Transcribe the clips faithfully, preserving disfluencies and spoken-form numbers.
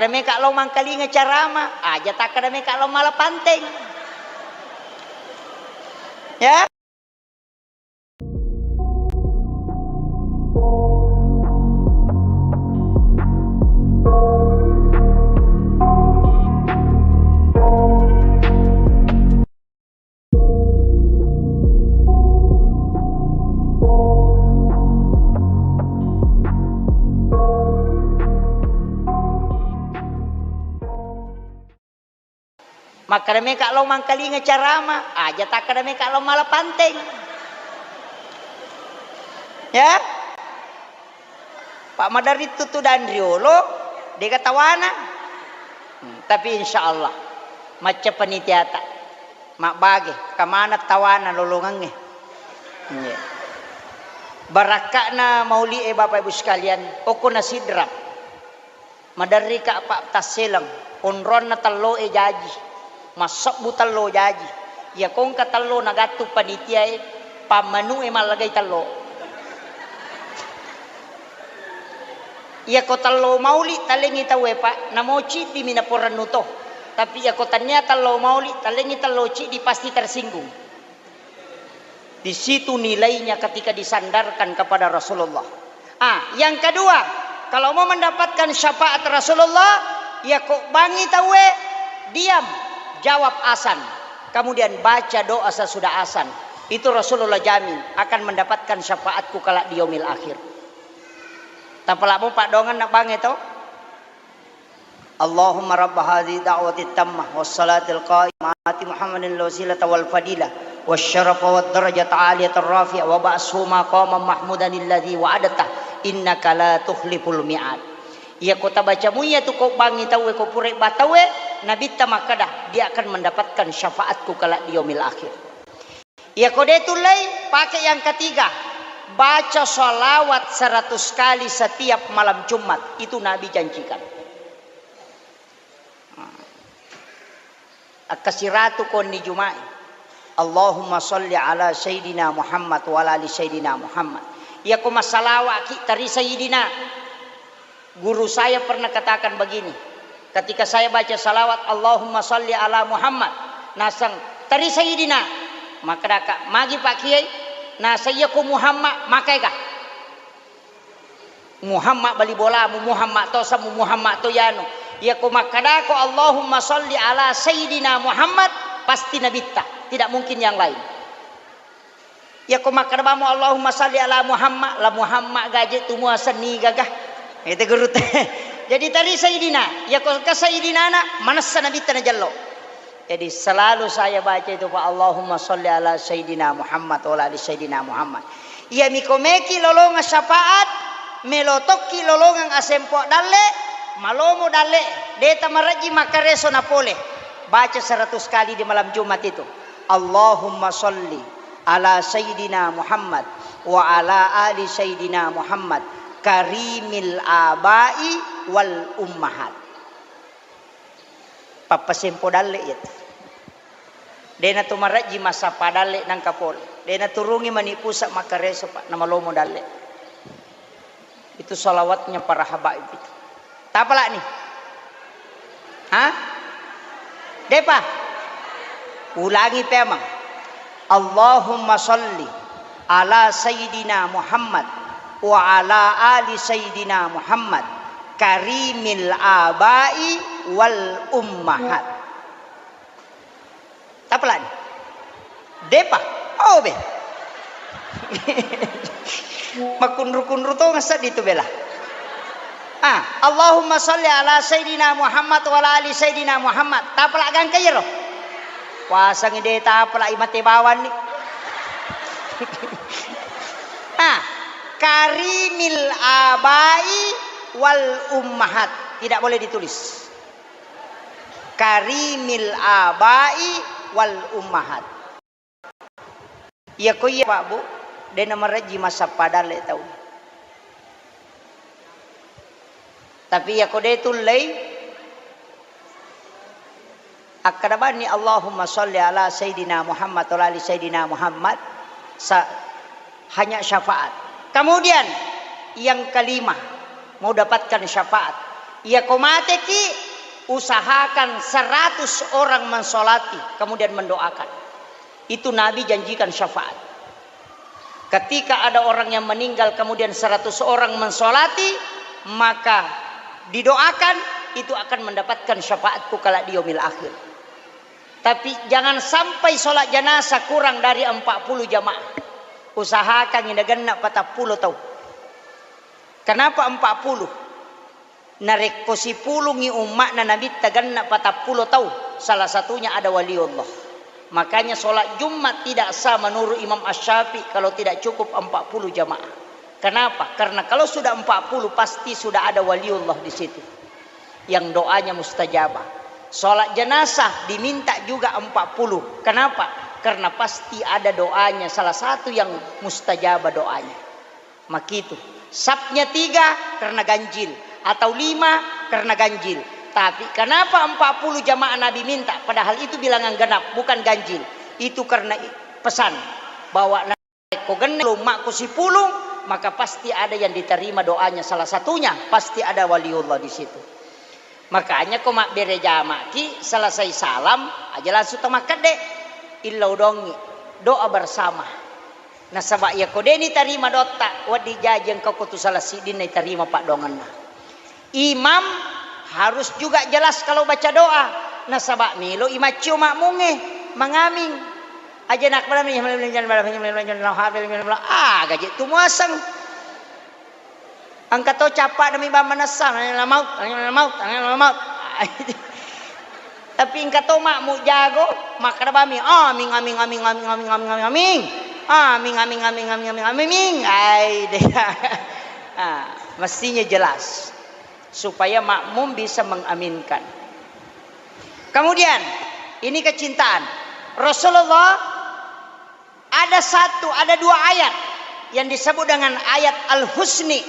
Makkada meka lao mangkalinga carama, aja takkada meka lao mala panteng. Ya. Makkada meka lao mangkalinga carama, aja takkada meka lao mala panteng. Ya? Pak maderri tutu dan riolo, dega tawana. Hmm, tapi insya Allah, macca panitiata, mabbage, kamana tawana lolongangnge. Iya. Barakka'na mauli e, Bapak Ibu sekalian, okko na sidrap. Maderri ka Pak tasseleng, onronna tello e jaji, massebbu tello jaji. Iya kongka tello nagattu panitia e, pammanu e mallagai tello. Iyako tello mauli talengngi tauwe, Pak, namo ciddi mi naporennu to. Tapi iyako tania tello mauli talengngi tello ciddi, pasti tersinggung. Di situ nilainya ketika disandarkan kepada Rasulullah. Ah, yang kedua, kalau mau mendapatkan syafaat Rasulullah, iyako bangngi tauwe, diam, jawab azan. Kemudian baca doa sesudah azan. Itu Rasulullah jamin akan mendapatkan syafaatku kelak di yaumil akhir. Tapalamo paddoangenna bangnge to. Allahumma rabba hadhihi da'wati tammah wassalatil qaimah ati Muhammadin al-wasilata wal fadilah wasyarafa wad darajata aliyatar rafi'ah wa ba'shu maqaman mahmudan alladzi wa'adta innaka la tukhliful mi'ad. Iyako tabaca muiya tu ko bangngi tauwe, ko pura ba tauwe, Nabitta makkada, dia akan mendapatkan syafaatku kelak di yaumil akhir. Iyako de tullei, pake yang ketiga, baca salawat seratus kali setiap malam Jumat. Itu Nabi janjikan. Akkasiratu konni Juma'i. Allahumma salli ala Sayyidina Muhammad wa ala ali Sayyidina Muhammad. Iyako massalawa'ki tari Sayyidina. Guru saya pernah katakan begini, ketika saya baca salawat, "Allahumma salli ala Muhammad," naseng, "Tari Sayyidina." Makkedaka, "Magi Pak Kiai?" Naseng, "Iya ko Muhammad, makaega?" Muhammad bali bolamu, Muhammad to samu, Muhammad to yanu. Iya ko makkedako, "Allahumma salli ala Sayyidina Muhammad," pasti Nabitta, tidak mungkin yang lain. Iyako makkeda bamo, "Allahumma salli ala Muhammad," la Muhammad gaje tu mua senni gaga. Itu guru te. Jadi tari Sayyidina, iyako engka Sayyidina na, manessa Nabitta najello. Jadi selalu saya baca itu, Pak, "Allahumma salli ala Sayyidina Muhammad wa ala ali Sayyidina Muhammad." Iya miko meki lolongang syafaat, melo tokki lolongang asempo dalle, malomo dalle, deta marejji makkareso napole. Baca seratus kali di malam Jumat itu. Allahumma salli ala Sayyidina Muhammad wa ala ali Sayyidina Muhammad karimil abai wal ummahat. Pappasempo dalle iyatu. Dena tu marejji massappa dalle nangka pole. Dena turungi mani pusa makkareso, Pak, namalomo dalle. Itu salawatnya para habaib itu. Tapalani? Hah? Depa? Ulangi pemang. Allahumma salli ala Sayyidina Muhammad wa ala ali Sayyidina Muhammad karimil abai wal ummahat. Tapalani? Depa? Oh be. Makunru-kunru to ngasseddi tu bela. Ah, Allahumma salli ala Sayyidina Muhammad wa ala ali Sayyidina Muhammad. Tapala gangka iyaro. Wasangi de tapala imate bawanni. Ah, karimil abai wal ummahat. Tidak boleh ditulis. Karimil abai wal ummahat. Iya ko iya, Pak, Bu, de namarejji massappa dalle tau. Tapi iya ko de tullei, akkeda bani, "Allahumma salli ala Sayyidina Muhammad wa ala ali Sayyidina Muhammad," sa-, hanya syafaat. Kemudian yang kelima, mau dapatkan syafaat, Iya ko mateki, usahakan seratus orang mensolati, kemudian mendoakan. Itu Nabi janjikan syafaat. Ketika ada orang yang meninggal, kemudian seratus orang mensolati, maka didoakan, itu akan mendapatkan syafaatku kala di yaumil akhir. Tapi jangan sampai sholat jenazah kurang dari empat puluh jamaah. Usahakan nagenna patappulo tau. Kenapa empat puluh? Narekko sipulungngi umma'na Nabitta genna patappulo tau, salah satunya ada waliullah. Makanya sholat Jumat tidak sah menurut Imam Asy-Syafi'i kalau tidak cukup empat puluh jamaah. Kenapa? Karena kalau sudah empat puluh, pasti sudah ada waliullah di situ yang doanya mustajabah. Sholat jenazah diminta juga empat puluh. Kenapa? Karena pasti ada doanya, salah satu yang mustajabah doanya. Makitu. Sapnya tiga karena ganjil, atau lima karena ganjil. Tapi kenapa empat puluh jamaah Nabi minta, padahal itu bilangan genap, bukan ganjil? Itu karena i-, pesan bahwa na-, ko genna umma'ku sipulung, maka pasti ada yang diterima doanya, salah satunya pasti ada waliullah di situ. Makanya ko mabbere jama'ki, selesai salam aja langsung to makkedde, illau dongi, doa bersama. Nasaba iya ko de nitarima dotta, wedding jaji engka ko tu salah siddinna itarima paddoangenna. Imam harus juga jelas kalau baca doa, nasaba melo i maccio makmungnge mangaming. Aja nakbala aga je tu muaseng. Engka to cappa'na mi bang manessa, "Anginna maut, anginna maut, anginna maut." Tapi engka to makmu jago, makkeda bami, "Aming, aming, aming, aming, aming, aming, aming, aming. Aming, aming, aming, aming, aming, aming, aming." Ai, deh. Ah, mestinya jelas supaya makmum bisa mengaminkan. Kemudian, ini kecintaan. Rasulullah ada satu, ada dua ayat yang disebut dengan ayat Al-Husni.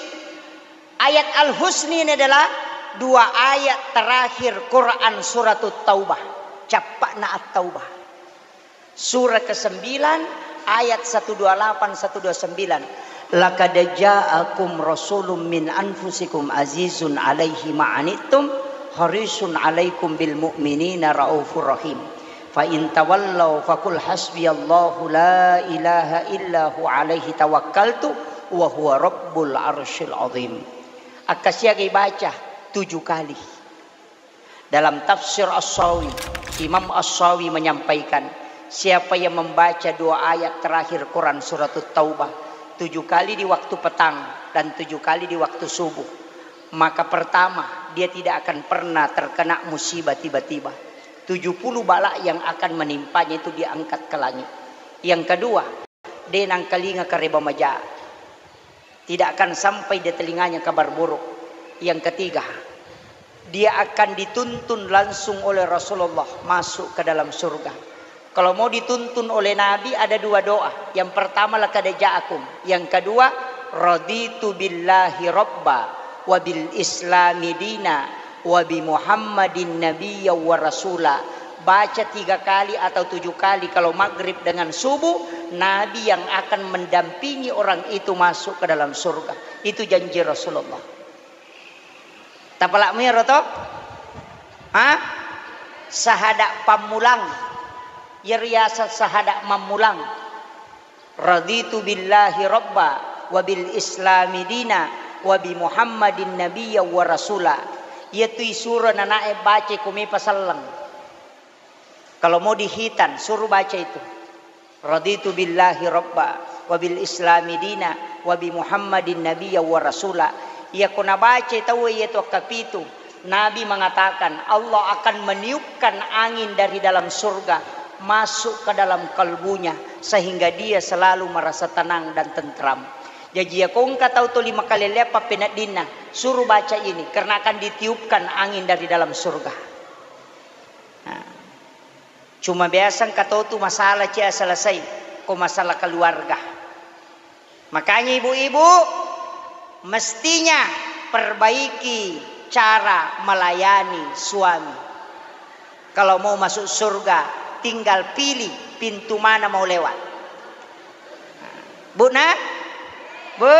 Ayat Al-Husni ini adalah dua ayat terakhir Quran Suratut Taubah. Cappa'na At-Taubah. Surah kesembilan, ayat seratus dua puluh delapan, seratus dua puluh sembilan. "Laqad ja'akum rasulun min anfusikum azizun alaihi ma'anittum, harisun alaikum bil mu'minina raufur rahim. Fa in tawallau faqul hasbiyallahu la ilaha illa hu alaihi tawakkaltu wa huwa rabbul arsyil azim." Akkasiagai baca tujuh kali. Dalam tafsir As-Sawi, Imam As-Sawi menyampaikan, siapa yang membaca dua ayat terakhir Quran Suratut Taubah tujuh kali di waktu petang dan tujuh kali di waktu subuh, maka pertama, dia tidak akan pernah terkena musibah tiba-tiba. Tujuh puluh bala yang akan menimpanya itu diangkat ke langit. Yang kedua, de nangkalinga kareba maja. Tidak akan sampai di telinganya kabar buruk. Yang ketiga, dia akan dituntun langsung oleh Rasulullah masuk ke dalam surga. Kalau mau dituntun oleh Nabi, ada dua doa. Yang pertama, "Laqad ja'akum." Yang kedua, "Raditu billahi rabba wa bil islami dina wa bi Muhammadin nabiyya wa rasula." Baca tiga kali atau tujuh kali kalau maghrib dengan subuh, Nabi yang akan mendampingi orang itu masuk ke dalam surga. Itu janji Rasulullah. Tapalak miro to? Ha? Sahada pammulang. Yeriasa sahada mammulang. "Raditu billahi rabba wa bil islami dina wa bi Muhammadin nabiyya wa rasula." Iyatu isuro nanae baca ko mepa selleng. Kalau mau dihitan, suruh baca itu. "Raditu billahi rabba wa bil islami dina wa bi Muhammadin nabiyya wa rasula." Iya ko nabaca tau iyatu akkapitu, Nabi mengatakan, Allah akan meniupkan angin dari dalam surga masuk ke dalam kalbunya, sehingga dia selalu merasa tenang dan tentram. Jaji, iya ko engka tau tuli makalelea pappeneddinna, suruh baca ini, karena akan ditiupkan angin dari dalam surga. Nah, cuma biasa engka tau tu masalah cia selesai, ko masalah keluarga. Makanya ibu-ibu, mestinya perbaiki cara melayani suami. Kalau mau masuk surga, tinggal pilih pintu mana mau lewat. Bu, nak? Bu,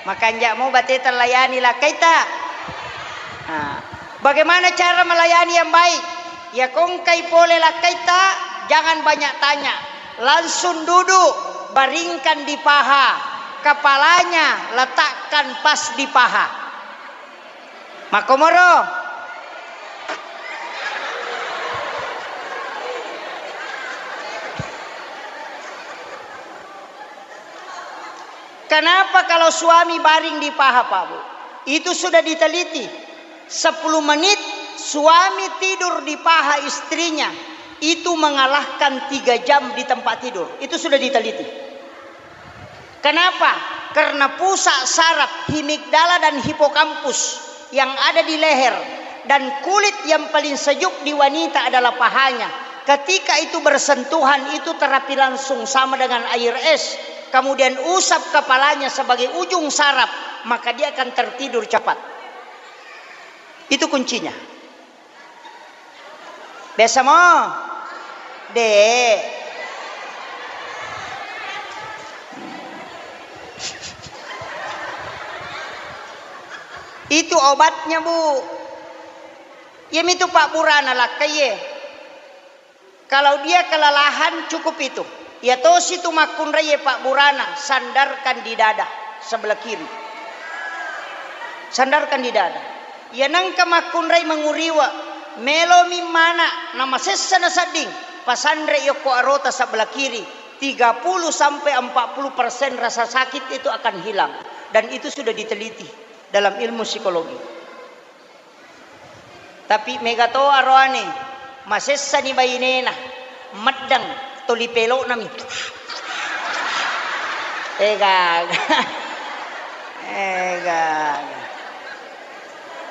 makanja' mo bateta layani lakkaita. Nah, bagaimana cara melayani yang baik? Ya, ko engkai pole lakkaitta, jangan banyak tanya. Langsung duduk, baringkan di paha. Kepalanya letakkan pas di paha. Makkomoro. Kenapa kalau suami baring di paha, Pak Bu? Itu sudah diteliti. Sepuluh menit suami tidur di paha istrinya, itu mengalahkan tiga jam di tempat tidur. Itu sudah diteliti. Kenapa? Karena pusat saraf himigdala dan hipokampus yang ada di leher dan kulit yang paling sejuk di wanita adalah pahanya. Ketika itu bersentuhan, itu terapi langsung sama dengan air es. Kemudian usap kepalanya sebagai ujung saraf, maka dia akan tertidur cepat. Itu kuncinya. Biasa mo? De'. Itu obatnya, Bu. Iyamitu pabburana lakkaie. Kalau dia kelelahan, cukup itu. Iya tosi tu makkunraie pabburana, sandarkan di dada sebelah kiri. Sandarkan di dada. Iya nengka makkunrai manguriwa, melomi mana, namasessa nasedding, pasanre yokko arota sebelah kiri, tiga puluh sampai empat puluh persen rasa sakit itu akan hilang. Dan itu sudah diteliti dalam ilmu psikologi. Tapi mega to aroane, masessani bainena, meddeng toli pelo'nami. Egaga. Egaga.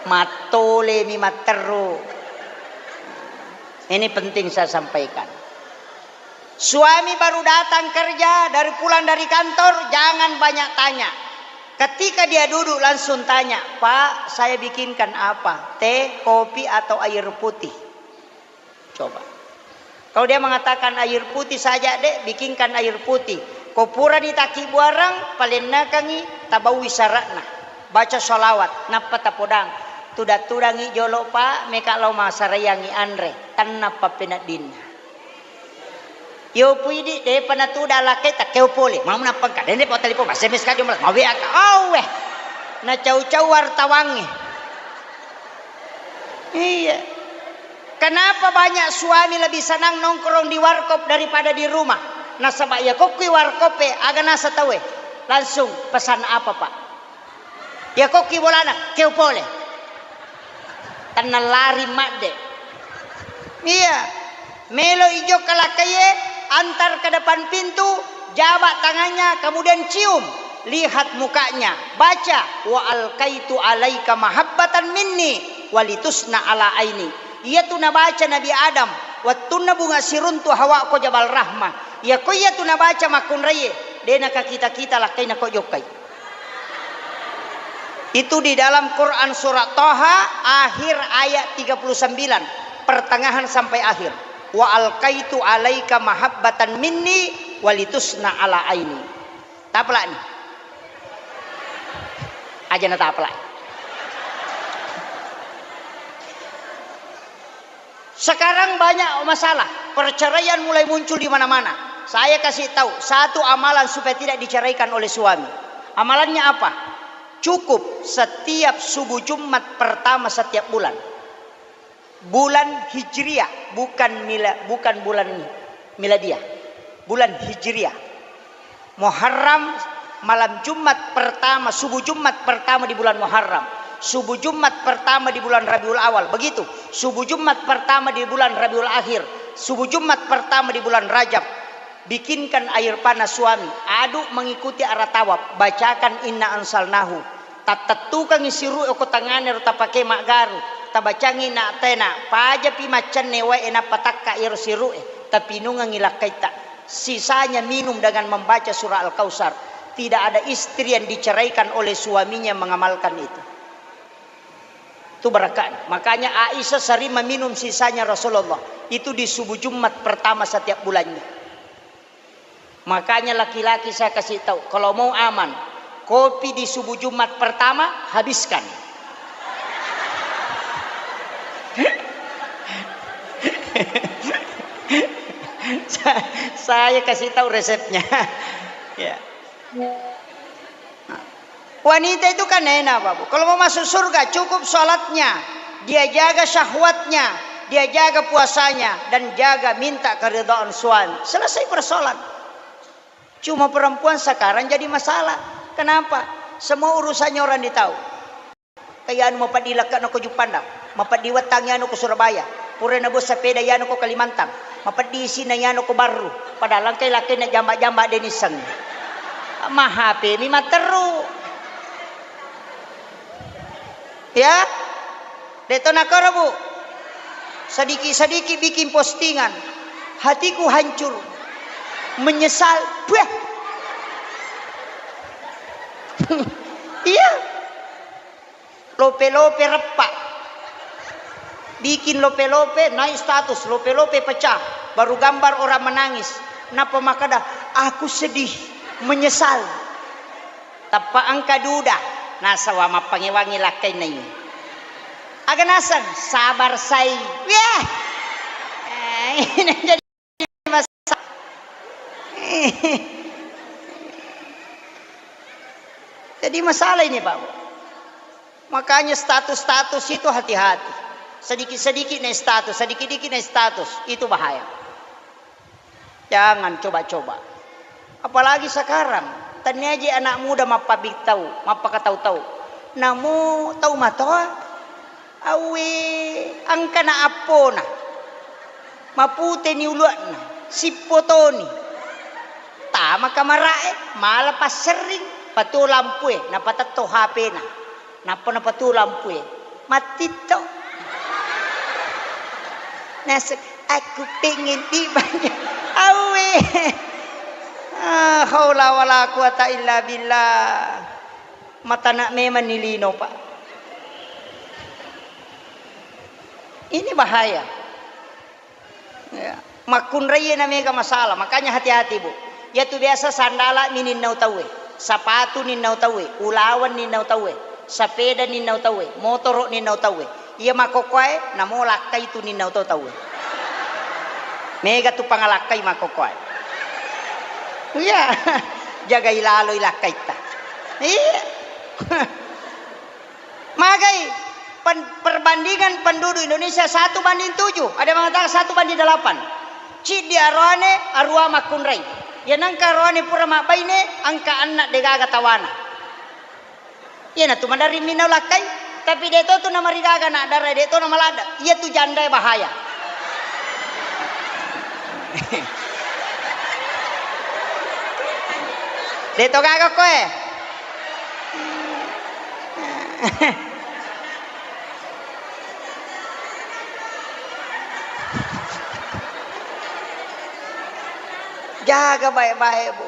Mattolemi matteru. Ini penting saya sampaikan. Suami baru datang kerja, dari pulang dari kantor, jangan banyak tanya. Ketika dia duduk, langsung tanya, "Pak, saya bikinkan apa? Teh, kopi, atau air putih?" Coba. Kalau dia mengatakan, "Air putih saja, Dek, bikinkan air putih." Ko purani takkibbuareng, palennekangngi, tabaui syaratna. Baca sholawat, nappa tapodang. Tudang-tudangngi jolo, Pak, meka lao masaraiangngi anre. Tennappa peneddinna. Yo puidi, depa natuda lakkai, takkeo pole. Mau nappangka, dende pa telepon, S M S ka jomla, mau W A ka. Auwe. Nacau-cau wartawangnge. Iya. Kenapa banyak suami lebih senang nongkrong di warkop daripada di rumah? Nasaba iya kokkui warkop e, aga nasa tauwe? Langsung pesan apa, Pak? Iya kokki bolana, keo pole. Tennallari madde. Iya. Melo ijokka lakkaie, antar ke depan pintu, jabak tangannya, kemudian cium, lihat mukanya, baca, "Wa alqaitu alaika mahabbatan minni walitusna ala aini." Iyatu nabaca Nabi Adam wettunna bunga siruntu Hawa ko Jabal Rahmah. Iya ko iyatu nabaca makkunraie, de nakakita-kita lakkaina ko jokkai. Itu di dalam Quran surat Toha, akhir ayat tiga puluh sembilan, pertengahan sampai akhir. "Wa alqaitu alaika mahabbatan minni walitusna ala aini." Tapalani. Aja na tapalani. Sekarang banyak masalah, perceraian mulai muncul di mana-mana. Saya kasih tahu satu amalan supaya tidak diceraikan oleh suami. Amalannya apa? Cukup setiap subuh Jumat pertama setiap bulan. Bulan Hijriah, bukan mila-, bukan bulan miladiah. Bulan Hijriah. Muharram, malam Jumat pertama, subuh Jumat pertama di bulan Muharram, subuh Jumat pertama di bulan Rabiul Awal, begitu, subuh Jumat pertama di bulan Rabiul Akhir, subuh Jumat pertama di bulan Rajab. Bikinkan air panas suami, aduk mengikuti arah tawaf, bacakan inna anzalnahu. Tattettukangngi siru'e ko tangngana ro tapake maggaru, tabacangngi na tena, pajapi maccenne wae nappa takka iyaro siru'e, tapinungengngi lakkaitta. Sisanya minum dengan membaca surah Al-Kautsar. Tidak ada istri yang diceraikan oleh suaminya mengamalkan itu. Itu berkah. Makanya Aisyah sering meminum sisanya Rasulullah. Itu di subuh Jumat pertama setiap bulannya. Makanya laki-laki saya kasih tahu, kalau mau aman, kopi di subuh Jumat pertama, habiskan. Sa-, saya kasih tahu resepnya. Ya. Wanita itu kan enak, Bapak Bu. Kalau mau masuk surga, cukup sholatnya, dia jaga syahwatnya, dia jaga puasanya, dan jaga minta keridhaan suami. Selesai persoalan. Cuma perempuan sekarang jadi masalah. Kenapa? Semua urusannya orang ditahu. Kaya anu mapeddi lekke'na ko Juppandang, mapeddi wettangngi anu ko Surabaya. Pura nabuang sepeda iyanu ko Kalimantan, mapeddi isina iyanu ko Barru. Padahal engkai lakkainna jamba-jamba de' nissengngi. Ma H P mi matteru. Ya? De' to nakoro, Bu. Sedikit-sedikit bikin postingan. Hatiku hancur. Menyesal. Buah. Iya. Lope-lope reppa. Bikin lope-lope, naik status, lope-lope pecah. Baru gambar orang menangis. Nappa makkeda, "Aku sedih, menyesal." Tappa engka duda, nasaba mappangewangi lakkainna ini. Aga naseng, sabar sai. Weh. Eh, ini jadi Jadi masalah ini, Pak. Makanya status-status itu hati-hati. Sedikit-sedikit naik status, sedikit-sedikit naik status, itu bahaya. Jangan coba-coba. Apalagi sekarang, tania je anak muda mappabitau, mappakatau-tau. Namo tau matoa, Awwe, engkana appona. Maputeni ulua'na, sippotoni. Tama kamara'e, mala passerring, patuo lampue, napatetto H P-na. Nappa napatuo lampue, mattitto. Naseng, "Aku pengen tiba." Awwe. Ah, haula wala quwata illa billah. Matana memang ni lino, Pak. Ini bahaya. Ya. Makkunraie na mega masalah, makanya hati-hati, Bu. Iyatu biasa sandala mi ninnau tauwe, sapatu ninnau tauwe, ulaweng ninnau tauwe, sapeda ninnau tauwe, motoro ninnau tauwe. Iya makkokkoe, namo lakkai tu ninnau to tauwe. Mega tu pangalakkai makkokkoe. Iya. Jagai laloi lakkaitta. Iya. Magai pen-, perbandingan penduduk Indonesia satu banding tujuh, ada yang mengatakan satu banding delapan. Ciddi aroane, arua makkunrai. Ya nengka aroane pura mabbaine, engka anna degaga tawana. Iyanatu maderri minau lakkai, tapi de' to tu namarigaga anak dara, de' to namaladda. Iyatu jandae bahaya. De' to gaga koe. Jaga baik-baik, Bu.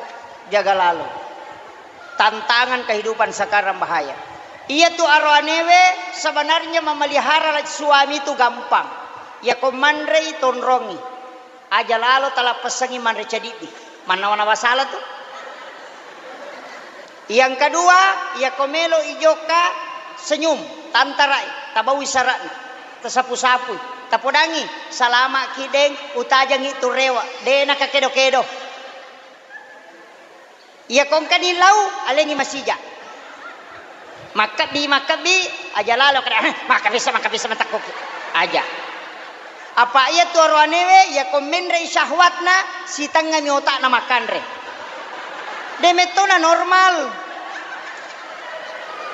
Jaga lalo. Tantangan kehidupan sekarang bahaya. Iyatu aroanewe sebenarnya memelihara suami itu gampang. Yako manrei tonrongi. Aja lalo talappessangi manre cadiddi. Mannawa-nawa sala tu. Yang kedua, yako melo ijokka senyum, tantarai, tabaui sara'na, tasapu-sapui, tapodangi, salama ki deng, utajangi tu rewa, de' nakakedo-kedo. Iya kongkani lau, alengi masija. Makkebbi, makkebbi, aja lalo kada, "Eh, makkebissa, makkebissa matakkoki." Aja. Apa iya tu aroanewe, iya ko menrei syahwatna, sitengngami otakna makkanre. De' mettona normal.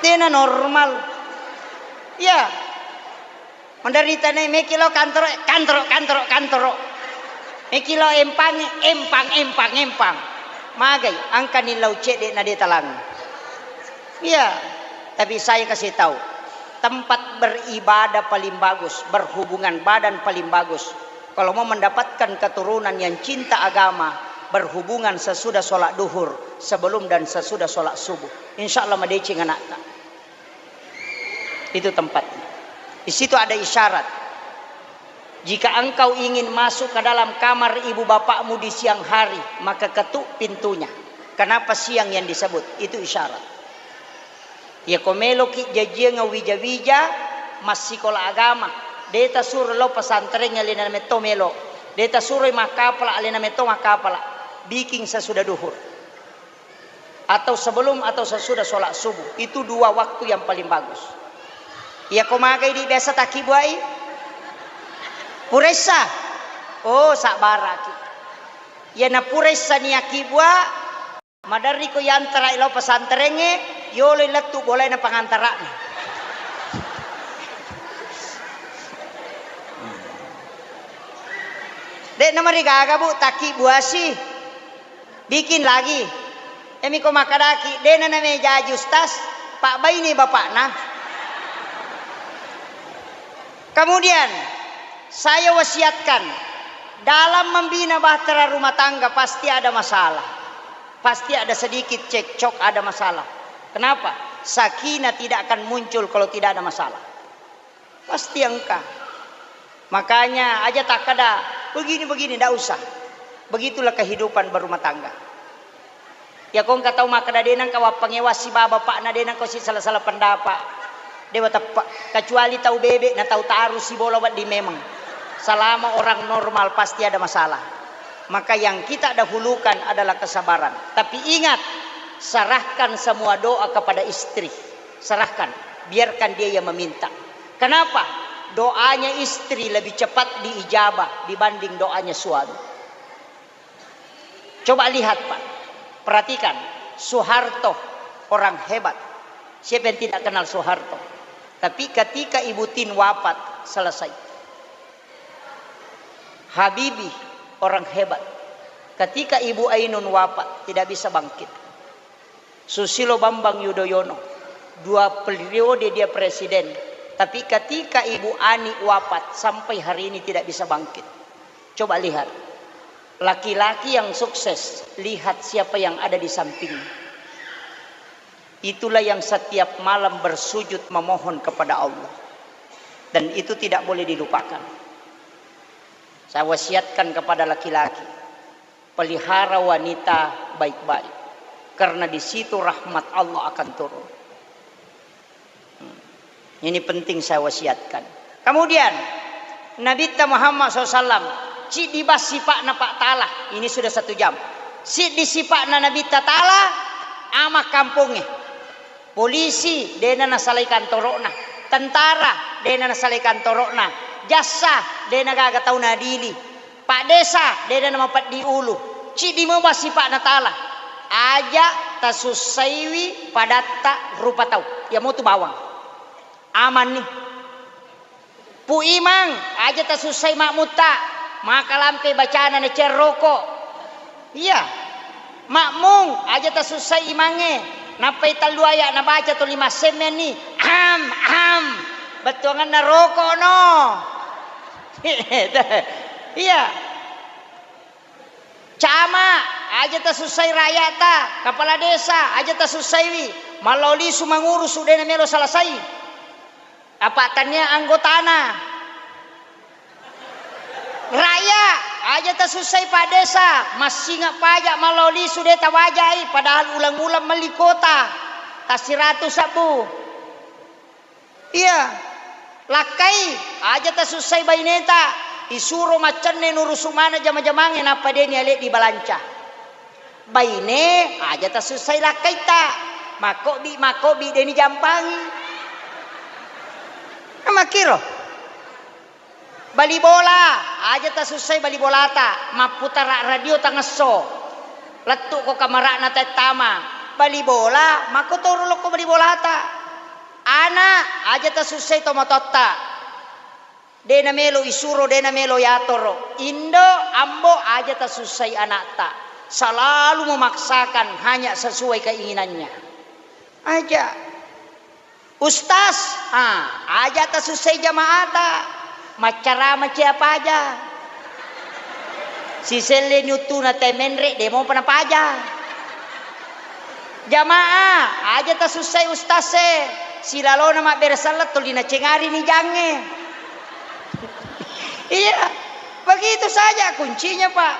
De'na normal. Iya. Menderita ne, meki lo kantoro, kantoro, kantoro, kantoro. Meki lo empangi, empang, empang, empang. Magai, angkani lau cedde na de talang. Iya, tapi saya kasih tahu, tempat beribadah paling bagus, berhubungan badan paling bagus. Kalau mau mendapatkan keturunan yang cinta agama, berhubungan sesudah sholat duhur, sebelum dan sesudah sholat subuh. Insya Allah madeceng anakta. Itu tempatnya. Di situ ada isyarat. Jika engkau ingin masuk ke dalam kamar ibu bapakmu di siang hari, maka ketuk pintunya. Kenapa siang yang disebut? Itu isyarat. Iya ko meloki jajiang wija-wija, massikola agama, De' tasuro lao pesantren, alena metto melo. De' tasuroi makkapala, alena metto makkapala. Bikin sesudah duhur. Atau sebelum atau sesudah sholat subuh. Itu dua waktu yang paling bagus. Iya ko magai di biasa takkibuai? Puressa. Oh, sabbaraki. Iya na puressa ni akkibua, maderri ko yantara lao pesantrengnge, yolo lettu bolaina pangantara'na. De' namarigaga, Bu, takkibuasi. Bikin lagi. Emi ko makkadaki, de' na namejaji ustaz, pabbaini bapakna. Kemudian, saya wasiatkan, dalam membina bahtera rumah tangga pasti ada masalah. Pasti ada sedikit cekcok, ada masalah. Kenapa? Sakinah tidak akan muncul kalau tidak ada masalah. Pasti engka. Makanya aja takkada, "Begini-begini," ndak usah. Begitulah kehidupan berumah tangga. Iya ko engka tau makkada, "De' nengka wappangewang sibawa bapakna, de' nengka si sala-sala pendapat." De' wateppe'. Kecuali tau bebe' na tau taru sibola wedding memang. Selama orang normal pasti ada masalah. Maka yang kita dahulukan adalah kesabaran. Tapi ingat, serahkan semua doa kepada istri. Serahkan, biarkan dia yang meminta. Kenapa? Doanya istri lebih cepat diijabah dibanding doanya suami. Coba lihat, Pak, perhatikan, Soeharto orang hebat. Siapa yang tidak kenal Soeharto? Tapi ketika Ibu Tin wafat, selesai. Habibie orang hebat. Ketika Ibu Ainun wafat, tidak bisa bangkit. Susilo Bambang Yudhoyono, dua periode dia presiden, tapi ketika Ibu Ani wafat, sampai hari ini tidak bisa bangkit. Coba lihat, laki-laki yang sukses, lihat siapa yang ada di sampingnya. Itulah yang setiap malam bersujud memohon kepada Allah. Dan itu tidak boleh dilupakan. Saya wasiatkan kepada laki-laki, pelihara wanita baik-baik, karena di situ rahmat Allah akan turun. Hmm. Ini penting saya wasiatkan. Kemudian, Nabitta Muhammad sallallahu alaihi wasallam, ciddi bang sipa'na Pak Ta'ala, ini sudah satu jam. Siddi sipa'na Nabitta Ta'ala, ama kampongnge. Polisi, de'na nasalai kantoro'na. Tentara, de'na nasalai kantoro'na. Jaksa, de'na gaga tau naadili. Paddesa, de'na namapeddi ulu. Ciddi mo bang sipa'na Ta'ala. Aja tasussaiwi padatta rupa tau. Iya motu bawang. Amanni. Pu Imang, aja tasussai makmutta, maka lampe bacana nacerroko. Iya. Makmung, aja tasussai imangnge, nappai tellu aya nabaca tuli massemmenni. Am, am. Bettuanganna roko no. Iya. Camat, aja tasussai rakyata, kepala desa, aja tasussaiwi. Mallao lisu mangurusu, de'na melo selesai. Apa tania anggotana. Raya, aja tasussai Pak Desa, massinga pajak mallao lisu de' tawajai, padahal uleng-uleng melli kota, tasiratu sabbu. Iya, lakkai, aja tasussai baineta, isuro maccenne nurusu mana jama-jamangnge nappa de' niale dibalanca. Baine, aja tasussai lakkaitta. Makkobbi-makkobbi de' nijampangi. Makkiro. Bali bola, aja tasussai bali bolata. Mapputara radio tangesso. Lettu ko kamara'na tettama. Bali bola, makkotoro lokko bali bolata. Ana, aja tasussai tomatoatta. De' namelo isuro, de' namelo yatoro. Indo, ambo, aja tasussai anakta. Selalu memaksakan hanya sesuai keinginannya. Aja. Ustaz, ah, aja tasussai jamaata. Maccarama cia paja. Siselleni uttuna te menre, de' mopa napaja. Jamaah, aja tasussai ustaz e, silalona mabbere selleng tuli nacengari ni jangnge. Iya, begitu saja kuncinya, Pak.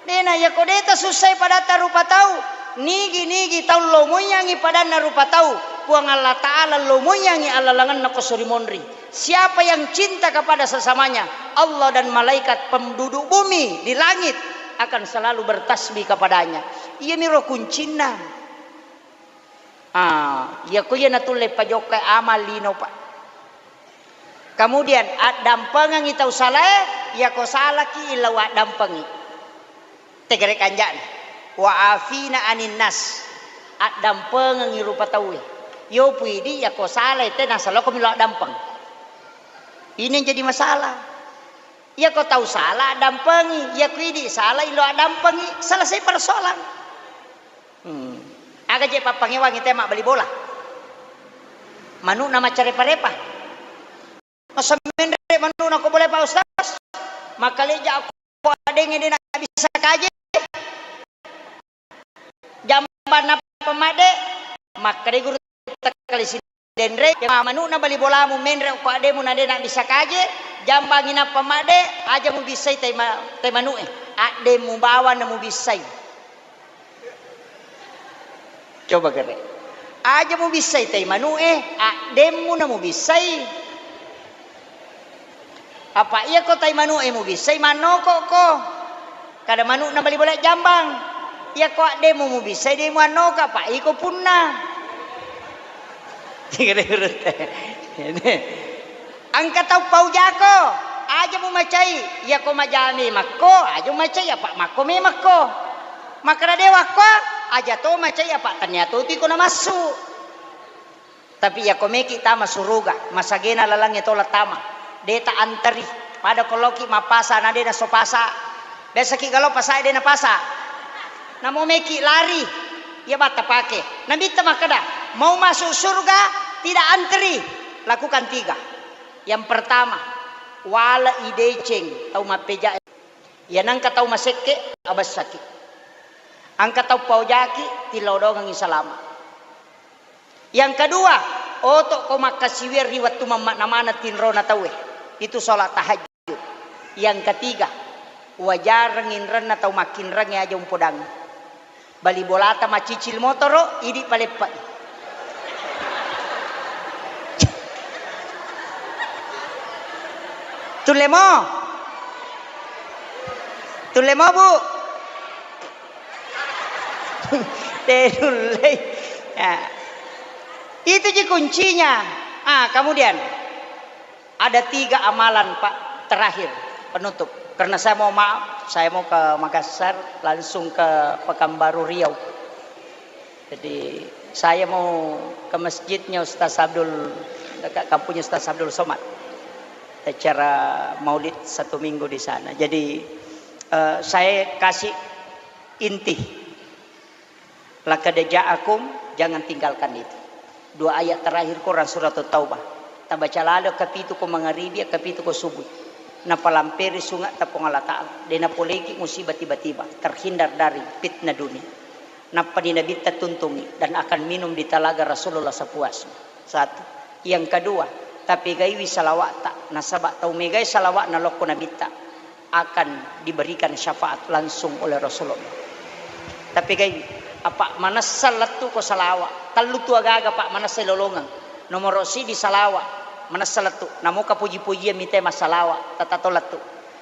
De'na, iya ko de' tasussai padatta rupa tau, nigi-nigi tau lomoiyangi padanna rupa tau, Puang Allah Ta'ala lomoiyangi allalengenna ko sori monri. Siapa yang cinta kepada sesamanya, Allah dan malaikat penduduk bumi di langit akan selalu bertasbih kepadanya. Iyamiro kuncinna. Ah, iyako iya natulle pajokkai amal lino, Pak. Kemudian, addampengengngi tau salae, iyako salaki illa waddampengi. Tegere kanja'na. Wa afina anin nas. Addampengengngi rupa tauwe. Yopu idi iyako salai te nasaloko milo addampeng. Ini yang jadi masalah. Iyako tau sala addampengi, iyako idi sala ilo addampengi, selesai persoalan. Hmm. Aga je pappangewangi te mabbali bola. Manu'na maccarepa-repa. Masa menre manu'na ko bola, Pak Ustaz? Makkaleja ko adengnge de' nabissa kaje. Jambang nappa madde, makkeda guru takkale sidenre, manu'na bali bolamu menre ko addemu na de' nabissa kaje, jambangi nappa madde, aja mubissai tai ma-, tai manu'e. Addemu bawang namubissai. Coba kere. Aja mubissai tai manu'e, addemmu namubissai. Apa iyako tai manu'e mubissai, mannokokko. Kada manu'na bali bola jambang. Iyako addemmu mubissai, de' muannoka, apa iko punna. Engka tau paujako, aja mumacai, iyako maja memakko, aja mumacai, apa makko memakko. Makkeda de' wakko, aja to macai, apa tennia to tu iko namassu. Tapi iyako meki tama suruga, masagena lalengnge tola tama, de' ta anteri, pada ko loki mappasa na de' nasso pasa. Biasaki galo pasae de' napasa. Namo meki lari, iya batta pake. Nabitta makkeda, mau masuk surga tidak anteri, lakukan tiga. Yang pertama, wale'i deceng tau mappejae. Iya nengka tau masekke, abessaki. Engka tau paojaki, tilodongengngi salama. Yang kedua, oto'ko makkasiwiang ri wettu mamma'na maneng tinrona tauwe. Itu sholat tahajud. Yang ketiga, wajareng inrenna tau makkinrengnge aja umpodangngi. Bali bolata macicil motoro, idi paleppe'i. Tulle mo? Tulle mo, Bu? Tenullei. Ya. Itu ji kuncinya. Ah, kemudian ada tiga amalan, Pak, terakhir penutup. Karena saya mau maaf, saya mau ke Makassar, langsung ke Pekanbaru Riau. Jadi, saya mau ke masjidnya Ustaz Abdul, dekat kampungnya Ustaz Abdul Somad. Acara maulid satu minggu di sana. Jadi, eh, saya kasih inti. Laqad ja'akum, jangan tinggalkan itu. Dua ayat terakhir Quran surat Taubah. Tabaca lalo kapitu ko mangaribi, kapitu ko subuh. Napalamperi sunge'ta Puang Allah Ta'ala. De' napoleki musibah tiba-tiba. Terhindar dari fitnah dunia. Nappa di Nabitta tuntungi dan akan minum di talaga Rasulullah sepuasnya. Satu. Yang kedua, tapegaiwi salawa'ta, nasaba tau megai salawa'na lokko Nabitta akan diberikan syafaat langsung oleh Rasulullah. Tapegaiwi, apa manessa lettu ko salawa, tellu tu agaga, Pak, manessa lolongeng. Nomoro sidi salawa, manessa lettu, namoka puji-pujian mite massalawa, tatato lettu.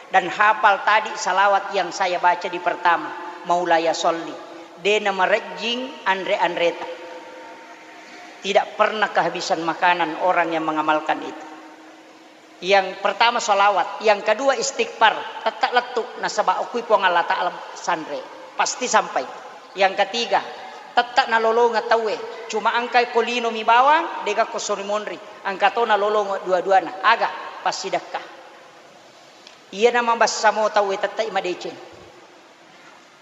Dan hafal tadi salawat yang saya baca di pertama, Maulaya Sholli. De' namarejjing anre-anreta. Tidak pernah kehabisan makanan orang yang mengamalkan itu. Yang pertama salawat, yang kedua istighfar, tette lettu nasaba okui Puang Allah Ta'ala sanre, pasti sampai. Yang ketiga, tette nalolongeng tauwe, cuma engka ko lino mi bawang, de' gakko sori monri, engka to nalolongeng dua-duana, aga? Passidekka. Iyana mabessa mo tauwe tette madeceng.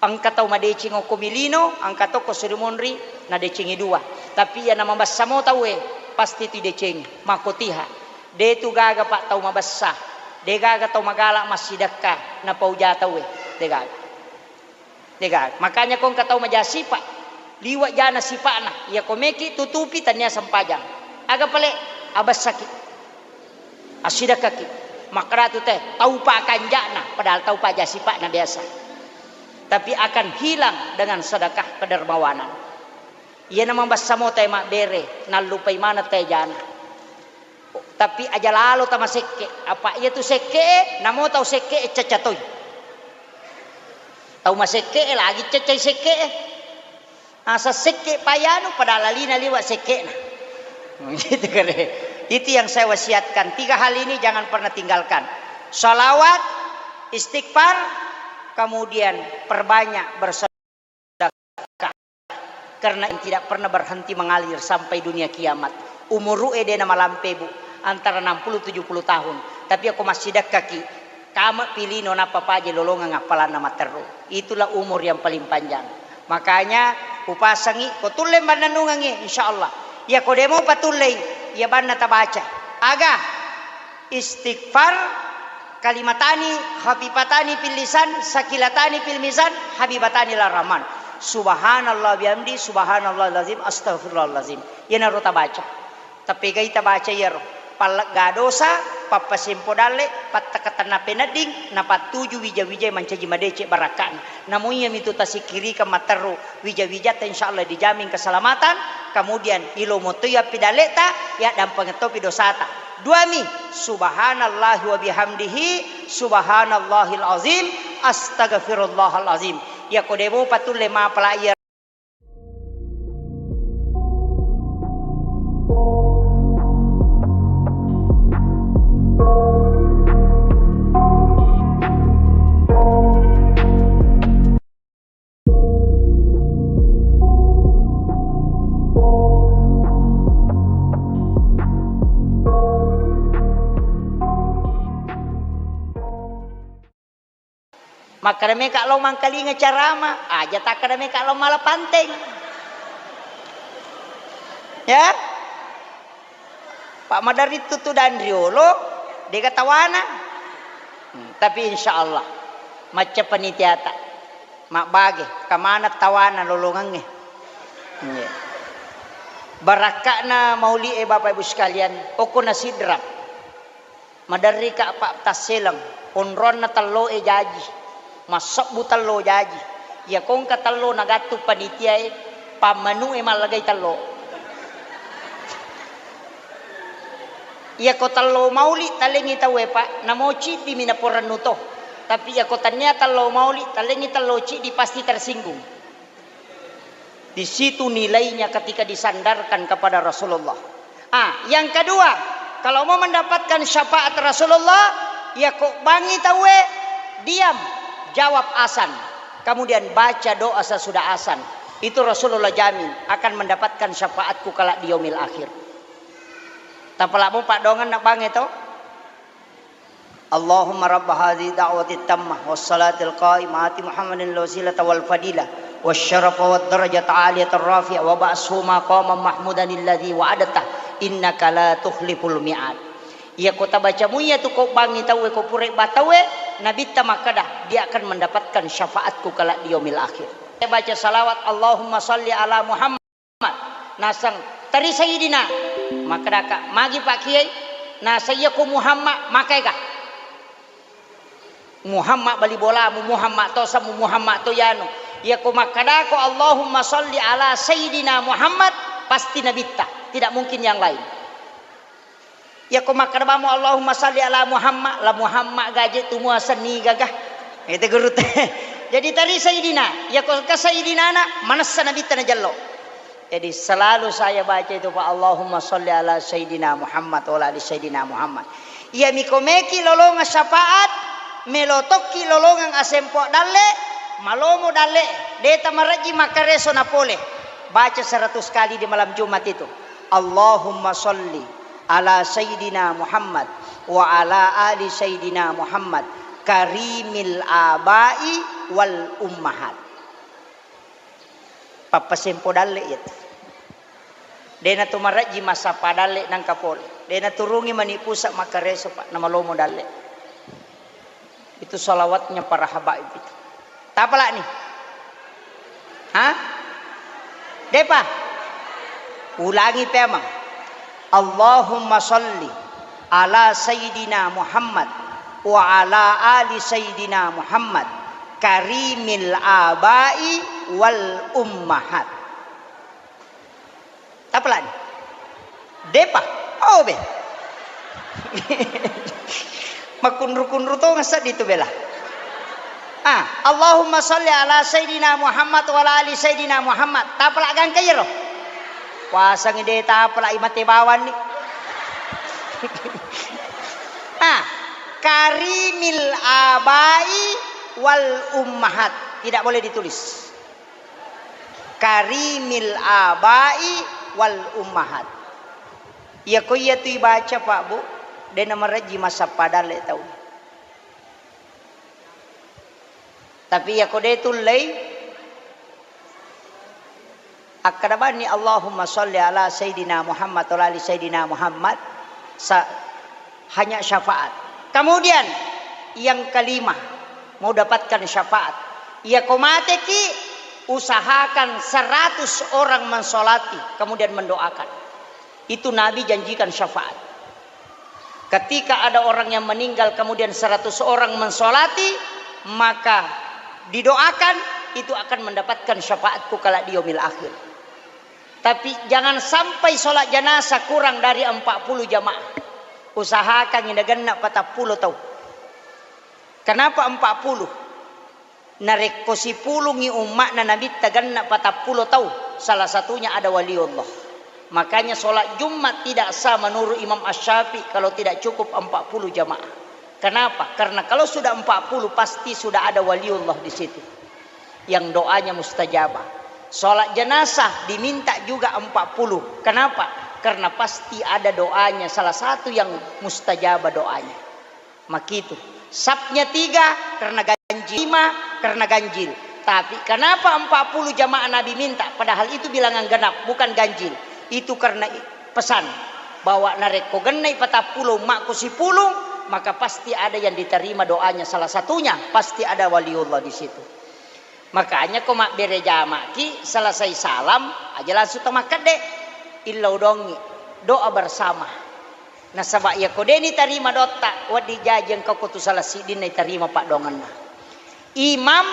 Engka tau madeceng okko mi lino, engka tokko sori monri, nadecengi dua. Tapi iyana mabessa mo tauwe, pasti tu idecengi. Makkotiha. De' tu gaga, Pak, tau mabessa. De' gaga tau magala massidekka, napauja tauwe. De' gaga. De' gaga. Makanya ko engka tau maja sipa, liwe' jana sipa'na. Iya ko meki tutupi, tania sempajang. Aga pale? Abessaki. Assidekkaki. Makkedatu te, tau pa kanja'na, padahal tau pa aja sipa'na biasa. Tapi akan hilang dengan sedekah kedermawanan. Iyana mabessa mo tae mabbere, nallupai maneng tae jana. Tapi aja lalo tamasekke, apa iya tu sekke, namo tau sekke cacca toi. Tau masekke lagi caccai sekke. Asa sekke payanu padahal lalina liwa sekkena. Gitu kare. Itu yang saya wasiatkan. Tiga hal ini jangan pernah tinggalkan. Salawat, istighfar, kemudian perbanyak bersedekah. Karena yang tidak pernah berhenti mengalir sampai dunia kiamat. Umuru e de na malampe, Bu, antara enam puluh tujuh puluh tahun. Tapi ako massidekkaki, kame pilino nappa paje lolongeng appalanna matteru. Itulah umur yang paling panjang. Makanya upasangi ko tulle mannennungengngi, insyaallah. Iya ko demo patullei, iya banna tabaca. Aga? Istighfar, kalimatani khafifatani fil lisan, sakilatani fil mizan, habibatani ila rahman. Subhanallah bihamdi, subhanallahil azim, astagfirullahalazim. Iyanaro tabaca. Tapegai tabaca iyaro. Pallegga dosa, pappasempo dalle, pattakatenna penedding, napattuju wija-wija mancaji madeceng barakka'na. Namo iyamitu tasikkirikeng matteru wija-wijatta, insyaallah dijamin keselamatan, kemudian ilomo toi appidalleta, yaddampengeng topi dosata. Duami, subhanallahi wa bihamdihi, subhanallahil azim, astagfirullahal azim. Iyako demopa tulle mapala iya Makkeda meka lao mangkalinga carama, aja takkeda meka lao mala panteng. Ya? Pak Madarri tutu dan riolo, dega tawana. Hmm, tapi insya Allah, macca panitiata, mabbage, kamana tawana lolongengnge. Iya. Barakka'na mauli e, Bapak Ibu sekalian, okko na Sidrap. Maderrika pa tasseleng, onronna telloe jaji, massebbu tello jaji. Iya kongka tello nagattu panitiae, pammanu'e mallagai tello. Iyako tello mauli talengngi tauwe, Pak, namo ciddimi naporennu to. Tapi iyako tennia tello mauli, talengngi tello ciddi pasti tersinggung. Di situ nilainya ketika disandarkan kepada Rasulullah. Ah, yang kedua, kalau mau mendapatkan syafaat Rasulullah, ya kok bangi tauwe, diam, jawab asan. Kemudian baca doa sesudah asan. Itu Rasulullah jamin akan mendapatkan syafaatku kelak di yaumil akhir. Tapalak mo padongan nak bangi to? Allahumma rabba hadhihi da'wati tammah was salatil qa'imah ati Muhammadin al wasilata wal fadilah was syarafa wad darajata aliyata rafi'ah wa ba'shu maqaman mahmudan alladzi wa'adta innaka la tukhliful mi'ad. Iya ko tabaca muiya tu ko bangi tauwe ko pura ba tauwe, Nabitta makkeda, dia akan mendapatkan syafaatku kelak di yaumil akhir. Saya baca salawat, Allahumma salli ala Muhammad. Naseng, teri Sayyidina. Makkedaka, magi Pak Kiai? Naseng, iya ko Muhammad, makaega? Muhammad bali bolamu, Muhammad to samu, Muhammad to yanu. Iya ko makkedako, Allahumma salli ala Sayyidina Muhammad, pasti Nabitta. Tidak mungkin yang lain. Iyako makkeda bamo, "Allahumma salli ala Muhammad," la Muhammad gaje tu muaseng niga ga. Itu guru te. Jadi teri Sayyidina, iyako engka Sayyidina na, manessa Nabitta najello. Jadi selalu saya baca itu, Pak, "Allahumma salli ala Sayyidina Muhammad wa ala ali Sayyidina Muhammad." Iya miko meki lolongang syafaat, melo tokki lolongang asempo dalle, malomo dalle, deta marejji makkareso napole. Baca seratus kali di malam Jumat itu. Allahumma salli ala Sayyidina Muhammad wa ala ali Sayyidina Muhammad karimil abai wal ummahat. Pappasempo dalle iyatu. Dena tu marejji massappa dalle nangka pole. Dena turungi mani pusa makkareso, Pak, namalomo dalle. Itu salawatnya para habaib itu. Tapalani? Hah? Depa? Ulangi pemang. Allahumma salli ala Sayyidina Muhammad wa ala ali Sayyidina Muhammad karimil abai wal ummahat. Tapalani? Depa? Oh, be. Makkunru-kunru tongeng seddi tu bela. Ah, Allahumma shalli ala Sayyidina Muhammad wa ala ali Sayyidina Muhammad. Tapala gangka iyaro. Puasangi de tapala imate bawanni. Ah, karimil abai wal ummahat. Tidak boleh ditulis. Karimil abai wal ummahat. Iya ko iya tu ibaca, Pak, Bu, de namarejji massappa dalle tau. Tapi iya ko de tullei, akkeda bani Allahumma shalli ala Sayyidina Muhammad wa ala ali Sayyidina Muhammad, sa-, hanya syafaat. Kemudian yang kelima, mau dapatkan syafaat. Iya ko mateki, usahakan seratus orang mensolati, kemudian mendoakan. Itu Nabi janjikan syafaat. Ketika ada orang yang meninggal, kemudian seratus orang mensolati, maka didoakan, itu akan mendapatkan syafaatku kelak di yaumil akhir. Tapi jangan sampai sholat jenazah kurang dari empat puluh jamaah. Usahakan ini genna patappulo tau. Kenapa empat puluh? Narekko sipulungngi umma'na Nabitta genna patappulo tau, salah satunya ada waliullah. Makanya sholat Jumat tidak sah menurut Imam Asy-Syafi'i kalau tidak cukup empat puluh jamaah. Kenapa? Karena kalau sudah empat puluh, pasti sudah ada waliullah di situ yang doanya mustajabah. Sholat jenazah diminta juga empat puluh. Kenapa? Karena pasti ada doanya, salah satu yang mustajabah doanya. Makitu. Sapnya tiga karena ganjil, lima karena ganjil. Tapi kenapa empat puluh jamaah Nabi minta? Padahal itu bilangan genap, bukan ganjil. Itu karena i-, pesan bahwa narekko gennai patappulo umma'ku sipulung, maka pasti ada yang diterima doanya. Salah satunya pasti ada waliullah di situ. Makanya ko mabbere jama'ki, selesai salam aja langsung to makkedde, illau dongi, doa bersama. Nasaba iya ko deni tarima dotta, wedding jaji engka ko tu salah siddinna itarima paddoangenna. Imam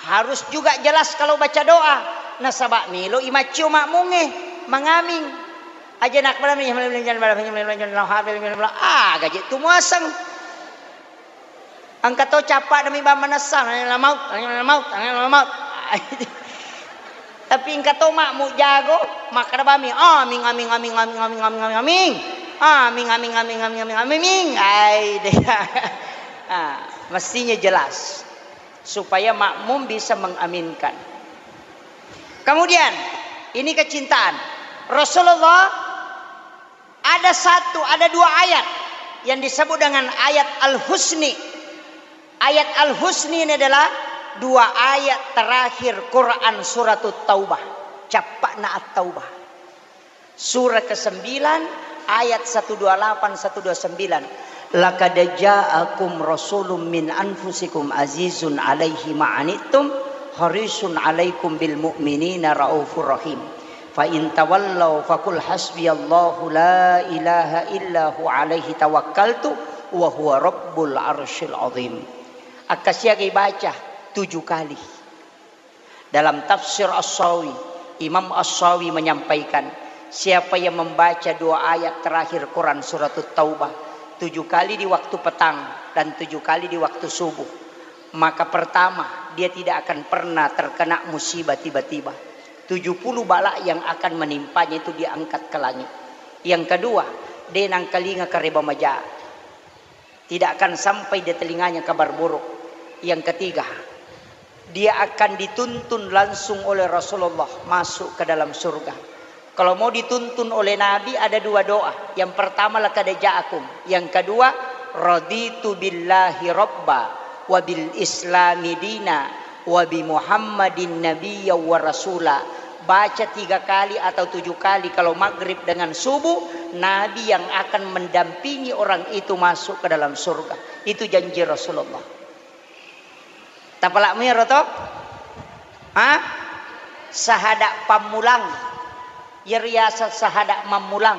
harus juga jelas kalau baca doa, nasaba melo imaccio makmungnge mangaming. Aja nak ah, gaji tu muaseng. Engka to cappa'na mi bang manessa, la maut, la maut, la maut. Tapi engka to makmu jago, makkeda bami, "Amin, amin, amin, amin, amin, amin, amin, amin. Amin, amin, amin, amin, amin, amin." Ai, deh. Ah, mestinya jelas supaya makmum bisa mengaminkan. Kemudian, ini kecintaan. Rasulullah ada satu, ada dua ayat yang disebut dengan ayat Al-Husni. Ayat Al-Husni ini adalah dua ayat terakhir Quran Suratut Taubah. Cappa'na At-Taubah. Surah kesembilan, ayat seratus dua puluh delapan, seratus dua puluh sembilan. "Laqad ja'akum rasulun min anfusikum azizun alaihi ma'anittum, harisun alaikum bil mu'minina raufur rahim. Fa in tawallau faqul hasbiyallahu la ilaha illa hu alaihi tawakkaltu wa huwa rabbul arsyil azim." Akkasiagai baca tujuh kali. Dalam tafsir As-Sawi, Imam As-Sawi menyampaikan, siapa yang membaca dua ayat terakhir Quran Suratut Taubah tujuh kali di waktu petang dan tujuh kali di waktu subuh, maka pertama, dia tidak akan pernah terkena musibah tiba-tiba. Tujuh puluh bala yang akan menimpanya itu diangkat ke langit. Yang kedua, de nangkalinga kareba maja. Tidak akan sampai di telinganya kabar buruk. Yang ketiga, dia akan dituntun langsung oleh Rasulullah masuk ke dalam surga. Kalau mau dituntun oleh Nabi, ada dua doa. Yang pertama, "Laqad ja'akum." Yang kedua, "Raditu billahi rabba wa bil islami dina wa bi Muhammadin nabiyya wa rasula." Baca tiga kali atau tujuh kali kalau maghrib dengan subuh, Nabi yang akan mendampingi orang itu masuk ke dalam surga. Itu janji Rasulullah. Tapalak miro to? Ha? Sahada pammulang. Iya riaseng sahada mammulang.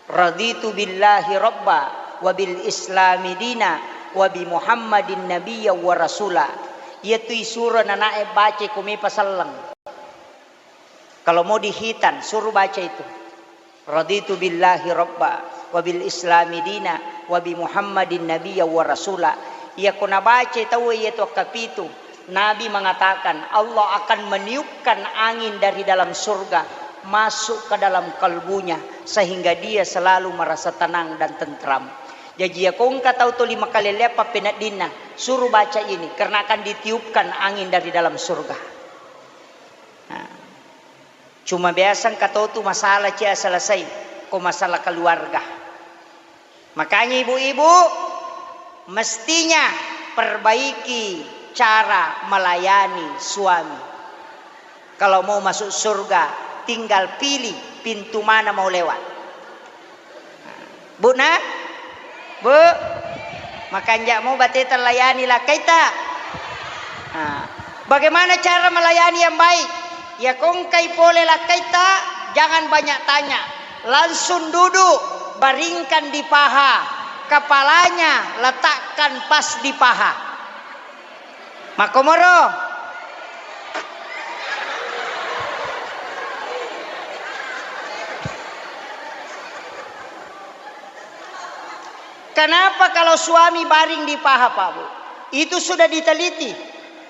"Raditu billahi rabba wa bil islami dina wa bi Muhammadin nabiyya wa rasula." Iyatu isuro nanae baca ko mepa selleng. Kalau mau dihitan, suruh baca itu. "Raditu billahi rabba wa bil islami dina, wa bi Muhammadin nabiyya wa rasula. Iyako nabacai tauwe iyatu akkapitu, Nabi mengatakan, Allah akan meniupkan angin dari dalam surga masuk ke dalam kalbunya, sehingga dia selalu merasa tenang dan tentram. Jaji, iyako engka tau tuli makalelleang pappeneddinna, suruh baca ini, karena akan ditiupkan angin dari dalam surga. Nah, cuma biasa engka tau tu masalah cia selesai, ko masalah keluarga. Makanya ibu-ibu, mestinya perbaiki cara melayani suami. Kalau mau masuk surga, tinggal pilih pintu mana mau lewat. Bu, nah? Bu, makanja' mo bateta layani lakkaita. Nah, bagaimana cara melayani yang baik? Ya kongkai pole lakkaita, jangan banyak tanya. Langsung duduk, baringkan di paha. Kepalanya letakkan pas di paha. Makkomoro. Kenapa kalau suami baring di paha, Pak Bu? Itu sudah diteliti.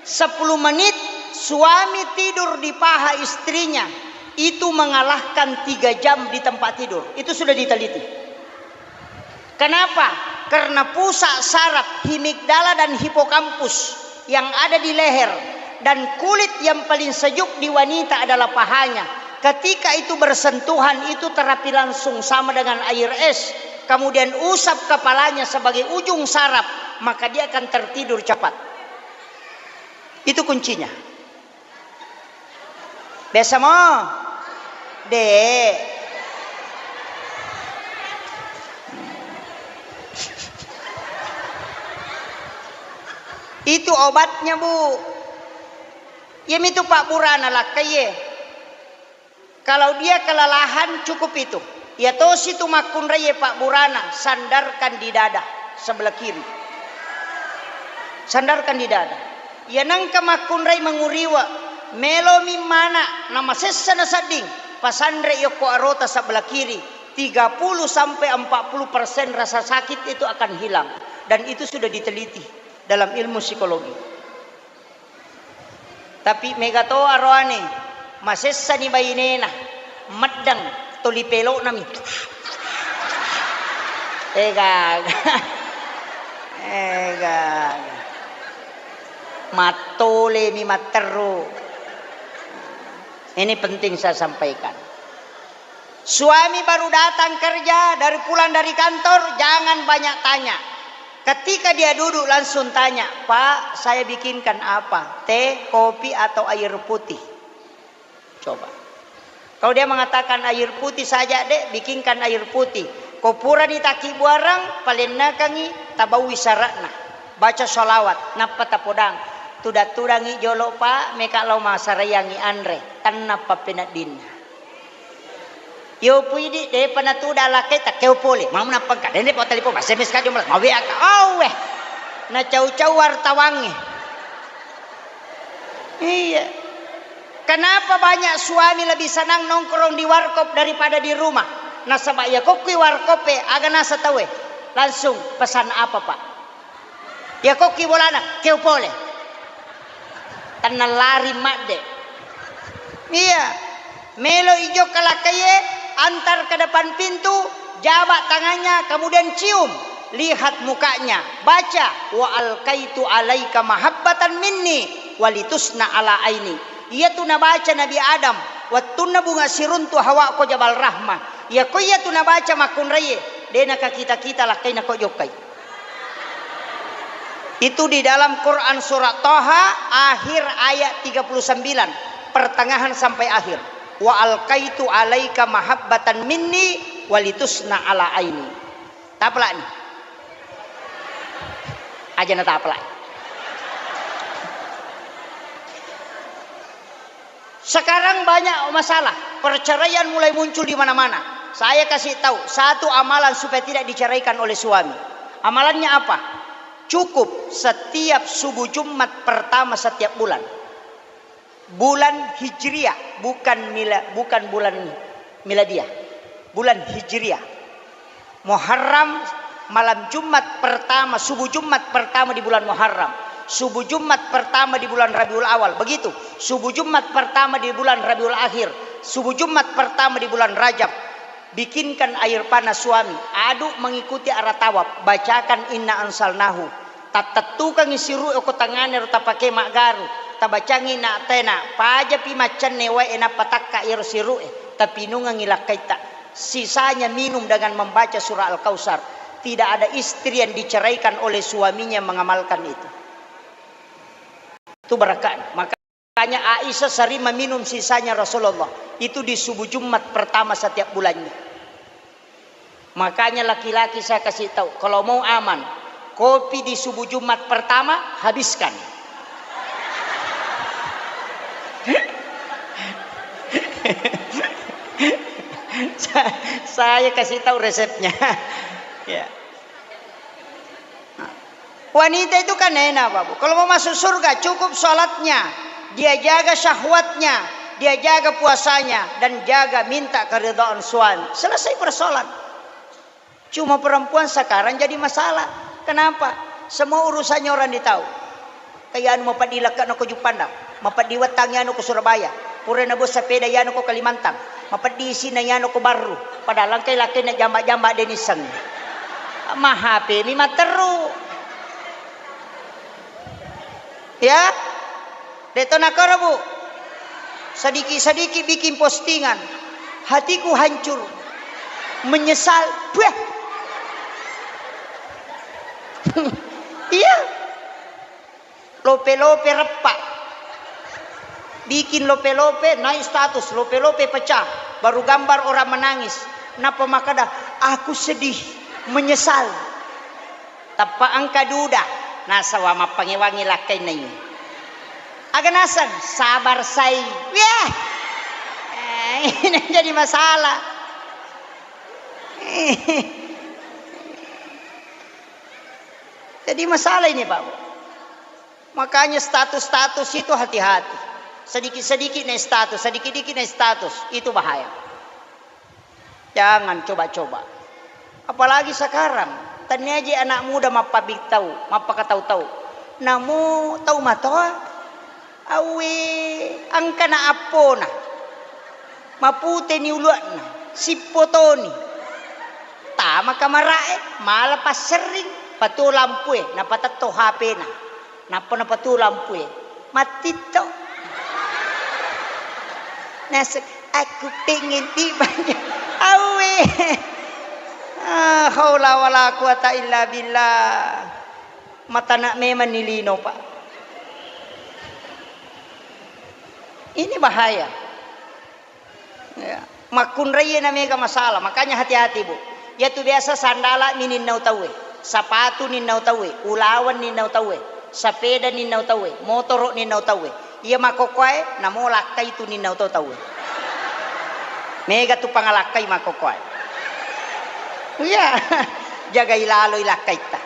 Sepuluh menit suami tidur di paha istrinya, itu mengalahkan tiga jam di tempat tidur. Itu sudah diteliti. Kenapa? Karena pusat saraf himigdala dan hipokampus yang ada di leher dan kulit yang paling sejuk di wanita adalah pahanya. Ketika itu bersentuhan, itu terapi langsung sama dengan air es. Kemudian usap kepalanya sebagai ujung saraf, maka dia akan tertidur cepat. Itu kuncinya. Biasa mo? De'. Itu obatnya, Bu. Iyamitu pabburana lakkaiye. Kalau dia kelelahan, cukup itu. Iya tosi tu makkunraie pabburana, sandarkan di dada sebelah kiri. Sandarkan di dada. Iya nengka makkunrai manguriwa, melomi mana namasessa nasedding, pasanre yokko arota sebelah kiri, tiga puluh sampai empat puluh persen rasa sakit itu akan hilang. Dan itu sudah diteliti dalam ilmu psikologi. Tapi mega to aroane, masessani bainena, meddeng, toli pelo'nami. Ega, ega. Mattolemi matteru. Ini penting saya sampaikan. Suami baru datang kerja, dari pulang dari kantor, jangan banyak tanya. Ketika dia duduk, langsung tanya, "Pak, saya bikinkan apa? Teh, kopi, atau air putih?" Coba. Kalau dia mengatakan, "Air putih saja, Dek, bikinkan air putih." Ko purani takkibuarang, palennekangi, tabaui syaratna. Baca sholawat, nappa tapodang. Tudang-tudangi jolo, Pak, meka lao masaraiangi anre. Tenna pappeneddinna. Yo puidi, depa natuda lakkai, takkeo pole. Mau nappangka, dende pa telepon, S M S ka jumlah, mau W A ka. Oh, weh. Nacau-cau wartawangnge. Iya. Kenapa banyak suami lebih senang nongkrong di warkop daripada di rumah? Nasaba iya kokkui warkop e, aga nasa tauwe? Langsung, "Pesan apa, Pak?" Iya kokki bolana, keo pole. Tenna lari madde. Iya. Melo ijokka lakkaiye, antar ke depan pintu, jabak tangannya, kemudian cium. Lihat mukanya, baca, "Wa alkaitu alaika mahabbatan minni walitusna ala aini." Iyatu nabaca Nabi Adam, wettunna bunga siruntu Hawa ko Jabal Rahmah. Iya ko iyatu nabaca makkunraiye, de nakakita-kita lakkaina ko jokkai. Itu di dalam Quran surat Toha, akhir ayat tiga puluh sembilan, pertengahan sampai akhir. "Wa alkaitu alaika mahabbatan minni walitusna ala aini." Tapalani. Aja na tapalani. Sekarang banyak masalah, perceraian mulai muncul di mana-mana. Saya kasih tahu satu amalan supaya tidak diceraikan oleh suami. Amalannya apa? Cukup setiap subuh Jumat pertama setiap bulan. Bulan Hijriah, bukan mila-, bukan bulan miladiah. Bulan Hijriah. Muharram, malam Jumat pertama, subuh Jumat pertama di bulan Muharram, subuh Jumat pertama di bulan Rabiul Awal, begitu. Subuh Jumat pertama di bulan Rabiul Akhir, subuh Jumat pertama di bulan Rajab. Bikinkan air panas suami, aduk mengikuti arah tawaf, bacakan inna anzalnahu. Tattettukangngi siru'e okko tangngana ro tapake maggaru, tabacangngi na tena, pajapi maccenne wae nappa takka iyaro siru'e, tapinungengngi lakkaitta. Sisanya minum dengan membaca surah Al-Kautsar. Tidak ada istri yang diceraikan oleh suaminya mengamalkan itu. Itu barakahnya. Makanya Aisyah sering meminum sisanya Rasulullah. Itu di subuh Jumat pertama setiap bulannya. Makanya laki-laki saya kasih tahu, kalau mau aman, kopi di subuh Jumat pertama habiskan. Sa-, saya kasih tahu resepnya. Ya. Wanita itu kan enak, Bapak. Kalau mau masuk surga, cukup sholatnya, dia jaga syahwatnya, dia jaga puasanya, dan jaga minta keridhaan suami. Selesai persoalan. Cuma perempuan sekarang jadi masalah. Kenapa? Semua urusannya orang ditahu. Kaya anu mapeddi lekke'na ko Juppandang, mapeddi wettangngi anu ko Surabaya, pura nabua sepeda iyanu ko Kalimantan, mapeddi isina iyanu ko Barru, padahal engkai lakkainna jamba-jamba de' nisseng. Ma H P mi matteru. Ya? De' to nakoro, Bu. Sedikit-sedikit bikin postingan. Hatiku hancur. Menyesal. Puh. Iya. Lope-lope reppa. Bikin lope-lope, naik status, lope-lope pecah. Baru gambar orang menangis. Nappa makkeda, "Aku sedih, menyesal." Tappa engka duda, nasaba mappangewangi lakkainna ini. Aga naseng, sabar sai. Weh. Eh, ini jadi masalah. Jadi masalah ini, Pak. Makanya status-status itu hati-hati. Sedikit-sedikit naik status, sedikit-sedikit naik status, itu bahaya. Jangan coba-coba. Apalagi sekarang, tennia je anak muda mappabitau, mappakatau-tau. Namo tau matoa, awe, engkana appona. Maputeni ulua'na, sippotoni. Tama kamara'e, mala passerring, patuo lampue, napatetto H P-na. Nappa napatuo lampue. Mattitto. Naseng, "Aku pengen dibanyak." Awe. Ah, haula wala quwata illa billah. Matana memang ni lino, Pak. Ini bahaya. Ya. Makkunraie na mega masalah, makanya hati-hati, Bu. Iyatu biasa sandala mi ninnau tauwe, sapatu ninnau tauwe, ulaweng ninnau tauwe, sapeda ninnau tauwe, motoro ninnau tauwe. Iya makkokkoe, namo lakkai tu ninnau to tauwe. Mega tu pangalakkai makkokkoe. Iya, jagai laloi lakkaitta.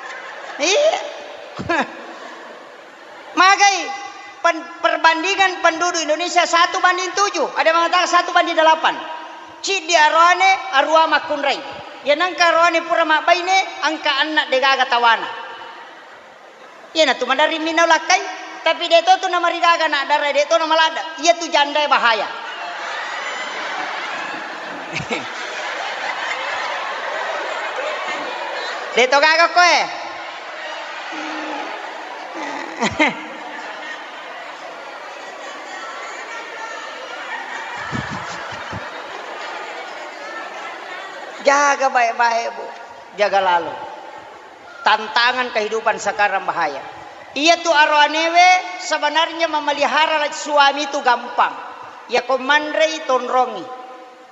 Iya. Magai pen-, perbandingan penduduk Indonesia satu banding tujuh, ada yang mengatakan satu banding delapan. Ciddi aroane, arua makkunrai. Iya nengka aroane pura mabbaine, engka anna degaga tawana. Iyanatu maderri minau lakkai, tapi de to tu namarigaga anak dara, de to namaladda. Iyatu jandae bahaya. De to gaga koe. Jaga baik-baik, Bu. Jaga lalo. Tantangan kehidupan sekarang bahaya. Iyatu aroanewe sebenarnya memelihara suami itu gampang. Yako manrei tonrongi.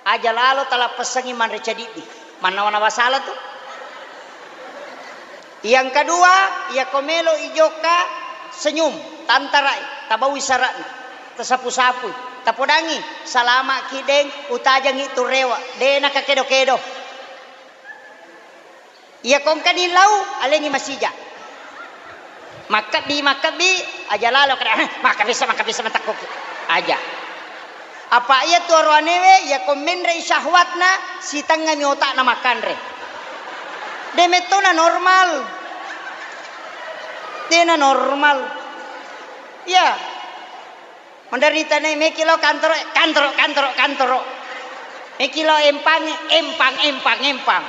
Aja lalo talappessangi manre cadiddi. Mannawa-nawa sala tu. Yang kedua, yako melo ijokka senyum, tantarai, tabaui sara'na, tasapu-sapui, tapodangi, "Salama ki deng, utajangi tu rewa, de nakakedo-kedo." Iya kongkani lau, alengi masija. Makkebbi, makkebbi, aja lalo kada, "Heh, makkebissa, makkebissa matakkoki." Aja. Apa iya tu aroanewe, iya ko menrei syahwatna, sitengngami otakna makkanre. De' metto na normal. De' na normal. Iya. Menderita ne meki lo kantoro, kantoro, kantoro, kantoro. Meki lo empang, empang, empang, empang.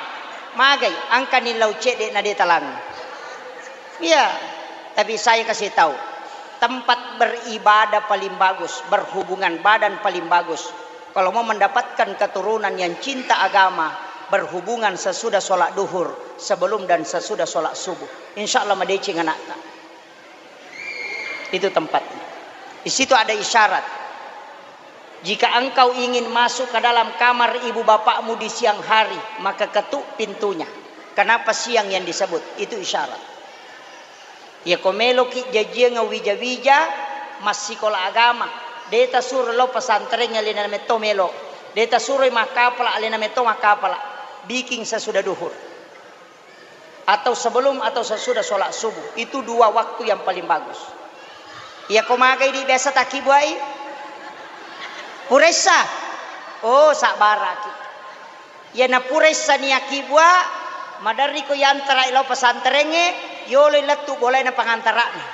Magai, angkani lau cedde' na de' talang. Iya. Tapi saya kasih tahu, tempat beribadah paling bagus, berhubungan badan paling bagus. Kalau mau mendapatkan keturunan yang cinta agama, berhubungan sesudah sholat duhur, sebelum dan sesudah sholat subuh. Insya Allah madeceng anakta. Itu tempatnya. Di situ ada isyarat. Jika engkau ingin masuk ke dalam kamar ibu bapakmu di siang hari, maka ketuk pintunya. Kenapa siang yang disebut? Itu isyarat. Iya ko meloki jajiang wija-wija massikola agama, de' tasuro lao pesantren alena metto melo, de' tasuro makkapala alena metto makkapala, bikin sesudah duhur. Atau sebelum atau sesudah sholat subuh. Itu dua waktu yang paling bagus. Iya ko magai di biasa takkibuai? Puressa. Oh, sabbaraki. Iya na puressa ni akkibua, maderri ko yantara lao pesantrengnge, yolo lettu bolaina pangantara'na.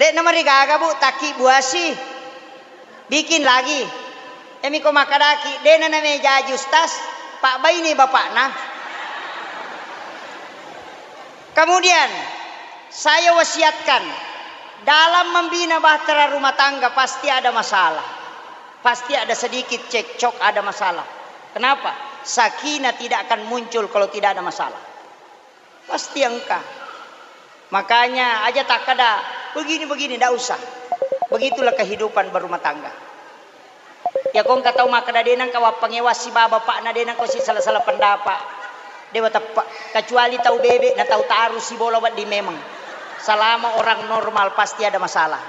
De' namarigaga, Bu, takkibuasi. Bikin lagi. Emi ko makkadaki, de' na name jaji ustaz, pabbaine bapakna. Kemudian, saya wasiatkan, dalam membina bahtera rumah tangga pasti ada masalah. Pasti ada sedikit cekcok, ada masalah. Kenapa? Sakinah tidak akan muncul kalau tidak ada masalah. Pasti engka. Makanya aja takkada, "Begini-begini," ndak usah. Begitulah kehidupan berumah tangga. Ya, ko engka tau makkada, "De' nengka wappangewa siba bapakna, de' nengka sisala-sala pendapat." Dewa teppe'. Kecuali tau bebe' na tau taru sibola wedding memang. Selama orang normal pasti ada masalah.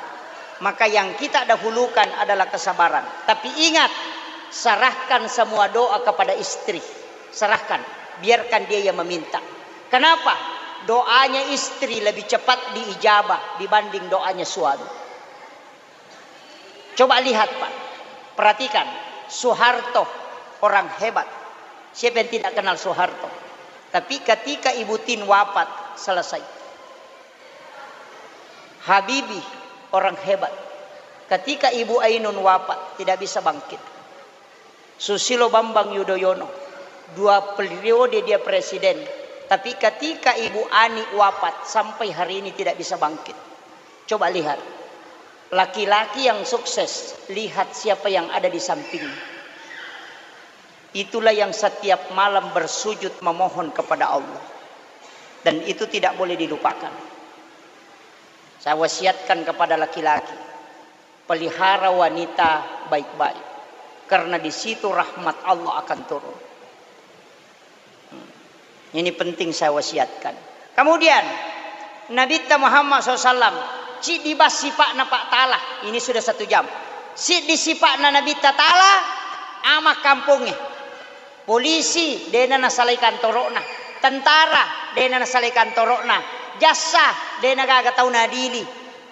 Maka yang kita dahulukan adalah kesabaran. Tapi ingat, serahkan semua doa kepada istri. Serahkan, biarkan dia yang meminta. Kenapa? Doanya istri lebih cepat diijabah dibanding doanya suami. Coba lihat, Pak. Perhatikan, Soeharto orang hebat. Siapa yang tidak kenal Soeharto? Tapi ketika Ibu Tin wafat, selesai. Habibie orang hebat. Ketika Ibu Ainun wafat, tidak bisa bangkit. Susilo Bambang Yudhoyono, dua periode dia presiden, tapi ketika Ibu Ani wafat, sampai hari ini tidak bisa bangkit. Coba lihat, laki-laki yang sukses, lihat siapa yang ada di sampingnya. Itulah yang setiap malam bersujud memohon kepada Allah. Dan itu tidak boleh dilupakan. Saya wasiatkan kepada laki-laki, pelihara wanita baik-baik, karena di situ rahmat Allah akan turun. Hmm. Ini penting saya wasiatkan. Kemudian, Nabitta Muhammad sallallahu alaihi wasallam, ciddi bang sipa'na Pak Ta'ala. Ini sudah satu jam. Siddi sipa'na Nabitta Ta'ala, ama kampongnge. Polisi, de'na nasalai kantoro'na. Tentara, de'na nasalai kantoro'na. Jassa, de'na gaga tau naadili.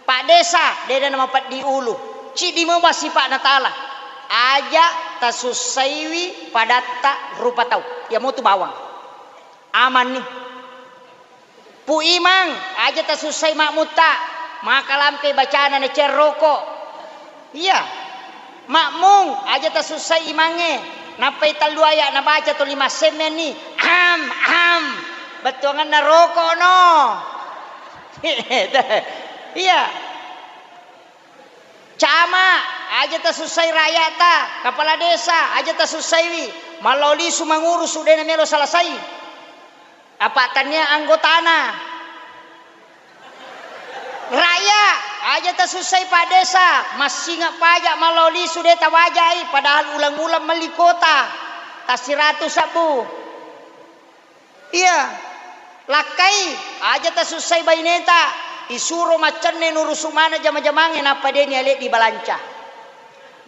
Pak Desa, de'na namapeddi ulu. Ciddi memang sipa'na Ta'ala. Aja tasussaiwi padatta rupa tau. Iya motu bawang. Amanni. Pu Imang, aja tasussai makmutta. Maka lampe bacana na cerroko. Iya. Makmung, aja tasussai imangnge. Nappai tellu aya nabaca tuli massemmenni. Am, am. Bettuanganna roko no. Iya. Camat, aja tasussai rakyata. Kepala desa, aja tasussaiwi. Mallao lisu mangurusu, de'na melo selesai. Apa tania anggotana. Rakyat, aja tasussai Pak Desa. Massinga pajak mallao lisu, de' tawajai. Padahal ulang-ulang melli kuota. Tasiratu sabbu. Iya. Lakkai, aja tasussai baineta, isuro maccenne nurusu maneng jama-jamangnge nappa de'ni ale dibalanca.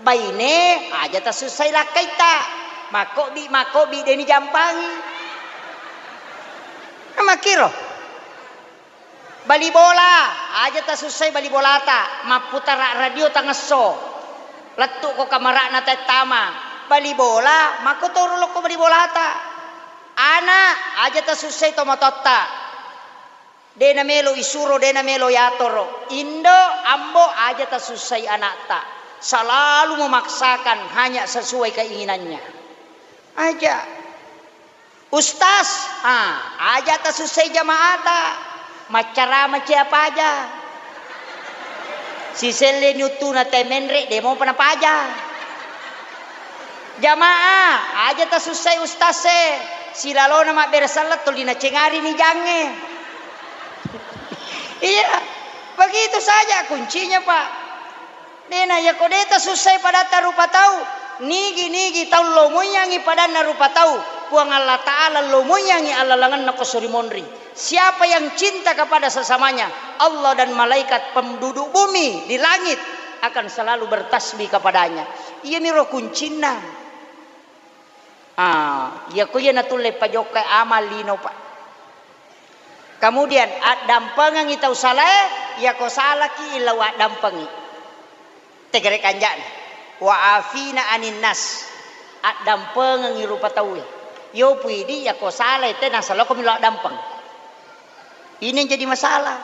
Baine, aja tasussai lakkaitta, makkobi-makkobi de'ni jampangi. Makkiro. Bali bola, aja tasussai bali bolata, mapputara radio tangesso. Lettu'ko kamara'na tettama, bali bola, makkotoro lokko bali bolata. Ana', aja tasussai tomatoatta. De' namelo isuro, de' namelo yatoro. Indo, ambo, aja tasussai ana'ta. Selalu memaksakan hanya sesuai keinginannya. Aja. Ustaz, ah, aja tasussai jama'ata. Maccarama cia paja. Siselleni uttuna te menre', de' mopa napaja. Jamaah, aja tasussai ustaz e. Silalona mabbere selleng tuli nacengarini jangnge. Iya, begitu saja kuncinya, Pak. Dena, iyako de' tasussai padatta rupa tau, nigi-nigi tau lo muiyangngi padanna rupa tau, Puang Allah Ta'ala lo muiyangngi allalengenna ko suri monri. Siapa yang cinta kepada sesamanya, Allah dan malaikat penduduk bumi di langit akan selalu bertasbih kepadanya. Iyamiro kuncinna. Ah, iyako iya natulle pajokkai amal lino, Pak. Kemudian, addampengengngi tau salae, iyako salaki illau addampengi. Tegere kanja'na. Wa afina anin nas. Addampengengngi rupa tauwe. Yo puidi, iyako salae te nasaloko milo addampeng. Ini yang jadi masalah.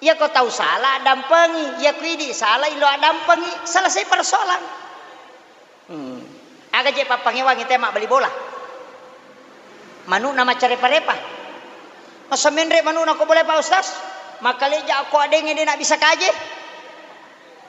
Iyako tau sala addampengi, iyako idi sala ilo addampengi, selesai persoalan. Hmm. Aga je pappangewangi te mabbali bola? Manu'na maccarepa-repa. Masa menre' manu'na ko bola, Pak Ustaz? Makkaleja ko adengnge de' nabisa kaje.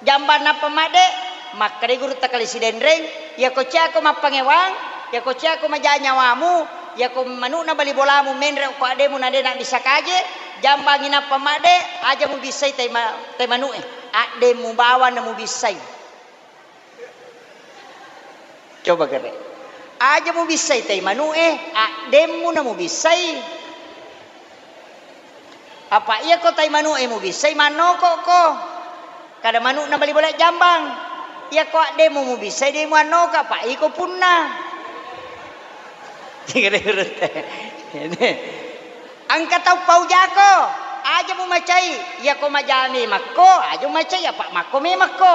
Jambang nappa madde', makkeda gurutta kale Sidenreng, iyako ciako mappangewang, iyako ciako maja nyawamu, iyako manu'na bali bolamu menre' ko addemu na de' nabisa kaje, jambangi nappa madde', aja mubissai tai ma-, tai manu'e. Addemu bawang na mubissai. Coba kere. Aja mubissai tai manu'e, addemmu na mubissai. Apa iyako tai manu'e mubissai, mannokokko. Kada manu'na bali bola jambang. Iyako addemmu mubissai, de' muannoka, apa iko punna. Engka tau paujako, aja mumacai, iyako maja memakko, aja mumacai, apa makko memakko.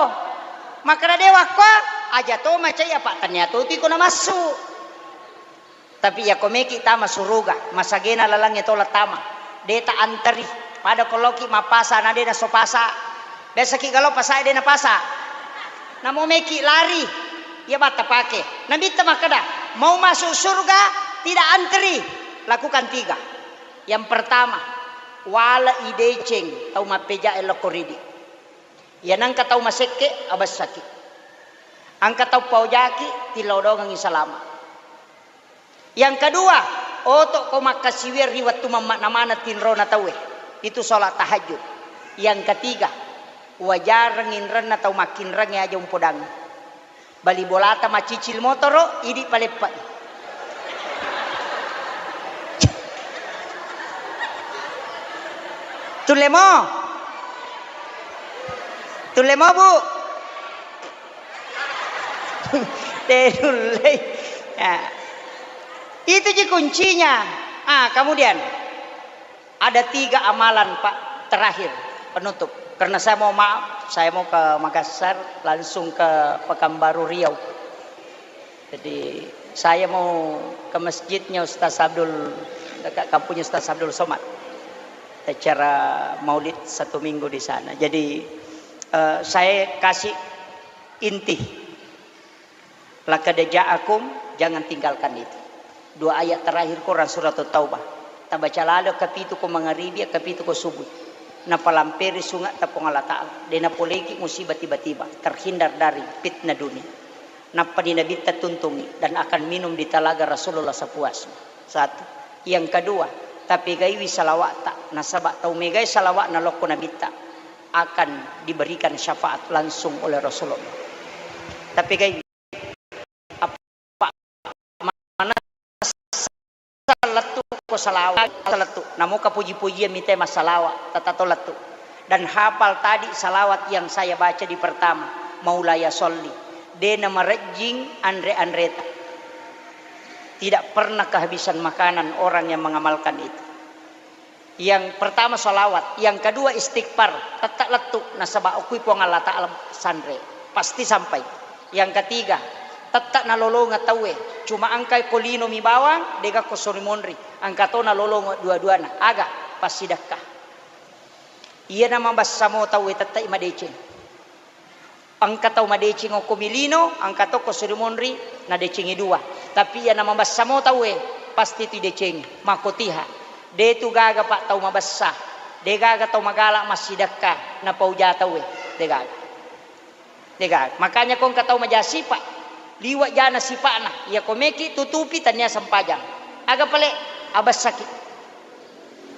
Makkeda de' wakko, aja to macai, apa tania to tiko namassu. Tapi iyako meki tama suruga, masagena lalangnge tola tama. De' ta anteri, pada ko loki mappasa na de' naso pasa. Biasaki galo pasae de' napasa. Namo meki lari, iya batta pake. Nabitta makkeda, mau masuk surga, tidak anteri. Lakukan tiga. Yang pertama, wale'i deceng tau mappejae lokko ridi. Iya nengka tau masekke, abessaki. Engka tau paojaki, tilodongengi salama. Yang kedua, oto'ko makkasiwiang ri wettu mamma'na maneng tinrona tauwe. Itu sholat tahajud. Yang ketiga, wajareng inrenna tau makkinrengnge aja umpodangngi. Bali bolata macicil motoro, idi paleppe'i. Tullemo? Tullemo, Bu? Terullei. Ya. Itu ji kuncinya. Ah, kemudian ada tiga amalan, Pak, terakhir penutup. Karena saya mau maaf, saya mau ke Makassar, langsung ke Pekanbaru Riau. Jadi, saya mau ke masjidnya Ustaz Abdul, dekat kampungnya Ustaz Abdul Somad. Acara maulid satu minggu di sana. Jadi, eh, saya kasih inti. Laqad ja'akum, jangan tinggalkan itu. Dua ayat terakhir Quran Surat Taubah. Tabaca lalo kapitu ko mangaribi, kapitu ko subuh. Napalamperi sunge' ta Puang Allah Ta'ala. De' napoleki musibah tiba-tiba. Terhindar dari fitnah dunia. Nappani Nabitta tuntungi dan akan minum di talaga Rasulullah sepuasnya. Satu. Yang kedua, tapegaiwi salawa'ta, nasaba' tau megai salawa'na lokko Nabitta akan diberikan syafaat langsung oleh Rasulullah. Tapegaiwi apa mana lettu ko salawat, lettu. Namoka puji-pujian mite massalawa, tatato lettu. Dan hafal tadi salawat yang saya baca di pertama, Maulaya sholli. De' namarejjing anre-anreta. Tidak pernah kehabisan makanan orang yang mengamalkan itu. Yang pertama salawat, yang kedua istighfar, tette' lettu, nasaba' okui Puang Allah Ta'ala sanre. Pasti sampai. Yang ketiga, tette' nalolongeng tauwe. Cuma engka ko linomi bawang, dega ko sori monri. Engka to nalolongeng dua-duana. Aga? Passidekka. Iyana mabessamo tauwe tette'i madeceng. Engka tau madeceng okko milino, engka to ko sori monri, nadecengi dua. Tapi iyana mabessamo tauwe, pasti tu idecengi. Makkotiha. De tu gaga, Pak, tau mabessa. De gaga tau magala massidekka, napauja tauwe. De gaga. Dega. Makanya ko engka tau maja sipa, liwa jana sipa'na. Iya ko meki tutupi, tania sempajang. Aga pale? Abessaki.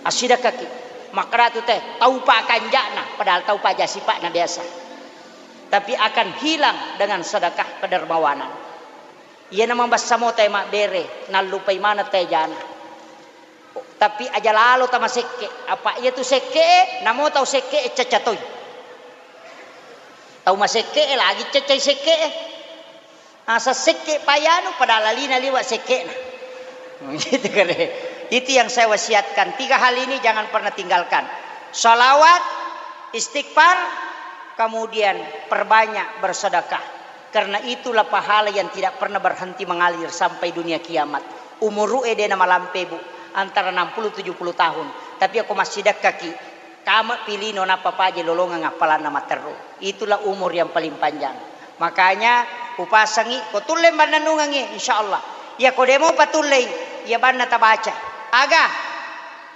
Assidekkaki. Makkeda tu te, tau pa kanja'na, padahal tau pa ja sipa'na biasa. Tapi akan hilang dengan sedekah kedermawanan. Iyana mabessa mo te mabbere, nallupai maneng te jana. Tapi aja lalo tamasekke, apa iya tu sekke, namo tau sekke cacca toi. Tau masekke lagi caccai sekke. Asa sekke payanu pada lalina liwa sekkena. Gitu kare. Itu yang saya wasiatkan. Tiga hal ini jangan pernah tinggalkan. Salawat, istighfar, kemudian perbanyak bersedekah. Karena itulah pahala yang tidak pernah berhenti mengalir sampai dunia kiamat. Umuru'e de namalampe, Bu, antara enam puluh tujuh puluh tahun. Tapi ako massidekkaki, kame pilino nappa paje lolongeng appalanna matteru. Itulah umur yang paling panjang. Makanya upasangi, ko tulle mannennungengi, insyaallah. Iya ko demo patullei, iya banna tabaca. Aga?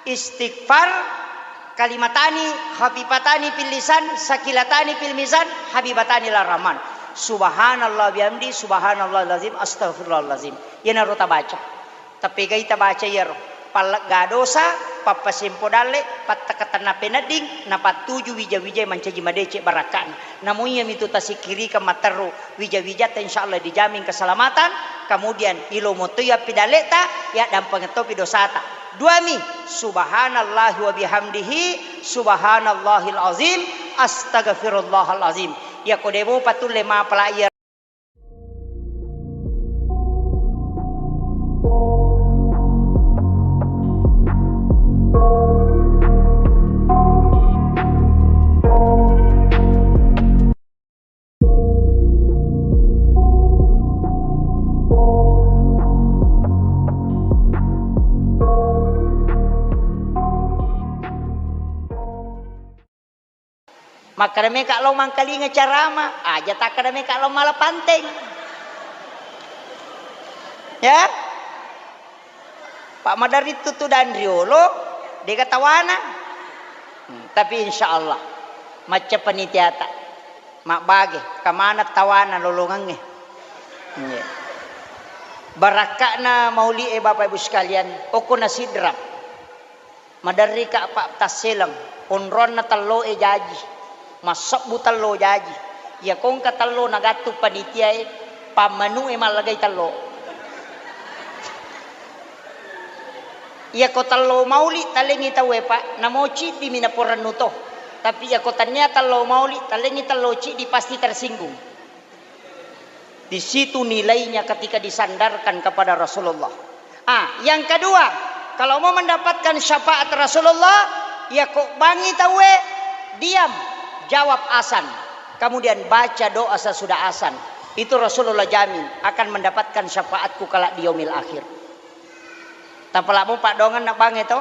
Istighfar, kalimatani khafifatani fil lisan, sakilatani fil mizan, habibatani ila rahman. Subhanallah bihamdi, subhanallahil azim, astagfirullahalazim. Iyanaro tabaca. Tapegai tabaca iyaro. Pallegga dosa, pappasempo dalle, pattakatenna penedding, napattuju wija-wija mancaji madeceng barakka'na. Namo iyami tu tasikkirikeng matteru, wija-wijatta insyaallah dijamin keselamatan, kemudian ilomo toi appidalleta, yaddampengettopi dosata. Duami, subhanallahi wa bihamdihi, subhanallahil azim, astagfirullahal azim. Iyako demo patulle mapala iya. Makkeda meka lao mangkalinga carama, aja takkeda meka lao mala panteng. Ya? Pak maderri tutu dan riolo, dega tawana. Hmm, tapi insyaallah macca panitiata. Mabbage, kamana tawana lolongengnge. Iya. Barakka'na mauli'e, Bapak Ibu sekalian, okko na Sidrap. Maderrika, Pak, tasseleng, onronna telloe jaji, massebbu tello jaji. Iya ko engka tello nagattu panitiae, pammanu'e mallagai tello. Iya ko tello mauli talengngi tauwe, Pak, namo ciddimi naporennu to. Tapi iya ko tania tello mauli talengngi tello ciddi, pasti tersinggung. Di situ nilainya ketika disandarkan kepada Rasulullah. Ah, yang kedua, kalau mau mendapatkan syafaat Rasulullah, ya kok bangi tauwe, diam, jawab asan. Kemudian baca doa sesudah asan. Itu Rasulullah jamin akan mendapatkan syafaatku kelak di yaumil akhir. Tapalamo paddongenna bange to.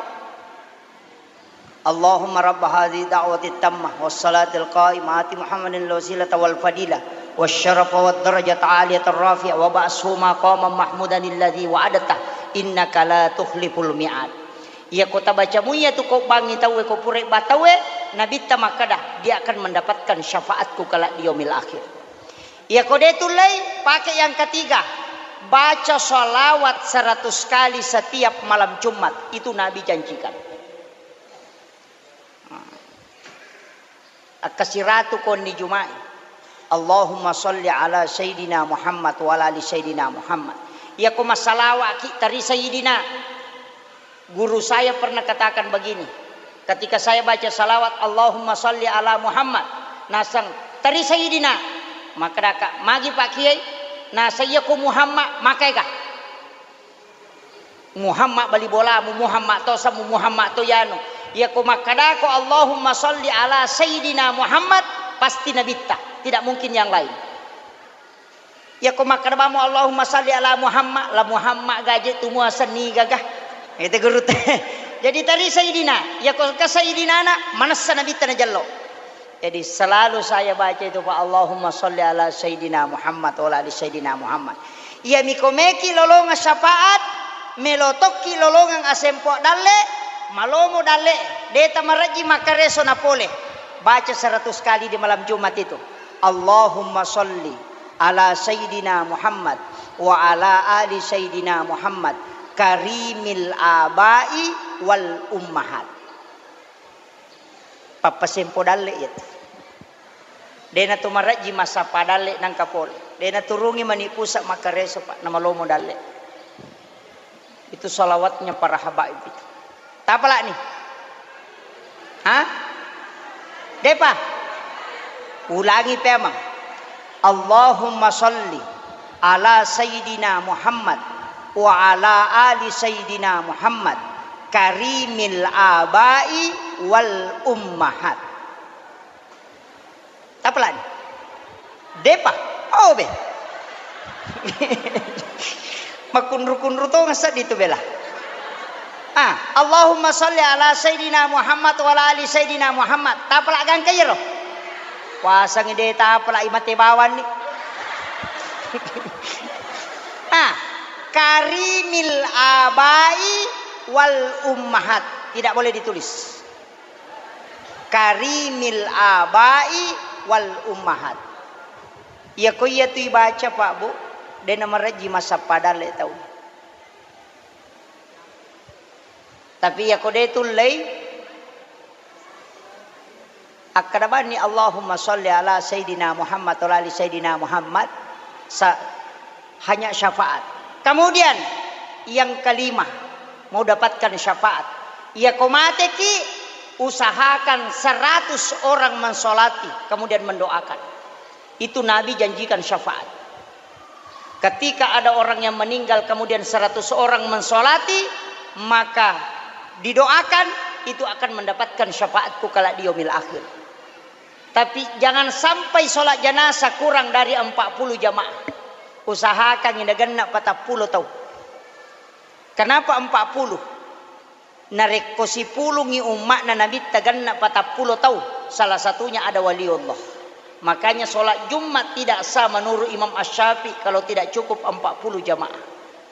Allahumma rabba hadhihi da'wati tammah was salatil qaimah ati Muhammadin al wasilata wal fadilah was syarafa wad darajata aliyata rafi'ah wa ba'shu maqaman mahmudan alladzi wa'adta innaka la tukhliful mi'ad. Iya ko tabaca muiya tu ko bangi tauwe, ko pura ba tauwe, Nabitta makkeda, dia akan mendapatkan syafaatku kelak di yaumil akhir. Iya ko de tullei, pake yang ketiga, baca salawat seratus kali setiap malam Jumat. Itu Nabi janjikan. Akkasiratu konni Juma'i. Allahumma salli ala Sayyidina Muhammad wa ala ali Sayyidina Muhammad. Iya ko massalawa'ki tari Sayyidina. Guru saya pernah katakan begini, ketika saya baca salawat Allahumma salli ala Muhammad, naseng tari Sayyidina. Makkedaka, magi Pak Kiai? Naseng iya ko Muhammad, makaega? Muhammad bali bolamu, Muhammad to samu, Muhammad to yanu. Iya ko makkedako Allahumma salli ala Sayyidina Muhammad, pasti Nabitta. Tidak mungkin yang lain. Yako makkeda bamo Allahumma salli ala Muhammad, la Muhammad gaje tu muasenni gaga. Itu guru te. Jadi tadi Sayyidina, yako ke Sayyidina na, manessa Nabitta najello. Jadi selalu saya baca itu, Pak, Allahumma salli ala Sayyidina Muhammad wa ala ali Sayyidina Muhammad. Iya miko meki lolongang syafaat, melo tokki lolongang asempo dalle, malomo dalle, deta marejji makkareso napole. Baca seratus kali di malam Jumat itu. Allahumma salli ala Sayyidina Muhammad wa ala ali Sayyidina Muhammad karimil abai wal ummahat. Pappasempo dalle iyatu. Dena tu marejji massappa dalle nangka pole. Dena turungi mani pusa makkareso, Pak, namalomo dalle. Itu salawatnya para habaib itu. Tapalani? Hah? Depa? Ulangi pemang. Allahumma salli ala Sayyidina Muhammad wa ala ali Sayyidina Muhammad karimil abai wal ummahat. Tapalani? Depa? Oh, be. Makunru-kunru to ngasadi tu bela. Ah, Allahumma salli ala Sayyidina Muhammad wa ala ali Sayyidina Muhammad. Tapala gangka iyaro. Wasangi de tapala imate bawanni. Ah, karimil abai wal ummahat. Tidak boleh ditulis. Karimil abai wal ummahat. Iya ko iya tu ibaca, Pak, Bu, de namarejji massappa dalle tau. Tapi iya ko de tullei, akkeda bani Allahumma salli ala Sayyidina Muhammad wa ala ali Sayyidina Muhammad, sa-, hanya syafaat. Kemudian yang kelima, mau dapatkan syafaat. Iya ko mateki, usahakan seratus orang mensolati, kemudian mendoakan. Itu Nabi janjikan syafaat. Ketika ada orang yang meninggal, kemudian seratus orang mensolati, maka didoakan, itu akan mendapatkan syafaatku kala di yaumil akhir. Tapi jangan sampai sholat jenazah kurang dari empat puluh jamaah. Usahakan ina genna patappulo tau. Kenapa empat puluh? Narekko sipulungngi umma'na Nabitta genna patappulo tau, salah satunya ada waliullah. Makanya sholat Jumat tidak sah menurut Imam Asy-Syafi'i kalau tidak cukup empat puluh jamaah.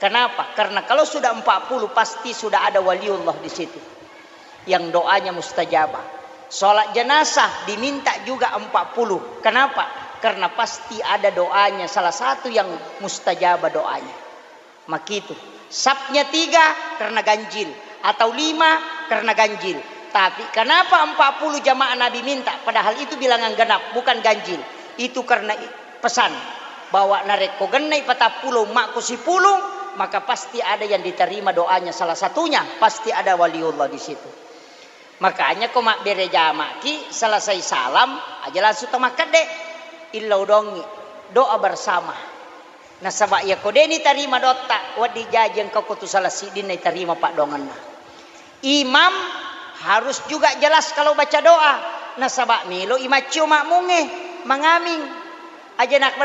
Kenapa? Karena kalau sudah empat puluh, pasti sudah ada waliullah di situ yang doanya mustajabah. Sholat jenazah diminta juga empat puluh. Kenapa? Karena pasti ada doanya, salah satu yang mustajabah doanya. Makitu. Sapnya tiga karena ganjil, atau lima karena ganjil. Tapi kenapa empat puluh jamaah Nabi minta, padahal itu bilangan genap, bukan ganjil? Itu karena i-, pesan bahwa narekko gennai patappulo umma'ku sipulung, maka pasti ada yang diterima doanya, salah satunya pasti ada waliullah di situ. Makanya ko mabbere jamaki, selesai salam aja langsung to makkedde, illau dongi, doa bersama. Nasaba iya ko deni tarima dotta, wedding jaji engka ko tu salah siddinna itarima paddoangenna. Imam harus juga jelas kalau baca doa, nasaba melo imaccio makmungnge mangaming. Aja nak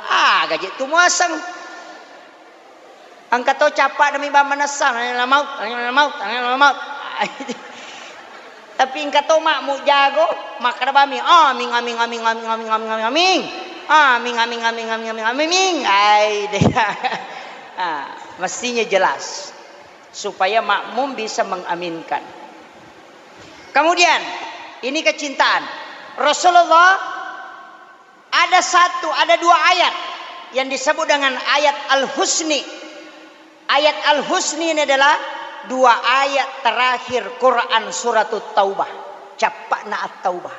ah, gaji tu muaseng. Engka to cappa demi bang manessa, la maut, la maut, la maut. Tapi engka to makmu jago, makkeda bami, amin, amin, amin. Amin, amin, amin, amin, amin. Ai, deh. Ah, mestinya jelas supaya makmum bisa mengaminkan. Kemudian, ini kecintaan. Rasulullah ada satu, ada dua ayat yang disebut dengan ayat Al-Husni. Ayat Al-Husni ini adalah dua ayat terakhir Quran Suratut Taubah. Cappa'na At-Taubah.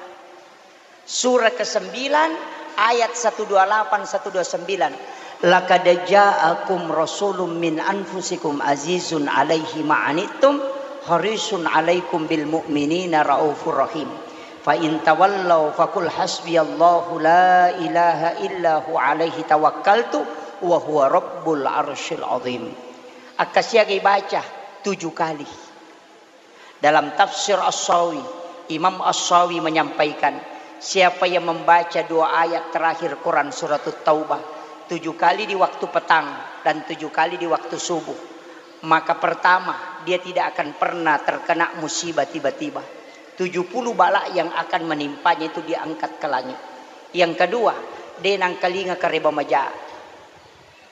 Surah kesembilan, ayat satu dua lapan, satu dua sembilan. Laqad ja'akum rasulun min anfusikum azizun alaihi ma'anittum harisun alaikum bil mu'minina raufur rahim. Fa in tawallau faqul hasbiyallahu la ilaha illa huwa alaihi tawakkaltu wa huwa rabbul arsyil azim. Akkasiagai baca tujuh kali. Dalam tafsir As-Sawi, Imam As-Sawi menyampaikan, Siapa yang membaca dua ayat terakhir Quran Surat Taubah tujuh kali di waktu petang dan tujuh kali di waktu subuh, maka pertama, dia tidak akan pernah terkena musibah tiba-tiba. Tujuh puluh bala yang akan menimpanya itu diangkat ke langit. Yang kedua, de nangkalinga kareba maja.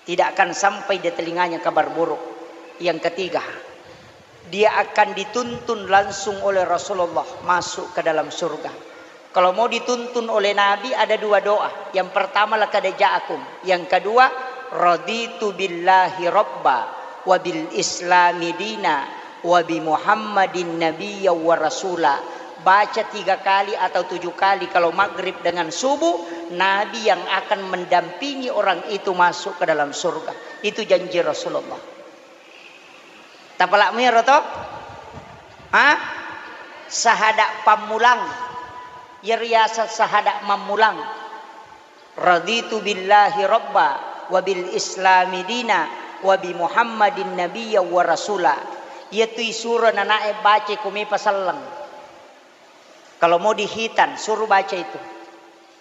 Tidak akan sampai di telinganya kabar buruk. Yang ketiga, dia akan dituntun langsung oleh Rasulullah masuk ke dalam surga. Kalau mau dituntun oleh Nabi, ada dua doa. Yang pertama, "Laqad ja'akum." Yang kedua, "Raditu billahi rabba wa bil islami dina wa bi Muhammadin nabiyya wa rasula." Baca tiga kali atau tujuh kali kalau maghrib dengan subuh, Nabi yang akan mendampingi orang itu masuk ke dalam surga. Itu janji Rasulullah. Tapalak miro to? Ha? Sahada pammulang. Yeriasa sahada mammulang. "Raditu billahi rabba wa bil islami dina wa bi Muhammadin nabiyya wa rasula." Iyatu isuro nanae baca ko mepa selleng. Kalau mau dihitan, suruh baca itu.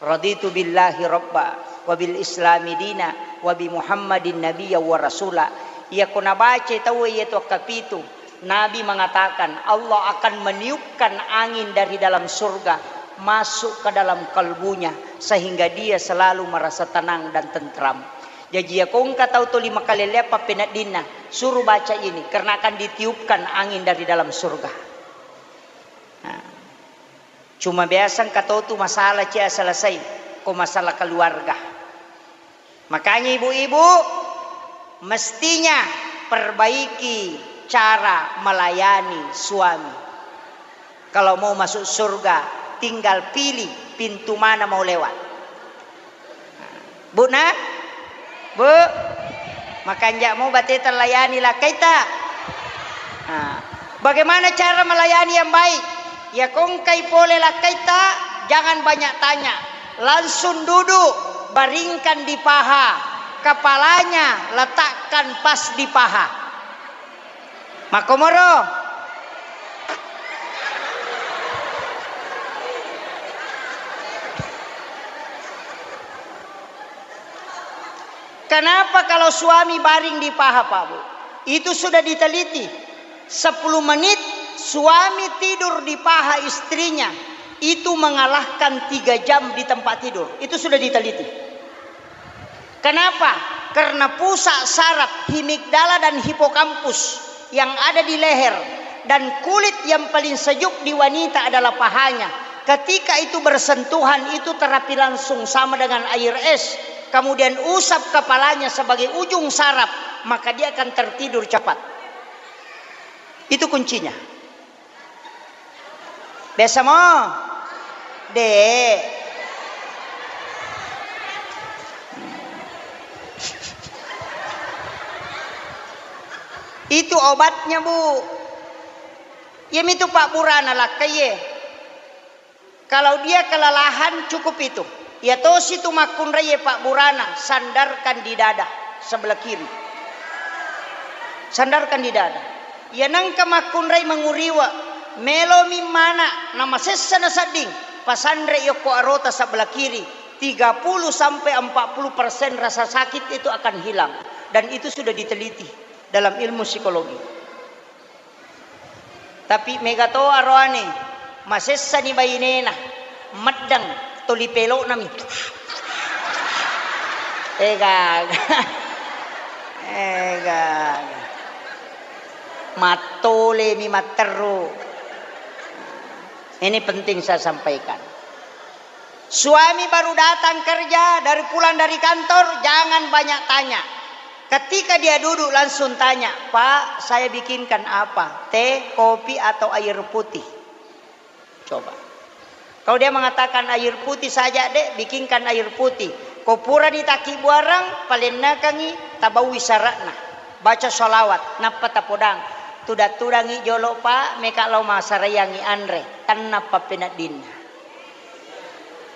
"Raditu billahi rabba wa bil islami dina wa bi Muhammadin nabiyya wa rasula." Iyako nabaca tauwe iyatu akkapitu, Nabi mengatakan, Allah akan meniupkan angin dari dalam surga masuk ke dalam kalbunya, sehingga dia selalu merasa tenang dan tentram. Jaji, iyako engka tau tuli makalelleang pappeneddinna, suruh baca ini, karena akan ditiupkan angin dari dalam surga. Nah, cuma biasa engka tau tu masalah cia selesai, ko masalah keluarga. Makanya ibu-ibu, mestinya perbaiki cara melayani suami. Kalau mau masuk surga, tinggal pilih pintu mana mau lewat. Bu, nak? Bu, makanja' mo bateta layani lakkaita. Nah, bagaimana cara melayani yang baik? Iyako engkai pole lakkaita, jangan banyak tanya. Langsung duduk, baringkan di paha. Kepalanya letakkan pas di paha. Makkomoro. Kenapa kalau suami baring di paha, Pak Bu? Itu sudah diteliti. Sepuluh menit suami tidur di paha istrinya, itu mengalahkan tiga jam di tempat tidur. Itu sudah diteliti. Kenapa? Karena pusat saraf himigdala dan hipokampus yang ada di leher dan kulit yang paling sejuk di wanita adalah pahanya. Ketika itu bersentuhan, itu terapi langsung sama dengan air es. Kemudian usap kepalanya sebagai ujung saraf, maka dia akan tertidur cepat. Itu kuncinya. Biasa mo? De'. Itu obatnya, Bu. Iyamitu pabburana lakkaie. Kalau dia kelelahan, cukup itu. Iya tosi tu makkunraie pabburana, sandarkan di dada sebelah kiri. Sandarkan di dada. Iya nengka makkunrai manguriwa, melomi mana namasessa nasedding, pasanre yokko arota sebelah kiri, tiga puluh sampai empat puluh persen rasa sakit itu akan hilang. Dan itu sudah diteliti dalam ilmu psikologi. Tapi mega to aroane, masessani bainena, meddeng, toli pelo'nami. Egaga. Egaga. Mattolemi matteru. Ini penting saya sampaikan. Suami baru datang kerja, dari pulang dari kantor, jangan banyak tanya. Ketika dia duduk, langsung tanya, "Pak, saya bikinkan apa? Teh, kopi, atau air putih?" Coba. Kalau dia mengatakan, "Air putih saja, Dek, bikinkan air putih." Ko purani takkibuarang, palennekangi, tabaui syaratna. Baca sholawat, nappa tapodang. "Tuda-tudangi jolo, Pak, meka lao masaraiangi anre." Tennappa peneddinna.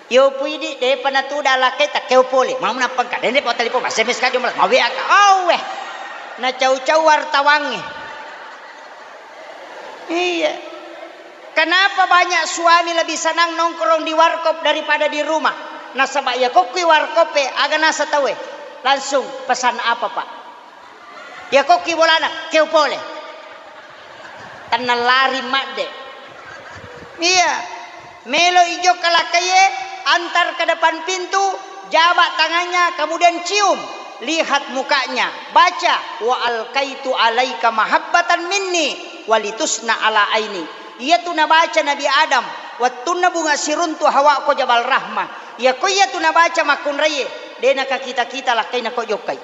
Yo puidi, depa natuda lakkai, takkeo pole. Mau nappangka, dende pa telepon, S M S ka jomla, ma W A ka. Auwe. Na cau-cau wartawangnge. Iya. Kenapa banyak suami lebih senang nongkrong di warkop daripada di rumah? Nasaba iya kokkui warkop e, aga nasa tauwe, langsung, "Pesan apa, Pak?" Iya kokkui bolana, "Keo pole." Tenna lari madde. Iya. Melo ijokka lakkaie, antar ke depan pintu, jabak tangannya, kemudian cium, lihat mukanya, baca, "Wa alkaitu alaika mahabbatan minni walitusna ala aini." Iyatu nabaca Nabi Adam, wettunna bunga siruntu Hawa ko Jabal Rahmah. Iyako iyatu nabaca makkunraie, de nakakita-kita lakkaina ko jokkai.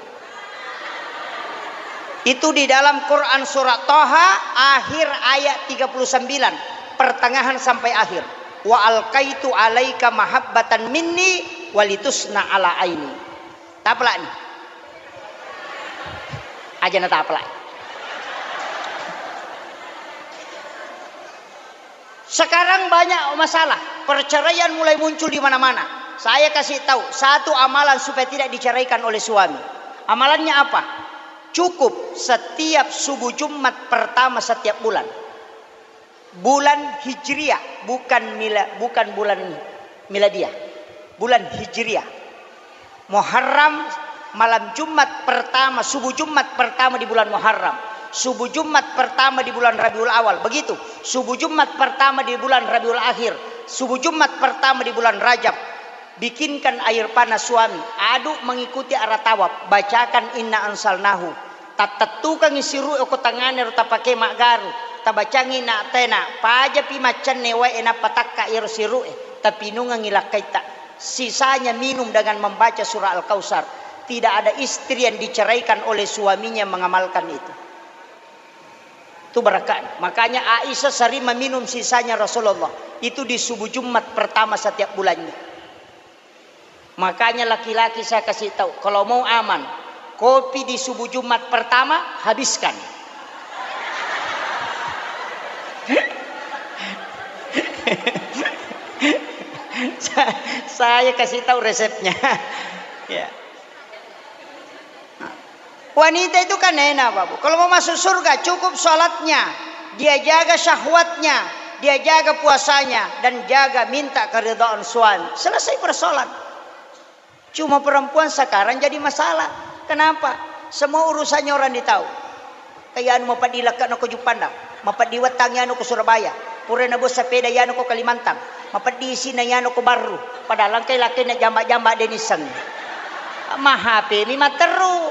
Itu di dalam Quran surat Toha, akhir ayat tiga puluh sembilan, pertengahan sampai akhir. "Wa alkaitu alaika mahabbatan minni walitusna ala aini." Tapelak ni. Aja na tapelak. Sekarang banyak masalah, perceraian mulai muncul di mana-mana. Saya kasih tahu satu amalan supaya tidak diceraikan oleh suami. Amalannya apa? Cukup setiap subuh Jumat pertama setiap bulan. Bulan Hijriah, bukan mila-, bukan bulan miladiah. Bulan Hijriah. Muharram, malam Jumat pertama, subuh Jumat pertama di bulan Muharram, subuh Jumat pertama di bulan Rabiul Awal, begitu, subuh Jumat pertama di bulan Rabiul Akhir, subuh Jumat pertama di bulan Rajab. Bikinkan air panas suami, aduk mengikuti arah tawaf, bacakan inna anzalnahu. Tattettukangngi siru'e ko tangngana ro tapake maggaru, tabacangngi na tena, pajapi maccanne wae nappa takka iyaro siru'e, tapinungengngi lakkaitta. Sisanya minum dengan membaca surah Al-Kautsar. Tidak ada istri yang diceraikan oleh suaminya mengamalkan itu. Itu berkah. Makanya Aisyah sering meminum sisanya Rasulullah. Itu di subuh Jumat pertama setiap bulannya. Makanya laki-laki saya kasih tahu, kalau mau aman, kopi di subuh Jumat pertama habiskan. Sa-, saya kasih tahu resepnya. Ya. Wanita itu kan enak, Bapak. Kalau mau masuk surga, cukup sholatnya, dia jaga syahwatnya, dia jaga puasanya, dan jaga minta keridhaan suami. Selesai persoalan. Cuma perempuan sekarang jadi masalah. Kenapa? Semua urusannya orang ditahu. Kaya anu mapeddi lekke'na ko Juppandang, mapeddi wettangngi anu ko Surabaya, pura nabua sepeda iyanu ko Kalimantan, mapeddi isina iyanu ko Barru, padahal engkai lakkainna jamba-jamba de nissengngi. Ma H P mi matteru.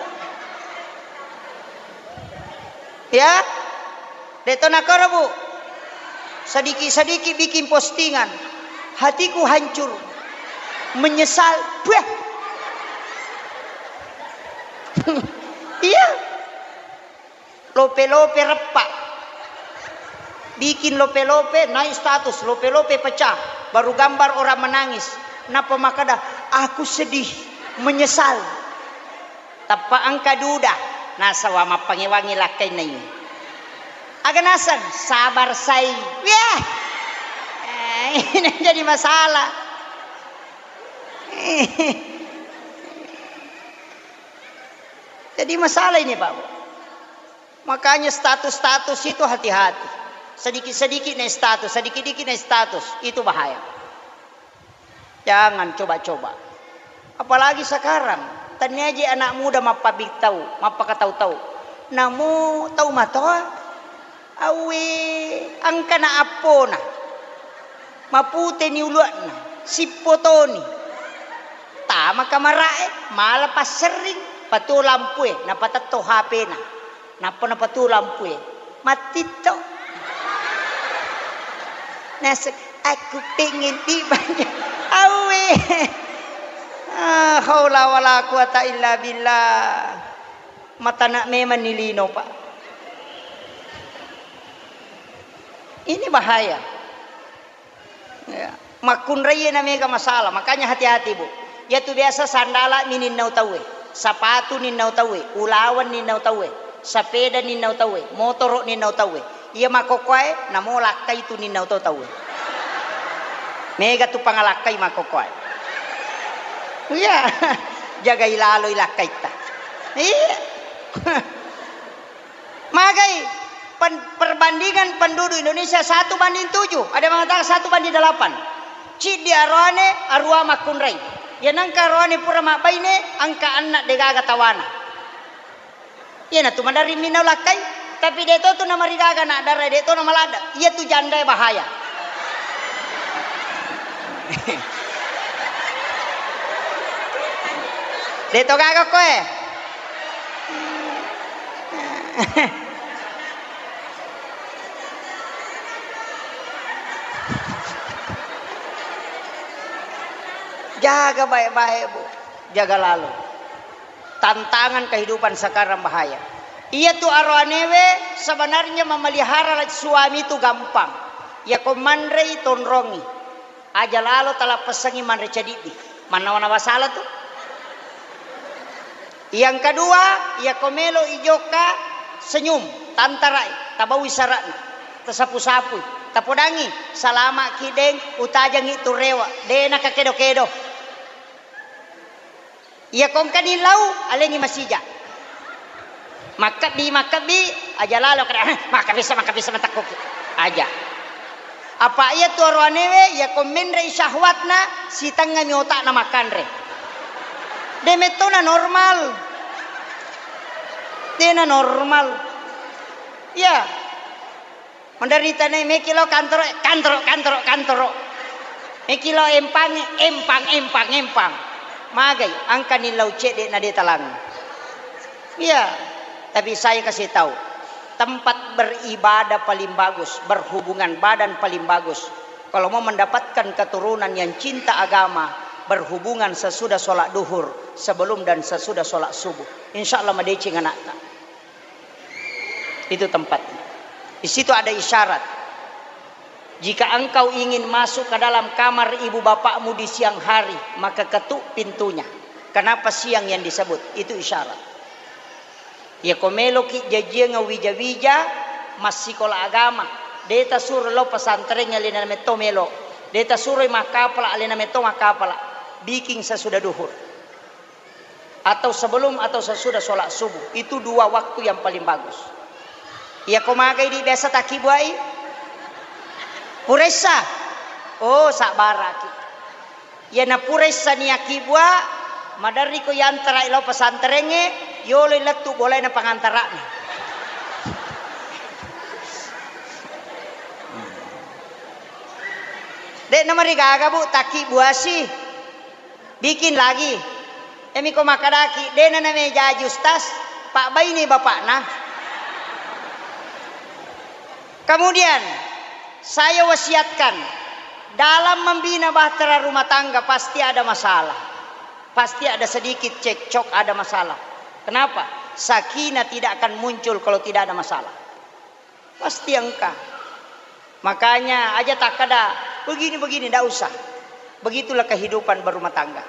Ya? De'to nakoro, Bu. Sedikit-sedikit bikin postingan. Hatiku hancur. Menyesal. Buah. Iya. Lope-lope reppa. Bikin lope-lope, naik status, lope-lope pecah. Baru gambar orang menangis. Nappa makkeda, "Aku sedih, menyesal." Tappa engka duda, nasaba mappangewangi lakkainna ini. Aga naseng, sabar sai. Weh. Eh, ini jadi masalah. Jadi masalah ini, Pak. Makanya status-status itu hati-hati. Sedikit-sedikit naik status, sedikit-sedikit naik status, itu bahaya. Jangan coba-coba. Apalagi sekarang, tania je anak muda mappabittau, mappakatau-tau. Namo tau matoa, awe, engkana appona. Maputeni ulua'na, sippotoni. Tama kamara'e, mala passerring, patuo lampue, napatetto H P-na. Nappa napatuo lampue. Mattitto. Naseng, "Aku pengen dibanyak." Awe. Ah, haula wala quwata illa billah. Matana memang ni lino, Pak. Ini bahaya. Ya. Makkunraie na mega masalah, makanya hati-hati, Bu. Iyatu biasa sandala mi ninnau tauwe, sapatu ninnau tauwe, ulaweng ninnau tauwe, sapeda ninnau tauwe, motoro ninnau tauwe. Iya makkokkoe, namo lakkai tu ninnau to tauwe. Mega tu pangalakkai makkokkoe. Iya. Jagai laloi lakkaitta. Iya. Magai. Pen-, perbandingan penduduk Indonesia satu banding tujuh, ada yang mengatakan satu banding delapan. Ciddi aroane, arua makkunrai. Ya nengka aroane pura mabbaine, engka anak degaga tawana. Iyanatu maderri minau lakkai, tapi de to tu namarigaga anak dara, de to namaladda. Iya tu jandae bahaya. De to gaga koe. Jaga baik-baik, Bu. Jaga lalo. Tantangan kehidupan sekarang bahaya. Iya tu aroanewe sebenarnya memelihara suami itu gampang. Yako manrei tonrongi. Aja lalo talappessangi manre cadiddi. Mannawa-nawa sala tu. Yang kedua, yako melo ijokka senyum, tantarai, tabawi sara'na, tasapu-sapui, tapodangi, salama ki deng, utajangi tu rewa, de nakakedo-kedo. Iya kongkani lau, alengi masija. Makkebbi, makkebbi, aja lalo kada, "Eh, makkebissa, makkebissa matakkoki." Aja. Apa iya tu aroanewe, iya ko menrei syahwatna, sitengngami otakna makkanre. De mettona normal. Dena normal. Iya. Menderita ne, meki lo kantoro, kantoro, kantoro, kantoro. Meki lo empangi, empang, empang, empang. Magai, angkani lau cedde na de talang. Iya, tapi saya kasih tahu, tempat beribadah paling bagus, berhubungan badan paling bagus. Kalau mau mendapatkan keturunan yang cinta agama, berhubungan sesudah sholat duhur, sebelum dan sesudah sholat subuh. Insya Allah madeceng anakta. Itu tempatnya. Di situ ada isyarat. Jika engkau ingin masuk ke dalam kamar ibu bapakmu di siang hari, maka ketuk pintunya. Kenapa siang yang disebut? Itu isyarat. Iya ko meloki jajiang wija-wija, massikola agama. De tasuro lo pesantren alena metto melo. De tasuro makkapala alena metto makkapala. Bikin sesudah duhur. Atau sebelum atau sesudah sholat subuh. Itu dua waktu yang paling bagus. Iya ko magai di biasa takibbuai? Puressa. Oh, sabbaraki. Iya na puressa ni akibua, maderri ko yantara lao pesantrengnge, yolo lettu bolaina pangantara'na. De namarigaga, Bu, takibbuasi. Bikin lagi. Emi ko makkadaki, dena namejaji ustaz, pabbaini bapakna. Kemudian, saya wasiatkan, dalam membina bahtera rumah tangga pasti ada masalah. Pasti ada sedikit cekcok, ada masalah. Kenapa? Sakinah tidak akan muncul kalau tidak ada masalah. Pasti engka. Makanya aja takkada, "Begini-begini," ndak usah. Begitulah kehidupan berumah tangga.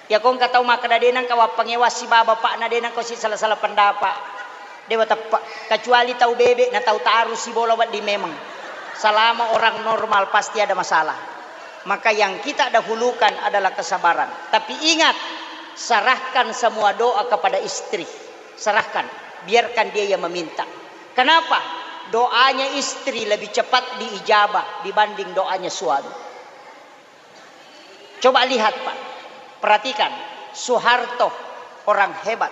Ya, ko engka tau makkada, "De nengka wappangewassi baba pakna, de nengka si sala-sala pendapat." Dewa teppe, kecuali tau bebek na tau taru sibola wedding memang. Selama orang normal pasti ada masalah. Maka yang kita dahulukan adalah kesabaran. Tapi ingat, serahkan semua doa kepada istri. Serahkan, biarkan dia yang meminta. Kenapa? Doanya istri lebih cepat diijabah dibanding doanya suami. Coba lihat, Pak. Perhatikan, Soeharto orang hebat.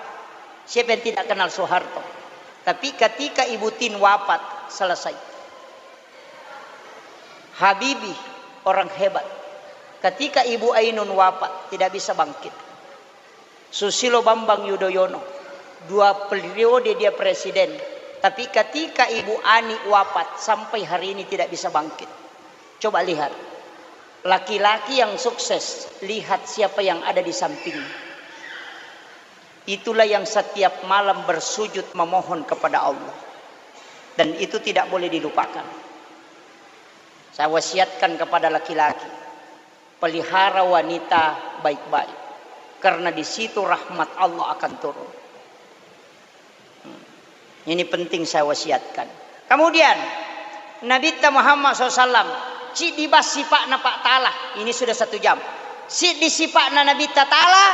Siapa yang tidak kenal Soeharto? Tapi ketika Ibu Tin wafat, selesai. Habibie orang hebat. Ketika Ibu Ainun wafat, tidak bisa bangkit. Susilo Bambang Yudhoyono, dua periode dia presiden, tapi ketika Ibu Ani wafat, sampai hari ini tidak bisa bangkit. Coba lihat, laki-laki yang sukses, lihat siapa yang ada di sampingnya. Itulah yang setiap malam bersujud memohon kepada Allah. Dan itu tidak boleh dilupakan. Saya wasiatkan kepada laki-laki, pelihara wanita baik-baik, karena di situ rahmat Allah akan turun. Hmm. Ini penting saya wasiatkan. Kemudian, Nabitta Muhammad sallallahu alaihi wasallam, ciddi bang sipa'na Pak Tala, ini sudah satu jam. Siddi sipa'na Nabitta Tala,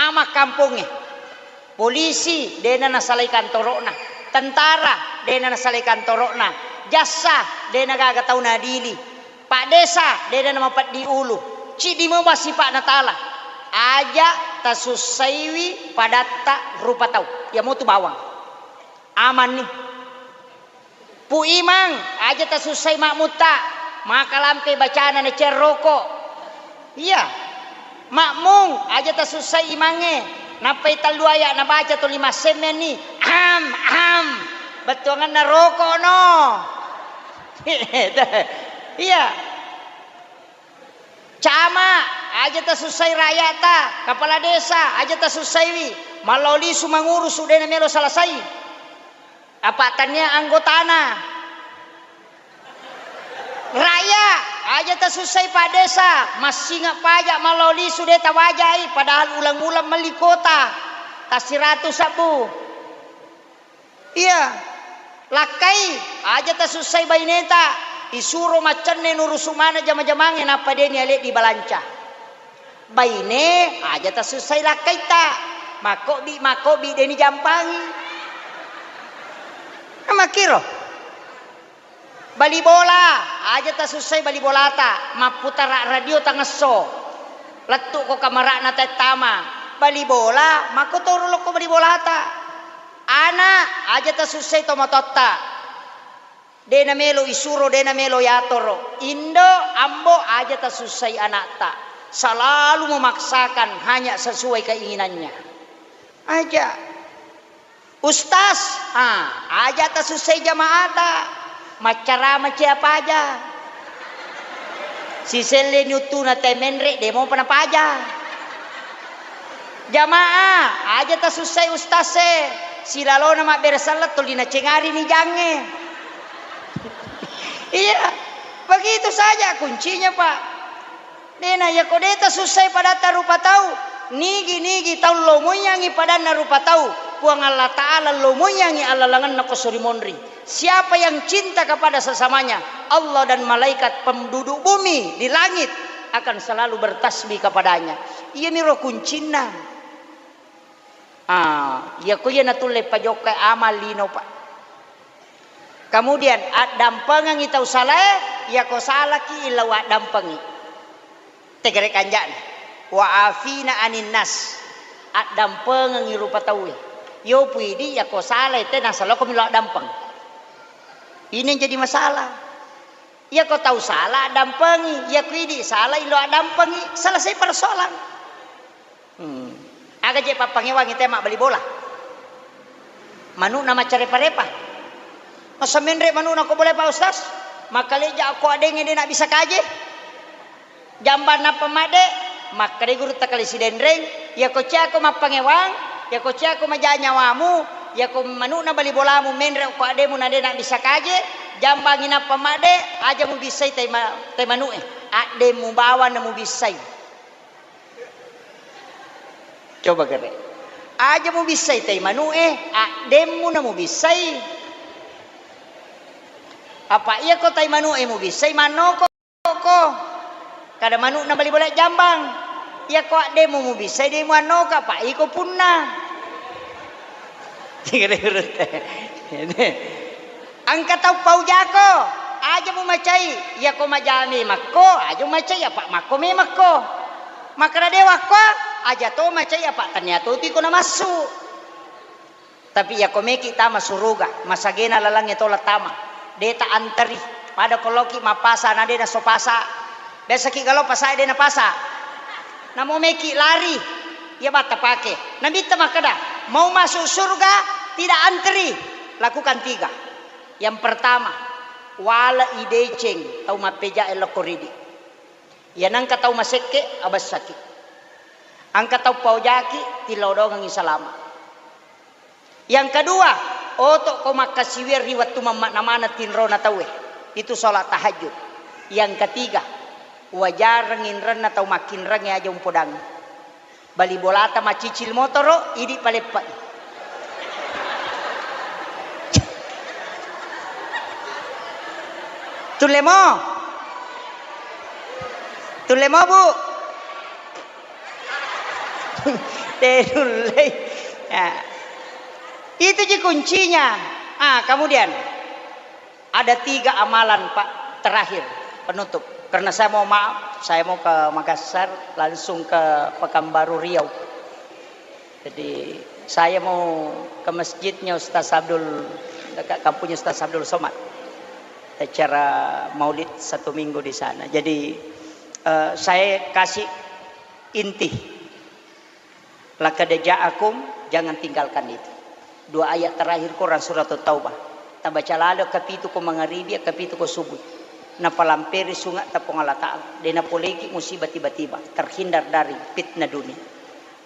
ama kampongnge. Polisi, dena nasalai kantoro'na. Tentara, de'na nasalai kantoro'na. Jassa, de'na gaga tau naadili. Pak Desa, de'na namapeddi ulu. Ciddi memang sipa'na tala. Aja tasussaiwi padatta rupa tau. Iyamotu bawang. Amanni. Pu Imang, aja tasussai makmutta. Maka lampe bacana nacerroko. Iya. Makmung, aja tasussai imangnge. Nappai tellu aya nabaca tuli massemmenni. Am, am. Bettuanganna roko no. Iya. Cama, aja tasussai rakyata, kepala desa, aja tasussaiwi. Mallao lisu mangurusu, de'na melo selesai. Apa tania anggotana. Raya, aja tasussai Pak Desa, massinga pajak mallao lisu de tawajai, padahal ulang-ulang melli kota, tasiratu sabbu. Iya, lakkai, aja tasussai baineta, isuro maccenne nurusu mana jama-jamangnge nappa de niale di balanca. Baine, aja tasussai lakkaitta, makkobi-makkobi de nijampangi. Makkiro. Bali bola, aja tasussai bali bolata, mapputara radio tangesso. Lettu'ko kamara'na tettama. Bali bola, makkotoro lokko bali bolata. Ana, aja tasussai tomatoatta. De namelo isuro, de namelo yatoro. Indo, ambo, aja tasussai anakta. Selalu memaksakan hanya sesuai keinginannya. Aja. Ustaz, ah, aja tasussai jamaata, maccarama cia paja. Siselleni uttuna te menre, de mopa napaja. Jamaah, aja tasussai ustaz e, silalona mabbere selleng tuli nacengari ni jangnge. Iya, begitu saja kuncinya, Pak. Dena, yako de tasussai padatta rupa tau, nigi-nigi tau lomoiyangi padanna rupa tau, Puang Allah Ta'ala lomoiyangi allalengenna ko suri monri. Siapa yang cinta kepada sesamanya, Allah dan malaikat penduduk bumi di langit akan selalu bertasbih kepadanya. Iyamiro kuncinna. Ah, yako iya natulle pajokkai amal lino, Pak. Kemudian, addampengengi tau salae, yako salaki illau addampengi. Tegere kanja'na. Wa afina anin nas. Addampengengi rupa tauwe. Yo puidi yako salai te nasaloko milo addampeng. Ini yang jadi masalah. Yako tau sala addampengi, yako idi sala ilo addampengi, selesai persoalan. Hmm. Aga je pappangewangi te mabbali bola. Manu'na maccarepa-repa. Masa menre manu'na ko bola, Pak Ustaz? Makkaleja ko adengnge de nabisa kaje. Jambang nappa madde, makkeda gurutta kale Sidenreng, yako ciako mappangewang, yako ciako maja nyawamu, yako manu'na bali bolamu menre ko addemu na de nabisa kaje, jambangi nappa madde, aja mubissai tai ma-, tai manu'e. Addemu bawang na mubissai. Coba kere. Aja mubissai tai manu'e, addemmu na mubissai. Apa iyako tai manu'e mubissai mannoko ko. Kada manu'na bali bola jambang. Iyako addemmu mubissai de muannoka, apa iko punna. Engka tau paujako, aja mumacai, iyako majami makko, aja mumacai, apa makko memekko. Makkeda dewa ko, aja to macai, apa tania to tiko namassu. Tapi iyako meki tama suruga, masagena lalangnge tola tama. De ta anteri, pada koloki mappasa na de naso pasa. Biasaki galo pasa de napasa. Namo meki lari, iya batta pake. Nabitta makkeda, mau masuk surga tidak anteri, lakukan tiga. Yang pertama, wale'i deceng tau mappeja e lokko ridi. Iya nengka tau masekke, abessaki. Engka tau paojaki, tillau dongengi salama. Yang kedua, oto ko makkasiwiang ri wettu mammakna maneng tinrona tauwe. Itu sholat tahajud. Yang ketiga, wajareng inrenna tau makkinrengnge aja umpodangi. Bali bolata macicil motoro, idi paleppai. Tulle mo? Tulle mo, Bu? Tenullei. Ya. Itu ji kuncinya. Ah, kemudian ada tiga amalan, Pak, terakhir penutup. Karena saya mau maaf, saya mau ke Makassar, langsung ke Pekanbaru Riau. Jadi saya mau ke masjidnya Ustaz Abdul, dekat kampungnya Ustaz Abdul Somad. Acara maulid satu minggu di sana. Jadi eh, saya kasih inti. Laqad ja'akum, jangan tinggalkan itu. Dua ayat terakhir Quran surat Taubah. Tabaca lalo kapitu ko mangaribi, kapitu ko subuh. Napalamperi sunga ta Puang Allah Ta'ala. De napoleki musibah tiba-tiba. Terhindar dari fitnah dunia.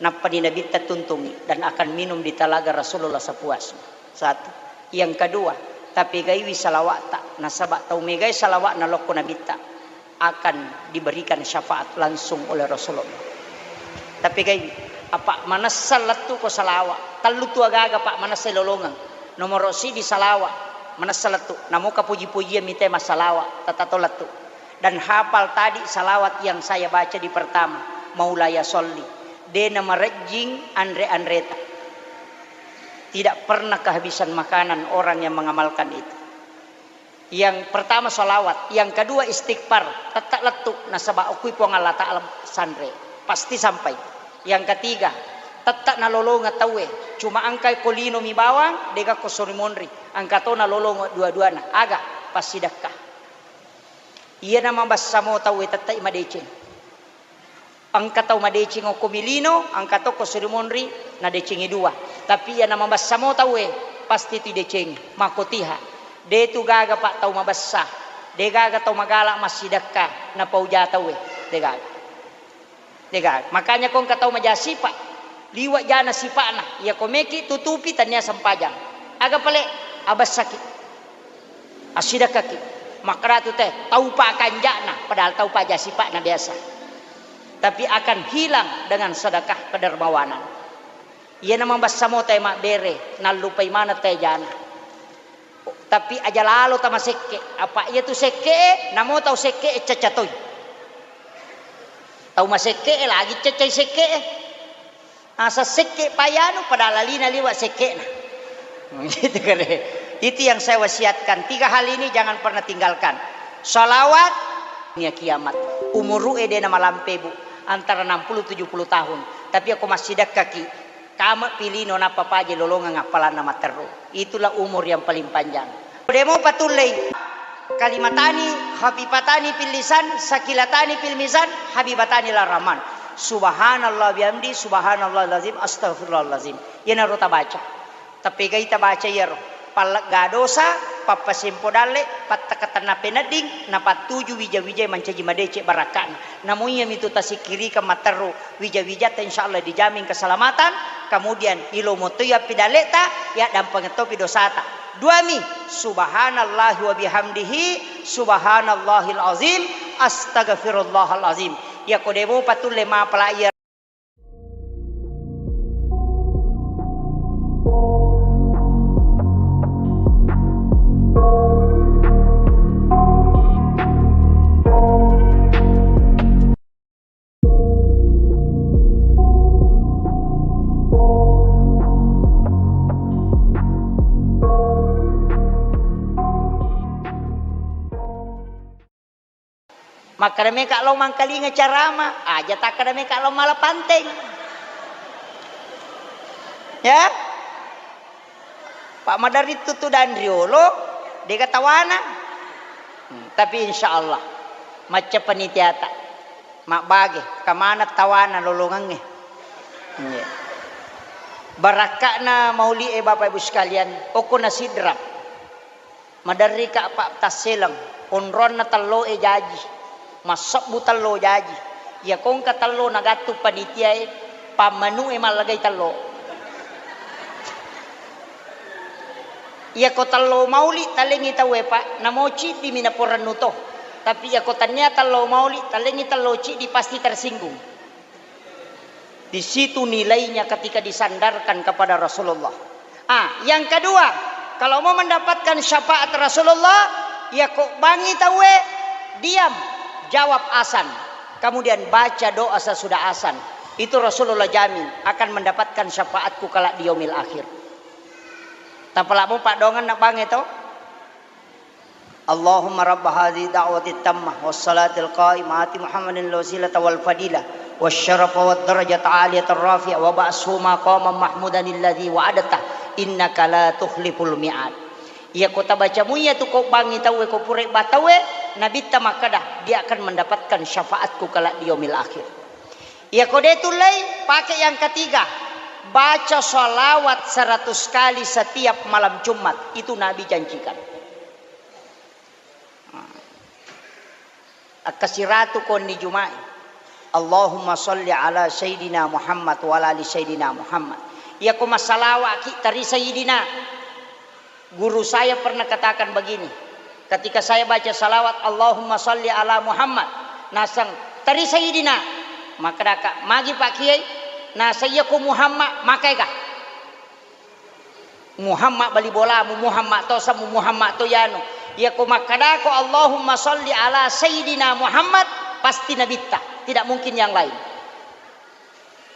Nappani Nabitta tuntungi dan akan minum di talaga Rasulullah sepuasnya. Satu. Yang kedua, tapegaiwi salawa'ta. Nasaba tau megai salawa'na lokko Nabitta akan diberikan syafaat langsung oleh Rasulullah. Tapi gai, apa manessa lettu ko salawa? Tellu tu agaga, Pak, manessa lolongeng. Nomoro sidi salawa, manessa lettu. Namoka puji-pujian mite massalawa, tatato lettu. Dan hafal tadi salawat yang saya baca di pertama, Maulaya Sholli. Dena marejjing anre-anreta. Tidak pernah kehabisan makanan orang yang mengamalkan itu. Yang pertama salawat, yang kedua istighfar, tette lettu nasaba okui Puang Allah Ta'ala sanre, pasti sampai. Yang ketiga, tette nalolongeng tauwe, cuma engkai ko lino mi bawang, dega ko sori monri, engka to nalolongeng dua-duana, aga? Passidekka. Iyana mabessa mo tauwe tette madeceng. Engka tau madeceng okko mi lino, engka to ko sori monri, nadecengi dua. Tapi iyana mabessa mo tauwe, pasti tu idecengi. Makkotiha. De tu gaga, Pak, tau mabessa. De gaga tau magala massidekka, napauja tauwe. De gaga. De gaga. Makanya ko engka tau maja sipa, liwa jana sipa'na. Iya ko meki tutupi tania sempajang. Aga pale? Abessaki. Assidekkaki. Makkedatu te, taupa kanja'na, padahal taupa aja sipa'na biasa. Tapi akan hilang dengan sedekah kedermawanan. Iyana mabessa mo tae mabbere, nallupai maneng tae jana. Tapi aja lalo tamasekke, apa iya tu sekke, namo tau sekke cacca toi. Tau masekke lagi caccai sekke. Asa sekke payanu pada lalina liwa sekke'na. Gitu kare. Itu yang saya wasiatkan. Tiga hal ini jangan pernah tinggalkan. Salawat, dunia kiamat. Umuru e dena malampe, Bu. Antara enam puluh tujuh puluh tahun. Tapi ako massidekkaki, kame pilino nappa paje lolongeng appalanna matteru. Itulah umur yang paling panjang. Demo patullei. Kalimatani khafifatani fil lisan, sakilatani fil mizan, habibatani ila rahman. Subhanallah bihamdi, subhanallahil azim, astagfirullahalazim. Iyanaro tabaca. Tapegai tabaca iyaro. Pallegga dosa, pappasempo dalle, pattakatenna penedding, napattuju wija-wijae mancaji madeceng barakka'na. Namo iyamitu tasikkirikeng matteru wija-wijatta, insya Allah dijamin keselamatan, kemudian ilomo toi appidalle'ta, yaddampengeng topi dosata. Duami, subhanallahi wa bihamdihi, subhanallahil azim, astagfirullahal azim. Yako demopa tulle mapala iya. Makkeda meka lao mangkalinga carama, aja takkeda meka lao mala panteng. Ya? Pak maderri tutu dan riolo, dega tawana. Hmm, tapi insya Allah, macca panitiata, mabbage, kamana tawana lolongengnge. Iya. Barakka'na mauli e, Bapak Ibu sekalian, okko na sidrap. Maderrika, Pak, tasseleng, onronna telloe jaji, massebbu tello jaji. Iyako engka tello nagattung panitiae, pammanu'e mallagai tello. Iyako tello mauli talengngi tauwe, Pak, namo ciddimi naporennu to. Tapi iyako tania tello mauli talengngi tello ciddi, pasti tersinggung. Di situ nilainya ketika disandarkan kepada Rasulullah. Ah, yang kedua, kalau mau mendapatkan syafaat Rasulullah, ya kok bangi tauwe, diam, jawab asan. Kemudian baca doa sesudah asan. Itu Rasulullah jamin akan mendapatkan syafaatku kelak di yaumil akhir. Tapalamo paddoangenna bangnge to. Allahumma rabba hadhihi da'wati tammah was salatil qa'imah ati Muhammadin al wasilata wal fadilah was syarafa wad darajata aliyata rafi'ah wa ba'shu maqaman mahmudan alladzi wa'adta innaka la tukhliful mi'ad. Iyako tabaca muiya tu ko bangngi tauwe, ko pura ba tauwe, Nabitta makkada, "Dia akan mendapatkan syafaatku kelak di yaumil akhir." Iyako de tullei, pake yang ketiga, baca salawat seratus kali setiap malam Jumat. Itu Nabi janjikan. Akkasiratu konni Juma'i. Allahumma salli ala Sayyidina Muhammad wa ala ali Sayyidina Muhammad. Iyako massalawa'ki tari Sayyidina. Guru saya pernah katakan begini, ketika saya baca salawat, "Allahumma salli ala Muhammad," naseng, "Tari Sayyidina." Makkedaka, "Magi Pak Kiai?" Naseng, "Iya ko Muhammad, makaega?" Muhammad bali bolamu, Muhammad to samu, Muhammad to yanu. Iya ko makkedako, "Allahumma salli ala Sayyidina Muhammad," pasti Nabitta, tidak mungkin yang lain.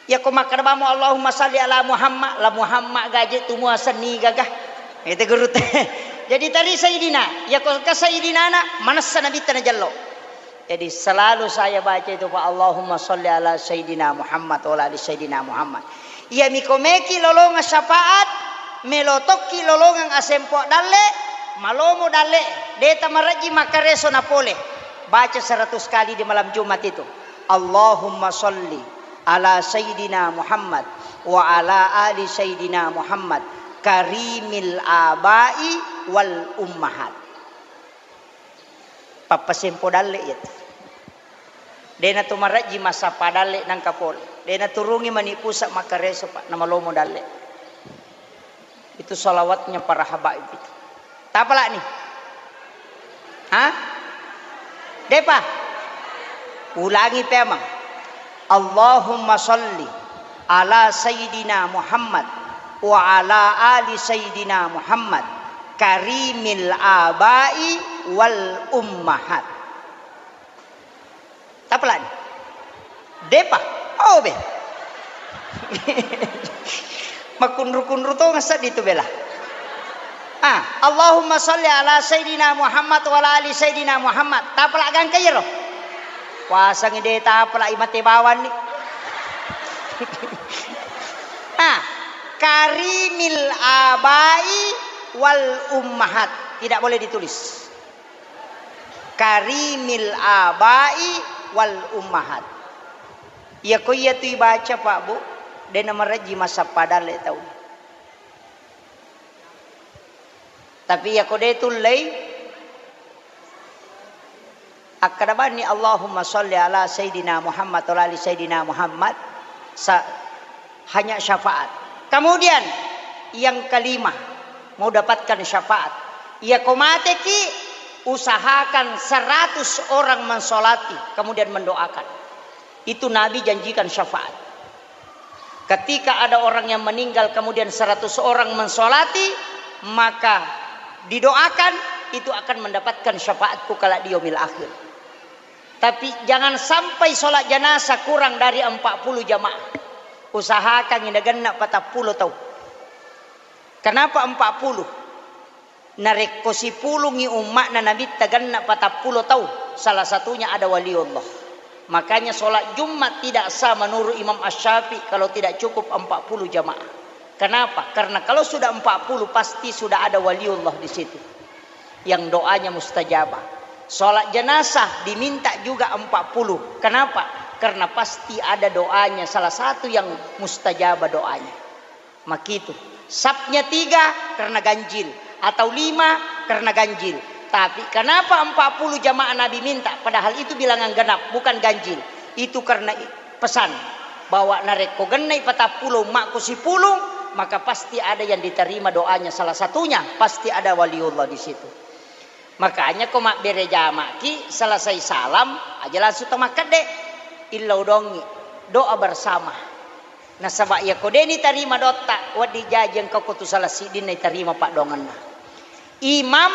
Iyako makkeda bamo, "Allahumma salli ala Muhammad," la Muhammad gaje tu muaseng nigaga. Itu guru te. Jadi tari Sayyidina, iyako ka Sayyidina na, manessa Nabitta najello. Jadi selalu saya baca itu, Pak, "Allahumma salli ala Sayyidina Muhammad wa ala ali Sayyidina Muhammad." Iya miko meki lolonga syafaat, melo tokki lolongang asempo dalle, malomo dalle, deta marejji makareso napole. Baca seratus kali di malam Jumat itu. Allahumma salli ala Sayyidina Muhammad wa ala ali Sayyidina Muhammad karimil abai wal ummahat. Pappasempo dalle iyatu. Dena tu marejji massappa dalle nangka pole. Dena turungi mani pusa makareso, Pak, namalomo dalle. Itu salawatnya para habaib itu. Tapalani? Hah? Depa? Ulangi pemang. Allahumma salli ala Sayyidina Muhammad wa ala ali Sayyidina Muhammad karimil abai wal ummahat. Tapalani? Depa? Oh, be. Makunru-kunru tongeng seddi tu bela. Ah, Allahumma salli ala Sayyidina Muhammad wa ala ali Sayyidina Muhammad. Tapala gangka iyaro? Puasangi de tapala imate bawanni. Ah, karimil abai wal ummahat. Tidak boleh ditulis. Karimil abai wal ummahat. Iyako iyatu ibaca, Pak, Bu, dena marejji massappa dalle tau. Tapi iyako de tullei, akkeda banni, "Allahumma salli ala Sayyidina Muhammad wa ala ali Sayyidina Muhammad," sa-, hanya syafaat. Kemudian yang kelima, mau dapatkan syafaat. Iyako mateki, usahakan seratus orang mensolati, kemudian mendoakan. Itu Nabi janjikan syafaat. Ketika ada orang yang meninggal, kemudian seratus orang mensolati, maka didoakan, itu akan mendapatkan syafaatku kelak di yaumil akhir. Tapi jangan sampai sholat jenazah kurang dari empat puluh jamaah. Usahakan ini genna patappulo tau. Kenapa empat puluh? Narekko sipulungngi umma'na Nabitta genna patappulo tau, salah satunya ada waliullah. Makanya sholat Jumat tidak sah menurut Imam Asy-Syafi'i kalau tidak cukup empat puluh jamaah. Kenapa? Karena kalau sudah empat puluh pasti sudah ada waliullah di situ. Yang doanya mustajabah. Sholat jenazah diminta juga empat puluh. Kenapa? Karena pasti ada doanya salah satu yang mustajabah doanya. Makitu. Sapnya tiga karena ganjil, atau lima karena ganjil. Tapi kenapa empat puluh jamaah Nabi minta, padahal itu bilangan genap, bukan ganjil? Itu karena i-, pesan bahwa narekko gennai patappulo umma'ku sipulung, maka pasti ada yang diterima doanya. Salah satunya pasti ada waliullah di situ. Makanya ko mabbere jamaki, selesai salam aja langsung to makkedde. Illau dongi, doa bersama. Nasaba iyako de nitarima doatta, wedding jaji engka ko tu salah siddinna itarima paddoangenna. Imam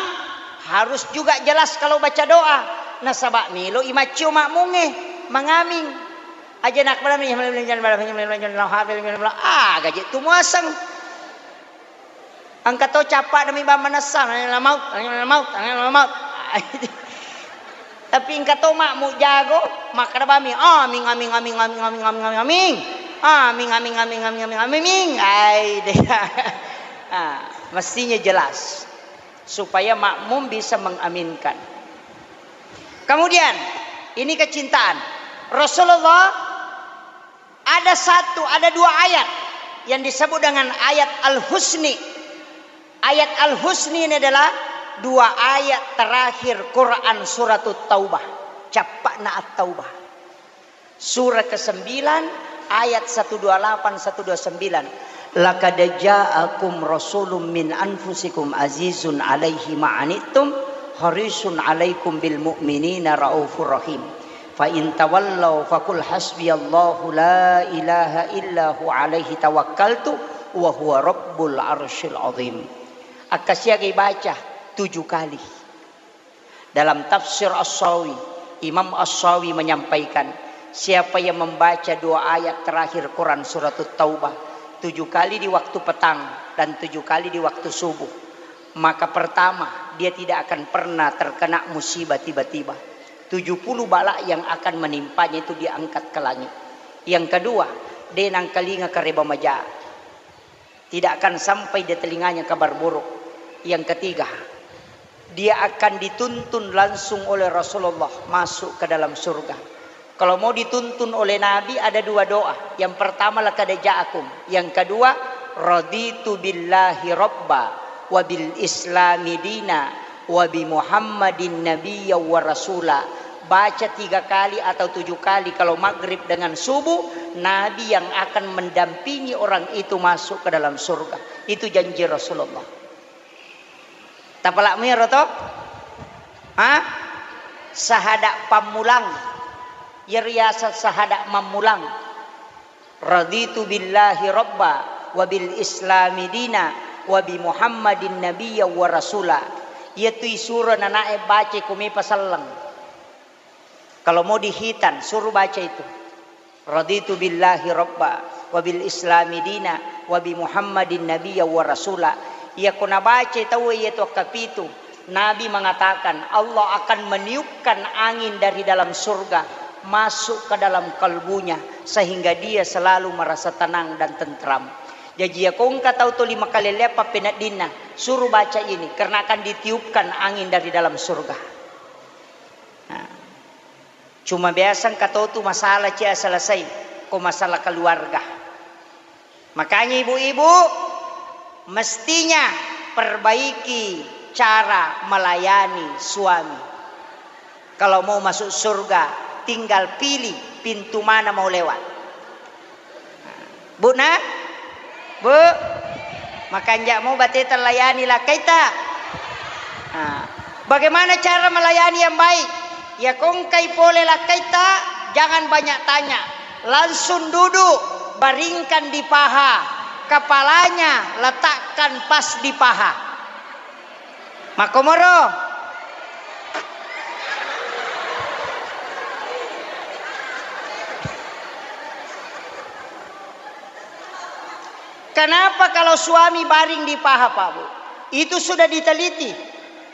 harus juga jelas kalau baca doa. Nasaba melo imaccio makmungnge, mangaming. Aja nak, ah, gaje tu muaseng. Engka to cappa'na mi bang manessa, "Anil maut, anil maut, anil maut." Tapi engka to makmu jago, makkeda bami, "Aming, aming, aming, aming, aming, aming, aming, aming. Aming, aming, aming, aming, aming, aming, aming." Ai, deh. Ah, mestinya jelas supaya makmum bisa mengaminkan. Kemudian, ini kecintaan. Rasulullah ada satu, ada dua ayat yang disebut dengan ayat Al-Husni. Ayat Al-Husni ini adalah dua ayat terakhir Quran Suratut Taubah. Cappa'na At-Taubah. Surah kesembilan, ayat seratus dua puluh delapan, seratus dua puluh sembilan. "Laqad ja'akum rasulun min anfusikum azizun alaihi ma'anittum harisun alaikum bil mu'minina raufur rahim. Fa in tawallau faqul hasbiyallahu la ilaha illa hu alaihi tawakkaltu wa huwa rabbul arsyil azim." Akkasiagai baca tujuh kali. Dalam tafsir As-Sawi, Imam As-Sawi menyampaikan, siapa yang membaca dua ayat terakhir Quran Suratut Taubah tujuh kali di waktu petang dan tujuh kali di waktu subuh, maka pertama, dia tidak akan pernah terkena musibah tiba-tiba. Tujuh puluh bala yang akan menimpanya itu diangkat ke langit. Yang kedua, de nangkalinga kareba maja. Tidak akan sampai di telinganya kabar buruk. Yang ketiga, dia akan dituntun langsung oleh Rasulullah masuk ke dalam surga. Kalau mau dituntun oleh Nabi, ada dua doa. Yang pertama, "Laqad ja'akum." Yang kedua, "Raditu billahi rabba wa bil islami dina wa bi Muhammadin nabiyya wa rasula." Baca tiga kali atau tujuh kali kalau maghrib dengan subuh, Nabi yang akan mendampingi orang itu masuk ke dalam surga. Itu janji Rasulullah. Tapalak miro to? Ha? Sahada pammulang. Iyaro riaseng sahada mammulang. "Raditu billahi rabba wa bil islami dina wa bi Muhammadin nabiyya wa rasula." Iyatu isuro nanae baca ko mepa selleng. Kalau mau dihitan, suruh baca itu. "Raditu billahi rabba wa bil islami dina wa bi Muhammadin nabiyya wa rasula." Iyako nabaca tauwe iyatu akkapitu, Nabi mengatakan, Allah akan meniupkan angin dari dalam surga masuk ke dalam kalbunya, sehingga dia selalu merasa tenang dan tentram. Jaji, iyako engka tau tuli makalelleang pappeneddinna, suruh baca ini, karena akan ditiupkan angin dari dalam surga. Nah, cuma biasa engka tau tu masalah cia selesai, ko masalah keluarga. Makanya ibu-ibu, mestinya perbaiki cara melayani suami. Kalau mau masuk surga, tinggal pilih pintu mana mau lewat. Bu, nah? Bu, makanja' mo bateta layani lakkaita. Nah, bagaimana cara melayani yang baik? Iyako engkai pole lakkaita, jangan banyak tanya. Langsung duduk, baringkan di paha. Kepalanya letakkan pas di paha. Makkomoro. Kenapa kalau suami baring di paha, Pak Bu? Itu sudah diteliti.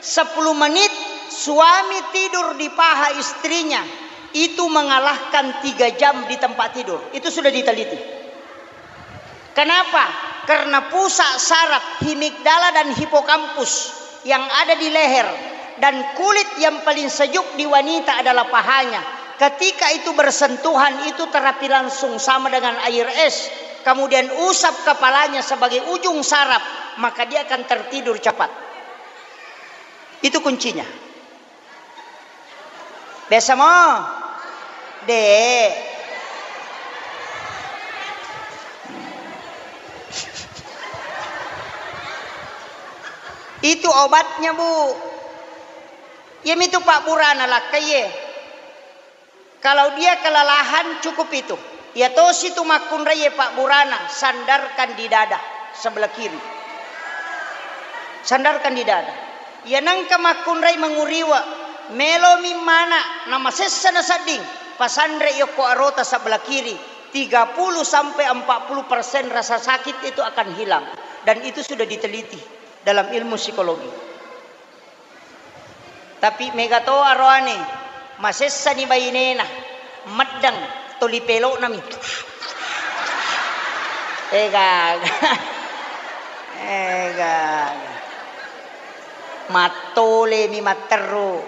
Sepuluh menit suami tidur di paha istrinya, itu mengalahkan tiga jam di tempat tidur. Itu sudah diteliti. Kenapa? Karena pusat saraf himigdala dan hipokampus yang ada di leher dan kulit yang paling sejuk di wanita adalah pahanya. Ketika itu bersentuhan, itu terapi langsung sama dengan air es. Kemudian usap kepalanya sebagai ujung saraf, maka dia akan tertidur cepat. Itu kuncinya. Biasa mo? De'. Itu obatnya, Bu. Iyamitu pabburana lakkaie. Kalau dia kelelahan, cukup itu. Iya tosi tu makkunraie pabburana, sandarkan di dada sebelah kiri. Sandarkan di dada. Iya nengka makkunrai manguriwa, melomi mana, namasessa nasedding, pasanre yokko arota sebelah kiri, tiga puluh sampai empat puluh persen rasa sakit itu akan hilang. Dan itu sudah diteliti. dalam ilmu psikologi. Tapi mega to aroane, masessani bainena, meddeng, toli pelo'nami. Egaga. Egaga. Mattolemi matteru.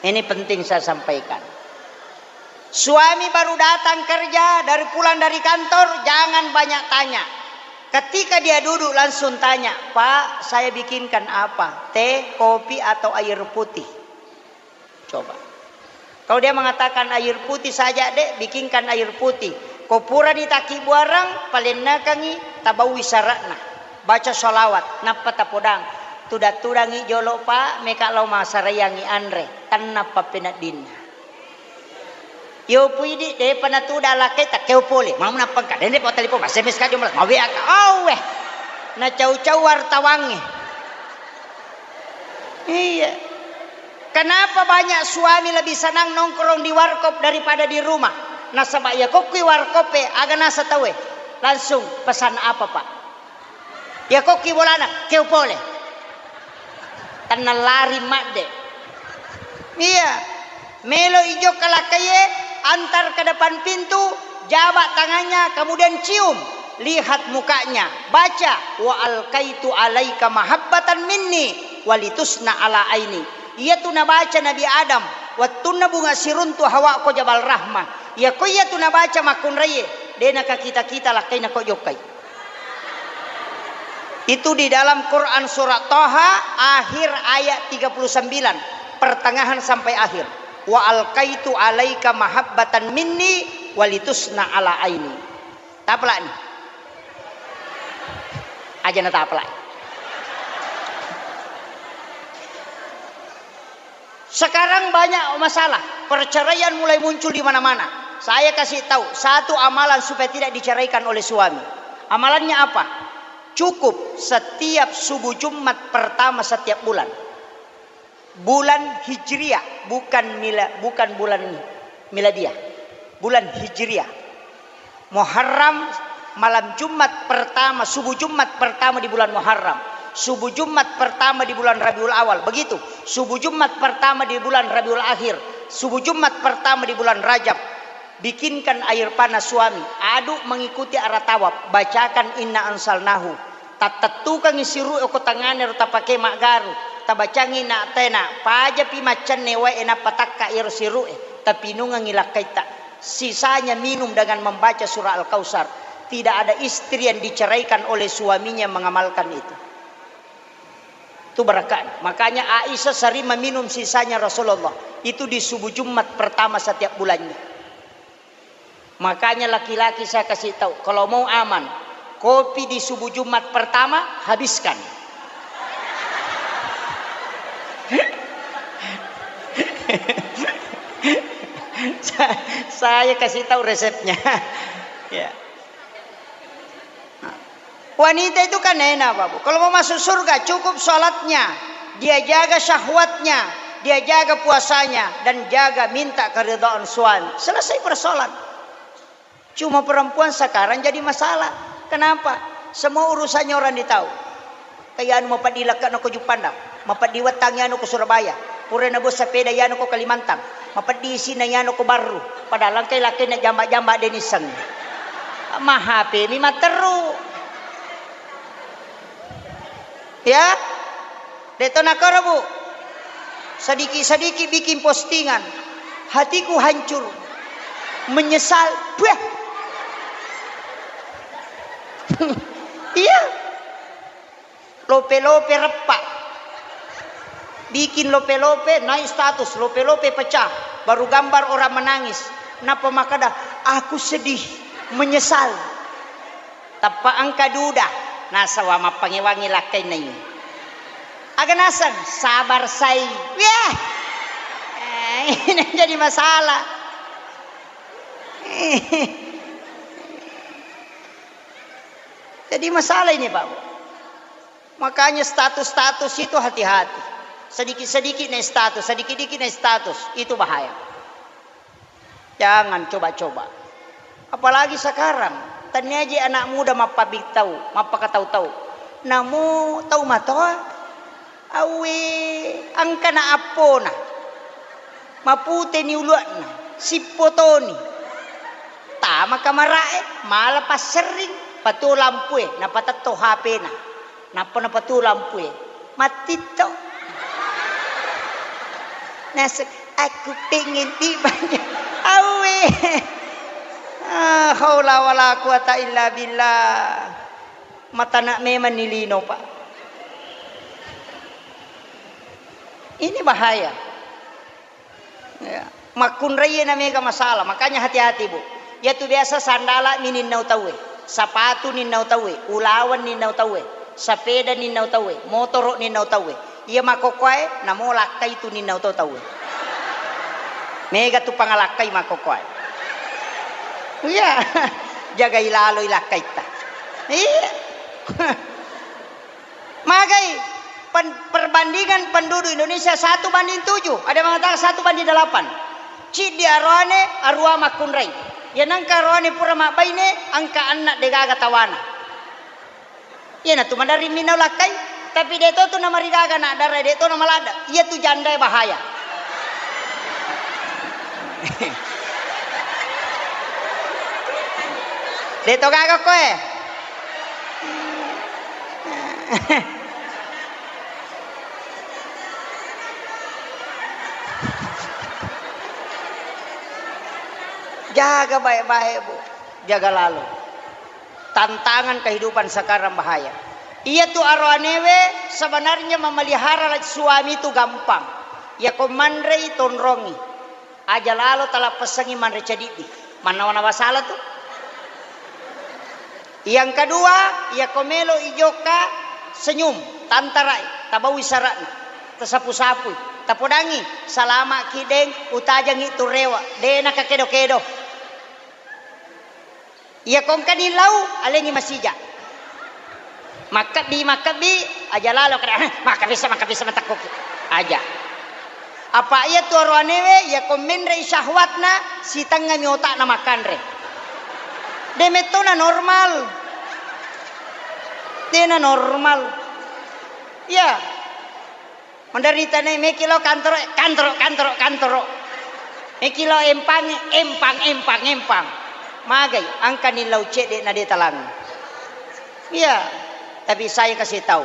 Ini penting saya sampaikan. Suami baru datang kerja, dari pulang dari kantor, jangan banyak tanya. Ketika dia duduk, langsung tanya, "Pak, saya bikinkan apa? Teh, kopi, atau air putih?" Coba. Kalau dia mengatakan, "Air putih saja, Dek, bikinkan air putih." Ko purani takkibuarang, palennekangi, tabaui sara'na. Baca sholawat, nappa tapodang. Tudang-tudangi jolo, Pak, meka lao masaraiangi anre. Tennappa peneddinna. Yo puidi, depa natuda lakkaita, keo pole. Mau nappangka, dende pa telepon, S M S ka jomla, mau W A ka. Auwe. Nacau-cau wartawangnge. Iya. Kenapa banyak suami lebih senang nongkrong di warkop daripada di rumah? Nasaba iya kokkui warkop e, aga nasa tauwe. Langsung pesan apa, Pak? Iya kokki bolana, keo pole. Tenna lari madde. Iya. Melo ijokka lakkaiye, antar ke depan pintu, jabak tangannya, kemudian cium. Lihat mukanya, baca, "Wa alkaitu alaika mahabbatan minni walitusna ala aini." Iyatu nabaca Nabi Adam, wettunna bunga siruntu Hawa ko Jabal Rahmah. Iya ko iyatu nabaca makkunraiye, de nakakita-kita lakkaina ko jokkai. Itu di dalam Quran surat Toha, akhir ayat tiga puluh sembilan, pertengahan sampai akhir. "Wa alkaitu alaika mahabbatan minni walitusna ala aini." Tapelakni. Aja natapelak. Sekarang banyak masalah, perceraian mulai muncul di mana-mana. Saya kasih tahu satu amalan supaya tidak diceraikan oleh suami. Amalannya apa? Cukup setiap subuh Jumat pertama setiap bulan. Bulan Hijriah, bukan mila-, bukan bulan miladiah. Bulan Hijriah. Muharram, malam Jumat pertama, subuh Jumat pertama di bulan Muharram, subuh Jumat pertama di bulan Rabiul Awal, begitu. Subuh Jumat pertama di bulan Rabiul Akhir, subuh Jumat pertama di bulan Rajab. Bikinkan air panas suami, aduk mengikuti arah tawaf, bacakan inna anzalnahu. Tattettukangngi siru'e ko tangngana ro tapake maggaru, tabacangngi na tena, pajapi maccenne wae nappa takka iyaro siru'e, tapinungengngi lakkaitta. Sisanya minum dengan membaca surah Al-Kautsar. Tidak ada istri yang diceraikan oleh suaminya mengamalkan itu. Itu barakah. Makanya Aisyah sering meminum sisanya Rasulullah. Itu di subuh Jumat pertama setiap bulannya. Makanya laki-laki saya kasih tahu, kalau mau aman, kopi di subuh Jumat pertama, habiskan. Sa-, saya kasih tahu resepnya. Ya. Wanita itu kan enak, Bapak. Kalau mau masuk surga, cukup sholatnya, dia jaga syahwatnya, dia jaga puasanya, dan jaga minta keridhaan suami. Selesai persoalan. Cuma perempuan sekarang jadi masalah. Kenapa? Semua urusannya orang ditahu. Kaya anu mapeddi lekke'na ko Juppandang, mapeddi wettangngi anu ko Surabaya. Pura nabua sepeda iyanu ko Kalimantan, mapeddi isina iyanu ko Barru. Padahal engkai lakkainna jamba-jamba de nissengngi. Ma H P mi matteru. Ya? De'to nakoro, Bu. Sedikit-sedikit bikin postingan. Hatiku hancur. Menyesal. Buah. Iya. Lope-lope reppa. Bikin lope-lope, naik status, lope-lope pecah. Baru gambar orang menangis. Nappa makkeda, "Aku sedih, menyesal." Tappa engka duda, nasaba mappangewangi lakkainna ini. Aga naseng, sabar sai. Weh. Eh, ini jadi masalah. Jadi masalah ini, Pak. Makanya status-status itu hati-hati. Sedikit-sedikit naik status, sedikit-sedikit naik status, itu bahaya. Jangan coba-coba. Apalagi sekarang, tennia je anak muda mappabittau, mappakatau-tau. Namo tau matoa, awwe, engkana appona, maputeni ulua'na, sippotoni. Tama kamara'e, mala passerring, patuo lampue, napatetto H P-na. Nappa napatuo lampue, mattitto. Naseng, "Aku pengen dibanyak." Awwe. Ah, haula wala quwata illa billah. Matana memang ni lino, Pak. Ini bahaya. Ya. Makkunraie na mega masalah, makanya hati-hati, Bu. Iyatu biasa sandala mi ninnau tauwe, sapatu ninnau tauwe, ulaweng ninnau tauwe, sapeda ninnau tauwe, motoro ninnau tauwe. Iya makkokkoe namo lakkai tu ninnau to tauwe. Mega tu pangalakkai makkokkoe. Iya, jagai laloi lakkaitta. Iya. Magai pen-, perbandingan penduduk Indonesia satu banding tujuh, ada yang mengatakan satu banding delapan. Ciddi aroane, arua makkunrai. Iya nengka aroane pura mabbaine, engka anna degaga tawana. Iyanatu maderri minau lakkai, tapi de to tu namarigaga anak dara, de to namaladda. Iya tu jandae bahaya. De to gaga koe. Jaga baik-baik, Bu. Jaga lalo. Tantangan kehidupan sekarang bahaya. Iya tu aroanewe sebenarnya memelihara suami tu gampang. Iya ko manrei tonrongi. Aja lalo talappessangi manre cadiddi. Mannawa-nawa sala tu. Yang kedua, iya ko melo ijokka senyum, tantarai, tabawi sara'na, tasapu-sapui, tapodangi, salama ki deng, utajangi tu rewa, de nakakedo-kedo. Iya ko engkani lau, alengi masija. Makkebbi, makkebbi, aja lalo kada, "Heh, makkebissa, makkebissa, matakkuki." Aja. Apa iya tu aroanewe, iya ko menrei syahwatna, sitengngami otakna makkanre. De mettona normal. Dena normal. Iya. Menderita ne, meki lao kantoro, kantoro, kantoro, kantoro. Meki lao empang, empang, empang, empang. Magai, engkani lau cedde na de talang. Iya, tapi saya kasih tahu,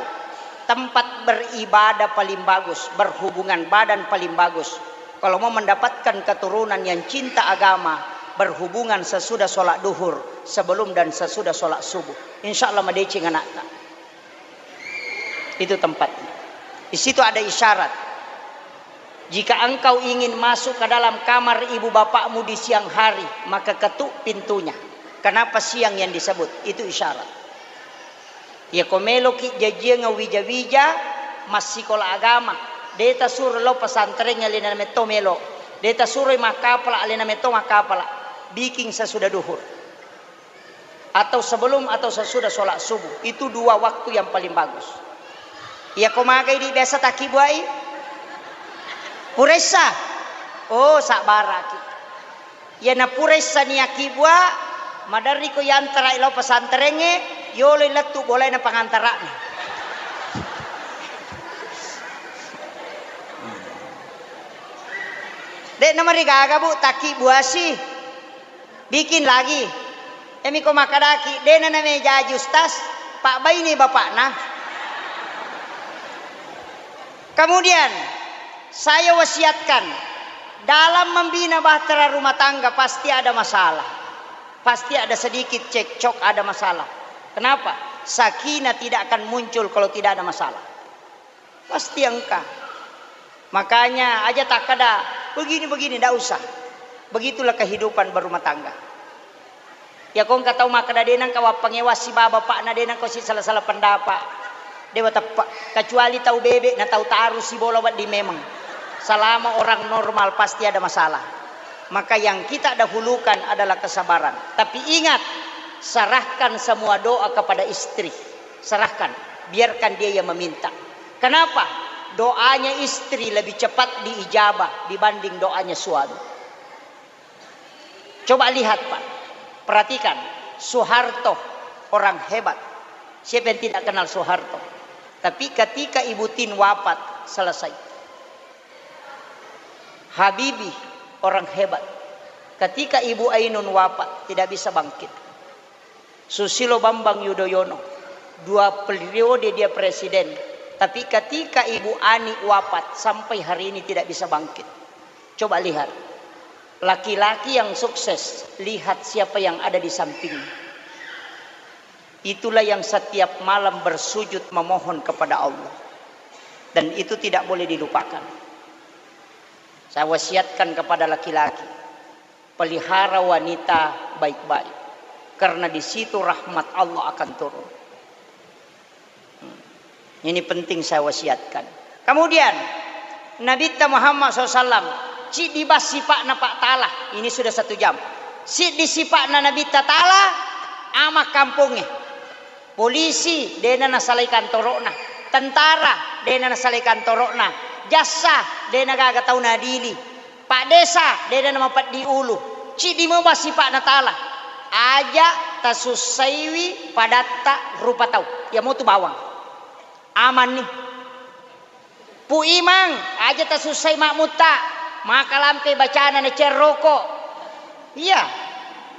tempat beribadah paling bagus, berhubungan badan paling bagus. Kalau mau mendapatkan keturunan yang cinta agama, berhubungan sesudah sholat duhur, sebelum dan sesudah sholat subuh. Insya Allah madeceng anakta. Itu tempatnya. Di situ ada isyarat. Jika engkau ingin masuk ke dalam kamar ibu bapakmu di siang hari, maka ketuk pintunya. Kenapa siang yang disebut? Itu isyarat. Iya ko meloki jajiang wija-wija, massikola agama. De tasuro lao pesantren, alena metto melo. De tasuroi makkapala, alena metto makkapala. Bikin sesudah duhur. Atau sebelum atau sesudah sholat subuh. Itu dua waktu yang paling bagus. Iya ko magai di biasa takkibuai? Puressa. Oh, sabbaraki. Iya na puressa niakkibua, maderri ko yantarai lao pesantrengnge, yoloi lettu bolaina pangantara'na. De namarigaga, Bu, takkibuasi. Bikin lagi. Emi ko makkadaki, dena namejaji ustaz, pabbaini bapakna. Kemudian, saya wasiatkan, dalam membina bahtera rumah tangga pasti ada masalah. Pasti ada sedikit cekcok, ada masalah. Kenapa? Sakinah tidak akan muncul kalau tidak ada masalah. Pasti engka. Makanya aja takkada, "Begini-begini," ndak usah. Begitulah kehidupan berumah tangga. Ya, ko engka tau makkada, "De nengka wappangewang sibawa bapakna, de nengka si sala-sala pendapat." De wateppe, kecuali tau bebe na tau taru sibola wedding memang. Selama orang normal pasti ada masalah. Maka yang kita dahulukan adalah kesabaran. Tapi ingat, serahkan semua doa kepada istri. Serahkan, biarkan dia yang meminta. Kenapa? Doanya istri lebih cepat diijabah dibanding doanya suami. Coba lihat, Pak. Perhatikan, Soeharto orang hebat. Siapa yang tidak kenal Soeharto? Tapi ketika Ibu Tin wafat, selesai. Habibie orang hebat. Ketika Ibu Ainun wafat, tidak bisa bangkit. Susilo Bambang Yudhoyono, dua periode dia presiden. Tapi ketika Ibu Ani wafat, sampai hari ini tidak bisa bangkit. Coba lihat, laki-laki yang sukses, lihat siapa yang ada di sampingnya. Itulah yang setiap malam bersujud memohon kepada Allah. Dan itu tidak boleh dilupakan. Saya wasiatkan kepada laki-laki, pelihara wanita baik-baik. Karena di situ rahmat Allah akan turun. Ini penting saya wasiatkan. Kemudian, Nabitta Muhammad sallallahu alaihi wasallam, ciddi bang sipa'na Pak Ta'ala. Ini sudah satu jam. Siddi sipa'na Nabitta Ta'ala, ama kampongnge. Polisi, dena nasalai kantoro'na. Tentara, dena nasalai kantoro'na. Jassa, dena gaga tau nadili. Paddesa, dena namapeddi ulu. Ciddi mo bang sipa'na Ta'ala. Aja tasussaiwi padatta rupa tau. Iya motu bawang. Amanni. Pu Imang, aja tasussai makmutta. Makalampe bacana nacerroko. Iya.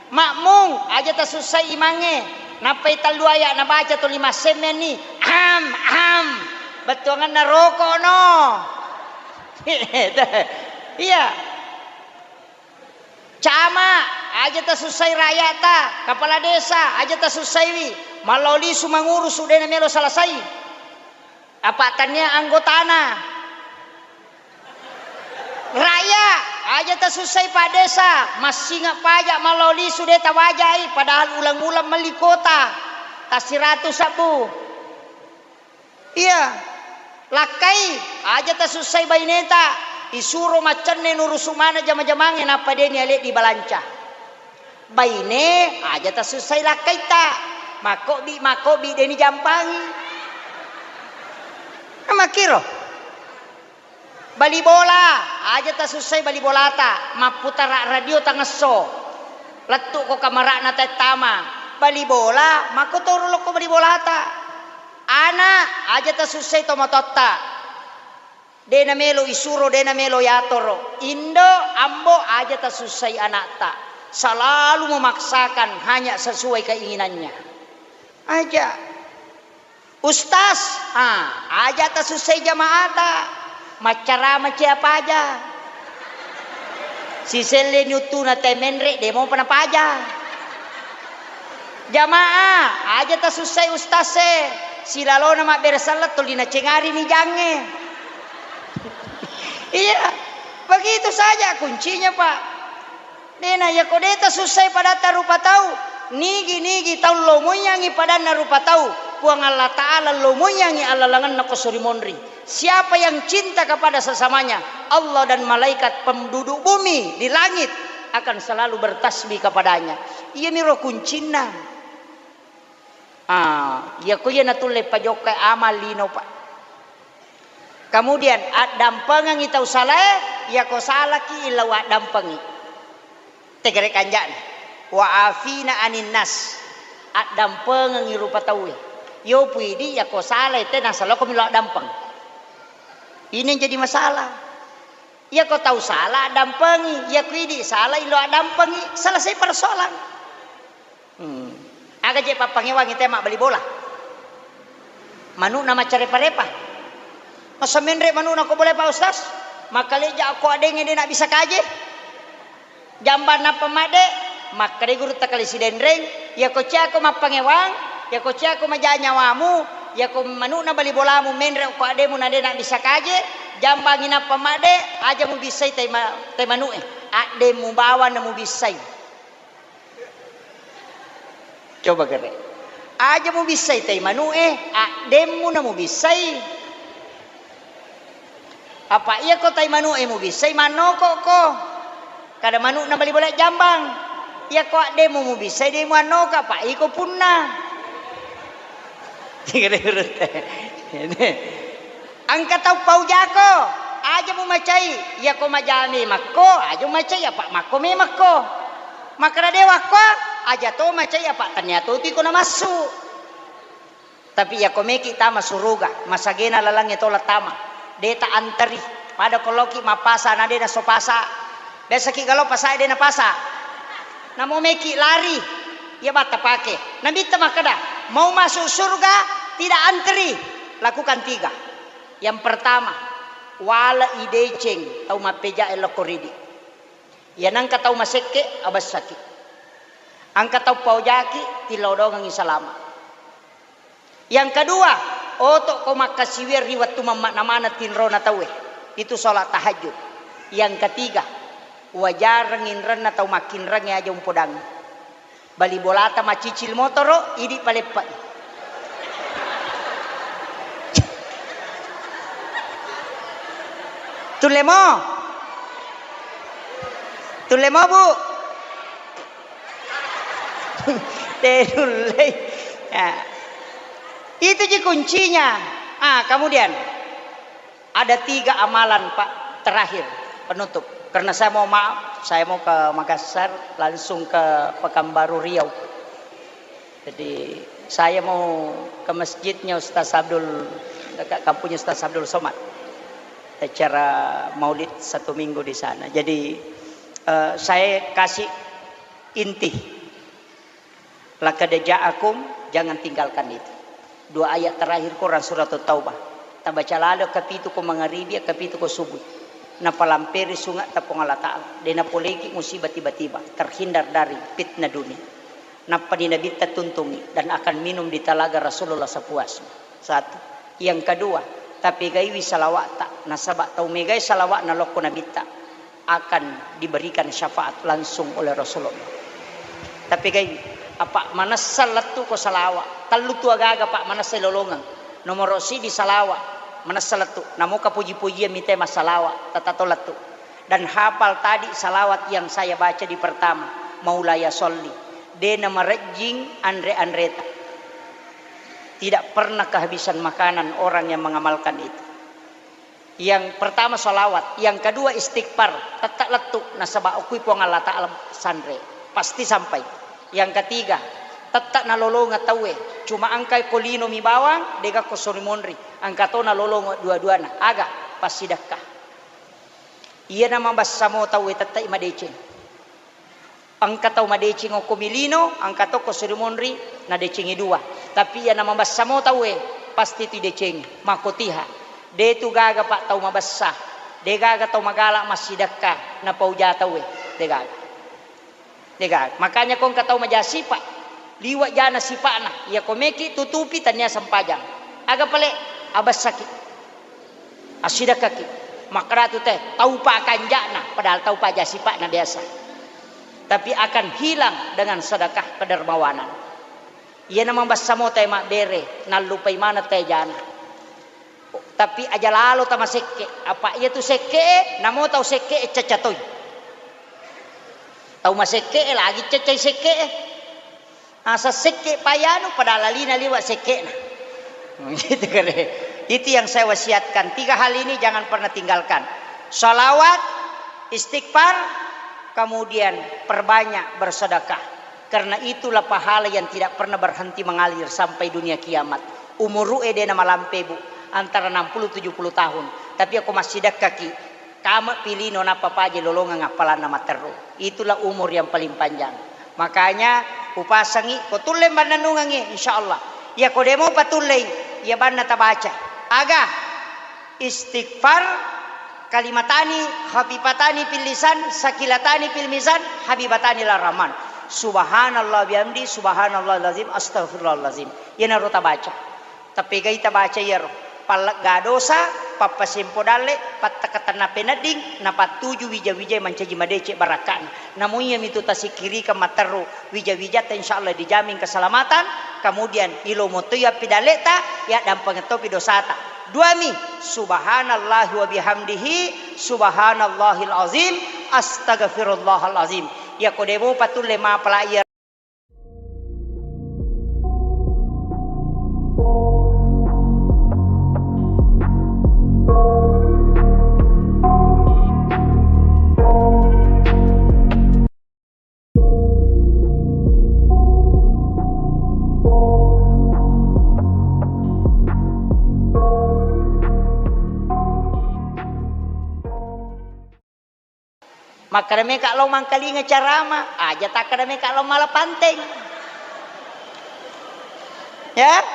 Makmung, aja tasussai imangnge. Nappai tellu aya nabaca tuli massemmenni. Am, am. Bettuanganna roko no. Iya. Camat, aja tasussai rakyata, kepala desa, aja tasussaiwi, mallao lisu mangurusu, de namelo selesai. Apa tania anggotana. Rakyat, aja tasussai Pak Desa, massinga pajak mallao lisu, de tawajai, padahal uleng-uleng melli kuota, tassiratu sabbu. Iya, lakkai, aja tasussai baineta, isuro maccenne nurusu maneng jama-jamangnge, nappa de nialeddi balanca. Baine, aja tasussai lakkaitta, makkobbi-makkobbi de nijampangi. Makkiro. Bali bola, aja tasussai bali bolata, mapputara radio tangesso. Lettu'ko kamara'na taettama. Bali bola, makkotoro lokko bali bolata. Ana, aja tasussai tomatoatta. De namelo isuro, de namelo yatoro. Indo, ambo, aja tasussai anakta. Selalu memaksakan hanya sesuai keinginannya. Aja. Ustaz, ah, aja tasussai jamaata, maccarama cia paja. Siselleni uttuna te menre, de mopa napaja. Jamaah, aja tasussai ustaz e, silalona mabbere selleng tuli nacengari mijangnge. Iya, begitu saja kuncinya, Pak. Dena, yako de tasussai padatta rupa tau, nigi-nigi tau lomoiyangi padanna rupa tau, Puang Allah Ta'ala lomoiyangi allalengenna ko sori monri. Siapa yang cinta kepada sesamanya, Allah dan malaikat penduduk bumi di langit akan selalu bertasbih kepadanya. Iyamiro kuncinna. Ah, iyako iya natulle pajokkai amal lino, Pak. Kemudian, addampengengngi tau salae, iyako salaki illau addampengi. Tegere kanja'na. Wa afina anin nas. Addampengengngi rupa tauwe. Yo puidi iyako salai te nasaloko milo addampeng. Ini yang jadi masalah. Iyako tau sala addampengi, iyako idi sala ilo addampengi, selesai persoalan. Hmm. Aga je pappangewangi te mabbali bola? Manu'na maccarepa-repa. Masa menre manu'na ko bola, Pak Ustaz? Makkaleja ko adengnge de nabbissa kaje. Jambang nappa madde, makkeda gurutta Kali Sidenreng, iyako ciako mappangewang, iyako ciako maja nyawamu, iyako manu'na bali bolamu menre ko ademu na de nabbissa kaje, jambangi nappa madde, aja mubissai tai ma-, tai manu'e, addemu bawang na mubissai. Coba kere. Aja mubissai tai manu'e, addemmu na mubissai. Apa iyako tai manu'e mubissai, mannokokko. Kada manu'na bali bola jambang. Iyako addemmu mubissai, de muannoka, apa iko punna. Engka tau paujako, aja mumacai, iyako maja memekko, aja mumacai, apa makko memekko. Makkeda de wakko, aja to macai, apa tania to tiko namassu. Tapi iyako meki tama suruga, masagena lalengnge tola tama. De ta anteri. Pada ko loki mappasa na de naso pasa. Biasaki galo pasa de napasa. Namo meki lari. Iya batta pake. Nabitta makkeda, mau masuk surga tidak anteri. Lakukan tiga. Yang pertama, wala ideceng tau mappeja e lokko ridi. Iya nangka tau masekke abessaki. Angka tau paojaki tilodongengi salama. Yang kedua, oto ko makkasiwiang ri wettu mammakna maneng tinrona tauwe. Itu sholat tahajud. Yang ketiga, wajareng inrenna tau makkinrengnge aja umpodangi. Bali bolata macicil motoro, idi paleppai. Tulle mo? Tulle mo, Bu? Tenullei. Ya. Itu ji kuncinya. Ah, kemudian ada tiga amalan, Pak, terakhir penutup. Karena saya mau maaf, saya mau ke Makassar, langsung ke Pekanbaru Riau. Jadi saya mau ke masjidnya Ustaz Abdul, dekat kampungnya Ustaz Abdul Somad. Acara maulid satu minggu di sana. Jadi eh, saya kasih inti. Laqad ja'akum, jangan tinggalkan itu. Dua ayat terakhir Quran surat Taubah. Tabaca lalo kapitu ko mangaribi, kapitu ko subuh. Napalamperi sunga ta Puang Allah Ta'ala. De napoleki musibah tiba-tiba. Terhindar dari fitnah dunia. Nappani Nabitta tuntungi dan akan minum di talaga Rasulullah sepuasnya. Satu. Yang kedua, tapegaiwi salawa'ta. Nasaba tau megai salawa'na lokko Nabitta akan diberikan syafaat langsung oleh Rasulullah. Tapi kai, apa manessa lettu ko salawa? Tellu tu agaga, Pak, manessa lolongeng. Nomoro sidi salawa, manessa lettu. Namoka puji-pujian mite massalawa, tatato lettu. Dan hafal tadi salawat yang saya baca di pertama, Maulaya Sholli. Dena marejjing anre-anreta. Tidak pernah kehabisan makanan orang yang mengamalkan itu. Yang pertama salawat, yang kedua istighfar, tette lettu nasaba okui Puang Allah Ta'ala sanre, pasti sampai. Yang ketiga, tette nalolongeng tauwe, cuma engkai ko lino mi bawang, dega ko sori monri, engka to nalolongeng dua-duana, aga, passidekka. Iyana mabessa mo tauwe tette madeceng. Engka tau madeceng okko milino, engka tokko suri monri, nadecengi dua. Tapi iyana mabessa mo tauwe, pasti tu idecengi. Makkotiha. De tu gaga, Pak, tau mabessa. De gaga tau magala massidekka, napauja tauwe. De gaga. De gaga. Makanya ko engka tau maja sipa, liwa jana sipa'na. Iya ko meki tutupi tania sempajang. Aga pale abessaki. Assidekkaki, makkedatu te, taupa kanja'na, padahal taupa aja sipa'na biasa. Tapi akan hilang dengan sedekah kedermawanan. Iyana mabessa mo te mabbere, nallupai maneng te jana. Tapi aja lalo tamasekke, apa iya tu sekke, namo tau sekke cacca toi. Tau masekke lagi caccai sekke. Asa sekke payanu pada lalina liwa sekke'na. Gitu kere. Itu yang saya wasiatkan. Tiga hal ini jangan pernah tinggalkan. Salawat, istighfar, kemudian perbanyak bersedekah. Karena itulah pahala yang tidak pernah berhenti mengalir sampai dunia kiamat. Umuru ede na malampe, Bu, antara enam puluh tujuh puluh tahun. Tapi aku masih dekkaki. Kame pilino nappa paje lolongeng appalanna matteru. Itulah umur yang paling panjang. Makanya upasangi ko tulle mannennungengngi, insyaallah. Iya ko demo patullei, iya banna tabaca. Aga? Istighfar, kalimatani khafifatani fil lisan, sakilatani fil mizan, habibatani ila rahman. Subhanallah bihamdi, subhanallahil azim, astagfirullahalazim. Iyanaro tabaca. Tappegai tabaca iyaro, pallegga dosa, pappasempo dalle, pattakatenna penedding, napattuju wija-wijai mancaji madeceng barakka'na. Namu iyamitu tasikkirikeng matteru wija-wijatta, insyaallah dijamin keselamatan, kemudian ilomo toi appidalleta, yaddampengeng topi dosata. Duami, subhanallahi wa bihamdihi, subhanallahil azim, astagfirullahal azim. Iyako demo patulle mapala iya Makkeda meka lao mangkalinga carama, aja takkeda meka lao mala panteng. Ya?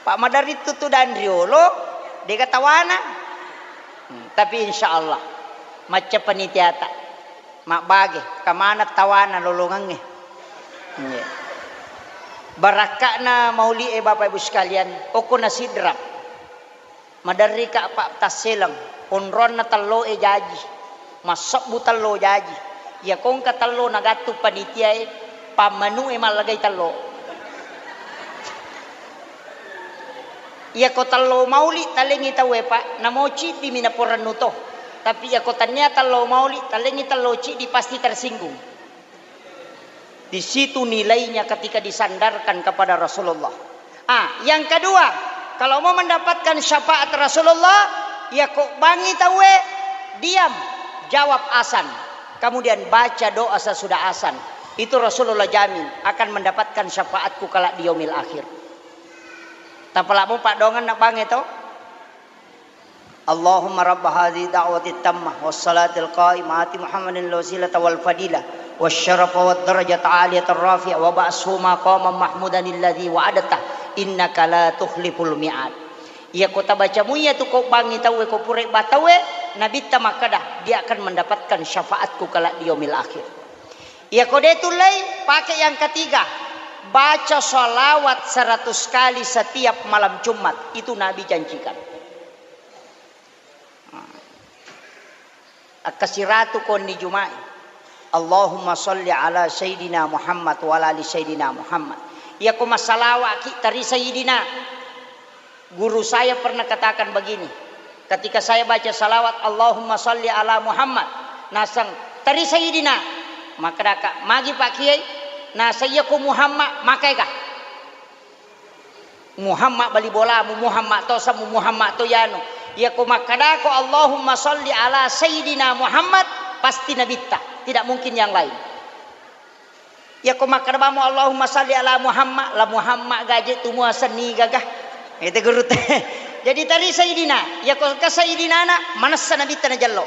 Pak maderri tutu dan riolo, dega tawana. Hmm, tapi insya Allah, macca panitiata. Mabbage, kamana tawana lolongengnge. Iya. Barakka'na mauli e, Bapak Ibu sekalian, okko na Sidrap. Maderri ka Pak tasseleng, onronna tello e jaji, massebbu tello jaji. Iya kongka tello nagattu panitia e, pammanu e mallagai tello. Iyako tello mauli talengngi tauwe, Pak, namo ciddi mi naporennu to. Tapi iyako tania tello mauli talengngi tello ciddi, pasti tersinggung. Di situ nilainya ketika disandarkan kepada Rasulullah. Ah, yang kedua, kalau mau mendapatkan syafaat Rasulullah, iyako bangngi tauwe, diam, jawab asan. Kemudian baca doa sesudah asan. Itu Rasulullah jamin akan mendapatkan syafaatku kelak di yaumil akhir. Tapalamo paddongenna bangnge to. Allahumma rabba hadhihi da'wati tammah was salatil qa'imah ati Muhammadin al wasilata wal fadilah was syarafa wad darajata aliyatar rafi'ah wa ba'ashu maqaman mahmudan alladzi wa'adta innaka la tukhliful mi'ad. Iyako tabaca muiya tu ko bangngi tauwe, ko pura ba tauwe, Nabitta makkeda, dia akan mendapatkan syafaatku kelak di yaumil akhir. Iyako de tullei, pake yang ketiga, baca salawat seratus kali setiap malam Jumat. Itu Nabi janjikan. Akkasiratu konni Juma'i. Allahumma salli ala Sayyidina Muhammad wa ala ali Sayyidina Muhammad. Iyako massalawa'ki tari Sayyidina. Guru saya pernah katakan begini, ketika saya baca salawat Allahumma salli ala Muhammad, naseng tari Sayyidina. Makkedaka, magi Pak Kiai? Naseng iyako Muhammad, makaika? Muhammad bali bolamu, Muhammad to samu, Muhammad to yanu. Iyako makkedako Allahumma salli ala Sayyidina Muhammad, pasti Nabitta, tidak mungkin yang lain. Iyako makkeda bamo Allahumma salli ala Muhammad, la Muhammad gaje tu muaseng niga ga. Itu guru te. Jadi tari Sayyidina, iyako ke Sayyidina na, manessa Nabitta najello.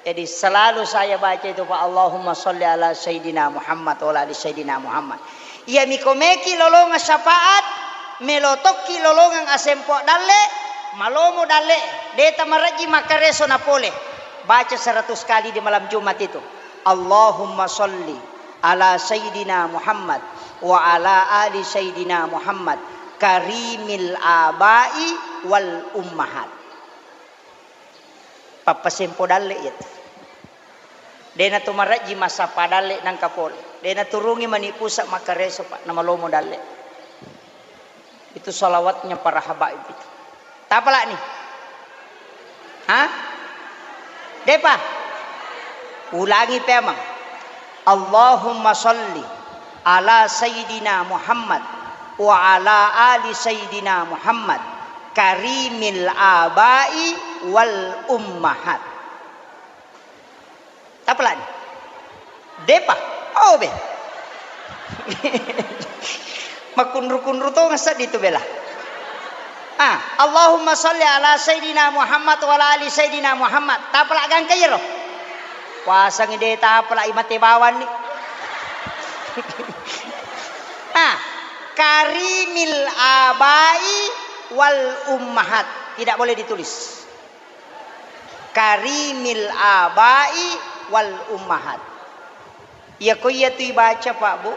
Jadi selalu saya baca itu, Pak, Allahumma salli ala Sayyidina Muhammad wa ala ali Sayyidina Muhammad. Iya miko meki lolongang syafaat, melo tokki lolongang asempo dalle, malomo dalle, deta marejji makkareso napole. Baca seratus kali di malam Jumat itu. Allahumma salli ala Sayyidina Muhammad wa ala ali Sayyidina Muhammad karimil abai wal ummahat. Pappasempo dalle iyatu. Dena tu marejji massappa dalle nangka pole. Dena turungi mani pusa makkareso, Pak, namalomo dalle. Itu salawatnya para habaib itu. Tapalani? Hah? Depa? Ulangi pemang. Allahumma salli ala Sayyidina Muhammad wa ala ali Sayyidina Muhammad karimil abai wal ummahat. Tapalani? Depa? Oh, be. Makunru-kunru to ngasadi tu bela. Ah, Allahumma salli ala Sayyidina Muhammad wa ala ali Sayyidina Muhammad. Tapala gangka iyaro. Puasangi de tapala imate bawanni. Ah, karimil abai wal ummahat. Tidak boleh ditulis. Karimil abai wal ummahat. Iyako iyatu ibaca, Pak, Bu,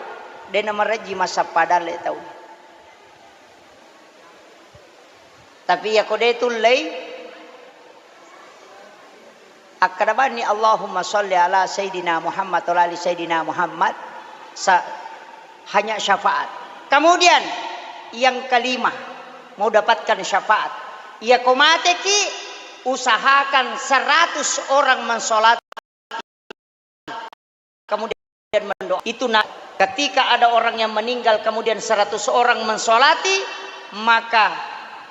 dena marejji massappa dalle tau. Tapi iyako de tullei, akkeda bani Allahumma salli ala Sayyidina Muhammad wa ala ali Sayyidina Muhammad, sa-, hanya syafaat. Kemudian yang kelima, mau dapatkan syafaat. Iyako mateki, usahakan seratus orang mensolat, kemudian mendoa. Itu na-, ketika ada orang yang meninggal, kemudian seratus orang mensolati, maka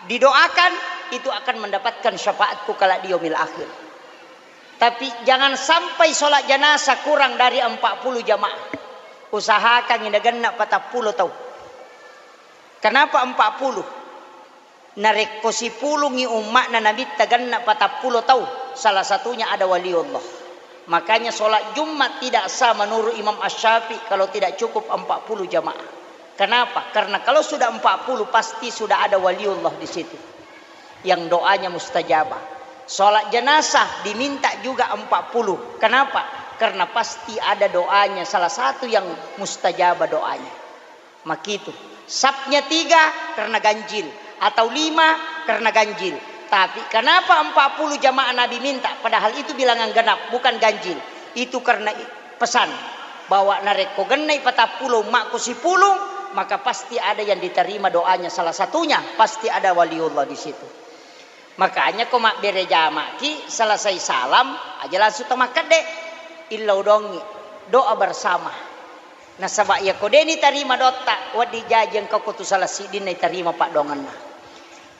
didoakan, itu akan mendapatkan syafaatku kelak di yaumil akhir. Tapi jangan sampai sholat jenazah kurang dari empat puluh jamaah. Usahakan genna patappulo tau. Kenapa empat puluh? Narekko sipulungngi umma'na Nabitta genna patappulo tau, salah satunya ada waliullah. Makanya sholat Jumat tidak sah menurut Imam Asy-Syafi'i kalau tidak cukup empat puluh jamaah. Kenapa? Karena kalau sudah empat puluh, pasti sudah ada waliullah di situ. Yang doanya mustajabah. Sholat jenazah diminta juga empat puluh. Kenapa? Karena pasti ada doanya, salah satu yang mustajabah doanya. Makitu. Sapnya tiga karena ganjil, atau lima karena ganjil. Tapi kenapa empat puluh jamaah Nabi minta, padahal itu bilangan genap, bukan ganjil? Itu karena i-, pesan bahwa narekko gennai patappulo, makko sipulung, maka pasti ada yang diterima doanya, salah satunya pasti ada waliullah di situ. Makanya ko mabbere jamaki, selesai salam aja langsung to makkedde. Illau dongi, doa bersama. Nasaba iyako de nitarima doatta, wedding jaji engka ko tu salah siddinna itarima paddoangenna.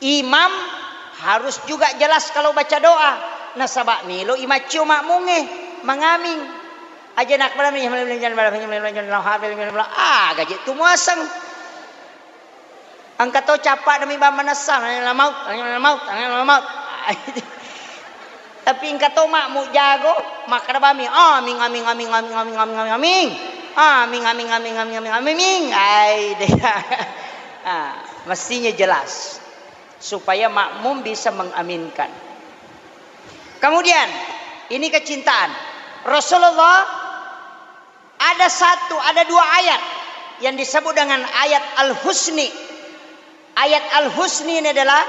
Imam harus juga jelas kalau baca doa. Nasaba melo i maccio makmungnge mangaming. Aja nakbala, ah, gaji tu muaseng. Engka to cappa demi bang manessa, la maut, la maut, la maut. Tapi engka to makmu jago, makkeda bami, "Aming, aming, aming, aming, aming, aming, aming, aming. Aming, aming, aming, aming, aming, aming." Ai, deh. Ah, mestinya jelas supaya makmum bisa mengaminkan. Kemudian, ini kecintaan. Rasulullah ada satu, ada dua ayat yang disebut dengan ayat Al-Husni. Ayat Al-Husni ini adalah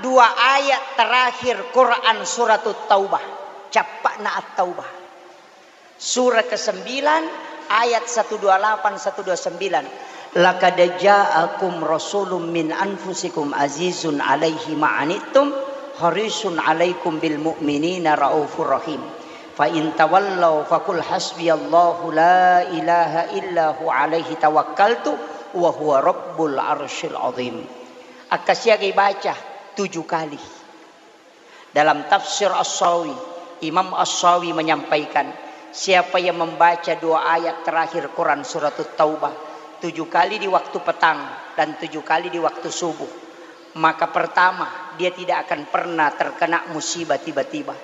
dua ayat terakhir Quran Suratut Taubah. Cappa'na At-Taubah. Surah kesembilan, ayat seratus dua puluh delapan, seratus dua puluh sembilan. "Laqad ja'akum rasulun min anfusikum azizun alaihi ma'anittum, harisun alaikum bil mu'minina raufur rahim. Fa in tawallau faqul hasbiyallahu la ilaha illa hu alaihi tawakkaltu wa huwa rabbul arsyil azim." Akkasiagai baca tujuh kali. Dalam tafsir As-Sawi, Imam As-Sawi menyampaikan, siapa yang membaca dua ayat terakhir Quran Suratut Taubah tujuh kali di waktu petang dan tujuh kali di waktu subuh, maka pertama, dia tidak akan pernah terkena musibah tiba-tiba.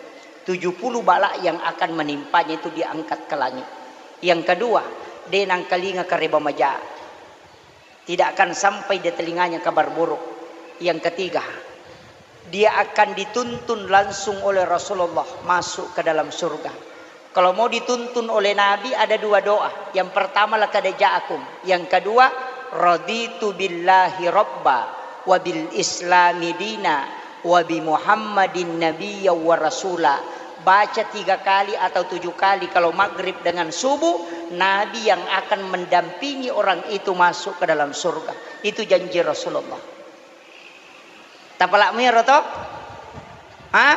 Tujuh puluh bala yang akan menimpanya itu diangkat ke langit. Yang kedua, de nangkalinga kareba maja. Tidak akan sampai di telinganya kabar buruk. Yang ketiga, dia akan dituntun langsung oleh Rasulullah masuk ke dalam surga. Kalau mau dituntun oleh Nabi, ada dua doa. Yang pertama, "Laqad ja'akum." Yang kedua, "Raditu billahi rabba wa bil islami dina wa bi Muhammadin nabiyya wa rasula." Baca tiga kali atau tujuh kali kalau maghrib dengan subuh, Nabi yang akan mendampingi orang itu masuk ke dalam surga. Itu janji Rasulullah. Tapalak muiro to? Ha?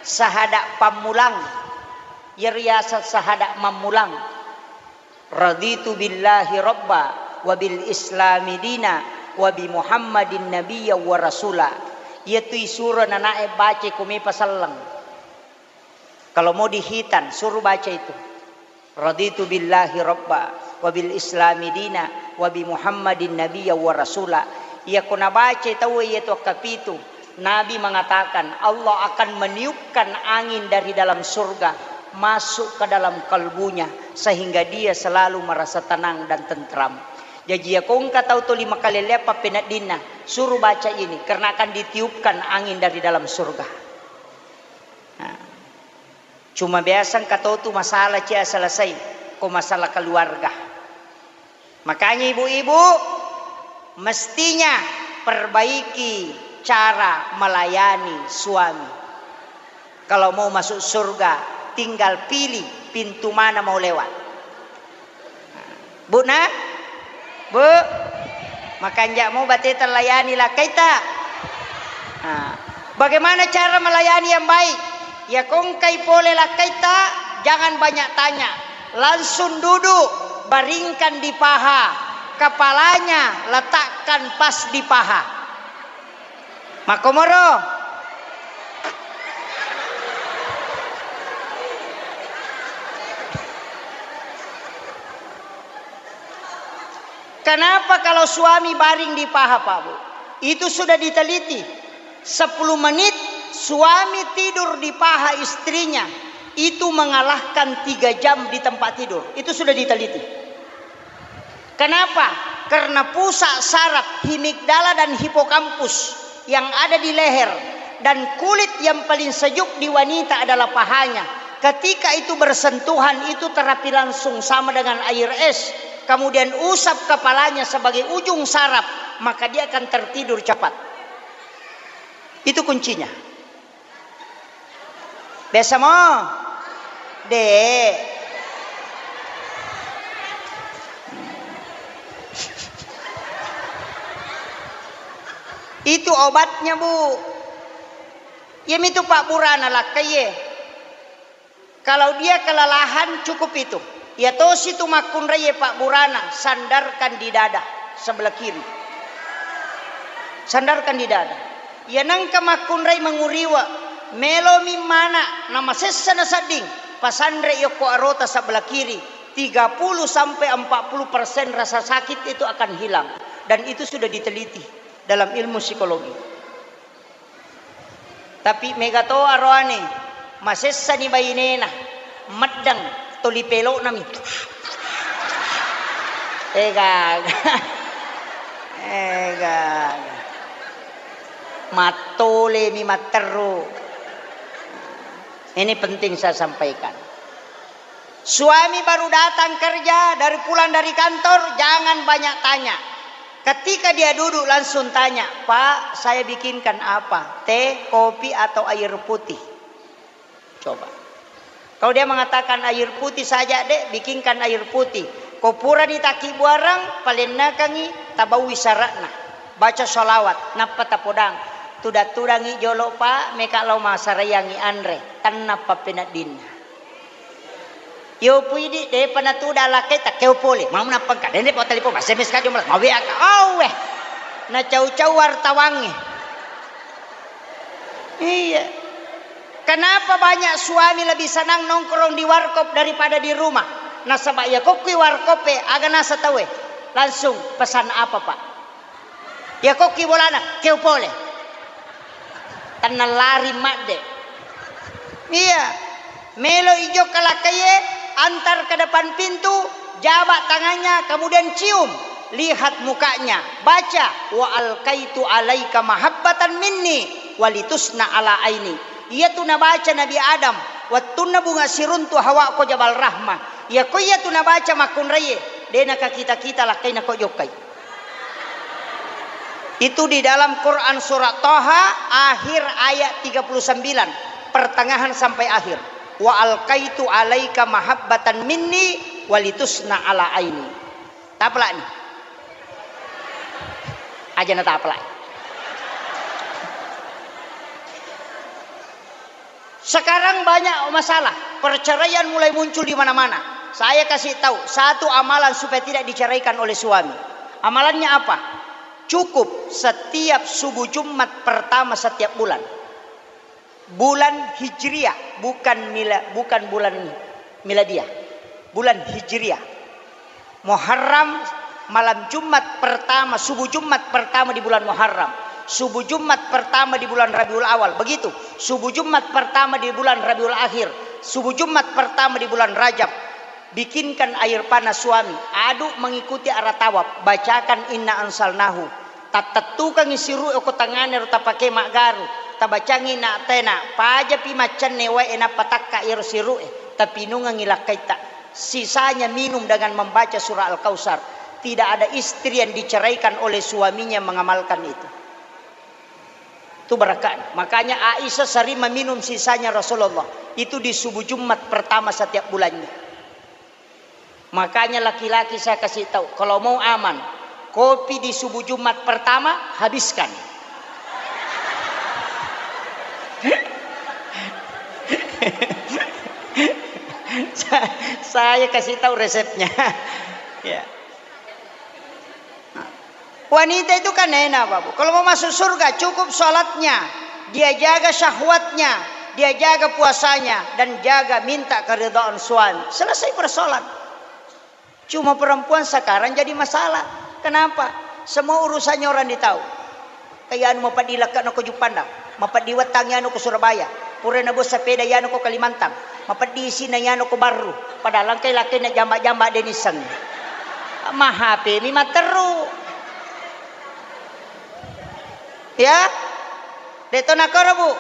Sahada pammulang. Iyaro riaseng sahada mammulang. "Raditu billahi rabba wa bil islami dina wa bi Muhammadin nabiyya wa rasula." Iyatu isuro nanae baca ko mepa selleng. Kalau mau dihitan, suruh baca itu. "Raditu billahi rabba wa bil islami dina wa bi Muhammadin nabiyya wa rasula." Iyako nabaca tauwe iyatu akkapitu, Nabi mengatakan, Allah akan meniupkan angin dari dalam surga masuk ke dalam kalbunya, sehingga dia selalu merasa tenang dan tentram. Jaji, iyako engka tau tuli makalelleang pappeneddinna, suruh baca ini, karena akan ditiupkan angin dari dalam surga. Nah, cuma biasa engka tau tu masalah cia selesai, ko masalah keluarga. Makanya ibu-ibu, mestinya perbaiki cara melayani suami. Kalau mau masuk surga, tinggal pilih pintu mana mau lewat. Bu, na? Bu, makanja' mo bateta layani lakkaita. Nah, bagaimana cara melayani yang baik? Iyako engkai pole lakkaita, jangan banyak tanya. Langsung duduk, baringkan di paha. Kepalanya letakkan pas di paha. Makkomoro. Kenapa kalau suami baring di paha, Pak Bu? Itu sudah diteliti. Sepuluh menit suami tidur di paha istrinya, Itu mengalahkan tiga jam di tempat tidur. Itu sudah diteliti. Kenapa? Karena pusat saraf himigdala dan hipokampus yang ada di leher dan kulit yang paling sejuk di wanita adalah pahanya. Ketika itu bersentuhan, itu terapi langsung sama dengan air es. Kemudian usap kepalanya sebagai ujung saraf, maka dia akan tertidur cepat. Itu kuncinya. Biasa mo? De'. Itu obatnya, Bu. Iyamitu pabburana lakkaie. Kalau dia kelelahan, cukup itu. Iya tosi tu makkunraie pabburana, sandarkan di dada sebelah kiri. Sandarkan di dada. Iya nengka makkunrai manguriwa, melomi mana, namasessa nasedding, pasanre yokko arota sebelah kiri, tiga puluh sampai empat puluh persen rasa sakit itu akan hilang. Dan itu sudah diteliti dalam ilmu psikologi. Tapi mega to aroane, masessani bainena, meddeng, toli pelo'nami. Egaga. Egaga. Mattolemi matteru. Ini penting saya sampaikan. Suami baru datang kerja, dari pulang dari kantor, jangan banyak tanya. Ketika dia duduk, langsung tanya, "Pak, saya bikinkan apa? Teh, kopi, atau air putih?" Coba. Kalau dia mengatakan, "Air putih saja, Dek, bikinkan air putih." Ko purani takkibuarang, palennakangi, tabaui syaratna. Baca sholawat, nappa tapodang. Tudang-tudangi jolo, Pak, meka lao masaraiangi anre. Tennappa peneddinna. Yo puidi, depa natuda lakkai, takkeo pole. Mau nappangka, dende pa telepon, S M S ka jomla, ma W A ka. Auwe. Nacau-cau wartawangnge. Iya. Kenapa banyak suami lebih senang nongkrong di warkop daripada di rumah? Nasaba iya kokkui warkop e, aga nasa tauwe. Langsung pesan apa, Pak? Iya kokki bolana, keo pole. Tennang lari madde. Iya. Melo ijo kalakkaie, antar ke depan pintu, jabak tangannya, kemudian cium. Lihat mukanya, baca, "Wa alkaitu alaika mahabbatan minni walitusna ala aini." Iyatu nabaca Nabi Adam, wettunna bunga siruntu Hawa ko Jabal Rahmah. Iya ko iyatu nabaca makkunraie, de nakakita-kita lakkaina ko jokkai. Itu di dalam Quran surat Toha, akhir ayat tiga puluh sembilan, pertengahan sampai akhir. "Wa alkaitu alaika mahabbatan minni walitusna ala aini." Tapelak ni. Aja na tapelak. Sekarang banyak masalah, perceraian mulai muncul di mana-mana. Saya kasih tahu satu amalan supaya tidak diceraikan oleh suami. Amalannya apa? Cukup setiap subuh Jumat pertama setiap bulan. Bulan Hijriah, bukan mila-, bukan bulan miladiah. Bulan Hijriah. Muharram, malam Jumat pertama, subuh Jumat pertama di bulan Muharram, subuh Jumat pertama di bulan Rabiul Awal, begitu, subuh Jumat pertama di bulan Rabiul Akhir, subuh Jumat pertama di bulan Rajab, bikinkan air panas suami, aduk mengikuti arah tawaf, bacakan inna anzalnahu, tattettukangngi siru'e ko tangngana ro tapake maggaru, tabacangngi na tena, pajapi maccenne wae nappa takka iyaro siru'e, tapinungengngi lakkaitta. Sisanya minum dengan membaca surah Al-Kautsar. Tidak ada istri yang diceraikan oleh suaminya mengamalkan itu. Itu berkah. Makanya Aisyah sering meminum sisanya Rasulullah. Itu di subuh Jumat pertama setiap bulannya. Makanya laki-laki saya kasih tahu, kalau mau aman, kopi di subuh Jumat pertama, habiskan. Sa-, saya kasih tahu resepnya. Ya. Wanita itu kan enak, Bapak. Kalau mau masuk surga, cukup sholatnya, dia jaga syahwatnya, dia jaga puasanya, dan jaga minta keridhaan suami. Selesai persoalan. Cuma perempuan sekarang jadi masalah. Kenapa? Semua urusannya orang ditahu. Kayak anu mapaddi lekka nako Juppandang, mapaddi wettangi anu ke Surabaya. Pura nabo sepeda iyanu ko Kalimantan, mapeddi isina iyanu ko Barru, padahal engkai lakkainna jamba-jamba de nissengngi. Ma H P mi matteru. Ya? De to nakoro, Bu?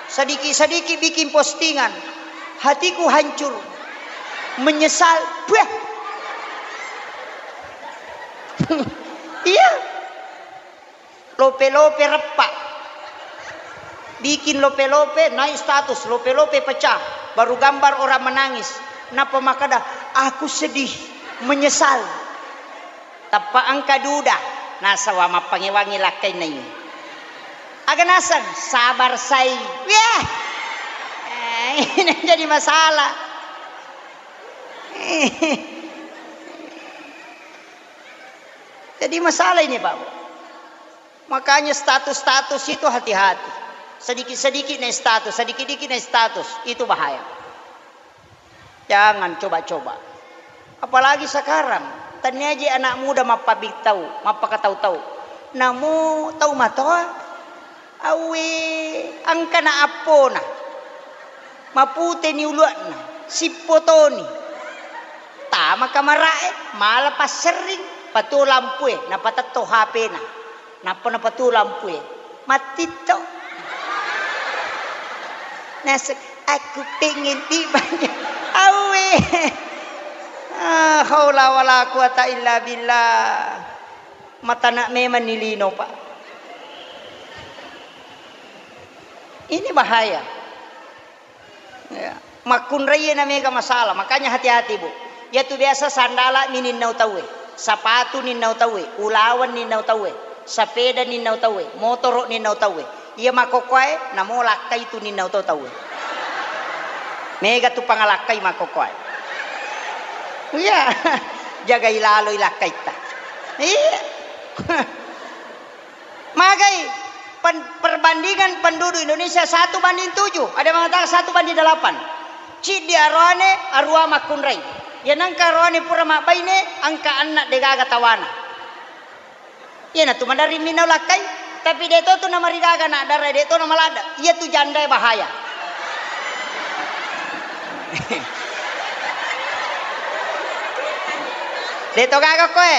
Sedikit-sedikit bikin postingan. Hatiku hancur. Menyesal. Buah. Iya. Lope-lope reppa. Bikin lope-lope, naik status, lope-lope pecah. Baru gambar orang menangis. Nappa makkeda, "Aku sedih, menyesal." Tappa engka duda, nasaba mappangewangi lakkainna ini. Aga naseng, sabar sai. Wah. Eh, ini jadi masalah. Jadi masalah ini, Pak. Makanya status-status itu hati-hati. Sedikit-sedikit naik status, sedikit-sedikit naik status, itu bahaya. Jangan coba-coba. Apalagi sekarang, tania je anak muda mappabittau, mappakatau-tau. Namo tau matoa, awe, engkana appona. Maputeni ulua'na, sippotoni. Tama kamara'e, mala passerring, patuo lampue, napatetto H P-na. Nappa napatuo lampue. Mattitto. Naseng, "Aku pengen dibanyak." Awe. Ah, haula wala quwata illa billah. Matana memang ni lino, Pak. Ini bahaya. Ya. Makkunraie na mega masalah, makanya hati-hati, Bu. Iyatu biasa sandala mi ninnau tauwe, sapatu ninnau tauwe, ulaweng ninnau tauwe, sapeda ninnau tauwe, motoro ninnau tauwe. Iya makkokkoe namo lakkai tu ninnau to tauwe. Mega tu pangalakkai makkokkoe. Iya, jagai laloi lakkaitta. Iya. Magai pen-, perbandingan penduduk Indonesia satu banding tujuh, ada yang mengatakan satu banding delapan. Ciddi aroane, arua makkunrai. Iya nengka aroane pura mabbaine, engka anna degaga tawana. Iya natu maderri minau lakkai, tapi de to tu namarigaga anak dara, de to namaladda. Iya tu jandae bahaya. De to gaga koe.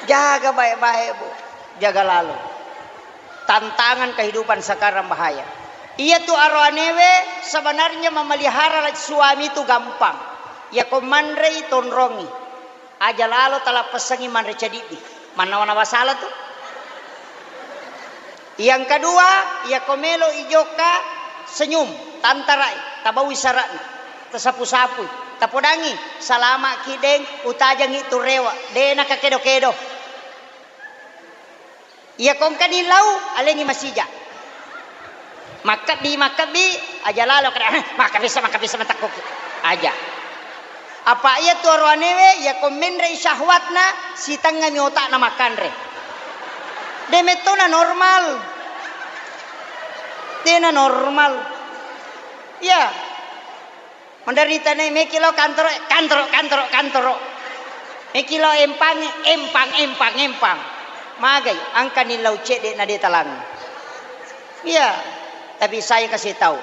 Jaga baik-baik, Bu. Jaga lalo. Tantangan kehidupan sekarang bahaya. Iya tu aroanewe sebenarnya memelihara suami itu gampang. Iya ko manrei tonrongi. Aja lalo talappessangi manre cadiddi. Mannawa-nawa sala tu. Yang kedua, iya ko melo ijokka senyum, tantarai, tabawi sara'na, tasapu-sapui, tapodangi, salama ki deng, utajangi tu rewa, de nakakedo-kedo. Iya ko engkani lau, alengi masija. Makkebbi, makkebbi, aja lalo kada, "Heh, makkebissa, makkebissa, matakkuki." Aja. Apa iya tu aroanewe, iya ko menrei syahwatna, sitengngami otakna makkanre. De mettona normal. Dena normal. Iya. Menderita ne, meki lo kantoro, kantoro, kantoro, kantoro. Meki lo empang, empang, empang, empang. Magai, engkani lau cedde na de talang. Iya, tapi saya kasih tahu,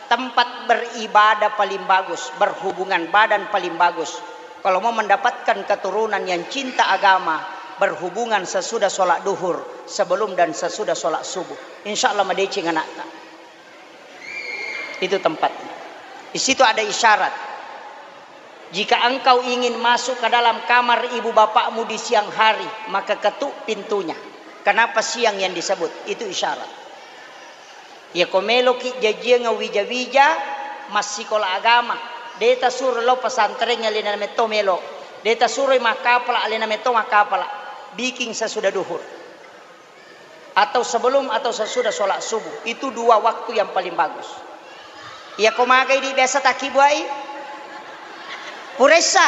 tempat beribadah paling bagus, berhubungan badan paling bagus. Kalau mau mendapatkan keturunan yang cinta agama, berhubungan sesudah sholat duhur, sebelum dan sesudah sholat subuh. Insya Allah madeceng anakta. Itu tempatnya. Di situ ada isyarat. Jika engkau ingin masuk ke dalam kamar ibu bapakmu di siang hari, maka ketuk pintunya. Kenapa siang yang disebut? Itu isyarat. Iya ko meloki jajiang wija-wija, massikola agama, de tasuro lao pesantren, alena metto melo. De tasuroi makkapala, alena metto makkapala. Bikin sesudah duhur. Atau sebelum atau sesudah sholat subuh. Itu dua waktu yang paling bagus. Iya ko magai di biasa takkibuai? Puressa.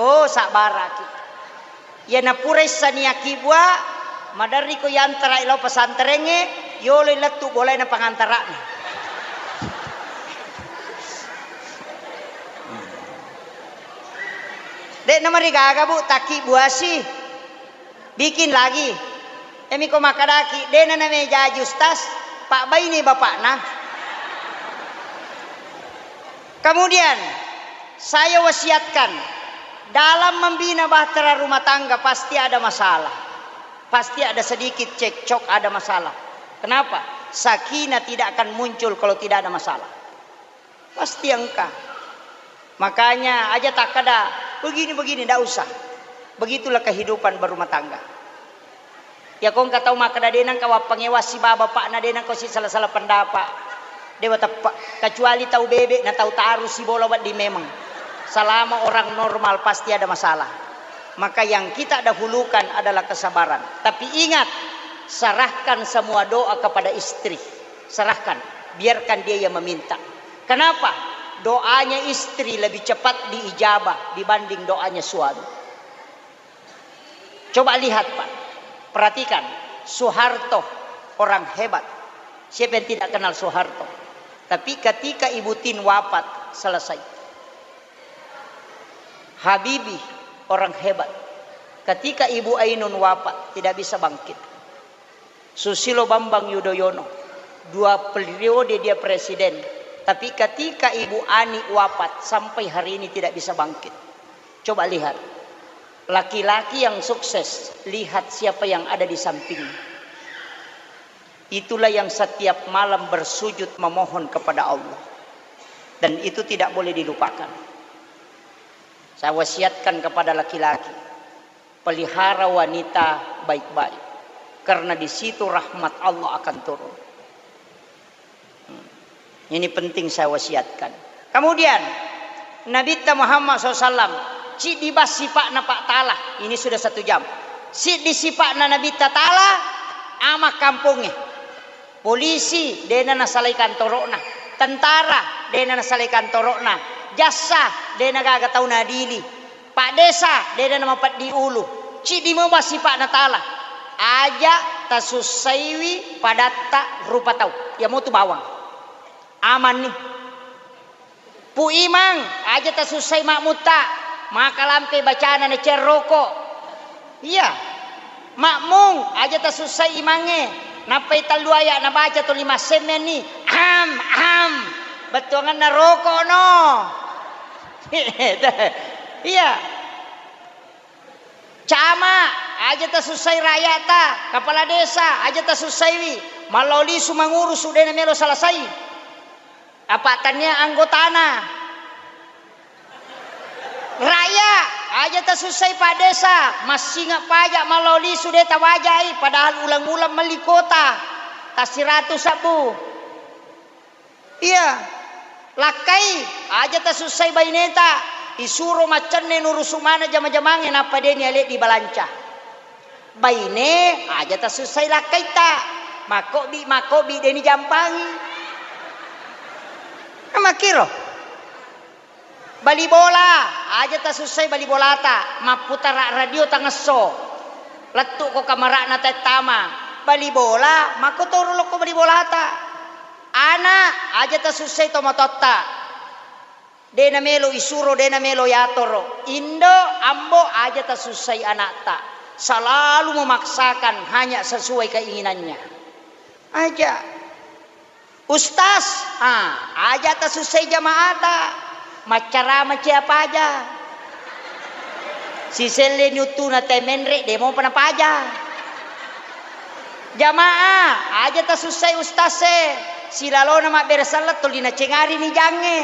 Oh, sabbaraki. Iya na puressa ni akkibua, maderri ko yantarai lao pesantrengnge, yoloi lettu bolaina pangantarana. De'na marigaga, Bu, taki buasi. Bikin lagi. Emi ko makkadaki, de'na namejaji ustaz, pabbaini bapakna. Kemudian, saya wasiatkan, dalam membina bahtera rumah tangga pasti ada masalah. Pasti ada sedikit cekcok, ada masalah. Kenapa? Sakinah tidak akan muncul kalau tidak ada masalah. Pasti engka. Makanya aja takkada, "Begini-begini," ndak usah. Begitulah kehidupan berumah tangga. Ya, ko engka tau makkada, "De' nengka wappangewang sibawa bapakna, de' nengka si sala-sala pendapat." De' wateppe'. Kecuali tau bebe' na tau taru sibola wedding memang. Selama orang normal pasti ada masalah. Maka yang kita dahulukan adalah kesabaran. Tapi ingat, serahkan semua doa kepada istri. Serahkan, biarkan dia yang meminta. Kenapa? Doanya istri lebih cepat diijabah dibanding doanya suami. Coba lihat, Pak, perhatikan, Soeharto orang hebat. Siapa yang tidak kenal Soeharto? Tapi ketika Ibu Tin wafat, selesai. Habibie orang hebat. Ketika Ibu Ainun wafat, tidak bisa bangkit. Susilo Bambang Yudhoyono, dua periode dia presiden, tapi ketika Ibu Ani wafat, sampai hari ini tidak bisa bangkit. Coba lihat, laki-laki yang sukses, lihat siapa yang ada di sampingnya. Itulah yang setiap malam bersujud memohon kepada Allah. Dan itu tidak boleh dilupakan. Saya wasiatkan kepada laki-laki, pelihara wanita baik-baik, karena di situ rahmat Allah akan turun. Hmm. Ini penting saya wasiatkan. Kemudian, Nabitta Muhammad sallallahu alaihi wasallam, siddi bang sipa'na Pak Tala, ini sudah satu jam. Siddi sipa'na Nabitta Tala, ama kampongnge. Polisi, de'na nasalai kantoro'na. Tentara, de'na nasalai kantoro'na. Jaksa, de'na gaga tau naadili. Pak Desa, de'na namapeddi ulu. Ciddi mo bang sipa'na Tala. Aja tasussaiwi padatta rupa tau. Iya motu bawang. Amanni. Pu Imang, aja tasussai makmutta. Maka lampe bacana na cerroko. Iya. Makmung, aja tasussai imangnge. Nappai tellu aya nabaca tuli massemmenni. Am, am. Bettuanganna roko no. Iya. Camat, aja tasussai rakyata. Kepala desa, aja tasussaiwi. Mallao lisu mangurusu, de'na melo selesai. Apa tania anggotana. Rakyat, aja tasussai Pak Desa, massinga pajak mallao lisu de' tawajai, padahal uleng-uleng melli kuota. Tassiratu sabbu. Iya. Lakkai, aja tasussai baineta, isuro maccenne nurusu mana jama-jamangnge nappa de' niale di balanca. Baine, aja tasussai lakkaitta. Makkobi, makkobi, de' nijampangi. Makkiro. Bali bola, aja tasussai bali bolata. Mapputara radio tangesso. Lettu ko kamara'na tettama. Bali bola, makkotoro lokko bali bolata. Ana, aja tasussai tomatoatta. De' namelo isuro, de' namelo yatoro. Indo, ambo, aja tasussai anakta. Selalu memaksakan hanya sesuai keinginannya. Aja. Ustaz, ah, aja tasussai jamaata. Maccarama cia paja. Siselle ni uttuna te menre, de' mopa napaja. Jamaah, aja tasussai ustaz e, silalona mabbere selleng tuli nacengari ni jangnge.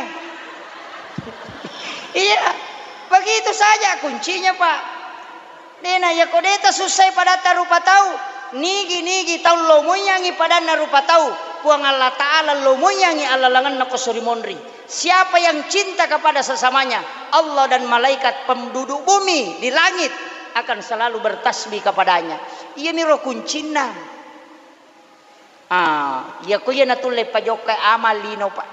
Iya, begitu saja kuncinya, Pak. De'na, yako de' tasussai padatta rupa tau, nigi-nigi tau lomoiyangi padanna rupa tau, Puang Allah Ta'ala lomoiyangi allalengenna ko sori monri. Siapa yang cinta kepada sesamanya, Allah dan malaikat penduduk bumi di langit akan selalu bertasbih kepadanya. Iyamiro kuncinna. Ah, iyako iya natulle pajokka amal lino, Pak.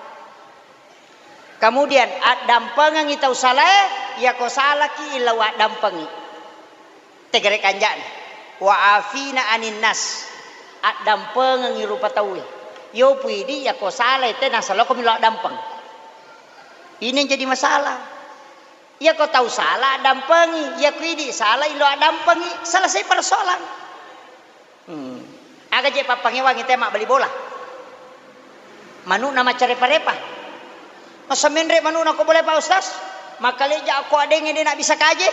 Kemudian, addampengengi tau salae, iyako salaki illau addampengi. Tegere kanja'na. Wa afina anin nas. Addampengengi rupa tauwe. Yo puidi yako salai te nasaloko milo addampeng. Ini yang jadi masalah. Iyako tau sala addampengi, iyako idi sala ilo addampengi, selesai persoalan. Hmm. Aga je pappangewangi te mabbali bola? Manu'na maccarepa-repa. Masa menre manu'na ko bola, Pak Ustaz? Makkaleja ko adenge de na bisa kaje.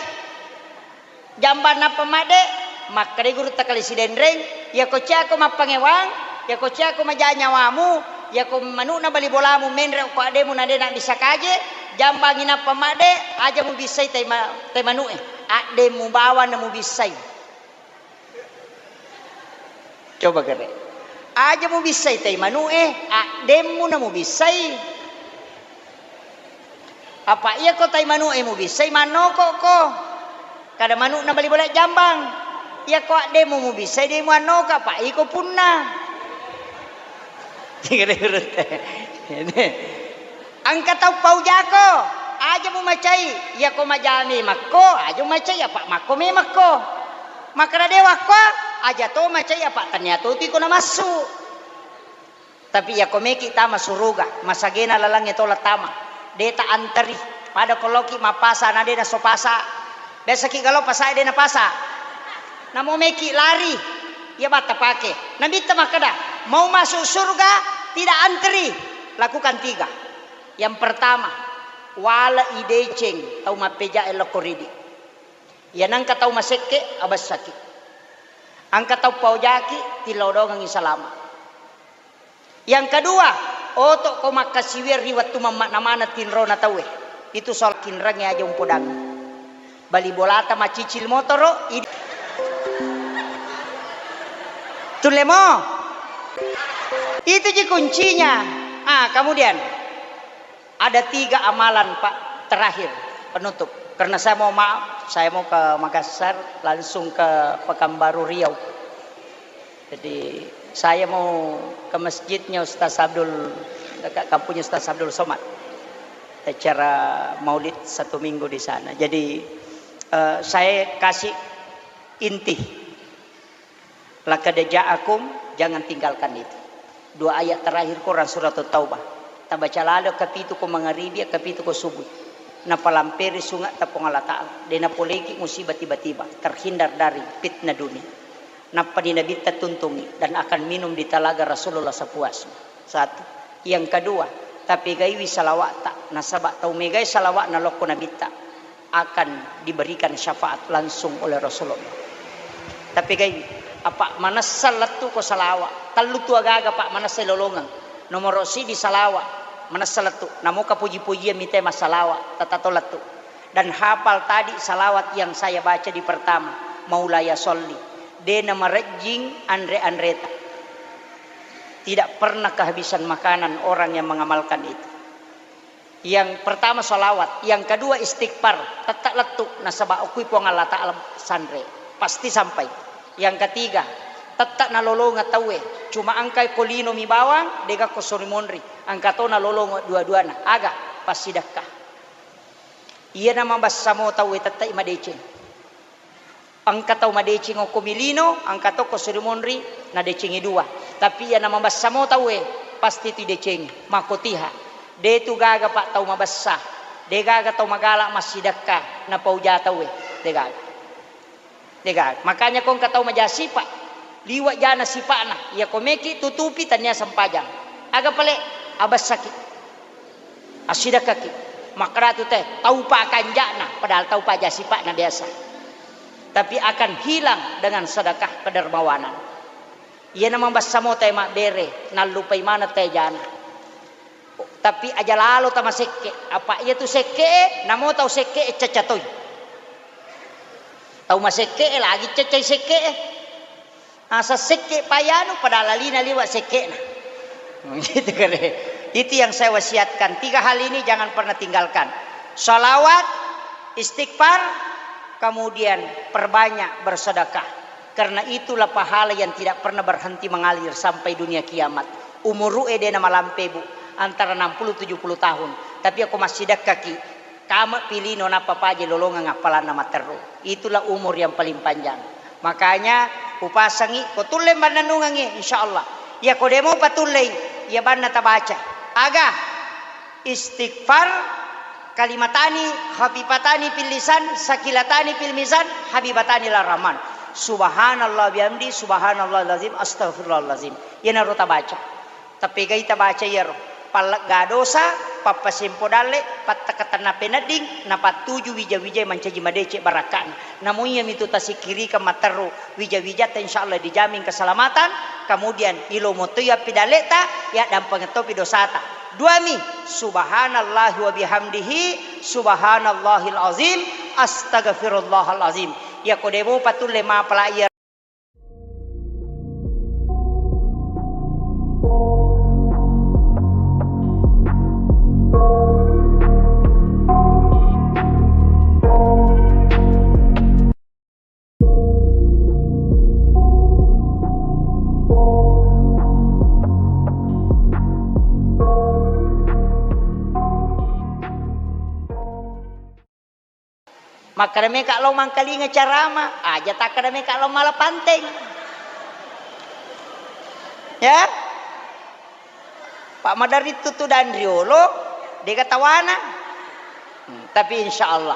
Jambang nappa madde, makkeda gurutta Kali Sidenreng, iyako ciako mappangewang, iyako ciako maja nyawamu, iyako manu'na bali bolamu menre ko addemu na de na bisa kaje, jambangi nappa madde, aja mubissai tai ma-, tai manu'e, addemu bawang na mubissai. Coba kere. Aja mubissai tai manu'e, addemmu na mubissai. Apa iyako tai manu'e mubissai mannokokko. Kada manu'na bali bola jambang. Iyako addemmu mubissai de muannoko, apa iko punna. Engka tau paujako, aja mumacai, iyako majami makko, aja mumacai, apa makko memekko. Makkeda dewa ko, aja to macai, apa tania to tiko namassu. Tapi iyako meki tama suruga, masagena lalangnge tola tama, de ta anteri. Pada ko loki mappasa na de naso pasa. Biasaki galo pasa de napasa. Namo meki lari, iya batta pake. Nabitta makkeda, mau masuk surga tidak anteri, lakukan tiga. Yang pertama, wala ideceng tau mappeja e lokko ridi. Iya nangka tau masekke, abessaki. Angka tau paojaki, tillau dongengi salama. Yang kedua, oto ko makkasiwiang ri wettu mammakna maneng tinrona tauwe. Itu soal kinrengnge aja umpodangi. Bali bolata macicil motoro, idi-, tullemo. Itu ji kuncinya. Ah, kemudian ada tiga amalan, Pak, terakhir penutup. Karena saya mau maaf, saya mau ke Makassar, langsung ke Pekanbaru Riau. Jadi, saya mau ke masjidnya Ustaz Abdul, dekat kampungnya Ustaz Abdul Somad. Acara maulid satu minggu di sana. Jadi, eh, saya kasih inti. Laqad ja'akum, jangan tinggalkan itu. Dua ayat terakhir Quran surat Taubah. Tabaca lalo kapitu ko mangaribi, kapitu ko subuh. Napalamperi sunga ta Puang Allah Ta'ala. De napoleki musibah tiba-tiba. Terhindar dari fitnah dunia. Nappa di Nabitta tuntungi dan akan minum di talaga Rasulullah sepuasnya. Satu. Yang kedua, tapegaiwi salawa'ta, nasaba tau megai salawa'na lokko Nabitta akan diberikan syafaat langsung oleh Rasulullah. Tapegaiwi, apa manessa lettu ko salawa, tellu tu agaga, Pak, manessa lolongeng. Nomoro sidi salawa, manessa lettu, namoka puji-pujian mite massalawa, tatato lettu. Dan hafal tadi salawat yang saya baca di pertama, Maulaya Sholli. De namarejjing anre-anreta. Tidak pernah kehabisan makanan orang yang mengamalkan itu. Yang pertama salawat, yang kedua istighfar, tette lettu nasaba okui Puang Allah Ta'ala sanre, pasti sampai. Yang ketiga, tette nalolongeng tauwe, cuma engka ko lino mi bawang, dega ko sori monri, engka to nalolongeng dua-duana, aga passidekka. Iyana mabessa mo tauwe tette madeceng. Engka tau madeceng okko mi lino, engka tokko suri monri, nadecengi dua. Tapi iyana mabessa mo tauwe, pasti tu idecengi. Makkotiha. De tu gaga, Pak, tau mabessa. De gaga tau magala massidekka, napauja tauwe. De gaga. De gaga. Makanya ko engka tau maja sipa, liwa jana sipa'na. Iya ko meki tutupi tania sempajang. Aga pale abessaki. Assidekkaki. Makkedatu te, tau pa kanja'na, padahal tau pa aja sipa'na biasa. Tapi akan hilang dengan sedekah kedermawanan. Iyana mabessa mo te mabbere, nallupai maneng te jana. Tapi aja lalo tamasekke, apa iya tu sekke, namo tau sekke cacca toi. Tau masekke lagi caccai sekke. Asa sekke payanu pada lalina liwa sekke'na. Gitu kare. Itu yang saya wasiatkan. Tiga hal ini jangan pernah tinggalkan. Salawat, istighfar, kemudian perbanyak bersedekah. Karena itulah pahala yang tidak pernah berhenti mengalir sampai dunia kiamat. Umuru e de namalampe, Bu, antara enam puluh tujuh puluh tahun. Tapi aku masih dekkaki. Kame pi lino nappa paja lolongeng appalanna matteru. Itulah umur yang paling panjang. Makanya upasangi ko tulle mannennungengngi, insyaallah. Iya ko demo patullei, iya banna tabaca. Aga? Istighfar, Kalimatani khafifatani fil lisan, sakilatani fil mizan, habibatani ila rahman. Subhanallah bihamdi, subhanallahil azim, astaghfirullahalazim. Iyanaro tabaca. Tapegai tabaca iyaro. Pallegga dosa, pappasempo dalle, pattakatenna penedding, napattuju wija-wija mancaji madeceng barakka'na. Namo iyamitu tasikkirikeng matteru wija-wijatta, insyaallah dijamin keselamatan, kemudian ilomo toi appidalleta, yaddampengeng topi dosata. Duami, subhanallahi wa bihamdihi, subhanallahil azim, astaghfirullahal azim. Iyako demopa tulle mapala iya Makkeda meka lao mangkalinga carama, aja takkeda meka lao mala panteng. Ya? Pak maderri tutu dan riolo, dega tawana. Hmm, tapi insya Allah,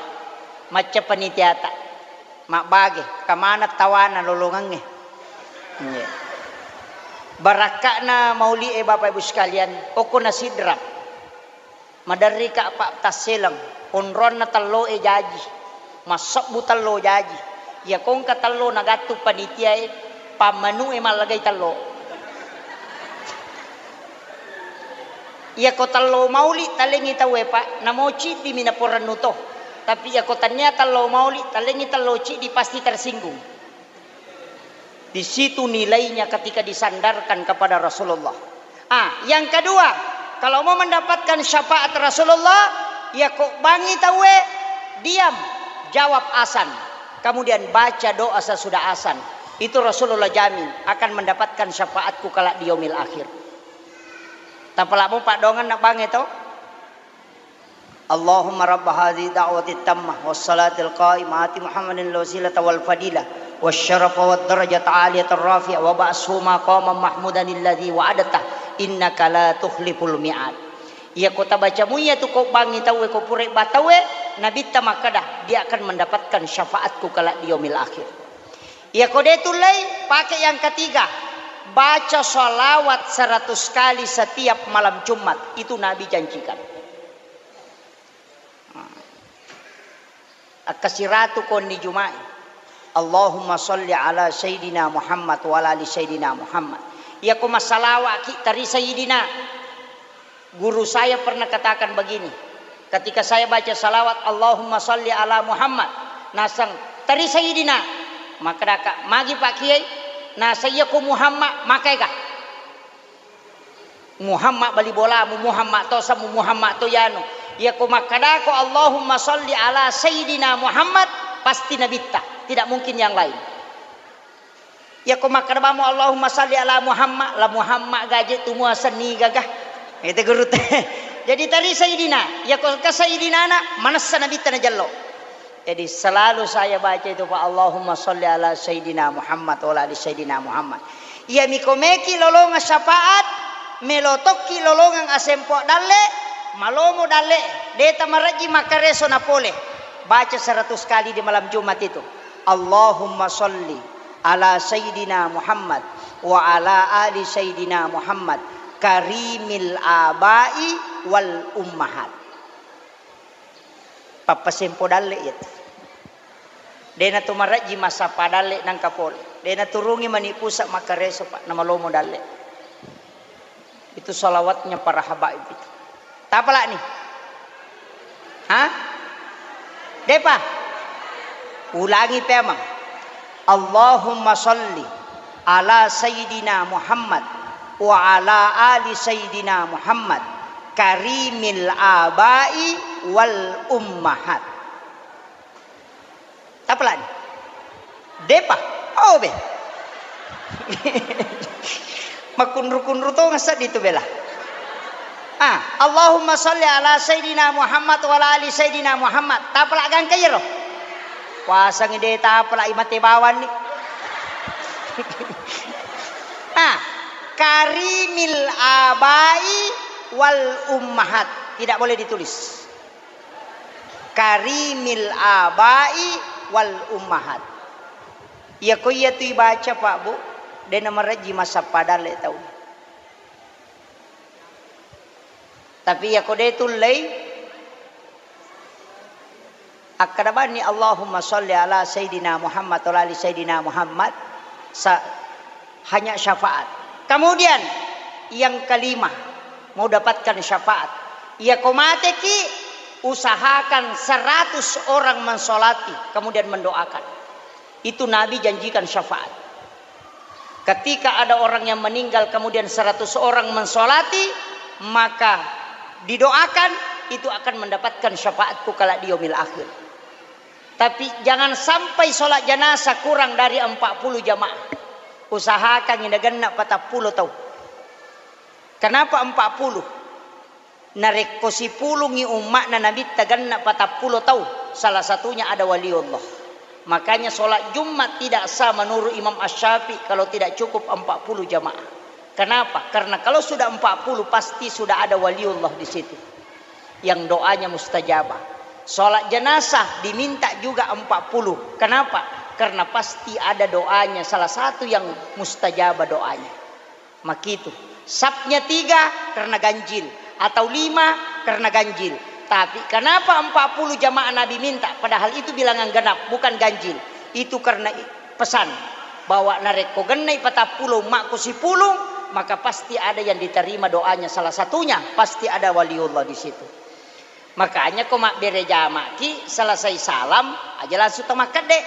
macca panitiata, mabbage, kamana tawana lolongangnge. Iya. Barakka'na mauli e, Bapak Ibu sekalian, okko na Sidrap. Maderrika, Pak, tasseleng, onronna telloe jaji, massebbu tello jaji. Iya kongka tello nagattu panitiae, pammanu'e mallagai tello. Iyako tello mauli talengi tauwe, Pak, namo ciddimi naporennu to. Tapi iyako tania tello mauli talengi tello ciddi, pasti tersinggung. Di situ nilainya ketika disandarkan kepada Rasulullah. Ah, yang kedua, kalau mau mendapatkan syafaat Rasulullah, ya kok bangi tauwe, diam, jawab asan. Kemudian baca doa sesudah asan. Itu Rasulullah jamin akan mendapatkan syafaatku kelak di yaumil akhir. Tapalamo padongan nak bangi to. Allahumma rabba hadhihi da'wati tammah was salatil qa'imah ati Muhammadin al wasilata wal fadilah was syarafa wad darajata aliyata rafi'ah wa ba'shu maqaman mahmudan alladzi wa'adta innaka la tukhliful mi'ad. Iyako tabaca muiya tu ko bangi tauwe, ko pura ba tauwe, Nabitta makkeda, dia akan mendapatkan syafaatku kelak di yaumil akhir. Iyako de tullei, pake yang ketiga, baca salawat seratus kali setiap malam Jumat, itu Nabi janjikan. Akkasiratu konni Juma'i. Allahumma salli ala Sayyidina Muhammad wa ala ali Sayyidina Muhammad. Iyako massalawa'ki tari Sayyidina. Guru saya pernah katakan begini, ketika saya baca salawat Allahumma salli ala Muhammad, naseng tari Sayyidina. Makkedaka, magi Pak Kiai, naseng iyako Muhammad, makaega. Muhammad bali bolamu, Muhammad to samu, Muhammad to yanu. Iyako makkedako Allahumma salli ala Sayyidina Muhammad, pasti Nabitta, tidak mungkin yang lain. Iyako makkeda bamo Allahumma salli ala Muhammad, la Muhammad gaje tu muaseng nigaga. Itu guru te. Jadi tari Sayyidina, iyako ke Sayyidina na, manessa Nabitta najello. Jadi selalu saya baca itu, Pak, Allahumma salli ala Sayyidina Muhammad wa ala ali Sayyidina Muhammad. Iya miko meki lolongang syafaat, melo tokki lolongang asempo dalle, malomo dalle, deta marejji makkareso na pole. Baca seratus kali di malam Jumat itu. Allahumma salli ala Sayyidina Muhammad wa ala ali Sayyidina Muhammad karimil abai wal ummahat. Pappasempo dalle iyatu. Dena tu marejji massappa dalle nangka pole. Dena turungi mani pusa makkareso, Pak, namalomo dalle. Itu salawatnya para habaib itu. Tapalani? Hah? Depa? Ulangi pemang. Allahumma salli ala Sayyidina Muhammad wa ala ali Sayyidina Muhammad karimil abai wal ummahat. Tapalani? Depa? Oh be. Makunru-kunru to ngasseddi tu bela. Ah, Allahumma salli ala Sayyidina Muhammad wa ala ali Sayyidina Muhammad. Tapala gangka iyaro. Puasangi de tapala imate bawanni. Ah, karimil abai wal ummahat. Tidak boleh ditulis. karimil abai wal ummahat. Iyako iyatu ibaca, Pak, Bu, de' namarejji massappa dalle tau. Tapi iyako de' tullei, akkeda bani, "Allahumma sholli ala Sayyidina Muhammad wa ala ali Sayyidina Muhammad," sa-, hanya syafaat. Kemudian yang kelima, mau dapatkan syafaat. Iyako mateki, usahakan seratus orang mensolati, kemudian mendoakan. Itu Nabi janjikan syafaat. Ketika ada orang yang meninggal, kemudian seratus orang mensolati, maka didoakan, itu akan mendapatkan syafaatku kelak di yaumil akhir. Tapi jangan sampai sholat jenazah kurang dari empat puluh jamaah. Usahakan ini genna patappulo tau. Kenapa empat puluh? Narekko sipulungngi umma'na Nabitta genna patappulo tau, salah satunya ada waliullah. Makanya sholat Jumat tidak sah menurut Imam Asy-Syafi'i kalau tidak cukup empat puluh jamaah. Kenapa? Karena kalau sudah empat puluh, pasti sudah ada waliullah di situ yang doanya mustajabah. Sholat jenazah diminta juga empat puluh. Kenapa? Karena pasti ada doanya, salah satu yang mustajabah doanya. Makitu. Sapnya tiga karena ganjil, atau lima karena ganjil. Tapi kenapa empat puluh jamaah Nabi minta, padahal itu bilangan genap, bukan ganjil? Itu karena i-, pesan bahwa narekko gennai patappulo ummakku sipulung, maka pasti ada yang diterima doanya, salah satunya pasti ada waliullah di situ. Makanya ko mabbere jamaki, selesai salam aja langsung to makkedde,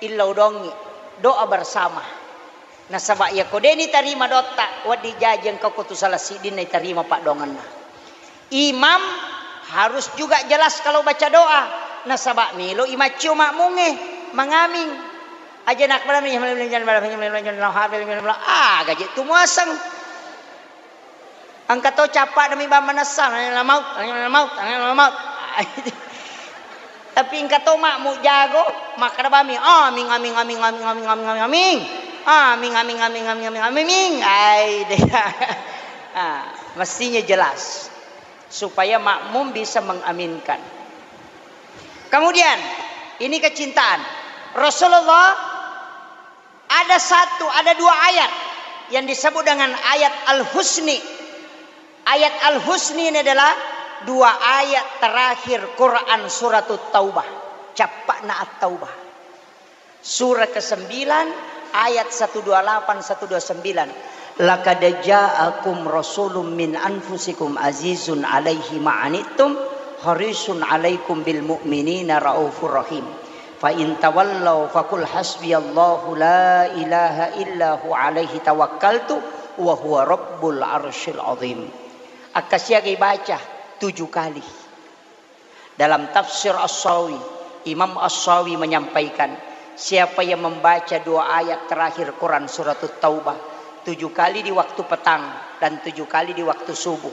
illau dongi, doa bersama. Nasaba iyako de' nitarima doatta, wedding jaji engka ko tu salah siddinna itarima paddoangenna. Imam harus juga jelas kalau baca doa, nasaba melo i maccio makmungnge mangaming. Aja nakbala, ah, gaji tu muaseng. Engka to cappa demi bang manessa, la maut, la maut, la maut. Tapi engka to makmu jago, makkeda bami, "Aming, aming, aming, aming, aming, aming, aming, aming. Aming, aming, aming, aming, aming, aming." Ai, deh. Ah, mestinya jelas supaya makmum bisa mengaminkan. Kemudian, ini kecintaan. Rasulullah ada satu, ada dua ayat yang disebut dengan ayat Al-Husni. Ayat Al-Husni ini adalah dua ayat terakhir Quran Suratut Taubah. Cappa'na At-Taubah. Surah kesembilan, ayat satu dua lapan, satu dua sembilan. "Laqad ja'akum rasulun min anfusikum azizun alaihi ma'anittum harisun alaikum bil mu'minina raufur rahim. Fa in tawallau faqul hasbiyallahu la ilaha illa hu alaihi tawakkaltu wa huwa rabbul arsyil azim." Akkasiagai baca tujuh kali. Dalam tafsir As-Sawi, Imam As-Sawi menyampaikan, siapa yang membaca dua ayat terakhir Quran Suratut Taubah tujuh kali di waktu petang dan tujuh kali di waktu subuh,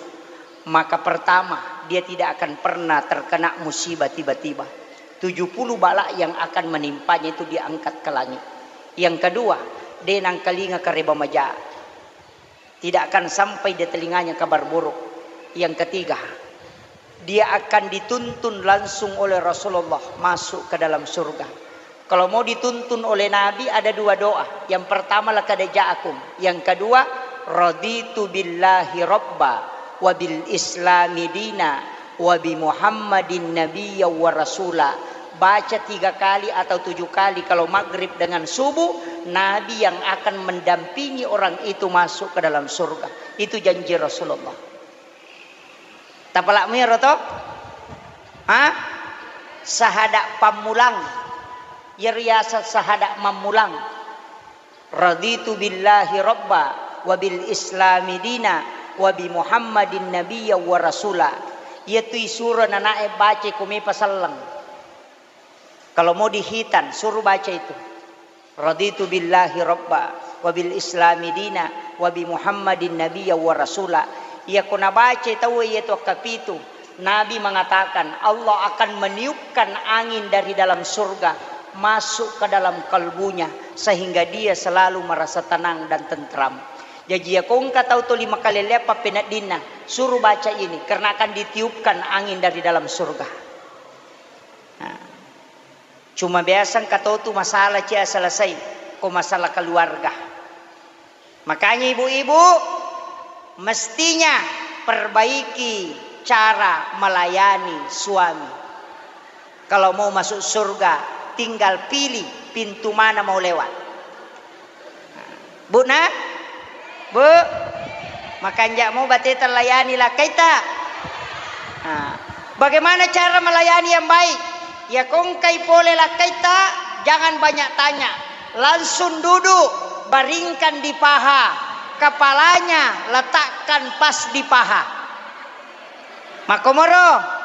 maka pertama, dia tidak akan pernah terkena musibah tiba-tiba. Tujuh puluh bala yang akan menimpanya itu diangkat ke langit. Yang kedua, de' nangkalinga kareba maja. Tidak akan sampai di telinganya kabar buruk. Yang ketiga, dia akan dituntun langsung oleh Rasulullah masuk ke dalam surga. Kalau mau dituntun oleh Nabi, ada dua doa. Yang pertama, "Laqad ja'akum." Yang kedua, "Raditu billahi rabba wa bil islami dina wa bi Muhammadin nabiyya wa rasula." Baca tiga kali atau tujuh kali kalau maghrib dengan subuh, Nabi yang akan mendampingi orang itu masuk ke dalam surga. Itu janji Rasulullah. Tapalak miro to? Ha? Sahada pammulang. Iyaro yaseng sahada mammulang. "Raditu billahi rabba wa bil islami dina wa bi Muhammadin nabiyya wa rasula." Iyatu isuro nanae baca ko mepa selleng. Kalau mau dihitan, suruh baca itu. "Raditu billahi rabba wa bil islami dina wa bi Muhammadin nabiyya wa rasula." Iyako nabaca tauwe iyatu akkapitu, Nabi mengatakan, Allah akan meniupkan angin dari dalam surga masuk ke dalam kalbunya, sehingga dia selalu merasa tenang dan tentram. Jaji, iyako engka tau toli makalelleang pappeneddinna, suruh baca ini, karena akan ditiupkan angin dari dalam surga. Cuma biasa engka to tu masalah cia selesai, ko masalah keluarga. Makanya ibu-ibu, mestinya perbaiki cara melayani suami. Kalau mau masuk surga, tinggal pilih pintu mana mau lewat. Bu, na? Bu, makanjak mo bateta layani lakkaita. Nah, bagaimana cara melayani yang baik? Ya, ko engkai pole lakkaita, jangan banyak tanya. Langsung duduk, baringkan di paha. Kepalanya letakkan pas di paha. Makkomoro.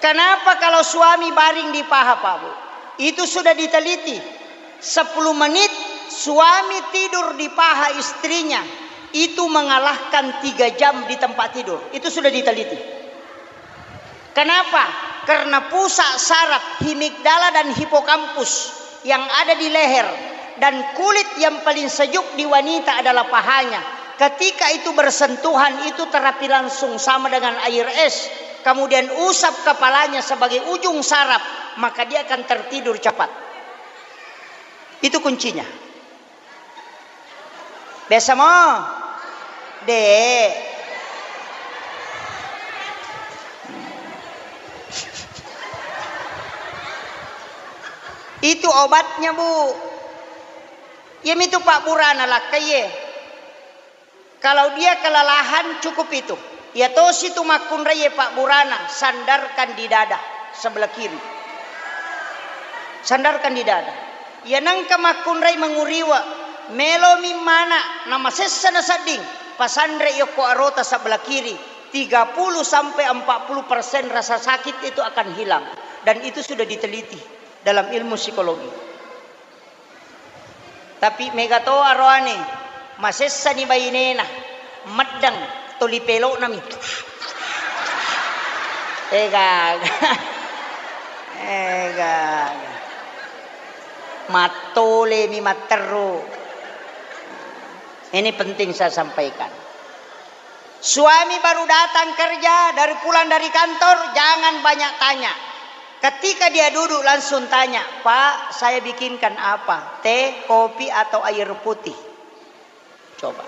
Kenapa kalau suami baring di paha, Pak Bu? Itu sudah diteliti. Sepuluh menit suami tidur di paha istrinya, itu mengalahkan tiga jam di tempat tidur. Itu sudah diteliti. Kenapa? Karena pusat saraf himigdala dan hipokampus yang ada di leher dan kulit yang paling sejuk di wanita adalah pahanya. Ketika itu bersentuhan, itu terapi langsung sama dengan air es. Kemudian usap kepalanya sebagai ujung saraf, maka dia akan tertidur cepat. Itu kuncinya. Biasa mo? De. Itu obatnya, Bu. Iyamitu pabburana lakkaie. Kalau dia kelelahan, cukup itu. Iya tosi tu makkunraie pabburana, sandarkan di dada sebelah kiri. Sandarkan di dada. Iya nengka makkunrai menguriwa, melomi mana, namasessa nasedding, pasanre yokko arota sebelah kiri, tiga puluh sampai empat puluh persen rasa sakit itu akan hilang. Dan itu sudah diteliti dalam ilmu psikologi. Tapi mega to aroane, masessani bainena, meddeng, toli pelo'nami. Ega, ega, mattolemi matteru. Ini penting saya sampaikan. Suami baru datang kerja, dari pulang dari kantor, jangan banyak tanya. Ketika dia duduk, langsung tanya, "Pak, saya bikinkan apa? Teh, kopi, atau air putih?" Coba.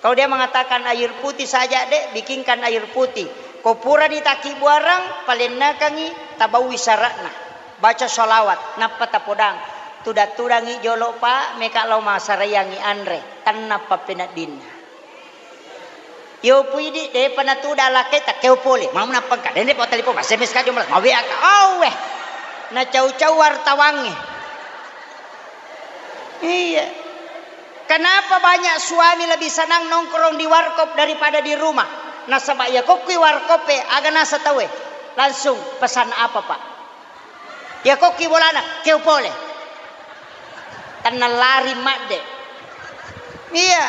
Kalau dia mengatakan, "Air putih saja, Dek, bikinkan air putih." Ko purani takkibuareng, palennekangi, tabaui sara'na. Baca sholawat, nappa tapodang. Tudang-tudangi jolo, Pak, meka lao masaraiangi anre. Tennappa peneddinna. Yo puidi, depa natuda lakkai, takkeo pole. Mau nappa engka, dende pa telepon, S M S ka jomla, ma W A ka. Awwe. Nacau-cau wartawangnge. Iya. Kenapa banyak suami lebih senang nongkrong di warkop daripada di rumah? Nasaba iya kokkui warkop e, aga nasa tauwe. Langsung pesan apa, Pak? Iya kokki bolana, keo pole. Tennang lari madde. Iya.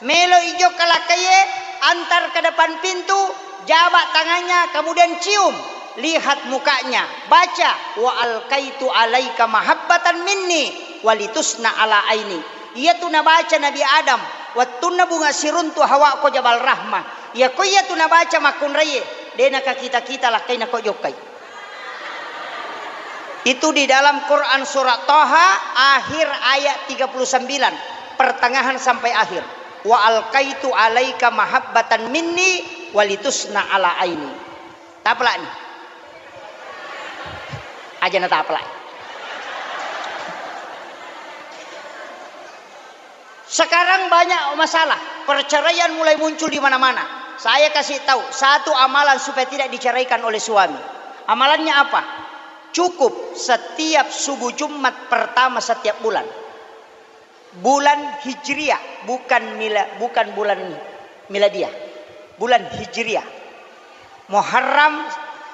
Melo ijokka lakkaie, antar ke depan pintu, jabak tangannya, kemudian cium. Lihat mukanya, baca, "Wa alkaitu alaika mahabbatan minni walitusna ala aini." Iyatu nabaca Nabi Adam, wettunna bunga siruntu Hawa ko Jabal Rahmah. Iya ko iyatu nabaca makkunraie, de nakakita-kita lakkaina ko jokkai. Itu di dalam Quran surat Toha, akhir ayat tiga puluh sembilan, pertengahan sampai akhir. "Wa alkaitu alaika mahabbatan minni walitusna ala aini." Tapalani. Aja na tapalai. Sekarang banyak masalah, perceraian mulai muncul di mana-mana. Saya kasih tahu satu amalan supaya tidak diceraikan oleh suami. Amalannya apa? Cukup setiap subuh Jumat pertama setiap bulan. Bulan Hijriah, bukan mila-, bukan bulan miladiah. Bulan Hijriah. Muharram,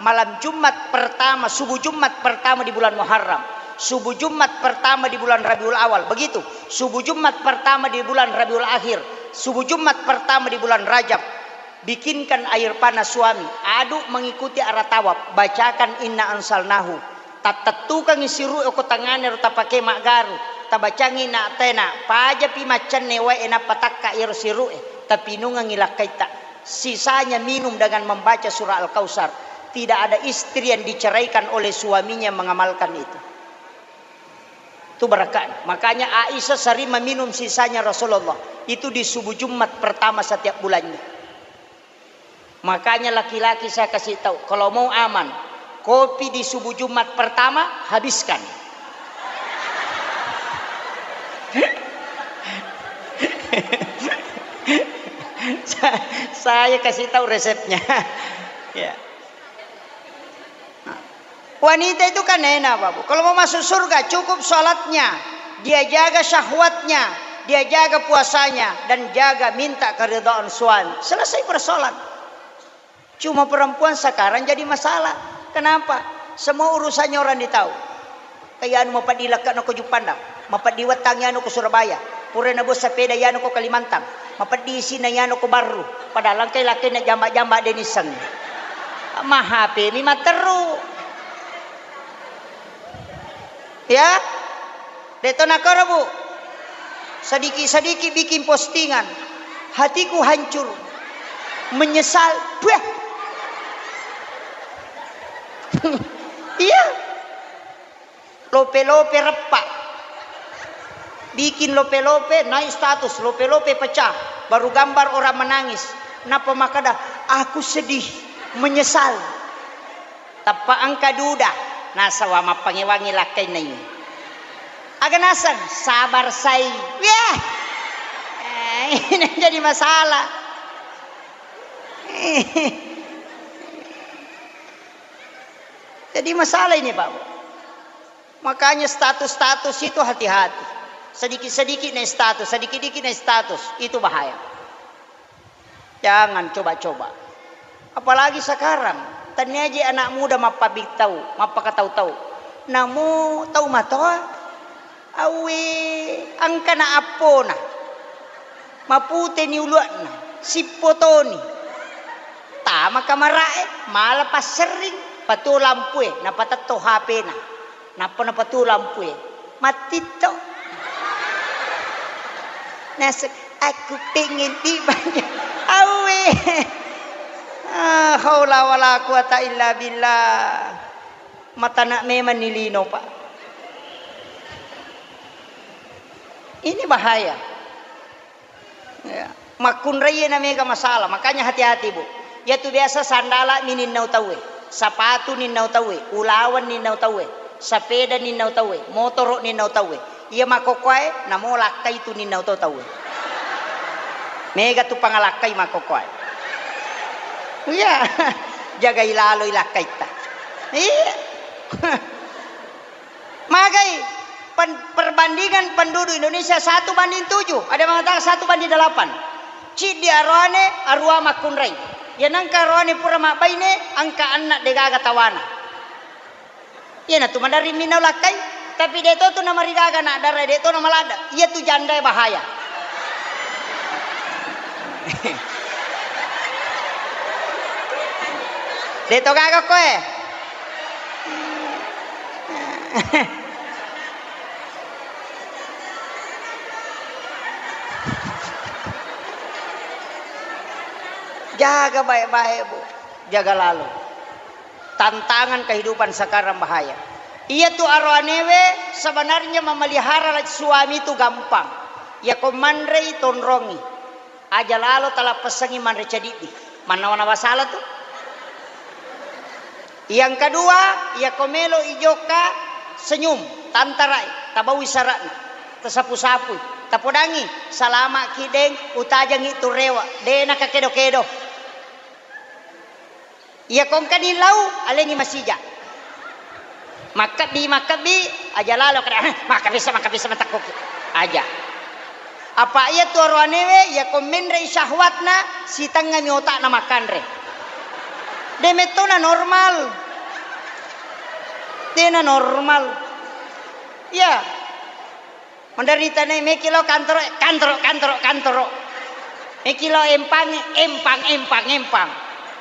malam Jumat pertama, subuh Jumat pertama di bulan Muharram, subuh Jumat pertama di bulan Rabiul Awal, begitu, subuh Jumat pertama di bulan Rabiul Akhir, subuh Jumat pertama di bulan Rajab. Bikinkan air panas suami, aduk mengikuti arah tawaf, bacakan inna anzalnahu, tattettukangi siru oko tangane ro tapake maggaru, Tabacangngi na tena, pajapi maccanne wae nappa takka iyaro siru'e, tapinungengngi lakkaitta. Sisanya minum dengan membaca surah Al-Kautsar. Tidak ada istri yang diceraikan oleh suaminya mengamalkan itu. Itu berkahnya. Makanya Aisyah sering meminum sisanya Rasulullah. Itu di subuh Jumat pertama setiap bulannya. Makanya laki-laki saya kasih tahu, kalau mau aman, kopi di subuh Jumat pertama habiskan. Sa- saya kasih tahu resepnya. Ya. Wanita itu kan enak, Bapak. Kalau mau masuk surga, cukup sholatnya, dia jaga syahwatnya, dia jaga puasanya, dan jaga minta keridhaan suami. Selesai persoalan. Cuma perempuan sekarang jadi masalah. Kenapa? Semua urusannya orang ditahu. Kayak anu mapeddi lekkana ko Juppandang, mapeddi wettangngi anu ko Surabaya, pura nabo sepeda iyanu ko Kalimantan, mapeddi isina iyanu ko Barru, padahal engkai lakkainna jamba-jamba de nisseng. Ma H P mi matteru. Ya? De to nakoro, Bu. Sedikit-sedikit bikin postingan. Hatiku hancur. Menyesal. Buah. Iya. Lope-lope reppa. Bikin lope-lope, naik status, lope-lope pecah. Baru gambar orang menangis. Napa makkeda, "Aku sedih, menyesal." Tappa engka duda, nasaba mappangewangi lakkainna ini. Aga naseng, sabar sai. Weh. Eh, ini jadi masalah. Jadi masalah ini, Pak. Makanya status-status itu hati-hati. Sedikit-sedikit naik status, sedikit-sedikit naik status, itu bahaya. Jangan coba-coba. Apalagi sekarang, tennia je anak muda mappabittau, mappakatau-tau. Namo tau matoa, Awwe, engkana appona. Maputeni uluanna, sippotoni. Tama kamara'e, mala passerring, patuo lampue, napatetto H P-na. Nappa napatuo lampue. Mattitto. Naseng, "Aku pengen dibanyak." Awwe. Ah, haula wala quwata illa billah. Matana memang ni lino, Pak. Ini bahaya. Ya. Makkunrai na mega masalah, makanya hati-hati, Bu. Iyatu biasa sandala mi ninnau tauwe, sapatu ninnau tauwe, ulaweng ninnau tauwe, sapeda ninnau tauwe, motoro ninnau tauwe. Iya makkokkoe, namo lakkai tu ninnau to tauwe. Mega tu pangalakkai makkokkoe. Iya, jagai laloi lakkaitta. Iya. Magai pen-, perbandingan penduduk Indonesia satu banding tujuh, ada yang mengatakan satu banding delapan. Ciddi aroane, arua makkunrai. Iya nengka aroane pura mabbaine, engka anna degaga tawana. Iyanatu maderri minau lakkai, tapi de to tu namarigaga anak dara, de to namaladda. Iyatu jandae bahaya. De to gaga koe. Jaga bae-bae, Bu. Jaga lalo. Tantangan kehidupan sekarang bahaya. Iyatu aroanewe sebenarnya memelihara suami itu gampang. Yako manrei tonrongi. Aja lalo talappessangi manre cadiddi. Mannawa-nawa sala tu. Yang kedua, yako melo ijokka senyum, tantarai, tabaui sara'na, tasapu-sapui, tapodangi, salama ki deng, utajangi tu rewa, de nakakedo-kedo. Iya kongkani lau, alengi masija. Makkebbi, makkebbi, aja lalo kada, "Eh, makkebbi sa, makkebbi sa, matakkoki." Aja. Apa iya tu aroanewe, iya ko menrei syahwatna, sitengngami otakna makkanre. De mettona normal. Dena normal. Iya. Menderita ne, meki lao kantoro, kantoro, kantoro, kantoro. Meki lao empang, empang, empang, empang.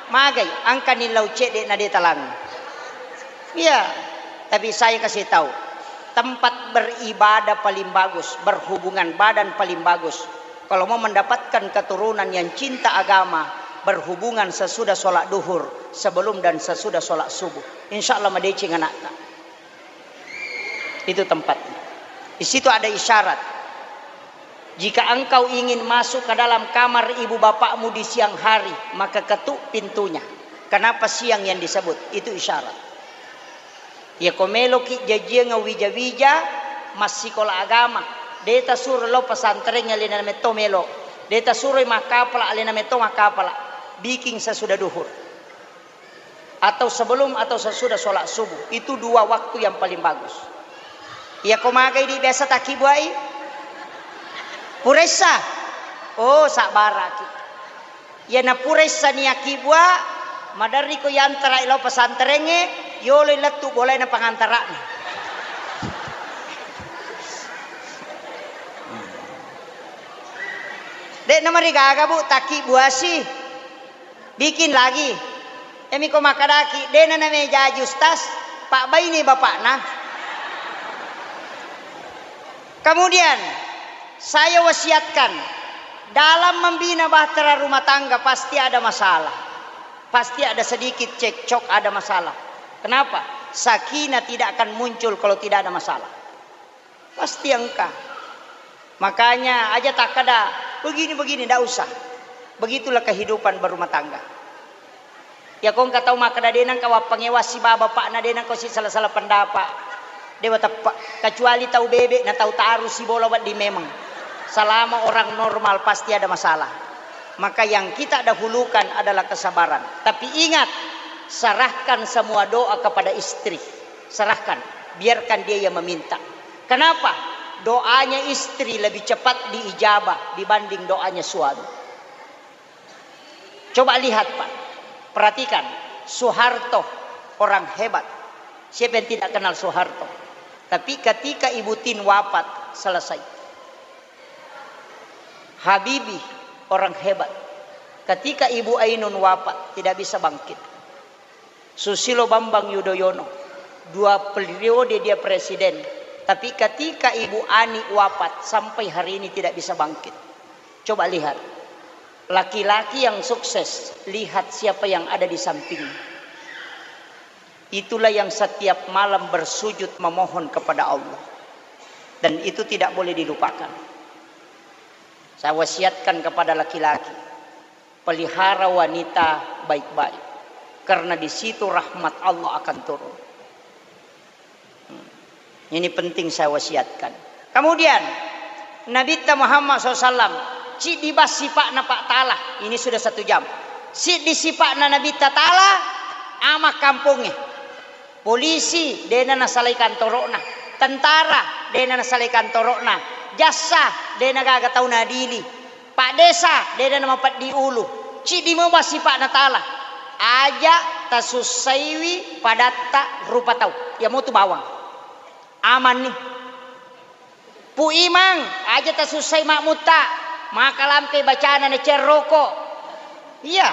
Magai, angkani lau cedde na de talang. Iya, tapi saya kasih tahu. Tempat beribadah paling bagus, berhubungan badan paling bagus. Kalau mau mendapatkan keturunan yang cinta agama, berhubungan sesudah sholat duhur, sebelum dan sesudah sholat subuh. Insya Allah madeceng anakta. Itu tempatnya. Di situ ada isyarat. Jika engkau ingin masuk ke dalam kamar ibu bapakmu di siang hari, maka ketuk pintunya. Kenapa siang yang disebut? Itu isyarat. Iya ko meloki jajiang wija-wija, massikola agama, de tasuro lao pesantren, alena metto melo. De tasuro makkapala, alena metto makkapala. Bikin sesudah duhur. Atau sebelum atau sesudah sholat subuh. Itu dua waktu yang paling bagus. Iya ko magai di biasa takkibuai? Puressa. Oh, sabbaraki. Iya na puressa ni akkibua, maderri ko yantara lao pesantrengnge, yolo lettu bolaina pangantara'na. De namarigaga, Bu, takkibuasi. Bikin lagi. Iyami ko makkadaki, de na namejaji ustaz, pabbaine bapakna. Kemudian, saya wasiatkan, dalam membina bahtera rumah tangga pasti ada masalah. Pasti ada sedikit cekcok, ada masalah. Kenapa? Sakinah tidak akan muncul kalau tidak ada masalah. Pasti engka. Makanya aja takkada, "Begini-begini," ndak usah. Begitulah kehidupan berumah tangga. Iya ko engka tau makkada, "De nengka wappangewa siba bapakna, de nengka si sala-sala pendapat." Dewa teppe, kecuali tau bebe na tau taru sibola wedding memang. Selama orang normal pasti ada masalah. Maka yang kita dahulukan adalah kesabaran. Tapi ingat, serahkan semua doa kepada istri. Serahkan, biarkan dia yang meminta. Kenapa? Doanya istri lebih cepat diijabah dibanding doanya suami. Coba lihat, Pak. Perhatikan, Soeharto orang hebat. Siapa yang tidak kenal Soeharto? Tapi ketika Ibu Tin wafat, selesai. Habibie orang hebat. Ketika Ibu Ainun wafat, tidak bisa bangkit. Susilo Bambang Yudhoyono, dua periode dia presiden, tapi ketika Ibu Ani wafat, sampai hari ini tidak bisa bangkit. Coba lihat, laki-laki yang sukses, lihat siapa yang ada di sampingnya. Itulah yang setiap malam bersujud memohon kepada Allah. Dan itu tidak boleh dilupakan. Saya wasiatkan kepada laki-laki, pelihara wanita baik-baik, karena di situ rahmat Allah akan turun. Hmm. Ini penting saya wasiatkan. Kemudian, Nabitta Muhammad sallallahu alaihi wasallam, ciddi bang sipa'na Pak Ta'ala, ini sudah satu jam. Siddi sipa'na Nabitta Ta'ala, ama kampongnge. Polisi, dena nasalai kantoro'na. Tentara, dena nasalai kantoro'na. Jassa, dena gaga tau nadili. Pak Desa, dena namapeddi ulu. Ciddi memang sipa'na Ta'ala. Aja tasussaiwi padatta rupa tau. Iya motu bawang. Amanni. Pu Imang, aja tasussai makmutta. Maka lampe bacana na cerroko. Iya.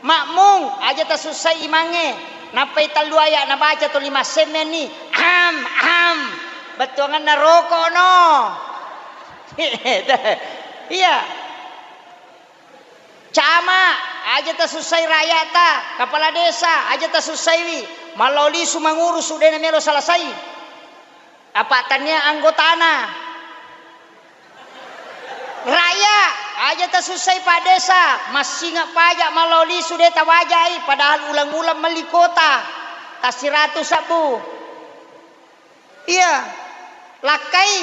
Makmung, aja tasussai imangnge. Nappai tellu aya nabaca tuli massemmenni. Am, am. Bettuanganna roko no. Iya. Camat, aja tasussai rakyata, kepala desa, aja tasussaiwi, mallau lisu mangurusu, dena melo selesai. Apa tania anggotana. Rakyat, aja tasussai Pak Desa, massinga pajak mallau lisu de tawajai, padahal ulang-ulang melli kota, tasiratu sabbu. Iya, lakkai,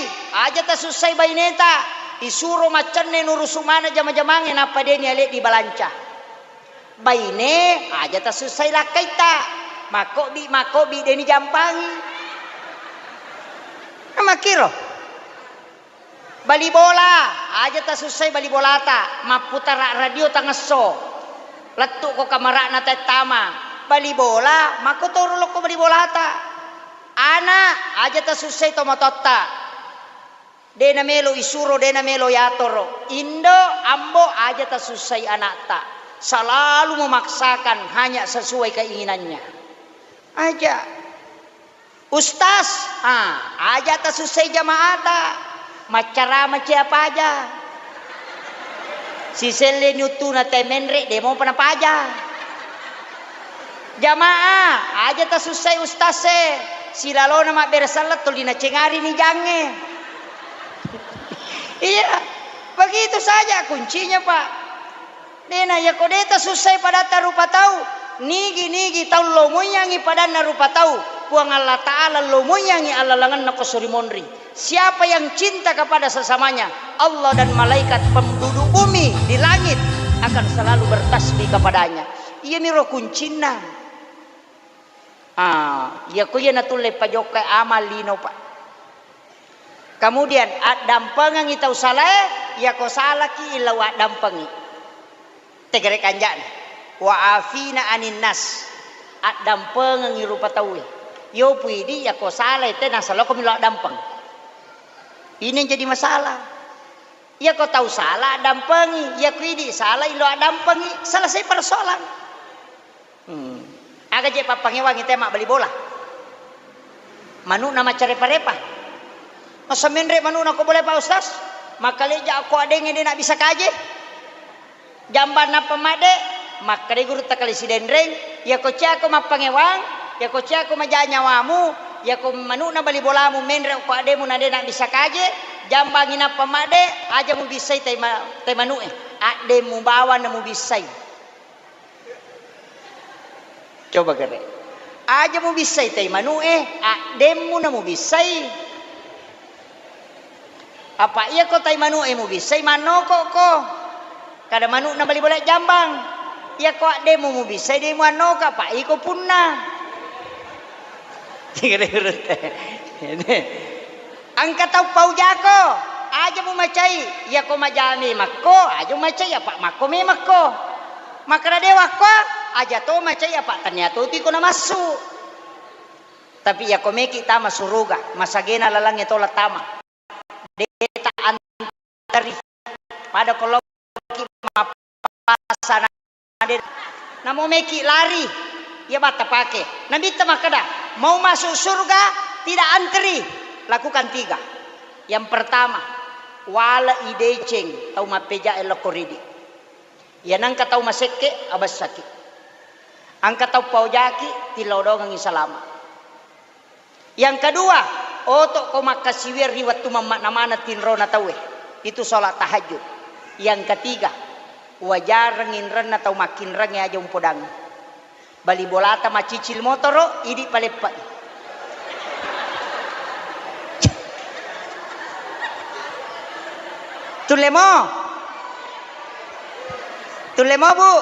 aja tasussai baineta, isuro maccenne nurusu mana jama-jamangnge nappa deni ale di balanca. Baine, aja tasussai lakkaitta, makkobi-makkobi deni jampangi. Makkiro. Bali bola, aja tasussai bali bolata, mapputara radio tangesso. Lettu ko kamara'na tettama. Bali bola, makkotoro lokko bali bolata. Ana, aja tasussai tomatoatta. De namelo isuro, de namelo yatoro. Indo, ambo, aja tasussai anakta. Selalu memaksakan hanya sesuai keinginannya. Aja. Ustaz, ah, aja tasussai jama'ata, maccarama cia paja. Siselleni uttuna te menre, de mopa napaja. Jamaah, aja tasussai ustaz e, silalona mabbere selleng tuli nacengarini jangnge. Iya, begitu saja kuncinya, Pak. Dena, yako de tasussai padatta rupa tau, nigi-nigi tau lomoiyangi padanna rupa tau, Puang Allah Ta'ala lomoiyangi allalengenna ko suri monri. Siapa yang cinta kepada sesamanya, Allah dan malaikat penduduk bumi di langit akan selalu bertasbih kepadanya. Iyamiro kuncinna. Ah, iyako iya natulle pajokkai amal lino, Pak. Kemudian, addampengengngi tau salae, iyako salaki illau addampengi. Tegere kanja'na. Wa afina anin nas. Addampengengngi rupa tauwe. Yo puidi, iyako salae, te nasaloko milo addampeng. Ini yang jadi masalah. Iyako tau sala, addampengi. Iyako idi sala, ilo addampengi. Selesai persoalan. Hmm. Aga je pappangewangi te mabbali bola? Manu'na maccarepa-repa. Masa menre manu'na ko bola, Pak Ustaz? Makkaleja ko adengnge de nabbissa kaje. Jambang nappa madde, makkeda gurutta kale Sidenreng, iyako ciako mappangewang, iyako ciako maja nyawamu, iyako manu'na bali bolamu menre ko addemu na de nabbissa kaje, jambangi nappa madde, aja mubissai tai ma-, tai manu'e, addemu bawang na mubissai. Coba kere. Aja mubissai tai manu'e, addemmu na mubissai. Apa iyako tai manu'e mubissai, mannokokko. Kada manu'na bali bola jambang. Iyako addemmu mubissai, de muannoka, apa iko punna. Engka tau paujako, aja mumacai, iyako maja memakko, aja mumacai, apa makko memakko. Makkeda dewa ko, aja to macai, apa tania to tiko namassu. Tapi iyako meki tama suruga, masagena lalangnge tola tama. De ta anteri. Pada ko loki mappasana de. Namo meki lari, iya batta pake. Nabitta makkeda, mau masuk surga tidak anteri. Lakukan tiga. Yang pertama, wala ideceng tau mappeja e lokko ridi. Iya nengka tau masekke, abessaki. Engka tau paojaki, tilodongengi salama. Yang kedua, oto ko makkasiwiang ri wettu mamma'na maneng tinrona tauwe. Itu sholat tahajud. Yang ketiga, wajareng inrenna tau makkinrengnge aja umpodangngi. Bali bolata macicil motoro, idi paleppai. Tullemo? Tullemo, Bu?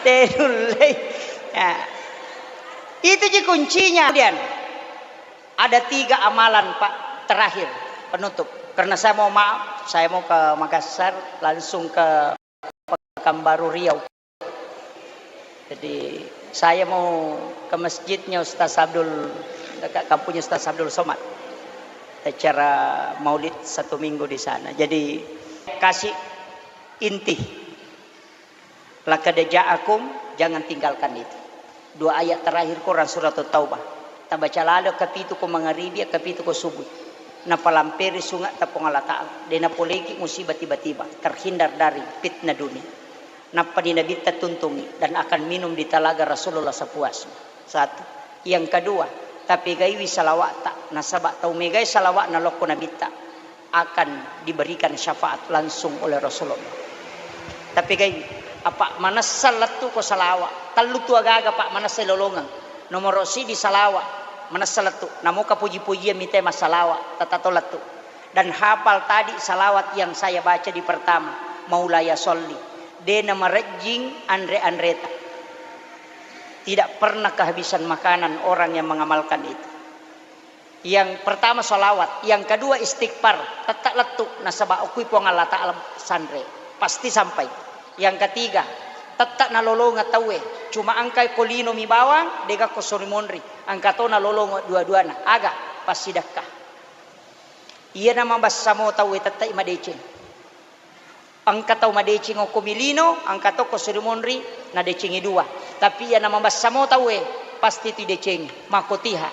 Tenullei. Ya. Itu ji kuncinya. Kemudian ada tiga amalan, Pak, terakhir penutup. Karena saya mau maaf, saya mau ke Makassar, langsung ke Pekanbaru Riau. Jadi, saya mau ke masjidnya Ustaz Abdul, dekat kampungnya Ustaz Abdul Somad. Acara maulid satu minggu di sana. Jadi, kasih inti. Laqad ja'akum, jangan tinggalkan itu. Dua ayat terakhir Quran surat Taubah. Tabaca lalo kapitu ko mangaribi, kapitu ko subuh. Napalamperi sunga ta Puang Allah Ta'ala. De napoleki musibah tiba-tiba. Terhindar dari fitnah dunia. Nappa di Nabitta tuntungi dan akan minum di talaga Rasulullah sepuasnya. Satu. Yang kedua, tapegaiwi salawa'ta, nasaba tau megai salawa'na lokko Nabitta akan diberikan syafaat langsung oleh Rasulullah. Tapegaiwi, apa manessa lettu ko salawa, tellu tu agaga, Pak, manessa lolongeng. Nomoro sidi salawa, manessa lettu, namoka poji-pojiang mite massalawa, tatato lettu. Dan hafal tadi salawat yang saya baca di pertama, Maulaya Sholli. De namarejjing anre-anreta. Tidak pernah kehabisan makanan orang yang mengamalkan itu. Yang pertama salawat, yang kedua istighfar, tette lettu nasaba okui Puang Allah Ta'ala sanre. Pasti sampai. Yang ketiga, tette nalolongeng tauwe. Cuma engka ko lino mi bawang, dega ko sori monri. Engka to nalolongeng dua-duana. Aga? Passidekka. Iyana mabessa mo tauwe tette'i madeceng. Engka tau madeceng okko mi lino, engka to ko sori monri nadecengi dua. Tapi iyana mabessa mo tauwe, pasti tu idecengi, makkotiha.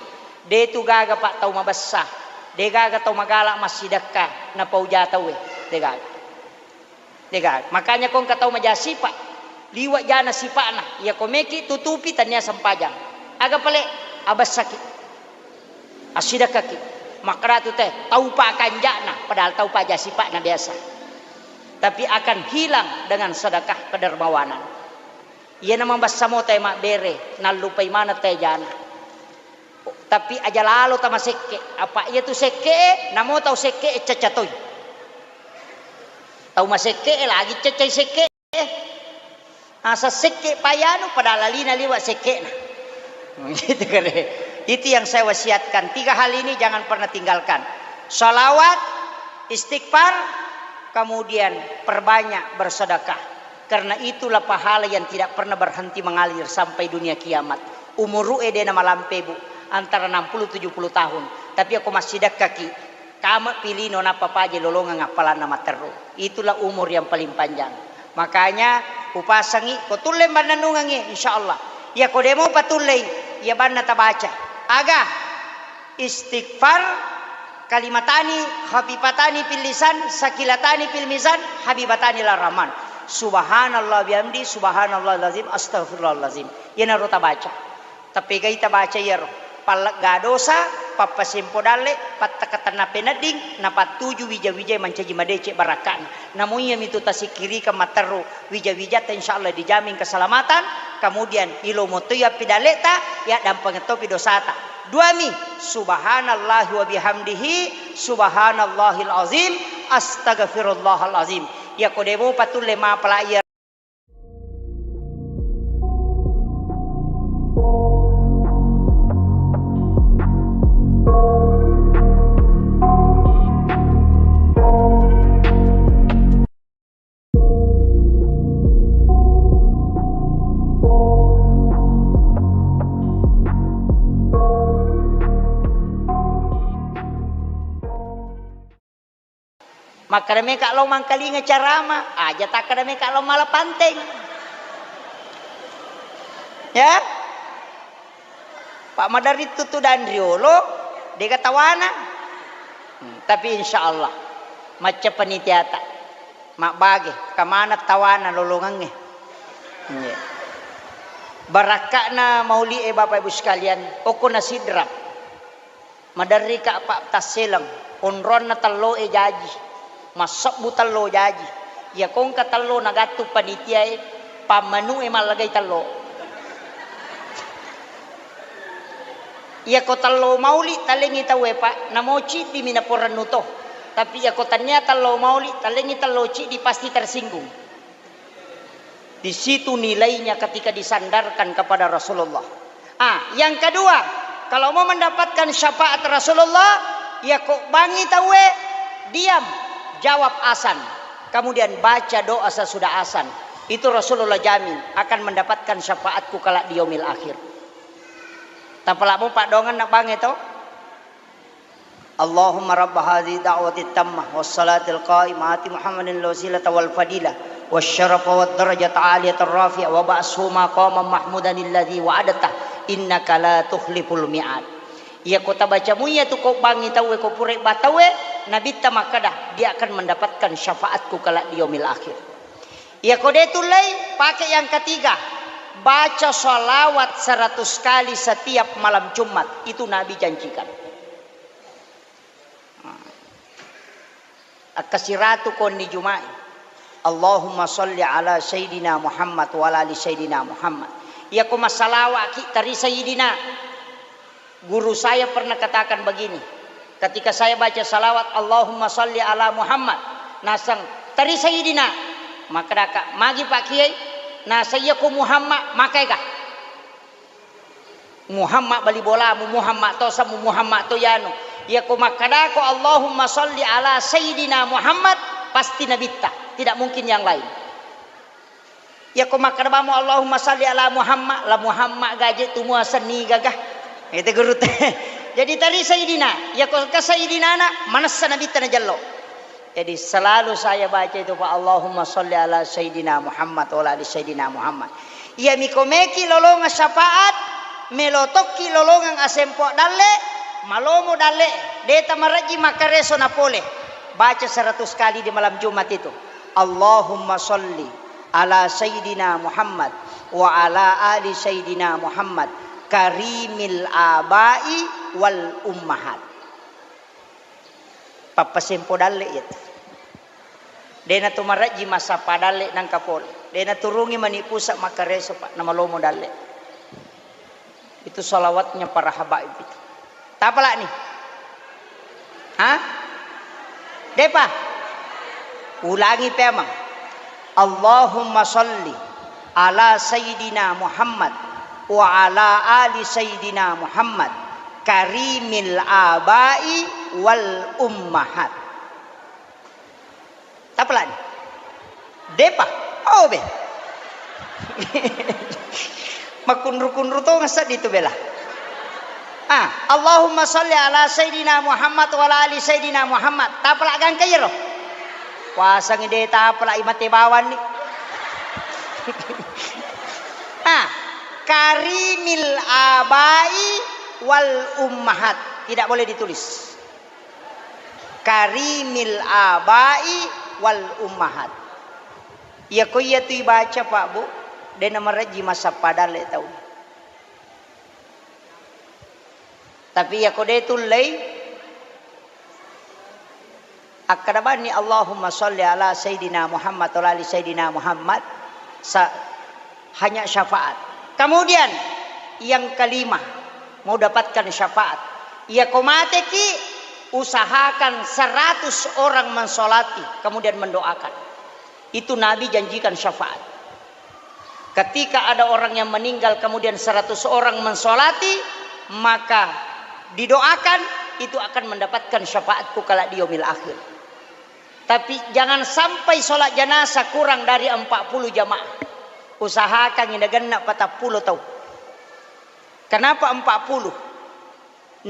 De tu gaga, Pak, tau mabessa, de gaga tau magala massidekka napauja tauwe, de gaga. De gaga. Makanya ko engka tau maja sipa, liwa jana sipa'na, iya ko meki tutupi tania sempajang. Aga pale, abessaki. Assidekkaki. Makkeda tu te, tau pa kanja'na, padahal tau pa aja sipa'na biasa. Tapi akan hilang dengan sedekah kedermawanan. Iyana mabessa mo tae mabbere, nallupai maneng tae jana. Tapi aja lalo tamasekke, apa iya tu sekke, namo tau sekke cacca toi. Tau masekke lagi caccai sekke. Asa sekke payanu padahal lalina liwa sekke'na. Gitu kare. Itu yang saya wasiatkan. Tiga hal ini jangan pernah tinggalkan. Salawat, istighfar, kemudian perbanyak bersedekah. Karena itulah pahala yang tidak pernah berhenti mengalir sampai dunia kiamat. Umuru'e de namalampe, Bu, antara enam puluh tujuh puluh tahun. Tapi ako massidekkaki, kama pilino nappa paje lolongeng appalanna matteru. Itulah umur yang paling panjang. Makanya upasangi ko tulle mannennungengngi, insyaallah. Iya ko demo patullei, iya banna tabaca. Aga? Istighfar, kalimatani khafifatani fil lisan, sakilatani fil mizan, habibatani ila rahman. Subhanallah bihamdi, subhanallahil azim, astagfirullahalazim. Iyanaro tabaca. Tapegai tabaca iyaro. Pallegga dosa, pappasempo dalle, pattakatenna penedding, napattuju wija-wijae mancaji madeceng barakka'na. Namo iyamitu tasikkirikeng matteru wija-wijatta, insyaallah dijamin keselamatan, kemudian ilomo toi appidalleta, yaddampengeng topi dosata. Duami, subhanallahi wa bihamdihi, subhanallahil azim, astagfirullahal azim. Iyako demopa tulle mapala iya. Makkeda meka lao mangkalinga carama, aja takkeda meka lao mala panteng. Ya? Pak maderri tutu dan riolo, dega tawana. Hmm, tapi insyaallah macca panitiata mabbage kamana tawana lolongengnge. Iya. Barakka'na mauli'e, Bapak Ibu sekalian, okko na Sidrap. Maderrika, Pak, tasseleng, onronna telloe jaji, massebbu tello jaji. Iya ko engka tello nagattu panitiae, pammanu'e mallagai tello. Iya ko tello mauli talengngi tauwe, Pak, namo ciddimi naporennu to. Tapi iya ko tania tello mauli talengngi tello ciddi, pasti tersinggung. Di situ nilainya ketika disandarkan kepada Rasulullah. Ah, yang kedua, kalau mau mendapatkan syafaat Rasulullah, ya kok bangi tauwe, diam, jawab asan. Kemudian baca doa sesudah asan. Itu Rasulullah jamin akan mendapatkan syafaatku kelak di yaumil akhir. Tapalak mo padongan nak bangi to. Allahumma rabba hadhihi da'wati tammah was salatil qaimah ati Muhammadin al wasilata wal fadilah was syarafa wad darajata aliyata rafi'ah wa ba'ashu maqaman mahmudan alladzi wa'adta innaka la tukhliful mi'ad. Iya ko tabaca muiya tu ko bangi tauwe ko pura ba tauwe, Nabitta makkeda, dia akan mendapatkan syafaatku kelak di yaumil akhir. Iya ko de tullei, pakai yang ketiga, baca salawat seratus kali setiap malam Jumat. Itu Nabi janjikan. Akkasiratu konni Juma'i. Allahumma salli ala Sayyidina Muhammad wa ala ali Sayyidina Muhammad. Iya ko massalawa'ki tari Sayyidina. Guru saya pernah katakan begini, ketika saya baca salawat Allahumma salli ala Muhammad, naseng tari Sayyidina. Makkedaka, magi Pak Kiai? Naseng iya ko Muhammad makaega. Muhammad bali bolamu, Muhammad to samu, Muhammad to yanu. Iya ko makkedako Allahumma salli ala Sayyidina Muhammad, pasti Nabitta, tidak mungkin yang lain. Iya ko makkeda bamo Allahumma salli ala Muhammad, la Muhammad gaje tu mua senni gaga. Itu guru te. Jadi tari Sayyidina, iya ko ke Sayyidina na, manessa Nabitta najello. Jadi selalu saya baca itu, Pak, Allahumma salli ala Sayyidina Muhammad wa ala ali Sayyidina Muhammad. Iya miko meki lolonga syafaat, Melo tokki lolongeng asempo dalle, malomo dalle, de tamarejji makkareso napole. Baca seratus kali di malam Jumat itu. Allahumma salli ala Sayyidina Muhammad wa ala ali Sayyidina Muhammad karimil abai wal ummahat. Pappasempo dalle iya tu. De natu marejji massappa dalle nangka pole. De naturungi mani pusa makkareso, Pak, namalomo dalle. Itu salawatnya para habaib itu. Tapalani? Hah? Depa? Ulangi pemang. Allahumma salli ala Sayyidina Muhammad wa ala ali Sayyidina Muhammad karimil abai wal ummahat. Tapalani? Depa? Oh, be. Makunru-kunru tongeng seddi tu bela. Ah, Allahumma salli ala Sayyidina Muhammad wa ala ali Sayyidina Muhammad. Tapala gangka iyaro? Puasangi de tapala imate bawanni. Ah, karimil abai wal ummahat. Tidak boleh ditulis. Karimil abai wal ummahat. Iya ko iya tu ibaca, Pak, Bu, de namarejji massappa dalle tau. Tapi iya ko de tullei, akkada bani Allahumma salli ala Sayyidina Muhammad wa ala ali Sayyidina Muhammad, sa-, hanya syafaat. Kemudian yang kelima, mau dapatkan syafaat. Iya ko mateki, usahakan seratus orang mensolati, kemudian mendoakan. Itu Nabi janjikan syafaat. Ketika ada orang yang meninggal, kemudian seratus orang mensolati, maka didoakan, itu akan mendapatkan syafaatku kelak di yaumil akhir. Tapi jangan sampai sholat jenazah kurang dari empat puluh jamaah. Usahakan ini genna patappulo tau. Kenapa empat puluh?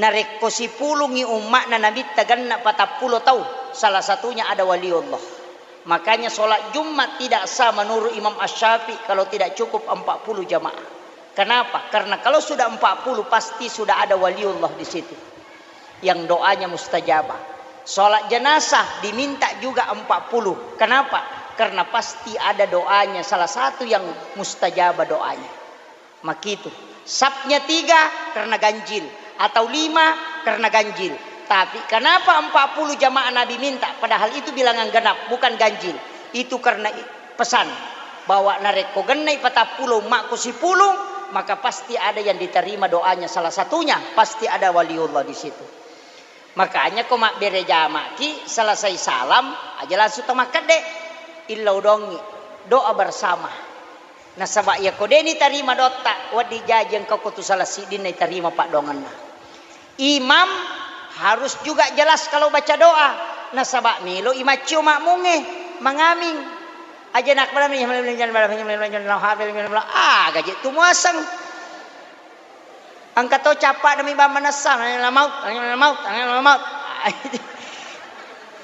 Narekko sipulungngi umma'na Nabitta genna patappulo tau, salah satunya ada waliullah. Makanya sholat Jumat tidak sah menurut Imam Asy-Syafi'i kalau tidak cukup empat puluh jamaah. Kenapa? Karena kalau sudah empat puluh, pasti sudah ada waliullah di situ yang doanya mustajabah. Sholat jenazah diminta juga empat puluh. Kenapa? Karena pasti ada doanya, salah satu yang mustajabah doanya. Makitu. Sapnya tiga karena ganjil, atau lima karena ganjil. Tapi kenapa empat puluh jamaah Nabi minta, padahal itu bilangan genap, bukan ganjil? Itu karena i-, pesan bahwa narekko gennai patappulo umma'ku sipulung, maka pasti ada yang diterima doanya, salah satunya pasti ada waliullah di situ. Makanya ko mabbere jamaki, selesai salam aja langsung to makkedde, illau dongi, doa bersama. Nasaba iyako de nitarima dotta, wedding jaji engka ko tu salah siddinna itarima paddoangenna. Imam harus juga jelas kalau baca doa, nasaba melo i maccio makmungnge mangaming. Aja nakbala, ah, gaje tu muaseng. Engka to cappa'na mi bang manessa, "Angnge'na maut, angnge'na maut, angnge'na maut."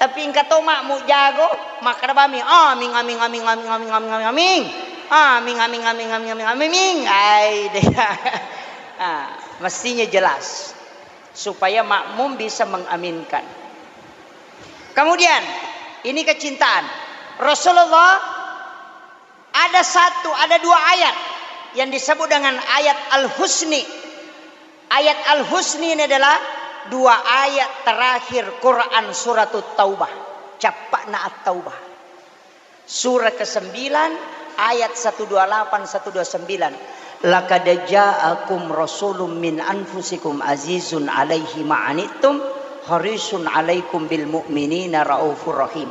Tapi engka to makmu jago, makkeda bami, "Aming, aming, aming, aming, aming, aming, aming. Aming, aming, aming, aming, aming, aming." Ai, deh. Ah, mestinya jelas supaya makmum bisa mengaminkan. Kemudian, ini kecintaan. Rasulullah ada satu, ada dua ayat yang disebut dengan ayat Al-Husni. Ayat Al-Husni ini adalah dua ayat terakhir Quran Suratut Taubah. Cappa'na At-Taubah. Surah kesembilan, ayat seratus dua puluh delapan, seratus dua puluh sembilan. "Laqad ja'akum rasulun min anfusikum azizun alaihi ma'anittum, harisun alaikum bil mu'minina raufur rahim.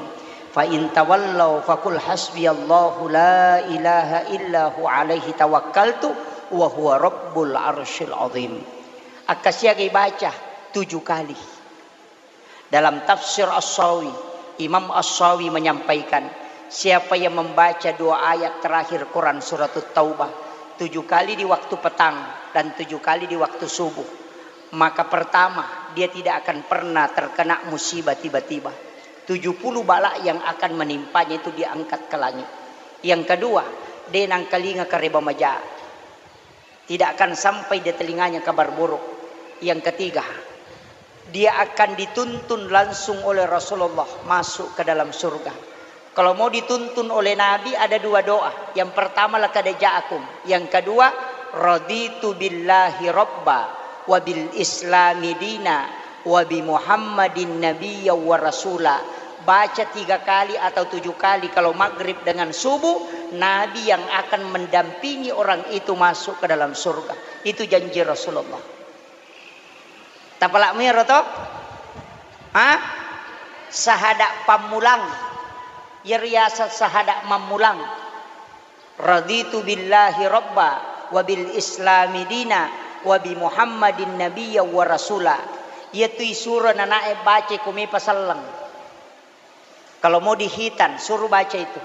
Fa in tawallau faqul hasbiyallahu la ilaha illa hu alaihi tawakkaltu wa huwa rabbul arsyil azim." Akkasiagai baca tujuh kali. Dalam tafsir As-Sawi, Imam As-Sawi menyampaikan, siapa yang membaca dua ayat terakhir Quran Suratut Taubah tujuh kali di waktu petang dan tujuh kali di waktu subuh, maka pertama, dia tidak akan pernah terkena musibah tiba-tiba. Tujuh puluh bala yang akan menimpanya itu diangkat ke langit. Yang kedua, de nangkalinga kareba maja. Tidak akan sampai di telinganya kabar buruk. Yang ketiga, dia akan dituntun langsung oleh Rasulullah masuk ke dalam surga. Kalau mau dituntun oleh Nabi, ada dua doa. Yang pertama, "Laqad ja'akum." Yang kedua, "Raditu billahi rabba wa bil islami dina wa bi Muhammadin nabiyya wa rasula." Baca tiga kali atau tujuh kali kalau maghrib dengan subuh, Nabi yang akan mendampingi orang itu masuk ke dalam surga. Itu janji Rasulullah. Tapalak muaro to? Ha? Sahada pammulang. Iya riaseng sahada mammulang. "Raditu billahi rabba wa bil islami dina wa bi Muhammadin nabiyya wa rasula." Iyatu isuro nanae baca ko mepa selleng. Kalau mau dihitan, suruh baca itu.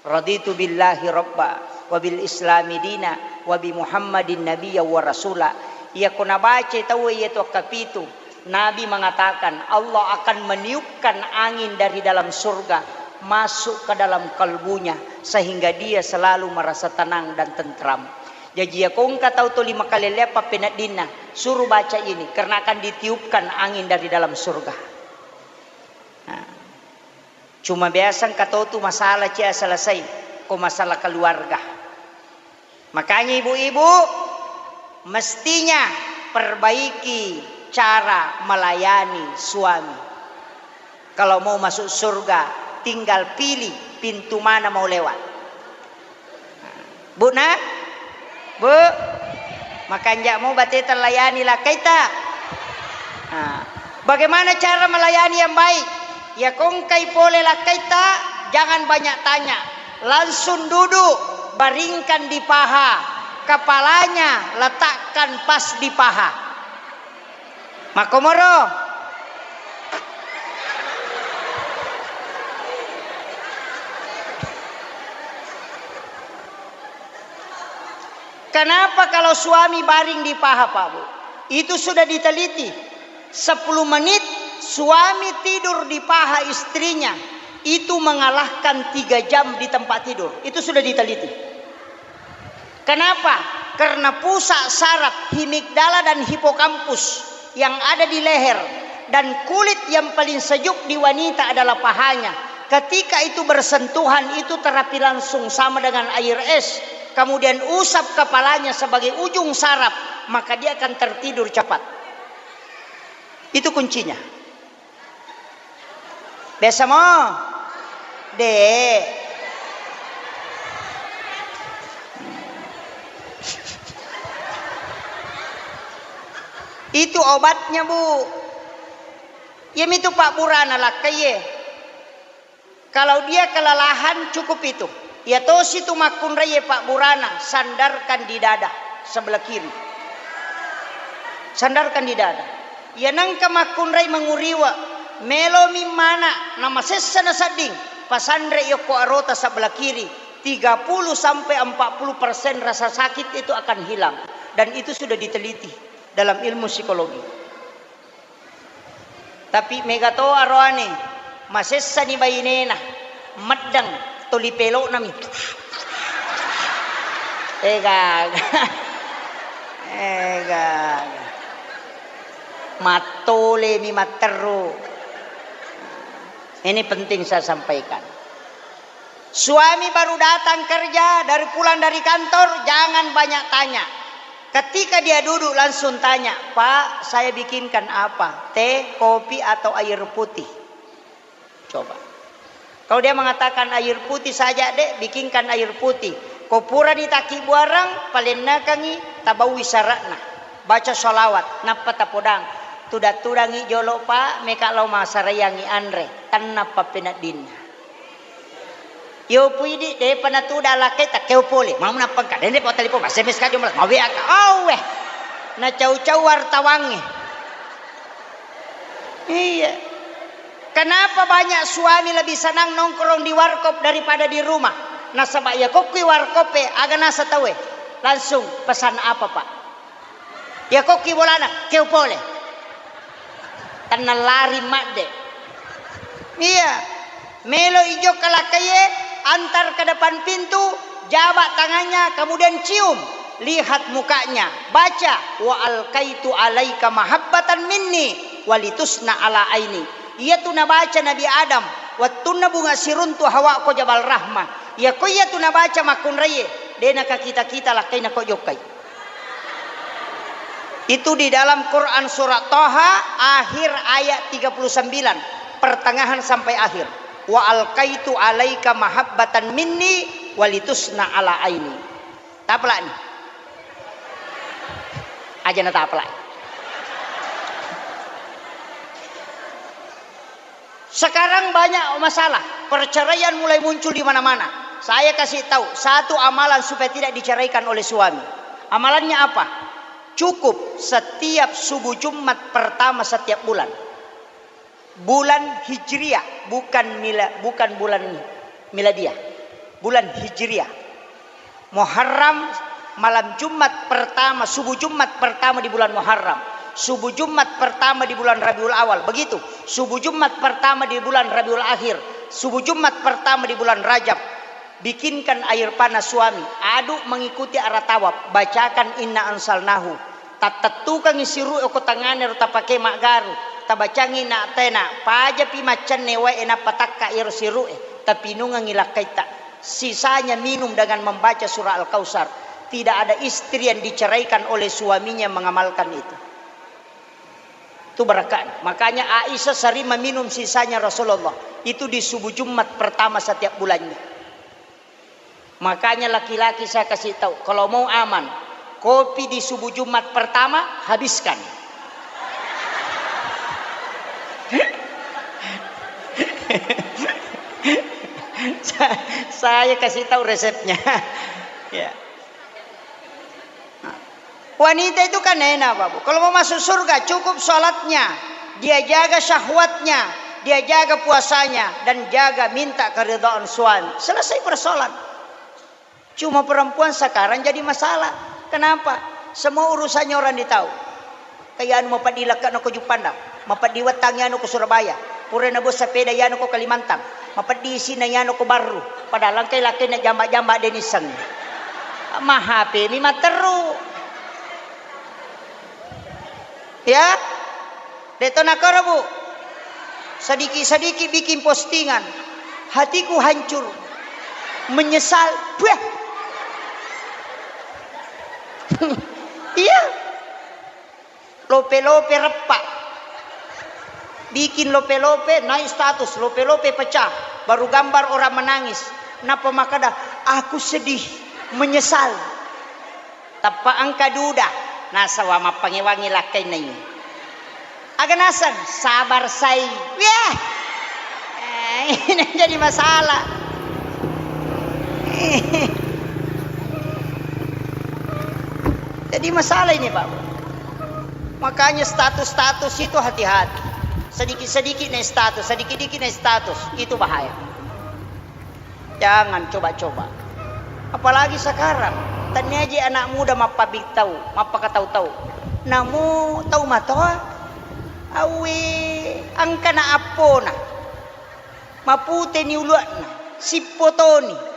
"Raditu billahi rabba wa bil islami dina wa bi Muhammadin nabiyya wa rasula." Iya ko nabaca tau iyatu akkapitu, Nabi mengatakan, Allah akan meniupkan angin dari dalam surga masuk ke dalam kalbunya, sehingga dia selalu merasa tenang dan tentram. Jaji, iya ko engka tau tuli makalelleang pappeneddinna, suruh baca ini, karena akan ditiupkan angin dari dalam surga. Nah, cuma biasa engka tau tu masalah cia selesai, ko masalah keluarga. Makanya ibu-ibu, mestinya perbaiki cara melayani suami. Kalau mau masuk surga, tinggal pilih pintu mana mau lewat. Bu, nah? Bu, makanja' mo bateta layani lakkaita. Nah, bagaimana cara melayani yang baik? Ya, ko engkai pole lakkaita, jangan banyak tanya. Langsung duduk, baringkan di paha. Kepalanya letakkan pas di paha. Makkomoro. Kenapa kalau suami baring di paha, Pak, Bu? Itu sudah diteliti. Sepuluh menit suami tidur di paha istrinya, itu mengalahkan tiga jam di tempat tidur. Itu sudah diteliti. Kenapa? Karena pusat saraf himigdala dan hipokampus yang ada di leher dan kulit yang paling sejuk di wanita adalah pahanya. Ketika itu bersentuhan, itu terapi langsung sama dengan air es. Kemudian usap kepalanya sebagai ujung saraf, maka dia akan tertidur cepat. Itu kuncinya. Biasa mo? De'. Itu obatnya, Bu. Iyamitu pabburana lakkaie. Kalau dia kelelahan, cukup itu. Iya tosi tu makkunrai pabburana, sandarkan di dada sebelah kiri. Sandarkan di dada. Iya nengka makkunrai menguriwa, melomi mana namasessa nasedding, pasanre yokko arota sebelah kiri, tiga puluh sampai empat puluh persen rasa sakit itu akan hilang. Dan itu sudah diteliti dalam ilmu psikologi. Tapi mega to aroane, masessani bainena, meddeng toli pelo'nami. Egaga. Egaga. Mattolemi matteru. Ini penting saya sampaikan. Suami baru datang kerja, dari pulang dari kantor, jangan banyak tanya. Ketika dia duduk, langsung tanya, "Pak, saya bikinkan apa? Teh, kopi, atau air putih?" Coba. Kalau dia mengatakan, "Air putih saja, Dek, bikinkan air putih." Ko purani takkibuarang, palennekangi, tabaui syaratna. Baca sholawat, nappa tapodang. "Tudang-tudangi jolo, Pak, meka lao masaraiangi anre." Tenna pappeneddinna. Yo puidi, depa natuda lakkai, takkeo pole. Mau nappangka, dende pa telepon, S M S ka jomla, ma W A ka. Auwe. Nacau-cau wartawangnge. Iya. Kenapa banyak suami lebih senang nongkrong di warkop daripada di rumah? Nasaba iya kokkui warkop e, aga nasa tauwe? Langsung pesan apa, Pak? Iya kokki bolana, keo pole. Tenna lari madde. Iya. Melo ijokka lakkaie, antar ke depan pintu, jabak tangannya, kemudian cium. Lihat mukanya, baca, "Wa alqaitu alaika mahabbatan minni walitusna ala aini." Iyatu nabaca Nabi Adam wettunna bunga siruntu Hawa ko Jabal Rahmah. Iya ko iyatu nabaca makkunraie, de' nakakita-kita lakkaina ko jokkai. Itu di dalam Quran surat Toha, akhir ayat tiga puluh sembilan, pertengahan sampai akhir. "Wa alqaitu alaika mahabbatan minni walitusna ala aini." Tapalani. Aja na tapalai. Sekarang banyak masalah, perceraian mulai muncul di mana-mana. Saya kasih tahu satu amalan supaya tidak diceraikan oleh suami. Amalannya apa? Cukup setiap subuh Jumat pertama setiap bulan. Bulan Hijriah, bukan mila-, bukan bulan miladiah. Bulan Hijriah. Muharram, malam Jumat pertama, subuh Jumat pertama di bulan Muharram, subuh Jumat pertama di bulan Rabiul Awal, begitu. Subuh Jumat pertama di bulan Rabiul Akhir, subuh Jumat pertama di bulan Rajab. Bikinkan air panas suami, aduk mengikuti arah tawaf, bacakan inna anzalnahu. Tattettukengngi siru'e ko tengngana ro tapake maggaru, tabacangngi na tena, pajapi maccenne wae nappa takka iyaro siru'e, tapinungengngi lakkaitta. Sisanya minum dengan membaca surah Al-Kautsar. Tidak ada istri yang diceraikan oleh suaminya mengamalkan itu. Itu barakahnya. Makanya Aisyah sering meminum sisanya Rasulullah. Itu di subuh Jumat pertama setiap bulannya. Makanya laki-laki saya kasih tahu, kalau mau aman, kopi di subuh Jumat pertama habiskan. Sa-, saya kasih tahu resepnya. Ya. Wanita itu kan enak, Bapak. Kalau mau masuk surga, cukup sholatnya, dia jaga syahwatnya, dia jaga puasanya, dan jaga minta keridhaan suami. Selesai persoalan. Cuma perempuan sekarang jadi masalah. Kenapa? Semua urusannya orang ditahu. Kayanu mapeddi lekke'na ko Juppandang, mapeddi wettang yanu ko Surabaya, pura nabo sepeda yanu ko Kalimantan, mapeddi isina yanu ko Barru, padahal engkai lakkainna jamba-jamba de' nissengngi. Ma H P mi matteru. Ya? De' to nakoro, Bu? Sedikit-sedikit bikin postingan. Hatiku hancur. Menyesal. Buah. Iya. Lope-lope reppa. Bikin lope-lope, naik status, lope-lope pecah. Baru gambar orang menangis. Nappa makkeda, "Aku sedih, menyesal." Tappa engka duda, nasaba mappangewangi lakkainna ini. Aga naseng, sabar sai. Weh. Eh, ini jadi masalah. Jadi masalah ini, Pak. Makanya status-status itu hati-hati. Sedikit-sedikit naik status, sedikit-sedikit naik status. Itu bahaya. Jangan coba-coba. Apalagi sekarang, tenniaji anak muda mappabittau, mappakatau-tau. Namo tau matoa, awe, engkana appona. Maputeni ulua'na, sippotoni.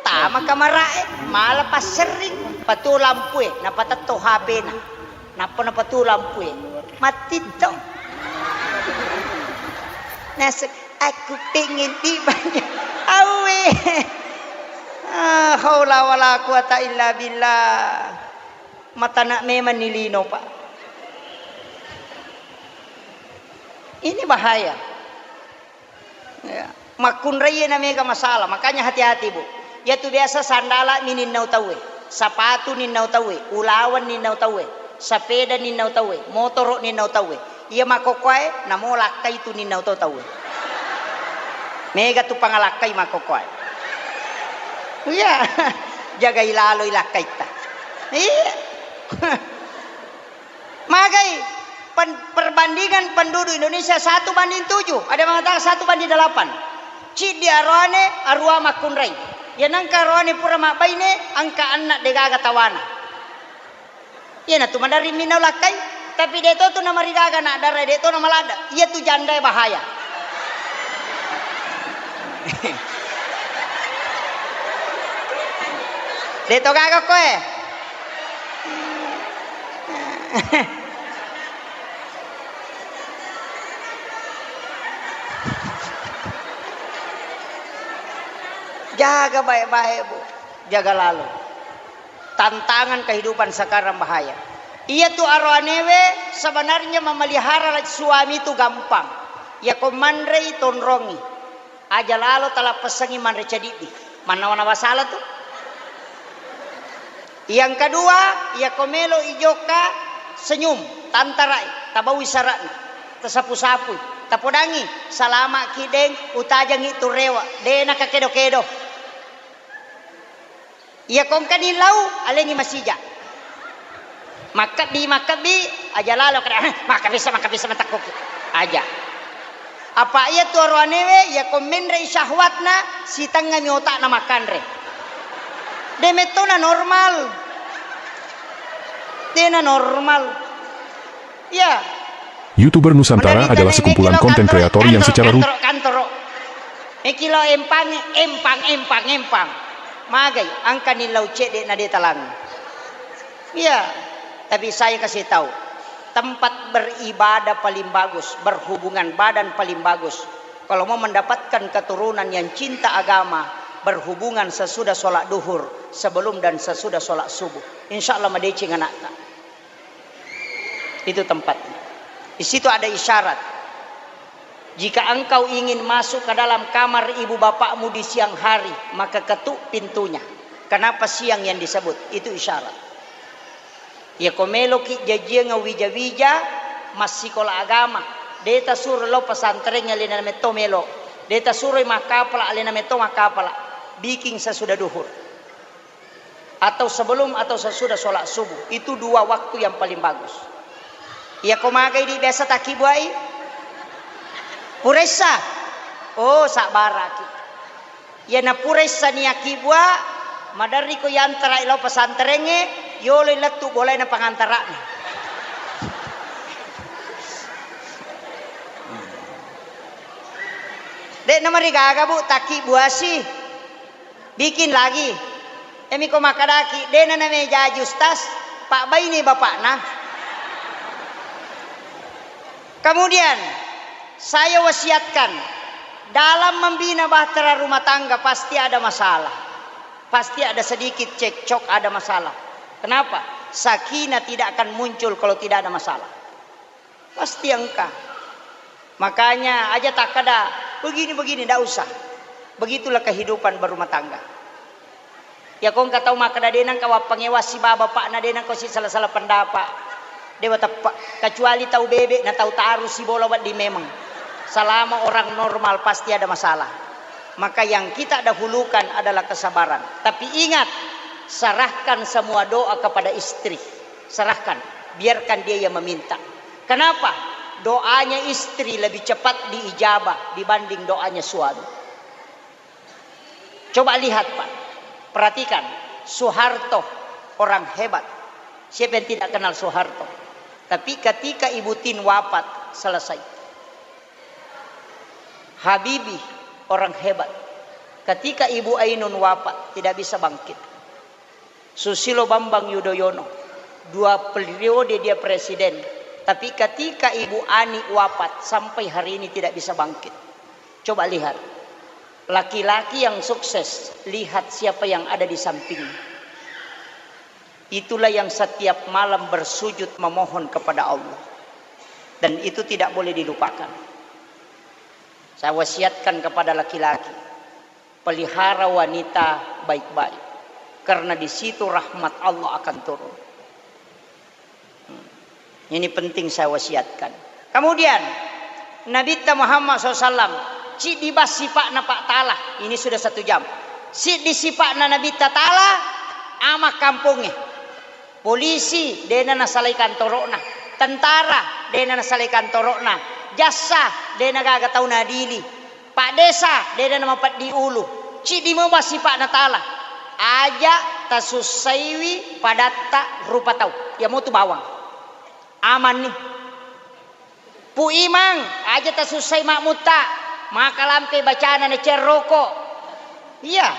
Tama kamara'e, mala passerring, patuo lampue, napatetto H P-na. Nappa napatuo lampue. Mattittong. Naseng, "Aku pengen dibanyak." Awe. Ah, haula wala quwata illa billah. Matana memang ni lino, Pak. Ini bahaya. Ya. Makkunraie na mega masalah, makanya hati-hati, Bu. Iyatu biasa sandala mi ninnau tauwe, sapatu ninnau tauwe, ulaweng ninnau tauwe, sapeda ninnau tauwe, motoro ninnau tauwe. Iya makkokkoe namo lakkai tu ninnau to tauwe. Mega tu pangalakkai makkokkoe. Iya, jagai laloi lakkaitta. Iya. Magai pen-, perbandingan penduduk Indonesia satu banding tujuh, ada yang mengatakan satu banding delapan. Ciddi aroane, arua makkunrai. Iya nengka aroane pura mabbaine, engka anna degaga tawana. Iyanatu maderri minau lakkai, tapi de to tu namarigaga anak dara, de to namaladda. Iyatu jandae bahaya. De to gaga koe. Jaga baik-baik, Bu. Jaga lalo. Tantangan kehidupan sekarang bahaya. Iyatu aroanewe sebenarnya memelihara suami itu gampang. Iyako manrei, tonrongi. Aja lalo talappessangi manre cadiddi. Mannawa-nawa sala tu. Yang kedua, iyako melo ijokka, senyum, tantarai, tabaui sara'na, tasapu-sapui, tapodangi, salama ki deng, utajangi tu rewe, de nakakedo-kedo. Iyako engkani lau, alengi masija. Makkebbi, makkebbi, aja lalo kada, "Eh, makkebissa, makkebissa, matakkuki." Aja. Apa iyatu aroanewe, iyako menrei syahwatna, sitengngami otakna makkanre. De mettona normal. Dena normal. Iya. YouTuber Nusantara adalah sekumpulan konten kreator yang secara rutin. Mekilo empangi, empang, empang, empang. Magai, engkani lau cedde na de talang. Iya, tapi saya kasih tahu, tempat beribadah paling bagus, berhubungan badan paling bagus. Kalau mau mendapatkan keturunan yang cinta agama, berhubungan sesudah sholat duhur, sebelum dan sesudah sholat subuh. Insya Allah madeceng anakta. Itu tempatnya. Di situ ada isyarat. Jika engkau ingin masuk ke dalam kamar ibu bapakmu di siang hari, maka ketuk pintunya. Kenapa siang yang disebut? Itu isyarat. Iyako meloki jajiang wija-wija, massikola agama, de tasuro lao pesantren, alena metto melo. De tasuroi makkapala, alena metto makkapala. Bikin sesudah duhur. Atau sebelum atau sesudah sholat subuh. Itu dua waktu yang paling bagus. Iyako magai di biasa takkibuai? Puressa. Oh, sabbaraki. Iyana puressa ni akkibua, maderriko yantarai lao pesantrengnge, yoloi lettu bolaina pangantara'na. De'na marigaga, Bu, takkibuasi. Bikin lagi. Emi ko makkadaki, de'na namejaji ustaz, pabbaini bapakna. Kemudian, saya wasiatkan, dalam membina bahtera rumah tangga pasti ada masalah. Pasti ada sedikit cekcok, ada masalah. Kenapa? Sakinah tidak akan muncul kalau tidak ada masalah. Pasti engka. Makanya aja takkada, "Begini-begini," ndak usah. Begitulah kehidupan berumah tangga. Iyako engka tau makkada, "De nengka wappangewa sibawa bapakna, de nengka si sala-sala pendapat." Dewa teppe, kecuali tau bebe na tau taru sibola wedding memang. Selama orang normal pasti ada masalah. Maka yang kita dahulukan adalah kesabaran. Tapi ingat, serahkan semua doa kepada istri. Serahkan, biarkan dia yang meminta. Kenapa? Doanya istri lebih cepat diijabah dibanding doanya suami. Coba lihat, Pak, perhatikan, Soeharto orang hebat. Siapa yang tidak kenal Soeharto? Tapi ketika Ibu Tin wafat, selesai. Habibie orang hebat. Ketika Ibu Ainun wafat, tidak bisa bangkit. Susilo Bambang Yudhoyono, dua periode dia presiden, tapi ketika Ibu Ani wafat, sampai hari ini tidak bisa bangkit. Coba lihat, laki-laki yang sukses, lihat siapa yang ada di samping. Itulah yang setiap malam bersujud memohon kepada Allah. Dan itu tidak boleh dilupakan. Saya wasiatkan kepada laki-laki, pelihara wanita baik-baik, karena di situ rahmat Allah akan turun. Hmm. Ini penting saya wasiatkan. Kemudian, Nabitta Muhammad sallallahu alaihi wasallam, ciddi bas sipa'na Pak Ta'ala. Ini sudah satu jam. Siddi sipa'na Nabitta Ta'ala, ama kampongnge. Polisi, de'na nasalai kantoro'na. Tentara, de'na nasalai kantoro'na. Jassa, de'na gaga tau nadili. Paddesa, de'na namapeddi ulu. Ciddi mua sipa'na Ta'ala. Aja tasussaiwi padatta rupa tau. Iya motu bawang. Amanni. Pu Imang, aja tasussai makmutta, makalampe bacana nacerroko. Iya.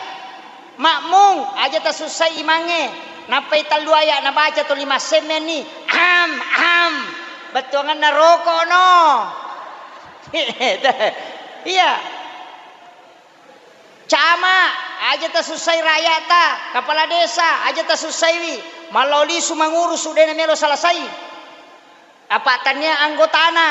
Makmung, aja tasussai imangnge, Nappai tellu aya' nabaca tuli massemmenni, am, am, bettuanganna roko' no. Iya. Camat, aja' tasussai rakya'ta, kepala desa, aja' tasussaiwi, mallao lisu mangurusu' de' namelo selesai. Apa' tania anggotana.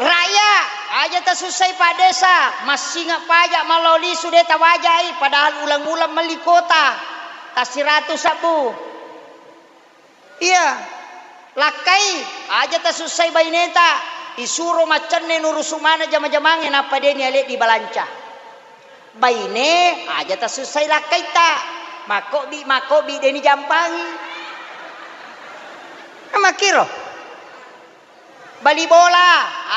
Raya', aja' tasussai Pak Desa, massinga' paja' mallao lisu de' tawaja'i, padahal uleng-uleng melli kuota, tassiratu sabbu. Iya, lakkai, aja' tasussai baineta, isuro maccenne nurusu' maneng jama-jamangnge, nappa de' niale' dibalanca. Baine, aja' tasussai lakkaitta. Makkobi-, makkobi de' nijampangi. Makkiro. Bali bola,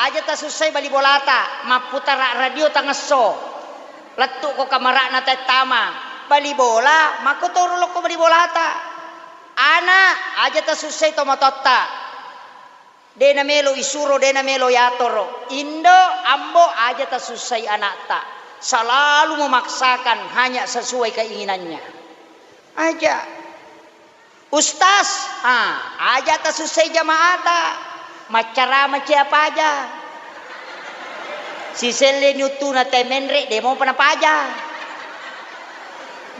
aja' tasussai bali bolata. Mapputara' radio tangesso. Lettu'ko kamara'na taettama. Bali bola, makkotoro lokko bali bolata. Ana', aja' tasussai tomatoatta. De' namelo isuro, de' namelo yatoro. Indo, ambo, aja' tasussai ana'ta. Selalu memaksakan hanya sesuai keinginannya. Aja'. Ustaz, ah, aja' tasussai jama'ata. Maccarama cia paja. Siselleni uttuna tae menre', de' mopa napaja.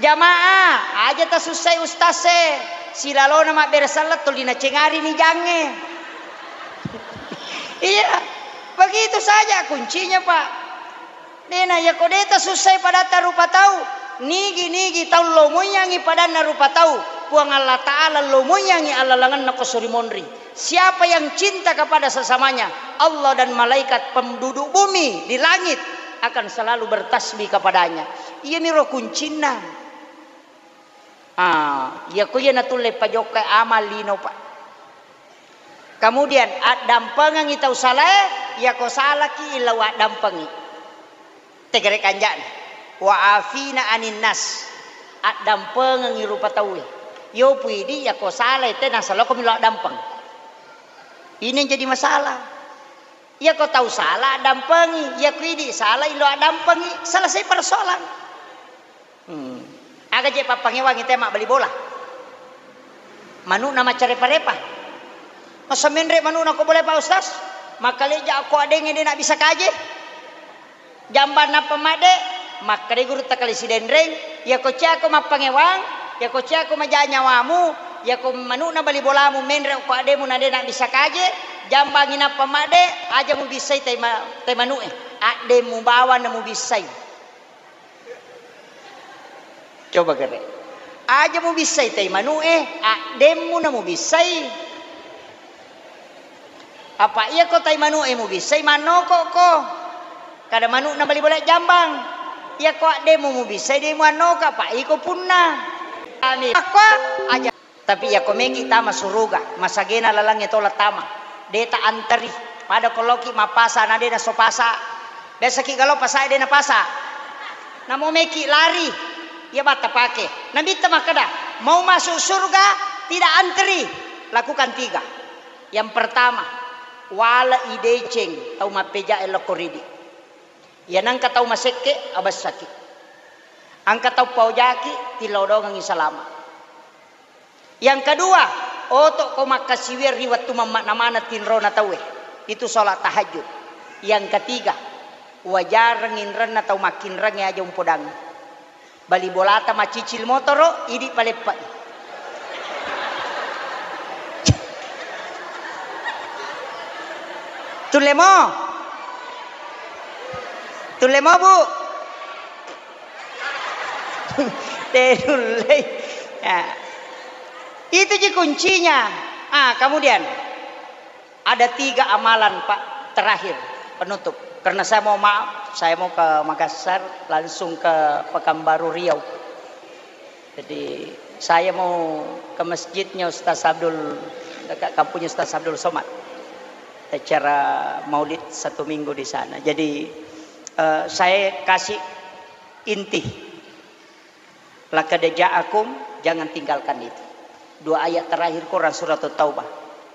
Jamaah, aja' tasussai ustaz e, silalona mabbere selleng tuli nacengari ni jangnge. Iya, begitu saja kuncinya, Pak. Dena, yako de' tasussai padatta rupa tau, nigi-nigi tau lomoiyangi padanna rupa tau, Puang Allah Ta'ala lomoiyangi allalengenna ko sori monri. Siapa yang cinta kepada sesamanya, Allah dan malaikat penduduk bumi di langit akan selalu bertasbih kepadanya. Iyaniro kuncinna. Ah, iyako iya natulle pajokkai amal lino, Pak. Kemudian, addampengengi tau salae, iyako salaki illau addampengi. Tegere kanja'na. Wa afina anin nas. Addampengengi rupa tauwe. Yopu idi' iyako salae te nasaloko millau addampeng. Ini yang jadi masalah. Iyako tau sala addampengi, iyako idi' sala illau addampengi, selesai persoalan. Hmm. Aga je' pappangewangi te mabbali bola? Manu'na maccarepa-repa. Masa menre' manu'na ko bola, Pak Ustaz? Makkaleja' ko addengnge de' nabbissa kaje. Jambang nappa madde', makkeda gurutta Kali Sidenreng, iyako ciako mappangewang, iyako ciako maja nyawamu, iyako manu'na bali bolamu menre' ko addemu na de' nabbissa kaje, jambangi nappa madde', aja mubissai tai ma-, tai manu'e. Addemmu bawang na mubissai. Coba kere. Aja mubissai tai manu'e, addemmu na mubissai. Apa iyako tai manu'e mubissai, mannoko'ko. Kada manu'na bali bola jambang. Iyako addemmu mubissai, de' muannoko, apa iko punna. Amin. Akko aja. Tapi iyako meki tama suruga, masagena lalengnge tola tama. De' ta anteri. Pada ko laoki mappasa na de' nasso pasa. Biasaki galo pasae de' napasa. Namo meki lari. Iya batta pake. Nabitta makkeda, mau masuk surga tidak anteri. Lakukan tiga. Yang pertama, wale'i deceng tau mappeja'e lokko ridi. Iya nengka tau masekke, abessaki. Engka tau paojaki, tillau dongengi salama. Yang kedua, oto'ko makkasiwiang ri wettu mamma'na maneng tinrona tauwe. Itu sholat tahajud. Yang ketiga, wajareng inrenna tau makkinrengnge aja umpodangngi. Bali bolata macicil motoro, idi' paleppe'i. Tullemo? Tullemo, Bu? Tenullei. Ya. Itu ji kuncinya. Ah, kemudian. Ada tiga amalan, Pak, terakhir, penutup. Karena saya mau maaf, saya mau ke Makassar, langsung ke Pekanbaru Riau. Jadi, saya mau ke masjidnya Ustaz Abdul, dekat kampungnya Ustaz Abdul Somad. Acara maulid satu minggu di sana. Jadi, eh, saya kasih inti. Laqad ja'akum, jangan tinggalkan itu. Dua ayat terakhir Quran surat Taubah.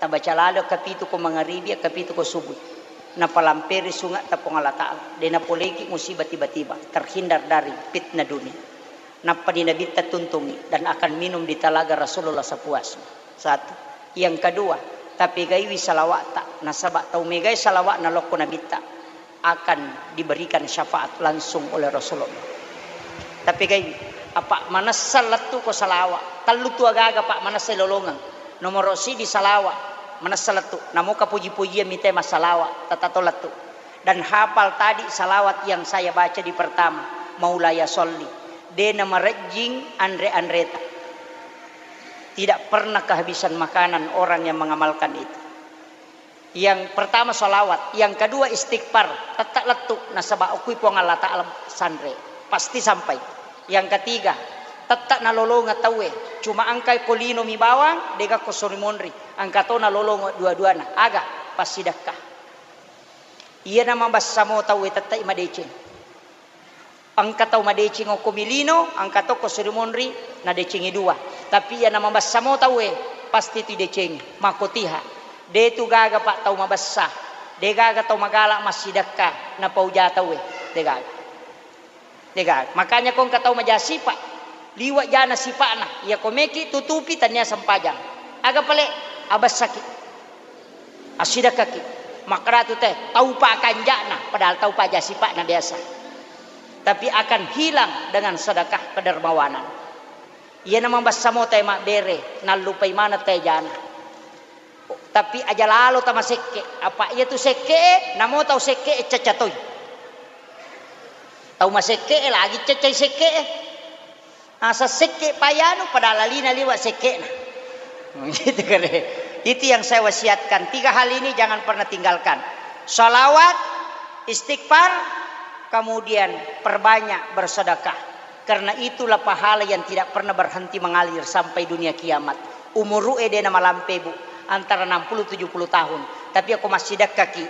Tabaca lalo kapitu ko mangaribi, kapitu ko subuh. Napalamperi sunge'ta Puang Allah Ta'ala. De' napoleiki musibah tiba-tiba. Terhindar dari fitnah dunia. Nappani Nabitta tuntungi dan akan minum di talaga Rasulullah sepuasnya. Satu. Yang kedua, tapegaiwi salawa'ta, nasaba tau megai salawa'na lokko Nabitta akan diberikan syafaat langsung oleh Rasulullah. Tapegaiwi, apa manessa lettu ko salawa, tellu tu agaga, Pak, manessa lolongeng. Nomoro sidi salawa, manessa lettu. Namoka puji-pujian mitai massalawa, tatato lettu. Dan hafal tadi salawat yang saya baca di pertama, Maulaya Sholli. De namarejjing anre-anreta. Tidak pernah kehabisan makanan orang yang mengamalkan itu. Yang pertama salawat, yang kedua istighfar, tette lettu nasaba okui Puang Allah Ta'ala sanre, pasti sampai. Yang ketiga, tette nalolongeng tauwe, cuma engkai ko lino mi bawang, dega ko sori monri, engka to nalolongeng dua-duana, aga? Passidekka. Iyana mabessa mo tauwe tette madeceng. Engka tau madeceng okko mi lino, engka to ko sori monri, nadecengi dua. Tapi iyana mabessa mo tauwe, pasti tu idecengi. Makkotiha. De tu gaga, Pak, tau mabessa. De gaga tau magala massidekka, napauja tauwe. De gaga. De gaga. Makanya ko engka tau maja sipa, liwa jana sipa'na. Iya ko meki tutupi tania sempajang. Aga pale? Abessaki. Assidekkaki. Makkedatu te, taupa kanja'na, padahal taupa aja sipa'na biasa. Tapi akan hilang dengan sedekah kedermawanan. Iyana mabessa mo tae mabbere, nallupai maneng tae jana. Tapi aja lalo tamasekke, apa iya tu sekke, namo tau sekke cacca toi. Tau masekke lagi caccai sekke. Asa sekke payanu, padahal lalina liwa sekke'na. Gitu kare. Itu yang saya wasiatkan. Tiga hal ini jangan pernah tinggalkan. Salawat, istighfar, kemudian perbanyak bersedekah. Karena itulah pahala yang tidak pernah berhenti mengalir sampai dunia kiamat. Umuru'e de namalampe, Bu, antara enam puluh tujuh puluh tahun. Tapi ako massidekkaki,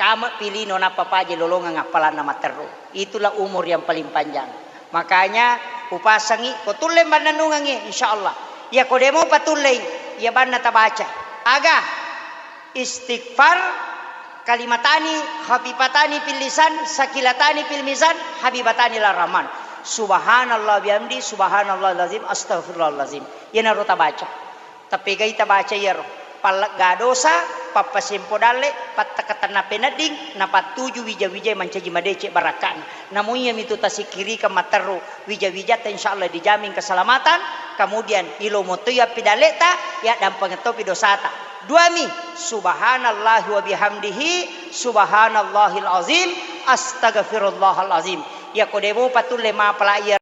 kame pilino nappa paje lolongeng appalanna matteru. Itulah umur yang paling panjang. Makanya upasangi, ko tulle mannennungengngi, insya Allah. Iya ko demo patullei, iya banna tabaca. Aga? Istighfar, kalimatani khafifatani fil lisan, sakilatani fil mizan, habibatani ila rahman. Subhanallah bihamdi, subhanallahil azim, astagfirullahalazim. Iyanaro tabaca. Tapegai tabaca iyaro. Pallegga dosa, pappasempo dalle, pattakatenna penedding, napattuju wija-wijai mancaji madeceng barakka'na. Namo iyamitu tasikkirikeng matteru wija-wijatta, insya Allah dijamin keselamatan. Kemudian ilomo toi appidalleta, yaddampengeng topi dosata. Duami, subhanallahi wa bihamdihi, subhanallahil azim, astagfirullahal azim. Iyako demopa tulle mapala iya.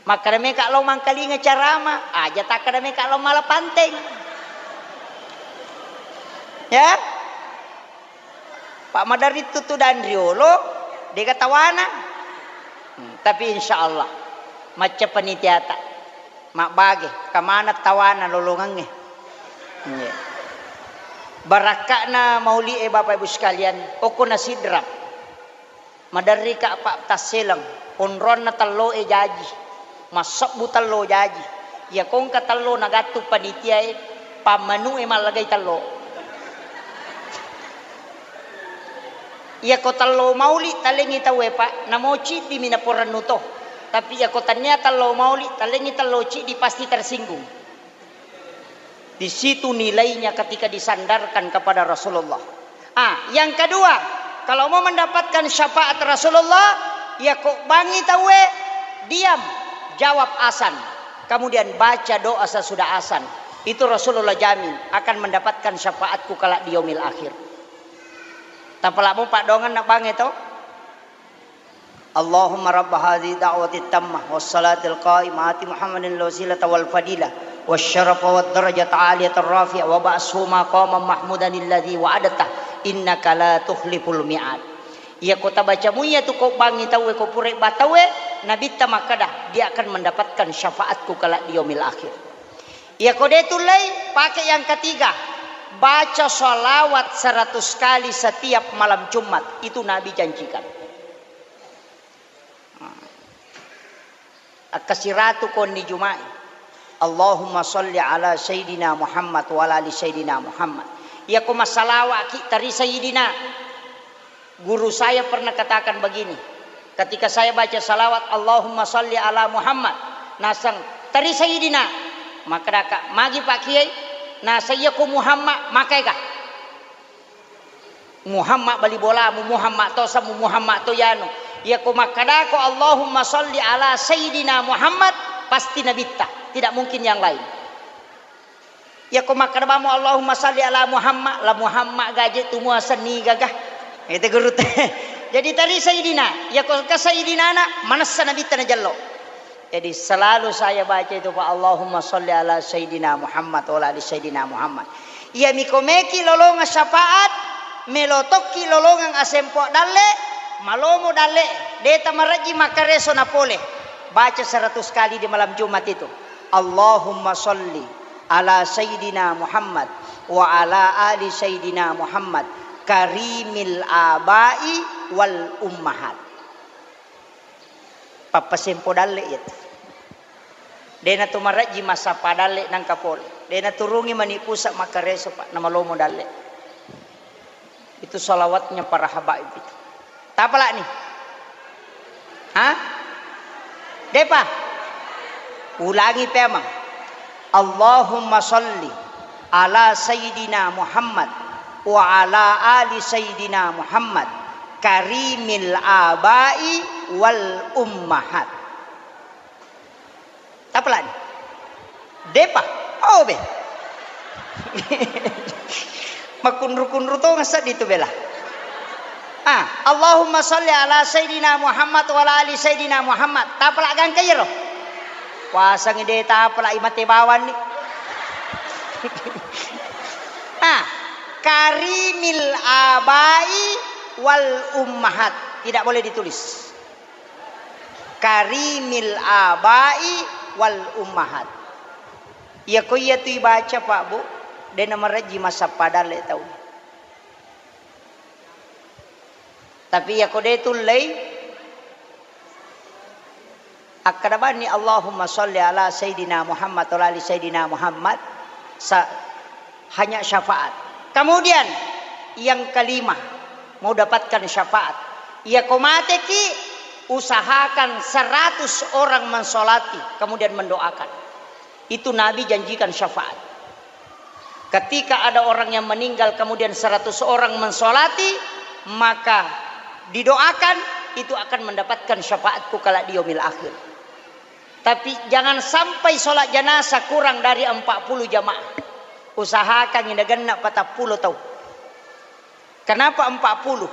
Makkeda meka lao mangkalinga carama, aja takkeda meka lao mala panteng. Ya? Pak maderri tutudang riolo, dega tawana. Hmm, tapi insya Allah, macca panitiata, mabbage, kamana tawana lolongengnge. Iya. Barakka'na mauli'e, Bapak Ibu sekalian, okko na Sidrap. Maderrika, Pak, tasseleng, onronna telloe jaji, massebbu tello jaji. Iya ko engka tello nagattung panitiae, pammanu'e mallagai tello. Iya ko tello mauli talengngi tauwe, Pak, namo ciddimi naporennu to. Tapi iya ko tania tello mauli talengngi tello ciddi, pasti tersinggung. Di situ nilainya ketika disandarkan kepada Rasulullah. Ah, yang kedua, kalau mau mendapatkan syafaat Rasulullah, ya ko bangi tauwe, diam, jawab azan. Kemudian baca doa sesudah azan. Itu Rasulullah jamin akan mendapatkan syafaatku kelak di yaumil akhir. Tapalamo paddoangenna bangi to. Allahumma rabba hadhihi da'watit tammah was salatil qa'imah ati Muhammadin al wasilata wal fadilah was syarafa wad darajatal aliyatar rafi'ah wa ba'ashu maqaman mahmudan alladzi wa'adtah innaka la tukhliful mi'ad. Iya ko tabaca muiya tu ko bangi tauwe ko pura ba tauwe, Nabitta makkeda, dia akan mendapatkan syafaatku kelak di yaumil akhir. Iya ko de tullei, pakai yang ketiga. Baca salawat seratus kali setiap malam Jumat. Itu Nabi janjikan. Akkasiratu konni Juma'i. Allahumma salli ala Sayyidina Muhammad wa ala ali Sayyidina Muhammad. Iya ko masalawa'ki, tari Sayyidina. Guru saya pernah katakan begini, ketika saya baca salawat, "Allahumma salli ala Muhammad," naseng, "Tari Sayyidina." Makkedaka, "Magi Pak Kiai?" Naseng, "Iya ko Muhammad, makaega?" Muhammad bali bolamu, Muhammad to samu, Muhammad to yanu. Iya ko makkedako, "Allahumma salli ala Sayyidina Muhammad," pasti nabitta, tidak mungkin yang lain. Iya ko makkeda bamo, "Allahumma salli ala Muhammad," la Muhammad gaje tu muaseng niga ga. Itu guru te. Jadi tari Sayyidina, iya ko ke Sayyidina na, manessa nabitta najello. Jadi selalu saya baca itu, Pak, "Allahumma salli ala Sayyidina Muhammad wa ala ali Sayyidina Muhammad." Iya miko meki lolongang syafaat, melo tokki lolongang asempo dalle, malomo dalle, deta marejji makkareso napole. Baca seratus kali di malam Jumat itu. Allahumma salli ala Sayyidina Muhammad wa ala ali Sayyidina Muhammad karimil abai wal ummahat. Pappasempo dalle iya tu. Dena tu marejji massappa dalle nangka pole. Dena turungi mani pusa makkareso, Pak, namalomo dalle. Itu salawatnya para habaib itu. Tapalani? Hah? Depa? Ulangi pemang. Allahumma salli ala Sayyidina Muhammad wa ala ali Sayyidina Muhammad karimil abai wal ummahat. Tapalani? Depa? Oh be. Makunru-kunru to ngaseng di tu bela. Ah, Allahumma salli ala Sayyidina Muhammad wa ala ali Sayyidina Muhammad. Tapala gangka iyaro. Puasangi de tapala imate bawang ni. Ah, karimil abai wal ummahat. Tidak boleh ditulis. Karimil abai wal ummahat. Iya ko iya tu ibaca, Pak, Bu, de namarejji massappa dalle tau. Tapi iya ko de tullei, akkeda bani, "Allahumma salli ala Sayyidina Muhammad wa ala ali Sayyidina Muhammad," sa-, hanya syafaat. Kemudian yang kelima, mau dapatkan syafaat. Iya ko mateki, usahakan seratus orang mensolati, kemudian mendoakan. Itu Nabi janjikan syafaat. Ketika ada orang yang meninggal, kemudian seratus orang mensolati, maka didoakan, itu akan mendapatkan syafaatku kala di yaumil akhir. Tapi jangan sampai sholat jenazah kurang dari empat puluh jamaah. Usahakan nagenna patappulo tau. Kenapa empat puluh?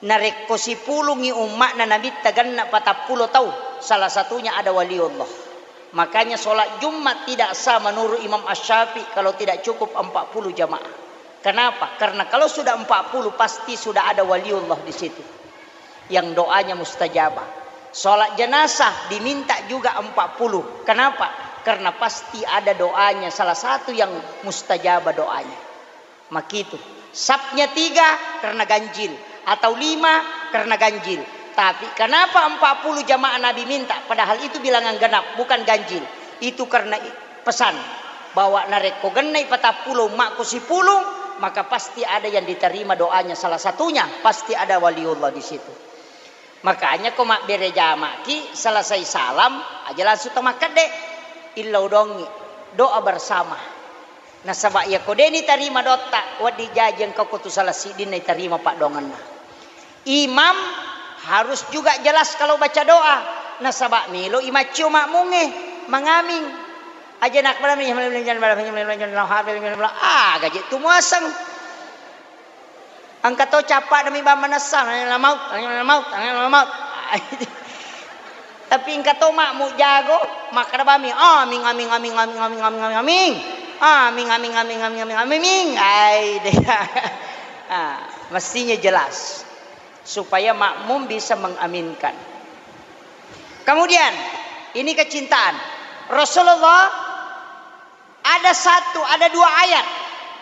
Narekko sipulungngi umma'na Nabitta genna patappulo tau, salah satunya ada waliullah. Makanya sholat Jumat tidak sah menurut Imam Asy-Syafi'i kalau tidak cukup empat puluh jamaah. Kenapa? Karena kalau sudah empat puluh, pasti sudah ada waliullah di situ yang doanya mustajabah. Sholat jenazah diminta juga empat puluh. Kenapa? Karena pasti ada doanya, salah satu yang mustajabah doanya. Makitu. Sapnya tiga karena ganjil, atau lima karena ganjil. Tapi kenapa empat puluh jamaah Nabi minta, padahal itu bilangan genap, bukan ganjil? Itu karena i-, pesan bahwa narekko gennai patappulo umma'ku sipulung, maka pasti ada yang diterima doanya, salah satunya pasti ada waliullah di situ. Makanya ko mabbere jama'ki, selesai salam aja langsung to makkedde, illau dongi, doa bersama. Nasaba iya ko deni tarima dotta, wedding jaji engka ko tu salah siddinna itarima paddoangenna. Imam harus juga jelas kalau baca doa, nasaba melo imaccio makmungnge mangaming. Aja nak, ah, gaje tu muaseng. Engka to cappa'na mi bang manessa, "Anil maut, anil maut, anil maut." Tapi engka to makmu jago, makkeda bami, "Aming, aming, aming, aming, aming, aming, aming, aming. Aming, aming, aming, aming, aming, aming." Ai, de. Ah, mestinya jelas supaya makmum bisa mengaminkan. Kemudian, ini kecintaan. Rasulullah Ada satu, ada dua ayat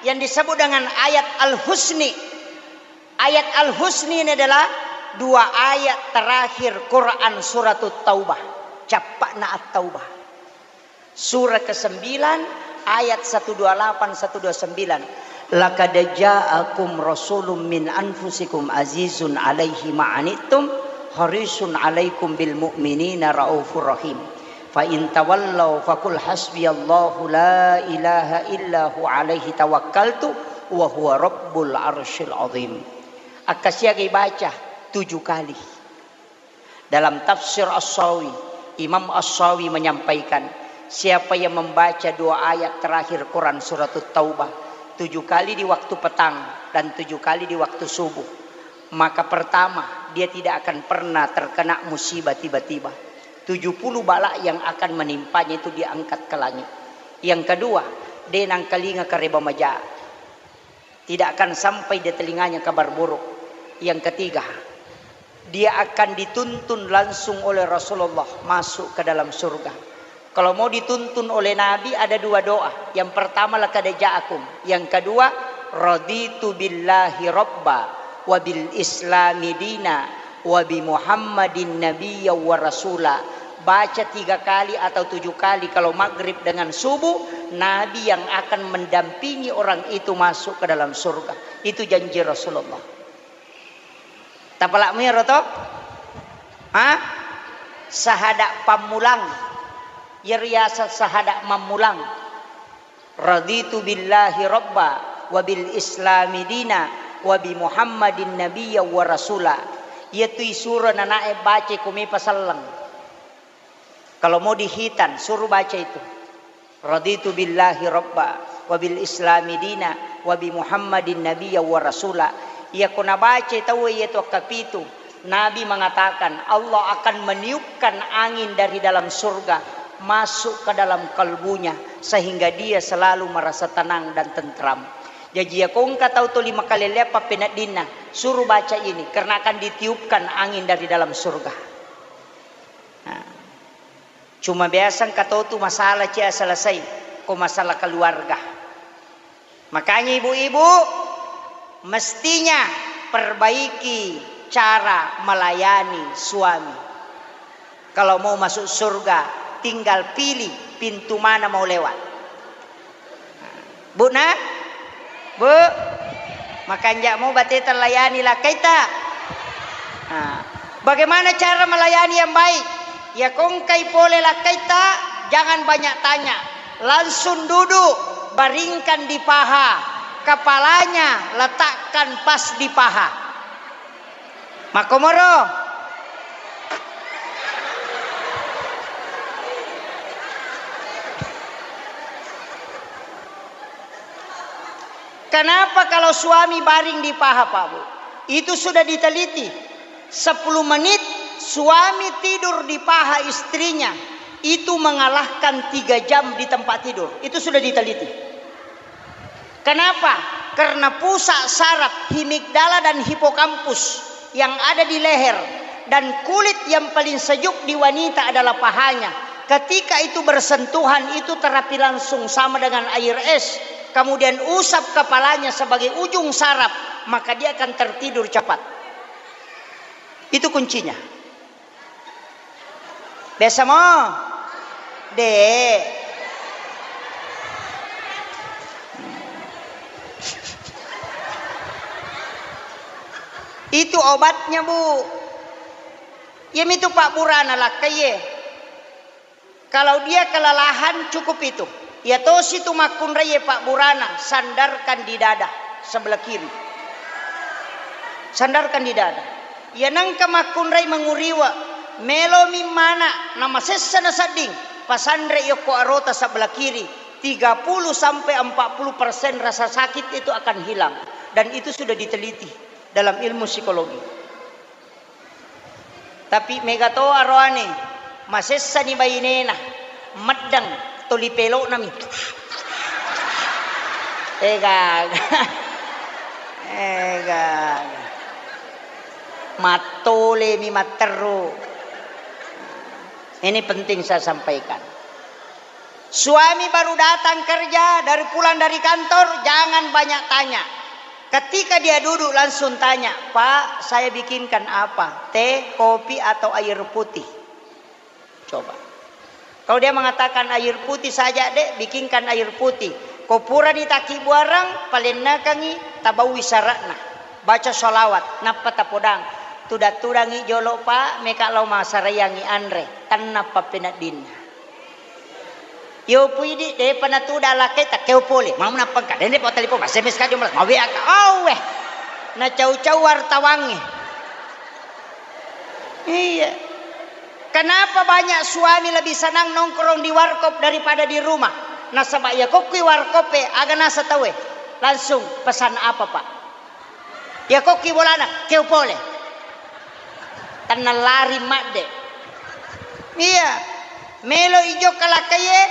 yang disebut dengan ayat Al-Husni. Ayat Al-Husni ini adalah dua ayat terakhir Quran Suratut Taubah. Cappa'na At-Taubah. Surah kesembilan, ayat satu dua lapan, satu dua sembilan. "Laqad ja'akum rasulun min anfusikum azizun alaihi ma'anittum, harisun alaikum bil mu'minina raufur rahim. Fa in tawallau faqul hasbiyallahu la ilaha illa hu alaihi tawakkaltu wa huwa rabbul arsyil azim." Akkasiagai baca tujuh kali. Dalam tafsir As-Sawi, Imam As-Sawi menyampaikan, siapa yang membaca dua ayat terakhir Quran Suratut Taubah tujuh kali di waktu petang dan tujuh kali di waktu subuh, maka pertama, dia tidak akan pernah terkena musibah tiba-tiba. Tujuh puluh bala yang akan menimpanya itu diangkat ke langit. Yang kedua, de nangkalinga kareba maja. Tidak akan sampai di telinganya kabar buruk. Yang ketiga, dia akan dituntun langsung oleh Rasulullah masuk ke dalam surga. Kalau mau dituntun oleh Nabi, ada dua doa. Yang pertama, "Laqad ja'akum." Yang kedua, "Raditu billahi rabba wa bil islami dina wa bi Muhammadin nabiyya wa rasula." Baca tiga kali atau tujuh kali kalau maghrib dengan subuh, Nabi yang akan mendampingi orang itu masuk ke dalam surga. Itu janji Rasulullah. Tapala'mu iyaro to? Ha? Sahada pammulang. Iyaro yaseng sahada mammulang. "Raditu billahi rabba wa bil islami dina wa bi Muhammadin nabiyya wa rasula." Iyatu isuro nanae baca ko mepa selleng. Kalau mau dihitan, suruh baca itu. "Raditu billahi rabba wa bil islami dina wa bi Muhammadin nabiyya wa rasula." Iyako nabaca tauwe iyatu akkapitu, Nabi mengatakan, Allah akan meniupkan angin dari dalam surga masuk ke dalam kalbunya sehingga dia selalu merasa tenang dan tentram. Jaji, iyako engka tau tuli makalelleang pappeneddinna, suruh baca ini, karena akan ditiupkan angin dari dalam surga. Nah, cuma biasa engka tau tu masalah cia selesai, ko masalah keluarga. Makanya ibu-ibu, mestinya perbaiki cara melayani suami. Kalau mau masuk surga, tinggal pilih pintu mana mau lewat. Bu, nah? Bu, makanja' mo bateta layani lakkaita. Nah, bagaimana cara melayani yang baik? Iyako engkai pole lakkaita, jangan banyak tanya. Langsung duduk, baringkan di paha. Kepalanya letakkan pas di paha. Makkomoro. Kenapa kalau suami baring di paha, Pak Bu? Itu sudah diteliti. Sepuluh menit suami tidur di paha istrinya, itu mengalahkan tiga jam di tempat tidur. Itu sudah diteliti. Kenapa? Karena pusat saraf himigdala dan hipokampus yang ada di leher dan kulit yang paling sejuk di wanita adalah pahanya. Ketika itu bersentuhan, itu terapi langsung sama dengan air es. Kemudian usap kepalanya sebagai ujung saraf, maka dia akan tertidur cepat. Itu kuncinya. Biasa mo? De'. Itu obatnya, Bu. Iyamitu pabburana lakkaie. Kalau dia kelelahan, cukup itu. Iya tosi tu makkunraie pabburana, sandarkan di dada sebelah kiri. Sandarkan di dada. Iya nengka makkunrai manguriwa, melomi mana namasessa nasedding, pasanre yokko arota sebelah kiri, tiga puluh sampai empat puluh persen rasa sakit itu akan hilang. Dan itu sudah diteliti dalam ilmu psikologi. Tapi mega to aroane, masessani bainena, meddeng, toli pelo'nami. Ega, ega. Mattolemi matteru. Ini penting saya sampaikan. Suami baru datang kerja dari, pulang dari kantor, jangan banyak tanya. Ketika dia duduk, langsung tanya, "Pak, saya bikinkan apa? Teh, kopi, atau air putih?" Coba. Kalau dia mengatakan, "Air putih saja, Dek, bikinkan air putih." Ko purani takkibuareng, palennekangi, tabaui syaratna. Baca sholawat, nappa tapodang. Tudang-tudangi jolo, Pak, meka lao masaraiangi anre. Tenna pappeneddinna. Yo puidi, depa natuda lakkai, takkeo pole. Mau nappangka, dende po telepon, S M S ka jumlah, mau W A ka. Oh, weh. Nacau-cau wartawangnge. Iya. Kenapa banyak suami lebih senang nongkrong di warkop daripada di rumah? Nasaba iya kokkui warkop e, aga nasa tauwe? Langsung, "Pesan apa, Pak?" Iya kokki bolana, keo pole. Tenna lari madde. Iya. Melo ijokka lakkaiye,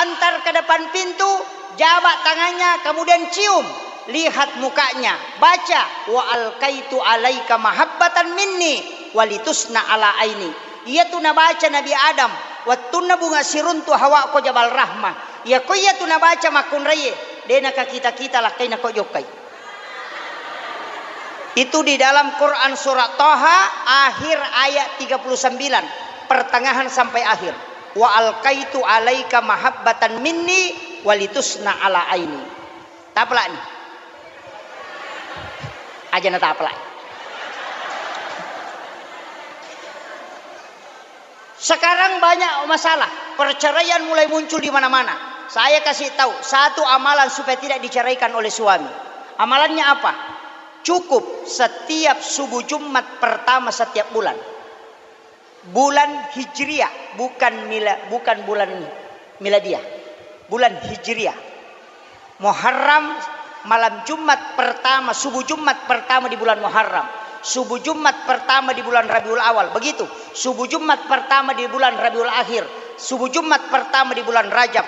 antar ke depan pintu, jabak tangannya, kemudian cium. Lihat mukanya, baca, "Wa alkaitu alaika mahabbatan minni, walitusna ala aini." Iyatu nabaca Nabi Adam, wettunna bunga siruntu Hawa ko Jabal Rahmah. Iya ko iyatu nabaca makkunraiye, de nakakita-kita lakkaina ko jokkai. Itu di dalam Quran surat Toha, akhir ayat tiga puluh sembilan, pertengahan sampai akhir. "Wa alkaitu alaika mahabbatan minni walitusna ala aini." Tapelak ni. Aja na tapelak. Sekarang banyak masalah, perceraian mulai muncul di mana-mana. Saya kasih tahu satu amalan supaya tidak diceraikan oleh suami. Amalannya apa? Cukup setiap subuh Jumat pertama setiap bulan. Bulan Hijriah, bukan mila-, bukan bulan Miladiah. Bulan Hijriah. Muharram, malam Jumat pertama, subuh Jumat pertama di bulan Muharram, subuh Jumat pertama di bulan Rabiul Awal, begitu. Subuh Jumat pertama di bulan Rabiul Akhir, subuh Jumat pertama di bulan Rajab.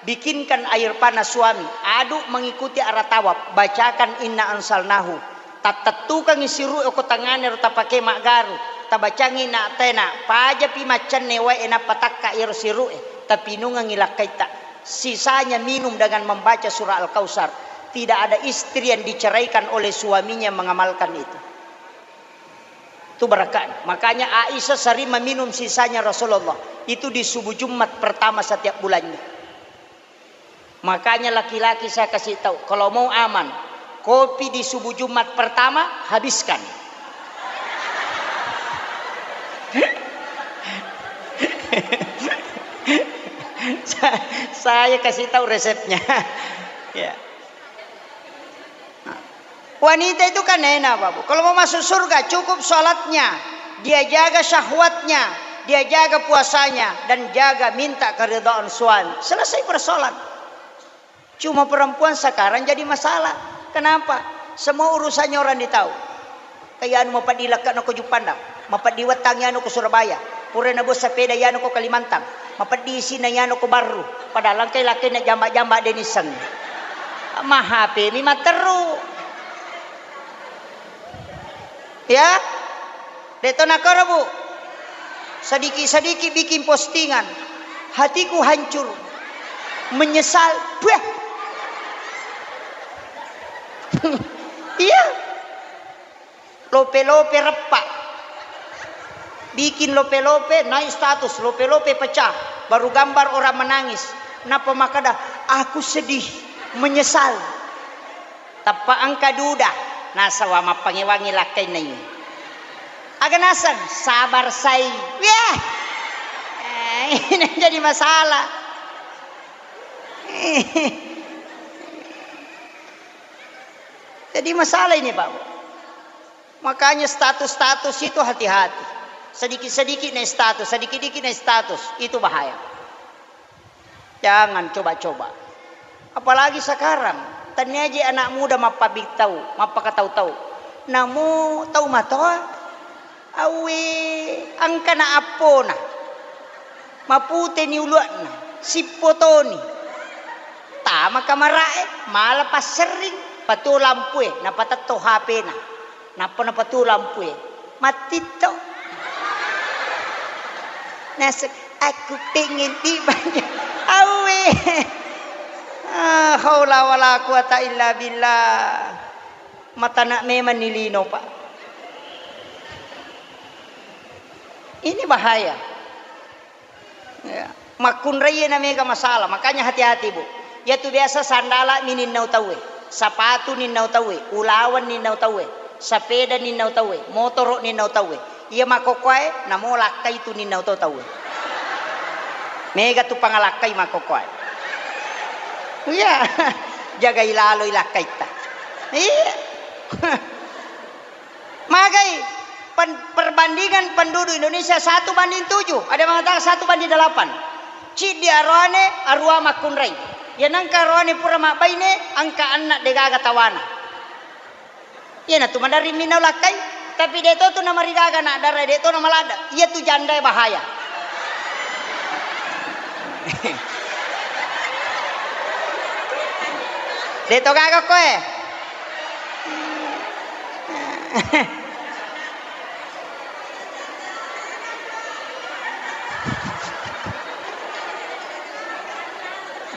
Bikinkan air panas suami, aduk mengikuti arah tawaf, bacakan inna anzalnahu. Tattettukengngi siru'e okko tengngana ro tapake maggaru, tabacangngi na tena, pajapi maccanne wae nappa takka iyaro siru'e, tapinungengngi lakkaitta. Sisanya minum dengan membaca surah Al-Kautsar. Tidak ada istri yang diceraikan oleh suaminya mengamalkan itu. Itu berkah. Makanya Aisyah sering meminum sisanya Rasulullah. Itu di subuh Jumat pertama setiap bulannya. Makanya laki-laki saya kasih tahu, kalau mau aman, kopi di subuh Jumat pertama habiskan. Sa-, saya kasih tahu resepnya. Ya. Nah, wanita itu kan enak, Bapak. Kalau mau masuk surga, cukup sholatnya, dia jaga syahwatnya, dia jaga puasanya, dan jaga minta keridhaan suami. Selesai persoalan. Cuma perempuan sekarang jadi masalah. Kenapa? Semua urusannya orang ditahu. Kaya anu mapeddi lekke'na ko Juppandang, mapeddi wettangngi anu ko Surabaya, pura nabo sepeda iyanu ko Kalimantan, mapeddi isina iyanu ko Barru, padahal engkai lakkainna jamba-jamba de nissengngi. Ma H P mi matteru. Ya? De'to nakoro, Bu. Sedikit-sedikit bikin postingan. Hatiku hancur. Menyesal. Buah. Iya. Lope-lope reppa. Bikin lope-lope, naik status, lope-lope pecah. Baru gambar orang menangis. Nappa makkeda, "Aku sedih, menyesal." Teppa engka duda, nasaba mappangewangi lakkainna iye. Aga naseng, sabar sai. Weh. Eh, ini jadi masalah. Jadi masalah ini, Pak. Makanya status-status itu hati-hati. Sedikit-sedikit naik status, sedikit-sedikit naik status, itu bahaya. Jangan coba-coba. Apalagi sekarang, tenniaji anak muda mappabbitau, mappakatau-tau. Namo tau matoa, awe, engkana appona. Maputeni ulua'na, sippotoni. Tama kamara'e, mala passerring, patuo lampue, napatetto H P-na. Nappa napatuo lampue. Mattitto. Naseng, "Aku pengen dibanyak." Awe, La haula wala quwata illa billah. Matana memang ni lino, Pak. Ini bahaya. Ya. Makkunrai na mega masalah, makanya hati-hati, Bu. Iyatu biasa sandala mi ninnau tauwe, sapatu ninnau tauwe, ulaweng ninnau tauwe, sapeda ninnau tauwe, motoro ninnau tauwe. Iya makkokkoe, namo lakkai tu ninnau to tauwe. Mega tu pangalakkai makkokkoe. Iya, jagai laloi lakkaitta. Iya. Magai pen-, perbandingan penduduk Indonesia satu banding tujuh, ada yang mengatakan satu banding delapan. Ciddi aroane, arua makkunrai. Ya nangka aroane pura mabbaine, angka anna degaga tawana. Iyanatu maderri minau lakkai, tapi de to tu namarigaga na dara, de to namaladda. Iyatu jandae bahaya. De to gaga koe.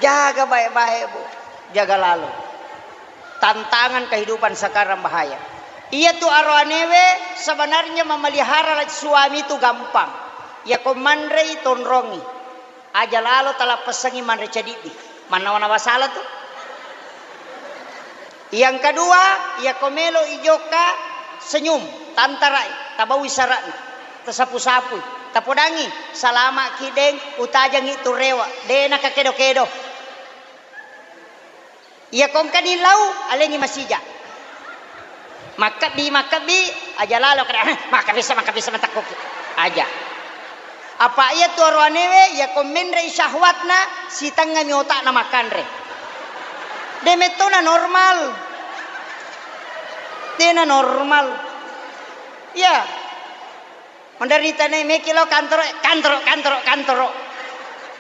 Jaga baik-baik, Bu. Jaga lalo. Tantangan kehidupan sekarang bahaya. Iyatu aroanewe sebenarnya memelihara suami itu gampang. Yako manrei tonrongi. Aja lalo talappesangi manre cediddi. Mannawa-nawa salah tu. Yang kedua, yako melo ijokka senyum, tantarai, tabaui sara'na, tasapu-sapui, tapodangi, salama ki deng, utajangi tu rewa, de nakakedo-kedo. Iya kongkani lau, alengi masija. Makkebbi, makkebbi, aja lalo kada, "Hah, makkebissa, makkebissa matakkuki." Aja. Apa iya tu aroanewe, iya ko menrei syahwatna, sitengngami otakna makkanre. De mettona normal. Dena normal. Iya. Menderita ne, meki lo kantoro, kantoro, kantoro, kantoro.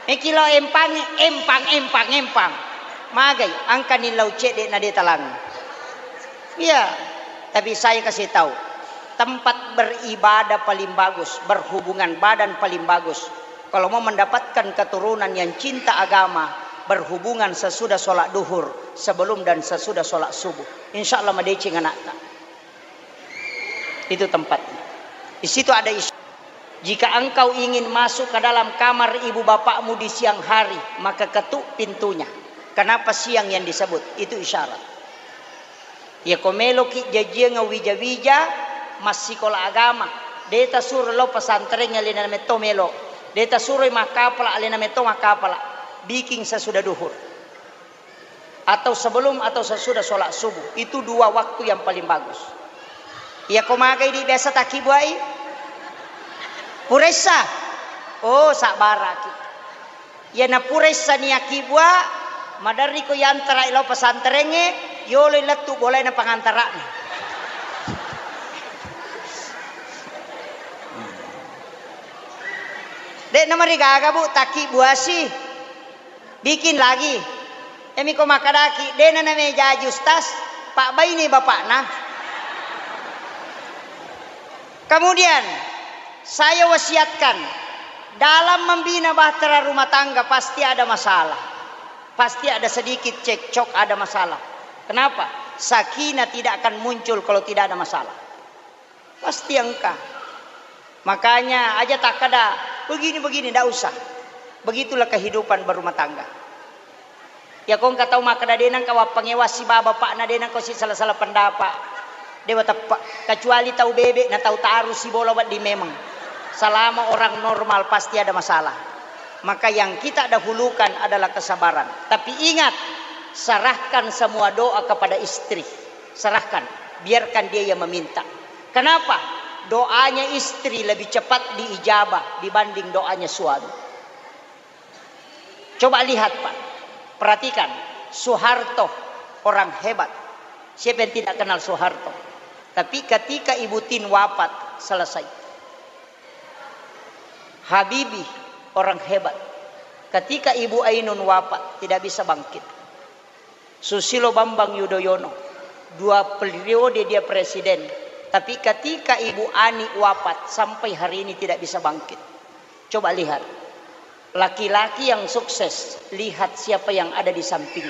Meki lo empang, empang, empang, empang. Magai, angkani lau cedde na de talang. Iya, tapi saya kasih tahu, tempat beribadah paling bagus, berhubungan badan paling bagus. Kalau mau mendapatkan keturunan yang cinta agama, berhubungan sesudah sholat duhur, sebelum dan sesudah sholat subuh. Insya Allah madeceng anakta. Itu tempatnya. Di situ ada isu. Jika engkau ingin masuk ke dalam kamar ibu bapakmu di siang hari, maka ketuk pintunya. Kenapa siang yang disebut? Itu isyarat. Ya, ko meloki jajiang wija-wija, massikola agama. De tasuro lo pesantren, alena metto melo. De tasuro makkapala, alena metto makkapala. Bikin sesudah duhur. Atau sebelum atau sesudah sholat subuh. Itu dua waktu yang paling bagus. Iya ko magai di biasa takkibuai? Puressa. Oh, sabbaraki. Iya na puressa ni akkibua, maderri ko yantara lao pesantrengnge, yolo lettu bolaina pangantara'na. De namarigaga, Bu, takkibuasi. Bikin lagi. Emi ko makkadaki, dena namejaji ustaz, pabbaini bapakna. Kemudian, saya wasiatkan, dalam membina bahtera rumah tangga pasti ada masalah. Pasti ada sedikit cekcok, ada masalah. Kenapa? Sakinah tidak akan muncul kalau tidak ada masalah. Pasti engka. Makanya aja takkada, "Begini-begini," ndak usah. Begitulah kehidupan berumah tangga. Ya ko engka tau makkada, "De nengka wappangewa siba bapakna, de nengka si salah-salah pendapat." Dewa teppe. Kecuali tau bebek na tau taru sibola wedding memang. Selama orang normal pasti ada masalah. Maka yang kita dahulukan adalah kesabaran. Tapi ingat, serahkan semua doa kepada istri. Serahkan, biarkan dia yang meminta. Kenapa? Doanya istri lebih cepat diijabah dibanding doanya suami. Coba lihat, Pak. Perhatikan, Soeharto orang hebat. Siapa yang tidak kenal Soeharto? Tapi ketika Ibu Tin wafat, selesai. Habibie orang hebat. Ketika Ibu Ainun wafat, tidak bisa bangkit. Susilo Bambang Yudhoyono, dua periode dia presiden, tapi ketika Ibu Ani wafat, sampai hari ini tidak bisa bangkit. Coba lihat, laki-laki yang sukses, lihat siapa yang ada di samping.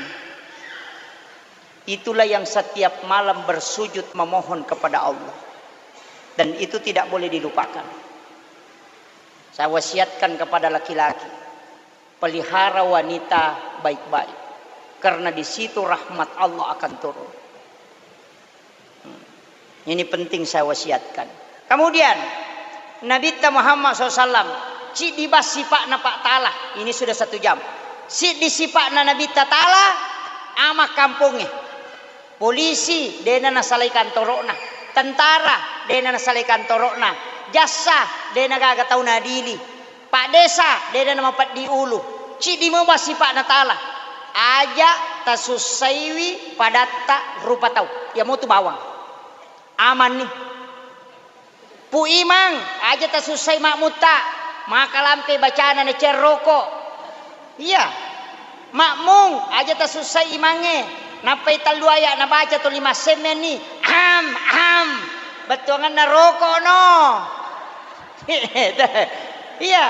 Itulah yang setiap malam bersujud memohon kepada Allah. Dan itu tidak boleh dilupakan. Saya wasiatkan kepada laki-laki, pelihara wanita baik-baik. Karena di situ rahmat Allah akan turun. Hmm. Ini penting saya wasiatkan. Kemudian, Nabitta Muhammad sallallahu alaihi wasallam, ciddi bas sipa'na Pak Ta'ala. Ini sudah satu jam. Siddi sipa'na Nabitta Ta'ala, ama kampongnge. Polisi, de'na nasalai kantoro'na. Tentara, de'na nasalai kantoro'na. Jassa, de'na gaga tau nadili. Pak Desa, de'na namapeddi ulu. Ciddi mo bas sipa'na Ta'ala. Aja tasussaiwi padatta rupa tau. Iya motu bawang. Amanni. Pu Imang, aja tasussai makmutta. Makalampe bacana nacerroko. Iya. Makmung, aja tasussai imangnge. Nappai tellu aya nabaca tuli massemmenni. Am, am. Bettuanganna roko no. Iya.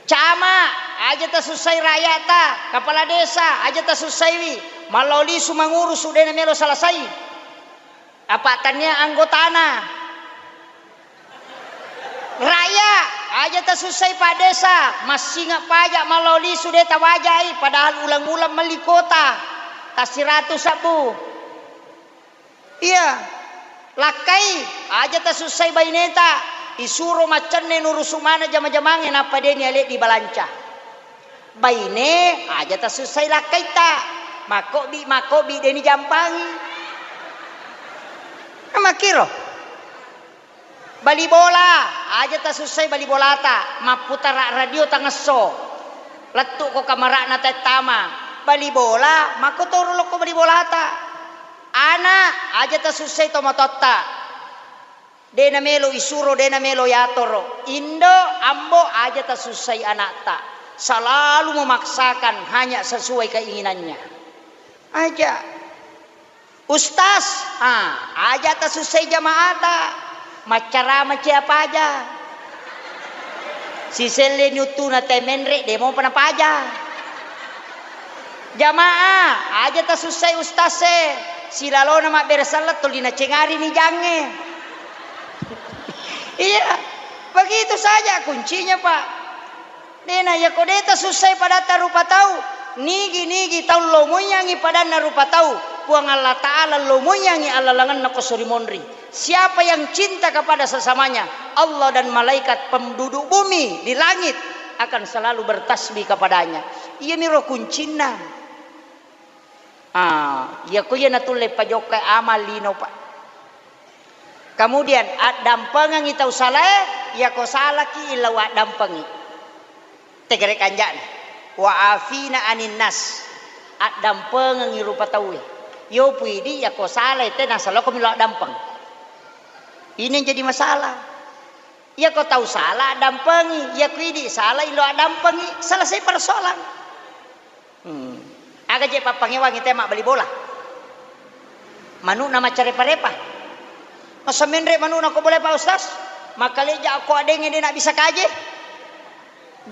Camat, aja tasussai rakyata, kepala desa, aja tasussaiwi, mallao lisu mangurusu, de'na melo selesai. Apa tania anggotana. Rakyat, aja tasussai Pak Desa, massinga pajak mallao lisu de' tawajai, padahal uleng-uleng melli kuota, tassiratu sabbu. Iya. Lakkai, aja tasussai baineta, isuro maccenne nurusu maneng jama-jamangnge nappa de'ni aleddi balanca. Baine, aja tasussai lakkaitta, makkobbi-makkobbi de'ni jampangi. Makkiro. Bali bola, aja tasussai bali bolata, mapputara radio tangesso. Lettu'ko kamara'na taettama. Bali bola, makkotoro lokko bali bolata. Ana, aja tasussai tomatoatta. De'na melo isuro, de'na melo yatoro. Indo, ambo, aja tasussai anakta. Selalu memaksakan hanya sesuai keinginannya. Aja. Ustaz, ah, aja tasussai jamaata. Maccarama cia paja. Siselle ni uttuna te menre, de' mopa napaja. Jamaah, aja tasussai ustaz e. Silalona mabbere selleng tuli nacengari ni jangnge. Iya, begitu saja kuncinya, Pak. De'na, iyako de' tasussai padatta rupa tau, nigi-nigi tau lomoiyangngi padanna rupa tau, Puang Allah Ta'ala lomoiyangngi allalengenna ko sori monri. Siapa yang cinta kepada sesamanya, Allah dan malaikat penduduk bumi di langit akan selalu bertasbih kepadanya. Iyamiro kuncinna. Ah, iyako iya natulle pajokkai amal lino, Pak. Kemudian, addampengengngi tau salae, iyako salaki illau addampengi. Tegere kanja'na. Wa afina anin nas. Addampengengngi rupa tauwe. Yo pu idi iyako salae te nasaloko milo addampeng. Ini yang jadi masalah. Iyako tau sala addampengi, iyako idi sala ilo addampengi, selesai persoalan. Hmm. Aga je pappangewangi te mabbali bola? Manu'na maccarepa-repa. Masa menre manu'na ko bola, Pak Ustaz? Makkaleja ko adengnge de' nabbissa kaje.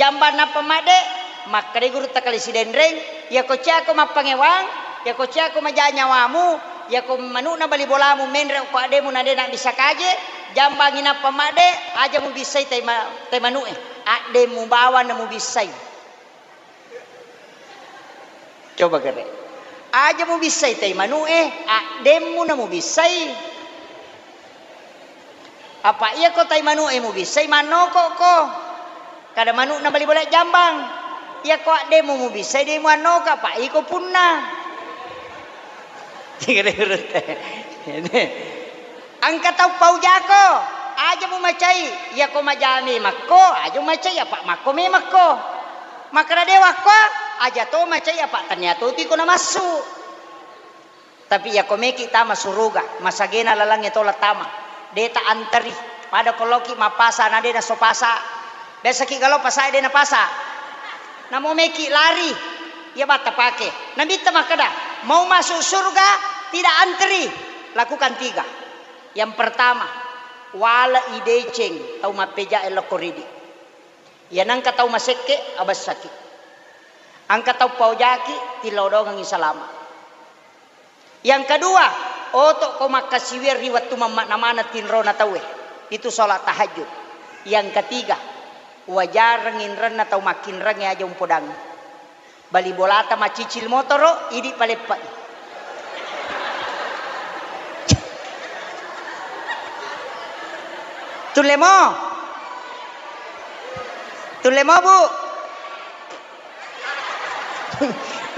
Jambang nappa madde, makkeda gurutta kale Sidenreng, iyako ciako mappangewang, iyako ciako maja nyawamu, iyako manu'na bali bolamu menre ko addemu na de' nabbissa kaje, jambangi nappa madde, aja mubissai tai ma-, tai manu'e, addemu bawang na mubissai. Coba kere. Aja mubissai tai manu'e, addemmu na mubissai. Apa iyako tai manu'e mubissai, mannokokko. Kada manu'na bali bola jambang. Iyako addemmu mubissai, de' muannoka, apa iko punna. Engka tau paujako, aja mumacai, iyako maja memekko, aja mumacai, apa makko memekko. Makkeda de' wakko, aja to macai, apa tania to tu iko namassu. Tapi iyako meki tama suruga, masagena lalengnge tola tama. De' ta anteri, pada ko loki mappasa na de' nasso pasa. Biasaki galo pasae de' napasa. Namo meki lari, iya batta pake. Nabitta makkeda, mau masuk surga tidak anteri, lakukan tiga. Yang pertama, wale'i deceng tau mappejae lokko ridi. Iya nengka tau masekke, abessaki. Engka tau paojaki, tillau dongengngi salama. Yang kedua, oto'ko makkasiwiang ri wettu mamma'na maneng tinrona tauwe. Itu sholat tahajud. Yang ketiga, wajareng inrenna tau makkinrengnge aja umpodangngi. Bali bolata macicil motoro, idi paleppai. Tulle mo? Tulle mo, Bu?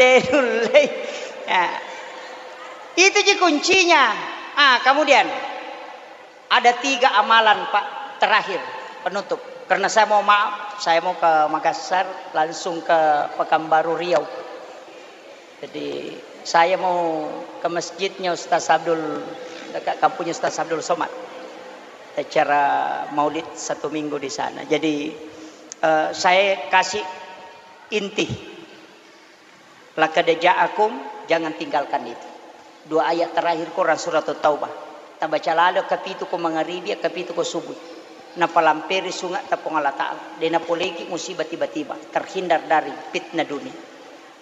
Tenullei. Ya. Itu ji kuncinya. Ah, kemudian ada tiga amalan, Pak, terakhir penutup. Karena saya mau maaf, saya mau ke Makassar, langsung ke Pekanbaru Riau. Jadi saya mau ke masjidnya Ustaz Abdul, dekat kampungnya Ustaz Abdul Somad. Acara maulid satu minggu di sana. Jadi eh, saya kasih inti. Laqad ja'akum, jangan tinggalkan itu. Dua ayat terakhir Quran surat Taubah. Tabaca lalo kapitu ko mangaribi, kapitu ko subuh. Napalamperi sunga ta Puang Allah Ta'ala. De napoleki musibah tiba-tiba. Terhindar dari fitnah dunia.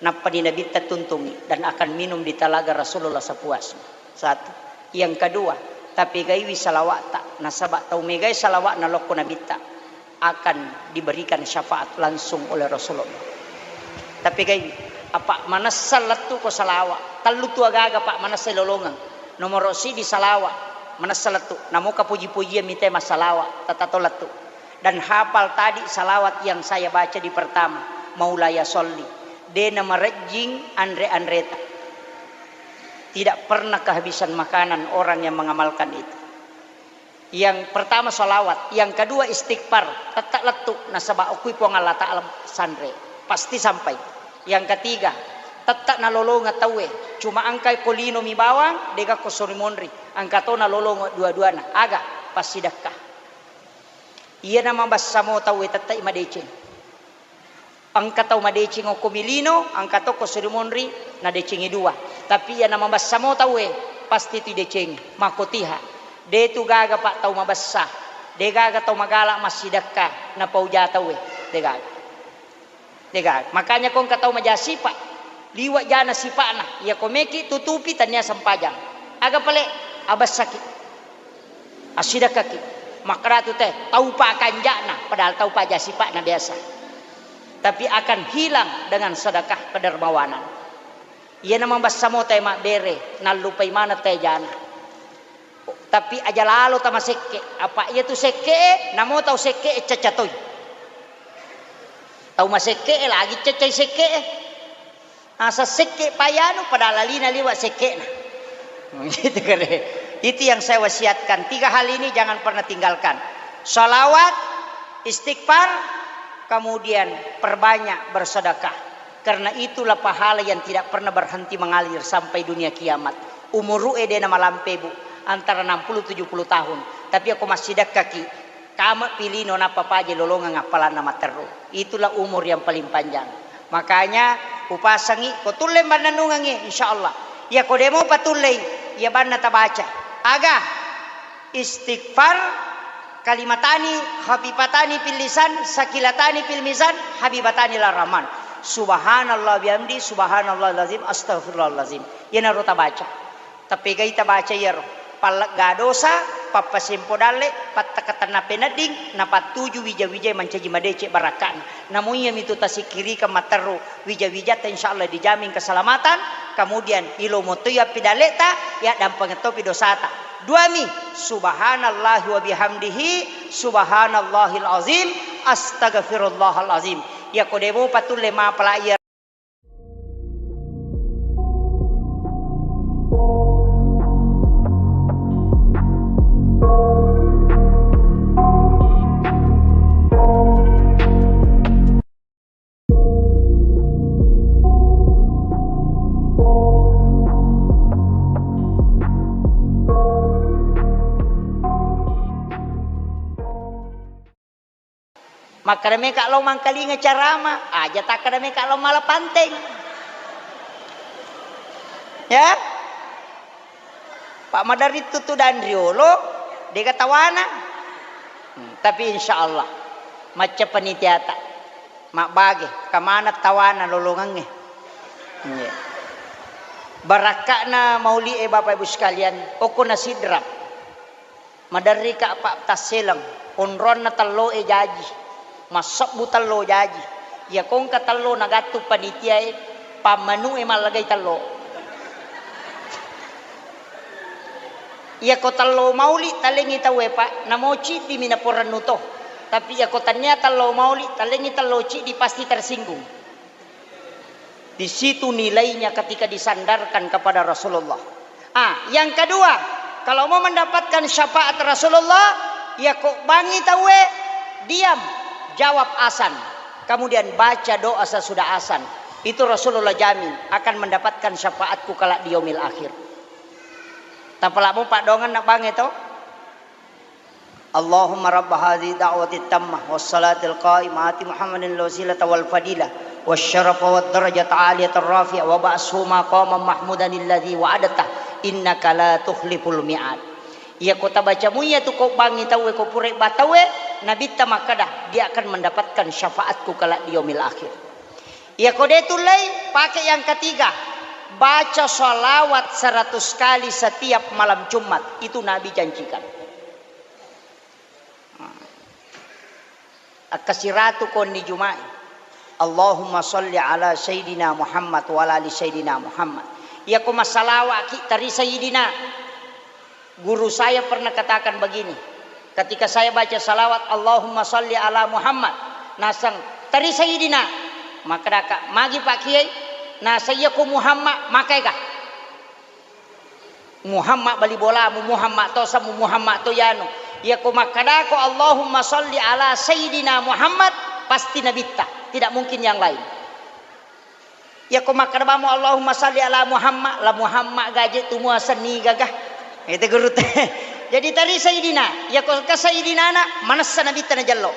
Nappa di Nabitta tuntungi dan akan minum di talaga Rasulullah sepuasnya. Satu. Yang kedua, tapegaiwi salawa'ta. Nasaba tau megai salawa'na lokko Nabitta akan diberikan syafaat langsung oleh Rasulullah. Tapegaiwi, apa manessa lettu ko salawa, tellu tu agaga, Pak, manessa lolongeng. Nomoro sidi salawa, manessa lettu. Namoka puji-pujian mite massalawa, tatato lettu. Dan hafal tadi salawat yang saya baca di pertama, Maulaya Sholli. De namarejjing anre-anreta. Tidak pernah kehabisan makanan orang yang mengamalkan itu. Yang pertama salawat, yang kedua istighfar, tette lettu nasaba okui Puang Allah Ta'ala sanre, pasti sampai. Yang ketiga, tette nalolongeng tauwe, cuma engkai ko lino mi bawang, dega ko sori monri, engka to nalolongeng dua-duana, aga? Passidekka. Iyana mabessa mo tauwe tette madeceng. Engka tau madeceng okko mi lino, engka tokko suri monri, nadecengi dua. Tapi iyana mabessa mo tauwe, pasti tu idecengi. Makkotiha. De tu gaga, Pak, tau mabessa. De gaga tau magala massidekka, napauja tauwe. De gaga. De gaga. Makanya ko engka tau maja sipa, liwa jana sipa'na. Iya ko meki tutupi tania sempajang. Aga pale? Abessaki. Assidekkaki. Makkedatu te, tau pa kanja'na, padahal tau pa aja sipa'na biasa. Tapi akan hilang dengan sedekah kedermawanan. Iyana mabessa mo te mabbere, nallupai maneng te jana. Tapi aja lalo tamasekke, apa iya tu sekke e, namo tau sekke e cacca toi. Tau masekke e lagi caccai sekke e. Asa sekke payanu pada lalina liwa sekke'na. Gitu kare. Itu yang saya wasiatkan. Tiga hal ini jangan pernah tinggalkan. Salawat, istighfar, kemudian perbanyak bersedekah. Karena itulah pahala yang tidak pernah berhenti mengalir sampai dunia kiamat. Umuru e de namalampe, Bu, antara enam puluh tujuh puluh tahun. Tapi aku masih dekkaki. Kame pi lino nappa paja lolongeng appalanna matteru. Itulah umur yang paling panjang. Makanya upasangi ko tulle mannennungengngi, insyaallah. Iya ko de mopa tullei, iya banna tabaca. Aga? Istighfar, kalimatani khafifatani fil lisan, sakilatani fil mizan, habibatani ila rahman. Subhanallah bihamdi, subhanallahil azim, astagfirullahalazim. Iyanaro tabaca. Tapegai tabaca iyaro, pallegga dosa, pappasempo dalle, pattakatenna penedding, napattuju wija-wijae mancaji madeceng barakka'na. Namo iyamitu tasikkirikeng matteru wija-wijatta, insyaallah dijamin keselamatan, kemudian ilomo toi appidalleta, yaddampengeng topi dosata. Duami, subhanallahi wa bihamdihi, subhanallahil azim, astagfirullahal azim. Iyako de mopa tulle mapala iya Makkeda meka lao mangkalinga carama, aja takkeda meka lao mala panteng. Ya? Pak maderri tutudang riolo, dega tawana. Hmm, tapi insyaallah, macca panitiata. Mabbage, kamana tawana lolongengnge. Iya. Barakka'na mauli'e, Bapak Ibu sekalian, okko na Sidrap. Maderrika, Pak, tasseleng, onronna telloe jaji, massebbu tello jaji. Iyako engka tello nagattung panitiae, pammanu'e mallagai tello. Iyako tello mauli talengngi tauwe, Pak, namo ciddimi naporennu to. Tapi iyako tania tello mauli, talengngi tello ciddi, pasti tersinggung. Di situ nilainya ketika disandarkan kepada Rasulullah. Ah, yang kedua, kalau mau mendapatkan syafaat Rasulullah, ya kok bangi tauwe, diam, jawab azan. Kemudian baca doa sesudah azan. Itu Rasulullah jamin akan mendapatkan syafaatku kelak di yaumil akhir. Tapalamo paddoangenna bange to. Allahumma rabba hadhihi da'watit tammah was salatil qa'imah ati Muhammadin al wasilata wal fadilah was syarafa wad darajatal aliyatar rafi'ah wa ba'athu maqaman mahmudan alladzi wa'adtah innaka la tukhliful mi'ad. Iyako tabaca muiya tu ko bangi tauwe, ko pura ba tauwe, Nabitta makkada, dia akan mendapatkan syafaatku kelak di yaumil akhir. Iyako de tullei, pakai yang ketiga, baca salawat seratus kali setiap malam Jumat, itu Nabi janjikan. Akkasiratu konni Juma'i. Allahumma salli ala Sayyidina Muhammad wa ala ali Sayyidina Muhammad. Iyako massalawa'ki tari Sayyidina. Guru saya pernah katakan begini, ketika saya baca salawat, "Allahumma salli ala Muhammad," naseng, "Tari Sayyidina." Makkadaka, "Magi Pak Kiai?" Naseng, "Iyako Muhammad, makaega?" Muhammad bali bolamu, Muhammad to samu, Muhammad to yanu. Iyako makkadako, "Allahumma salli ala Sayyidina Muhammad," pasti Nabitta, tidak mungkin yang lain. Iyako makkada bamo, "Allahumma salli ala Muhammad," la Muhammad gaje tu mua senni gaga. Itu guru te. Jadi tari Sayyidina, iyako ke Sayyidina na, manessa Nabitta najello.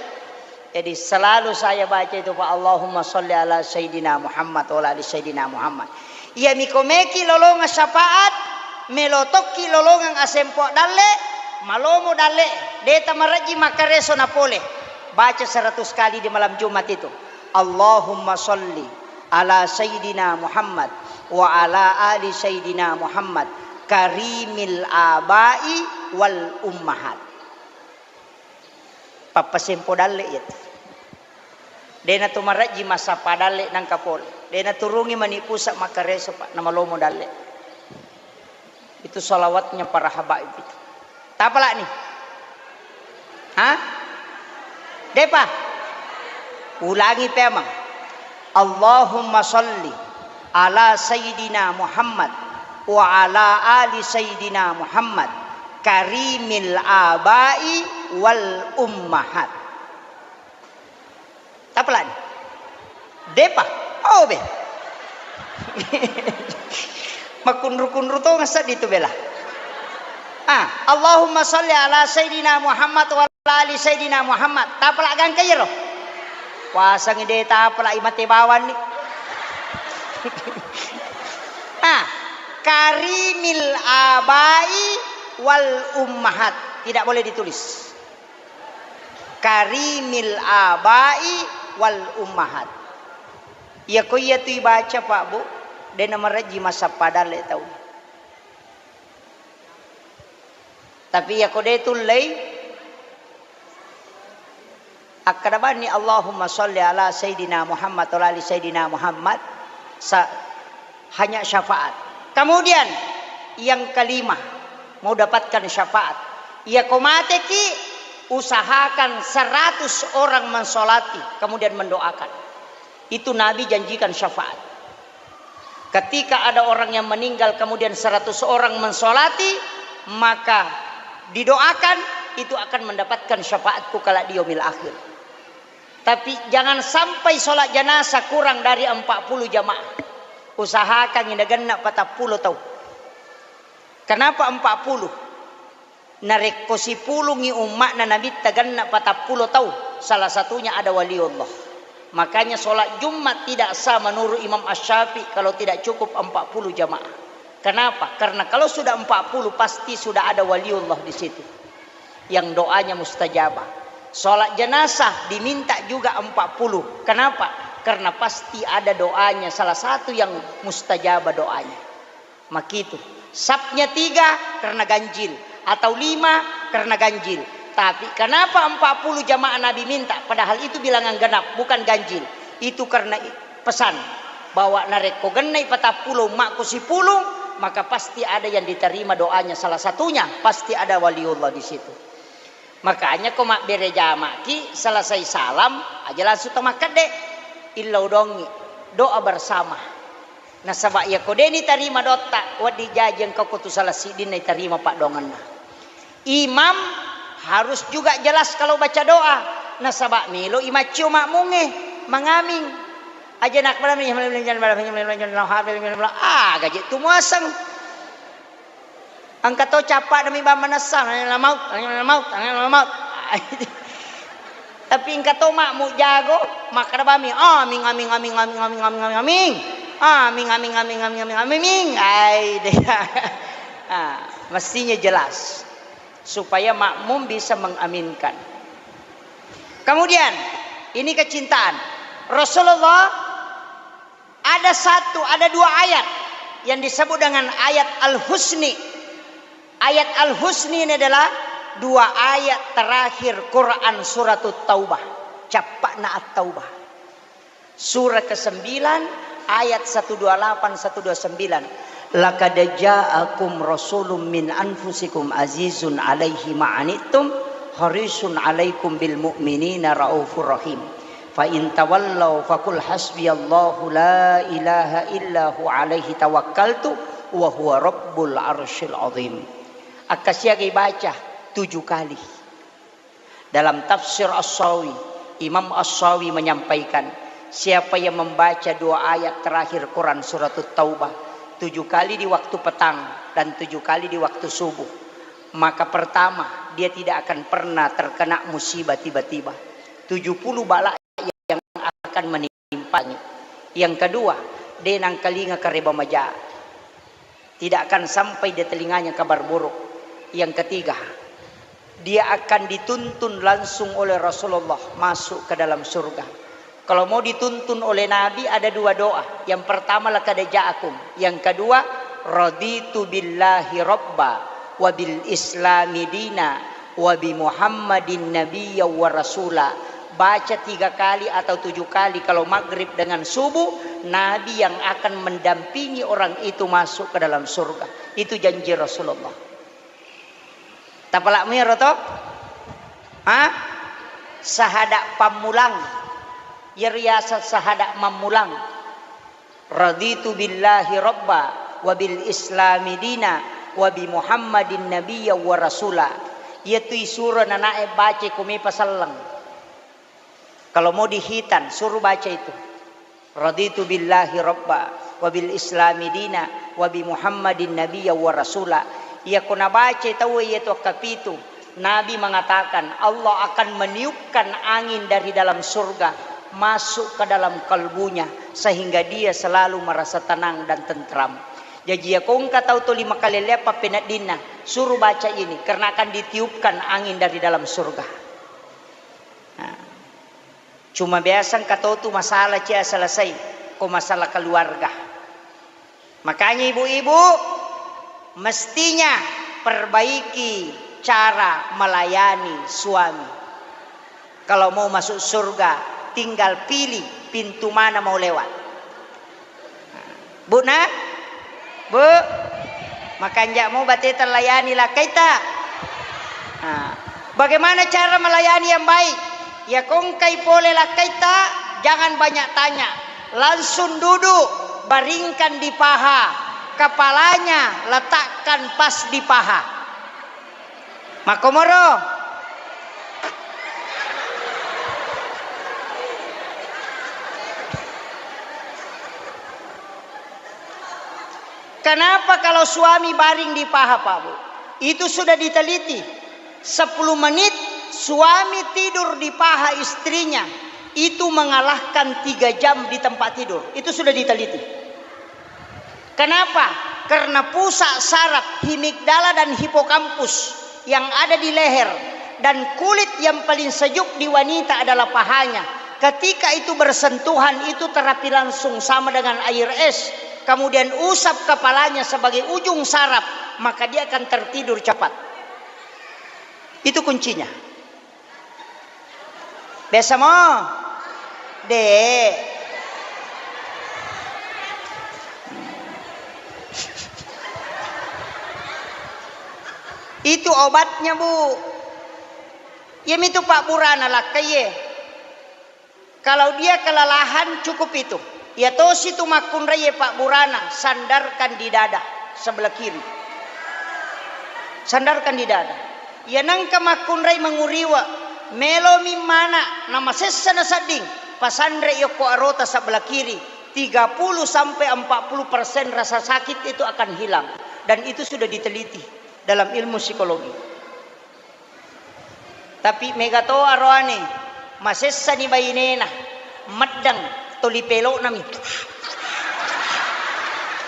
Jadi selalu saya baca itu, Pak, "Allahumma salli ala Sayyidina Muhammad wa ala ali Sayyidina Muhammad." Iya miko meki lolongang syafaat, melo tokki lolongang asempo dalle, malomo dalle, deta marejji makkareso napole. Baca seratus kali di malam Jumat itu. Allahumma salli ala Sayyidina Muhammad wa ala ali Sayyidina Muhammad karimil abai wal ummahat. Pappasempo dalle iyatu. Dena tu marejji massappa dalle nangka pole. Dena turungi mani pusa makkareso, Pak, namalomo dalle. Itu salawatnya para habaib itu. Tapalani? Hah? Depa? Ulangi pemang. Allahumma salli ala Sayyidina Muhammad wa ala ali Sayyidina Muhammad karimil abai wal ummahat. Tapalani? Depa? Oh be. Makunru-kunru to ngasad itu bela. Ah, Allahumma salli ala Sayyidina Muhammad wa ala ali Sayyidina Muhammad. Tapala gangka iyaro. Puasangi de tapala imate bawanni. Ah, karimil abai wal ummahat. Tidak boleh ditulis. Karimil abai wal ummahat. Iyako iyatu ibaca, Pak, Bu, de namarejji massappa dalle tau. Tapi iyako de tullei, akkada bani, "Allahumma salli ala Sayyidina Muhammad wa ala ali Sayyidina Muhammad," sa-, hanya syafaat. Kemudian yang kelima, mau dapatkan syafaat. Iyako mateki, usahakan seratus orang mensolati, kemudian mendoakan. Itu Nabi janjikan syafaat. Ketika ada orang yang meninggal, kemudian seratus orang mensolati, maka didoakan, itu akan mendapatkan syafaatku kelak di yaumil akhir. Tapi jangan sampai sholat jenazah kurang dari empat puluh jamaah. Usahakan ini genna patappulo tau. Kenapa empat puluh? Narekko sipulungngi umma'na Nabitta genna patappulo tau, salah satunya ada waliullah. Makanya sholat Jumat tidak sah menurut Imam Asy-Syafi'i kalau tidak cukup empat puluh jamaah. Kenapa? Karena kalau sudah empat puluh, pasti sudah ada waliullah di situ yang doanya mustajabah. Sholat jenazah diminta juga empat puluh. Kenapa? Karena pasti ada doanya, salah satu yang mustajabah doanya. Makitu. Sapnya tiga karena ganjil, atau lima karena ganjil. Tapi kenapa empat puluh jamaah Nabi minta, padahal itu bilangan genap, bukan ganjil. Itu karena i-, pesan bahwa narekko gennai patappulo ummakku sipulung, maka pasti ada yang diterima doanya. Salah satunya pasti ada waliullah di situ. Makanya ko mabbere jamaki, selesai salam aja langsung to makkedde, illau dongi, doa bersama. Nasaba iyako de nitarima dotta, wedding jaji engka ko tu salah siddinna itarima paddoangenna. Imam harus juga jelas kalau baca doa. Nasaba melo i maccio makmungnge mangaming. Aja nak, ah, gaje tu muaseng. Engka to cappa'na mi bang manessa, maut, maut, maut. Tapi engka to makmu jago, makkeda bami, "Aming, aming, aming, aming, aming, aming, aming, aming. Aming, aming, aming, aming, aming, aming, aming." Ai, deh. Ah, mestinya jelas supaya makmum bisa mengaminkan. Kemudian, ini kecintaan. Rasulullah ada satu, ada dua ayat yang disebut dengan ayat Al-Husni. Ayat Al-Husni ini adalah dua ayat terakhir Quran Suratut Taubah. Cappa'na At-Taubah. Surah kesembilan, ayat satu dua lapan, satu dua sembilan. "Laqad ja'akum rasulun min anfusikum azizun alaihi ma'anittum harisun alaikum bil mu'minina raufur rahim. Fa in tawallau faqul hasbiyallahu la ilaha illa hu alaihi tawakkaltu wa huwa rabbul arsyil azim." Akkasiagai baca tujuh kali. Dalam tafsir As-Sawi, Imam As-Sawi menyampaikan, siapa yang membaca dua ayat terakhir Quran Suratut Taubah tujuh kali di waktu petang dan tujuh kali di waktu subuh, maka pertama, dia tidak akan pernah terkena musibah tiba-tiba. Tujuh puluh bala yang akan menimpanya. Yang kedua, de nangkalinga kareba maja. Tidak akan sampai di telinganya kabar buruk. Yang ketiga, dia akan dituntun langsung oleh Rasulullah masuk ke dalam surga. Kalau mau dituntun oleh Nabi, ada dua doa. Yang pertama, "Laqad ja'akum." Yang kedua, "Raditu billahi rabba wa bil islami dina wa bi Muhammadin nabiyya wa rasula." Baca tiga kali atau tujuh kali kalau maghrib dengan subuh, Nabi yang akan mendampingi orang itu masuk ke dalam surga. Itu janji Rasulullah. Tapalak miro to? Ha? Sahada pammulang. Iyaro yaseng sahada mammulang. "Raditu billahi rabba wa bil islami dina wa bi Muhammadin nabiyya wa rasula." Iyatu isuro nanae baca ko mepa selleng. Kalau mau dihitan, suruh baca itu. "Raditu billahi rabba wa bil islami dina wa bi Muhammadin nabiyya wa rasula." Iyako nabaca tauwe iyatu akkapitu, Nabi mengatakan, Allah akan meniupkan angin dari dalam surga masuk ke dalam kalbunya, sehingga dia selalu merasa tenang dan tentram. Jaji, iyako engka tau tuli makalelleang pappeneddinna, suruh baca ini, karena akan ditiupkan angin dari dalam surga. Nah, cuma biasa engka tau tu masalah cia selesai, ko masalah keluarga. Makanya ibu-ibu, mestinya perbaiki cara melayani suami. Kalau mau masuk surga, tinggal pilih pintu mana mau lewat. Bu, nah? Bu, makanja' mo bateta layani lakkaita. Nah, bagaimana cara melayani yang baik? Ya, ko engkai pole lakkaita, jangan banyak tanya. Langsung duduk, baringkan di paha. Kepalanya letakkan pas di paha. Makkomoro. Kenapa kalau suami baring di paha, Pak Bu? Itu sudah diteliti. Sepuluh menit suami tidur di paha istrinya, itu mengalahkan tiga jam di tempat tidur. Itu sudah diteliti. Kenapa? Karena pusat saraf himigdala dan hipokampus yang ada di leher dan kulit yang paling sejuk di wanita adalah pahanya. Ketika itu bersentuhan, itu terapi langsung sama dengan air es, kemudian usap kepalanya sebagai ujung saraf, maka dia akan tertidur cepat. Itu kuncinya. Biasa mo? De'. Itu obatnya, Bu. Iyamitu pabburana lakkaie. Kalau dia kelelahan, cukup itu. Iya tosi tu makkunraie pabburana, sandarkan di dada sebelah kiri. Sandarkan di dada. Iya nengka makkunrai manguriwe, melomi mana namasessa nasedding, pasanre yokko arota sebelah kiri, tiga puluh sampai empat puluh persen rasa sakit itu akan hilang. Dan itu sudah diteliti dalam ilmu psikologi. Tapi mega to aroane, masessani bainena, meddeng, toli pelo'nami.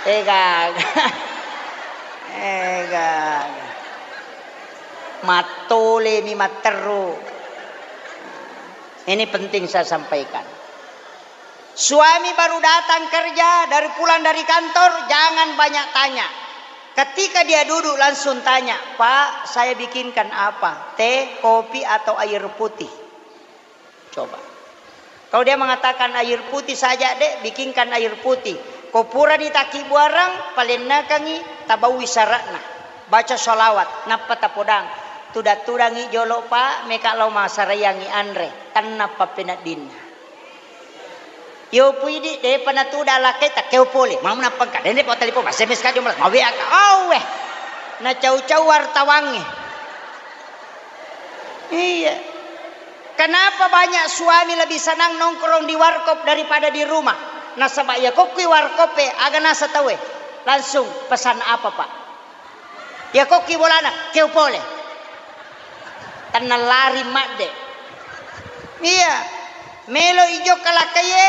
Ega, ega. Mattolemi matteru. Ini penting saya sampaikan. Suami baru datang kerja, dari pulang dari kantor, jangan banyak tanya. Ketika dia duduk, langsung tanya, "Pak, saya bikinkan apa? Teh, kopi, atau air putih?" Coba. Kalau dia mengatakan, "Air putih saja, Dek, bikinkan air putih." Ko purani takkibuarang, palennakangi, tabaui syaratna. Baca sholawat, nappa tapodang. Tudang-tudangi jolo, Pak, meka lao masaraiangi anre. Tennappa peneddinna. Yo puidi, depa natuda lakkai, takkeo pole. Mau nappa engka, dende po telepon, S M S ka jomla, mau W A ka. Oh, weh. Nacau-cau wartawangnge. Iya. Kenapa banyak suami lebih senang nongkrong di warkop daripada di rumah? Nasaba iya kokkui warkop e, aga nasa tauwe? Langsung pesan apa, Pak? Iya kokki bolana, keo pole. Tenna lari madde. Iya. Melo ijokka lakkaie,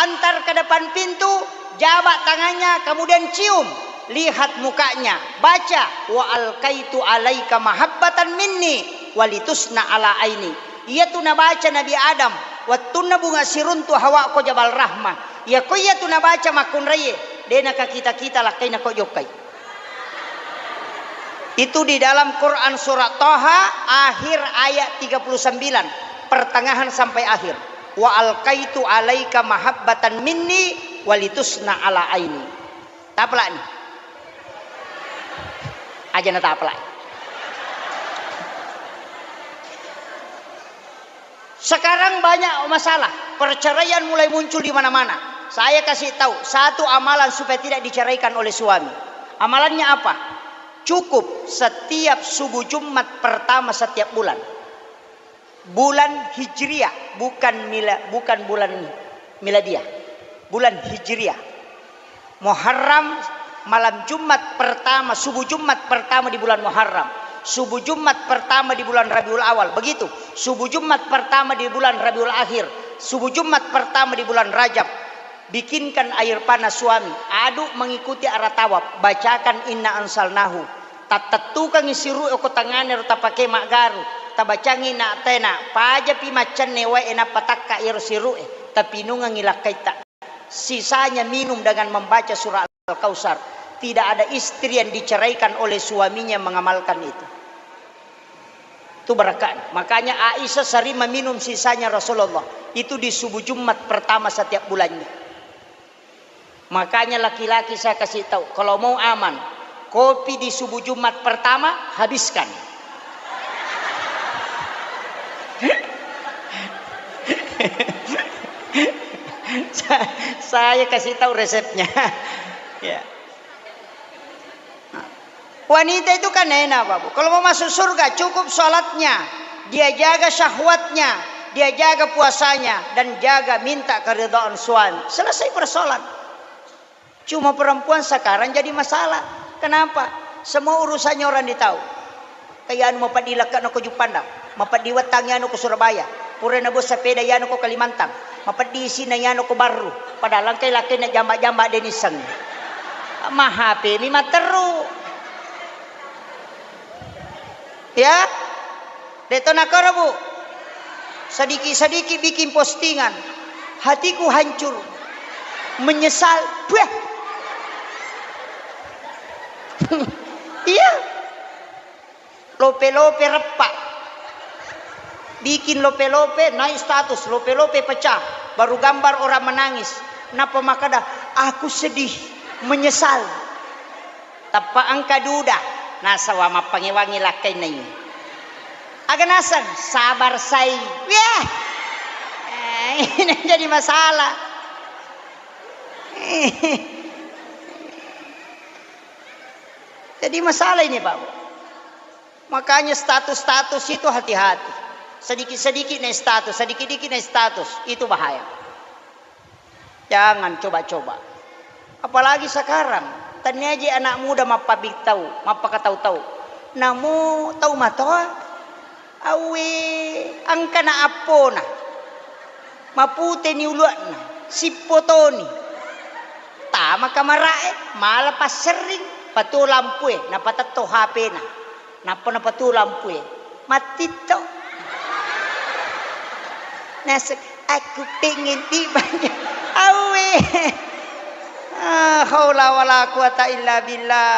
antar ke depan pintu, jabak tangannya, kemudian cium. Lihat mukanya, baca, "Wa alkaitu alaika mahabbatan minni walitusna ala aini." Iyatu nabaca Nabi Adam wettunna bunga siruntu Hawa ko Jabal Rahmah. Iya ko iyatu nabaca makkunraie, de nakakita-kita lakkaina ko jokkai. Itu di dalam Quran surat Toha, akhir ayat tiga puluh sembilan, pertengahan sampai akhir. "Wa alkaitu alaika mahabbatan minni walitusna ala aini." Tapelak ni. Aja na tapelak. Sekarang banyak masalah, perceraian mulai muncul di mana-mana. Saya kasih tahu satu amalan supaya tidak diceraikan oleh suami. Amalannya apa? Cukup setiap subuh Jumat pertama setiap bulan. Bulan Hijriah, bukan mila-, bukan bulan miladiah. Bulan Hijriah. Muharram, malam Jumat pertama, subuh Jumat pertama di bulan Muharram, subuh Jumat pertama di bulan Rabiul Awal, begitu. Subuh Jumat pertama di bulan Rabiul Akhir, subuh Jumat pertama di bulan Rajab. Bikinkan air panas suami, aduk mengikuti arah tawaf, bacakan inna anzalnahu. Tattettukangngi siru'e ko tangngana ro tapake maggaru, tabacangngi na tena, pajapi maccenne wae nappa takka iyaro siru'e, tapinungengngi lakkaitta. Sisanya minum dengan membaca surah Al-Kautsar. Tidak ada istri yang diceraikan oleh suaminya mengamalkan itu. Itu berkah. Makanya Aisyah sering meminum sisanya Rasulullah. Itu di subuh Jumat pertama setiap bulannya. Makanya laki-laki saya kasih tahu, kalau mau aman, kopi di subuh Jumat pertama habiskan. Sa-, saya kasih tahu resepnya. Ya. Wanita itu kan enak, Bapak. Kalau mau masuk surga, cukup sholatnya, dia jaga syahwatnya, dia jaga puasanya, dan jaga minta keridhaan suami. Selesai persoalan. Cuma perempuan sekarang jadi masalah. Kenapa? Semua urusannya orang ditahu. Kayak anu mapeddi lekka no ko Juppandang, mapeddi wettangi anu ko Surabaya, pura nabo sepeda yanu ko Kalimantan, mapeddi isina yanu ko Barru, padahal engkai lakkainna jamba-jamba de nisseng. Ma H P mi matteru. Ya? De to nakoro, Bu? Sedikit-sedikit bikin postingan. Hatiku hancur. Menyesal. Puh. Iya. Lope-lope reppa. Bikin lope-lope, naik status, lope-lope pecah. Baru gambar orang menangis. Napa makada, "Aku sedih, menyesal." Tappa engka duda, nasawa mappangewangi lakkainna ini. Aga naseng, sabar sai. Wah. Eh, ini jadi masalah. Jadi masalah ini, Pak. Makanya status-status itu hati-hati. Sedikit-sedikit naik status, sedikit-sedikit naik status, itu bahaya. Jangan coba-coba. Apalagi sekarang, tania je anak muda mappabitau, mappakatau-tau. Namo tau matoa, awe, angkana appona. Maputeni ulua'na, sippotoni. Tama kamara'e, mala passerring, patuo lampue, napatetto H P-na. Nappa napatuo lampue. Mattitto. Naseng, "Aku pengen dibanyak." Awe. Ah, haula wala quwata illa billah.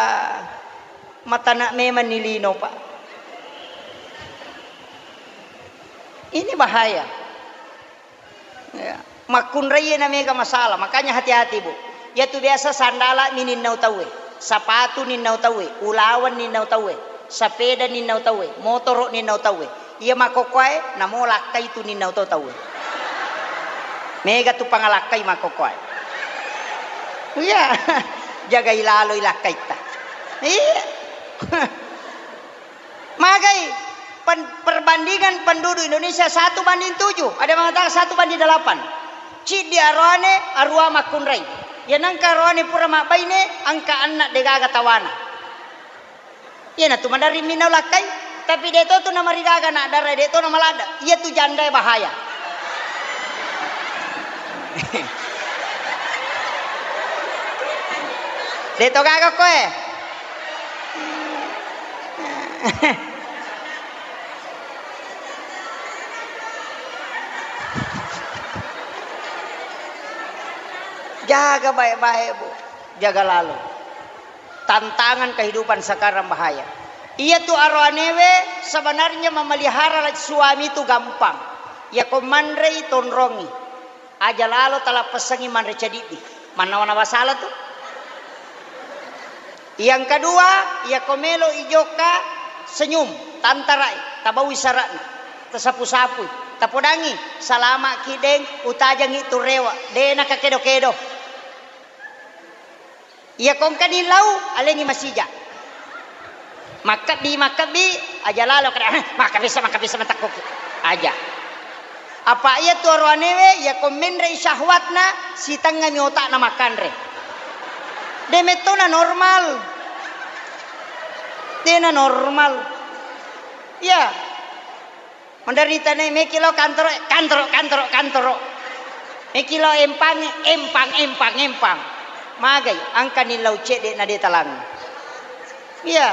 Matana memang ni lino, Pak. Ini bahaya. Ya. Makkunraie na mega masalah, makanya hati-hati, Bu. Iyatu biasa sandala mi ninnau tauwe, sapatu ninnau tauwe, ulaweng ninnau tauwe, sapeda ninnau tauwe, motoro ninnau tauwe. Iya makkokkoe namo lakkai tu ninnau to tauwe. Mega tu pangalakkai makkokkoe. Iya. Jagai laloi lakkaitta. Iya. Magai pen-, perbandingan penduduk Indonesia satu banding tujuh, ada yang mengatakan satu banding delapan. Ciddi aroane, arua makkunrai. Ya nangka aroane pura mabbaine, angka anna degaga tawana. Iyana tu maderri minau lakkai, tapi de to tu namarigaga nak darai, de to namaladda. Iya tu jandae bahaya. De to gaga koe. Jaga baik-baik, Bu. Jaga lalo. Tantangan kehidupan sekarang bahaya. Iya tu aroanewe sebenarnya memelihara suami itu gampang. Iya ko manrei tonrongi. Aja lalo talappessangi manre cadiddi. Mannawa-nawa sala tu. Yang kedua, iya ko melo ijokka senyum, tantarai, tabaui sara'na, tasapu-sapui, tapodangi, salama ki deng, utajangi tu rewa, de nakakedo-kedo. Iya ko engkani lau, alengi masija. Makkebbi, makkebbi, aja lalo kada, "Eh, makkebissa, makkebissa matakkoki." Aja. Apa iya tu aroanewe, iya ko menrei syahwatna, sitengngami otakna makkanre. De mettona normal. Dena normal. Iya. Menderita ne, meki lao kantoro, kantoro, kantoro, kantoro. Meki lao empangi, empang, empang, empang. Magai, angkani lao cedde na de talang. Iya,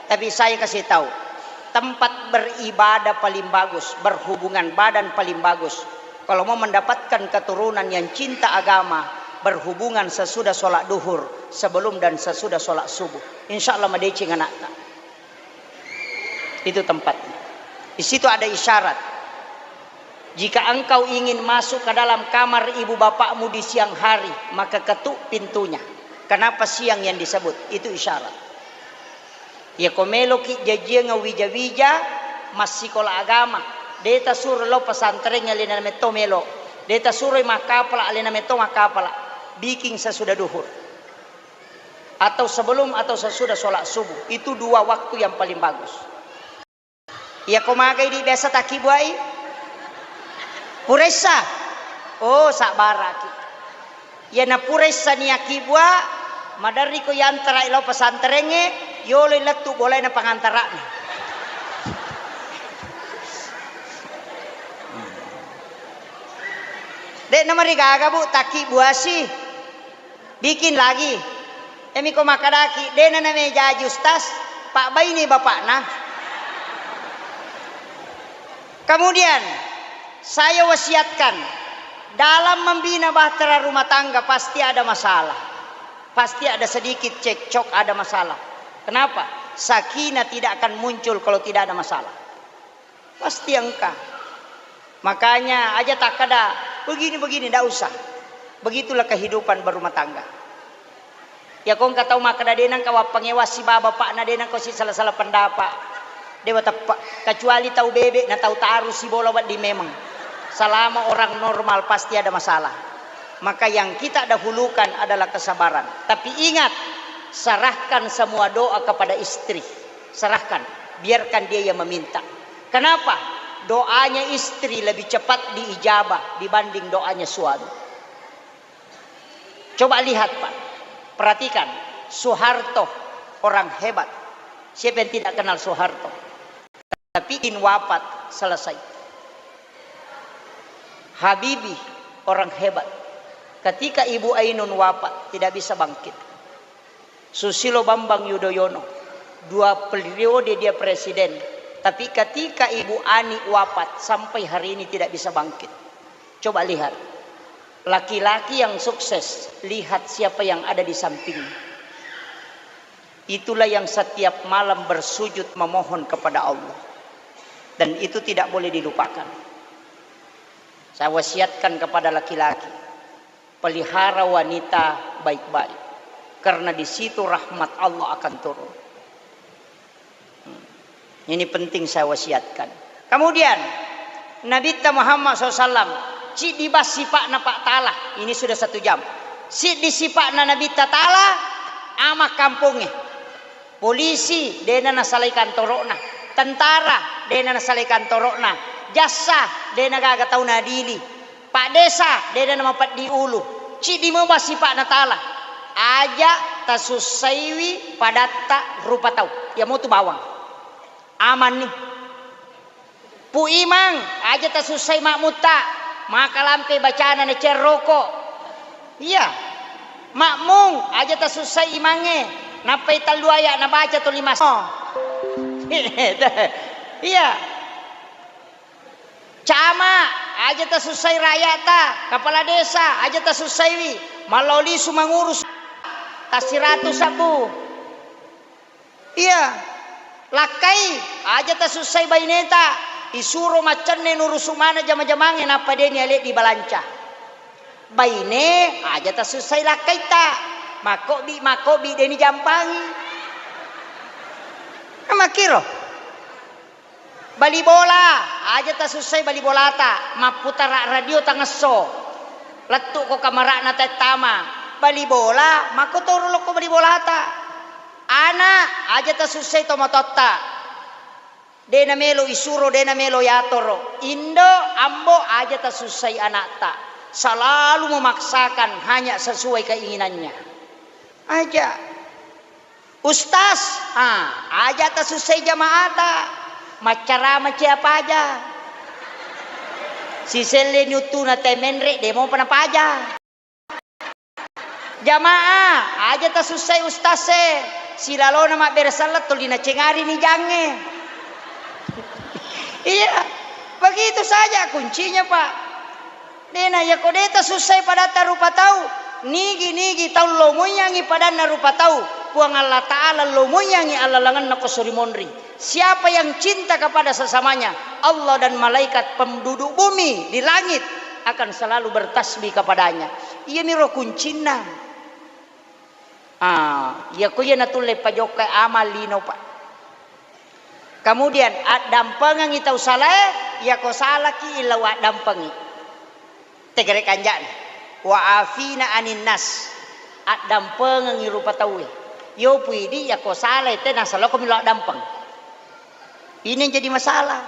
tapi saya kasih tahu, tempat beribadah paling bagus, berhubungan badan paling bagus. Kalau mau mendapatkan keturunan yang cinta agama, berhubungan sesudah sholat duhur, sebelum dan sesudah sholat subuh. Insya Allah madeceng anakta. Itu tempatnya. Di situ ada isyarat. Jika engkau ingin masuk ke dalam kamar ibu bapakmu di siang hari, maka ketuk pintunya. Kenapa siang yang disebut? Itu isyarat. Iya ko meloki jajiang wija-wija massikola agama, de tasuro lao pesantren, alena metto melo. De tasuro makkapala, alena metto makkapala. Bikin sesudah duhur. Atau sebelum atau sesudah sholat subuh. Itu dua waktu yang paling bagus. Iya ko magai di biasa takkibuai? Puressa. Oh, sabbaraki. Iya na puressa ni akkibua, maderri ko yantarai lao pesantrengnge, yolo lettu bolaina pangantarana. De namarigaga, Bu, takkibuasi. Bikin lagi. Emi ko makkadaki, dena name jaji ustaz, pabbaini bapakna. Kemudian, Saya wasiatkan, dalam membina bahtera rumah tangga pasti ada masalah. Pasti ada sedikit cekcok, ada masalah. Kenapa? Sakinah tidak akan muncul kalau tidak ada masalah. Pasti engka. Makanya aja takkeda, "Begini-begini," ndak usah. Begitulah kehidupan berumah tangga. Iyako engka tau makkeda, "De nengka wappangewang sibawa bapakna, de nengka si sala-sala pendapat." De wateppe, kecuali tau bebe na tau taru sibola wedding memang. Selama orang normal pasti ada masalah. Maka yang kita dahulukan adalah kesabaran. Tapi ingat, serahkan semua doa kepada istri. Serahkan, biarkan dia yang meminta. Kenapa? Doanya istri lebih cepat diijabah dibanding doanya suami. Coba lihat, Pak. Perhatikan, Soeharto orang hebat. Siapa yang tidak kenal Soeharto? Tapi in wafat, selesai. Habibie orang hebat. Ketika Ibu Ainun wafat, tidak bisa bangkit. Susilo Bambang Yudhoyono, dua periode dia presiden, tapi ketika Ibu Ani wafat, sampai hari ini tidak bisa bangkit. Coba lihat, laki-laki yang sukses, lihat siapa yang ada di samping. Itulah yang setiap malam bersujud memohon kepada Allah. Dan itu tidak boleh dilupakan. Saya wasiatkan kepada laki-laki, pelihara wanita baik-baik, karena di situ rahmat Allah akan turun. Hmm. Ini penting saya wasiatkan. Kemudian, Nabitta Muhammad sallallahu alaihi wasallam, ciddi bang sipa'na Pak Taala, ini sudah satu jam. Siddi sipa'na Nabitta Taala, ama kampongnge. Polisi, dena nasalai kantoro'na. Tentara, dena nasalai kantoro'na. Jassa, dena gaga tau naadili. Pak Desa, dena namapeddi ulu. Ciddi memang sipa'na Taala. Aja tasussaiwi padatta rupa tau. Iya motu bawang. Amanni. Pu Imang, aja tasussai makmutta. Maka lampe bacana na cerroko. Iya. Makmung, aja tasussai imangnge. Nappai tellu aya nabaca tuli mas-, oh. Iya. Camat, aja tasussai rakyata, kepala desa, aja tasussaiwi, mallao lisu mangurus, tassiratu sabbu. Iya, lakkai, aja tasussai baineta, isuro maccenne nurusu maneng jama-jamangnge, nappa deni ale dibalanca. Baine, aja tasussai lakkaita, makkobbi-makkobbi deni jampangi. Makkiro. Bali bola, aja tasussai bali bolata, mapputara radio tangesso. Lettu'ko kamara'na tettama. Bali bola, makkotoro lokko bali bolata. Ana, aja tasussai tomatoatta. De namelo isuro, de namelo yatoro. Indo, ambo, aja tasussai anakta. Selalu memaksakan hanya sesuai keinginannya. Aja. Ustaz, ah, aja tasussai jamaata, maccarama cia paja. Siselleni uttuna te menre, de mopa napaja. Jamaah, aja tasussai ustaz e, silalona mabbere selleng tuli nacengari ni jangnge. Iya, begitu saja kuncinya, Pak. Dena, yako de tasussai padatta rupa tau, nigi-nigi tau lomoiyangi padanna rupa tau, Puang Allah Ta'ala lomoiyangi allalengenna ko sori monri. Siapa yang cinta kepada sesamanya, Allah dan malaikat penduduk bumi di langit akan selalu bertasbih kepadanya. Iyaniro kuncinna. Ah, iyako iya natulle pajokkai amal lino, Pak. Kemudian, addampengengngi tau salae, iyako salaki illau addampengngi. Tegere kanja'na. Wa afina anin nas. Addampengengngi rupa tauwe. Yopu idi iyako salai te nasaloko millau addampeng. Ini yang jadi masalah.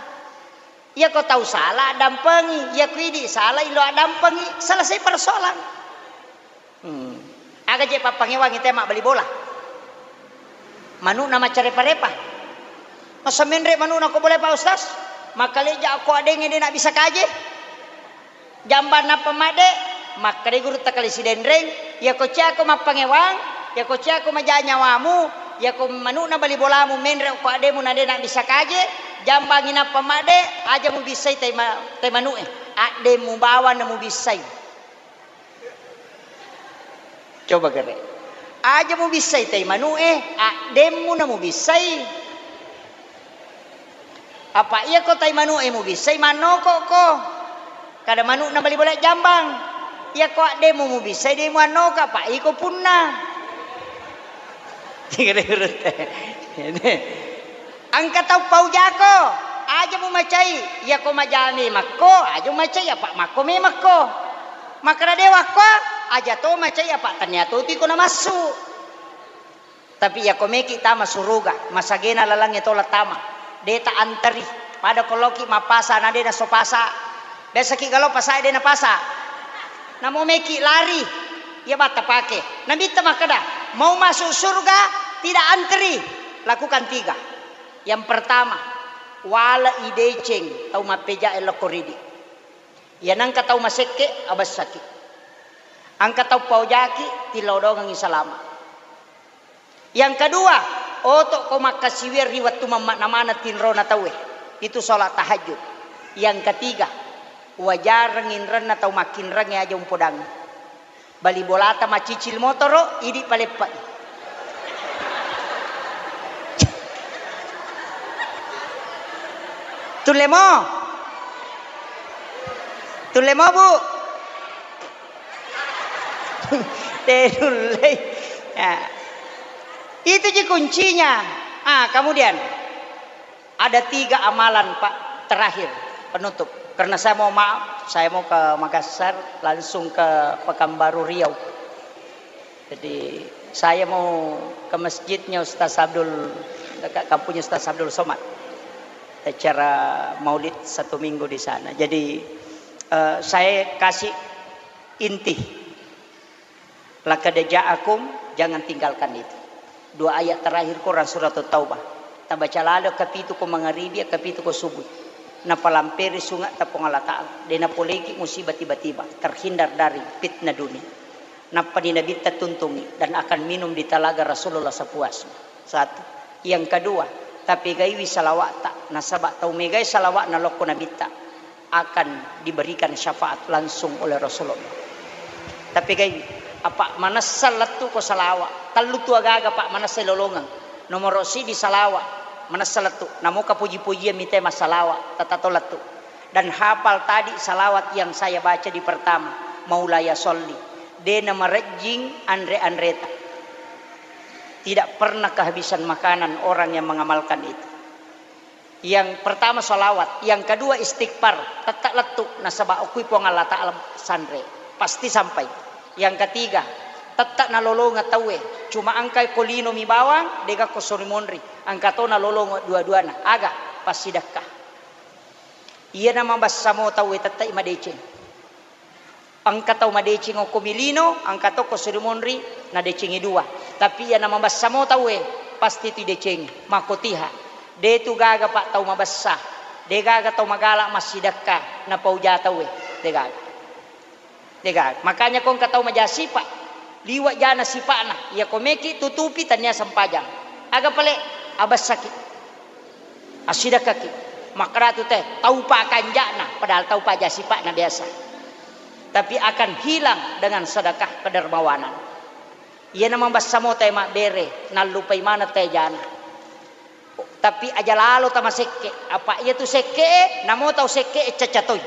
Iyako tau sala addampengi, iyako idi sala illau addampengi, selesai persoalan. Hmm. Aga je pappangewangi te mabbali bola? Manu'na maccarepa-repa. Masa menre manu'na ko bola, Pak Ustaz? Makkaleja ko adengnge de nabbissa kaje. Jambang nappa madde, makkeda gurutta kale Sidenreng, iyako ciako mappangewang, iyako ciako maja nyawamu, iyako manu'na bali bolamu menre ko ademu na de nabbissa kaje, jambangi nappa madde, aja mubissai tai ma-, tai manu'e. Addemmu bawang namubissai. Coba gere. Aja mubissai tai manu'e, addemmu namubissai. Apa iyako tai manu'e mubissai, mannokokko. Kada manu'na bali bola jambang. Iyako addemmu mubissai, de muannoko, apa iko punna. Engka tau paujako, aja mumacai, iyako majame makko, aja mumacai, apa makko memekko. Makkeda de wakko, aja to macai, apa tania to tiko namassu. Tapi iyako meki tama suruga, masagena lalangnge tola tama, de ta anteri. Pada ko loki mappasa na de naso pasa. Biasaki galo pasa de napasa. Namo meki lari, iya batta pake. Nabitta makkeda, mau masuk surga tidak anteri, lakukan tiga. Yang pertama, wala ideceng tau mappeja e lokko ridi. Iya nangka tau masekke abessaki. Angka tau paojaki tillau dongengi salama. Yang kedua, oto ko makkasiwiang ri wettu mammakna maneng tinrona tauwe. Itu sholat tahajud. Yang ketiga, wajareng inrenna tau makkinrengnge aja umpodangngi. Bali bolata macicil motoro, idi paleppai. Tullemo? Tullemo, Bu? Tenullei. Ya. Itu ji kuncinya. Ah, kemudian ada tiga amalan, Pak, terakhir penutup. Karena saya mau maaf, saya mau ke Makassar, langsung ke Pekanbaru Riau. Jadi saya mau ke masjidnya Ustaz Abdul, dekat kampungnya Ustaz Abdul Somad. Acara maulid satu minggu di sana. Jadi eh, saya kasih inti. Laqad ja'akum, jangan tinggalkan itu. Dua ayat terakhir Quran surat Taubah. Tabaca lalo kapitu ko mangaribi, kapitu ko subuh. Napalamperi sunga ta Puang Allah Ta'ala. De napoleki musibah tiba-tiba. Terhindar dari fitnah dunia. Nappani Nabitta tuntungi dan akan minum di talaga Rasulullah sepuasnya. Satu. Yang kedua, tapegaiwi salawa'ta. Nasaba tau megai salawa'na lokko Nabitta, akan diberikan syafaat langsung oleh Rasulullah. Tapegaiwi, apa manessa lettu ko salawa. Tellu tu agaga, Pak, manessa lolongeng. Nomoro sidi salawa, manessa lettu. Namoka puji-pujian mite massalawa, tatato lettu. Dan hafal tadi salawat yang saya baca di pertama, Maulaya Sholli. De namarejjing anre-anreta. Tidak pernah kehabisan makanan orang yang mengamalkan itu. Yang pertama salawat, yang kedua istighfar, tette lettu nasaba okui Puang Allah Ta'ala sanre, pasti sampai. Yang ketiga, tette nalolongeng tauwe, cuma engka ko lino mi bawang, dega ko sori monri, engka to nalolongeng dua-duana, aga? Passidekka. Iyana mabessamo tauwe tette madeceng. Engka tau madeceng okko mi lino, engka to ko sori monri, nadecengi dua. Tapi iyana mabessamo tauwe, pasti tu idecengi. Makkotiha. De tu gaga, Pak, tau mabessa. De gaga tau magala massidekka, napauja tauwe. De gaga. De gaga. Makanya ko engka tau maja sipa, liwa jana sipa'na. Iya ko meki tutupi tania sempajang. Aga pale? Abessaki. Assidekkaki. Makkedatu te, taupa kanja'na, padahal taupa aja sipa'na biasa. Tapi akan hilang dengan sedekah kedermawanan. Iyana mabessamo te mabbere, nallupai maneng te jana. Tapi aja lalo tamasekke, apa iya tu sekke, namo tau sekke caca toi.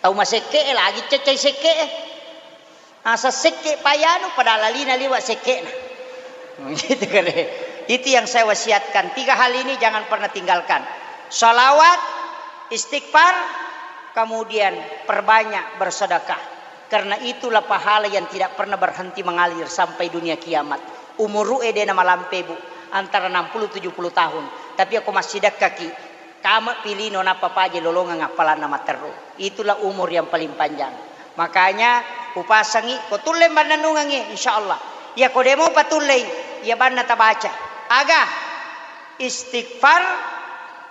Tau masekke lagi cacai sekke. Asa sekke payanu pada lalina liwa sekke'na. Gitu kare. Itu yang saya wasiatkan. Tiga hal ini jangan pernah tinggalkan. Salawat, istighfar, kemudian perbanyak bersedekah. Karena itulah pahala yang tidak pernah berhenti mengalir sampai dunia kiamat. Umuru'e de namalampe, Bu, antara enam puluh tujuh puluh tahun. Tapi ako massidekkaki, kame pilino nappa paje lolongeng appalanna matteru. Itulah umur yang paling panjang. Makanya upasangi ko tulle mannennungengngi, insyaallah. Iya ko demo patullei, iya banna tabaca. Aga? Istighfar,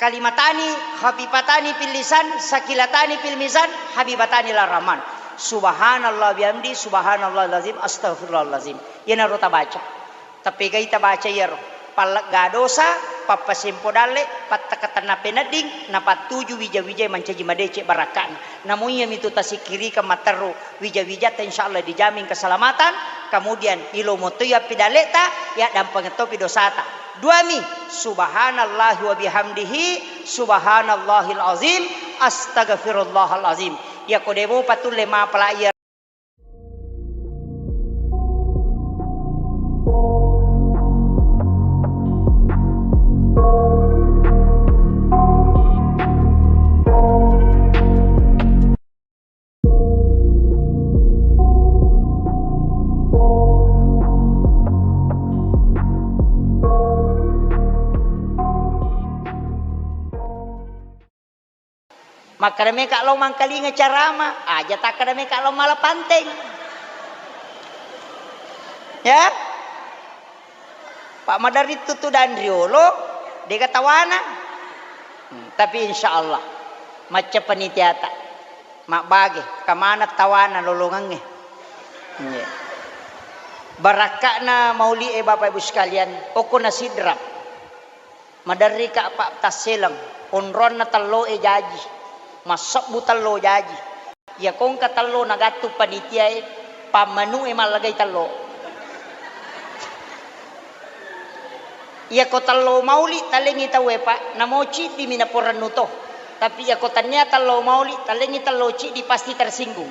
kalimatani khafifatani fil lisan, sakilatani fil mizan, habibatani ila rahman. Subhanallah bihamdi, subhanallah lazim, astagfirullahalazim. Iyanaro tabaca. Tapegai tabaca iyaro. Pallegga dosa, pappasempo dalle, pattakatenna penedding, napattuju wija-wijae mancaji madeceng barakka'na. Namo iyamitu tasikkirikeng matteru wija-wijatta, insyaallah dijamin keselamatan, kemudian ilomo toi appidalle'ta, yaddampengeng topi dosata. Duami, subhanallahi wa bihamdihi, subhanallahil azim, astagfirullahal azim. Iyako de mopa tulle mapala iya Makkeda meka lao mangkalinga carama, aja takkeda meka lao mala panteng. Ya? Pak Madarit tutu dan riolo, dega tawana. Hmm, tapi insya Allah, macca panitiata. Mabbage, kamana tawana lolongangnge. Iya. Barakka'na mauli e Bapak Ibu sekalian, okko na sidrap. Maderrika, Pak, tasseleng, onronna telloe jaji, massebbu tello jaji. Iyako engka tello nagattung panitiae, pammanu'e mallagai tello. Iyako tello mauli talengngi tauwe, Pak, namo ciddimi naporennu to. Tapi iyako tennia tello mauli, talengngi tello ciddi pasti tersinggung.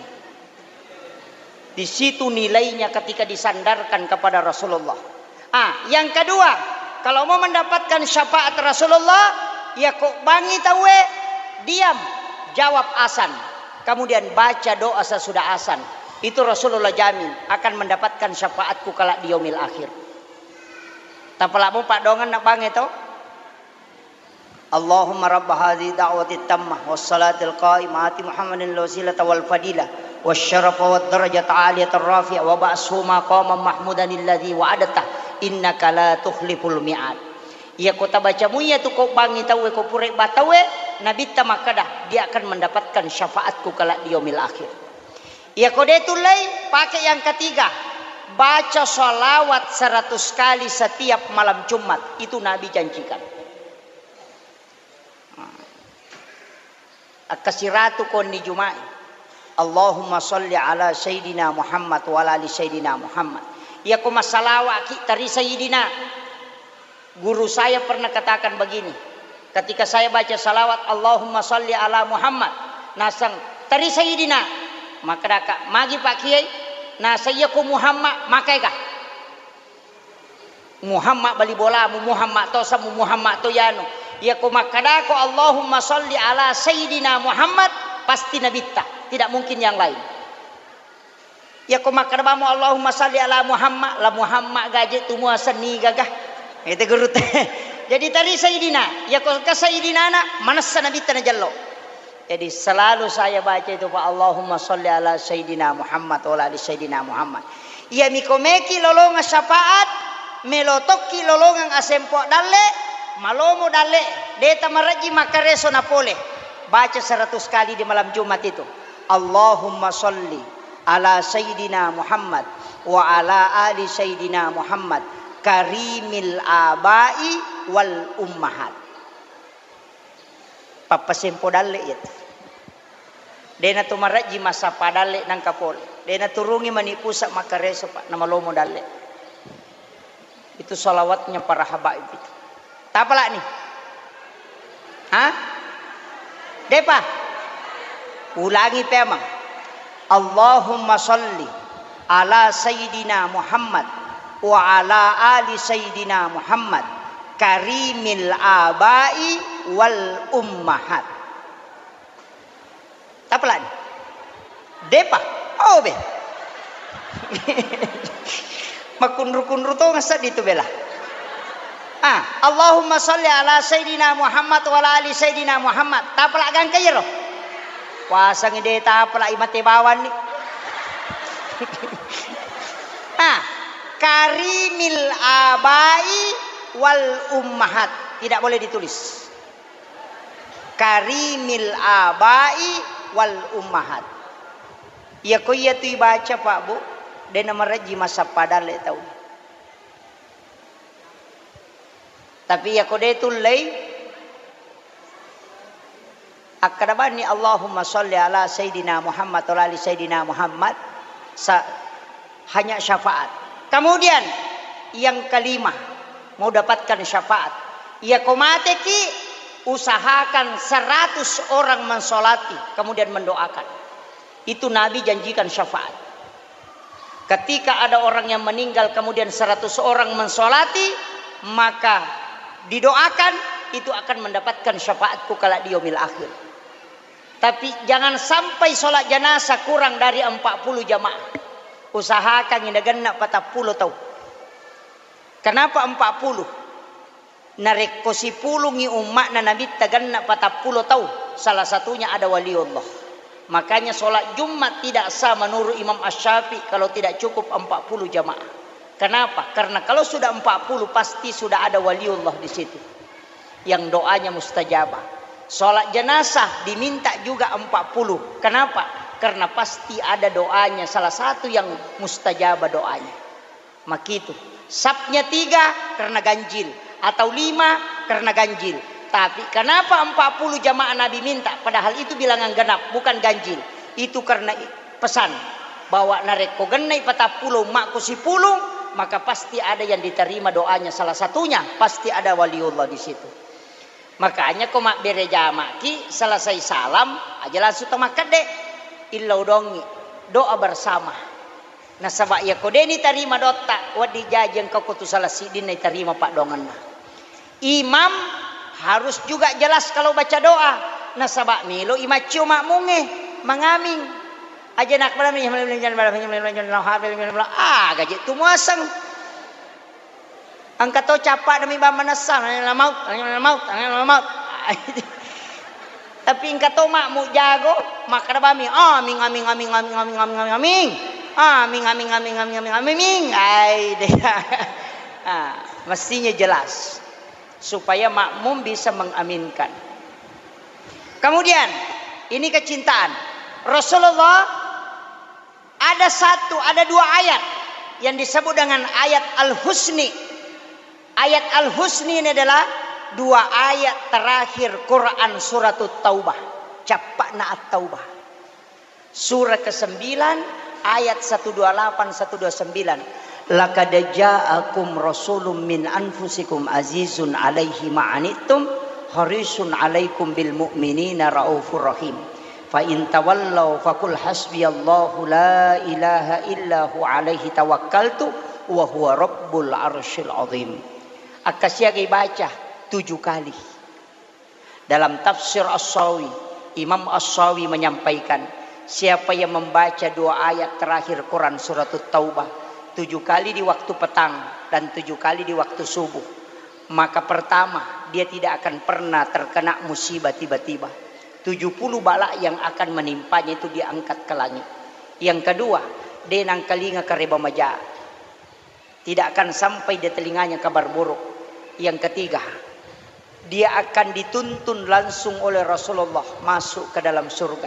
Di situ nilainya ketika disandarkan kepada Rasulullah. Ah, yang kedua, kalau mau mendapatkan syafaat Rasulullah, ya kok bangi tauwe, diam, jawab asan. Kemudian baca doa sesudah asan. Itu Rasulullah jamin akan mendapatkan syafaatku kelak di yaumil akhir. Tapalamo padongan nak bangi to? Allahumma rabba hadhihi da'wati tammah was salatil qaimah ati Muhammadin al wasilata wal fadilah was syarafa wad darajata aliyata rafi'ah wa ba'shu maqaman mahmudan alladzi wa'adta innaka la tukhliful mi'ad. Iyako tabaca muiya tu ko bangi tauwe, ko pura ba tauwe, Nabitta makkeda, dia akan mendapatkan syafaatku kelak di yaumil akhir. Iyako de tullei, pake yang ketiga, baca salawat seratus kali setiap malam Jumat. Itu Nabi janjikan. Akkasiratu konni Juma'i. Allahumma salli ala Sayyidina Muhammad wa ala ali Sayyidina Muhammad. Iyako massalawa'ki tari Sayyidina. Guru saya pernah katakan begini, ketika saya baca salawat Allahumma salli ala Muhammad, naseng tari Sayyidina. Makkedaka, magi Pak Kiai? Naseng iyako Muhammad makaega. Muhammad bali bolamu, Muhammad to samu, Muhammad to yanu. Iyako makkedako Allahumma salli ala Sayyidina Muhammad, pasti Nabitta, tidak mungkin yang lain. Iyako makkeda bamo Allahumma salli ala Muhammad, la Muhammad gaje tu mua senni gaga. Itu guru te. Jadi tari Sayyidina, iyako ke Sayyidina na, manessa Nabitta najello. Jadi selalu saya baca itu, Pak, Allahumma salli ala Sayyidina Muhammad wa ala ali Sayyidina Muhammad. Iya miko meki lolongang syafaat, melo tokki lolongang asempo dalle, malomo dalle, deta marejji makkareso na pole. Baca seratus kali di malam Jumat itu. Allahumma salli ala Sayyidina Muhammad wa ala ali Sayyidina Muhammad karimil abai wal ummahat. Pappasempo dalle iyatu. Dena tu marejji massappa dalle nangka pole. Dena turungi mani pusa makkareso, Pak, namalomo dalle. Itu salawatnya para habaib itu. Tapalani? Hah? Depa? Ulangi pemang. Allahumma salli ala Sayyidina Muhammad wa ala ali Sayyidina Muhammad karimil abai wal ummahat. Tapalani? Depa? Oh, be. Makunru-kunru to ngasadi tu bela. Ah, Allahumma salli ala Sayyidina Muhammad wa ala ali Sayyidina Muhammad. Tapala gangka iyaro. Puasangi de tapala imate bawanni. Ah, karimil abai wal ummahat. Tidak boleh ditulis. Karimil abai wal ummahat. Iyako iyatu ibaca, Pak, Bu, dena marejji massappa dalle tau. Tapi iya ko de tullei, akkeda bani Allahumma sholli ala Sayyidina Muhammad wa ala ali Sayyidina Muhammad, sa-, hanya syafaat. Kemudian yang kelima, mau dapatkan syafaat. Iya ko mateki, usahakan seratus orang mensolati, kemudian mendoakan. Itu Nabi janjikan syafaat. Ketika ada orang yang meninggal, kemudian seratus orang mensolati, maka didoakan, itu akan mendapatkan syafaatku kala di yaumil akhir. Tapi jangan sampai sholat jenazah kurang dari empat puluh jamaah. Usahakan ini genna patappulo tau. Kenapa empat puluh? Narekko sipulungngi umma'na Nabitta genna patappulo tau, salah satunya ada waliullah. Makanya sholat Jumat tidak sah menurut Imam Asy-Syafi'i kalau tidak cukup empat puluh jamaah. Kenapa? Karena kalau sudah empat puluh, pasti sudah ada waliullah di situ. Yang doanya mustajabah. Sholat jenazah diminta juga empat puluh. Kenapa? Karena pasti ada doanya, salah satu yang mustajabah doanya. Makitu. Sapnya tiga karena ganjil, atau lima karena ganjil. Tapi kenapa empat puluh jamaah Nabi minta, padahal itu bilangan genap, bukan ganjil? Itu karena i-, pesan bahwa narekko gennai patappulo umma'ku sipulung, maka pasti ada yang diterima doanya. Salah satunya pasti ada waliullah di situ. Makanya ko mabbere jama'ki, selesai salam aja langsung to makkedde, illau dongi, doa bersama. Nasaba iya ko de nitarima doatta, wedding jaji engka ko tu salah siddinna itarima paddoangenna. Imam harus juga jelas kalau baca doa. Nasaba melo i maccio makmungnge mangaming. Aja nak, ah, gaji tu muaseng. Engka to cappa'na mi bang manessa, "Angngeranna maut, angngeranna maut, angngeranna maut." Tapi engka to makmu jago, makkeda bami, "Aming, aming, aming, aming, aming, aming, aming. Aming, aming, aming, aming, aming, aming." Ai, deh. Ah, mestinya jelas supaya makmum bisa mengaminkan. Kemudian, ini kecintaan. Rasulullah ada satu, ada dua ayat yang disebut dengan ayat Al-Husni. Ayat Al-Husni ini adalah dua ayat terakhir Quran Suratut Taubah. Cappa'na At-Taubah. Surah kesembilan, ayat satu dua lapan, satu dua sembilan. "Laqad ja'akum rasulun min anfusikum azizun alaihi ma'anittum, harisun alaikum bil mu'minina raufur rahim. Fa in tawallau faqul hasbiyallahu la ilaha illa hu alaihi tawakkaltu wa huwa rabbul arsyil azim." Akka siaga ibaca tujuh kali. Dalam tafsir As-Sawi, Imam As-Sawi menyampaikan, siapa yang membaca dua ayat terakhir Quran Suratut Taubah, tujuh kali di waktu petang dan tujuh kali di waktu subuh, maka pertama, dia tidak akan pernah terkena musibah tiba-tiba. Tujuh puluh bala yang akan menimpanya itu diangkat ke langit. Yang kedua, de nangkalinga kareba maja. Tidak akan sampai di telinganya kabar buruk. Yang ketiga, dia akan dituntun langsung oleh Rasulullah masuk ke dalam surga.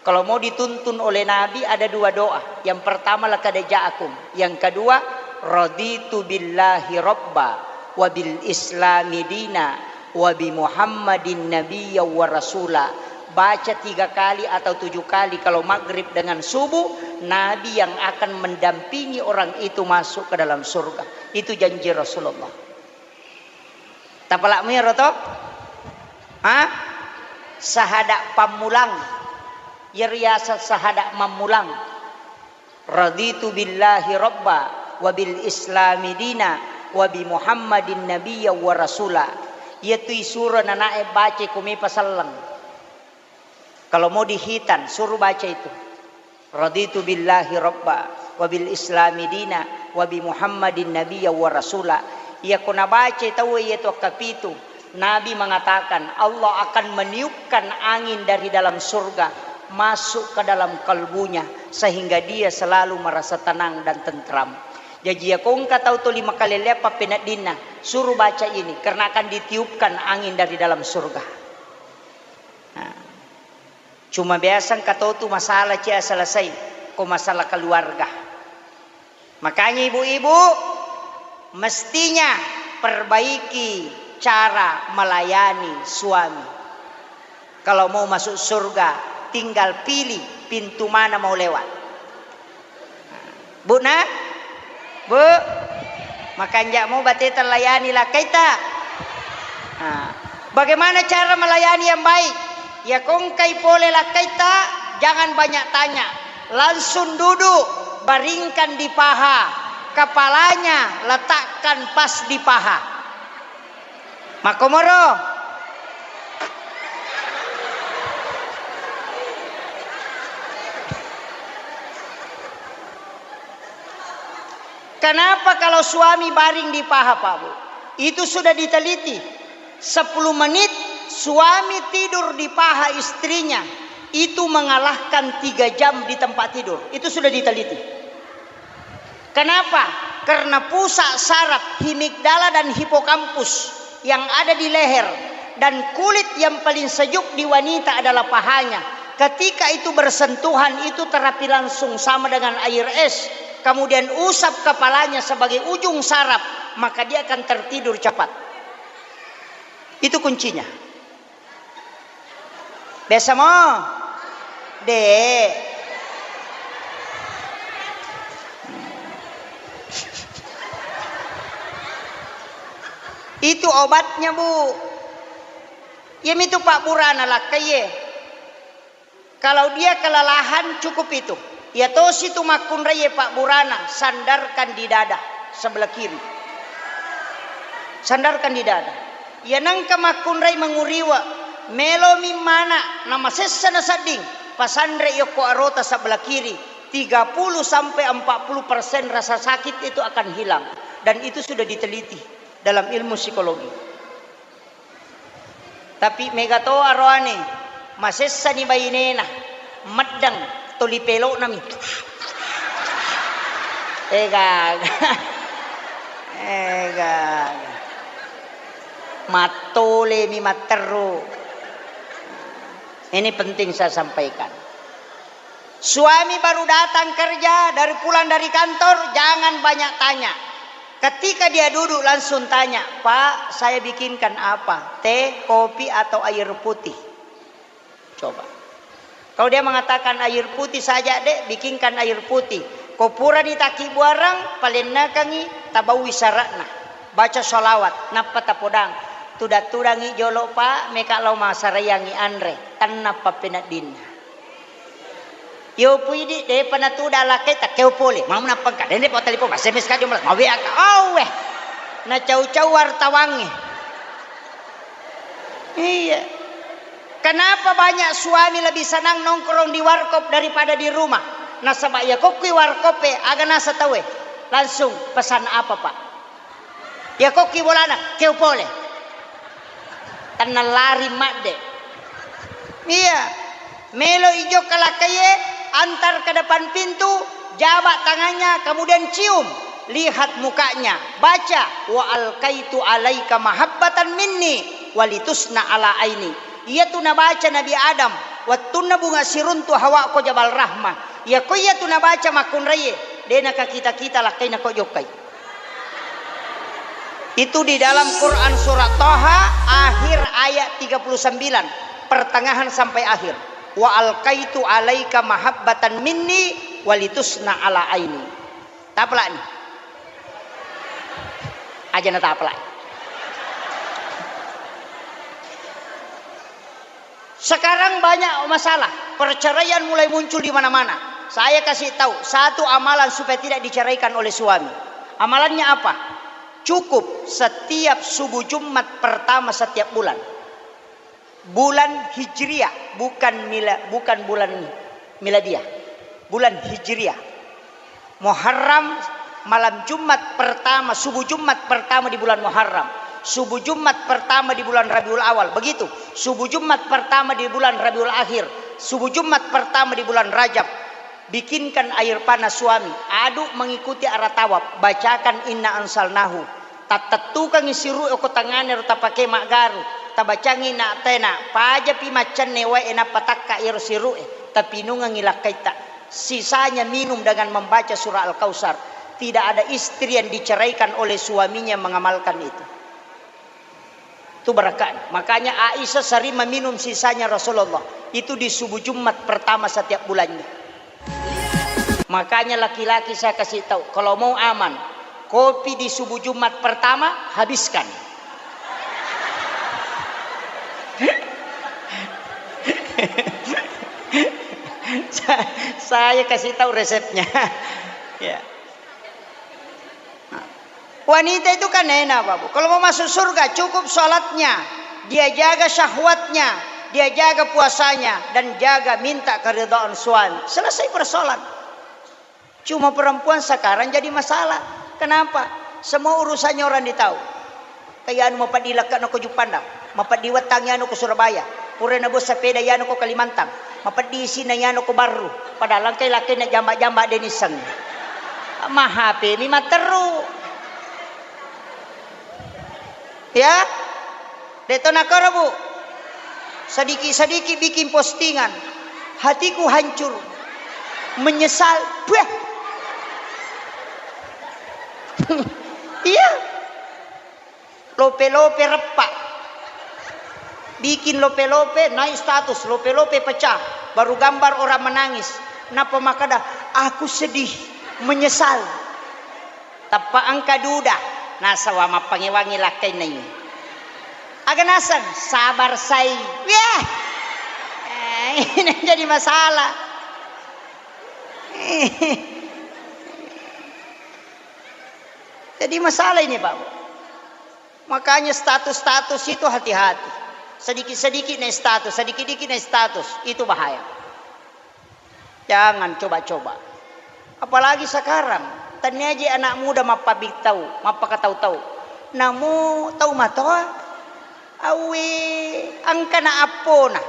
Kalau mau dituntun oleh Nabi, ada dua doa. Yang pertama, "Laqad ja'akum." Yang kedua, "Raditu billahi rabba wa bil islami dina wa bi Muhammadin nabiyya wa rasula." Baca tiga kali atau tujuh kali kalau maghrib dengan subuh, Nabi yang akan mendampingi orang itu masuk ke dalam surga. Itu janji Rasulullah. Tapalak miro to? Ha? Sahada pammulang. Iyaro riaseng sahada mammulang. "Raditu billahi rabba wa bil islami dina wa bi Muhammadin nabiyya wa rasula." Iyatu isuro nanae baca ko mepa selleng. Kalau mau dihitan, suruh baca itu. "Raditu billahi rabba wa bil islami dina wa bi Muhammadin nabiyya wa rasula." Iyako nabaca tauwe iyatu akkapitu, Nabi mengatakan, Allah akan meniupkan angin dari dalam surga masuk ke dalam kalbunya, sehingga dia selalu merasa tenang dan tentram. Jaji, iyako engka tau tuli makalelleang pappeneddinna, suruh baca ini, karena akan ditiupkan angin dari dalam surga. Nah, cuma biasa engka tau tu masalah cia selesai, ko masalah keluarga. Makanya ibu-ibu, mestinya perbaiki Cara melayani suami. Kalau mau masuk surga, tinggal pilih pintu mana mau lewat. Bu, nah? Bu, makanja' mo bateta layani lakkaita. Nah, bagaimana cara melayani yang baik? Ya, ko engkai pole lakkaita, jangan banyak tanya. Langsung duduk, baringkan di paha. Kepalanya letakkan pas di paha. Makkomoro. Kenapa kalau suami baring di paha, Pak Bu? Itu sudah diteliti. Sepuluh menit suami tidur di paha istrinya, itu mengalahkan tiga jam di tempat tidur. Itu sudah diteliti. Kenapa? Karena pusat saraf himigdala dan hipokampus yang ada di leher dan kulit yang paling sejuk di wanita adalah pahanya. Ketika itu bersentuhan, itu terapi langsung sama dengan air es. Kemudian usap kepalanya sebagai ujung saraf, maka dia akan tertidur cepat. Itu kuncinya. Biasa mo? De'. Itu obatnya, Bu. Iyamitu pabburana lakkaie. Kalau dia kelelahan, cukup itu. Iya tosi tu makkunraie pabburana, sandarkan di dada sebelah kiri. Sandarkan di dada. Iya nengka makkunrai manguriwe, melomi mana, namasessa nasedding, pasanre yokko arota sebelah kiri, tiga puluh sampai empat puluh persen rasa sakit itu akan hilang. Dan itu sudah diteliti dalam ilmu psikologi. Tapi mega to aroane, masessani bainena, meddeng, toli pelo'nami. Egaga. Egaga. Mattolemi matteru. Ini penting saya sampaikan. Suami baru datang kerja, dari pulang dari kantor, jangan banyak tanya. Ketika dia duduk, langsung tanya, "Pak, saya bikinkan apa? Teh, kopi, atau air putih?" Coba. Kalau dia mengatakan, "Air putih saja, Dek, bikinkan air putih." Ko purani takkibuarang, palennekangi, tabaui syaratna. Baca sholawat, nappa tapodang. Tudang-tudangi jolo, Pak, meka lao masaraiangi anre. Tenna pappeneddinna. Yo puidi, depa natuda lakkai, takkeo pole. Mau nappangka, dende pa telepon, S M S ka jomla, ma W A ka. Awwe. Nacau-cau wartawangnge. Iya. Kenapa banyak suami lebih senang nongkrong di warkop daripada di rumah? Nasaba iya kokkui warkop e, aga nasa tauwe. Langsung pesan apa, Pak? Iya kokki bolana, keo pole. Tenna lari madde. Iya. Melo ijokka lakkaie, antar ke depan pintu, jabak tangannya, kemudian cium. Lihat mukanya, baca, "Wa alqaitu alaika mahabbatan minni walitusna ala aini." Iyatu nabaca Nabi Adam, wettunna bunga siruntu Hawa ko Jabal Rahmah. Iya ko iyatu nabaca makkunraie, de nakakita-kita lakkaina ko jokkai. Itu di dalam Quran surat Toha akhir ayat tiga puluh sembilan, pertengahan sampai akhir. "Wa alqaitu alaika mahabbatan minni walitusna ala aini." Tapalani. Aja na tapalai. Sekarang banyak masalah, perceraian mulai muncul di mana-mana. Saya kasih tahu satu amalan supaya tidak diceraikan oleh suami. Amalannya apa? Cukup setiap subuh Jumat pertama setiap bulan. Bulan Hijriah, bukan mila-, bukan bulan miladiah. Bulan Hijriah. Muharram, malam Jumat pertama, subuh Jumat pertama di bulan Muharram, subuh Jumat pertama di bulan Rabiul Awal, begitu, subuh Jumat pertama di bulan Rabiul Akhir, subuh Jumat pertama di bulan Rajab. Bikinkan air panas suami, aduk mengikuti arah tawaf, bacakan inna anzalnahu. Tattettukangngi siru'e okko tangngana ro tapake maggaru, tabacangngi na tena, pajapi maccenne wae nappa takka iyaro siru'e, tapinungengngi lakkaitta. Sisanya minum dengan membaca surah Al-Kautsar. Tidak ada istri yang diceraikan oleh suaminya mengamalkan itu. Itu berkah. Makanya Aisyah sering meminum sisanya Rasulullah. Itu di subuh Jumat pertama setiap bulannya. Makanya laki-laki saya kasih tahu, kalau mau aman, kopi di subuh Jumat pertama habiskan. Sa-, saya kasih tahu resepnya. Ya. Wanita itu kan enak, Bapak. Kalau mau masuk surga, cukup sholatnya, dia jaga syahwatnya, dia jaga puasanya, dan jaga minta keridhaan suami. Selesai persoalan. Cuma perempuan sekarang jadi masalah. Kenapa? Semua urusannya orang ditahu. Kaya anu mapeddi lekkana ko Juppandang, mapeddi wettangngi anu ko Surabaya, pura nabo sepeda iyanu ko Kalimantan, mapeddi isina iyanu ko Barru, padahal engkai lakkainna jamba-jamba de nisseng. Ma H P mi matteru. Ya? De to nakoro, Bu. Sedikit-sedikit bikin postingan. Hatiku hancur. Menyesal. Puh. Iya. Lope-lope reppa. Bikin lope-lope, naik status, lope-lope pecah. Baru gambar orang menangis. Napa makkeda, "Aku sedih, menyesal." Tappa engka duda, nasaba mappangewangi lakkainna ini. Aga naseng, sabar sai. Weh. Eh, ini jadi masalah. Jadi masalah ini, Pak. Makanya status-status itu hati-hati. Sedikit-sedikit naik status, sedikit-sedikit naik status, itu bahaya. Jangan coba-coba. Apalagi sekarang, tennia je anak muda mappabittau, mappakatau-tau. Namo tau matoa, Awwe, engkana appona.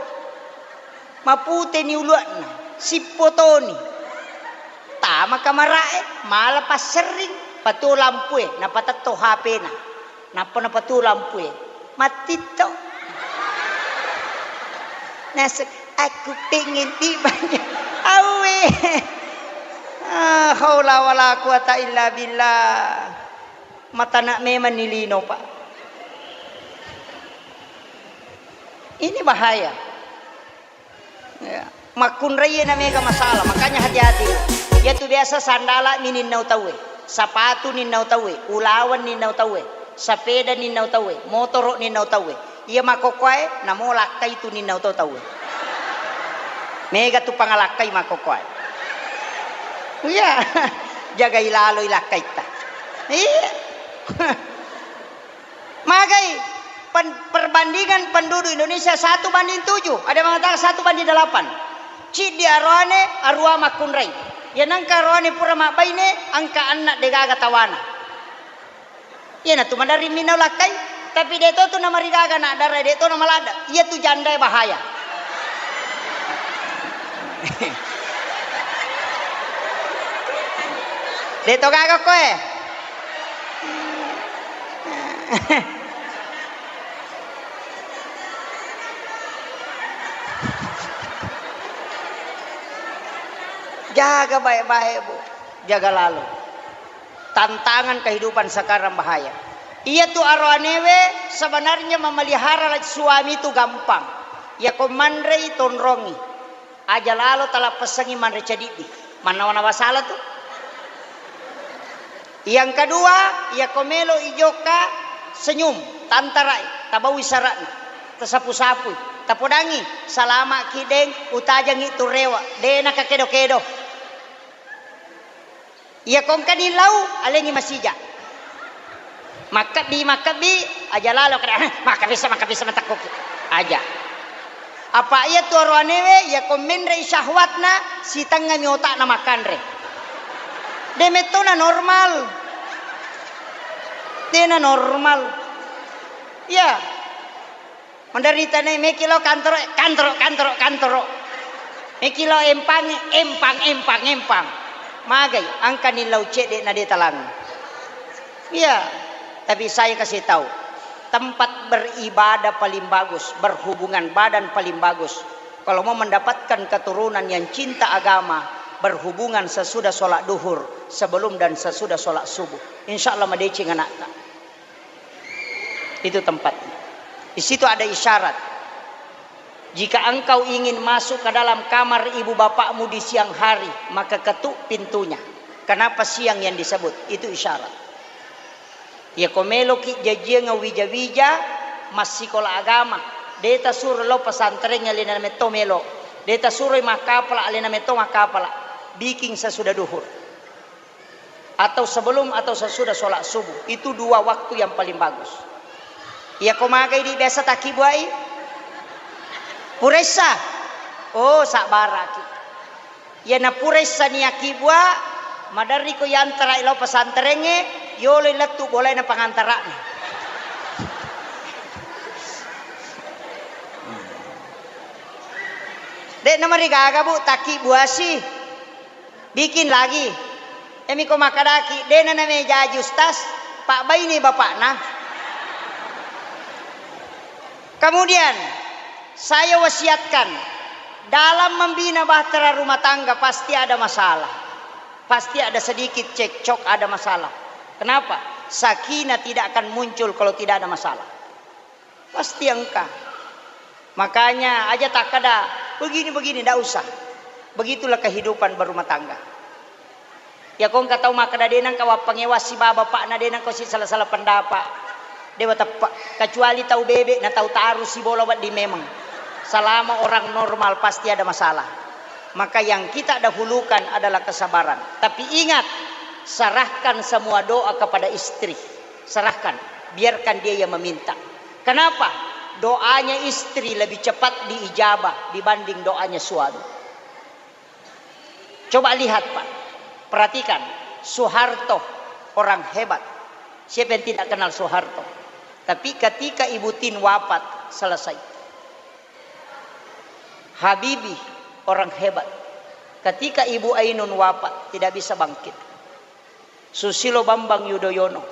Maputeni ulua'na, sippotoni. Tama kamara'e, mala passerring, patuo lampue, napatetto H P-na. Nappa napatuo lampue, mattitto. Naseng, "Aku pengen dibanyak." Awwe. Ah, haula wala quwata illa billah. Matana memang ni lino, Pak. Ini bahaya. Ya. Makkunraie na mega masalah, makanya hati-hati. Iyatu biasa sandala mi ninnau tauwe, sapatu ninnau tauwe, ulaweng ninnau tauwe, sapeda ninnau tauwe, motoro ninnau tauwe. Iya makkokkoe, namo lakkai tu ninnau to tauwe. Mega tu pangalakkai makkokkoe. Iya, jagai laloi lakkaitta. Iya. Magai pen-, perbandingan penduduk Indonesia satu banding tujuh, ada yang mengatakan satu banding delapan. Ciddi aroane, arua makkunrai. Ya nengka aroane pura mabbaine, engka anna degaga tawana. Iyanatu maderri minau lakkai, tapi de to tu namarigaga anak dara, de to namaladda. Iya tu jandae bahaya. De to gaga koe. Jaga bae-bae, Bu. Jaga lalo. Tantangan kehidupan sekarang bahaya. Iya tu aroanewe sebenarnya memelihara suami itu gampang. Iya ko manrei tonrongi. Aja lalo talappessangi manre cadiddi. Mannawa-nawa sala tu. Yang kedua, iya ko melo ijokka senyum, tantarai, tabaui sara'na, tasapu-sapui, tapodangi, salama ki deng, utajangi tu rewa, de nakakedo-kedo. Iya ko engkani lau, alengi masija. Makkebbi, makkebbi, aja lalo kada, "Hah, makkebissa, makkebissa matakkuki." Aja. Apa iya tu aroanewe, iya ko menrei syahwatna, sitengngami otakna makkanre. De mettona normal. Dena normal. Iya. Menderita ne, meki lao kantoro, kantoro, kantoro, kantoro. Meki lao empangi, empang, empang, empang. Magai, engkani lao cedde na de talang. Iya, tapi saya kasih tahu, tempat beribadah paling bagus, berhubungan badan paling bagus. Kalau mau mendapatkan keturunan yang cinta agama, berhubungan sesudah sholat duhur, sebelum dan sesudah sholat subuh. Insya Allah madeceng anakta. Itu tempatnya. Di situ ada isyarat. Jika engkau ingin masuk ke dalam kamar ibu bapakmu di siang hari, maka ketuk pintunya. Kenapa siang yang disebut? Itu isyarat. Iyako meloki jajiang wija-wija, massikola agama, de tasuro lao pesantren alena metto melo, de tasuroi makkapala alena metto makkapala, bikin sesudah duhur. Atau sebelum atau sesudah sholat subuh. Itu dua waktu yang paling bagus. Iyako magai di biasa takkibuai? Puressa. Oh, sabbaraki. Iyana puressa ni akkibua, maderriko yantarai lao pesantrengnge, yoloi lettu bolaina pangantara'na. De'na marigaga, Bu, takkibuasi. Bikin lagi. Iyamiko makkadaki, de'na namejaji ustaz, pabbaini bapakna. Kemudian, saya wasiatkan, dalam membina bahtera rumah tangga pasti ada masalah. Pasti ada sedikit cekcok, ada masalah. Kenapa? Sakinah tidak akan muncul kalau tidak ada masalah. Pasti engka. Makanya aja takkada, "Begini-begini," ndak usah. Begitulah kehidupan berumah tangga. Iyako engka tau makkada, "De nengka wappangewa siba bapakna, de nengka si sala-sala pendapat." Dewa teppe, kecuali tau bebe na tau taru sibola wedding memang. Selama orang normal pasti ada masalah. Maka yang kita dahulukan adalah kesabaran. Tapi ingat, serahkan semua doa kepada istri. Serahkan, biarkan dia yang meminta. Kenapa? Doanya istri lebih cepat diijabah dibanding doanya suami. Coba lihat, Pak, perhatikan, Soeharto orang hebat. Siapa yang tidak kenal Soeharto? Tapi ketika Ibu Tin wafat, selesai. Habibie orang hebat. Ketika Ibu Ainun wafat, tidak bisa bangkit. Susilo Bambang Yudhoyono,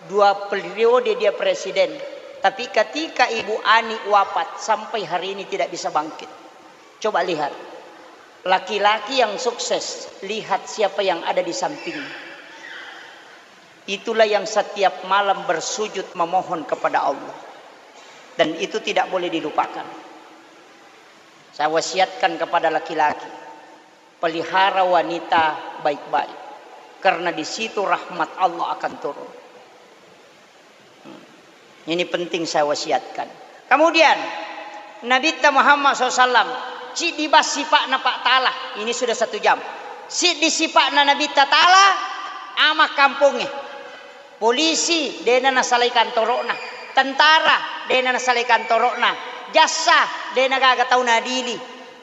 dua periode dia presiden, tapi ketika Ibu Ani wafat, sampai hari ini tidak bisa bangkit. Coba lihat, laki-laki yang sukses, lihat siapa yang ada di sampingnya. Itulah yang setiap malam bersujud memohon kepada Allah. Dan itu tidak boleh dilupakan. Saya wasiatkan kepada laki-laki, pelihara wanita baik-baik, karena di situ rahmat Allah akan turun. Hmm. Ini penting saya wasiatkan. Kemudian, Nabitta Muhammad sallallahu alaihi wasallam, ciddi ba sipa'na Pak Ta'ala. Ini sudah satu jam. Siddi sipa'na Nabitta Ta'ala, ama kampongnge. Polisi, dena nasalai kantoro'na. Tentara, dena nasalai kantoro'na. Jassa, dena gaga tau nadili.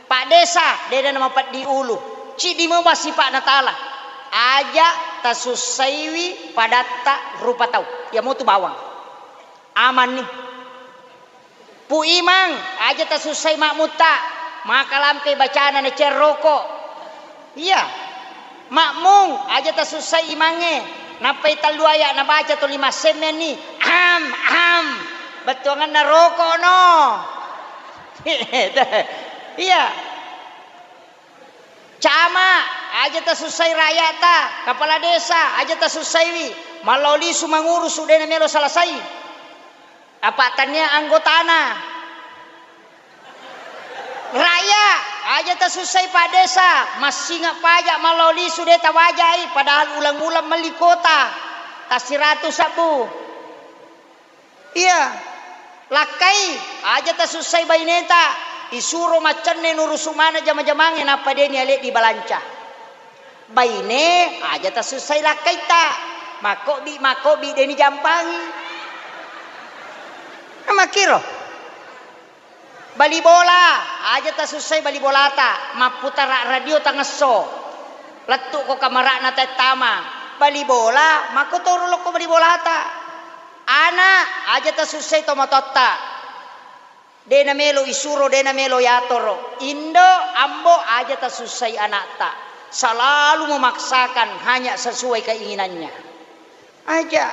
Paddesa, dena namapeddi ulu. Ciddi memang sipa'na Ta'ala. Aja tasussaiwi padatta rupa tau. Iya motu bawang. Amanni. Pu Imang, aja tasussai makmutta. Maka lampe bacana na cerroko. Iya. Makmung, aja tasussai imangnge. Nappai tellu aya nabaca tuli massemmenni. Am, am. Bettuanganna roko no. Iya. Camat, aja tasussai rakyata. Kepala desa, aja tasussaiwi. Mallao lisu mangurusu, dena melo selesai. Apa tania anggotana. Rakyat, aja tasussai Pak Desa, massinga pajak mallao lisu de tawajai, padahal ulang-ulang melli kota. Tasiratu sabbu. Iya. Lakkai, aja tasussai baineta, isuro maccenne nurusu mana jama-jamangnge nappa deni ale di balanca. Baine, aja tasussai lakkaitta. Makkobi, makkobi deni jampangi. Makkiro. Bali bola, aja tasussai bali bolata, mapputara radio tangesso. Lettu'ko kamara'na tettama. Bali bola, makkotoro lokko bali bolata. Ana, aja tasussai tomatoatta. De namelo isuro, de namelo yatoro. Indo, ambo, aja tasussai anakta. Selalu memaksakan hanya sesuai keinginannya. Aja.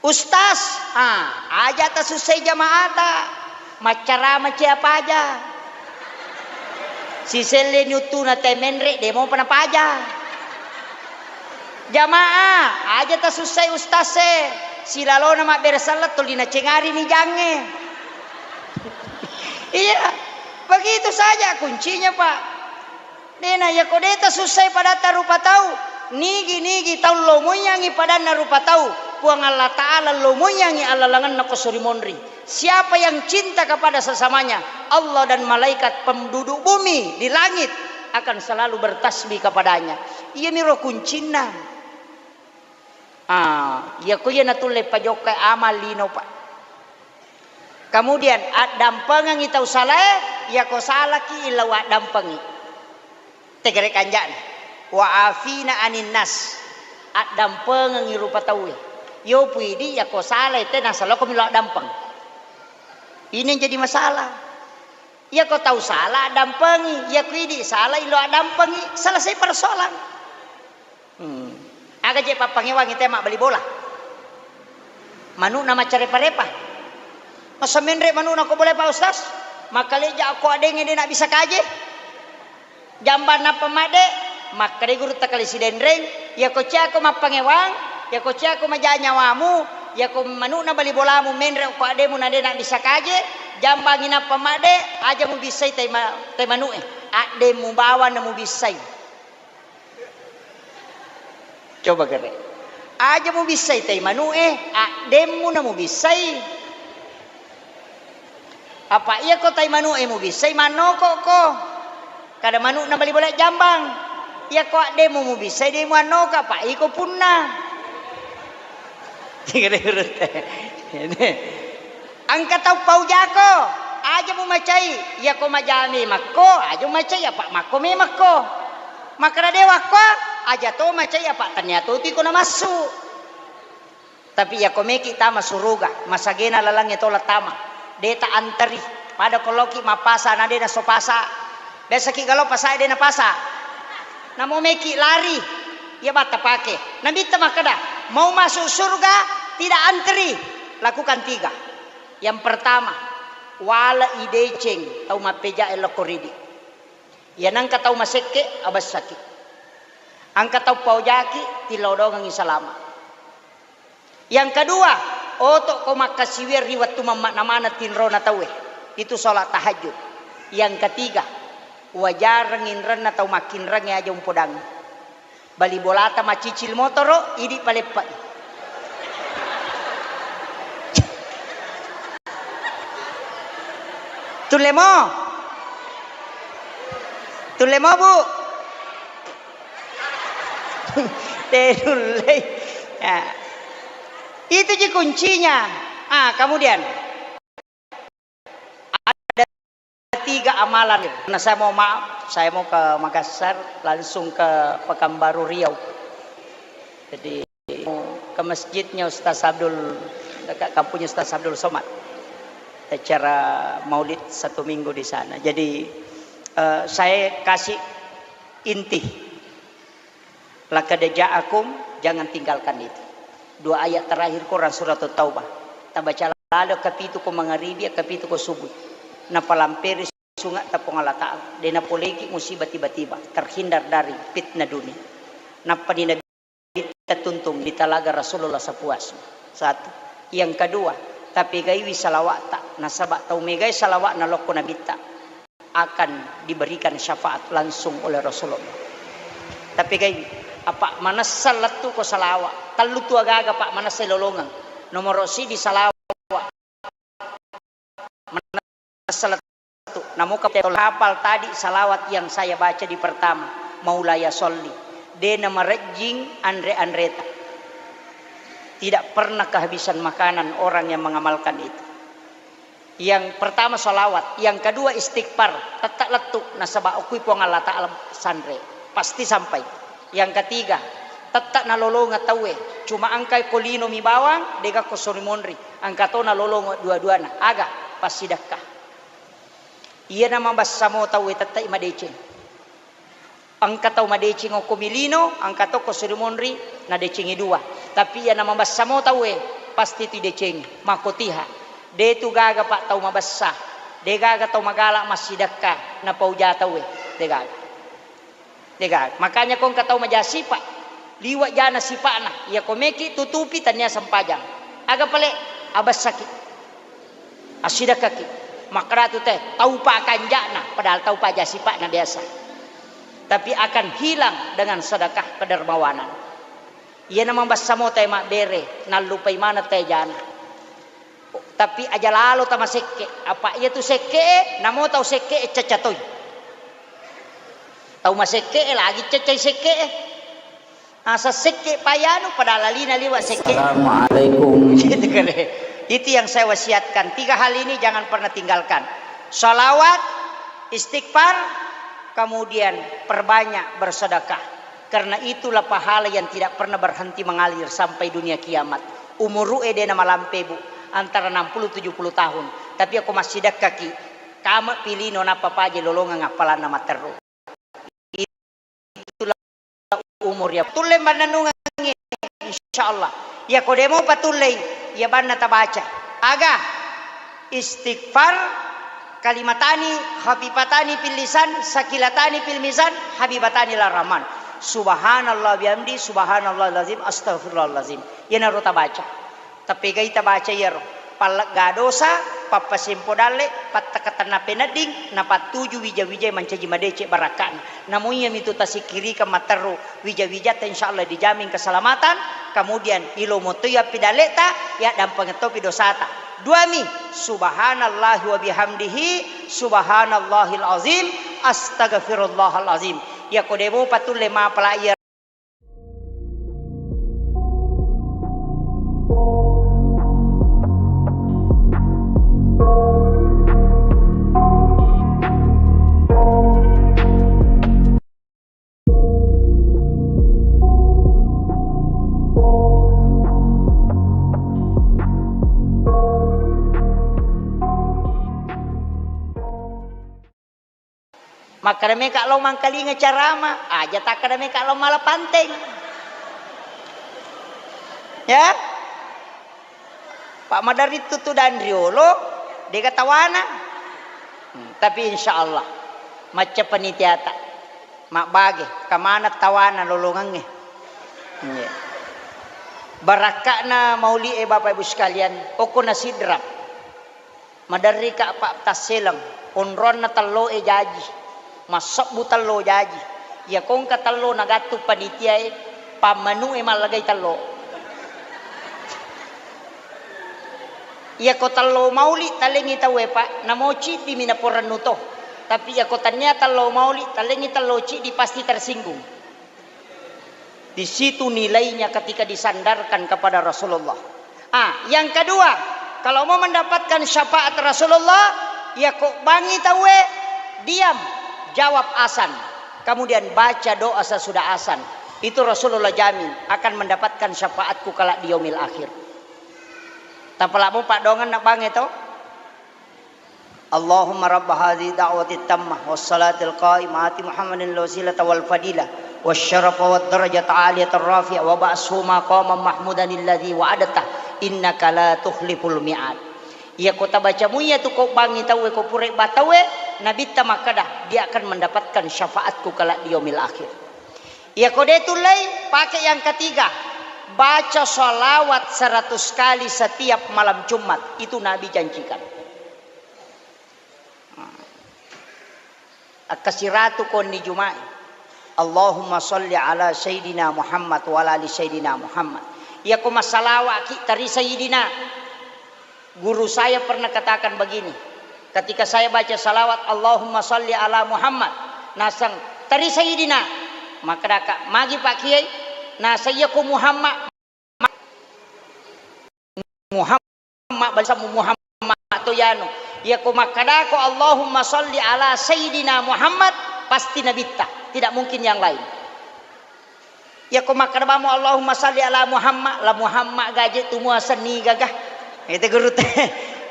Ustaz, ah, aja tasussai jamaata. Maccarama cia paja. Siselle ni uttuna te menre, de mopa napaja. Jamaah, aja tasussai ustaz e. Silalona mabbere selleng tuli nacengari ni jangnge. Iya, begitu saja kuncinya, Pak. Dena, yako deta sussai padatta rupa tau, nigi-nigi tau lomoiyangi padanna rupa tau, Puang Allah Ta'ala lomoiyangi allalangenna ko suri monri. Siapa yang cinta kepada sesamanya, Allah dan malaikat penduduk bumi di langit akan selalu bertasbih kepadanya. Iyamiro kuncinna. Ah, iyako iya natulle pajokkai amal lino, Pak. Kemudian, addampengengi tau salae, iyako salaki illau addampengi. Tegere kanja'na. Wa afina anin nas. Addampengengi rupa tauwe. Yo puidi, iyako salai te nasaloko milo addampeng. Ini yang jadi masalah. Iyako tau sala addampengi, iyako idi sala ilo addampengi, selesai persoalan. Hmm. Aga je pappangewangi te mabbali bola? Manu'na maccarepa-repa. Masa menre manu'na ko bola, Pak Ustaz? Makkaleja ko adengnge de na bisa kaje. Jambang nappa madde, makkeda gurutta kali Sidenreng, iyako ciako mappangewang, iyako ciako maja nyawamu, iyako manu'na bali bolamu menre ko addemu na de na bisa kaje, jambangi nappa madde, aja mubissai tai ma-, tai manu'e, addemu bawang na mubissai. Coba kere. Aja mubissai tai manu'e, addemmu na mubissai. Apa iyako tai manu'e mubissai, mannokokko. Kada manu'na bali bola jambang. Iyako addemmu mubissai, de muannoko, apa iko punna. Engka tau paujako, aja mumacai, iyako maja memakko, aja mumacai, apa makko memakko. Makkeda dewakko, aja to macai, apa tania to tiko namassu. Tapi iyako meki tama suruga, masagena lalangnge tola tama, de ta anteri, pada koloki mappasa na de naso pasa. Biasaki galo pasae de napasa. Namo meki lari, iya batta pake. Nabitta makkeda, mau masuk surga tidak anteri, lakukan tiga. Yang pertama, wale'i deceng tau mappejae lokko ridi. Iya nengka tau masekke, abessaki. Engka tau paojaki, tilodongengi salama. Yang kedua, oto'ko makkasiwiang ri wettu mamma'na maneng tinrona tauwe. Itu sholat tahajud. Yang ketiga, wajareng inrenna tau makkinrengnge aja umpodangngi. Bali bolata macicil motoro, idi paleppai. Tullemo? Tullemo, Bu? Tenullei. Ya. Itu ji kuncinya. Ah, kemudian ada tiga amalan. Karena saya mau maaf, saya mau ke Makassar, langsung ke Pekanbaru Riau. Jadi, ke masjidnya Ustaz Abdul, dekat kampungnya Ustaz Abdul Somad. Acara maulid satu minggu di sana. Jadi, eh, saya kasih inti. Laqad ja'akum, jangan tinggalkan itu. Dua ayat terakhir Quran surat Taubah. Tabaca lalo kapitu ko mangaribi, kapitu ko subuh. Napalamperi sungatta Puang Allah Ta'ala. De napoleki musibah tiba-tiba. Terhindar dari fitnah dunia. Nappa di Nabi tatuntung di talaga Rasulullah sapuasna. Satu. Yang kedua, tapegaiwi salawa'ta. Nasaba tau megai salawa'na lokko Nabitta akan diberikan syafaat langsung oleh Rasulullah. Tapi kai, apa manessa lettu ko salawa, tellu tu agaga, Pak, manessa lolongeng. Nomor siji salawa, manessa lettu. Namuka hafal tadi salawat yang saya baca di pertama, Maulaya Sholli. De namarejjing anre-anreta. Tidak pernah kehabisan makanan orang yang mengamalkan itu. Yang pertama salawat, yang kedua istighfar, tette lettu nasaba okui Puang Allah Ta'ala sanre, pasti sampai. Yang ketiga, tette nalolongeng tauwe, cuma engka ko lino mi bawang, dega ko sori monri, engka to nalolongeng dua-duana, aga? Passidekka. Iyana mabessa mo tauwe tette madeceng. Engka tau madeceng okko mi lino, engka to ko suri monri, nadecengi dua. Tapi iyana mabessa mo tauwe, pasti tu idecengi. Makkotiha. De tu gaga, Pak, tau mabessa. De gaga tau magala massidekka, napauja tauwe. De gaga. De gaga. Makanya ko engka tau maja sipa, liwa jana sipa'na. Iya ko meki tutupi tania sempajang. Aga pale? Abessaki. Assidekkaki. Makkeda tu teh, tau pa kanja'na, padahal tau pa aja sipa'na biasa. Tapi akan hilang dengan sedekah kedermawanan. Iyana mabessa mo teh mabbere, nallupai maneng teh jana. Tapi aja lalo tamasekke, apa iya tu sekke, namo tau sekke cacca toi. Tau masekke lagi caccai sekke. Asa sekke payanu pada lalina liwa sekke. Assalamualaikum. Gitu kare. Itu yang saya wasiatkan. Tiga hal ini jangan pernah tinggalkan. Salawat, istighfar, kemudian perbanyak bersedekah. Karena itulah pahala yang tidak pernah berhenti mengalir sampai dunia kiamat. Umuru ede na malampe, Bu, antara enam puluh tujuh puluh tahun. Tapi aku masih dekkaki. Kama pilino napa paje lolongang appalanna materru. Itulah umur ya. Tulle mannennungengngi, insyaallah. Iya ko demo patullei, iya banna tabaca. Aga? Istighfar, kalimatani khafifatani fil lisan, sakilatani fil mizan, habibatani ila rahman. Subhanallah bihamdi, subhanallahil azim, astagfirullahalazim. Iyanaro tabaca. Tapegai tabaca iyaro, pallegga dosa, pappasempo dalle, pattakatenna penedding, napattuju wija-wijai mancaji madeceng barakka'na. Namo iyamitu tasikkirikeng matteru wija-wijatta, insyaallah dijamin keselamatan, kemudian ilomo toi appidalleta, yaddampengeng topi dosata. Duami, subhanallahi wa bihamdihi, subhanallahil azim, astagfirullahal azim. Iyako demopa tulle mapala iya Makkeda meka lao mangkalinga carama, aja takkeda meka lao mala panteng. Ya? Pak maderri tutu dan riolo, dega tawana. Hmm, tapi insyaallah macca panitiata mabbage, kamana tawana lolongengnge. Iya. Barakka'na mauli e, Bapak Ibu sekalian, okko na sidrap. Maderrika pa tasseleng, onronna telloe jaji, massebbu tello jaji. Iya ko engka tello nagattung panitiae, pammanu'e mallagai tello. Iya ko tello mauli talengngi tauwe, Pak, namo ciddimi naporennu to. Tapi iya ko tania tello mauli, talengngi tello ciddi pasti tersinggung. Di situ nilainya ketika disandarkan kepada Rasulullah. Ah, yang kedua, kalau mau mendapatkan syafaat Rasulullah, ya kok bangi tauwe, diam, jawab asan. Kemudian baca doa sesudah asan. Itu Rasulullah jamin akan mendapatkan syafaatku kelak di yaumil akhir. Tapalamo paddoangenna bange to. Allahumma rabba hadhihi da'wati tammah was salatil qaimah ati Muhammadin al wasilata wal fadilah was syarafa wad darajata aliyata rafi'ah wa ba'shu maqaman mahmudan alladzi wa'adta innaka la tukhliful mi'ad. Iya ko tabaca muiya tu ko bangi tauwe, ko pura ba tauwe, Nabitta makkeda, dia akan mendapatkan syafaatku kelak di yaumil akhir. Iya ko de tullei, pake yang ketiga, baca salawat seratus kali setiap malam Jumat. Itu Nabi janjikan. Akkasiratu konni Juma'i. Allahumma salli ala Sayyidina Muhammad wa ala ali Sayyidina Muhammad. Iya ko massalawa'ki tari Sayyidina. Guru saya pernah katakan begini, ketika saya baca salawat Allahumma salli ala Muhammad, naseng tari Sayyidina. Makkedaka, magi Pak Kiai? Naseng iya ko Muhammad. Muhammad, balisammu Muhammad to yanu. Iya ko makkedako Allahumma salli ala Sayyidina Muhammad, pasti Nabitta, tidak mungkin yang lain. Iya ko makkeda bamo Allahumma salli ala Muhammad, la Muhammad gaje tu mua senni gaga. Itu guru te.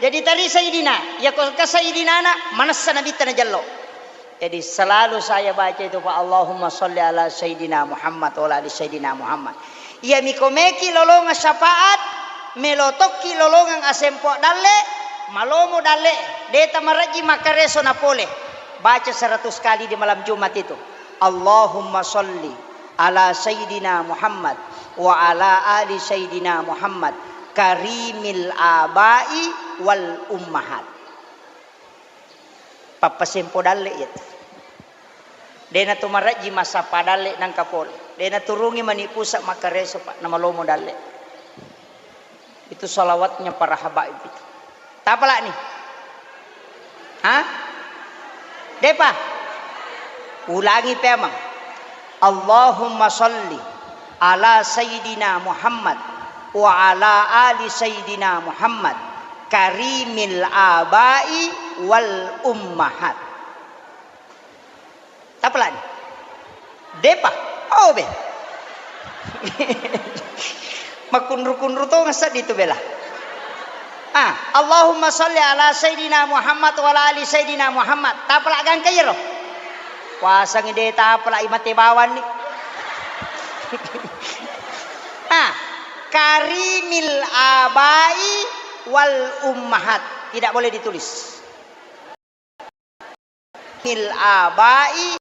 Jadi tari Sayyidina, iya ko ke Sayyidina na, manessa Nabitta najello. Jadi selalu saya baca itu, Pak, Allahumma salli ala Sayyidina Muhammad wa ala ali Sayyidina Muhammad. Iya miko meki lolongang syafaat, melo tokki lolongang asempo dalle, malomo dalle, deta marejji makkareso napole. Baca seratus kali di malam Jumat itu. Allahumma salli ala Sayyidina Muhammad wa ala ali Sayyidina Muhammad karimil abai wal ummahat. Pappasempo dalle iyatu. Dena tu marejji massappa dalle nangka pole. Dena turungi mani pusa makkareso, Pak, namalomo dalle. Itu salawatnya para habaib itu. Tapalani? Hah? Depa? Ulangi pemang. Allahumma salli ala Sayyidina Muhammad wa ala ali Sayyidina Muhammad karimil abai wal ummahat. Tapalani? Depa? Oh, be. Makkunru-kunru to ngasadi tu bela. Ah, Allahumma salli ala Sayyidina Muhammad wa ala ali Sayyidina Muhammad. Tapala gangka iyaro? Wasangi de tapala imate bawanni. Ah, karimil abai wal ummahat. Tidak boleh ditulis. Mil abai.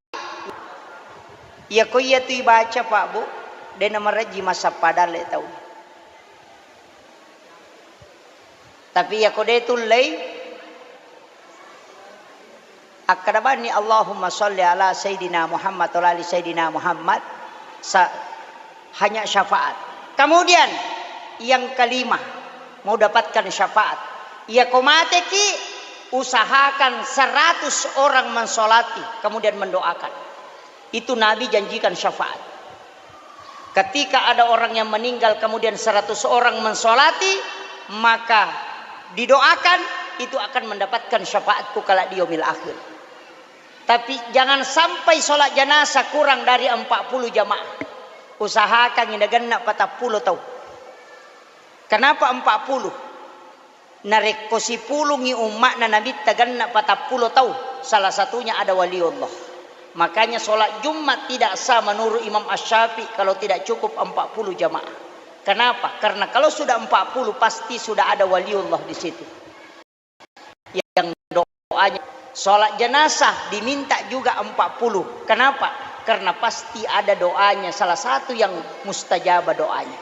Iya ko iya tu ibaca, Pak, Bu, de namarejji massappa dalle tau. Tapi iya ko de tullei, akkada bani Allahumma shalli ala Sayyidina Muhammad wa ala ali Sayyidina Muhammad, sa-, hanya syafaat. Kemudian yang kelima, mau dapatkan syafaat. Iya ko mateki, usahakan seratus orang mensolati, kemudian mendoakan. Itu Nabi janjikan syafaat. Ketika ada orang yang meninggal, kemudian seratus orang mensolati, maka didoakan, itu akan mendapatkan syafaatku kala di yaumil akhir. Tapi jangan sampai sholat jenazah kurang dari empat puluh jamaah. Usahakan ina genna patappulo tau. Kenapa empat puluh? Narekko sipulungngi umma'na Nabitta genna patappulo tau, salah satunya ada waliullah. Makanya sholat Jumat tidak sah menurut Imam Asy-Syafi'i kalau tidak cukup empat puluh jamaah. Kenapa? Karena kalau sudah empat puluh pasti sudah ada waliullah di situ. Yang doanya sholat jenazah diminta juga empat puluh. Kenapa? Karena pasti ada doanya, salah satu yang mustajabah doanya.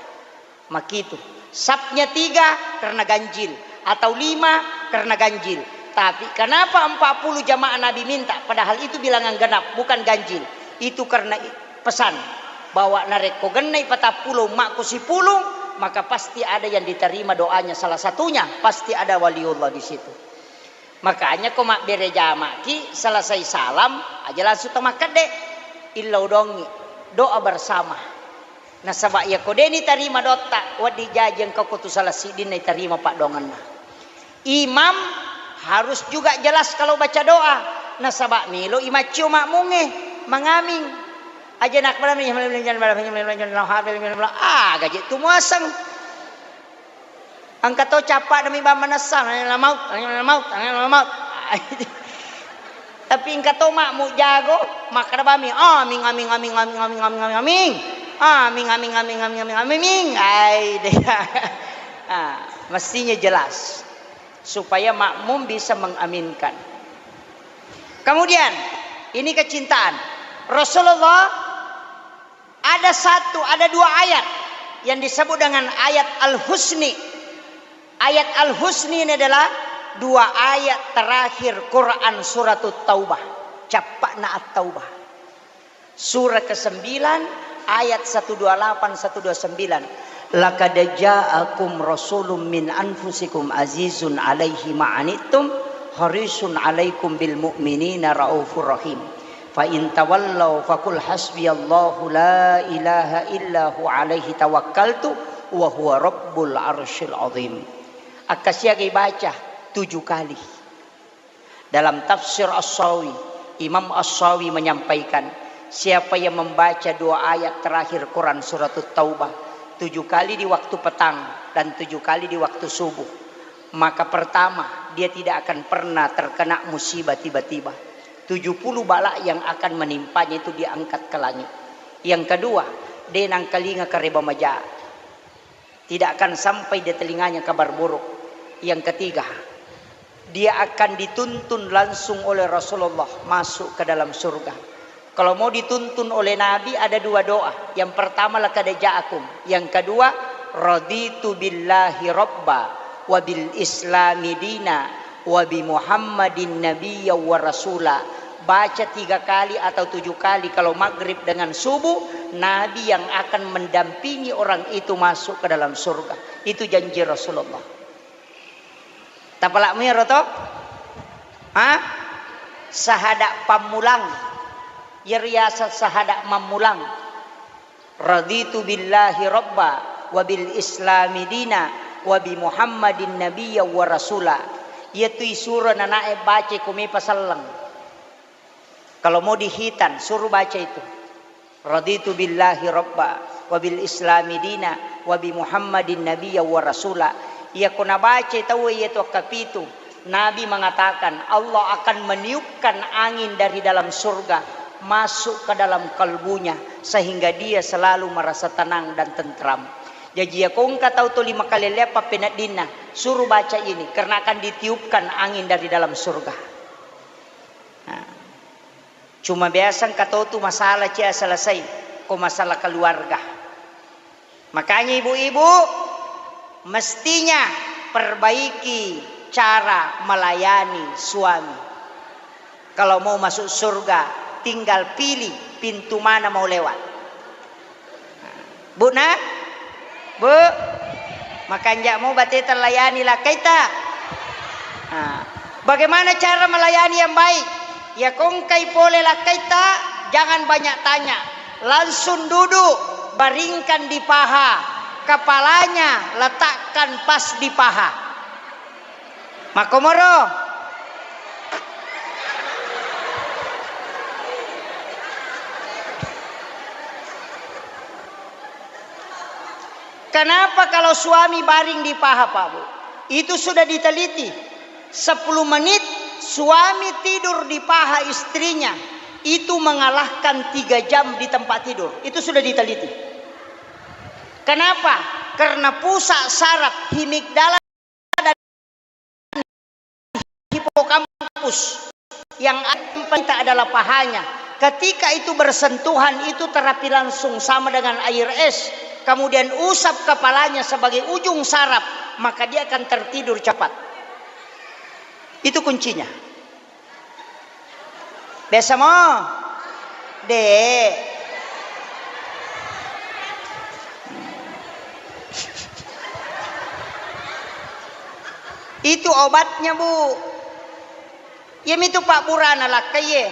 Makitu. Sapnya tiga karena ganjil, atau lima karena ganjil. Tapi kenapa empat puluh jamaah Nabi minta? Padahal itu bilangan genap, bukan ganjil. Itu karena i-, pesan bahwa narekko gennai patappulo umma'ku sipulung, maka pasti ada yang diterima doanya, salah satunya pasti ada waliullah di situ. Makanya ko mabbere jamaki, selesai salam aja langsung to makkedde, illau dongi, doa bersama. Nasaba iya ko deni tarima dotta, wedding jaji engka ko tu salah siddinna itarima paddoangenna. Imam harus juga jelas kalau baca doa, nasaba melo imaccio makmungnge mangaming. Aja nakbala, ah, gaje tu muaseng. Engka to cappa'na mi bang manessa, la maut, la maut, la maut. Tapi engka to makmu jago, makkeda bami, "Aming, aming, aming, aming, aming, aming, aming, aming. Aming, aming, aming, aming, aming, aming." Ai, deh. Ah, mestinya jelas supaya makmum bisa mengaminkan. Kemudian, ini kecintaan. Rasulullah ada satu, ada dua ayat yang disebut dengan ayat Al-Husni. Ayat Al-Husni ini adalah dua ayat terakhir Quran Suratut Taubah. Cappa'na At-Taubah. Surah kesembilan, ayat satu dua lapan, satu dua sembilan. "Laqad ja'akum rasulun min anfusikum azizun alaihi ma'anittum, harisun alaikum bil mu'minina raufur rahim. Fa in tawallau faqul hasbiyallahu la ilaha illa hu alaihi tawakkaltu wa huwa rabbul arsyil azim." Akkasiagai baca tujuh kali. Dalam tafsir As-Sawi, Imam As-Sawi menyampaikan, siapa yang membaca dua ayat terakhir Quran Suratut Taubah tujuh kali di waktu petang dan tujuh kali di waktu subuh, maka pertama, dia tidak akan pernah terkena musibah tiba-tiba. Tujuh puluh bala yang akan menimpanya itu diangkat ke langit. Yang kedua, de nangkalinga kareba maja. Tidak akan sampai di telinganya kabar buruk. Yang ketiga, dia akan dituntun langsung oleh Rasulullah masuk ke dalam surga. Kalau mau dituntun oleh Nabi, ada dua doa. Yang pertama, "Laqad ja'akum." Yang kedua, "Raditu billahi rabba wa bil islami dina "Wa bi Muhammadin nabiyya wa rasula." Baca tiga kali atau tujuh kali kalau maghrib dengan subuh, Nabi yang akan mendampingi orang itu masuk ke dalam surga. Itu janji Rasulullah. Tapalak muaro to? Ha? Sahada pammulang. Iyaro riaseng sahada mammulang. "Raditu billahi rabba wa bil islami dina wa bi Muhammadin nabiyya wa rasula." Iyatu isuro nanae baca ko mepa selleng. Kalau mau dihitan, suruh baca itu. "Raditu billahi rabba wa bil islami dina wa bi Muhammadin nabiyya wa rasula." Iyako nabaca tauwe iyatu akkapitu, Nabi mengatakan, Allah akan meniupkan angin dari dalam surga masuk ke dalam kalbunya, sehingga dia selalu merasa tenang dan tentram. Jaji, iyako engka tau tuli makalelleang pappeneddinna, suruh baca ini, karena akan ditiupkan angin dari dalam surga. Nah, cuma biasa engka tau tu masalah cia selesai, ko masalah keluarga. Makanya ibu-ibu, mestinya perbaiki cara melayani suami. Kalau mau masuk surga, tinggal pilih pintu mana mau lewat. Bu, nah? Bu, makanja' mo bateta layani lakkaita. Nah, bagaimana cara melayani yang baik? Iyako engkai pole lakkaita, jangan banyak tanya. Langsung duduk, baringkan di paha. Kepalanya letakkan pas di paha. Makkomoro. Kenapa kalau suami baring di paha, Pak, Bu? Itu sudah diteliti. Sepuluh menit suami tidur di paha istrinya, itu mengalahkan tiga jam di tempat tidur. Itu sudah diteliti. Kenapa? Karena pusat saraf himigdala dan hipokampus yang ada di tempat kita adalah pahanya. Ketika itu bersentuhan, itu terapi langsung sama dengan air es. Kemudian usap kepalanya sebagai ujung saraf, maka dia akan tertidur cepat. Itu kuncinya. Biasa mo? De'. Itu obatnya, Bu. Iyamitu pabburana lakkaie.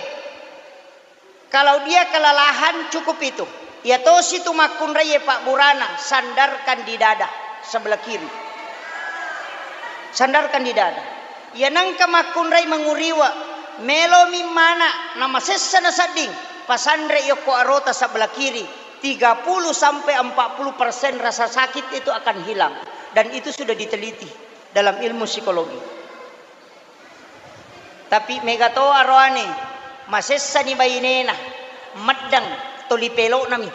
Kalau dia kelelahan, cukup itu. Iya tosi tu makkunraie pabburana, sandarkan di dada sebelah kiri. Sandarkan di dada. Iya nengka makkunrai manguriwa, melomi mana namasessa nasedding, pasanre yokko arota sebelah kiri, tiga puluh sampai empat puluh persen rasa sakit itu akan hilang. Dan itu sudah diteliti dalam ilmu psikologi. Tapi mega to aroane, masessani bainena, meddeng toli pelo'nami.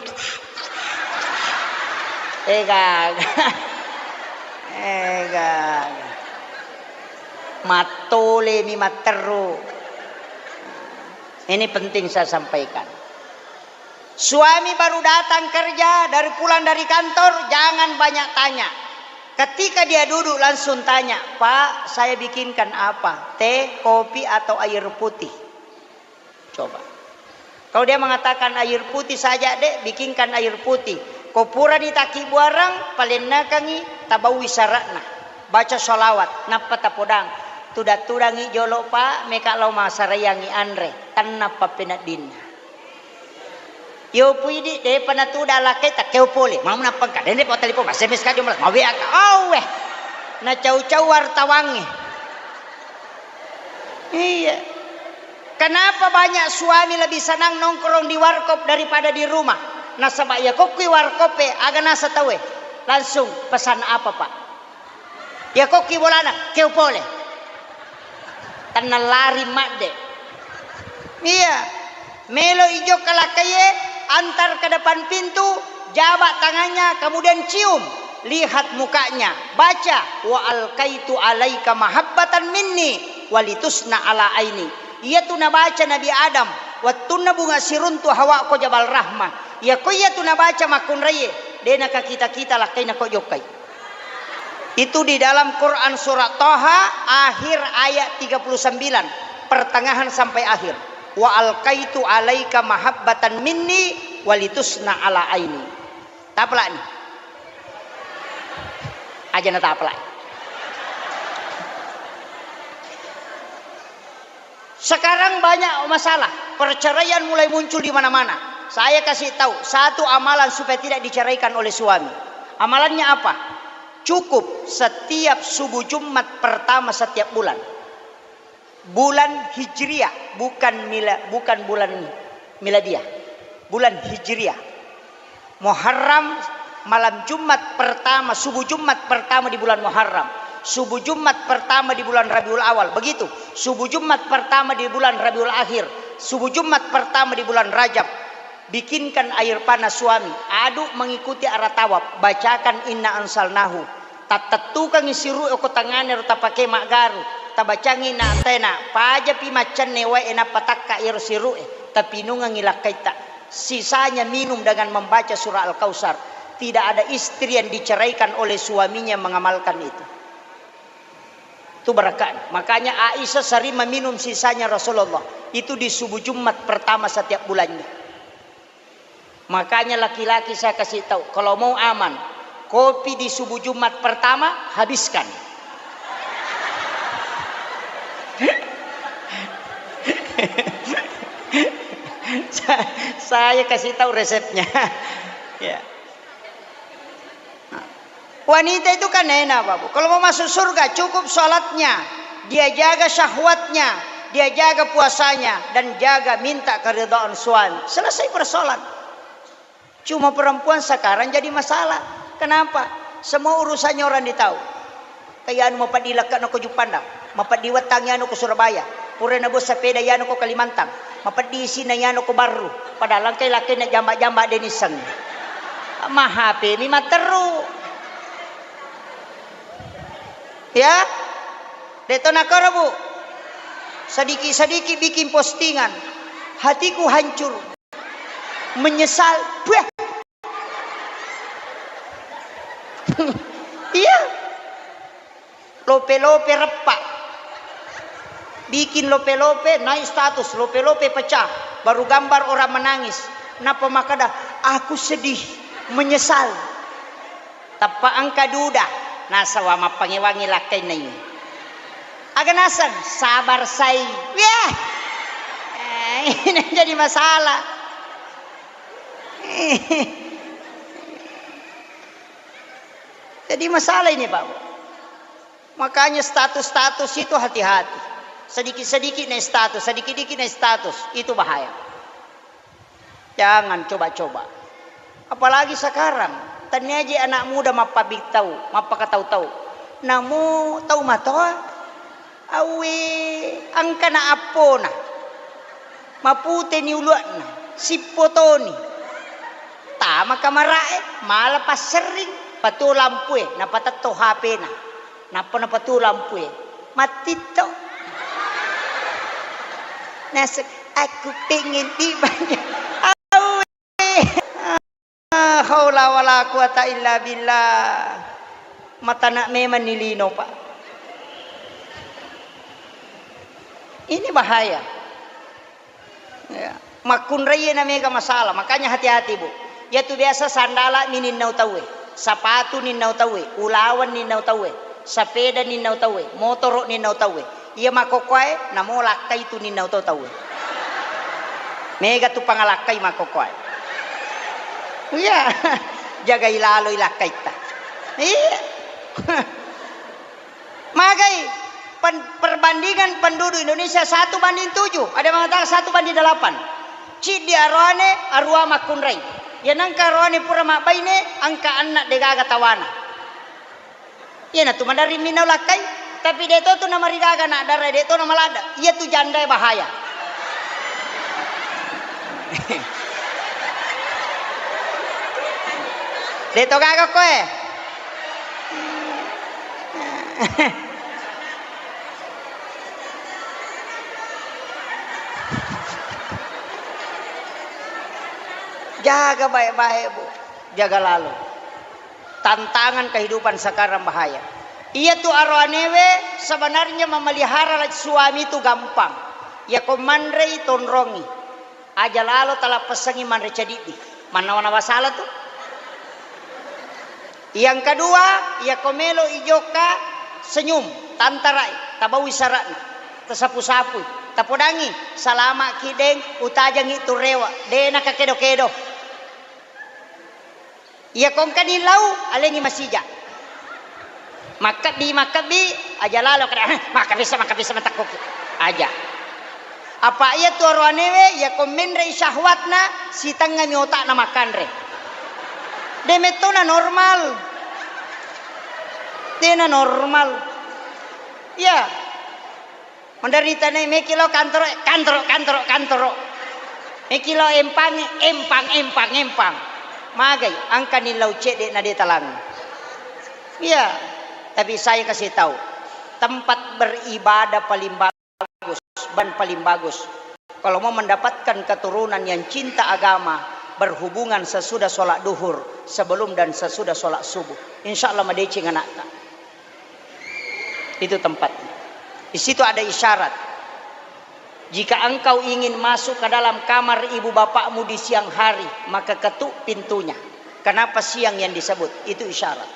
Ega, ega. Mattolemi matteru. Ini penting saya sampaikan. Suami baru datang kerja, dari pulang dari kantor, jangan banyak tanya. Ketika dia duduk, langsung tanya, "Pak, saya bikinkan apa? Teh, kopi, atau air putih?" Coba. Kalau dia mengatakan, "Air putih saja, Dek, bikinkan air putih." Ko purani takkibuarang, palennakangi, tabaui syaratna. Baca sholawat, nappa tapodang. "Tudang-tudangi jolo, Pak, meka lao masaraiangi anre." Tenna pappeneddinna. Yo puidi, depa natuda lakkai, takkeo pole. Mau nappangka, dende pa telepon, S M S ka jumlah, mau W A ka. Auwe. Nacau-cau wartawangnge. Iya. Kenapa banyak suami lebih senang nongkrong di warkop daripada di rumah? Nasaba iya kokkui warkop e, aga nasa tauwe? Langsung pesan apa, Pak? Iya kokki bolana, keo pole. Tenna lari madde. Iya. Melo ijokka lakkaie, antar ke depan pintu, jabak tangannya, kemudian cium, lihat mukanya, baca, "Wa alkaitu alaika mahabbatan minni, walitusna ala aini." Iyatu nabaca Nabi Adam, wettunna bunga siruntu Hawa ko Jabal Rahmah. Iyako iyatu nabaca makkunraie, de nakakita-kita lakkaina ko jokkai. Itu di dalam Quran surat Toha, akhir ayat tiga puluh sembilan, pertengahan sampai akhir. "Wa alqaitu alaika mahabbatan minni walitusna ala aini." Tapalani. Aja na tapalani. Sekarang banyak masalah, perceraian mulai muncul di mana-mana. Saya kasih tahu satu amalan supaya tidak diceraikan oleh suami. Amalannya apa? Cukup setiap subuh Jumat pertama setiap bulan. Bulan Hijriah, bukan mila-, bukan bulan miladiah. Bulan Hijriah. Muharram, malam Jumat pertama, subuh Jumat pertama di bulan Muharram, subuh Jumat pertama di bulan Rabiul Awal, begitu. Subuh Jumat pertama di bulan Rabiul Akhir, subuh Jumat pertama di bulan Rajab. Bikinkan air panas suami, aduk mengikuti arah tawaf, bacakan inna anzalnahu. Tattettukangngi siru'e ko tangngana ro tapake maggaru, tabacangngi na atena, pajapi maccanne wae nappa takka iyaro siru'e, tapinungengngi lakkaitta. Sisanya minum dengan membaca surah Al-Kautsar. Tidak ada istri yang diceraikan oleh suaminya mengamalkan itu. Itu berkahnya. Makanya Aisyah sering meminum sisanya Rasulullah. Itu di subuh Jumat pertama setiap bulannya. Makanya laki-laki saya kasih tahu, kalau mau aman, kopi di subuh Jumat pertama habiskan. Sa-, saya kasih tahu resepnya. Ya. Wanita itu kan enak, Bapak. Kalau mau masuk surga, cukup sholatnya, dia jaga syahwatnya, dia jaga puasanya, dan jaga minta keridhaan suami. Selesai persoalan. Cuma perempuan sekarang jadi masalah. Kenapa? Semua urusannya orang ditahu. Kaya anu mapeddi lekke'na ko Juppandang, mapeddi wettangngi anu ko Surabaya, pura nabua sepeda iyanu ko Kalimantan, mapeddi isinna iyanu ko Barru, padahal engkai lakkainna jamba-jamba de' nisseng. Ma H P mi matteru. Ya? De' to nakoro, Bu. Sedikit-sedikit bikin postingan. Hatiku hancur. Menyesal. Buah. Iya. Lope-lope reppa. Bikin lope-lope, naik status, lope-lope pecah. Baru gambar orang menangis. Napa makada, "Aku sedih, menyesal." Tappa engka duda, nasaba mappangewangi lakkainna ini. Aga naseng, sabar sai. Weh. Eh, ini jadi masalah. Jadi masalah ini, Pak. Makanya status-status itu hati-hati. Sedikit-sedikit naik status, sedikit-sedikit naik status. Itu bahaya. Jangan coba-coba. Apalagi sekarang, tennia je anak muda mappabittau, mappakatau-tau. Namo tau matoa, awwe, engkana appona. Maputeni ulua'na, sippotoni. Tama kamara'e, mala passerring, patuo lampue, napatetto H P-na. Nappa napatuo lampue. Mattitto. Naseng, "Aku pengen dibanyak." Awe. La haula wala quwata illa billah. Matana memang ni lino, Pak. Ini bahaya. Ya. Makkunraie na mega masalah, makanya hati-hati, Bu. Iyatu biasa sandala mi ninnau tauwe, sapatu ninnau tauwe, ulaweng ninnau tauwe, sapeda ninnau tauwe, motoro ninnau tauwe. Iya makkokkoe, namo lakkai tu ninnau to tauwe. Mega tu pangalakkai makkokkoe. Iya. Jagai laloi lakkaitta. Iya. Magai pen-, perbandingan penduduk Indonesia satu banding tujuh, ada yang mengatakan satu banding delapan. Ciddi aroane, arua makkunrai. Iya nengka aroane pura mabbaine, engka anna degaga tawana. Iyanatu maderri minau lakkai, tapi de to tu namarigaga na dara, de to namaladda. Iya tu jandae bahaya. De to gaga koe. Jaga baik-baik, Bu. Jaga lalo. Tantangan kehidupan sekarang bahaya. Iyatu aroanewe sebenarnya memelihara suami itu gampang. Yako manrei, tonrongi. Aja lalo talappessangi manre cadiddi. Mannawa-nawa sala tu. Yang kedua, yako melo ijokka, senyum, tantarai, tabaui sara'na, tasapu-sapui, tapodangi, "Salama ki deng, utajangi tu rewa, de nakakedo-kedo." Iya kongkani lau, alengi masija. Makkebbi, makkebbi, aja lalo kada, "Heh, makkebbi sa, makkebbi sa, matakkuki." Aja. Apa iya tu aroanewe, iya ko menrei syahwatna, sitengngami otakna makkanre. De mettona normal. Dena normal. Iya. Menderita ne, meki lo kantoro, kantoro, kantoro, kantoro. Meki lo empang, empang, empang, empang. Magai, angkani lau cedde na de talang. Iya, tapi saya kasih tahu, tempat beribadah paling bagus, ban paling bagus. Kalau mau mendapatkan keturunan yang cinta agama, berhubungan sesudah sholat duhur, sebelum dan sesudah sholat subuh. Insya Allah madeceng anakta. Itu tempatnya. Di situ ada isyarat. Jika engkau ingin masuk ke dalam kamar ibu bapakmu di siang hari, maka ketuk pintunya. Kenapa siang yang disebut? Itu isyarat.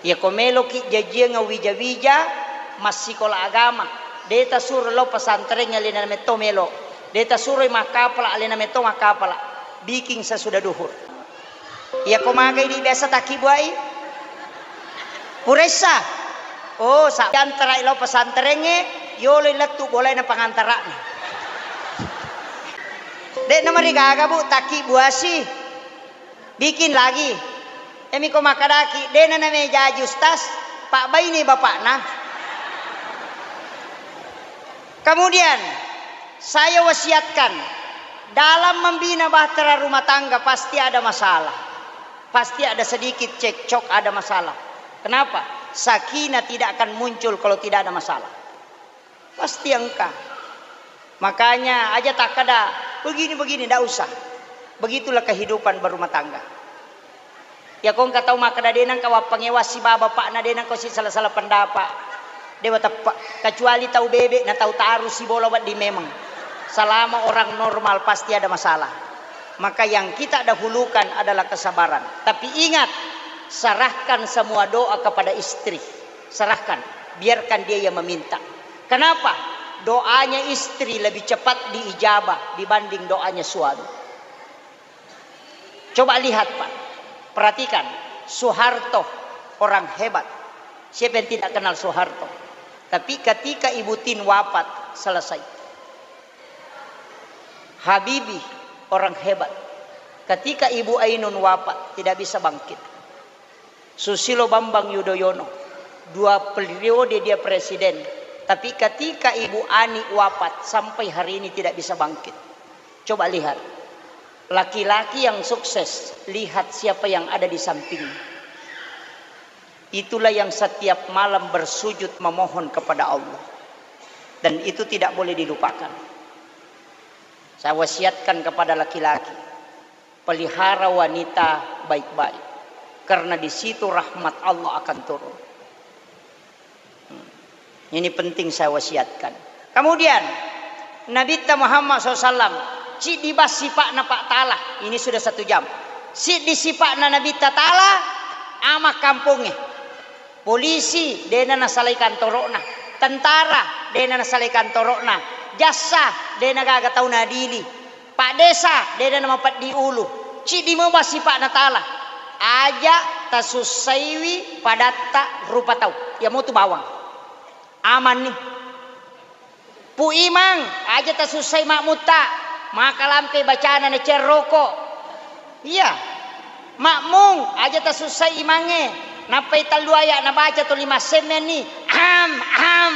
Ya, ko meloki jajiang wija-wija, massikola agama. De tasuro lo pesantren, alena metto melo. De tasuro makkapala, alena metto makkapala. Bikin sesudah duhur. Iya ko magai di biasa takkibuai? Puressa. Oh, sa-, antarai lao pesantrengnge, yolo lettu bolaina pangantara'na. De namarigaga, Bu, takkibuasi. Bikin lagi. Emi ko makkadaki, de na namejaji ustaz, pabbaini bapakna. Kemudian, saya wasiatkan, dalam membina bahtera rumah tangga pasti ada masalah. Pasti ada sedikit cekcok, ada masalah. Kenapa? Sakinah tidak akan muncul kalau tidak ada masalah. Pasti engka. Makanya aja takkada, "Begini-begini," ndak usah. Begitulah kehidupan berumah tangga. Ya, ko engka tau makkeda, "De nengka wappangewang sibawa bapakna, de nengka si sala-sala pendapat." Dewa teppe, kecuali tau bebek na tau taru sibola wedding memang. Selama orang normal pasti ada masalah. Maka yang kita dahulukan adalah kesabaran. Tapi ingat, serahkan semua doa kepada istri. Serahkan, biarkan dia yang meminta. Kenapa? Doanya istri lebih cepat diijabah dibanding doanya suami. Coba lihat, Pak. Perhatikan, Soeharto orang hebat. Siapa yang tidak kenal Soeharto? Tapi ketika Ibu Tin wafat, selesai. Habibie orang hebat. Ketika Ibu Ainun wafat, tidak bisa bangkit. Susilo Bambang Yudhoyono, dua periode dia presiden. Tapi ketika Ibu Ani wafat, sampai hari ini tidak bisa bangkit. Coba lihat, laki-laki yang sukses, lihat siapa yang ada di samping. Itulah yang setiap malam bersujud memohon kepada Allah. Dan itu tidak boleh dilupakan. Saya wasiatkan kepada laki-laki, pelihara wanita baik-baik. Karena di situ rahmat Allah akan turun. Hmm. Ini penting saya wasiatkan. Kemudian, Nabitta Muhammad sallallahu alaihi wasallam, ciddi bang sipa'na Pak Ta'ala. Ini sudah satu jam. Siddi sipa'na Nabitta Ta'ala, ama kampongnge. Polisi, dena nasalai kantoro'na. Tentara, dena nasalai kantoro'na. Jassa, dena gaga tau nadili. Paddesa, dena namapeddi ulu. Ciddi mo bang sipa'na Ta'ala. Aja tasussaiwi padatta rupa tau. Iya motu bawang. Amanni. Pu Imang, aja tasussai makmutta, maka lampe bacana nacerroko. Iya. Makmung, aja tasussai imangnge. Nappai tellu aya nabaca tuli massemmenni. Am, am.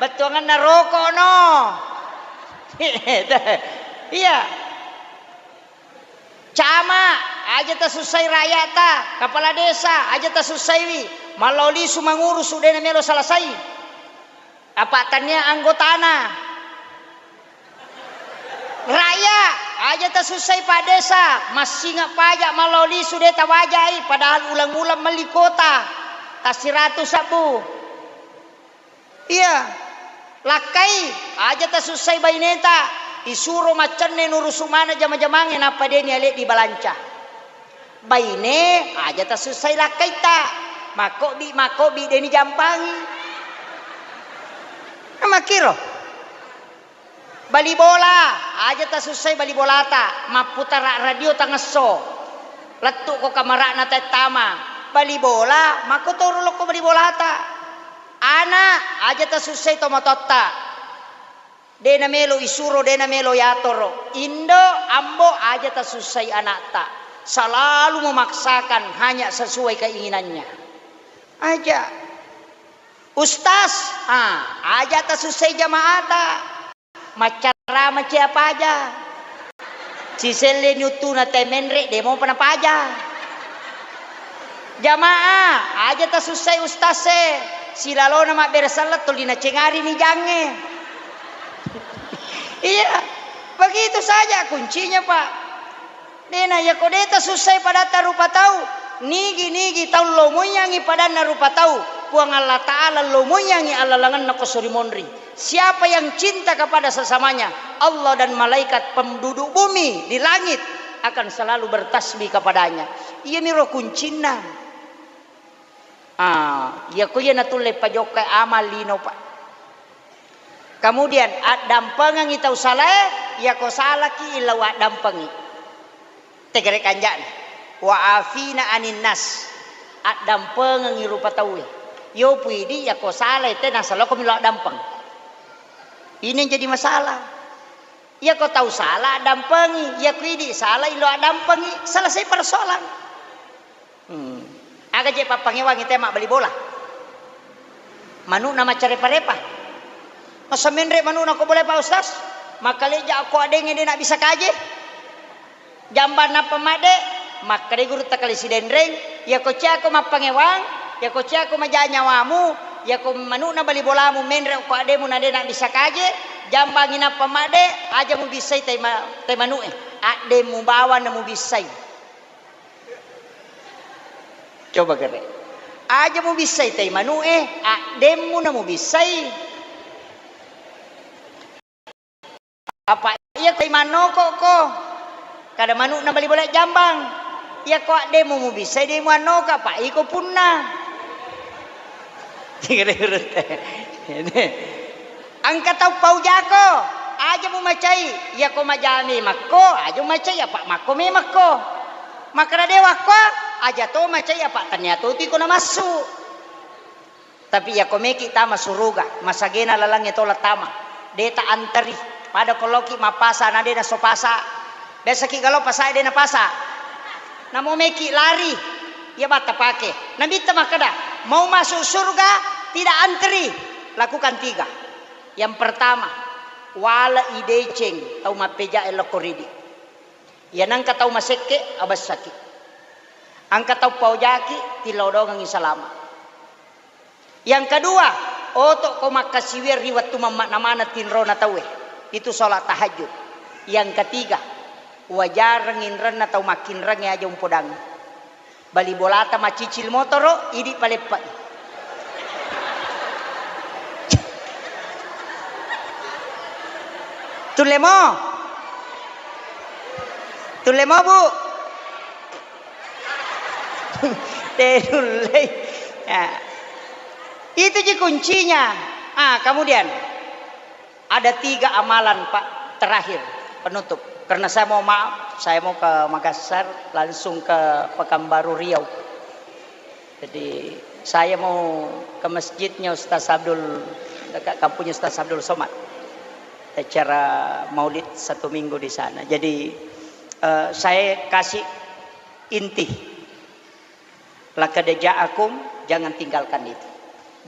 Bettuanganna roko no. Iya. Camat, aja tasussai rakyata, kepala desa, aja tasussaiwi. Mallao lisu mangurusu, dena melo selesai. Apa tania anggotana. Rakyat, aja tasussai Pak Desa, massinga pajak mallao lisu de tawajai, padahal ulang-ulang melli kuota. Tassiratu sabbu. Iya. Lakkai, aja tasussai baineta. Isuro maccenne nurusu maneng jama-jamangnge, nappa deni ale dibalanca. Baine, aja tasussai lakkaitta. Makkobbi-makkobbi deni jampangi. Makkiro. Bali bola, aja tasussai bali bolata, mapputara radio tangesso. Lettu'ko kamara'na tae tama. Bali bola, makkotoro lokko bali bolata. Ana, aja tasussai tomatoatta. De namelo isuro, de namelo yatoro. Indo, ambo, aja tasussai anakta. Selalu memaksakan hanya sesuai keinginannya. Aja. Ustaz, ah, aja tasussai jamaata. Maccarama cia paja. Siselleni uttuna tae menre, de mopa napaja. Jamaah, aja tasussai ustaz e. Silalona mabbere selleng tuli nacengarini jangnge. Iya, begitu saja kuncinya, Pak. Dena, iyako de tasussai padatta rupa tau, nigi-nigi tau lomoiyangi padanna rupa tau, Puang Allah Ta'ala lomoiyangi allalengenna ko suri monri. Siapa yang cinta kepada sesamanya, Allah dan malaikat penduduk bumi di langit akan selalu bertasbih kepadanya. Iyamiro kuncinna. Ah, iyako iya natulle pajokkai amal lino, Pak. Kemudian, addampengengi tau salae, iyako salaki illau addampengi. Tegere kanja'na. Wa afina anin nas. Addampengengi rupa tauwe. Yopu idi iyako salai te nasaloko milo addampeng. Ini yang jadi masalah. Iyako tau sala addampengi, iyako idi sala ilo addampengi, selesai persoalan. Hmm. Aga je pappangewangi te mabbali bola? Manu'na maccarepa-repa. Masa menre manu'na ko bola, Pak Ustaz? Makkaleja ko adengnge de nabisa kaje. Jambang nappa madde, makkeda gurutta kale Sidenreng, iyako ciako mappangewang, iyako ciako maja nyawamu, iyako manu'na bali bolamu menre ko addemu na de nabisa kaje, jambangi nappa madde, aja mubissai tai ma-, tai manu'e. Addemu bawang na mubissai. Coba kere. Aja mubissai tai manu'e, addemmu na mubissai. Apa iya ko mannoko ko? Kada manu'na bali bola jambang. Iya ko addemmu mubissai de muannoka, apa iko punna. Engka tau paujako, aja mumacai, iyako maja memakko, aja mumacai apa makko memakko. Makkeda de wakko, aja to macai apa tania to tiko namassu. Tapi iyako meki tama suruga, masagena lalangnge tola tama, de ta anteri, pada ko loki mappasa na de naso pasa. Biasaki galo pasa de napasa. Namo meki lari, iya batta pake. Nabitta makkeda, mau masuk surga tidak anteri, lakukan tiga. Yang pertama, wale'i deceng tau mappeja e lokko ridi. Iya nengka tau masekke, abessaki. Engka tau paojaki, tilodongengi salama. Yang kedua, oto ko makkasiwiang ri wettu mammakna maneng tinrona tauwe. Itu sholat tahajud. Yang ketiga, wajareng inrenna tau makkinrengnge aja umpodangngi. Bali bolata macicil motoro, idi paleppai. Tulle mo? Tulle mo, Bu? Tenullei. Ya. Itu ji kuncinya. Ah, kemudian ada tiga amalan, Pak, terakhir penutup. Karena saya mau maaf, saya mau ke Makassar, langsung ke Pekanbaru Riau. Jadi saya mau ke masjidnya Ustaz Abdul, dekat kampungnya Ustaz Abdul Somad. Acara maulid satu minggu di sana. Jadi eh, saya kasih inti. Laqad ja'akum, jangan tinggalkan itu.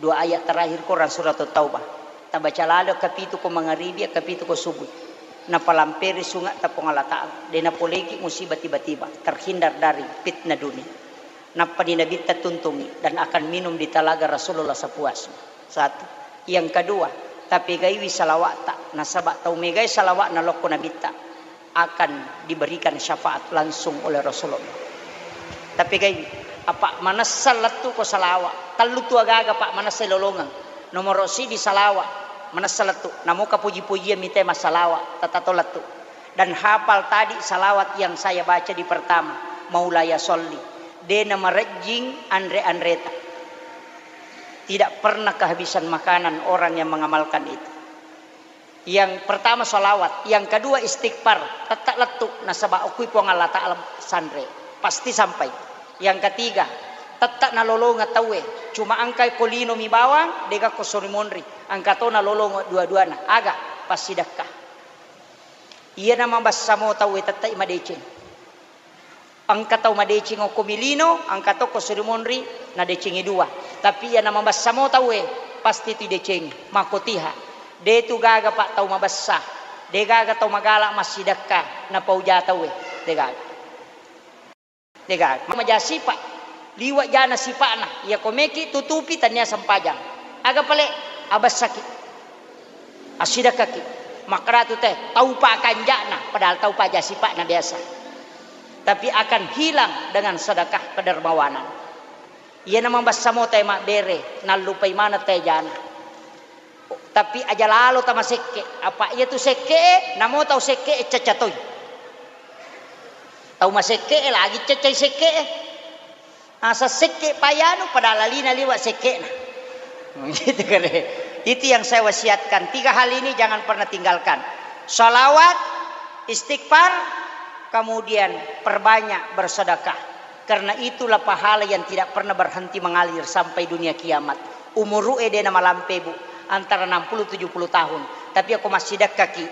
Dua ayat terakhir Quran surat Taubah. Tabaca lalo kapitu ko mangaribi, kapitu ko subuh. Napalamperi sunga ta Puang Allah Ta'ala. De napoleki musibah tiba-tiba. Terhindar dari fitnah dunia. Nappani Nabitta tuntungi dan akan minum di talaga Rasulullah sepuasnya. Satu. Yang kedua, tapegaiwi salawa'ta. Nasaba tau megai salawa'na lokko Nabitta akan diberikan syafaat langsung oleh Rasulullah. Tapegaiwi. Apa manessa lettu ko salawa. Tellu tu agaga, Pak, manessa lolongeng. Nomoro sidi salawa, manessa lettu. Namoka puji-pujian mite massalawa, tatato lettu. Dan hafal tadi salawat yang saya baca di pertama, Maulaya Sholli. De namarejjing anre-anreta. Tidak pernah kehabisan makanan orang yang mengamalkan itu. Yang pertama salawat, yang kedua istighfar, tette lettu nasaba okui Puang Allah Ta'ala sanre, pasti sampai. Yang ketiga, tette nalolongeng tauwe, cuma engka ko lino mi bawang, dega ko sori monri, engka to nalolongeng dua-duana, aga? Passidekka. Iyana mabessa mo tauwe tette madeceng. Engka tau madeceng okko mi lino, engka to ko sori monri, nadecengi dua. Tapi iyana mabessa mo tauwe, pasti tu idecengi. Makkotiha. De tu gaga, Pak, tau mabessa. De gaga tau magala massidekka, napauja tauwe. De gaga. De gaga. Maja sipa. Liwa jana sipa'na. Iya ko meki tutupi tania sempajang. Aga pale? Abessaki. Assidekkaki. Makkedatu te, taupa kanja'na, padahal taupa aja sipa'na biasa. Tapi akan hilang dengan sedekah kedermawanan. Iyana mabessa mo tae mabbere, nallupai maneng tae jana. Tapi aja lalo tamasekke, apa iya tu sekke e, namo tau sekke e cacca toi. Tau masekke e lagi caccai sekke e. Asa sekke payanu pada lalina liwa sekke'na. Gitu kare. Itu yang saya wasiatkan. Tiga hal ini jangan pernah tinggalkan. Salawat, istighfar, kemudian perbanyak bersedekah. Karena itulah pahala yang tidak pernah berhenti mengalir sampai dunia kiamat. Umuru e de namalampe, Bu, antara enam puluh tujuh puluh tahun. Tapi ako massidekkaki,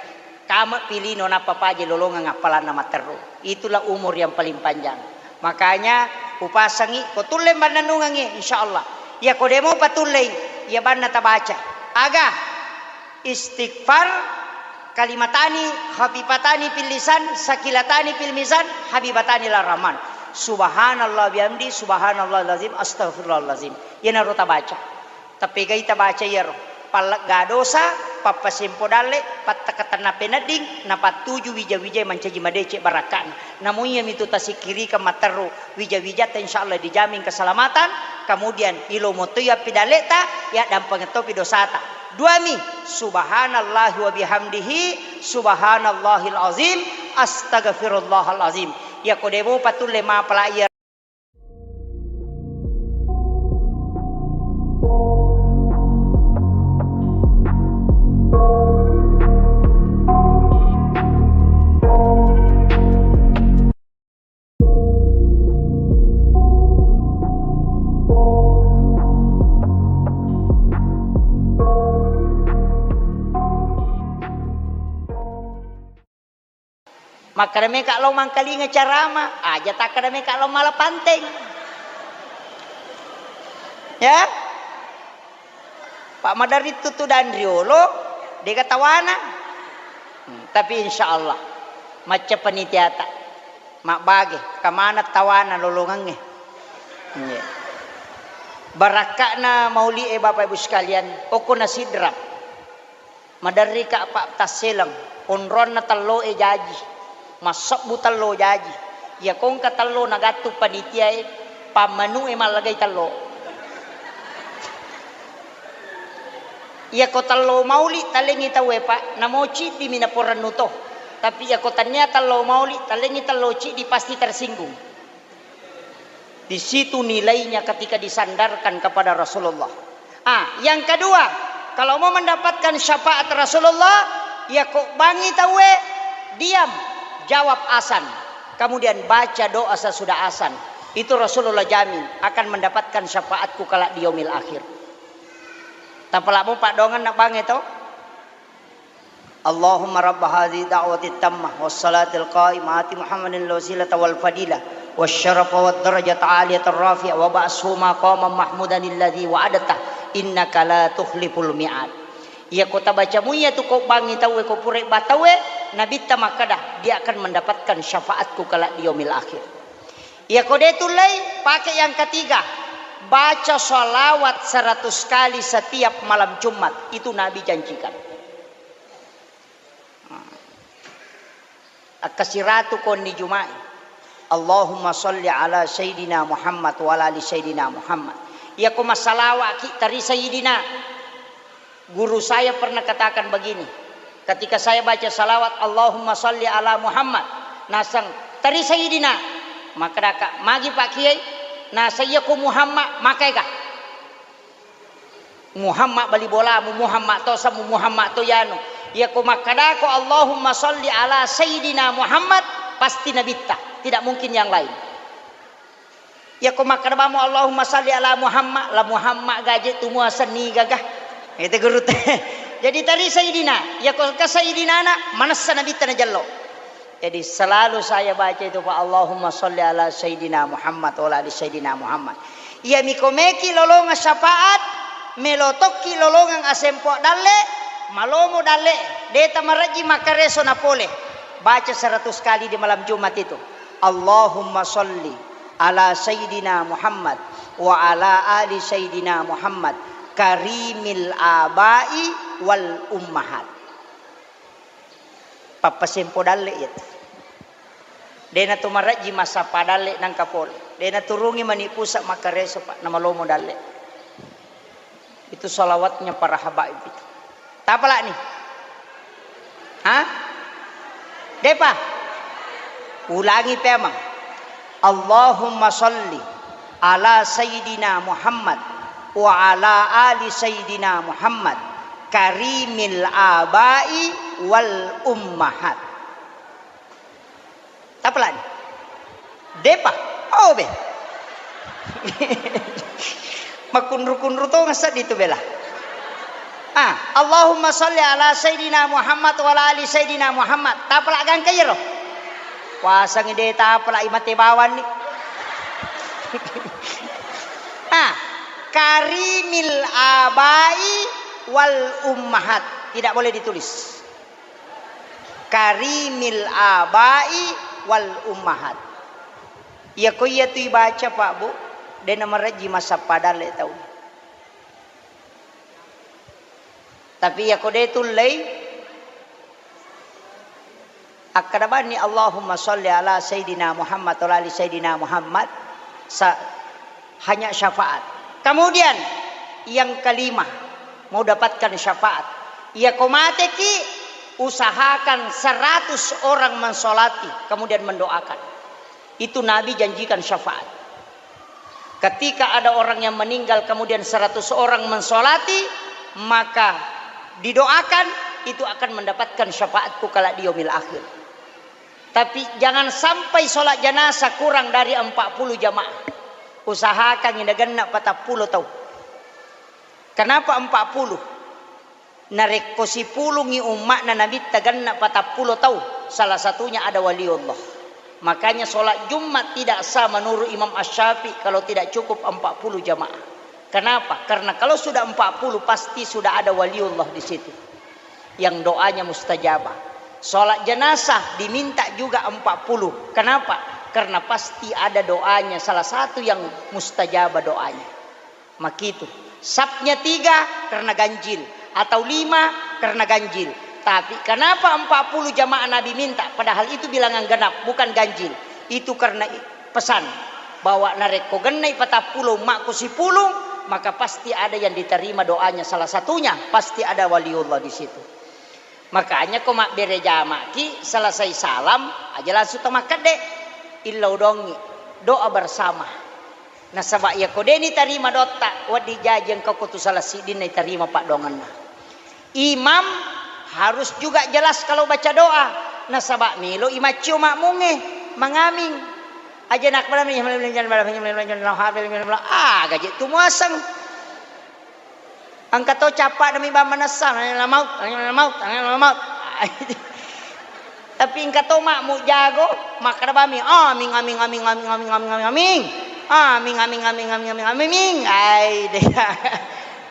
Kama pilino nappa paje lolongeng appalanna matteru. Itulah umur yang paling panjang. Makanya upasangi ko tulle mannennungengngi, insyaallah. Iya ko demo patullei, iya banna tabaca. Aga? Istighfar, kalimatani khafifatani fil lisan, sakilatani fil mizan, habibatani ila rahman. Subhanallah bihamdi, subhanallahil azim, astagfirullahalazim. Iyanaro tabaca. Tapegai tabaca iyaro, pallegga dosa, pappasempo dalle, pattakatenna penedding, napattuju wija-wijae mancaji madeceng barakka'na. Namo iyamitu tasikkirikeng matteru wija-wijatta, insyaallah dijamin keselamatan, kemudian ilomo toi appidalle'ta, yaddampengeng topi dosata. Duami, subhanallahi wa bihamdihi, subhanallahil azim, astagfirullahal azim. Iyako demopa tulle mapala iya Makkeda meka lao mangkalinga carama, aja takkeda meka lao mala panteng. Ya? Pak Madari tutu dan riolo, dega tawana. Hmm, tapi insyaallah macca panitiata mabbage kamana tawana lolongengnge. Iya. Barakka'na mauli e, Bapak Ibu sekalian, okko na sidrap. Maderrika, Pak, tasseleng, onronna telloe jaji, massebbu tello jaji. Iyako engka tello nagattung panitiae, pammanue mallagai tello. Iyako tello mauli talengngi tauwe, Pak, namo ciddimi naporennu to. Tapi iyako tania tello mauli talengngi tello ciddi, pasti tersinggung. Di situ nilainya ketika disandarkan kepada Rasulullah. Ah, yang kedua, kalau mau mendapatkan syafaat Rasulullah, ya kok bangi tauwe, diam, jawab asan. Kemudian baca doa sesudah asan. Itu Rasulullah jamin akan mendapatkan syafaatku kelak di yaumil akhir. Tapalamo paddoangenna bangi to. Allahumma rabba hadhihi da'watit tammah was salatil qa'imah ati Muhammadin al wasilata wal fadilah was syarafa wad darajatal aliyatar rafi'ah wa ba'ashu maqaman mahmudan alladzi wa'adtah innaka la tukhliful mi'ad. Iyako tabaca muiya tu ko bangi tauwe, ko pura ba tauwe, Nabitta makkeda, dia akan mendapatkan syafaatku kelak di yaumil akhir. Iyako de tullei, pake yang ketiga, baca salawat seratus kali setiap malam Jumat. Itu Nabi janjikan. Akkasiratu konni Juma'i. Allahumma shalli ala Sayyidina Muhammad wa ala ali Sayyidina Muhammad. Iyako massalawa'ki, tari Sayyidina. Guru saya pernah katakan begini, ketika saya baca salawat, "Allahumma shalli ala Muhammad," naseng, "Tari Sayyidina." Makkedaka, "Magi Pak Kiai?" Naseng, "Iyako Muhammad, makaega?" Muhammad bali bolamu, Muhammad to samu, Muhammad to yanu. Iyako makkedako, "Allahumma shalli ala Sayyidina Muhammad," pasti nabitta, tidak mungkin yang lain. Iyako makkeda bamo, "Allahumma shalli ala Muhammad," la Muhammad gaje tu muasenni gaga. Itu guru te. Jadi tari Sayyidina, iyako engka Sayyidina na, manessa nabitta najello. Jadi selalu saya baca itu, Pak, "Allahumma shalli ala Sayyidina Muhammad wa ala ali Sayyidina Muhammad." Iya miko meki lolongang syafaat, melo tokki lolongang asempo dalle, malomo dalle, deta marejji makkareso napole. Baca seratus kali di malam Jumat itu. Allahumma shalli ala Sayyidina Muhammad wa ala ali Sayyidina Muhammad karimil abai wal ummahat. Pappasempo dalle iyatu. Dena tu marejji massappa dalle nangka pole. Dena turungi mani pusa makkareso, Pak, namalomo dalle. Itu salawatnya para habaib itu. Tapalani? Hah? Depa? Ulangi pemang. Allahumma shalli ala Sayyidina Muhammad wa ala ali Sayyidina Muhammad karimil abai wal ummahat. Tapalani? Depa? Oh be. Makunru-kunru to ngasseddi tu bela. Ah, Allahumma shalli ala Sayyidina Muhammad wa ala ali Sayyidina Muhammad. Tapala gangka iyaro. Puasangi de tapala imate bawanni. Ah, karimil abai wal ummahat. Tidak boleh ditulis. Karimil abai wal ummahat. Iyako iyatu ibaca, Pak, Bu, dena marejji massappa dalle tau. Tapi iyako de tullei, akkeda bani, "Allahumma shalli ala Sayyidina Muhammad wa ala ali Sayyidina Muhammad," sa-, hanya syafaat. Kemudian yang kelima, mau dapatkan syafaat. Iyako mateki, usahakan seratus orang mensolati, kemudian mendoakan. Itu Nabi janjikan syafaat. Ketika ada orang yang meninggal kemudian seratus orang mensolati, maka didoakan, itu akan mendapatkan syafaatku kala di yaumil akhir. Tapi jangan sampai sholat jenazah kurang dari empat puluh jamaah. Usahakan nagenna patappulo tau. Kenapa empat puluh? Narekko sipulungngi umma'na Nabitta genna patappulo tau, salah satunya ada waliullah. Makanya sholat Jumat tidak sah menurut Imam Asy-Syafi'i kalau tidak cukup empat puluh jamaah. Kenapa? Karena kalau sudah empat puluh, pasti sudah ada waliullah di situ yang doanya mustajabah. Sholat jenazah diminta juga empat puluh. Kenapa? Karena pasti ada doanya, salah satu yang mustajabah doanya. Makitu. Sapnya tiga karena ganjil, atau lima karena ganjil. Tapi kenapa empat puluh jamaah Nabi minta, padahal itu bilangan genap, bukan ganjil? Itu karena i-, pesan bahwa narekko gennai patappulo umma'ku sipulung, maka pasti ada yang diterima doanya, salah satunya pasti ada waliullah di situ. Makanya ko mabbere jama'ki, selesai salam aja langsung to makkedde, illau dongi, doa bersama. Nasaba iyako de nitarima doatta, wedding jaji engka ko tu salah siddinna itarima paddoangenna. Imam harus juga jelas kalau baca doa, nasaba melo i maccio makmungnge mangaming. Aja nakbala, ah, gaje tu muaseng. Engka to cappa'na mi bang manessa, "Anil maut, anil maut, anil maut." Tapi engka to makmu jago, makkeda bami, "Aming, aming, aming, aming, aming, aming, aming, aming. Aming, aming, aming, aming, aming, aming." Ai, deh.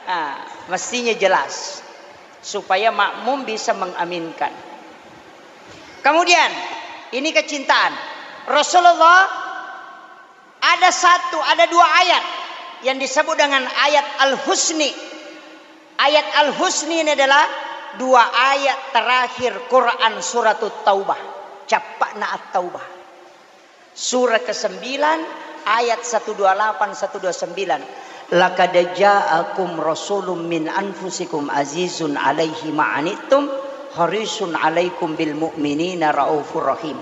Ah, mestinya jelas supaya makmum bisa mengaminkan. Kemudian, ini kecintaan. Rasulullah ada satu, ada dua ayat yang disebut dengan ayat Al-Husni. Ayat Al-Husni ini adalah dua ayat terakhir Quran Suratut Taubah. Cappa'na At-Taubah. Surah kesembilan, ayat seratus dua puluh delapan, seratus dua puluh sembilan. "Laqad ja'akum rasulun min anfusikum azizun alaihi ma'anittum, harisun alaikum bil mu'minina raufur rahim.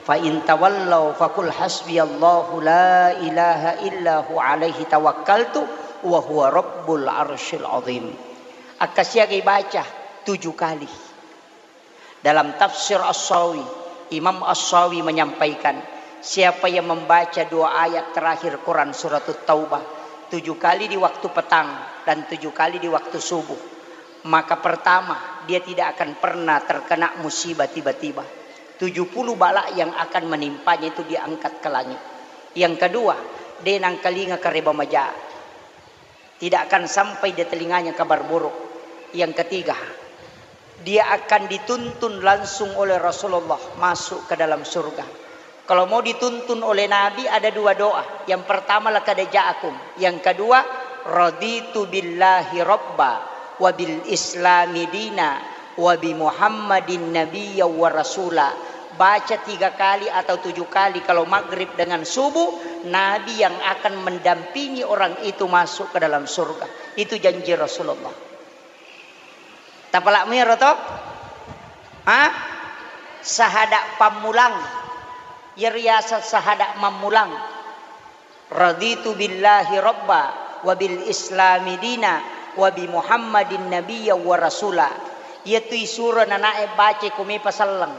Fa in tawallau faqul hasbiyallahu la ilaha illa hu alaihi tawakkaltu wa huwa rabbul arsyil azim." Akkasiagai baca tujuh kali. Dalam tafsir As-Sawi, Imam As-Sawi menyampaikan, siapa yang membaca dua ayat terakhir Quran Surat Taubah tujuh kali di waktu petang dan tujuh kali di waktu subuh, maka pertama, dia tidak akan pernah terkena musibah tiba-tiba. Tujuh puluh bala yang akan menimpanya itu diangkat ke langit. Yang kedua, de nangkalinga kareba maja. Tidak akan sampai di telinganya kabar buruk. Yang ketiga, dia akan dituntun langsung oleh Rasulullah masuk ke dalam surga. Kalau mau dituntun oleh Nabi, ada dua doa. Yang pertama, "Laqad ja'akum." Yang kedua, "Raditu billahi rabba wa bil islami dina wa bi Muhammadin nabiyya wa rasula." Baca tiga kali atau tujuh kali kalau maghrib dengan subuh, Nabi yang akan mendampingi orang itu masuk ke dalam surga. Itu janji Rasulullah. Tapalak miro to? Ha? Sahada pammulang. Iya riaseng sahada mammulang. "Raditu billahi rabba wa bil islami dina wa bi Muhammadin nabiyya wa rasula." Iyatu isuro nanae baca ko mepa selleng.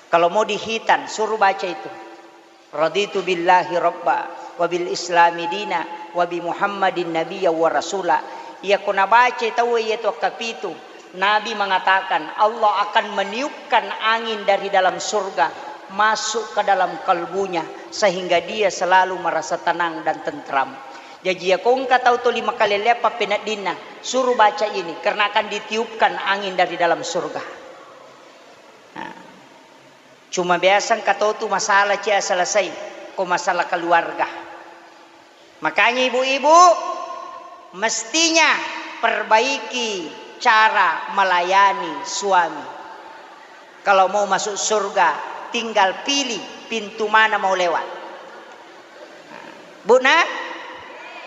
Kalau mau dihitan, suruh baca itu. "Raditu billahi rabba wa bil islami dina wa bi Muhammadin nabiyya wa rasula." Iya ko nabaca tau iyatu akkapitu, Nabi mengatakan, Allah akan meniupkan angin dari dalam surga masuk ke dalam kalbunya, sehingga dia selalu merasa tenang dan tentram. Jaji, iya ko engka tau tuli makalelleang pappeneddinna, suruh baca ini, karena akan ditiupkan angin dari dalam surga. Nah, cuma biasa engka tau tu masalah cia selesai, ko masalah keluarga. Makanya ibu-ibu, mestinya perbaiki cara melayani suami. Kalau mau masuk surga, tinggal pilih pintu mana mau lewat. Bu, nah?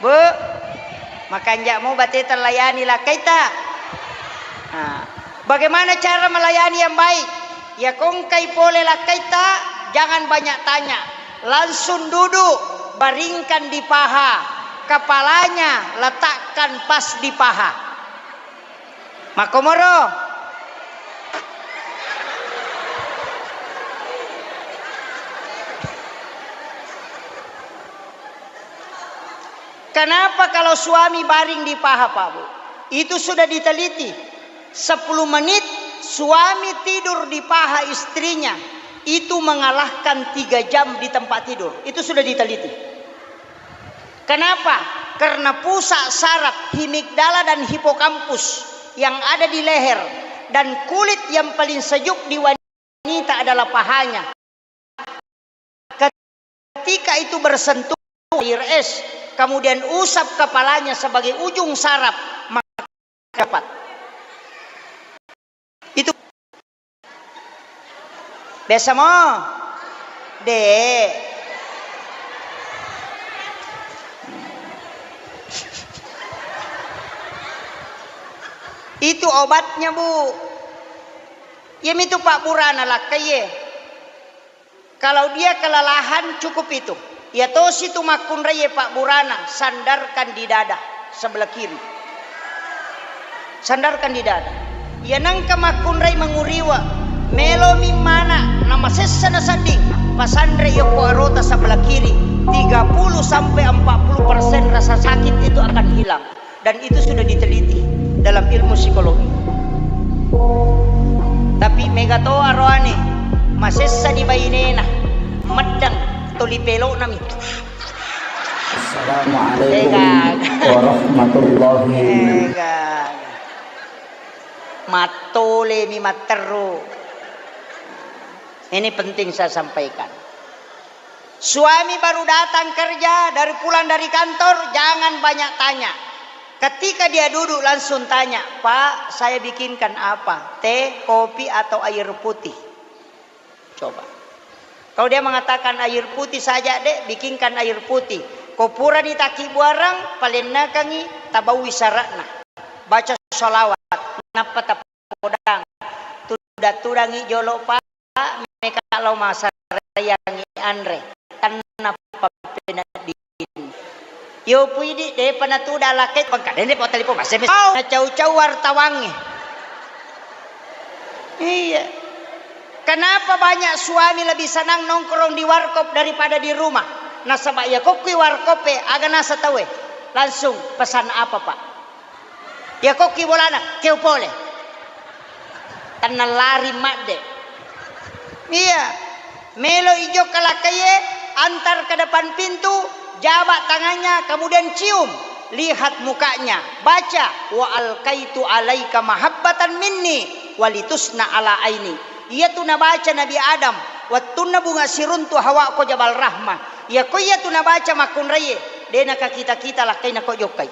Bu, makanja' mo bateta layani lakkaita. Nah, bagaimana cara melayani yang baik? Ya, ko engkai pole lakkaita, jangan banyak tanya. Langsung duduk, baringkan di paha, kepalanya letakkan pas di paha. Makkomoro. Kenapa kalau suami baring di paha, Pak Bu? Itu sudah diteliti. Sepuluh menit suami tidur di paha istrinya, itu mengalahkan tiga jam di tempat tidur. Itu sudah diteliti. Kenapa? Karena pusat saraf himigdala dan hipokampus yang ada di leher dan kulit yang paling sejuk di wanita adalah pahanya. Ketika itu bersentuhan air es, kemudian usap kepalanya sebagai ujung saraf, maka dapat. Itu biasa mo? De'. Itu obatnya, Bu. Iyamitu pabburana lakkaie. Kalau dia kelelahan, cukup itu. Iya tosi tu makkunraie pabburana, sandarkan di dada sebelah kiri. Sandarkan di dada. Iya nengka makkunrai manguriwa, melomi mana, namasessa nasedding, pasanre yokko arota sebelah kiri, tiga puluh sampai empat puluh persen rasa sakit itu akan hilang. Dan itu sudah diteliti dalam ilmu psikologi. Tapi mega to aroane, masessani bainena, meddeng, toli peloknami. Assalamualaikum Ega. warahmatullahi Ega. Mattolemi matteru. Ini penting saya sampaikan. Suami baru datang kerja, dari pulang dari kantor, jangan banyak tanya. Ketika dia duduk, langsung tanya, "Pak, saya bikinkan apa? Teh, kopi, atau air putih?" Coba. Kalau dia mengatakan air putih saja, Dek, bikinkan air putih. Ko purani takkibuarang, palennakangi, tabaui syaratna. Baca sholawat, nappa tapodang. Tudang-tudangi jolo, Pak, meka lao masareangi anre. Tanna pappenedding. Yo puidi, depa natuda lakkai, pengkadene po telepon, masih, masih. Nacau-cau wartawangnge. Iya. Kenapa banyak suami lebih senang nongkrong di warkop daripada di rumah? Nasaba iya kokkui warkop e, aga nasa tauwe? Langsung pesan apa, Pak? Iya kokki bolana, keu pole. Tenna lari madde. Iya. Melo ijokka lakkaiye, antar ke depan pintu, jabak tangannya, kemudian cium. Lihat mukanya, baca, "Wa alkaitu alaika mahabbatan minni walitusna ala aini." Iyatu nabaca Nabi Adam wettunna bunga siruntu Hawa ko Jabal Rahmah. Iya ko iyatu nabaca makkunraiye, de nakakita-kita lakkaina ko jokkai.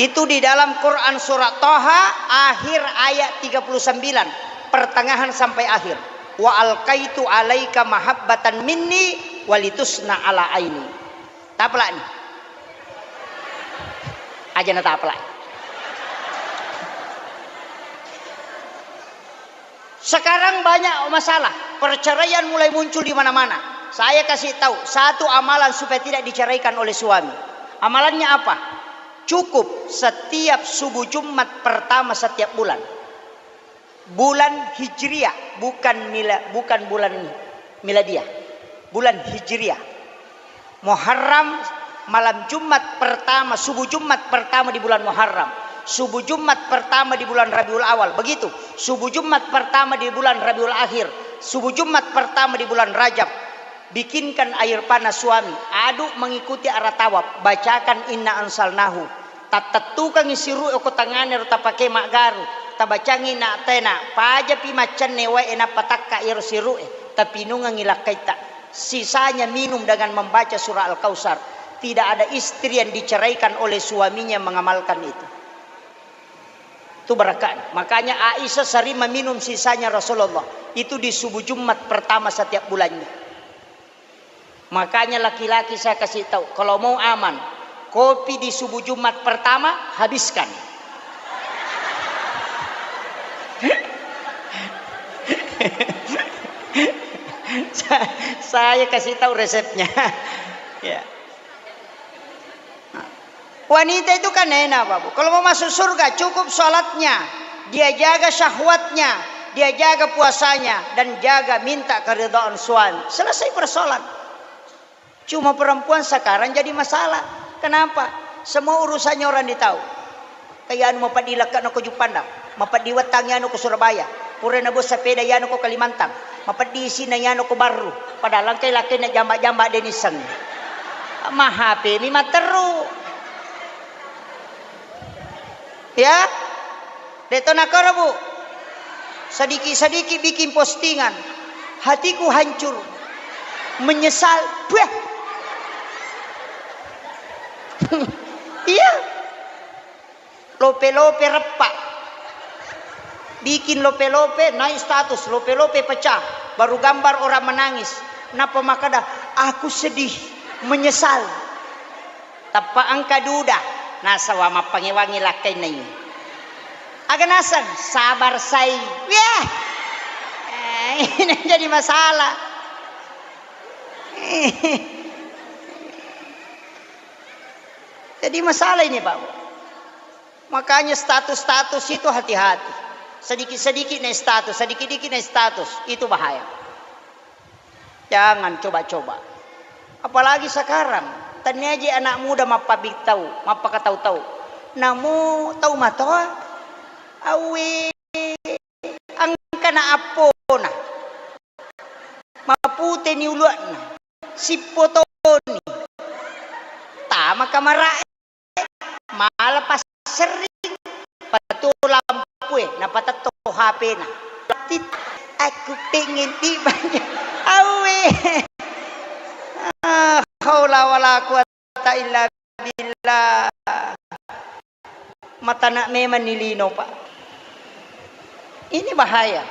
Itu di dalam Quran surat Toha, akhir ayat tiga puluh sembilan, pertengahan sampai akhir. "Wa alkaitu alaika mahabbatan minni walitusna ala aini." Tapelani. Aja na tapelai. Sekarang banyak masalah, perceraian mulai muncul di mana-mana. Saya kasih tahu satu amalan supaya tidak diceraikan oleh suami. Amalannya apa? Cukup setiap subuh Jumat pertama setiap bulan. Bulan Hijriah, bukan mila-, bukan bulan miladiah. Bulan Hijriah. Muharram, malam Jumat pertama, subuh Jumat pertama di bulan Muharram, subuh Jumat pertama di bulan Rabiul Awal, begitu. Subuh Jumat pertama di bulan Rabiul Akhir, subuh Jumat pertama di bulan Rajab. Bikinkan air panas suami, aduk mengikuti arah tawaf, bacakan inna anzalnahu. Tattettukangngi siru'e ko tangngana ro tapake maggaru, tabacangngi na tena, pajapi maccenne wae nappa takka iyaro siru'e, tapinungengngi lakkaitta. Sisanya minum dengan membaca surah Al-Kautsar. Tidak ada istri yang diceraikan oleh suaminya mengamalkan itu. Itu barakahnya. Makanya Aisyah sering meminum sisanya Rasulullah. Itu di subuh Jumat pertama setiap bulannya. Makanya laki-laki saya kasih tahu, kalau mau aman, kopi di subuh Jumat pertama habiskan. Sa-, saya kasih tahu resepnya. Ya. Wanita itu kan enak, Bapak. Kalau mau masuk surga, cukup sholatnya, dia jaga syahwatnya, dia jaga puasanya, dan jaga minta keridhaan suami. Selesai persoalan. Cuma perempuan sekarang jadi masalah. Kenapa? Semua urusannya orang ditahu. Kayanu mapeddi lekke'na ko Juppandang, mapeddi wettangngi anu ko Surabaya, pura nabo sepeda yanu ko Kalimantan, mapeddi isina yanu ko Barru, padahal engkai lakkainna jamba-jamba de nissengngi. Ma H P mi matteru. Ya? De'to nakoro, Bu. Sedikit-sedikit bikin postingan. Hatiku hancur. Menyesal. Buah. Iya. Lope-lope reppa. Bikin lope-lope, naik status, lope-lope pecah. Baru gambar orang menangis. Nappa makkeda, "Aku sedih, menyesal." Tappa engka duda, nasaba mappangewangi lakkainna ini. Aga naseng, sabar sai. Weh. Eh, ini jadi masalah. Jadi masalah ini, Pak. Makanya status-status itu hati-hati. Sedikit-sedikit naik status, sedikit-sedikit naik status, itu bahaya. Jangan coba-coba. Apalagi sekarang, tenniaji anak muda mappabittau, mappakatau-tau. Namo tau matoa, awe, engkana appona. Maputeni ulua'na, sippotoni. Tama kamara'e, mala passerring, patuo lampue, napatetto H P-na. Tit, aku pengen dibanyak. Awe. Ah, haula wala quwata illa billah. Matana memang ni lino, Pak. Ini bahaya.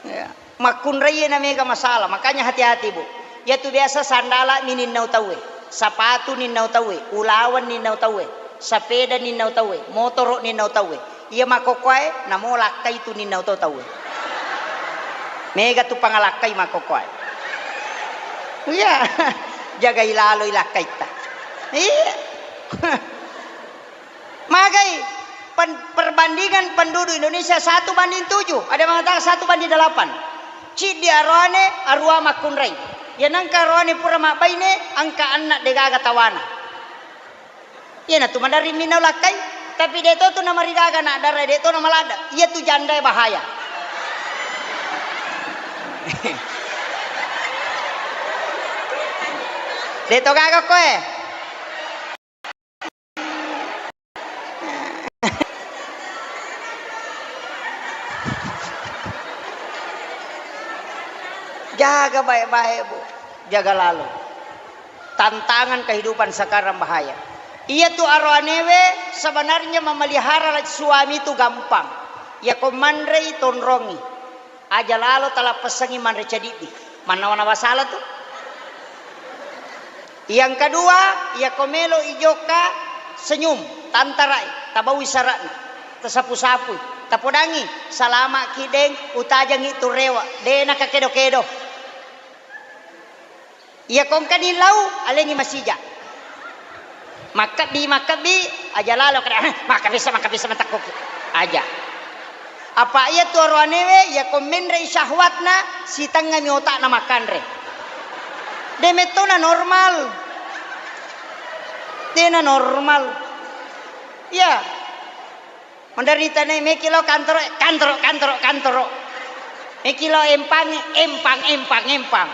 Ya. Makkunraie na mega masalah, makanya hati-hati, Bu. Iyatu biasa sandala mi ninnau tauwe, sapatu ninnau tauwe, ulaweng ninnau tauwe, sapeda ninnau tauwe, motoro ninnau tauwe. Iya makkokkoe namo lakkai tu ninnau to tauwe. Mega tu pangalakkai makkokkoe. Iya, jagai laloi lakkaitta. Iya. Magai pen-, perbandingan penduduk Indonesia satu banding tujuh, ada yang mengatakan satu banding delapan. Ciddi aroane, arua makkunrai. Iya nengka aroane pura mabbaine, engka anna degaga tawana. Iyanatu maderri minau lakkai, tapi de to tu namarigaga anak dara, de to namaladda. Iyatu jandae bahaya. De to gaga koe. Jaga baik-baik, Bu. Jaga lalo. Tantangan kehidupan sekarang bahaya. Iyatu aroanewe sebenarnya memelihara suami itu gampang. Iya ko manrei tonrongi. Aja lalo talappessangi manre cadiddi. Mannawa-nawa sala tu. Yang kedua, iya ko melo ijokka senyum, tantarai, tabaui sara'na, tasapu-sapui, tapodangi, salama ki deng, utajangi tu rewa, de nakakedo-kedo. Iya ko engkani lau, alengi masija. Makkebbi, makkebbi, aja lalo kada, "Ah, makkabisa, makkabisa matakkoki." Aja. Apa iya tu aroanewe, iya ko menrei syahwatna, sitengngami otakna makkanre. De mettona normal. Dena normal. Iya. Manderri tanai meki lao kantoro, kantoro, kantoro, kantoro. Meki lao empang, empang, empang, empang.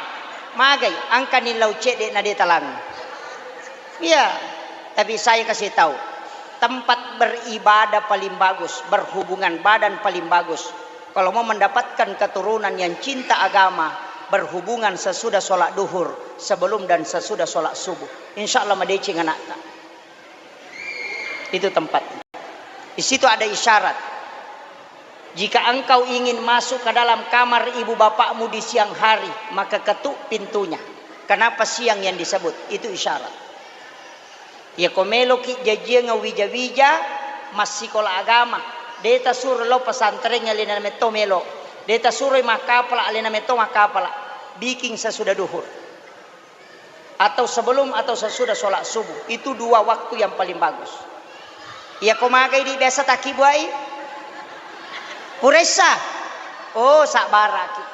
Magai, engkani lau cedde na de talang. Iya, tapi saya kasih tahu, tempat beribadah paling bagus, berhubungan badan paling bagus. Kalau mau mendapatkan keturunan yang cinta agama, berhubungan sesudah sholat duhur, sebelum dan sesudah sholat subuh. Insya Allah madeceng anakta. Itu tempat. Di situ ada isyarat. Jika engkau ingin masuk ke dalam kamar ibu bapakmu di siang hari, maka ketuk pintunya. Kenapa siang yang disebut? Itu isyarat. Iya ko meloki jajiang wija-wija, massikola agama, de tasuro lao pesantren, alena metto melo. De tasuroi makkapala, alena metto makkapala. Bikin sesudah duhur. Atau sebelum atau sesudah sholat subuh. Itu dua waktu yang paling bagus. Iya ko magai di biasa takkibuai? Puressa. Oh, sabbaraki.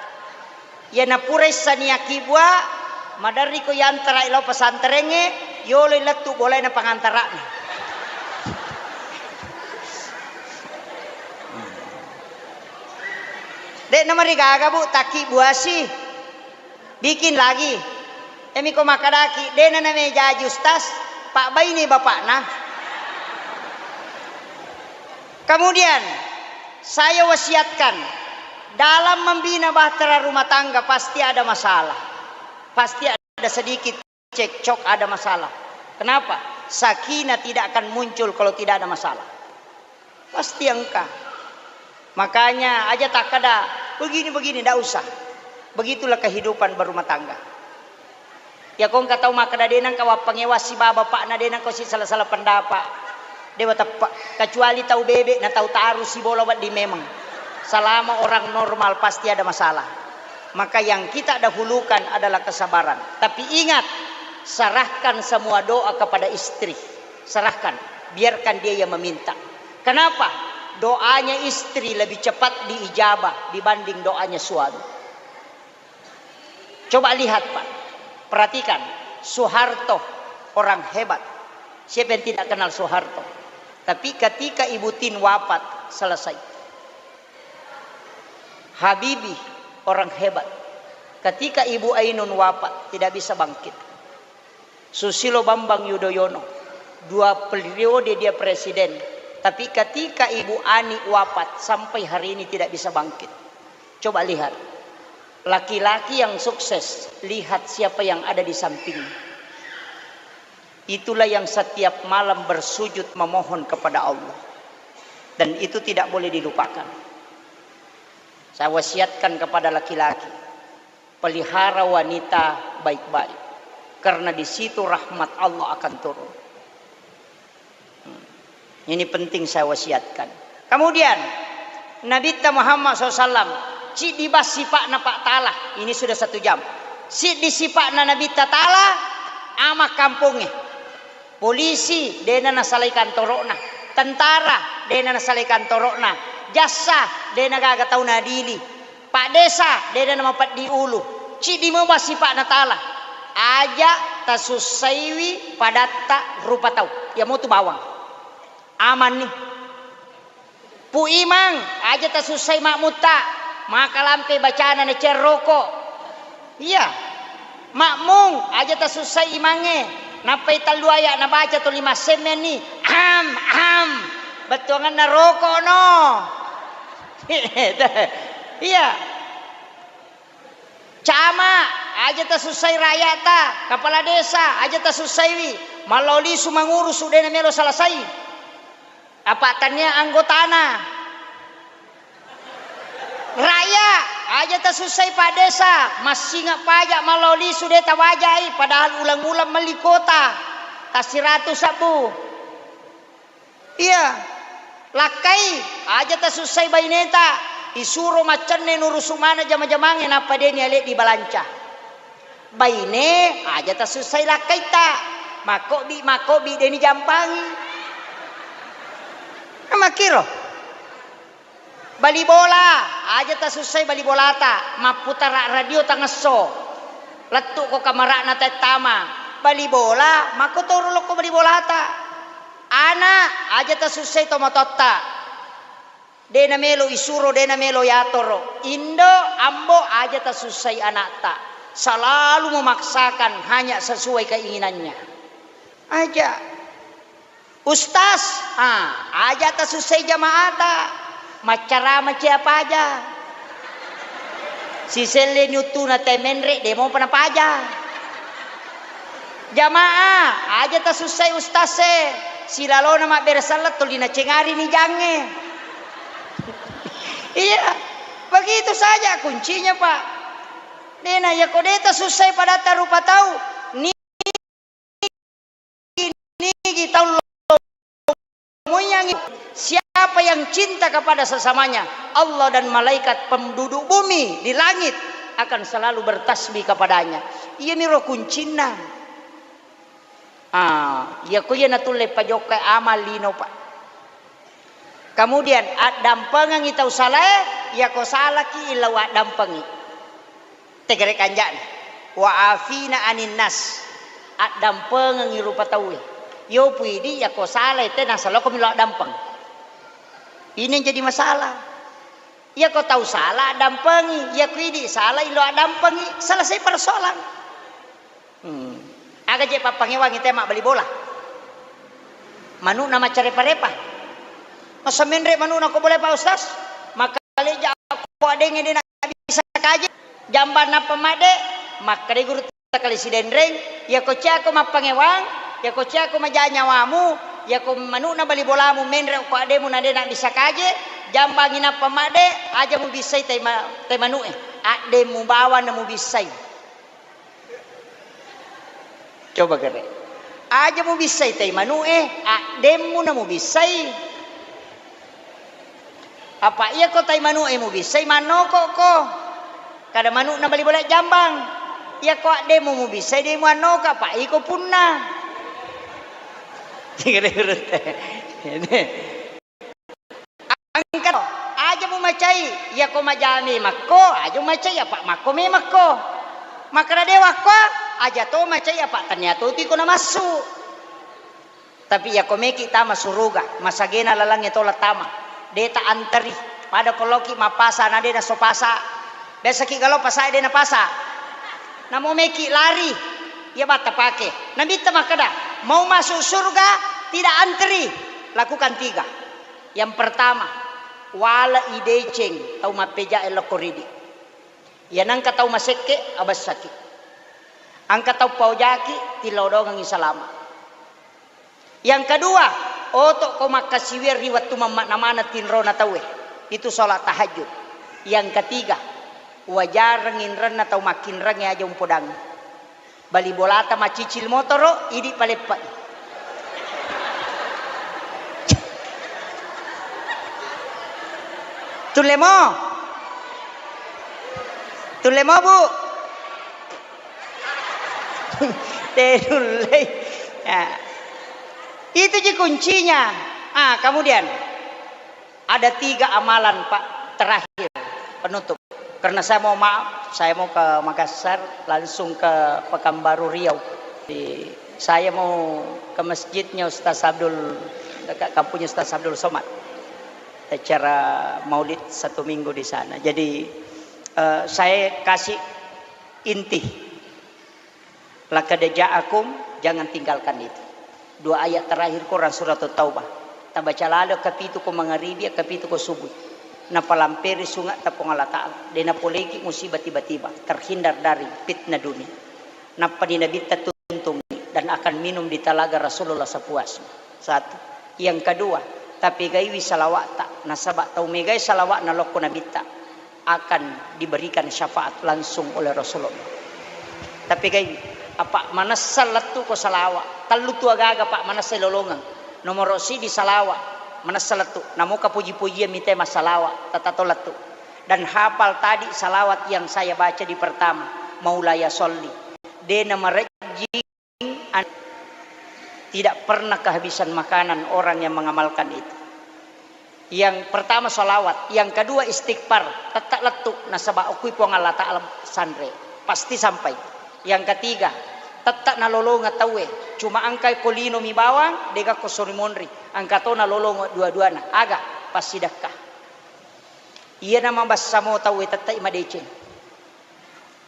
Iya na puressa ni akkibua, maderri ko yantarai lao pesantrengnge, yoloi lettu bolaina pangantara'na. De namarigaga, Bu, takkibuasi. Bikin lagi. Emi ko makkedaki, de na namejaji ustaz, pabbaini bapakna. Kemudian, saya wasiatkan, dalam membina bahtera rumah tangga pasti ada masalah. Pasti ada sedikit cekcok, ada masalah. Kenapa? Sakinah tidak akan muncul kalau tidak ada masalah. Pasti engka. Makanya aja takkada, "Begini-begini," ndak usah. Begitulah kehidupan berumah tangga. Ya, ko engka tau makkada, "De nengka wappangewa siba bapakna, de nengka si sala-sala pendapat." Dewa teppe. Kecuali tau bebek na tau taru sibola wedding memang. Selama orang normal pasti ada masalah. Maka yang kita dahulukan adalah kesabaran. Tapi ingat, serahkan semua doa kepada istri. Serahkan, biarkan dia yang meminta. Kenapa? Doanya istri lebih cepat diijabah dibanding doanya suami. Coba lihat, Pak, perhatikan, Soeharto orang hebat. Siapa yang tidak kenal Soeharto? Tapi ketika Ibu Tin wafat, selesai. Habibie orang hebat. Ketika Ibu Ainun wafat, tidak bisa bangkit. Susilo Bambang Yudhoyono, dua periode dia presiden, tapi ketika Ibu Ani wafat, sampai hari ini tidak bisa bangkit. Coba lihat, laki-laki yang sukses, lihat siapa yang ada di sampingnya. Itulah yang setiap malam bersujud memohon kepada Allah. Dan itu tidak boleh dilupakan. Saya wasiatkan kepada laki-laki, pelihara wanita baik-baik, karena di situ rahmat Allah akan turun. Hmm. Ini penting saya wasiatkan. Kemudian, Nabitta Muhammad sallallahu alaihi wasallam, ciddi bas sipa'na Pak Ta'ala. Ini sudah satu jam. Siddi sipa'na Nabitta Ta'ala, ama kampongnge. Polisi, dena nasalai kantoro'na. Tentara, dena nasalai kantoro'na. Jassa, dena gaga tau nadili. Pak Desa, dena namapeddi ulu. Ciddi memang sipa'na Ta'ala. Aja tasussaiwi padatta rupa tau. Iya motu bawang. Amanni. Pu Imang, aja tasussai makmutta. Maka lampe bacana na cerroko. Iya. Makmung, aja tasussai imangnge. Nappai tellu aya nabaca tuli massemmenni. Am, am. Bettuanganna roko no. Iya. Camat, aja tasussai rakyata, kepala desa, aja tasussaiwi, mallao lisu mangurusu, de namelo salasai. Apa tania anggotana. Rakyat, aja tasussai Pak Desa, massinga pajak mallao lisu de tawajai, padahal uleng-uleng melli kuota, tasiratu sabbu. Iya, lakkai, aja tasussai baineta, isuro maccenne nurusu maneng jama-jamangnge nappa deni ale dibalanca. Baine, aja tasussai lakkaitta, makkobbi-makkobbi deni jampangi. Makkiro. Bali bola, aja tasussai bali bolata, mapputara radio tangesso. Lettu'ko kamara'na tattama. Bali bola, makkotoro lokko bali bolata. Ana, aja tasussai tomatoatta. De namelo isuro, de namelo yatoro. Indo, ambo, aja tasussai anakta. Selalu memaksakan hanya sesuai keinginannya. Aja. Ustaz, ah, aja tasussai jamaata. Maccarama cia paja. Siselleni uttuna te menre, de mopa napaja. Jamaah, aja tasussai ustaz e. Silalona mabbere selleng tuli nacengari ni jangnge. Iya, begitu saja kuncinya, Pak. Dena, yako de tasussai padatta rupa tau, ni nigi tau lo moyangi. Siapa yang cinta kepada sesamanya, Allah dan malaikat penduduk bumi di langit akan selalu bertasbih kepadanya. Iyaniro kuncinna. Ah, iyako iya natulle pajokkai amal lino, Pak. Kemudian, addampengengi tau salae, iyako salaki illau addampengi. Tegere kanja'na. Wa afina anin nas. Addampengengi rupa tauwe. Yo puidi yako salai te nasaloko milo addampeng. Ini yang jadi masalah. Yako tau sala addampengi, yako idi sala ilo addampengi, selesai persoalan. Hmm. Aga je pappangewangi te mabbali bola. Manu'na maccarepa-repa. Masa menre manu'na ko bola Pak Ustaz? Makkaleja ko adengnge de na bisa kaje. Jambang nappa madde, makkade guru takale sidenreng, yako ciako mappangewang, yako ciako maja nyawamu, yako manu'na bali bolamu menre ko addemu na de na bisa kaje, jambangi nappa madde, aja mubissai tai ma-, tai manu'e. Addemu bawang na mubissai. Coba kere. Aja mubissai tai manu'e, addemmu na mubissai. Apa iya ko tai manu'e mubissai mannoko ko. Kada manu'na bali bola jambang. Iya ko addemmu mubissai de muannoko, apa iko punna. Engka to, aja mumacai, iyako majami makko, aja mumacai apa makko memekko. Makkeda dewa ko, aja to macai apa tania to tiko namassu. Tapi iyako meki tama suruga, masagena lalangnge tola tama. De ta anteri, pada ko loki mappasa na de naso pasa. Biasaki galo pasa de napasa. Namo meki lari, iya batta pake. Nabitta makkeda, mau masuk surga tidak anteri, lakukan tiga. Yang pertama, wale'i deceng tau mappejae lokko ridi. Iya nengka tau masekke, abessaki. Engka tau paojaki, tilodongengi salama. Yang kedua, oto ko makkasiwiang ri wettu mammakna maneng tinrona tauwe. Itu sholat tahajud. Yang ketiga, wajareng inrenna tau makkinrengnge aja umpodangngi. Bali bolata macicil motoro, idi paleppe'i. Tulle mo? Tulle mo, Bu? Tenullei. Ya. Itu ji kuncinya. Ah, kemudian ada tiga amalan, Pak, terakhir penutup. Karena saya mau maaf, saya mau ke Makassar, langsung ke Pekanbaru Riau. Di, saya mau ke masjidnya Ustaz Abdul, dekat kampungnya Ustaz Abdul Somad. Acara maulid satu minggu di sana. Jadi, eh, saya kasih inti. Laqad ja'akum, jangan tinggalkan itu. Dua ayat terakhir Quran surat Taubah. Tabaca lalo kapitu ko mangaribi, kapitu ko subuh. Napalamperi sunga ta Puang Allah Ta'ala. De napoleki musibah tiba-tiba. Terhindar dari fitnah dunia. Nappani Nabitta tuntungi dan akan minum di talaga Rasulullah sepuasnya. Satu. Yang kedua, tapegaiwi salawa'ta. Nasaba tau megai salawa'na lokko Nabitta akan diberikan syafaat langsung oleh Rasulullah. Tapegaiwi, apa manessa lettu ko salawa. Tellu tu agaga, Pak, manessa lolongeng. Nomoro sidi salawa, manessa lettu. Namoka puji-pujian mite massalawa, tatato lettu. Dan hafal tadi salawat yang saya baca di pertama, Maulaya sholli. De namarejjing an-, tidak pernah kehabisan makanan orang yang mengamalkan itu. Yang pertama salawat, yang kedua istighfar, tette lettu nasaba okui Puang Allah Ta'ala sanre, pasti sampai. Yang ketiga, tette nalolongeng tauwe, cuma engkai ko lino mi bawang, dega ko sori monri, engka to nalolongeng dua-duana, aga? Passidekka. Iyana mabessa mo tauwe, tette'i madeceng.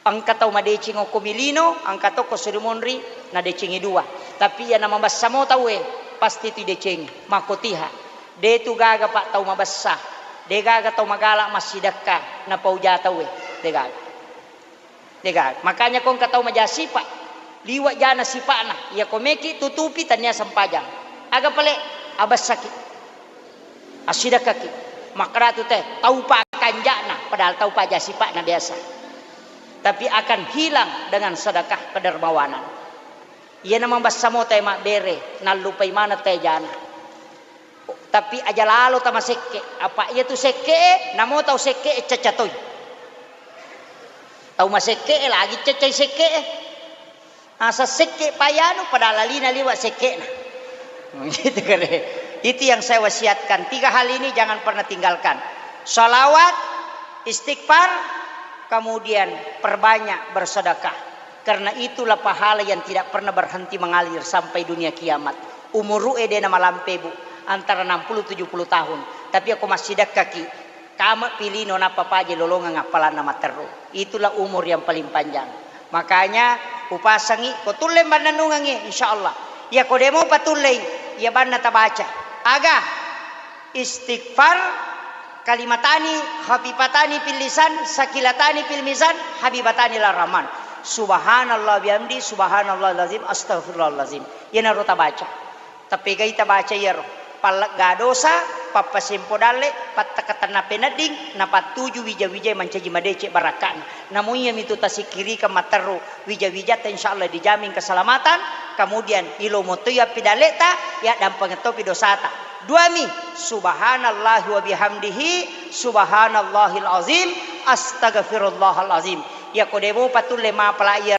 Engka tau madeceng okko mi lino, engka to ko sori monri, nadecengi dua. Tapi iyana mabessa mo tauwe, pasti tu idecengi. Makkotiha. De tu gaga, Pak, tau mabessa. De gaga tau magala massidekka, napauja tauwe. De gaga. De gaga. Makanya ko engka tau maja sipa, liwa jana sipa'na. Iya ko meki tutupi, tania sempajang. Aga pale? Abessaki. Assidekkaki. Makkedatu te, tau pakanja'na, padahal tau paja sipa'na biasa. Tapi akan hilang dengan sedekah kedermawanan. Iyana mabessa mo te mabbere, nallupai maneng te jana. Tapi aja lalo tamasekke, apa iya tu sekke, namo tau sekke cacca toi. Tau masekke lagi caccai sekke. Asa sekke payanu, padahal lalina liwa sekke'na. Gitu kare. Itu yang saya wasiatkan. Tiga hal ini jangan pernah tinggalkan. Salawat, istighfar, kemudian perbanyak bersedekah. Karena itulah pahala yang tidak pernah berhenti mengalir sampai dunia kiamat. Umuru'e de namalampe, Bu, antara enam puluh tujuh puluh tahun. Tapi ako massidekkaki, kame pi lino nappa paja lolongeng appalanna matteru. Itulah umur yang paling panjang. Makanya upasangi, ko tulle mannennungengngi, insyaallah. Iya ko de mopa tullei, iya banna tabaca. Aga? Istighfar, kalimatani khafifatani fil lisan, sakilatani fil mizan, habibatani ila rahman. Subhanallah bihamdi, subhanallahil azim, astagfirullahalazim. Iyanaro tabaca. Tapegai tabaca iyaro. Pallegga dosa, pappasempo dalle, pattakatenna penedding, napattuju wija-wijae mancaji madeceng barakka'na. Namo iyamitu tasikkirikeng matteru wija-wijatta, insyaallah dijamin keselamatan, kemudian ilomo toi appidalle'ta, yaddampengeng topi dosata. Duami, subhanallahi wa bihamdihi, subhanallahil azim, astagfirullahalazim. Iyako de mopa tulle mapala iya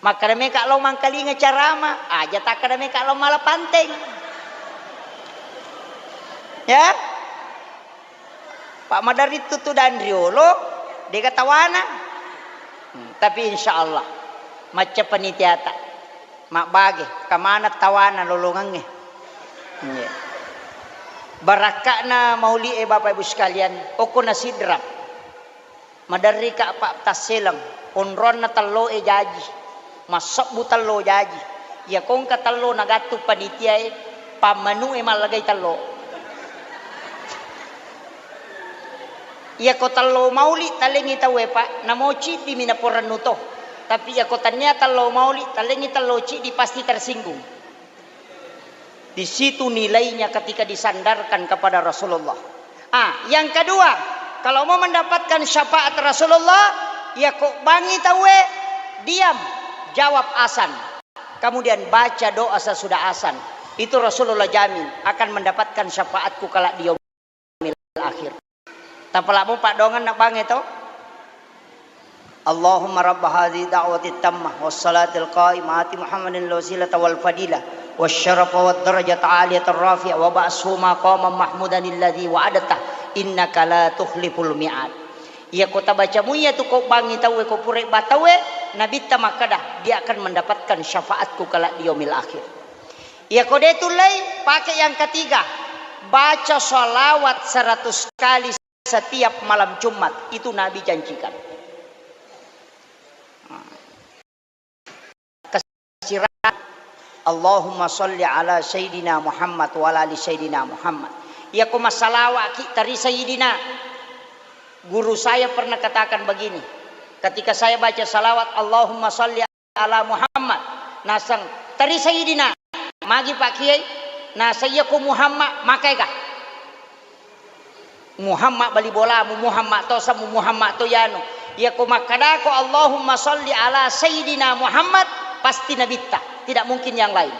Makkeda meka lao mangkalinga carama, aja takkeda meka lao mala panteng. Ya? Pak maderri tutu dan riolo, dega tawana. Hmm, tapi insyaallah, macca panitiata. Mabbage, kamana tawana lolongengnge. Iya. Barakka'na mauli'e, Bapak Ibu sekalian, okko na Sidrap. Maderrika Pak tasseleng. Onronna telloe jaji, massebbu tello jaji. Iya ko engka tello nagattung panitiae, pammanu'e mallagai tello. Iya ko tello mauli talengngi tauwe, Pak, namo ciddimi naporennu to. Tapi iya ko tania tello mauli, talengngi tello ciddi pasti tersinggung. Di situ nilainya ketika disandarkan kepada Rasulullah. Ah, yang kedua, kalau mau mendapatkan syafaat Rasulullah, ya kok bangi tauwe, diam, jawab asan. Kemudian baca doa sesudah asan. Itu Rasulullah jamin akan mendapatkan syafaatku kelak di yaumil akhir. Tapalamo paddoangenna bange to. Allahumma rabba hadhihi da'wati tammah was salatil qaimah ati Muhammadin al wasilata wal fadilah was syarafa wad darajata aliyata rafi'ah wa ba'shu maqaman mahmudan alladzi wa'adta innaka la tukhliful mi'ad. Iya ko tabaca muiya tu ko bangi tauwe ko pura batawe, nabitta makkada, dia akan mendapatkan syafaatku kelak di yaumil akhir. Iya ko de tullei, pakai yang ketiga. Baca salawat seratus kali setiap malam Jumat. Itu Nabi janjikan. Kasira-, Allahumma salli ala Sayyidina Muhammad wa ala ali Sayyidina Muhammad. Iya ko masalawat ki tari Sayyidina. Guru saya pernah katakan begini, ketika saya baca salawat, Allahumma salli ala Muhammad. Naseng, teri Sayyidina. Magi Pak Kiai? Naseng, iya ko Muhammad, makaega? Muhammad bali bolamu, Muhammad to samu, Muhammad to yanu. Iya ko makkadako, Allahumma salli ala Sayyidina Muhammad, pasti nabitta. Tidak mungkin yang lain.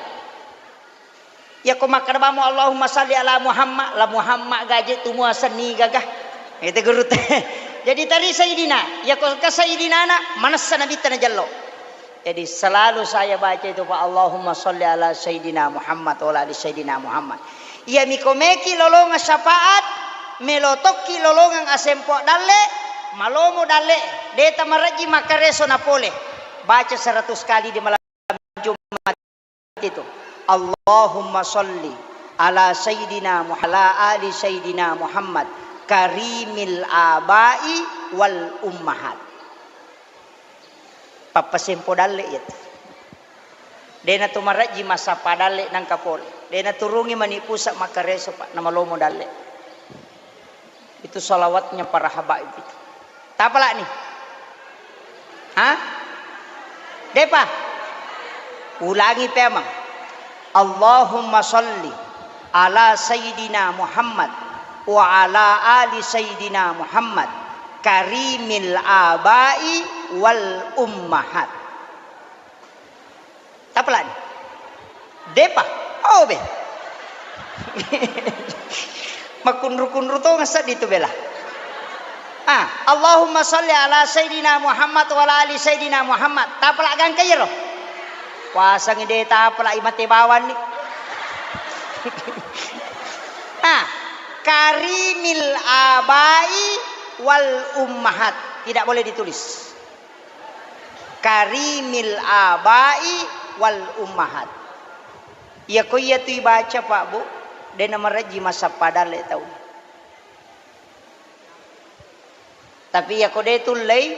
Iya ko makkada bamo, Allahumma salli ala Muhammad, la Muhammad gaje tu mua senni gaga. Itu guru te. Jadi teri Sayyidina, iya ko ke Sayyidina na, manessa nabitta najello. Jadi selalu saya baca itu, Pak, Allahumma salli ala Sayyidina Muhammad wa ala ali Sayyidina Muhammad. Iya miko meki lolonga syafaat, melo tokki lolongang asempo dalle, malomo dalle, deta marajji makareso napole. Baca seratus kali di malam Jumat itu. Allahumma salli ala Sayyidina Muh-, ala ali Sayyidina Muhammad karimil abai wal ummahat. Pappasempo dalle iya tu. Dena tu marajji massappa dalle nangka pole. Dena turungi mani pusa makareso, Pak, namalomo dalle. Itu salawatnya para habaib itu. Tapalani? Hah? Depa? Ulangi pemang. Allahumma salli ala Sayyidina Muhammad wa ala ali Sayyidina Muhammad karimil abai wal ummahat. Tapalani? Depa? Oh, be. Makunru-kunru to ngasadi tu bela. Ah, Allahumma salli ala Sayyidina Muhammad wa ala ali Sayyidina Muhammad. Tapala gangka iyaro. Wasangi de tapala imate bawanni. Ah, karimil abai wal ummahat. Tidak boleh ditulis. Karimil abai wal ummahat. Iya ko iya tu ibaca, Pak, Bu, de namarejji massappa dalle tau. Tapi iya ko de tullei,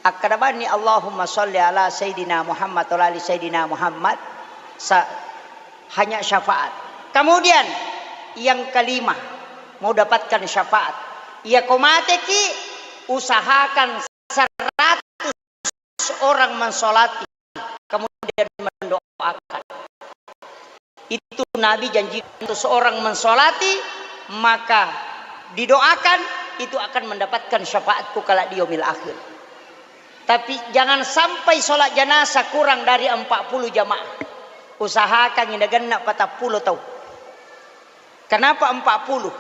akkada bani, Allahumma salli ala Sayyidina Muhammad wa ala ali Sayyidina Muhammad, sa-, hanya syafaat. Kemudian yang kelima, mau dapatkan syafaat. Iya ko mateki, usahakan seratus orang mensolati, kemudian mendoakan. Itu Nabi janji, untuk seorang mensolati, maka didoakan, itu akan mendapatkan syafaatku kelak di yaumil akhir. Tapi jangan sampai sholat jenazah kurang dari empat puluh jamaah. Usahakan ini genna patappulo tau. Kenapa empat puluh?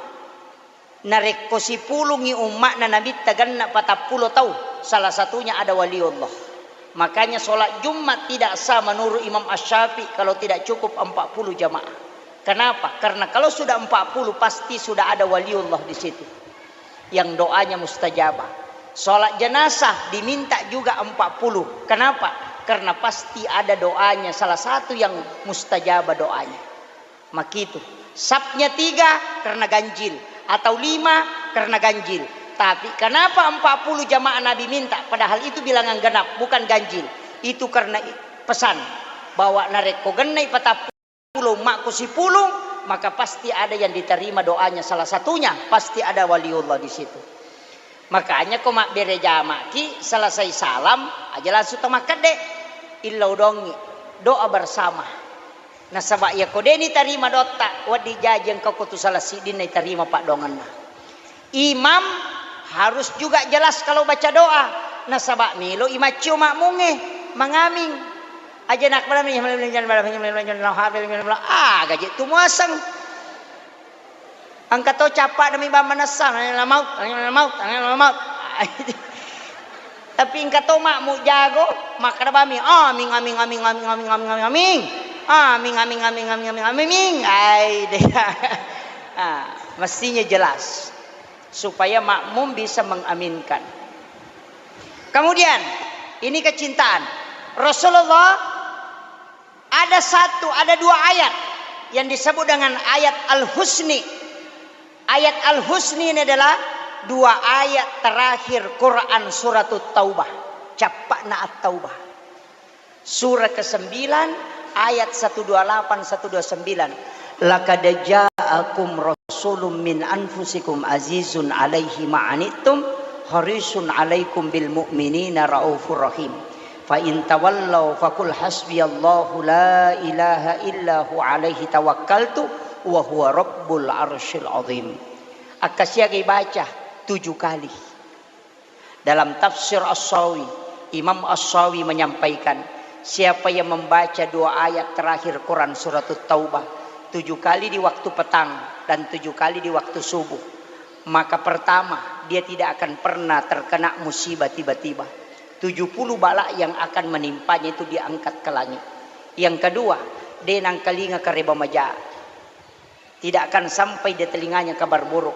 Narekko sipulungngi umma'na Nabitta genna patappulo tau, salah satunya ada waliullah. Makanya sholat Jumat tidak sah menurut Imam Asy-Syafi'i kalau tidak cukup empat puluh jamaah. Kenapa? Karena kalau sudah empat puluh, pasti sudah ada waliullah di situ yang doanya mustajabah. Sholat jenazah diminta juga empat puluh. Kenapa? Karena pasti ada doanya, salah satu yang mustajabah doanya. Makitu. Sapnya tiga karena ganjil, atau lima karena ganjil. Tapi kenapa empat puluh jamaah Nabi minta, padahal itu bilangan genap, bukan ganjil? Itu karena i-, pesan bahwa narekko gennai patappulo, ummakku sipulung, maka pasti ada yang diterima doanya. Salah satunya pasti ada waliullah di situ. Makanya ko mabbere jamaki, selesai salam aja langsung tamakkedde, illau dongi, doa bersama. Nasaba iyako de nitarima dotta, wedding jaji engka ko tu salah siddinna itarima paddoangenna. Imam harus juga jelas kalau baca doa, nasaba melo imaccio makmungnge mangaming. Aja nakbala, ah, gaje tu muaseng. Engka to cappa demi bang manessa, la maut, la maut, la maut. Tapi engka to makmu jago, makkeda bami, amin, amin, amin, amin, amin, amin, amin, amin. Amin, amin, amin, amin, amin, amin, amin. Ai, deh. Ah, mestinya jelas supaya makmum bisa mengaminkan. Kemudian, ini kecintaan. Rasulullah ada satu, ada dua ayat yang disebut dengan ayat Al-Husni. Ayat Al-Husni ini adalah dua ayat terakhir Quran Suratut Taubah. Cappa'na At-Taubah. Surah kesembilan, ayat seratus dua puluh delapan, seratus dua puluh sembilan. "Laqad ja'akum rasulun min anfusikum azizun alaihi ma'anittum harisun alaikum bil mu'minina raufur rahim. Fa in tawallau faqul hasbiyallahu la ilaha illa hu alaihi tawakkaltu wa huwa rabbul arsyil azim." Akkasiagai baca tujuh kali. Dalam tafsir As-Sawi, Imam As-Sawi menyampaikan, siapa yang membaca dua ayat terakhir Quran Suratut Taubah tujuh kali di waktu petang dan tujuh kali di waktu subuh, maka pertama, dia tidak akan pernah terkena musibah tiba-tiba. Tujuh puluh bala yang akan menimpanya itu diangkat ke langit. Yang kedua, de nangkalinga kareba maja. Tidak akan sampai di telinganya kabar buruk.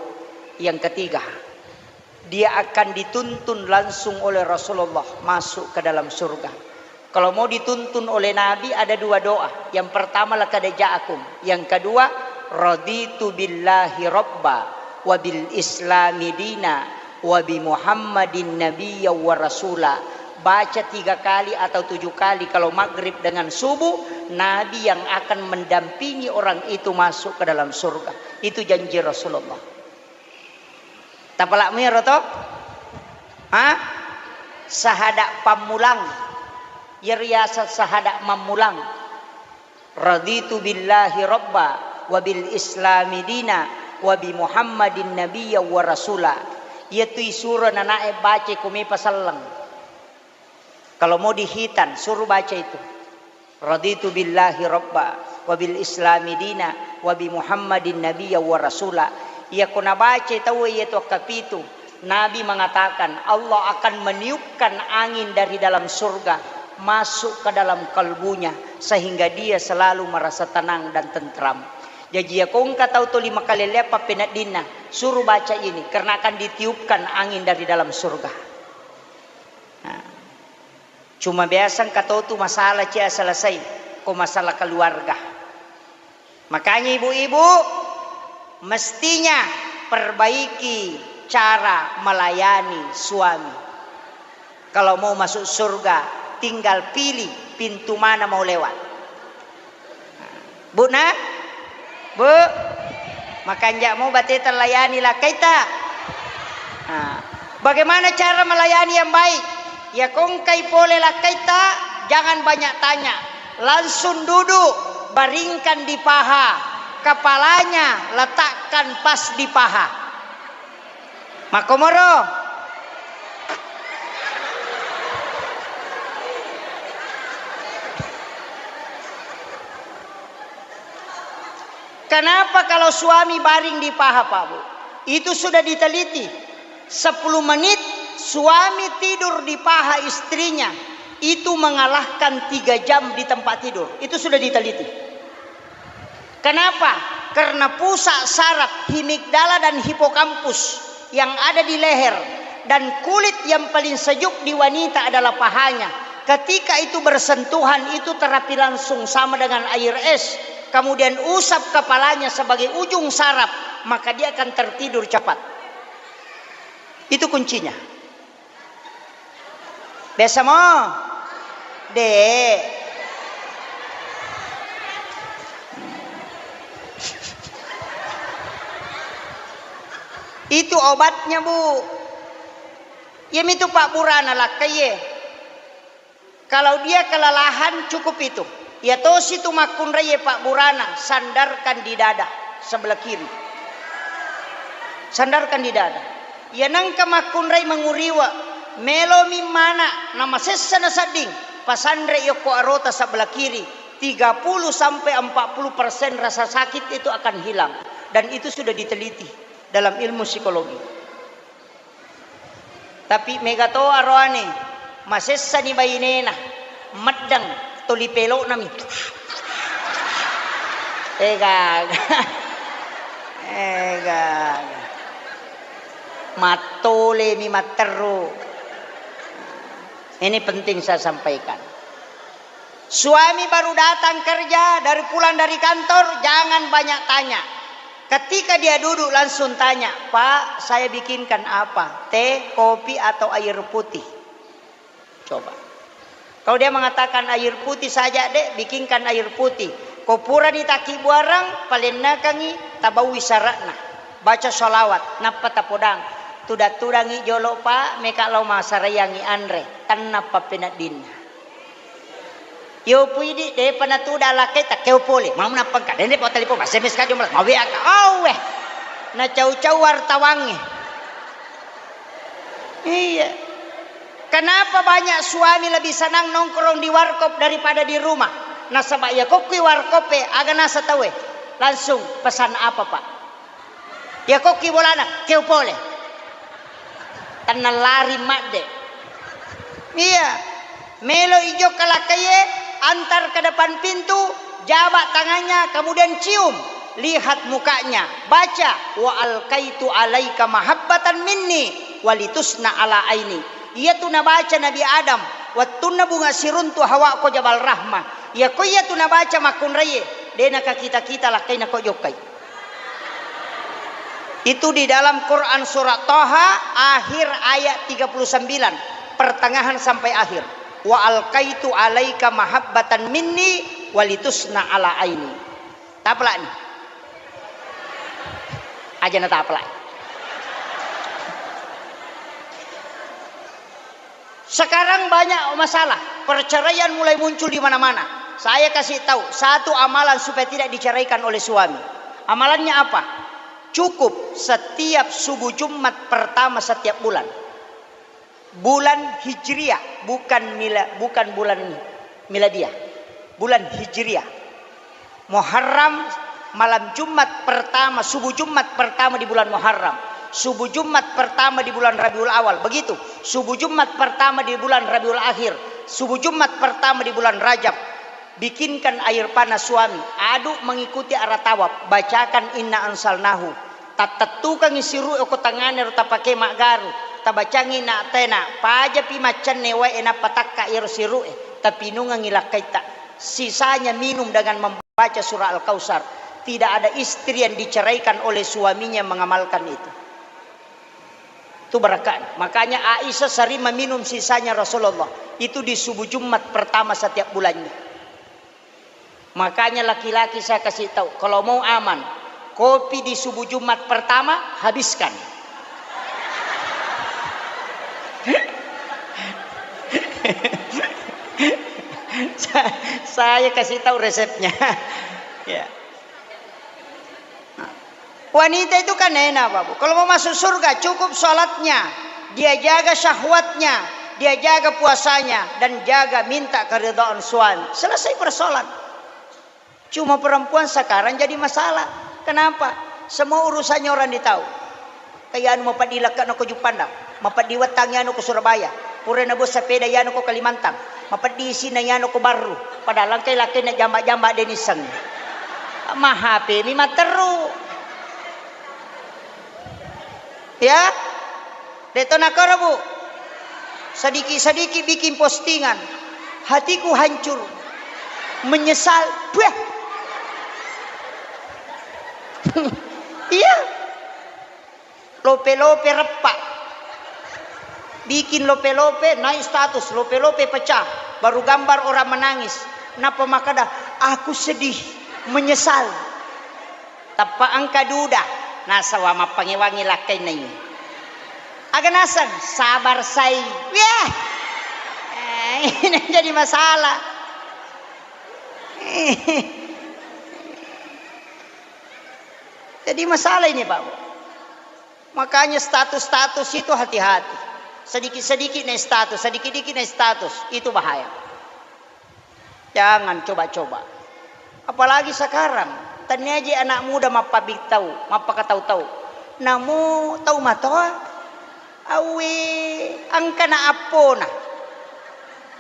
Yang ketiga, dia akan dituntun langsung oleh Rasulullah masuk ke dalam surga. Kalau mau dituntun oleh Nabi, ada dua doa. Yang pertama, "Laqad ja'akum." Yang kedua, "Raditu billahi rabba wa bil islami dina wa bi Muhammadin nabiyya wa rasula." Baca tiga kali atau tujuh kali kalau maghrib dengan subuh, Nabi yang akan mendampingi orang itu masuk ke dalam surga. Itu janji Rasulullah. Tapalak mero to? Ha? Sahada pammulang. Iyaro yaseng sahada mammulang. "Raditu billahi rabba wa bil islami dina wa bi Muhammadin nabiyya wa rasula." Iyatu isuro nanae baca ko mepa selleng. Kalau mau dihitan, suruh baca itu. "Raditu billahi rabba wa bil islami dina wa bi Muhammadin nabiyya wa rasula." Iyako nabaca tauwe iyatu akkapitu, Nabi mengatakan, Allah akan meniupkan angin dari dalam surga masuk ke dalam kalbunya, sehingga dia selalu merasa tenang dan tentram. Jaji, iyako engka tau toli makalelleang pappeneddinna, suruh baca ini, karena akan ditiupkan angin dari dalam surga. Nah, cuma biasa engka tau tu masalah cia selesai, ko masalah keluarga. Makanya ibu-ibu, mestinya perbaiki cara melayani suami. Kalau mau masuk surga, tinggal pilih pintu mana mau lewat. Bu, nah? Bu, makanja' mo bateta layani lakkaita. Nah, bagaimana cara melayani yang baik? Iyako engkai pole lakkaita, jangan banyak tanya. Langsung duduk, baringkan di paha, kepalanya letakkan pas di paha. Makkomoro. Kenapa kalau suami baring di paha, Pak Bu? Itu sudah diteliti. Sepuluh menit suami tidur di paha istrinya, itu mengalahkan tiga jam di tempat tidur. Itu sudah diteliti. Kenapa? Karena pusat saraf himigdala dan hipokampus yang ada di leher dan kulit yang paling sejuk di wanita adalah pahanya. Ketika itu bersentuhan, itu terapi langsung sama dengan air es. Kemudian usap kepalanya sebagai ujung saraf, maka dia akan tertidur cepat. Itu kuncinya. Biasa mo? De'. Itu obatnya, Bu. Iyamitu pabburana lakkaie. Kalau dia kelelahan, cukup itu. Iya tosi tu makkunraie pabburana, sandarkan di dada sebelah kiri. Sandarkan di dada. Iya nengka makkunrai manguriwa, melomi mana namasessa nasedding, pasanre yokko arota sebelah kiri, tiga puluh sampai empat puluh persen rasa sakit itu akan hilang. Dan itu sudah diteliti dalam ilmu psikologi. Tapi mega to aroane, masessani bainena, meddeng toli pelo'nami. Ega, ega. Mattolemi matteru. Ini penting saya sampaikan. Suami baru datang kerja, dari pulang dari kantor, jangan banyak tanya. Ketika dia duduk, langsung tanya, "Pak, saya bikinkan apa? Teh, kopi, atau air putih?" Coba. Kalau dia mengatakan, "Air putih saja, Dek, bikinkan air putih." Ko purani takkibuarang, palennakangi, tabaui syaratna. Baca sholawat, nappa tapodang. Tudang-tudangi jolo, Pak, meka lao masaraiangi anre. Tennappa peneddinna. Yo puidi, depa natuda lakkai, takkeo pole. Mau nappangka, dende po telepon, S M S ka jumlah, mau W A ka. Oh, weh. Nacau-cau wartawangnge. Iya. Kenapa banyak suami lebih senang nongkrong di warkop daripada di rumah? Nasaba iya kokkui warkop e, aga nasa tauwe? Langsung pesan apa, Pak? Iya kokki bolana, keo pole. Tennallari madde. Iya. Melo ijokka lakkaie, antar ke depan pintu, jabak tangannya, kemudian cium, lihat mukanya, baca, "Wa alkaitu alaika mahabbatan minni walitusna ala aini." Iyatu nabaca Nabi Adam, wettunna bunga siruntu Hawa ko Jabal Rahmah. Iya ko iyatu nabaca makkunraie, de nakakita-kita lakkaina ko jokkai. Itu di dalam Quran surat Toha akhir ayat tiga puluh sembilan, pertengahan sampai akhir. "Wa alkaitu alaika mahabbatan minni walitusna ala aini." Taplak ni. Aja na taplak. Sekarang banyak masalah, perceraian mulai muncul di mana-mana. Saya kasih tahu satu amalan supaya tidak diceraikan oleh suami. Amalannya apa? Cukup setiap subuh Jumat pertama setiap bulan. Bulan Hijriah, bukan mila-, bukan bulan miladiah. Bulan Hijriah. Muharram, malam Jumat pertama, subuh Jumat pertama di bulan Muharram, subuh Jumat pertama di bulan Rabiul Awal, begitu. Subuh Jumat pertama di bulan Rabiul Akhir, subuh Jumat pertama di bulan Rajab. Bikinkan air panas suami, aduk mengikuti arah tawaf, bacakan inna anzalnahu. Tattettukangngi siru'e ko tangngana ro tapake maggaru, tabacangngi na tena, pajapi maccanne wae nappa takka iyaro siru'e, tapinungengngi lakkaitta. Sisanya minum dengan membaca surah Al-Kautsar. Tidak ada istri yang diceraikan oleh suaminya mengamalkan itu. Itu barakahnya. Makanya Aisyah sering meminum sisanya Rasulullah. Itu di subuh Jumat pertama setiap bulannya. Makanya laki-laki saya kasih tahu, kalau mau aman, kopi di subuh Jumat pertama habiskan. Sa-, saya kasih tahu resepnya. Ya. Wanita itu kan enak, Bapak. Kalau mau masuk surga, cukup sholatnya, dia jaga syahwatnya, dia jaga puasanya, dan jaga minta keridhaan suami. Selesai persoalan. Cuma perempuan sekarang jadi masalah. Kenapa? Semua urusannya orang ditahu. Kayanu mapeddi lekke'na ko Juppandang, mapeddi wettangngi anu ko Surabaya, pura nabuang sepeda yanu ko Kalimantan, mapeddi isinna yanu ko Barru, padahal engkai lakkainna jamba-jamba de nissengngi. Ma H P mi matteru. Ya? De to nakoro, Bu. Sedikit-sedikit bikin postingan. Hatiku hancur. Menyesal. Buah. Iya. Lope-lope reppa. Bikin lope-lope, naik status, lope-lope pecah, baru gambar orang menangis. Nappa makkeda, "Aku sedih, menyesal." Tappa engka duda, nasaba mappangewangi lakkainna ini. Aga naseng, sabar sai. Weh. Eh, ini jadi masalah. Jadi masalah ini, Pak. Makanya status-status itu hati-hati. Sedikit-sedikit naik status, sedikit-sedikit naik status, itu bahaya. Jangan coba-coba. Apalagi sekarang, tania je anak muda mappabitau, mappakatau-tau. Namo tau matoa, awe, engkana appona.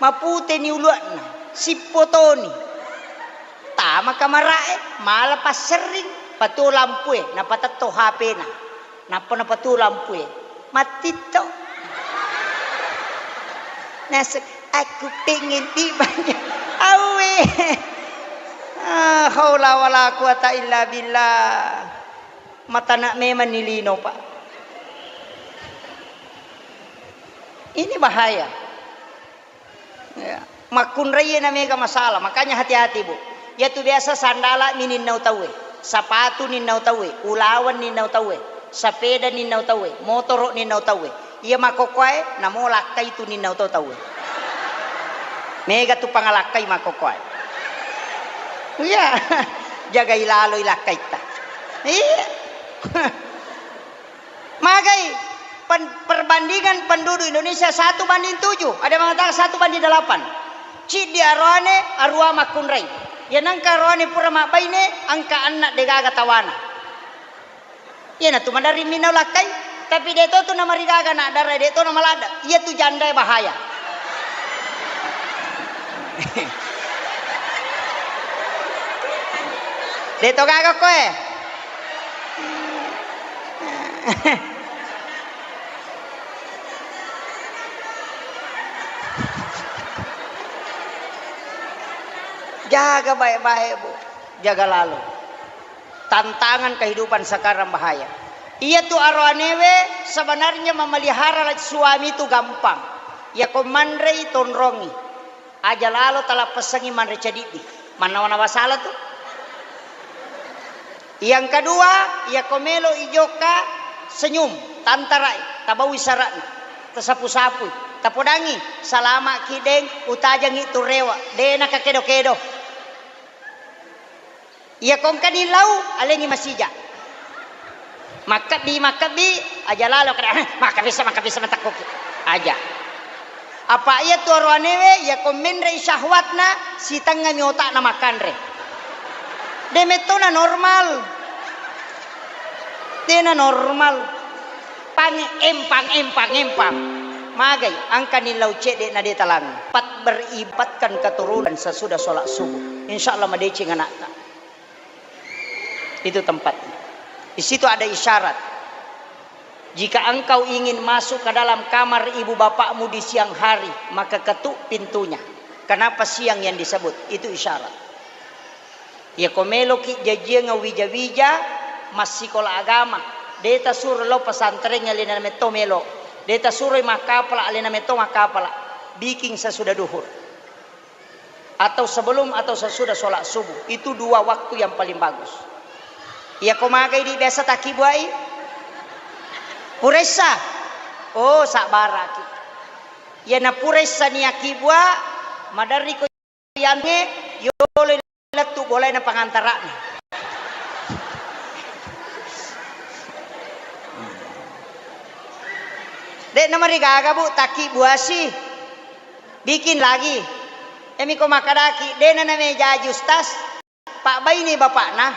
Maputeni ulua'na, sippotoni. Tama kamara'e, mala passerring, patuo lampue, napatetto H P-na. Nappa napatuo lampue. Mattitto. Naseng, "Aku pengen dibanyak." Awe. Ah, haula wala quwata illa billah. Matana memang ni lino, Pak. Ini bahaya. Ya. Makkunraie na mega masalah, makanya hati-hati, Bu. Iyatu biasa sandala mi ninnau tauwe, sapatu ninnau tauwe, ulaweng ninnau tauwe, sapeda ninnau tauwe, motoro ninnau tauwe. Iya makkokkoe namo lakkai tu ninnau to tauwe. Mega tu pangalakkai makkokkoe. Iya, jagai laloi lakkaitta. Iya. Magai pen-, perbandingan penduduk Indonesia satu banding tujuh, ada yang mengatakan satu banding delapan. Ciddi aroane, arua makkunrai. Iya nengka aroane pura mabbaine, engka anna degaga tawana. Iyanatu maderri minau lakkai, tapi de to tu namarigaga na dara, de to namaladda. Iya tu jandae bahaya. De to gaga koe. Jaga baik-baik, Bu. Jaga lalo. Tantangan kehidupan sekarang bahaya. Iya tu aroanewe sebenarnya memelihara suami tu gampang. Iya ko manrei tonrongi. Aja lalo talappessangi manre cadiddi. Mannawa-nawa sala tu. Yang kedua, iya ko melo ijokka senyum, tantarai, tabaui sara'na, tasapu-sapui, tapodangi, salama ki deng, utajangi tu rewa, de nakakedo-kedo. Iya ko engkani lau, alengi masija. Makkebbi, makkebbi, aja lalo kada, "Eh, makkebissa, makkebissa matakkuki." Aja. Apa iya tu aroanewe, iya ko menrei syahwatna, sitengngami otakna makkanre. De mettona normal. Dena normal. Pang empang, empang, empang. Magai, angkani lau cedde na de talang. Pat beribatkan keturunan sesudah sholat subuh. Insya Allah madeceng anakta. Itu tempatnya. Di situ ada isyarat. Jika engkau ingin masuk ke dalam kamar ibu bapakmu di siang hari, maka ketuk pintunya. Kenapa siang yang disebut? Itu isyarat. Iya ko meloki jajiang wija-wija, massikola agama, de tasuro lao pesantren, alena metto melo. De tasuro makkapala, alena metto makkapala. Bikin sesudah duhur. Atau sebelum atau sesudah sholat subuh. Itu dua waktu yang paling bagus. Iya ko magai di biasa takkibuai? Puressa. Oh, sabbaraki. Iya na puressa ni akkibua, maderri ko yangnge, yolo lettu bolaina pangantara'na. De namarigaga, Bu, takkibuasi. Bikin lagi. Emi ko makkadaki, dena name jaji ustaz, pabbaini bapakna.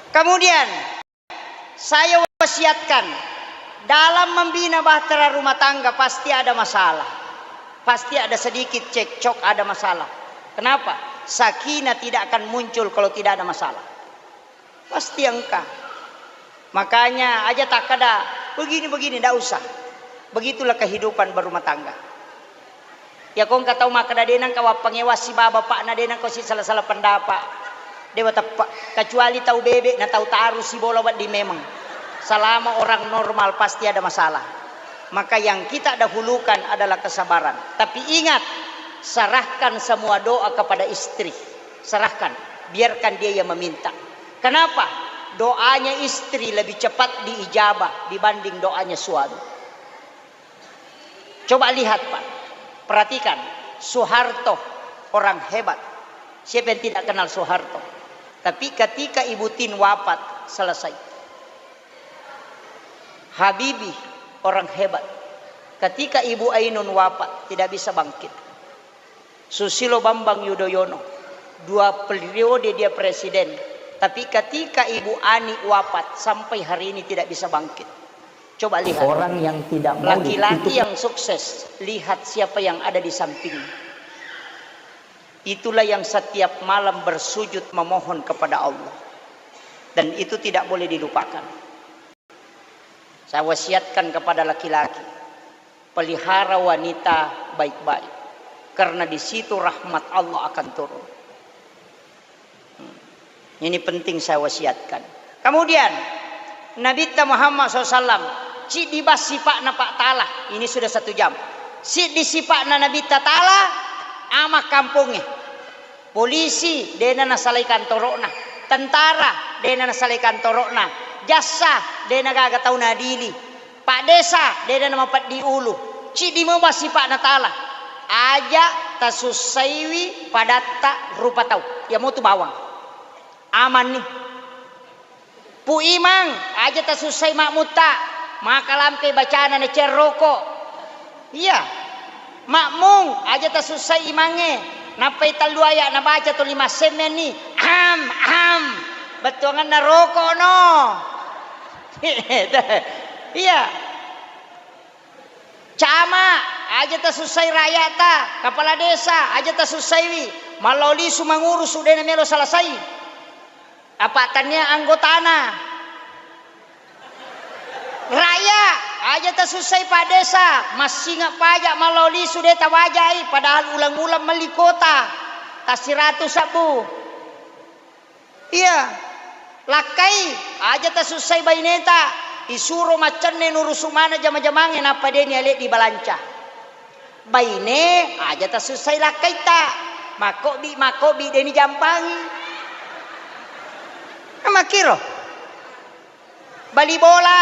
Kemudian, saya wasiatkan, dalam membina bahtera rumah tangga pasti ada masalah. Pasti ada sedikit cekcok, ada masalah. Kenapa? Sakinah tidak akan muncul kalau tidak ada masalah. Pasti engka. Makanya aja takkada, "Begini-begini," ndak usah. Begitulah kehidupan berumah tangga. Iya ko engka tau makkada, "De nengka wappangewa sibawa bapakna, de nengka si sala-sala pendapat." De wateppe, kecuali tau bebe na tau taru sibola wedding memang. Selama orang normal pasti ada masalah. Maka yang kita dahulukan adalah kesabaran. Tapi ingat, serahkan semua doa kepada istri. Serahkan, biarkan dia yang meminta. Kenapa? Doanya istri lebih cepat diijabah dibanding doanya suami. Coba lihat, Pak. Perhatikan, Soeharto orang hebat. Siapa yang tidak kenal Soeharto? Tapi ketika Ibu Tin wafat, selesai. Habibie orang hebat. Ketika Ibu Ainun wafat, tidak bisa bangkit. Susilo Bambang Yudhoyono, dua periode dia presiden. Tapi ketika Ibu Ani wafat, sampai hari ini tidak bisa bangkit. Coba lihat. Orang yang tidak mau laki-laki itu yang sukses, lihat siapa yang ada di sampingnya. Itulah yang setiap malam bersujud memohon kepada Allah. Dan itu tidak boleh dilupakan. Saya wasiatkan kepada laki-laki, pelihara wanita baik-baik. Karena di situ rahmat Allah akan turun. Hmm. Ini penting saya wasiatkan. Kemudian, Nabitta Muhammad sallallahu alaihi wasallam, ciddi bas sipa'na Pak Ta'ala. Ini sudah satu jam. Siddi sipa'na Nabitta Ta'ala, ama kampongnge. Polisi, de'na nasalai kantoro'na. Tentara, de'na nasalai kantoro'na. Jassa, de'na gaga tau naadili. Paddesa, de'na namapeddi ulu. Ciddi memang sipa'na Ta'ala. Aja tasussaiwi padatta rupa tau. Iya motu bawang. Amanni. Pu Imang, aja tasussai makmutta. Maka lampe bacana na cerroko. Iya. Makmung, aja tasussai imangnge. Nappai tellu aya nabaca tuli massemmenni. Am, am. Bettuanganna roko no. Iya. Camat, aja tasussai rakyata, kepala desa, aja tasussaiwi, mallao lisu mangurusu, de namelo selesai. Apa tania anggotana. Rakyat, aja tasussai Pak Desa, massinga pajak mallao lisu de tawajai, padahal uleng-uleng melli kuota, tassiratu sabbu. Iya. Lakkai, aja tasussai baineta, isuro maccenne nurusu maneng jama-jamangnge nappa deni ale dibalanca. Baine, aja tasussai lakkaitta, makkobbi-makkobbi deni jampangi. Makkiro. Bali bola,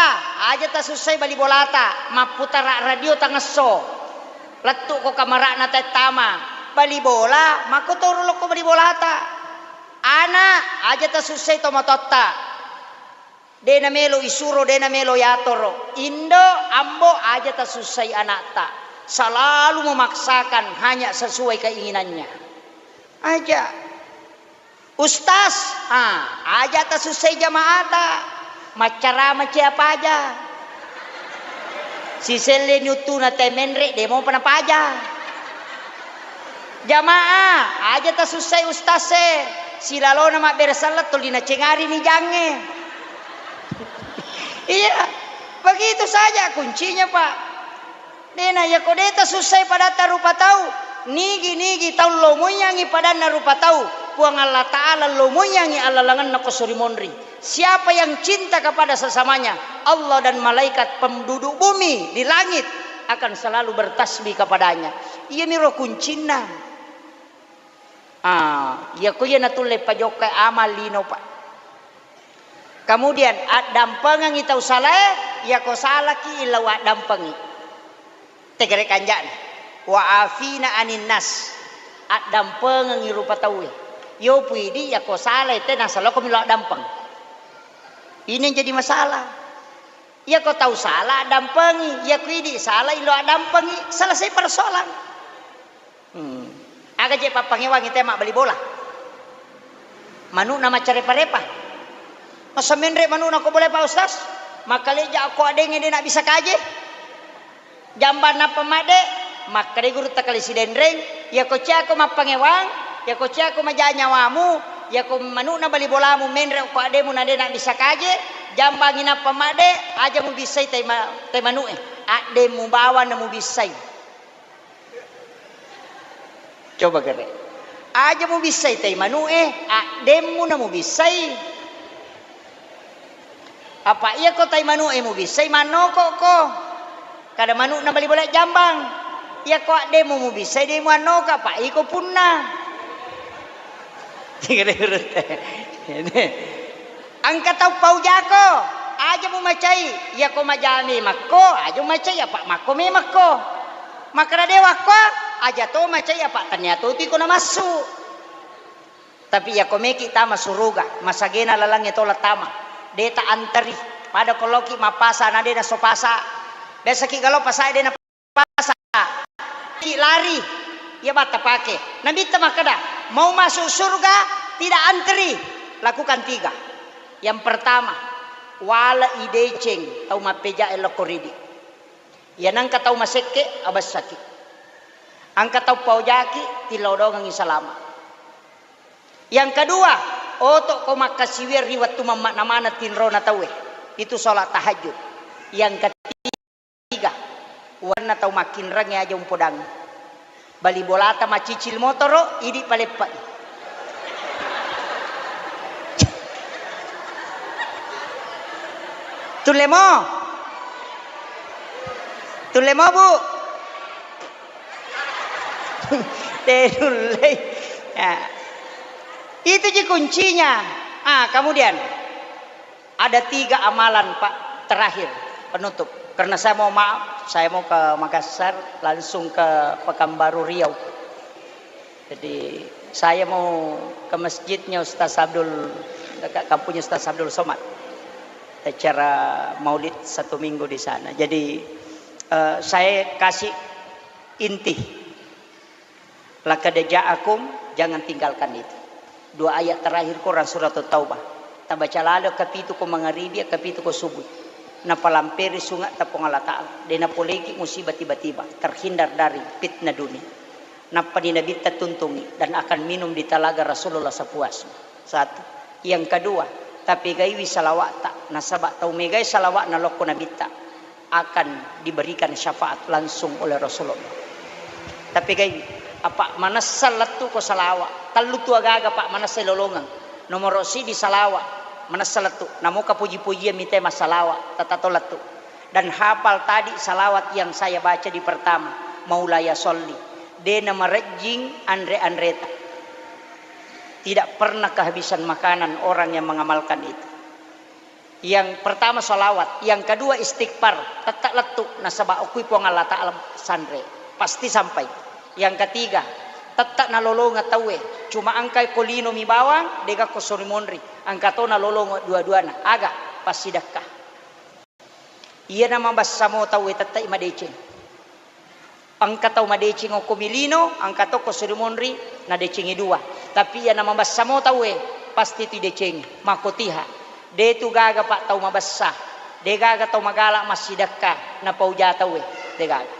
aja tasussai bali bolata, mapputara radio tangesso. Lettu'ko kamara'na taettama. Bali bola, makkotoro lokko bali bolata. Ana, aja tasussai tomatoatta. De namelo isuro, de namelo yatoro. Indo, ambo, aja tasussai anakta. Selalu memaksakan hanya sesuai keinginannya. Aja. Ustaz, ah, aja tasussai jamaata. Maccarama cia paja. Siselleni uttuna te menre, de mopa napaja. Jamaah, aja tasussai ustaz e. Silalona mabbere selleng tuli nacengari ni jangnge. Iya, begitu saja kuncinya, Pak. Dena, iyako de tasussai padatta rupa tau, nigi-nigi tau lomoiyangngi padanna rupa tau, Puang Allah Ta'ala lomoiyangngi allalengenna ko sori monri. Siapa yang cinta kepada sesamanya, Allah dan malaikat penduduk bumi di langit akan selalu bertasbih kepadanya. Iyamiro kuncinna. Ah, iyako iya natulle pajokkai amal lino, Pak. Kemudian, addampengengngi tau salae, iyako salaki illau addampengngi. Tegere kanja'na. Wa afina anin nas. Addampengengngi rupa tauwe. Yo puidi iyako salae te nasaloko milo addampeng. Ini yang jadi masalah. Iyako tau sala addampengi, iyako idi sala ilo addampengi, selesai persoalan. Hmm. Aga je pappangewangi te mabbali bola? Manu'na maccarepa-repa. Masa menre manu'na ko bola, Pak Ustaz? Makkaleja ko adengnge de nabisa kaje. Jambang nappa madde, makkeda gurutta kale Sidenreng, iyako ciako mappangewang, iyako ciako maja nyawamu, iyako manu'na bali bolamu menre ko ademu na de nabisa kaje, jambangi nappa madde, aja mubissai tai ma-, tai manu'e, addemu bawang na mubissai. Coba kere. Aja mubissai tai manu'e, addemmu na mubissai. Apa iyako tai manu'e mubissai, mannokokko. Kada manu'na bali bola jambang. Iyako addemu mubissai de muannoka, pa iko punna. Engka tau paujako, aja mumacai, iyako majami makko, aja mumacai apa makko memekko. Makkada dewakko, aja to macai apa tania to tiko namassu. Tapi iyako meki tama suruga, masagena lalangnge tola tama. De ta anteri, pada koloki mappasa na de naso pasa. Biasaki galo pasae de na pasa. Ki lari, iya batta pake. Nabitta makkeda, mau masuk surga tidak anteri. Lakukan tiga. Yang pertama, wala ideceng tau mappeja lokko ridi. Iya nangka tau masekke abessaki. Angka tau paojaki tillau dongengi salama. Yang kedua, oto ko makkasiwiang ri wettu mammakna maneng tinrona tauwe. Itu sholat tahajud. Yang ketiga, warna tau makkinrengnge aja umpodangi. Bali bolata macicil motoro, idi paleppai. Tullemo? Tullemo, Bu? Tenullei. Ya. Itu ji kuncinya. Ah, kemudian ada tiga amalan, Pak, terakhir penutup. Karena saya mau maaf, saya mau ke Makassar, langsung ke Pekanbaru Riau. Jadi saya mau ke masjidnya Ustaz Abdul, dekat kampungnya Ustaz Abdul Somad. Acara maulid satu minggu di sana. Jadi eh, saya kasih inti. Laqad ja'akum, jangan tinggalkan itu. Dua ayat terakhir Quran surat Taubah. Tabaca lalo kapitu ko mangaribi, kapitu ko subuh. Napalamperi sunga ta Puang Allah Ta'ala. De napoleki musibah tiba-tiba, terhindar dari fitnah dunia. Nappani Nabitta tuntungi dan akan minum di talaga Rasulullah sepuasnya. Satu. Yang kedua, tapegaiwi salawa'ta, nasaba tau megai salawa'na lokko Nabitta akan diberikan syafaat langsung oleh Rasulullah. Tapegaiwi, apa manessa lettu ko salawa, tellu tu agaga, Pak, manessa lolongeng. Nomoro sidi salawa, manessa lettu, namoka puji-pujian mitai massalawa, tatato lettu. Dan hafal tadi salawat yang saya baca di pertama, Maulaya Sholli. De namarejjing anre-anreta. Tidak pernah kehabisan makanan orang yang mengamalkan itu. Yang pertama salawat, yang kedua istighfar, tetap lettu nasaba okui Puang Allah Ta'ala sanre, pasti sampai. Yang ketiga, tetap nalolonga tauwe, cuma engkai ko lino mi bawang, dega ko sori monri, engka to nalolonga dua-duana, aga, passidekka. Iyana mabessamo tauwe tettai madeceng. Engka tau madeceng okko milino, engka tokko suri monri nadecengi dua. Tapi iyana mabessamo tauwe pasti tu idecengi. Makkotiha. De tu gaga, Pak, tau mabessa. De gaga tau magala massidekka napauja tauwe. De gaga.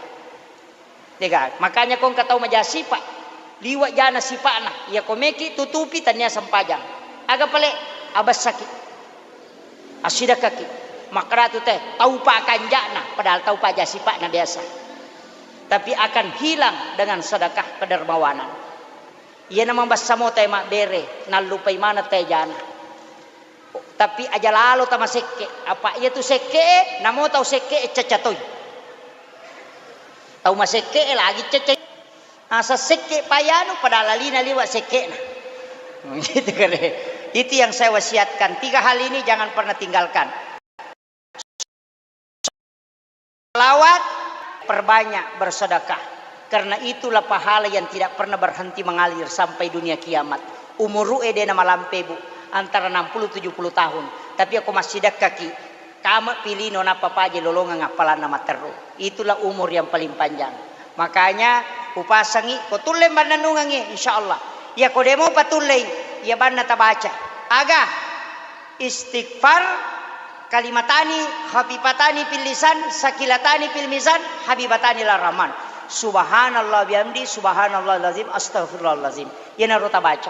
Dega. Makanya ko engka tau maja sipa, liwa jana sipa'na, iya ko meki tutupi tania sempajang. Aga pale abessaki. Assidekkaki. Makkedatu te, tau pa kanja'na, padahal tau pa ja sipa'na biasa. Tapi akan hilang dengan sedekah kedermawanan. Iyana mabessamo te mabbere, nallupai maneng te jana. Tapi aja lalo tamasekke, apa iya tu sekke e, namo tau sekke e cacca toi. Tau masekke e lagi cacca. Asa sekke payanu pada lalina liwa sekke na. Gitu kare. Itu yang saya wasiatkan. Tiga hal ini jangan pernah tinggalkan. Salawat, perbanyak bersedekah. Karena itulah pahala yang tidak pernah berhenti mengalir sampai dunia kiamat. Umuru e de na malampe, Bu, antara enam puluh tujuh puluh tahun. Tapi ako massidekkaki, kame pilino nappa paje lolongeng appalanna matteru. Itulah umur yang paling panjang. Makanya upasangi ko tulle mannennungengi, insyaallah. Iya ko demo patullei, iya banna tabaca. Aga? Istighfar, kalimatani khafifatani fil lisan, sakilatani fil mizan, habibatani ila rahman. Subhanallah bihamdi, subhanallahil azim, astaghfirullahalazim. Iyanaro tabaca.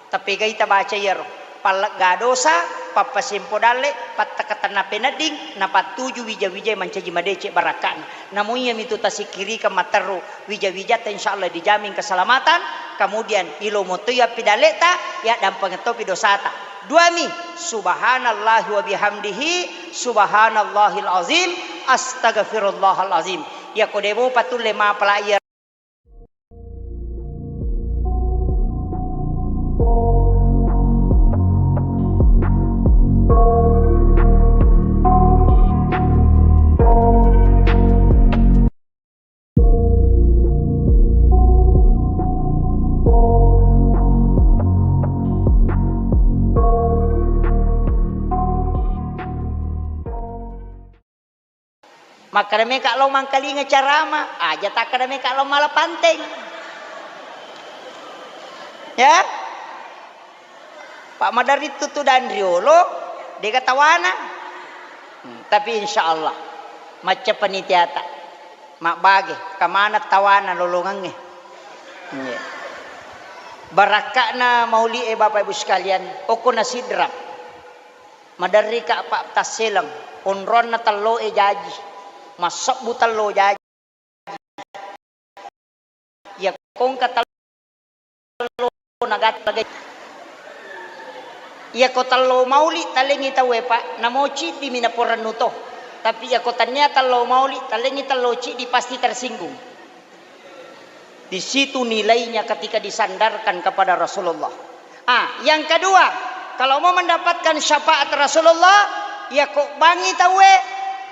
Tapegai tabaca iyaro. Pallegga dosa, pappasempo dalle, pattakatenna penedding, napattuju wija-wija mancaji madeceng barakka'na. Namo iyamitu tasikkirikeng matteru wija-wijatta, insyaallah dijamin keselamatan. Kemudian ilo motoi appidalleta, yaddampengeng topi dosata. Duami, subhanallahi wa bihamdihi, subhanallahil azim, Astagfirullahalazim. Iyako de' mopa tulle mapala iya. Makkeda meka lao mangkalinga carama, aja takkeda meka lao mala panteng. Ya? Pak Madarri tuttu dan riolo, dega tawana. Hmm, tapi insya Allah, macca panitiata. Mabbage, kamana tawana lolongangnge. Iya. Barakka'na mauli e, Bapak Ibu sekalian, okko na sidrap. Maderrika Pak tasseleng, onronna tello e jaji, massebbu tello jaji. Iya kongka tello nagatta gai. Iya ko tello mauli talengi tauwe, Pak, namo ciddi mi naporennu to. Tapi iya ko tania tello mauli talengi tello ciddi pasti tersinggung. Di situ nilainya ketika disandarkan kepada Rasulullah. Ah, yang kedua, kalau mau mendapatkan syafaat Rasulullah, ya kok bangi tauwe,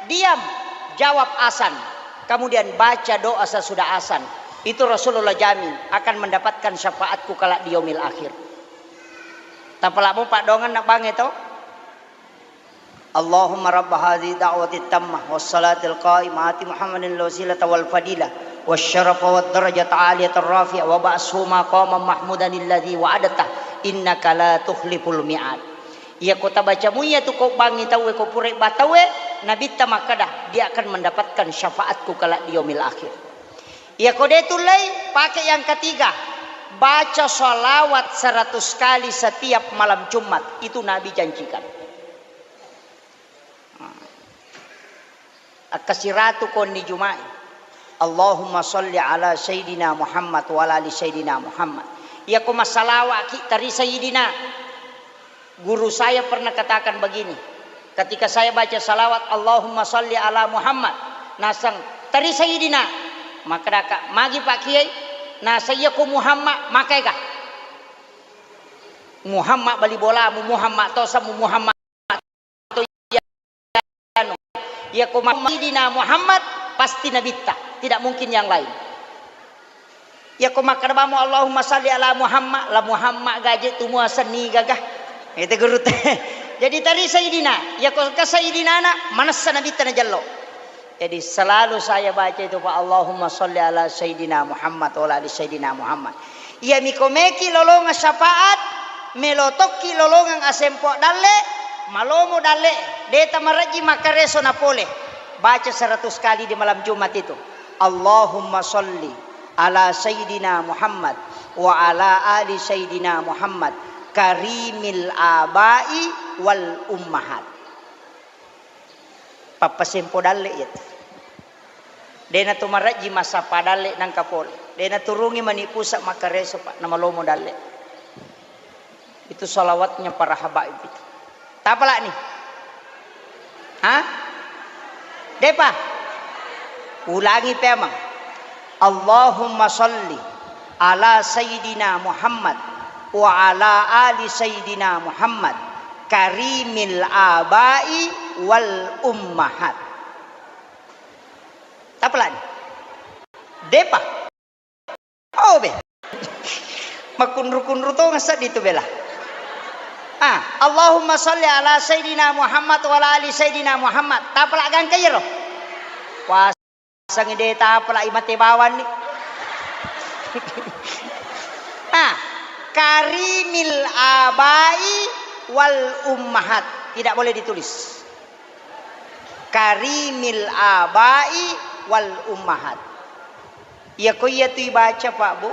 diam, jawab asan. Kemudian baca doa sesudah asan. Itu Rasulullah jamin akan mendapatkan syafaatku kelak di yaumil akhir. Tapala mo paddongenna bange to. Allahumma rabba hadhihi da'wati tammah was salatil qa'imah ati Muhammadin al wasilata wal fadilah was syarafa wad darajata aliyata rafi'ah wa ba'shu maqaman mahmudan alladzi wa'adtah innaka la tukhliful mi'ad. Iya ko tabaca muiya tu ko bangi tauwe ko pura ba tauwe, nabitta makkeda, dia akan mendapatkan syafaatku kelak di yaumil akhir. Iya ko de tullei, pake yang ketiga, baca salawat seratus kali setiap malam Jumat, itu Nabi janjikan. Akkasiratu konni Juma'i. Allahumma salli ala Sayyidina Muhammad wa ala ali Sayyidina Muhammad. Iya ko massalawa'ki tari Sayyidina. Guru saya pernah katakan begini, ketika saya baca salawat Allahumma salli ala Muhammad, naseng tari Sayyidina. Makkedaka, magi Pak Kiai, naseng iya ko Muhammad, makaika. Muhammad bali bolamu, Muhammad to samu, Muhammad to anu. Iya ko Muhammad, Sayyidina Muhammad, pasti nabitta, tidak mungkin yang lain. Iya ko makkeda bamo Allahumma salli ala Muhammad, la Muhammad gaje tu muaseng niga ga. Itu guru te. Jadi tari Sayyidina, iya ko ke Sayyidina na, manessa nabitta najello. Jadi selalu saya baca itu, Pak, Allahumma salli ala Sayyidina Muhammad wa ala ali Sayyidina Muhammad. Iya miko meki lolongang syafaat, melo tokki lolongang asempo dalle, malomo dalle, deta marejji makkareso na pole. Baca seratus kali di malam Jumat itu. Allahumma salli ala Sayyidina Muhammad wa ala ali Sayyidina Muhammad karimil abai wal ummahat. Pappasempo dalle iyatu. Dena tu marejji massappa dalle nangka pole. Dena turungi mani pusa makkareso, Pak, namalomo dalle. Itu salawatnya para habaib itu. Tapalani? Hah? Depa? Ulangi pemang. Allahumma salli ala Sayyidina Muhammad wa ala ali Sayyidina Muhammad karimil abai wal ummahat. Tapalani? Depa? Oh, be. Makkunru-kunru tongeng seddi tu bela. Ah, Allahumma salli ala Sayyidina Muhammad wa ala ali Sayyidina Muhammad. Tapala gangka iyaro. Puasangi de tapala imate bawanni. Ah, karimil abai wal ummahat. Tidak boleh ditulis. Karimil abai wal ummahat. Iya ko iya tu ibaca, Pak, Bu,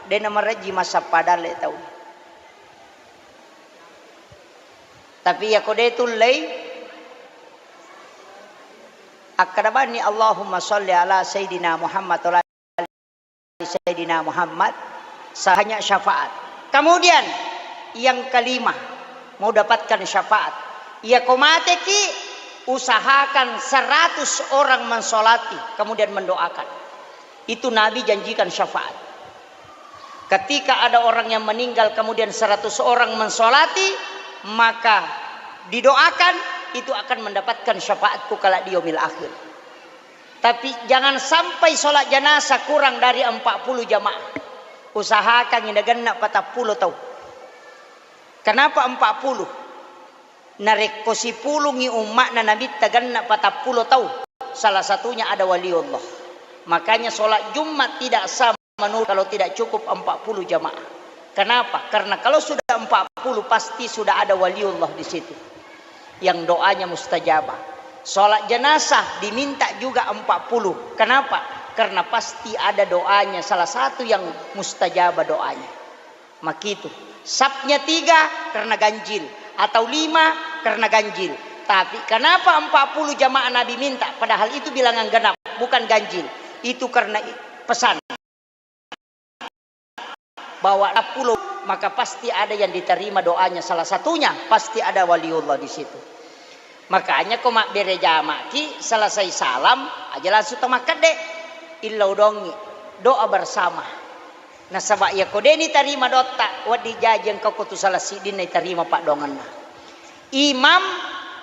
dena marejji massappa dalle tau. Tapi iya ko de tullei, akkeda bani Allahumma salli ala Sayyidina Muhammad wa ala Sayyidina Muhammad, sahanya syafaat. Kemudian yang kelima, mau dapatkan syafaat. Iya ko mateki, Usahakan seratus orang mensolati, kemudian mendoakan. Itu Nabi janjikan syafaat. Ketika ada orang yang meninggal, kemudian seratus orang mensolati, maka didoakan, itu akan mendapatkan syafaatku kala di yaumil akhir. Tapi jangan sampai sholat jenazah kurang dari empat puluh jamaah. Usahakan ina genna patappulo tau. Kenapa empat puluh? Narekko sipulungngi umma'na Nabitta genna patappulo tau, salah satunya ada waliullah. Makanya sholat Jumat tidak sah menurut kalau tidak cukup empat puluh jamaah. Kenapa? Karena kalau sudah empat puluh, pasti sudah ada waliullah di situ yang doanya mustajabah. Sholat jenazah diminta juga empat puluh. Kenapa? Karena pasti ada doanya, salah satu yang mustajabah doanya. Makitu. Sapnya tiga karena ganjil, atau lima karena ganjil. Tapi kenapa empat puluh jamaah Nabi minta, padahal itu bilangan genap, bukan ganjil? Itu karena i-, pesan bahwa empat puluh, maka pasti ada yang diterima doanya, salah satunya pasti ada waliullah di situ. Makanya ko mabbere jamaki, selesai salam aja langsung to makkedde, illau dongi, doa bersama. Nasaba iyako de nitarima dotta, wedding jaji engka ko tu salah siddinna itarima paddoangenna. Imam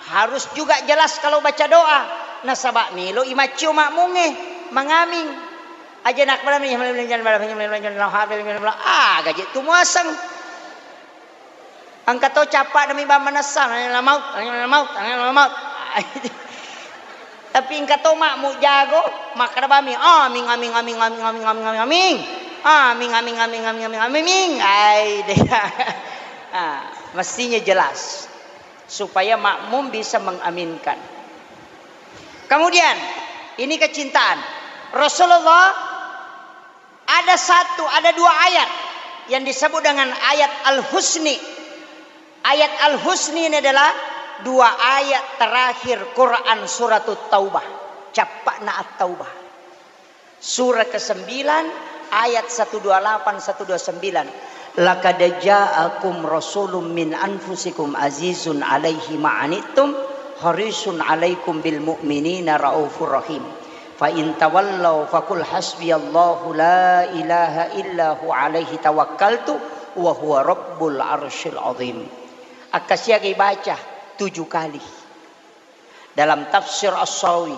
harus juga jelas kalau baca doa, nasaba melo imaccio makmungnge mangaming. Aja nakbala, ah, gaje tu muaseng. Engka to cappa'na mi bang manessa, "Angnge'na maut, angnge'na maut, angnge'na maut." Tapi engka to makmu jago, makkeda bami, "Aming, aming, aming, aming, aming, aming, aming, aming." Aming, aming, aming, aming, aming, aming, aming. Ai, deh. Ah, mestinya jelas supaya makmum bisa mengaminkan. Kemudian, ini kecintaan. Rasulullah ada satu, ada dua ayat yang disebut dengan ayat Al-Husni. Ayat Al-Husni ini adalah dua ayat terakhir Quran Suratut Taubah. Cappa'na At-Taubah. Surah kesembilan, ayat satu dua lapan, satu dua sembilan. "Laqad ja'akum rasulun min anfusikum azizun alaihi ma'anittum harisun alaikum bil mu'minina raufur rahim. Fa in tawallau faqul hasbiyallahu la ilaha illa hu alaihi tawakkaltu wa huwa rabbul arsyil azim." Akkasiagai baca tujuh kali. Dalam tafsir As-Sawi,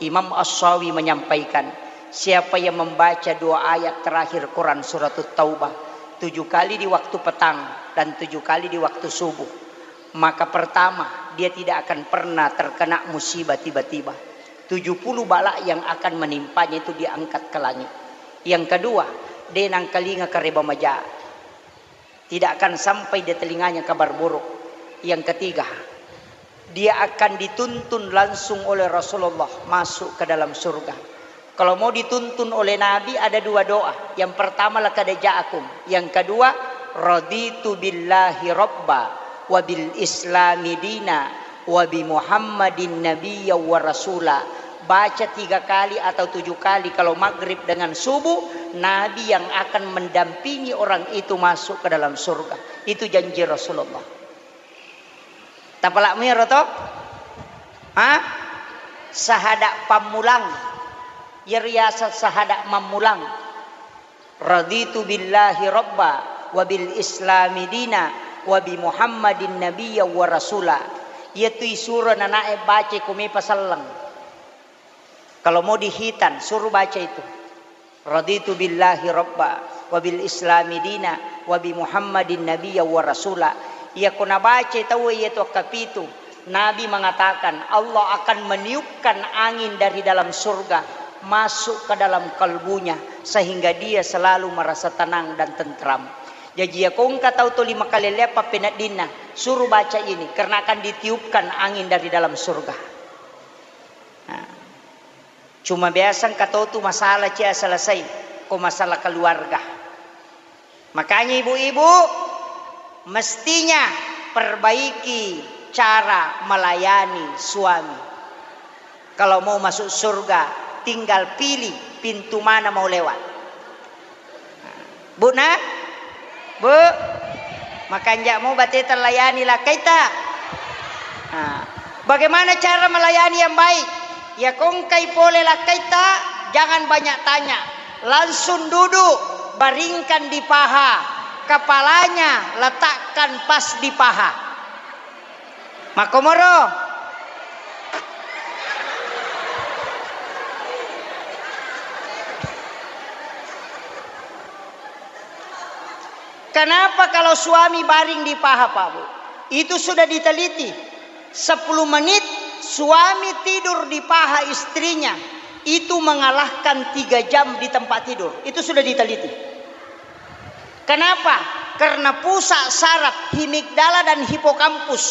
Imam As-Sawi menyampaikan, siapa yang membaca dua ayat terakhir Quran Suratut Taubah tujuh kali di waktu petang dan tujuh kali di waktu subuh, maka pertama, dia tidak akan pernah terkena musibah tiba-tiba. Tujuh puluh bala yang akan menimpanya itu diangkat ke langit. Yang kedua, de nangkalinga kareba maja. Tidak akan sampai di telinganya kabar buruk. Yang ketiga, dia akan dituntun langsung oleh Rasulullah masuk ke dalam surga. Kalau mau dituntun oleh Nabi, ada dua doa. Yang pertama, "Laqad ja'akum." Yang kedua, "Raditu billahi rabba wa bil islami dina wa bi Muhammadin nabiyya wa rasula." Baca tiga kali atau tujuh kali kalau maghrib dengan subuh, Nabi yang akan mendampingi orang itu masuk ke dalam surga. Itu janji Rasulullah. Tapalakmu iyaro to? Ha? Sahada pammulang. Iyaro riaseng sahada mammulang. "Raditu billahi rabba wa bil islami dina wa bi Muhammadin nabiyya wa rasula." Iyatu isuro nanae baca ko mepa selleng. Kalau mau dihitan, suruh baca itu. "Raditu billahi rabba wa bil islami dina wa bi Muhammadin nabiyya wa rasula." Iyako nabaca tauwe iyatu akkapitu, Nabi mengatakan, Allah akan meniupkan angin dari dalam surga masuk ke dalam kalbunya, sehingga dia selalu merasa tenang dan tentram. Jaji, iyako engka tau tuli makalelleang pappeneddinna, suruh baca ini, karena akan ditiupkan angin dari dalam surga. Nah, cuma biasa engka tau tu masalah cia selesai, ko masalah keluarga. Makanya ibu-ibu, mestinya perbaiki cara melayani suami. Kalau mau masuk surga, tinggal pilih pintu mana mau lewat. Bu, nah? Bu, makanja' mo bateta layani lakkaita? Nah, Bagaimana cara melayani yang baik? Ya, kongkai pole lakkaitta, jangan banyak tanya. Langsung duduk, baringkan di paha. Kepalanya letakkan pas di paha. Makkomoro. Kenapa kalau suami baring di paha, Pak Bu? Itu sudah diteliti. Sepuluh menit suami tidur di paha istrinya, itu mengalahkan tiga jam di tempat tidur. Itu sudah diteliti. Kenapa? Karena pusat saraf himigdala dan hipokampus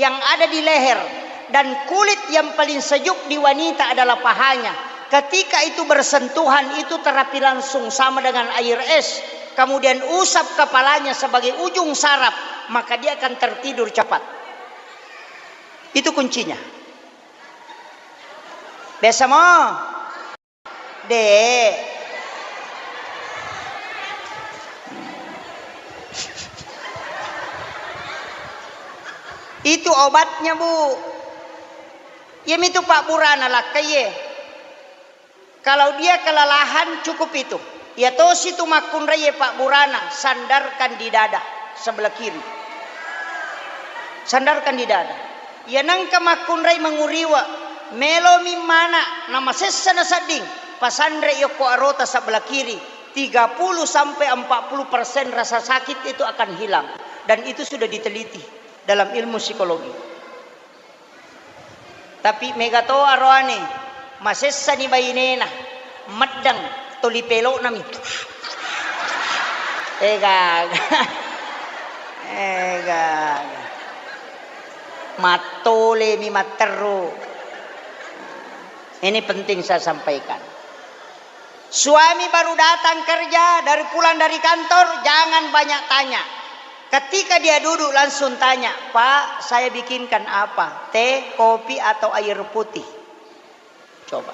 yang ada di leher dan kulit yang paling sejuk di wanita adalah pahanya. Ketika itu bersentuhan, itu terapi langsung sama dengan air es. Kemudian usap kepalanya sebagai ujung saraf, maka dia akan tertidur cepat. Itu kuncinya. Biasa mo? Dek. Itu obatnya, Bu. Iyamitu pabburana lakkaie. Kalau dia kelelahan, cukup itu. Iya tosi tu makkunraie pabburana, sandarkan di dada sebelah kiri. Sandarkan di dada. Iya nengka makkunrai menguriwa, melomi mana namasessa nasedding, pasanre yokko arota sebelah kiri, tiga puluh sampai empat puluh persen rasa sakit itu akan hilang. Dan itu sudah diteliti dalam ilmu psikologi. Tapi mega to aroane, masessani bainena, meddeng toli pelo'nami. Egaga. Egaga. Mattolemi matteru. Ini penting saya sampaikan. Suami baru datang kerja, dari pulang dari kantor, jangan banyak tanya. Ketika dia duduk, langsung tanya, "Pak, saya bikinkan apa? Teh, kopi, atau air putih?" Coba.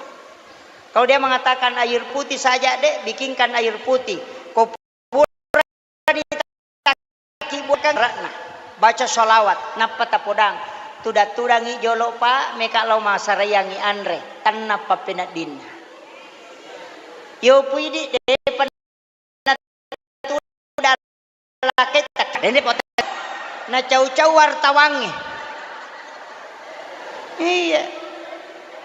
Kalau dia mengatakan, "Air putih saja, Dek, bikinkan air putih." Ko pura ditaki bukan rakna. Baca sholawat, nappa tapodang. Tuda-tudangi jolo, Pak, meka lao masaraiangi anre. Tennappa peneddinna. Yo puidi, depa Laketta, dende pote. Nacau-cau wartawangnge. Iya.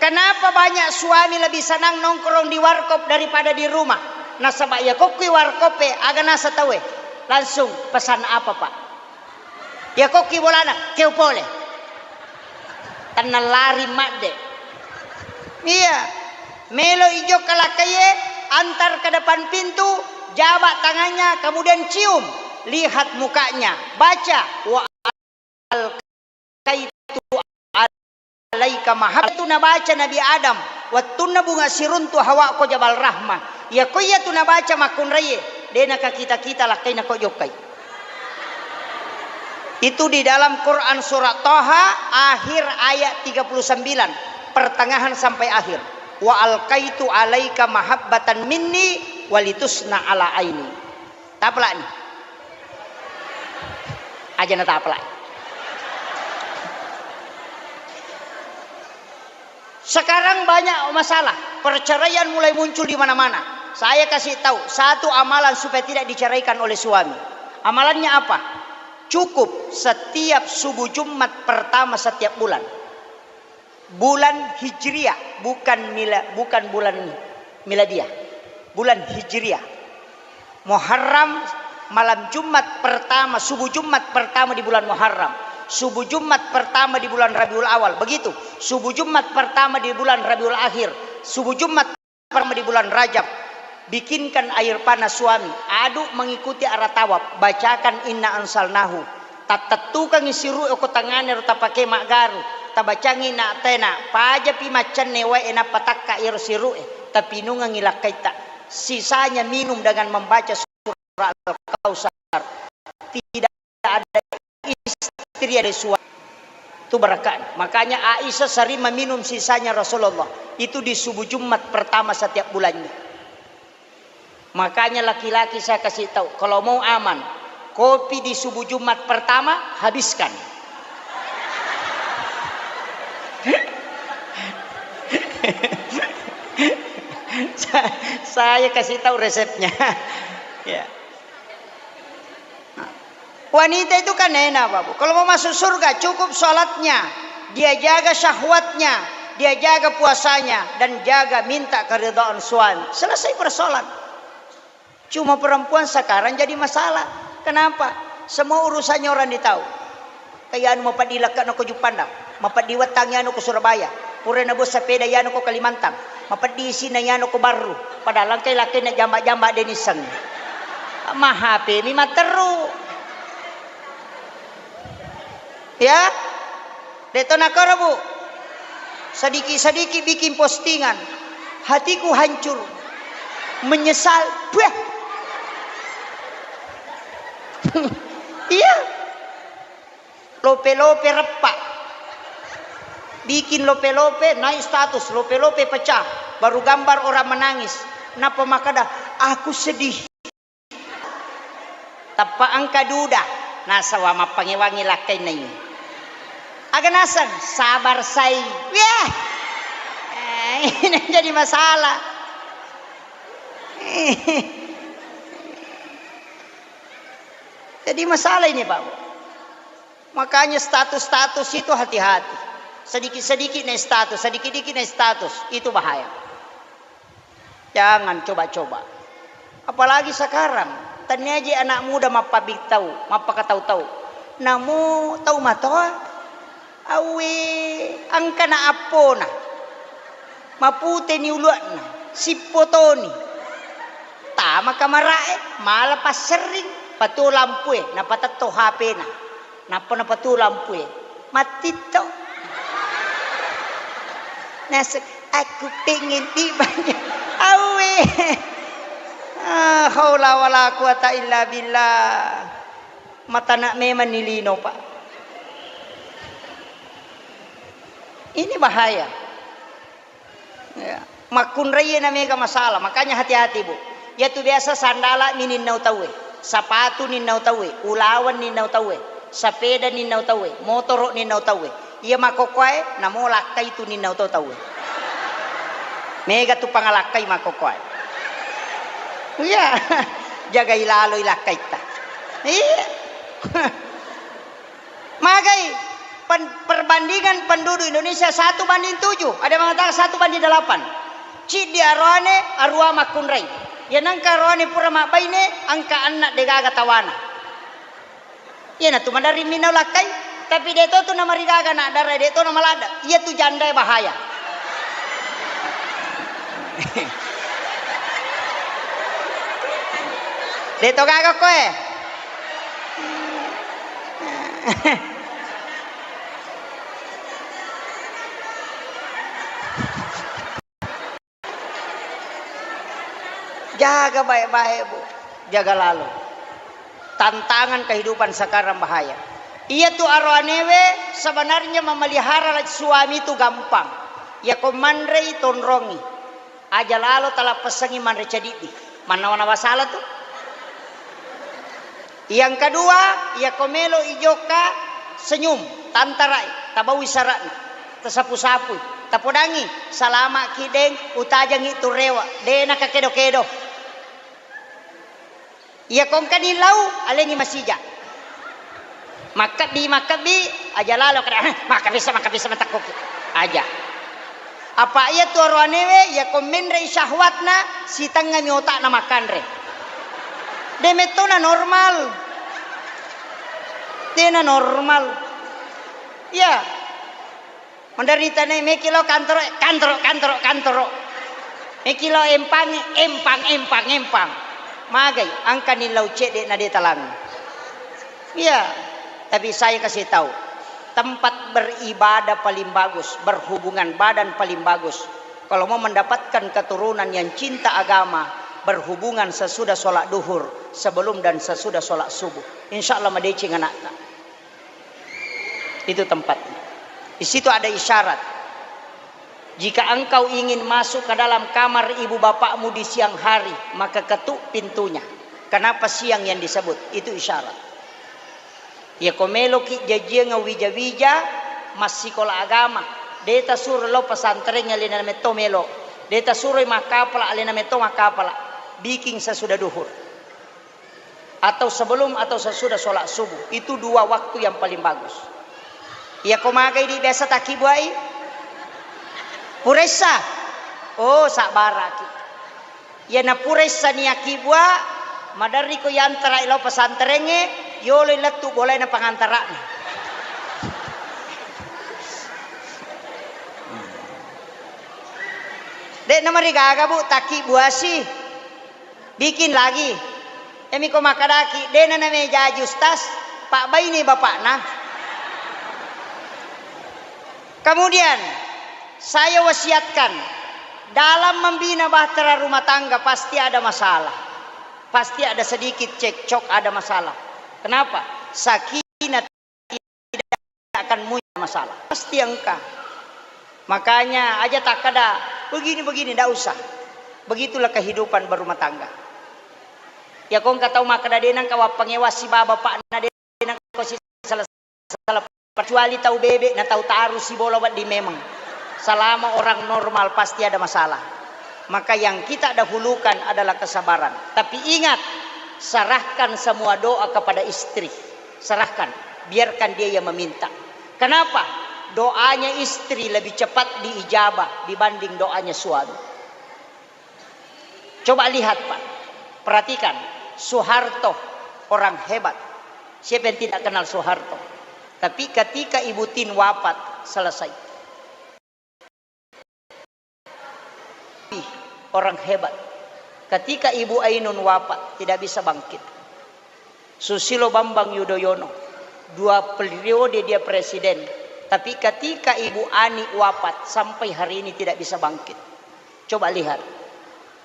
Kenapa banyak suami lebih senang nongkrong di warkop daripada di rumah? Nasaba iya kokkui warkop e, aga nasa tauwe? Langsung pesan apa, Pak? Iya kokkui bolana, keu pole. Tennallari madde. Iya. Melo ijokka lakkaie, antar ke depan pintu, jabak tangannya, kemudian cium. Lihat mukanya. Baca, "Wa alqaitu alaika mahabbatan." Itu nabaca Nabi Adam. Wettunna bunga siruntu Hawa ko Jabal Rahmah. Iya ko iya tu nabaca makkunraie, de nakakita-kita lakkaina ko jokkai. Itu di dalam Quran surat Toha, akhir ayat tiga puluh sembilan, pertengahan sampai akhir. "Wa alqaitu alaika mahabbatan minni walitusna ala aini." Tapalani. Aja na tapalai. Sekarang banyak masalah, perceraian mulai muncul di mana-mana. Saya kasih tahu satu amalan supaya tidak diceraikan oleh suami. Amalannya apa? Cukup setiap subuh Jumat pertama setiap bulan. Bulan Hijriah, bukan mila-, bukan bulan miladiah. Bulan Hijriah. Muharram, malam Jumat pertama, subuh Jumat pertama di bulan Muharram, subuh Jumat pertama di bulan Rabiul Awal, begitu. Subuh Jumat pertama di bulan Rabiul Akhir, subuh Jumat pertama di bulan Rajab. Bikinkan air panas suami, aduk mengikuti arah tawaf, bacakan inna anzalnahu. Tattettukangngi siru'e ko tangngana ro tapake maggaru, tabacangngi na tena, pajapi maccenne wae nappa takka iyaro siru'e, tapinungengngi lakkaitta. Sisanya minum dengan membaca surah Al-Kautsar. Tidak ada istri, ada suami. Itu berkah. Makanya Aisyah sering meminum sisanya Rasulullah. Itu di subuh Jumat pertama setiap bulannya. Makanya laki-laki saya kasih tahu, kalau mau aman, kopi di subuh Jumat pertama habiskan. Sa-, saya kasih tahu resepnya. Ya. Wanita itu kan enak, Bapak Bu. Kalau mau masuk surga, cukup sholatnya. Dia jaga syahwatnya, dia jaga puasanya, dan jaga minta keridhaan suami. Selesai persoalan. Cuma perempuan sekarang jadi masalah. Kenapa? Semua urusannya orang ditahu. Kayak anu mapeddi lekke'na ko Juppandang, mapeddi wettangngi anu ko Surabaya, pura nabo sepeda iyanu ko Kalimantan, mapeddi isina iyanu ko Barru, padahal engkai lakkainna jamba-jamba de nisseng. Ma H P mi matteru. Ya? De'to nakoro, Bu. Sedikit-sedikit bikin postingan. Hatiku hancur. Menyesal. Wah. Iya. Lope-lope reppa. Bikin lope-lope, naik status, lope-lope pecah. Baru gambar orang menangis. Napa makkeda, "Aku sedih." Tappa engka duda, nasaba mappangewangi lakkainna iye. Aga naseng, sabar sai. Weh. Eh, ini jadi masalah. Jadi masalah ini, Pak. Makanya status-status itu hati-hati. Sedikit-sedikit naik status, sedikit-sedikit naik status. Itu bahaya. Jangan coba-coba. Apalagi sekarang, tennia je anak muda mappabittau, mappakatau-tau. Namo tau matoa, awwe, engkana appona. Maputeni ulua'na, sippotoni. Tama kamara'e, mala passerring, patuo lampue, napatetto H P-na. Nappa napatuo lampue. Mattitto. Naseng, "Aku pengen dibanyak." Awe. Ah, haula wala quwata illa billah. Matana memang ni lino, Pak. Ini bahaya. Ya. Makkunraie na mega masalah, makanya hati-hati, Bu. Iyatu biasa sandala mi ninnau tauwe, sapatu ninnau tauwe, ulaweng ninnau tauwe, sapeda ninnau tauwe, motoro ninnau tauwe. Iya makkokkoe namo lakkai tu ninnau to tauwe. Mega tu pangalakkai makkokkoe. Iya. Jagai laloi lakkaitta. Iya. Magai pen-, perbandingan penduduk Indonesia satu banding tujuh, ada yang mengatakan satu banding delapan. Ciddi aroane, arua makkunrai. Ya nengka aroane pura mabbaine, engka anna degaga tawana. Iyana tu maderri minau lakkai, tapi de to tu namarigaga anak dara, de to namaladda. Iya tu jandae bahaya. De to gaga koe. Jaga baik-baik, Bu. Jaga lalo. Tantangan kehidupan sekarang bahaya. Iya tu aroanewe sebenarnya memelihara suami itu gampang. Iya ko manrei tonrongi. Aja lalo talappessangi manre cadiddi. Mannawa-nawa sala tu. Yang kedua, iya ko melo ijokka senyum, tantarai, tabaui sara'na, tasapu-sapui, tapodangi, salama ki deng, utajangi tu rewa, de nakakedo-kedo. Iya ko engkani lau, alengi masija. Makkebbi, makkebbi, aja lalo kada, "Eh, makkebissa, makkebissa, matakkuki." Aja. Apa iya tu aroanewe, iya ko menrei syahwatna, sitengngami otakna makkanre. De mettona normal. Dena normal. Iya. Menderita ne, meki lo kantoro, kantoro, kantoro, kantoro. Meki lo empangi, empang, empang, empang. Magai, engkani lau cedde na de talang. Iya, tapi saya kasih tahu, tempat beribadah paling bagus, berhubungan badan paling bagus. Kalau mau mendapatkan keturunan yang cinta agama, berhubungan sesudah sholat duhur, sebelum dan sesudah sholat subuh. Insya Allah madeceng anakta. Itu tempatnya. Di situ ada isyarat. Jika engkau ingin masuk ke dalam kamar ibu bapakmu di siang hari, maka ketuk pintunya. Kenapa siang yang disebut? Itu isyarat. Iya ko meloki jajiang wija-wija, massikola agama, De' tasuro lao pesantren, alena metto melo. De' tasuroi makkapala, alena metto makkapala. Bikin sesudah duhur. Atau sebelum atau sesudah sholat subuh. Itu dua waktu yang paling bagus. Iya ko magai di biasa takkibuai? Puressa. Oh, sabbaraki. Iyana pura issani akkibua, maderri ko yantara lao pesantrengnge, yoloi lettu bolaina pangantara'na. De'na marigaga, Bu, takkibuasi. Bikin lagi. Emi ko makkadaki, de'na namejaji ustaz, pabbaini bapakna. Kemudian, saya wasiatkan, dalam membina bahtera rumah tangga pasti ada masalah. Pasti ada sedikit cekcok, ada masalah. Kenapa? Sakinah tidak akan muncul masalah. Pasti engka. Makanya aja takkada, "Begini-begini," ndak usah. Begitulah kehidupan berumah tangga. Ya, ko engka tau makkada, "De' nengka wappangewa sibawa bapakna, de' nengka ko si salah-salah," kecuali tau bebe' na tau taru sibola wedding memang. Selama orang normal pasti ada masalah. Maka yang kita dahulukan adalah kesabaran. Tapi ingat, serahkan semua doa kepada istri. Serahkan, biarkan dia yang meminta. Kenapa? Doanya istri lebih cepat diijabah dibanding doanya suami. Coba lihat, Pak. Perhatikan, Soeharto orang hebat. Siapa yang tidak kenal Soeharto? Tapi ketika Ibu Tin wafat, selesai. Orang hebat. Ketika Ibu Ainun wafat, tidak bisa bangkit. Susilo Bambang Yudhoyono, dua periode dia presiden, tapi ketika Ibu Ani wafat, sampai hari ini tidak bisa bangkit. Coba lihat,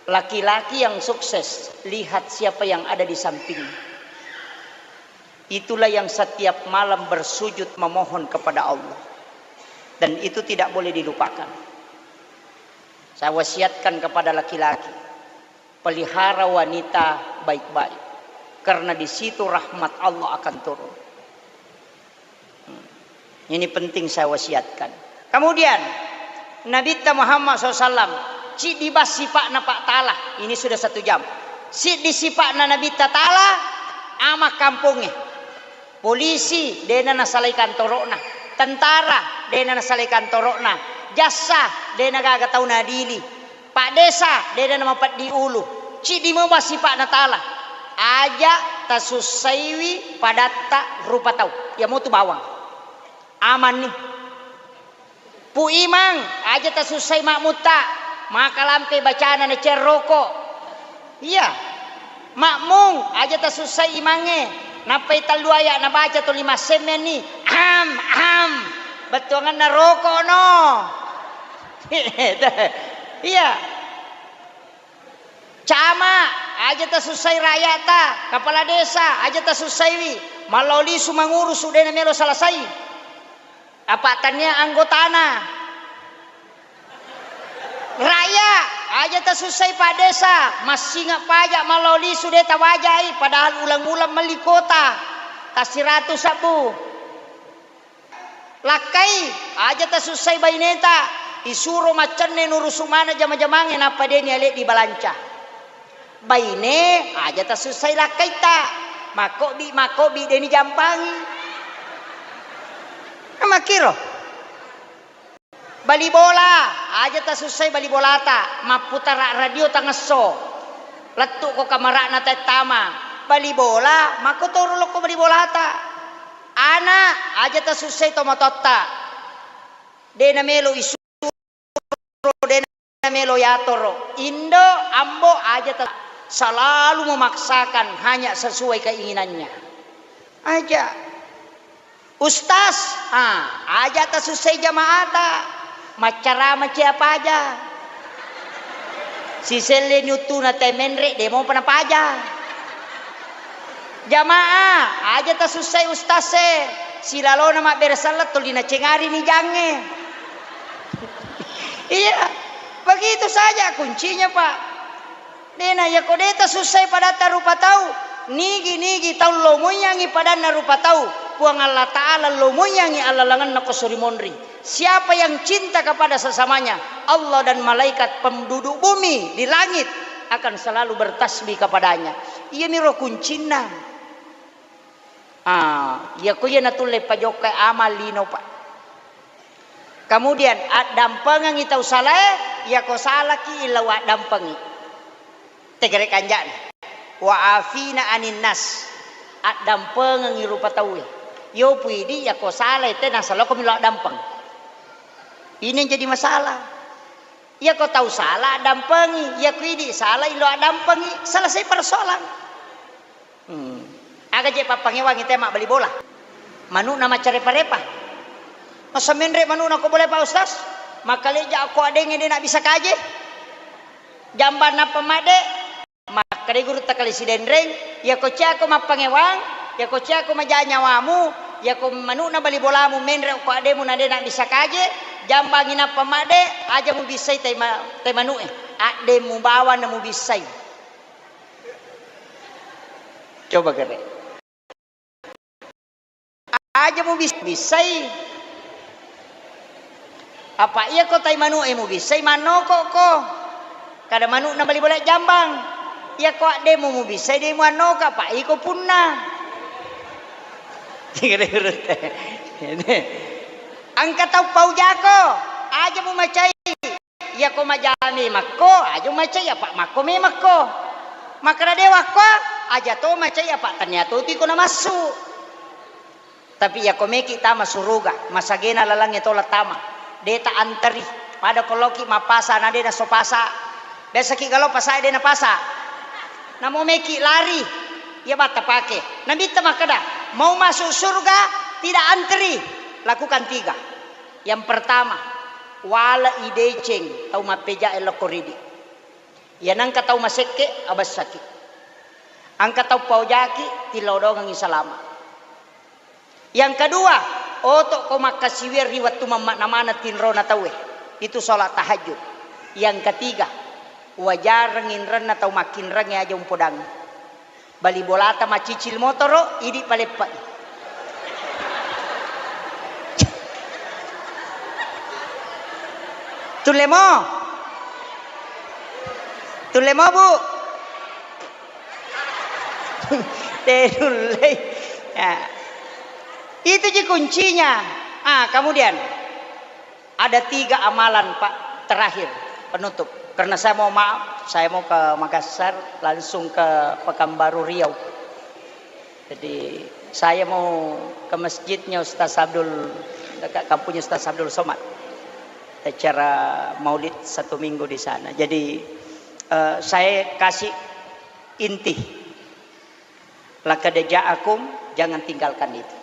laki-laki yang sukses, lihat siapa yang ada di sampingnya. Itulah yang setiap malam bersujud memohon kepada Allah. Dan itu tidak boleh dilupakan. Saya wasiatkan kepada laki-laki, pelihara wanita baik-baik, karena di situ rahmat Allah akan turun. Hmm. Ini penting saya wasiatkan. Kemudian, Nabitta Muhammad sallallahu alaihi wasallam, ciddi bang sipa'na Pak Ta'ala. Ini sudah satu jam. Siddi sipa'na Nabitta Ta'ala, ama kampongnge. Polisi, de'na nasalai kantoro'na. Tentara, de'na nasalai kantoro'na. Jaksa, de'na gaga tau naadili. Pak desa, de'na namapeddi ulu. Ciddi mo bang sipa'na Ta'ala. Aja tasussaiwi padatta rupa tau. Iya motu bawang. Amanni. Pu Imang, aja tasussai makmutta. Makalampe bacana nacerroko. Iya. Makmung, aja tasussai imangnge. Nappai tellu aya nabaca tuli massemmenni. Am, am. Bettuanganna roko no. Iya. Camat, aja tasussai rakyata, kepala desa, aja tasussaiwi, mallau lisu mangurusu, de'na melo selesai. Apa tania anggotana. Rakyat, aja tasussai Pak Desa, massinga pajak mallau lisu, de' tawajai, padahal uleng-uleng melli kota, tasiratu sabbu. Lakkai, aja tasussai baineta, isuro maccenne nurusu maneng jama-jamangnge nappa de'ni ale dibalanca. Baine, aja tasussai lakkaitta, makkobbi-makkobbi de'ni jampangi. Makkiro. Bali bola, aja tasussai bali bolata, mapputara radio tangesso. Lettu ko kamara'na tattama. Bali bola, makkotoro lokko bali bolata. Ana, aja tasussai tomatoatta. De' namelo isuro, de' namelo yatoro. Indo, ambo, aja ta-, selalu memaksakan hanya sesuai keinginannya. Aja. Ustaz, ah, aja tasussai jamaata, maccarama cia paja. Siselleni uttuna te menre, de' mopa napaja. Jamaah, aja tasussai ustaz e, silalona mabbere selleng tuli nacengari ni jangnge. Iya, begitu saja kuncinya, Pak. De'na, yako de' tasussai padatta rupa tau, nigi-nigi tau lomoiyangi padanna rupa tau, Puang Allah Ta'ala lomoiyangi allalengenna ko suri monri. Siapa yang cinta kepada sesamanya, Allah dan malaikat penduduk bumi di langit akan selalu bertasbih kepadanya. Iyamiro kuncinna. Ah, iyako iya natulle pajokkai amal lino, Pak. Kemudian, addampengengi tau salae, iyako salaki, illa waddampengi. Tegere kanja'na. Wa afina anin nas. Addampengengi rupa tauwe. Yopu idi, iyako salai te, nasaloko milo addampeng. Ini yang jadi masalah. Iyako tau sala, addampengi. Iyako idi sala, ilo addampengi. Selesai persoalan. Hmm. Aga je pappangewangi te mabbali bola? Manu'na maccarepa-repa. Masa menre manu'na ko bola, Pak Ustaz? Makkaleja ko adengnge de' nabbissa kaje. Jambang nappa madde. Makkeda gurutta Kali Sidenreng, iyako ciako mappangewang, iyako ciako maja nyawamu, iyako manu'na bali bolamu menre ko ademu na de' nabbissa kaje, jambangi nappa madde, aja mubissai tai ma-, tai manu'e. Addemu bawang na mubissai. Coba gere. Aja mubis-, bissai. Apa iyako tai manu'e mubissai, mannokokko. Kada manu'na bali bola jambang. Iyako addemu mubissai, de' muannoka, apa iko punna. Engka tau paujako, aja mumacai. Iyako majami makko, aja macai apa makko memekko. Makkeda de' wakko, aja to macai apa tania to tiko namassu. Tapi iyako meki tama suruga, masagena lalangnge tola tama. De' ta anteri, pada ko loki mappasa na de' naso pasa. Biasaki galo pasa de' napasa. Namo meki lari, iya batta pake. Nabitta makkeda, mau masuk surga tidak anteri, lakukan tiga. Yang pertama, wale'i deceng tau mappeja'e lokko ridi. Iya nengka tau masekke, abessaki. Engka tau paojaki, tilodongengi salama. Yang kedua, oto'ko makkasiwiang ri wettu mamma'na maneng tinrona tauwe. Itu sholat tahajud. Yang ketiga, wajareng inrenna tau makkinrengnge aja umpodangngi. Bali bolata macicil motoro, idi paleppai. Tullemo? Tullemo, Bu? Tenullei. Ya. Itu ji kuncinya. Ah, kemudian ada tiga amalan, Pak, terakhir penutup. Karena saya mau maaf, saya mau ke Makassar, langsung ke Pekanbaru Riau. Jadi saya mau ke masjidnya Ustaz Abdul, dekat kampungnya Ustaz Abdul Somad. Acara maulid satu minggu di sana. Jadi, eh, saya kasih inti. Laqad ja'akum, jangan tinggalkan itu.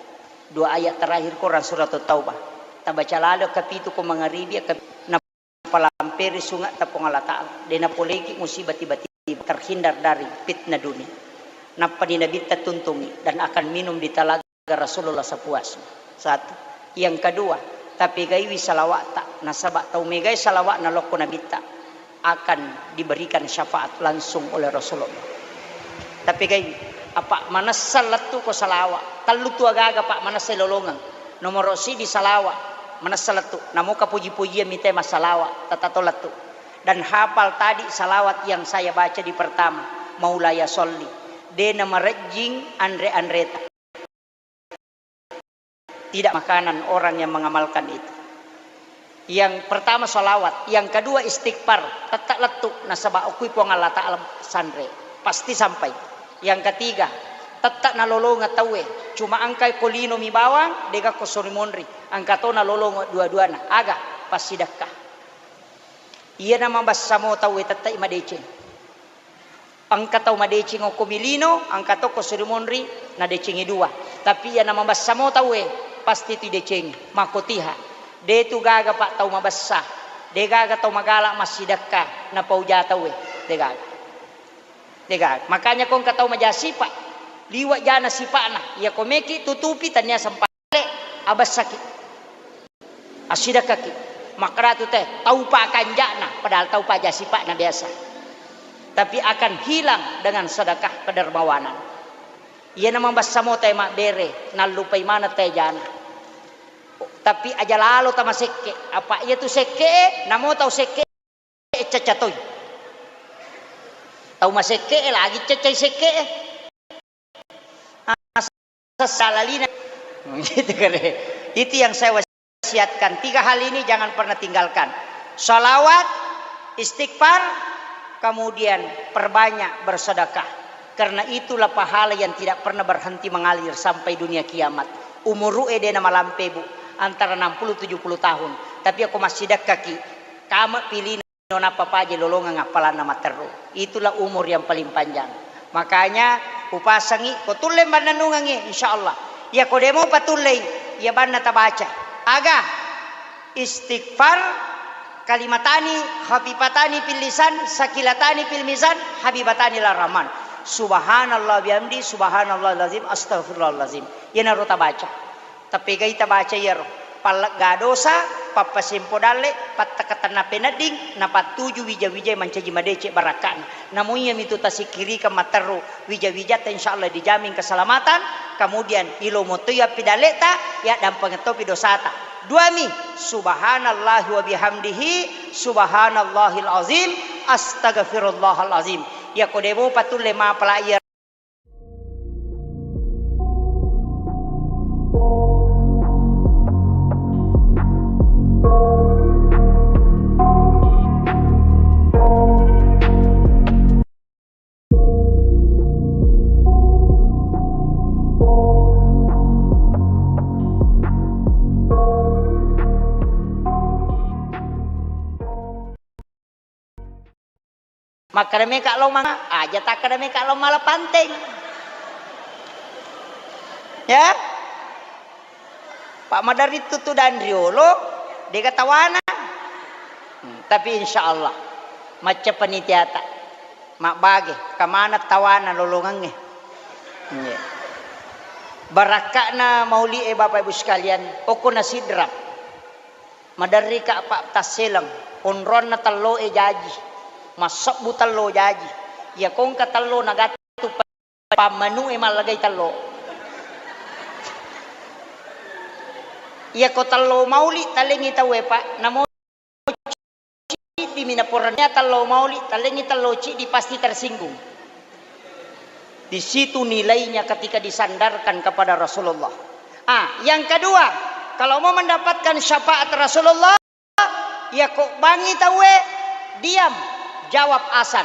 Dua ayat terakhir Quran surat Taubah. Tabaca lalo kapitu ko mangaribi, ka-, napalamperi sungatta Puang Allah Ta'ala. De' napoleki musibah tiba-tiba, terhindar dari fitnah dunia. Nappani Nabitta tuntungi dan akan minum di talaga Rasulullah sepuasnya. Satu. Yang kedua, tapegaiwi salawatta, nasaba tau megai salawatna lokko Nabitta akan diberikan syafaat langsung oleh Rasulullah. Tapegaiwi, apa manessa lettu ko salawa, tellu tu agaga, Pak, manessa lolongeng. Nomoro sidi salawa, manessa lettu, namoka puji-pujian mite massalawa, tatato lettu. Dan hafal tadi salawat yang saya baca di pertama, Maulaya Sholli. De' namarejjing anre-anreta. Tidak makanan orang yang mengamalkan itu. Yang pertama salawat, yang kedua istighfar, tette lettu nasaba okui Puang Allah Ta'ala sanre, pasti sampai. Yang ketiga, tette nalolongeng tauwe, cuma engkai ko lino mi bawang, de' gakko sori monri, engka to nalolongeng dua-duana, aga? Passidekka. Iyana mabessa mo tauwe tette madeceng. Engka tau madeceng okko mi lino, engka tokko suri monri, nadecengi dua. Tapi iyana mabessa mo tauwe, pasti tu idecengi. Makkotiha. De' tu gaga, Pak, tau mabessa. De' gaga tau magala massidekka, napauja tauwe. De' gaga. De' gaga. Makanya ko engka tau maja sipa, liwa' jana sipa'na. Iya ko meki tutupi, tania sempa- Abessaki, assidekkaki, makkedatu te, taupa kanja'na, padahal taupa aja sipa'na biasa. Tapi akan hilang dengan sedekah kedermawanan. Iyana mabessa mo te mabbere, nallupai maneng te jana. Tapi aja lalo tamasekke, apa iya tu sekke, namo tau sekke cacca toi. Tau masekke lagi caccai sekke. Salalina. Gitu kare. Itu yang saya wasiatkan. Tiga hal ini jangan pernah tinggalkan. Salawat, istighfar, kemudian perbanyak bersedekah. Karena itulah pahala yang tidak pernah berhenti mengalir sampai dunia kiamat. Umuru ede na malampe, Bu, antara enam puluh tujuh puluh tahun. Tapi aku masih dekkaki. Kama pilih Nappa paje lolongeng appalanna matteru. Itulah umur yang paling panjang. Makanya upasangi ko tulle mannennungengngi, insyaallah. Iya ko demo patullei, iya banna tabaca. Aga? Istighfar, kalimatani khafifatani fil lisan, sakilatani fil mizan, habibatani ila rahman. Subhanallah bihamdi, subhanallahil azim, astagfirullahalazim. Iyanaro tabaca. Tappegai tabaca iyaro, pallegga dosa, pappasempo dalle, pattakatenna penedding, napattuju wija-wijae mancaji madeceng barakka'na. Namo iyamitu tasikkirikeng matteru wija-wijatta, insyaallah dijamin keselamatan, kemudian ilomo toi appidalle'ta, yaddampengeng topi dosata. Duami, subhanallahi wa bihamdihi, subhanallahil azim, astagfirullahal azim. Iyako demopa tulle mapala iya Makkeda meka lao mang-, aja takkeda meka lao mala panteng. Ya? Pak Madarri tutu dan riolo, dega tawana. Hmm, tapi insya Allah, macca panitiata. Mabbage, kamana tawana lolongengnge. Iya. Barakka'na mauli e Bapak Ibu sekalian, okko na sidrap. Maderrika pa tasseleng, onronna telloe jaji, massebbu tello jaji. Iya kongka tello nagattu pa-, pammanue mallagai tello. Iya ko tello mauli talengi tauwe, Pak, namo ciddi mi naporannia tello mauli, talengi tello ciddi pasti tersinggung. Di situ nilainya ketika disandarkan kepada Rasulullah. Ah, yang kedua, kalau mau mendapatkan syafaat Rasulullah, iya ko bangi tauwe, diam, jawab azan.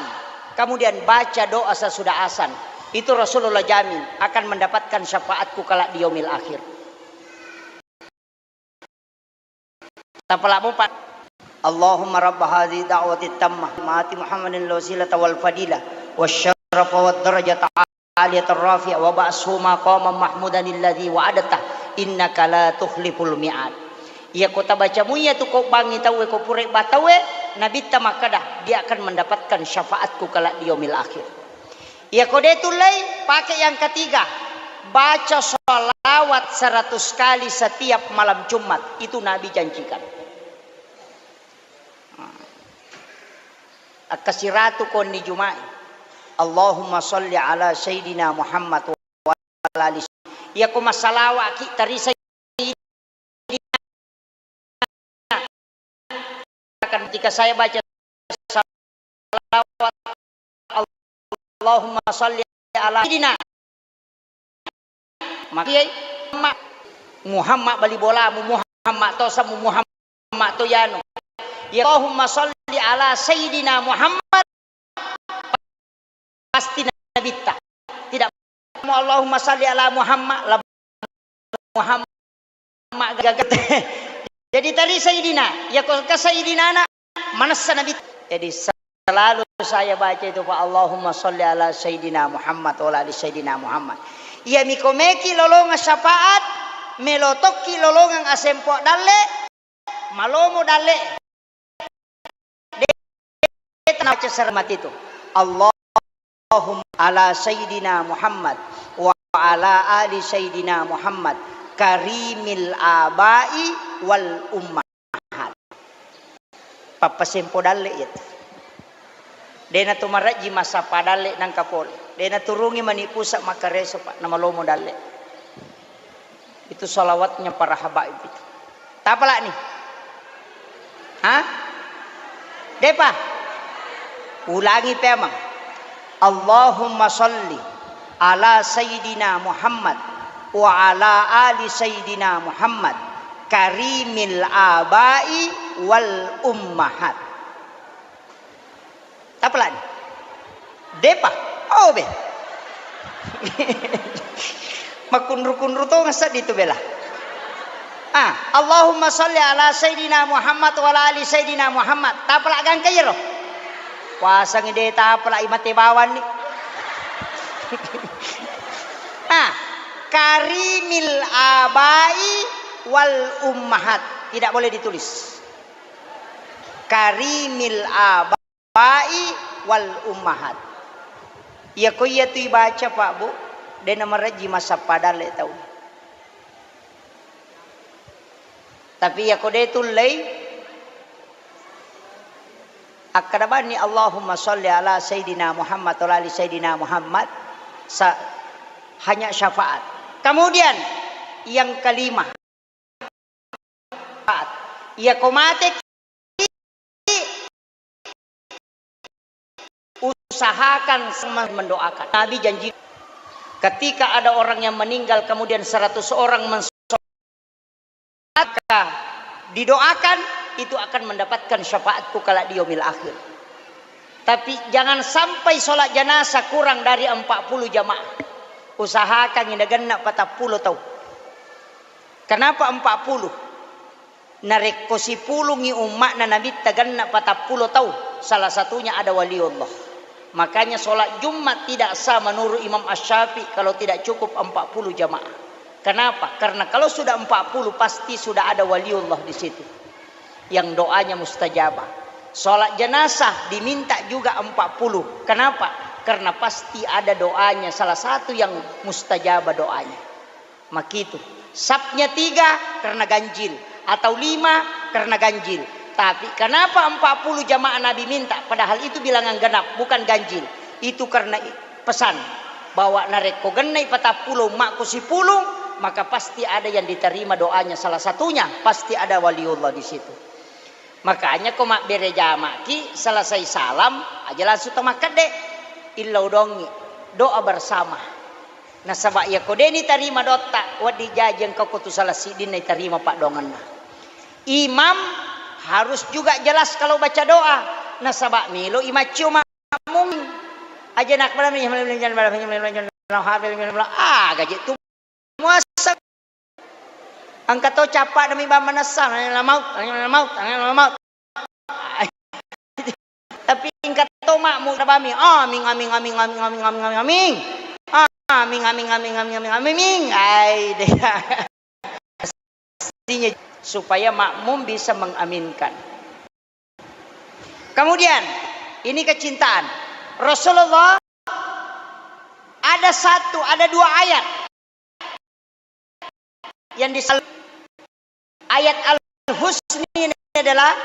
Kemudian baca doa sesudah azan. Itu Rasulullah jamin akan mendapatkan syafaatku kelak di yaumil akhir. Tapalabbo pa-, Allahumma rabba hadhihi da'wati tammah, wa ati Muhammadin al-wasilata wal fadilah, wasyarafa wad darajata aliyatar rafi'ah, wa ba'shu maqaman mahmudan alladzi wa'adtah, innaka la tukhliful mi'ad. Iya ko tabaca muiya tu ko bangi tauwe, ko pura ba tauwe, Nabitta makkeda, dia akan mendapatkan syafaatku kelak di yaumil akhir. Iya ko de tullei, pake yang ketiga, baca sholawat seratus kali setiap malam Jumat. Itu Nabi janjikan. Akkasiratu konni Juma'i. Allahumma sholli ala Sayyidina Muhammad wa ala ali. Iya ko massalawa'ki tari Sayyidina. Ketika saya baca salawat, Allahumma sholli ala Sayyidina. Makkiai Muhammad, Muhammad bali bolamu, Muhammad tosamu, Muhammad to yanu. Ya Allahumma sholli ala Sayyidina Muhammad, pasti Nabitta. Tidak mau Allahumma sholli ala Muhammad, la Muhammad gaga. Jadi tari Sayyidina, ya ko ke Sayyidina na, manessa Nabi. Jadi selalu saya baca itu, Pak, Allahumma sholli ala Sayyidina Muhammad wa ala ali Sayyidina Muhammad. Iya miko meki lolongang syafaat, melotokki lolongang asempo dalle, malomo dalle. De-, de-, baca selamat itu. Allahumma ala Sayyidina Muhammad wa ala ali Sayyidina Muhammad karimil abai wal ummahat. Pappasempo dalle iya tu. Dena tu marajji massappa dalle nangka pole. Dena turungi mani pusa makkareso, Pak, namalomo dalle. Itu salawatnya para habaib itu. Tapalani. Hah? Depa? Ulangi pemang. Allahumma salli ala Sayyidina Muhammad wa ala ali Sayyidina Muhammad karimil abai wal ummahat. Tapalani. Depa? Oh, be. Makunru-kunru tongeng seddi tu bela. Ah, Allahumma salli ala Sayyidina Muhammad wa ala ali Sayyidina Muhammad. Tapala gangka iyaro. Puasangi de tapala i mate bawanni. Ah, karimil abai wal ummahat. Tidak boleh ditulis. Karimil abai wal ummahat. Iya ko iya tu ibaca, Pak, Bu, de namarejji massappa dalle tau. Tapi iya ko de tullei, akkada bani Allahumma sholli ala Sayyidina Muhammad wa ala ali Sayyidina Muhammad, sa-, hanya syafaat. Kemudian yang kelima, iya ko mate usahakan mendoakan. Nabi janji, ketika ada orang yang meninggal, kemudian seratus orang mensolatkan, didoakan, itu akan mendapatkan syafaatku kala di yaumil akhir. Tapi jangan sampai sholat jenazah kurang dari empat puluh jamaah. Usahakan ini genna patappulo tau. Kenapa empat puluh? Narekko sipulungngi umma'na Nabitta genna patappulo tau, salah satunya ada waliullah. Makanya sholat Jumat tidak sah menurut Imam Asy-Syafi'i kalau tidak cukup empat puluh jamaah. Kenapa? Karena kalau sudah empat puluh, pasti sudah ada waliullah di situ yang doanya mustajabah. Sholat jenazah diminta juga empat puluh. Kenapa? Karena pasti ada doanya, salah satu yang mustajabah doanya. Makitu. Sapnya tiga karena ganjil, atau lima karena ganjil. Tapi kenapa empat puluh jamaah Nabi minta? Padahal itu bilangan genap, bukan ganjil. Itu karena i-, pesan bahwa narekko gennai patappulo umma'ku sipulung, maka pasti ada yang diterima doanya. Salah satunya pasti ada waliullah di situ. Makanya ko mabbere jama'ki, selesai salam, aja langsung to makkedde. Illau dongi, doa bersama. Nasaba iya ko de nitarima doatta, wedding jaji engka ko tu salah siddinna itarima paddoangenna. Imam harus juga jelas kalau baca doa. Nasaba melo i maccio makmum. Aja nak, ah, gaji tu muasa. Engka to cappa'na mi bang manessa, la maut, la maut, la maut. Tapi engka to makmum bami, aming, aming, aming. Aming, aming, aming. Ai, deh. Artinya, supaya makmum bisa mengaminkan. Kemudian, ini kecintaan. Rasulullah ada satu, ada dua ayat yang disal-, ayat Al-Husni ini adalah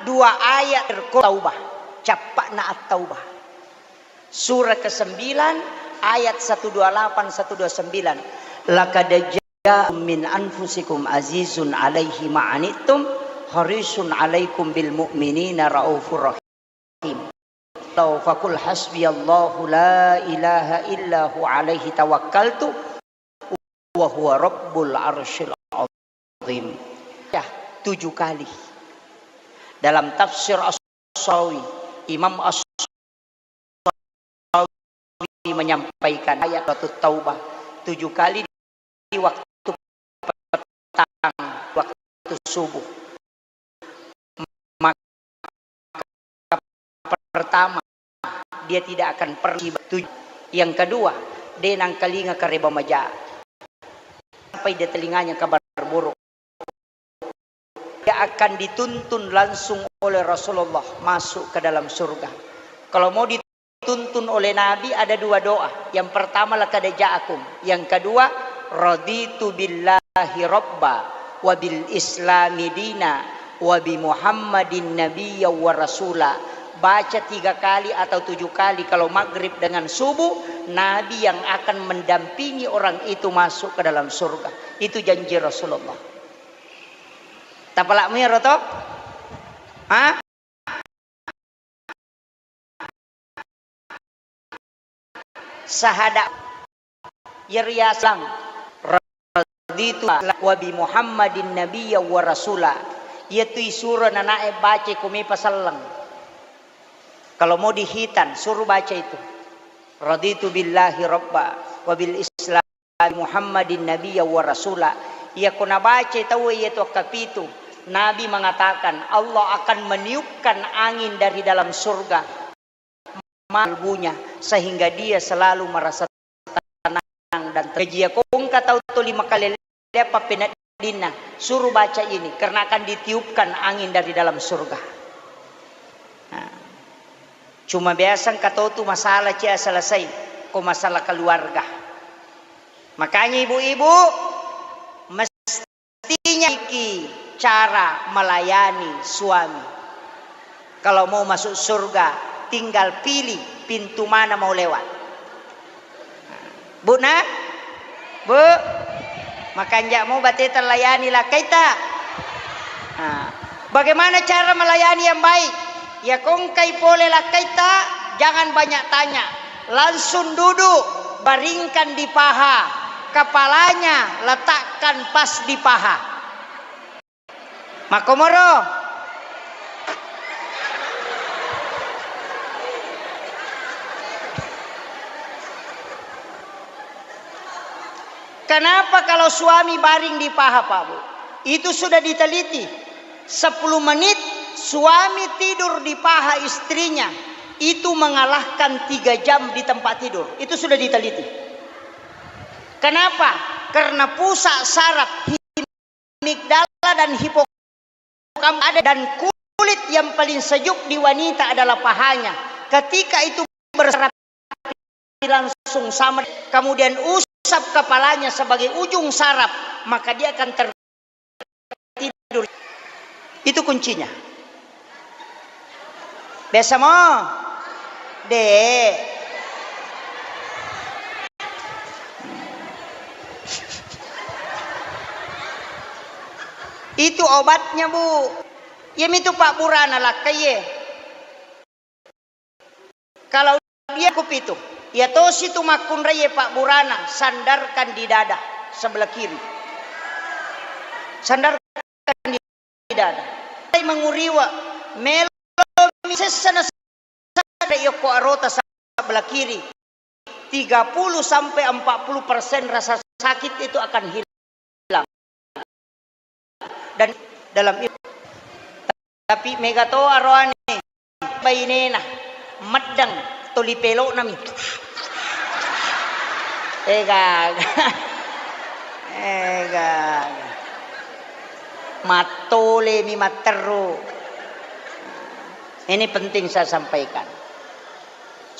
dua ayat Taubah, cappa'na At-Taubah. Surah kesembilan ayat satu dua delapan, satu dua sembilan. Laqad ja'akum min anfusikum azizun alaihi ma'anittum harisun alaikum bil mu'minina raufur rahim. Lau faqul hasbiyallahu la ilaha illa hu alaihi tawakkaltu wa huwa rabbul arsyil azim. Ya, tujuh kali. Dalam tafsir As-Sawi, Imam As-Sawi menyampaikan ayat Surat Taubah tujuh kali di waktu petang, waktu subuh. Maka pertama, dia tidak akan pernah tuju. Yang kedua, de nangkalinga kareba maja. Sampai dia telinganya kabar buruk. Dia akan dituntun langsung oleh Rasulullah masuk ke dalam surga. Kalau mau dituntun oleh Nabi, ada dua doa. Yang pertama, laqad ja'akum. Yang kedua, raditu billahi rabba wa bil islami dina wa bi Muhammadin nabiyya wa rasula. Baca tiga kali atau tujuh kali kalau maghrib dengan subuh, Nabi yang akan mendampingi orang itu masuk ke dalam surga. Itu janji Rasulullah. Napala'mu iyaro to? Ha? Sahada. Iyaro yaseng. Raditu wa bi Muhammadin nabiyya wa rasula. Iyatu isuro nanae baca ko mepa selleng. Kalau mau dihitan, suruh baca itu. Raditu billahi rabba wa bil Islam Muhammadin nabiyya wa rasula. Iyako nabaca tauwe iyatu akkapitu, Nabi mengatakan, Allah akan meniupkan angin dari dalam surga, kalbunya, sehingga dia selalu merasa tenang dan ter-, jaji iyako engka tau tuli makalele pappeneddinna, suruh baca ini, karena akan ditiupkan angin dari dalam surga. Nah, cuma biasa engka tau tu masalah cia selesai, ko masalah keluarga. Makanya ibu-ibu, mestinya iki cara melayani suami. Kalau mau masuk surga, tinggal pilih pintu mana mau lewat. Bu, nak? Bu, makanja' mo bateta layani lakkaita. Nah, bagaimana cara melayani yang baik? Iyako engkai pole lakkaita, jangan banyak tanya. Langsung duduk, baringkan di paha. Kepalanya letakkan pas di paha. Makkomoro. Kenapa kalau suami baring di paha, Pak Bu? Itu sudah diteliti. Sepuluh menit suami tidur di paha istrinya, itu mengalahkan tiga jam di tempat tidur. Itu sudah diteliti. Kenapa? Karena pusat saraf amigdala dan hipokampa ada, dan kulit yang paling sejuk di wanita adalah pahanya. Ketika itu bersaraf, langsung sama, kemudian usap kepalanya sebagai ujung saraf, maka dia akan ter-, tidur. Itu kuncinya. Biasa mo? De. Itu obatnya, Bu. Iyamitu pabburana lakkaie. Kalau dia kupitu, iya tosi tu makkunraie pabburana, sandarkan di dada sebelah kiri. Sandarkan di dada. Manguriwa, melomi sessa na sadda yokko arota sebelah kiri. Tiga puluh sampai empat puluh persen rasa sakit itu akan hilang. Dan dalam itu, tapi mega to aroane bainena meddeng toli pelokna mi. Eh, gaga. Eh, gaga. Mattole mi matteru. Ini penting saya sampaikan.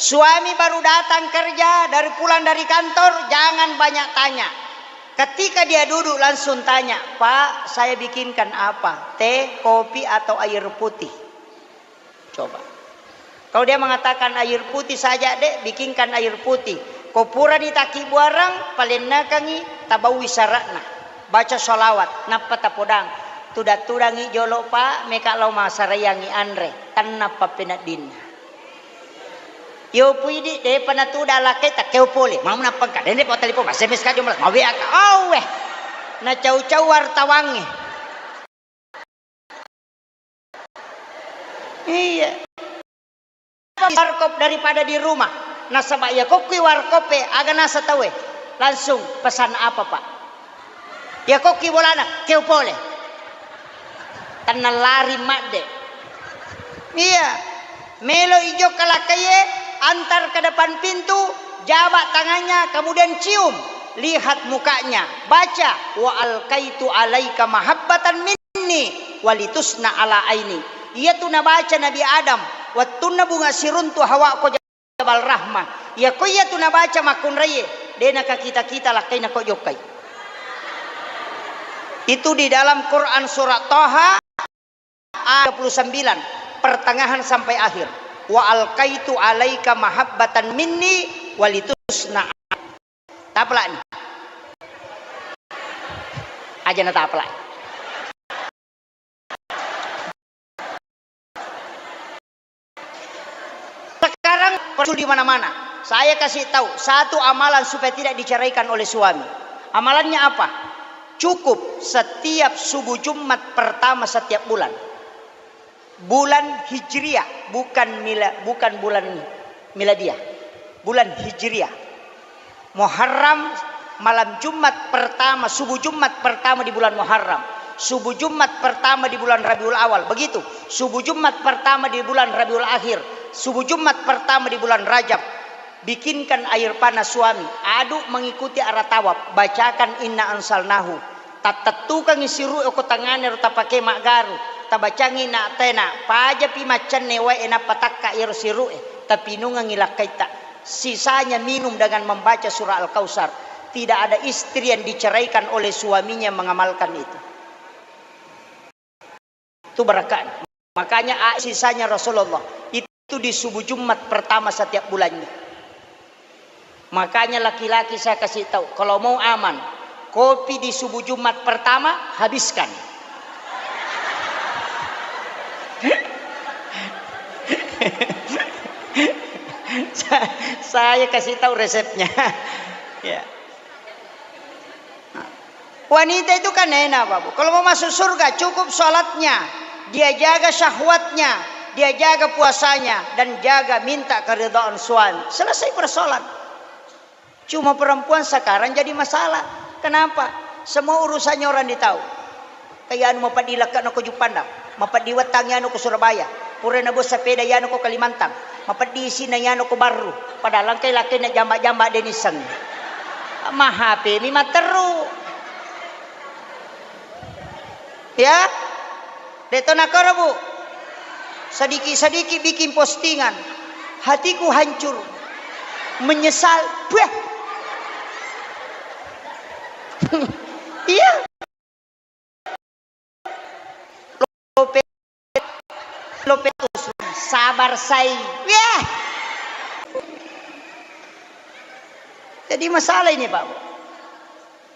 Suami baru datang kerja, dari pulang dari kantor, jangan banyak tanya. Ketika dia duduk, langsung tanya, "Pak, saya bikinkan apa? Teh, kopi, atau air putih?" Coba. Kalau dia mengatakan, "Air putih saja, Dek, bikinkan air putih." Ko purani takkibuarang, palennekangi, tabaui sara'na. Baca sholawat, nappa tapodang. Tudang-tudangi jolo, Pak, meka lao masaraiangi anre. Tenna pappeneddinna. Yo puidi, depa natuda lakkai, takkeo pole. Mau nappa engka, dende pa telepon, S M S ka jomla, ma W A ka. Awwe. Nacau-cau wartawangnge. Iya. Warkop daripada di rumah. Nasaba iya kokkui warkop e, aga nasa tauwe. Langsung pesan apa, Pak? Iya kokki bolana, keo pole. Tenna lari madde. Iya. Melo ijokka lakkaie, antar ke depan pintu, jabak tangannya, kemudian cium. Lihat mukanya. Baca, "Wa alkaitu alaika mahabbatan minni walitusna ala aini." Iyatu nabaca Nabi Adam, wettunna bunga siruntu Hawa ko Jabal Rahmah. Iyako iyatu nabaca makkunraie, de nakakita-kita lakkaina ko jokkai. Itu di dalam Quran surat Taha ayat tiga puluh sembilan, pertengahan sampai akhir. "Wa alkaitu alaika mahabbatan minni walitusna." Tapalani. Aja na tapalai. Perlu di mana-mana. Saya kasih tahu satu amalan supaya tidak diceraikan oleh suami. Amalannya apa? Cukup setiap subuh Jumat pertama setiap bulan. Bulan Hijriah, bukan mila-, bukan bulan miladiah. Bulan Hijriah. Muharram, malam Jumat pertama, subuh Jumat pertama di bulan Muharram, subuh Jumat pertama di bulan Rabiul Awal, begitu. Subuh Jumat pertama di bulan Rabiul Akhir, subuh Jumat pertama di bulan Rajab. Bikinkan air panas suami, aduk mengikuti arah tawaf, bacakan inna anzalnahu. Tattettukengngi siru'e okko tangngana ro tapake maggaru, tabacangngi na tena, pajapi maccenne wae nappa takka iyaro siru'e, tapinungengngi lakkaitta. Sisanya minum dengan membaca surah Al-Kautsar. Tidak ada istri yang diceraikan oleh suaminya mengamalkan itu. Itu barakatnya. Makanya a-, sisanya Rasulullah itu di subuh Jumat pertama setiap bulannya. Makanya laki-laki saya kasih tahu, kalau mau aman, kopi di subuh Jumat pertama habiskan. Sa-, saya kasih tahu resepnya. Ya. Wanita itu kan enak, Bapak. Kalau mau masuk surga, cukup sholatnya, dia jaga syahwatnya, dia jaga puasanya, dan jaga minta keridhaan suami. Selesai persoalan. Cuma perempuan sekarang jadi masalah. Kenapa? Semua urusannya orang ditahu. Kayak anu, mapeddi lekke'na ko Juppandang, mapeddi wettangngi anu ko Surabaya, pura nabo sepeda yanu ko Kalimantan, mapeddi isina yanu ko Barru, padahal engkai lakkainna jamba-jamba de nissengngi. Ma H P mi matteru. Ya? De'to nakoro, Bu. Sedikit-sedikit bikin postingan. Hatiku hancur. Menyesal. Buah. Iya. Lope-, lopetus, sabar sai. Yah. Jadi masalah ini, Pak.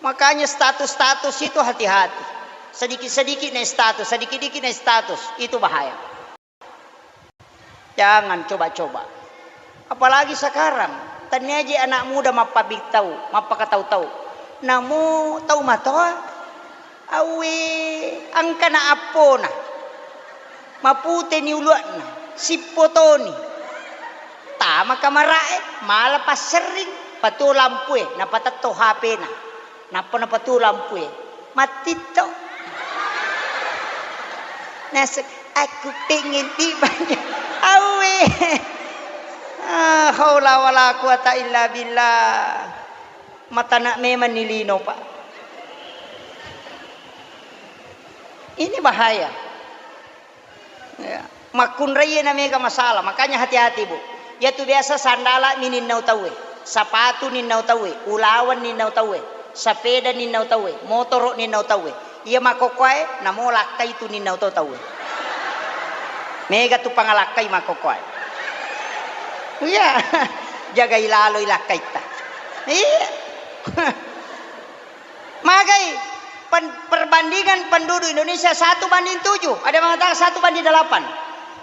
Makanya status-status itu hati-hati. Sedikit-sedikit naik status, sedikit-sedikit naik status, itu bahaya. Jangan coba-coba. Apalagi sekarang, tania je anak muda mappabitau, mappakatau-tau. Namo tau matoa, awe, engkana appona. Maputeni ulua'na, sippotoni. Tama kamara'e, mala passerring, patuo lampue, napatetto H P-na. Nappa napatuo lampue, mattitto. Naseng, "Aku pengen dibanyak." Awe. Ah, haula wala quwata illa billah. Matana memang ni lino, Pak. Ini bahaya. Ya. Makkunraie na mega masalah, makanya hati-hati, Bu. Iyatu biasa sandala mi ninnau tauwe, sapatu ninnau tauwe, ulaweng ninnau tauwe, sapeda ninnau tauwe, motoro ninnau tauwe. Iya makkokkoe, namo lakkai tu ninnau to tauwe. Mega tu pangalakkai makkokkoe. Iya. Jagai laloi lakkaitta. Iya. Magai pen-, perbandingan penduduk Indonesia satu banding tujuh, ada yang mengatakan satu banding delapan.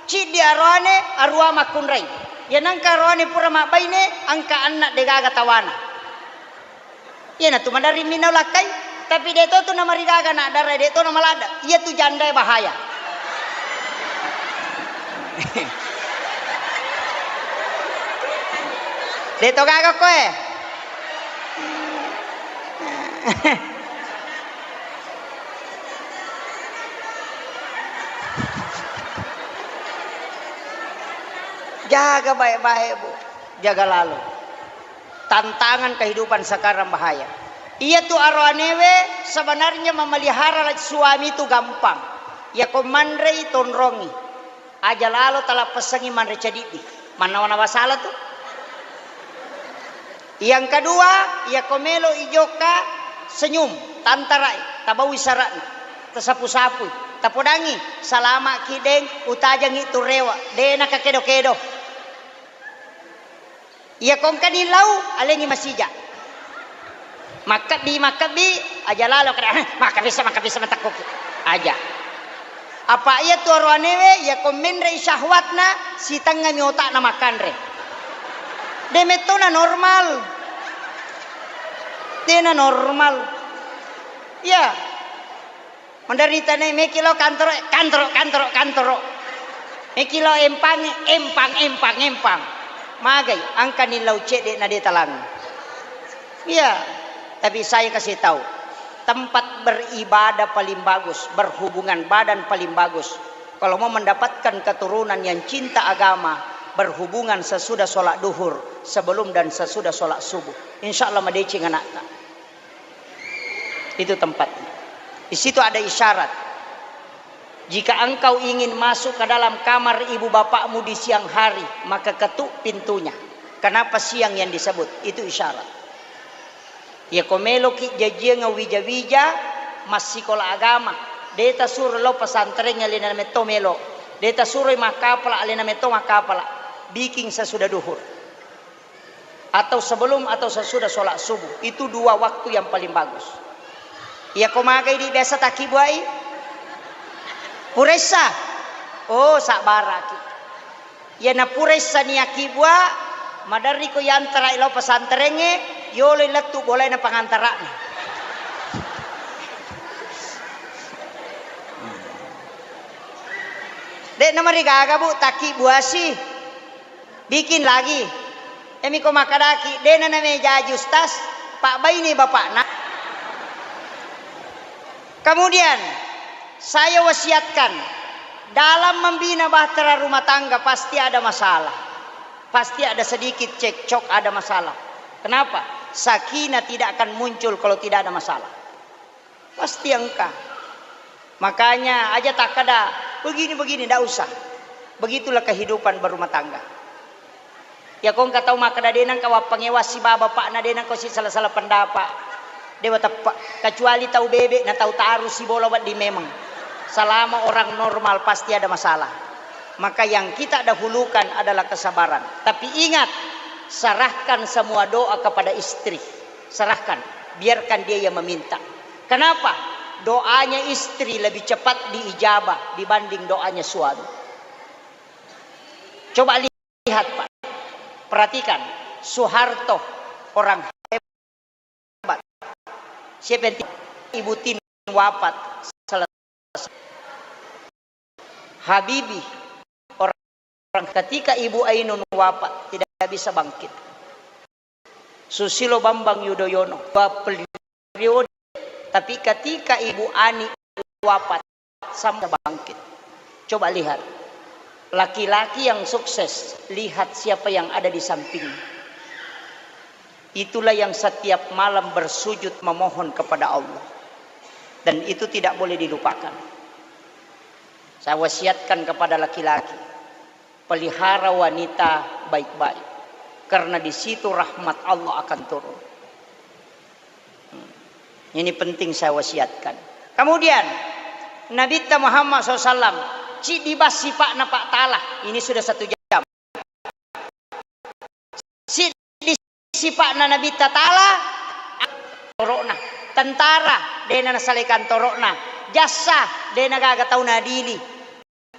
Ciddi aroane, arua makkunrai. Ya nangka aroane pura mabbaine, angka anna degaga tawana. Iyanatu maderri minau lakkai, tapi de to tu namarigaga na dara, de to namaladda. Iyatu jandae bahaya. De to gaga koe. Jaga baik-baik, Bu. Jaga lalo. Tantangan kehidupan sekarang bahaya. Iyatu aroanewe sebenarnya memelihara suami itu gampang. Yako manrei tonrongi. Aja lalo talappessangi manre cadiddi. Mannawa-nawa sala tu. Yang kedua, yako melo ijokka senyum, tantarai, tabaui sara'na, tasapu-sapui, tapodangi, salama ki deng, utajangi tu rewa, de nakakedo-kedo. Iyako engkani lau, alengi masija. Makkebbi, makkebbi, aja lalo kada, "Eh, makkebissa, makkebissa matakkuki." Aja. Apa iyatu aroanewe, iyako menrei syahwatna, sitengngami otakna makkanre. De' metto na normal. De' na normal. Iya. Menderita ne meki lo kantoro, kantoro, kantoro, kantoro. Meki lo empang, empang, empang, empang. Magai, angkani lau cedde' na de' talang. Iya. Tapi saya kasih tahu, tempat beribadah paling bagus, berhubungan badan paling bagus. Kalau mau mendapatkan keturunan yang cinta agama, berhubungan sesudah sholat duhur, sebelum dan sesudah sholat subuh. Insya Allah madeceng anakta. Itu tempatnya. Di situ ada isyarat. Jika engkau ingin masuk ke dalam kamar ibu bapakmu di siang hari, maka ketuk pintunya. Kenapa siang yang disebut? Itu isyarat. Iya ko meloki jajiang wija-wija massikola agama, de' tasuro lao pesantren, alena metto melo. De' tasuroi makkapala, alena metto makkapala. Bikin sesudah duhur. Atau sebelum atau sesudah sholat subuh. Itu dua waktu yang paling bagus. Iya ko magai di biasa takkibuai? Puressa. Oh, sabbaraki. Iya na puressa ni akkibua, maderri ko yantara lao pesantrengnge, yoloi lettu bolaina pangantara'na. De' namarigaga, Bu, takkibuasi. Bikin lagi. Emi ko makkadaki, de' na namejaji ustaz, pabbaine bapakna. Kemudian, saya wasiatkan, dalam membina bahtera rumah tangga pasti ada masalah. Pasti ada sedikit cekcok, ada masalah. Kenapa? Sakinah tidak akan muncul kalau tidak ada masalah. Pasti engka. Makanya aja takkada, "Begini-begini," ndak usah. Begitulah kehidupan berumah tangga. Iya ko engka tau makkada, "De' nengka wappangewang sibawa bapakna, de' nengka si sala-sala pendapat." Dewa teppe'. Kecuali tau bebe' na tau taru sibola wedding memang. Selama orang normal pasti ada masalah. Maka yang kita dahulukan adalah kesabaran. Tapi ingat, serahkan semua doa kepada istri. Serahkan, biarkan dia yang meminta. Kenapa? Doanya istri lebih cepat diijabah dibanding doanya suami. Coba lihat, Pak. Perhatikan, Soeharto orang hebat. Siapa yang ti-, Ibu Tin wafat. Selesai. Habibie, orang ketika Ibu Ainun wafat, tidak bisa bangkit. Susilo Bambang Yudhoyono, dua periode, tapi ketika Ibu Ani wafat, sama bangkit. Coba lihat, laki-laki yang sukses, lihat siapa yang ada di samping. Itulah yang setiap malam bersujud memohon kepada Allah. Dan itu tidak boleh dilupakan. Saya wasiatkan kepada laki-laki, pelihara wanita baik-baik. Karena di situ rahmat Allah akan turun. Hmm. Ini penting saya wasiatkan. Kemudian, Nabitta Muhammad sallallahu alaihi wasallam, ciddi bang sipa'na Pak Ta'ala. Ini sudah satu jam. Siddi sipa'na Nabitta Ta'ala, toro'na. Tentara, de'na nasalai kantoro'na. Jaksa, de'na gaga tau nadili.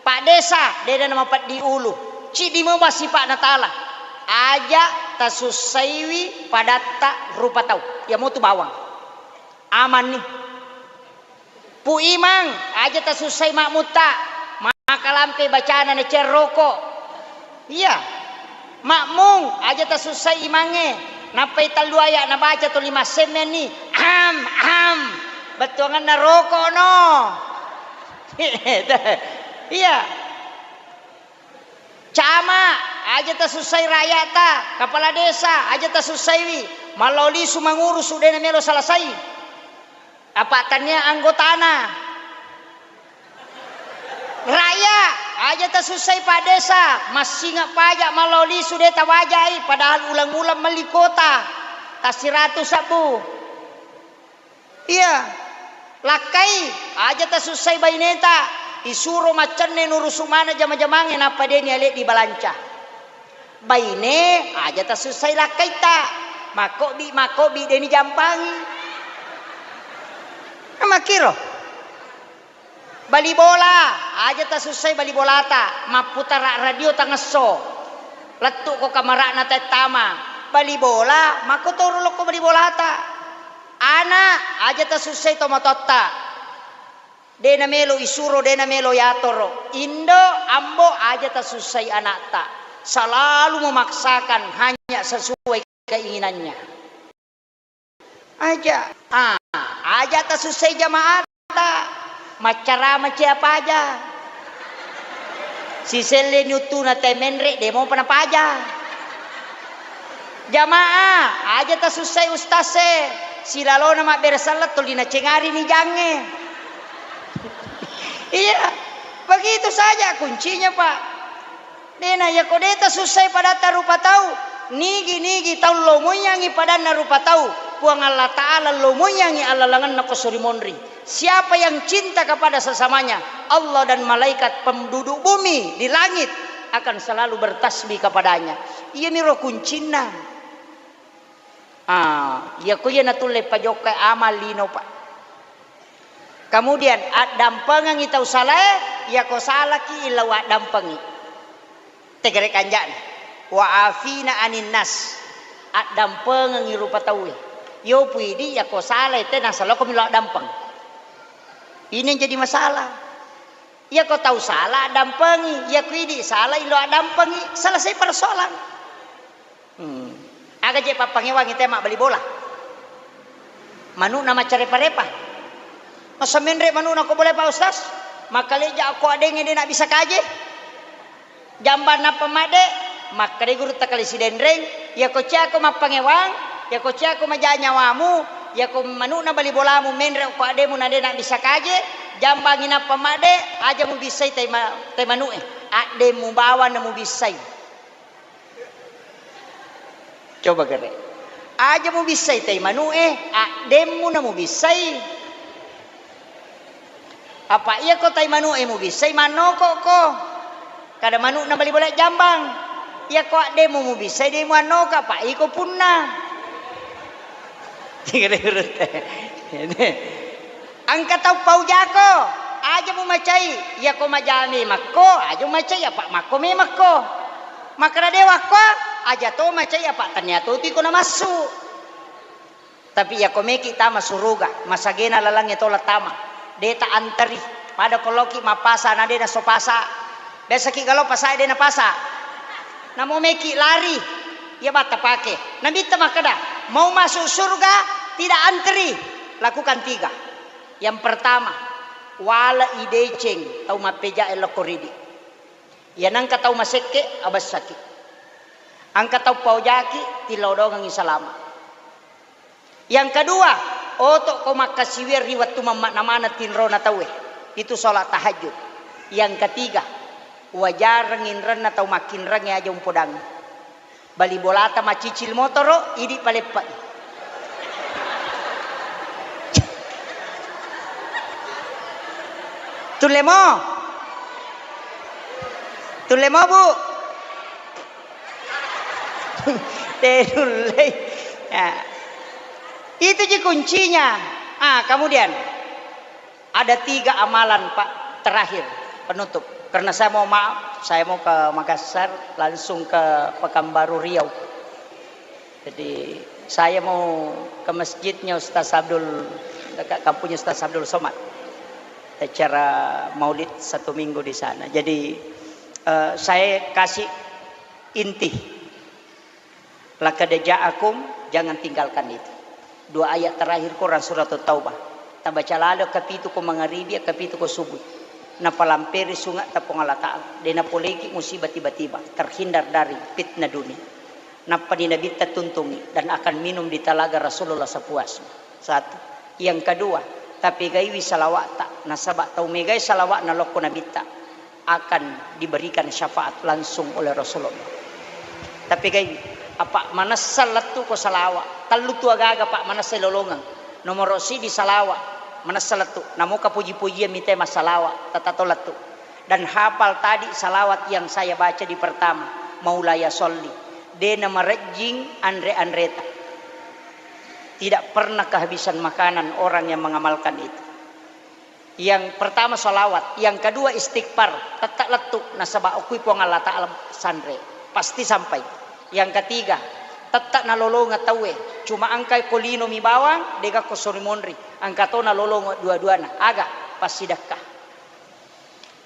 Pak Desa, de'na namapeddi ulu. Ciddi mo bang sipa'na Ta'ala. Aja tasussaiwi padatta rupa tau. Iya motu bawang. Amanni. Pu Imang, aja tasussai makmutta, maka lampe bacana na cerroko. Iya. Makmung, aja tasussai imangnge. Nappai tellu aya nabaca tuli massemmenni. Am, am. Bettuanganna roko no. Iya. Camat, aja tasussai rakyata, kepala desa, aja tasussaiwi, mallao lisu mangurusu, de'na melo selesai. Apa tania anggotana. Rakyat, aja tasussai Pak Desa, massinga pajak mallao lisu de' tawajai, padahal uleng-uleng melli kuota, tassiratu sabbu. Iya, lakkai, aja tasussai baineta, isuro maccenne nurusu maneng jama-jamangnge nappa de' niale di balanca. Baine, aja tasussai lakkaitta, makkobbi-makkobbi de' nijampangi. Makkiro. Bali bola, aja tasussai bali bolata, mapputara radio tangesso. Lettu'ko kamara'na tau tama bali bola, makkotoro lokko bali bolata. Ana', aja tasussai tomatoatta. De' namelo isuro, de' namelo yatoro. Indo, ambo, aja tasussai ana'ta. Selalu memaksakan hanya sesuai keinginannya. Aja. Ah, aja tasussai jama'ata. Maccarama cia paja. Siselleni uttuna tau menre', de' mopa napaja. Jamaah, aja tasussai ustaz e. Silalona mabbere selleng tuli nacengarini jangnge. Iya, begitu saja kuncinya, Pak. Dena, yako de' tasussai padatta rupa tau, nigi-nigi tau lomoiyangngi padanna rupa tau, Puang Allah Ta'ala lomoiyangngi allalengenna ko suri monri. Siapa yang cinta kepada sesamanya, Allah dan malaikat penduduk bumi di langit akan selalu bertasbih kepadanya. Iyamiro kuncinna. Ah, iyako iya natulle pajokkai amal lino, Pak. Kemudian, addampengengngi tau salae, iyako salaki illau addampengngi. Tegere kanja'na. Wa afina anin nas. Addampengengngi rupa tauwe. Yo pui idi, iyako salae te nasaloko milo addampeng. Ini yang jadi masalah. Iyako tau sala addampengi, iyako idi sala ilo addampengi, selesai persoalan. Hmm. Aga je pappangewangi te mabbali bola? Manu'na maccarepa-repa. Masa menre' manu'na ko bola, Pak Ustaz? Makkaleja ko adengnge de' nabisa kaje. Jambang nappa madde', makkeda gurutta kale Sidenreng, iyako ciako mappangewang, iyako ciako maja nyawamu, iyako manu'na bali bolamu menre' ko addemu na de' nabisa kaje, jambangi nappa madde', aja mubissai tai ma-, tai manu'e, addemu bawang na mubissai. Coba gere. Aja mubissai tai manu'e, addemmu na mubissai. Apa iyako tai manu'e mubissai, mannokokko. Kada manu'na bali bola jambang. Iyako addemmu mubissai, de' muannoko, apa iko punna. Engka tau paujako, aja mumacai, iyako maja memakko, aja mumacai, apa makko memakko. Makkeda de' wakko, aja to macai, apa tania to tiko namassu. Tapi iyako meki tama suruga, masagena lalangnge tola tama, de' ta anteri, pada ko loki mappasa na de' naso pasa. Biasaki galo pasae de' napasa. Namo meki lari, iya batta pake. Nabitta makkeda, mau masuk surga tidak anteri, lakukan tiga. Yang pertama, wale'i deceng tau mappejae lokko ridi. Iya nengka tau masekke, abessaki. Engka tau paojaki, tilodongengngi salama. Yang kedua, oto'ko makkasiwiang ri wettu mamma'na maneng tinrona tauwe. Itu sholat tahajud. Yang ketiga, wajareng inrenna tau makkinrengnge aja umpodangngi. Bali bolata macicil motoro, idi paleppe'i. Tullemo? Tullemo, Bu? Tenullei. Ya. Itu ji kuncinya. Ah, kemudian ada tiga amalan, Pak, terakhir penutup. Karena saya mau maaf, saya mau ke Makassar, langsung ke Pekanbaru Riau. Jadi, saya mau ke masjidnya Ustaz Abdul, dekat kampungnya Ustaz Abdul Somad. Acara maulid satu minggu di sana. Jadi, eh, saya kasih inti. Laqad ja'akum, jangan tinggalkan itu. Dua ayat terakhir Quran Surat Taubah. Tabaca lalo kapitu ko mangaribi, kapitu ko subuh. Napalamperi sunge' ta Puang Allah Ta'ala. De' napoleki musibah tiba-tiba. Terhindar dari fitnah dunia. Nappani Nabitta tuntungi dan akan minum di talaga Rasulullah sepuasnya. Satu. Yang kedua, tapegaiwi salawa'ta, nasaba' tau megai salawa'na lokko Nabitta akan diberikan syafaat langsung oleh Rasulullah. Tapegaiwi, apa' manessa lettu' ko salawa', tellu tu agaga, Pak, manessa lolongeng. Nomoro' siddi salawa', manessa lettu', namoka puji-pujian mite massalawa', tatato lettu'. Dan hafal tadi salawat yang saya baca di pertama, Maulaya sholli. De' namarejjing anre-anreta. Tidak pernah kehabisan makanan orang yang mengamalkan itu. Yang pertama salawat, yang kedua istighfar, tette' lettu', nasaba' okui Puang Allah Ta'ala sanre. Pasti sampai. Yang ketiga, tette' nalolongeng tauwe, cuma engka ko lino mi bawang, de'ga ko sori monri, engka to nalolongeng dua-duana. Aga? Passidekka.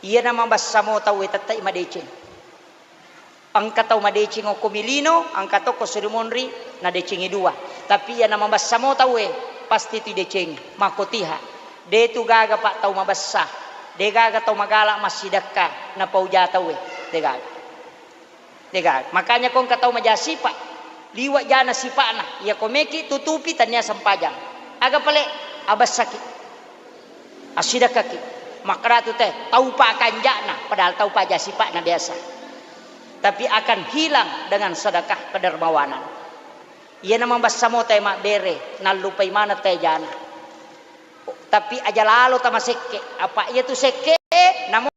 Iyana mabessa mo tauwe tette'i madeceng. Engka tau madeceng okko mi lino, engka to ko sori monri, nadecengi dua. Tapi iyana mabessa mo tauwe, pasti tu idecengi. Makkotiha. De' tu gaga, Pak, tau mabessa. De' gaga tau magala' massidekka, napauja tauwe. De' gaga. De' gaga. Makanya ko engka tau maja sipa', liwa' jana sipa'na. Iya ko meki tutupi, tania sempajang. Aga pale? Abessaki. Assidekkaki. Makkeda tu te, tau pa kanja'na, padahal tau pa aja sipa'na biasa. Tapi akan hilang dengan sedekah kedermawanan. Iyana mabessa mo te mabbere, nallupai maneng te jana. Tapi aja lalo tamasekke'. Apa iya tu sekke', namo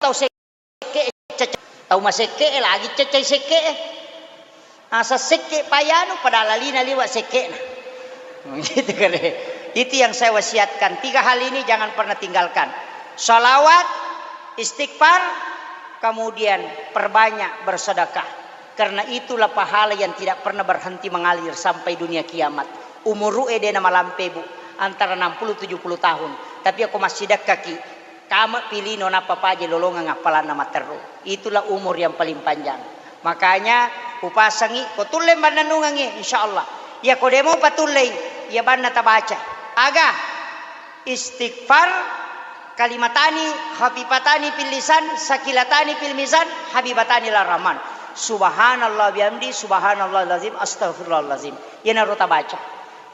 tau sekke', cecce-, tau masekke' lagi cecce sekke'. Asa sekke' payanu, padahal alina liwa' sekke'na. Gitu kan, eh. Itu yang saya wasiatkan. Tiga hal ini jangan pernah tinggalkan. Salawat, istighfar, kemudian perbanyak bersedekah. Karena itulah pahala yang tidak pernah berhenti mengalir sampai dunia kiamat. Umuru'e de' namalampe, Bu, antara enam puluh tujuh puluh tahun. Tapi ako massidekkaki, kame' pi lino nappa paja lolongeng appalanna matteru. Itulah umur yang paling panjang. Makanya upasangi, ko tulle mannennungengngi, insyaallah. Iya ko de' mopa tullei, iya banna tabaca. Aga? Istighfar, kalimatani khafifatani fil lisan, sakilatani fil mizan, habibatani ila rahman. Subhanallah bihamdi, subhanallahil azim, astagfirullahalazim. Iyanaro tabaca.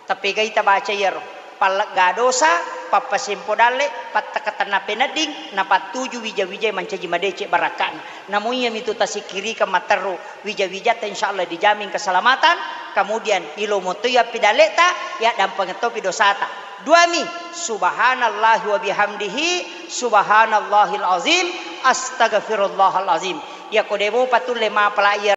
Tappegai tabaca iyaro. Pallegga dosa, pappasempo dalle, pattakatenna penedding, napattuju wija-wijae mancaji madeceng barakka'na. Namo iyami tu tasikkirikeng matteru wija-wijatta, insyaallah dijamin keselamatan, kemudian ilomo toi appidalle'ta, yaddampengeng topi dosata. Duami, subhanallahi wa bihamdihi, subhanallahil azim, astagfirullahal azim. Iyako de' mopa tulle mapala iya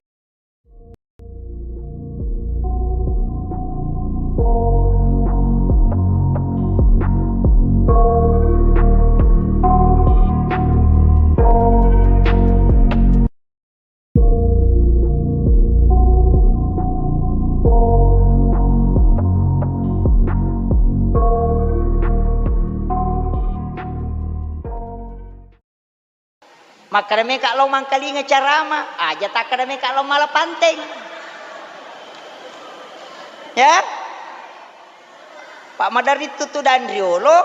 Makkeda meka lao mangkalinga carama, aja takkeda meka lao mala panteng. Ya? Pak maderri tutu dan riolo,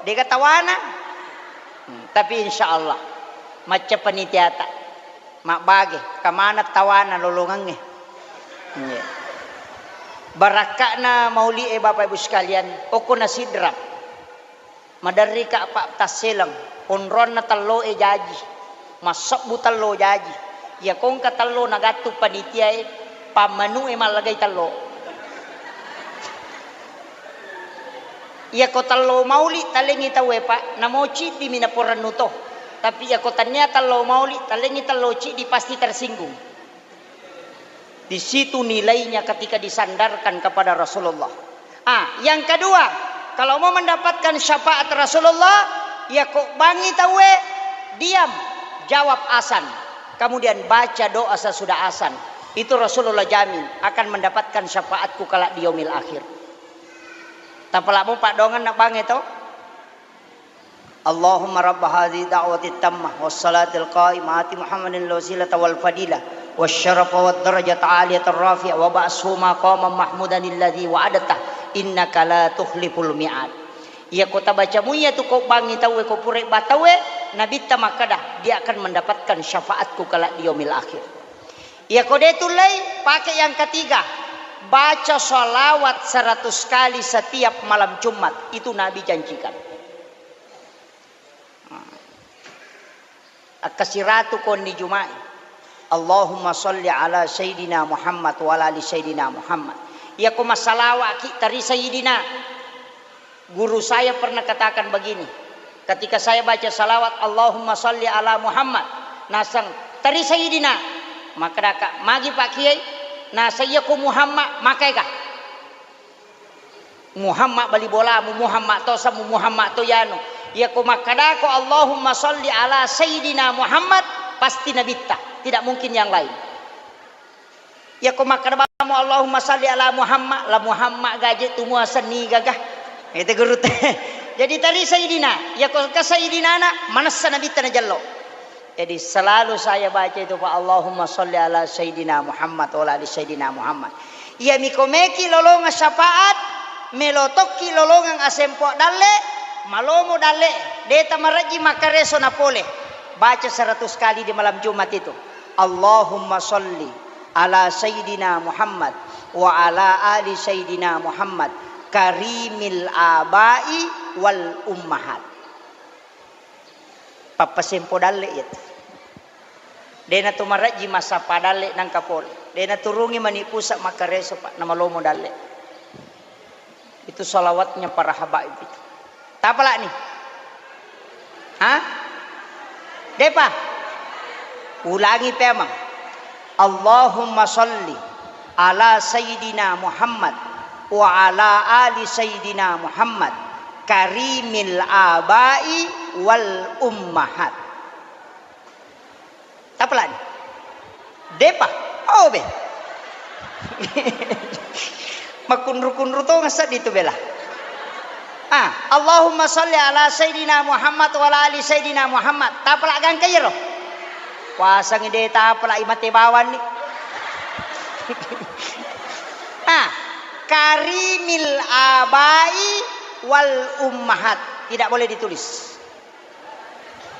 de'ga tawana. Hmm, tapi insyaallah, macca panitiata. Mabbage, kamana tawana lolongengnge. Iya. Barakka'na mauli'e, Bapak Ibu sekalian, okko na Sidrap. Maderrika' pa tasseleng, onronna tello'e jaji, massebbu tello jaji. Iya ko engka tello nagattu panitiae, pammanu'e mallagai tello. Iya ko tello mauli talengngi tauwe, Pak, namo ciddimi naporennu to. Tapi iya ko tania tello mauli talengngi tello ciddi, pasti tersinggung. Di situ nilainya ketika disandarkan kepada Rasulullah. Ah, yang kedua, kalau mau mendapatkan syafaat Rasulullah, ya ko bangi tauwe, diam, jawab azan. Kemudian baca doa sesudah azan. Itu Rasulullah jamin akan mendapatkan syafaatku kelak di yaumil akhir. Tapalamo padongan na bange to. Allahumma rabba hadhihi da'wati tammah was salatil qaimah ati Muhammadin al wasilata wal fadilah was syarafa wad darajata aliyatar rafi'ah wa ba'shu maqaman mahmudan alladzi wa'adta innaka la tukhliful mi'ad. Iya ko tabaca muiya tu ko bangi tauwe ko pura ba tauwe, nabitta makkeda, dia akan mendapatkan syafaatku kelak di yaumil akhir. Iya ko de tullei, pake yang ketiga, baca salawat seratus kali setiap malam Jumat. Itu Nabi janjikan. Akkasiratu konni Juma'i. Allahumma salli ala Sayyidina Muhammad wa ala ali Sayyidina Muhammad. Iya ko massalawa'ki tari Sayyidina. Guru saya pernah katakan begini, ketika saya baca salawat Allahumma salli ala Muhammad, naseng tari Sayyidina. Makkedaka, magi Pak Kiai? Naseng iya ko Muhammad, makaega? Muhammad bali bolamu, Muhammad to samu, Muhammad to yanu. Iya ko makkedako Allahumma salli ala Sayyidina Muhammad, pasti nabitta, tidak mungkin yang lain. Iyako makkeda bamo, "Allahumma salli ala Muhammad," la Muhammad gaje tu muaseng nigaga. Itu guru te. Jadi tari Sayyidina, iyako ke Sayyidina na, manessa Nabitta najello. Jadi selalu saya baca itu, Pak, "Allahumma salli ala Sayyidina Muhammad wa ala ali Sayyidina Muhammad." Iya miko meki lolonga syafaat, melo tokki lolongang asempo dalle, malomo dalle, deta marejji makkareso na pole. Baca seratus kali di malam Jumat itu. "Allahumma salli ala Sayyidina Muhammad wa ala ali Sayyidina Muhammad karimil abai wal ummahat." Pappasempo dalle iya tu. Dena tu marejji massappa dalle nangka pole. Dena turungi mani pusa makkareso, Pak, namalomo dalle. Itu salawatnya para habaib itu. Tapalani? Hah? Depa? Ulangi pemang. Allahumma salli ala Sayyidina Muhammad wa ala ali Sayyidina Muhammad karimil abai wal ummahat. Tapalani? Depa? Oh, be. Makkunru-kunru to ngasadi tu bela. Ah, Allahumma salli ala Sayyidina Muhammad wa ala ali Sayyidina Muhammad. Tapala gangka iyaro. Puasangi de tapala imate bawanni. Ah, karimil abai wal ummahat. Tidak boleh ditulis.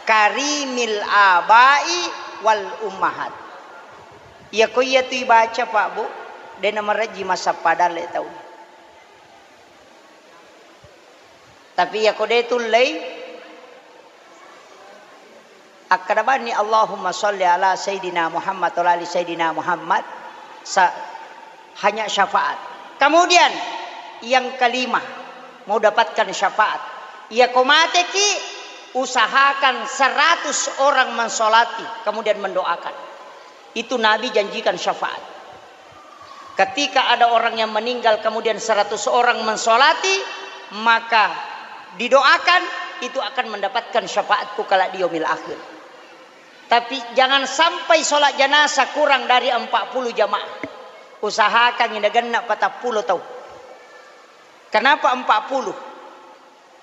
Karimil abai wal ummahat. Iyako iyatu ibaca, Pak, Bu, dena marejji massappa dalle tau. Tapi iyako de tullei, akkeda bani, "Allahumma salli ala Sayyidina Muhammad wa ala ali Sayyidina Muhammad," sa-, hanya syafaat. Kemudian yang kelima, mau dapatkan syafaat. Iyako mateki, usahakan seratus orang mensolati, kemudian mendoakan. Itu Nabi janjikan syafaat. Ketika ada orang yang meninggal, kemudian seratus orang mensolati, maka didoakan, itu akan mendapatkan syafaatku kelak di yaumil akhir. Tapi jangan sampai sholat jenazah kurang dari empat puluh jamaah. Usahakan ini genna patappulo tau. Kenapa empat puluh?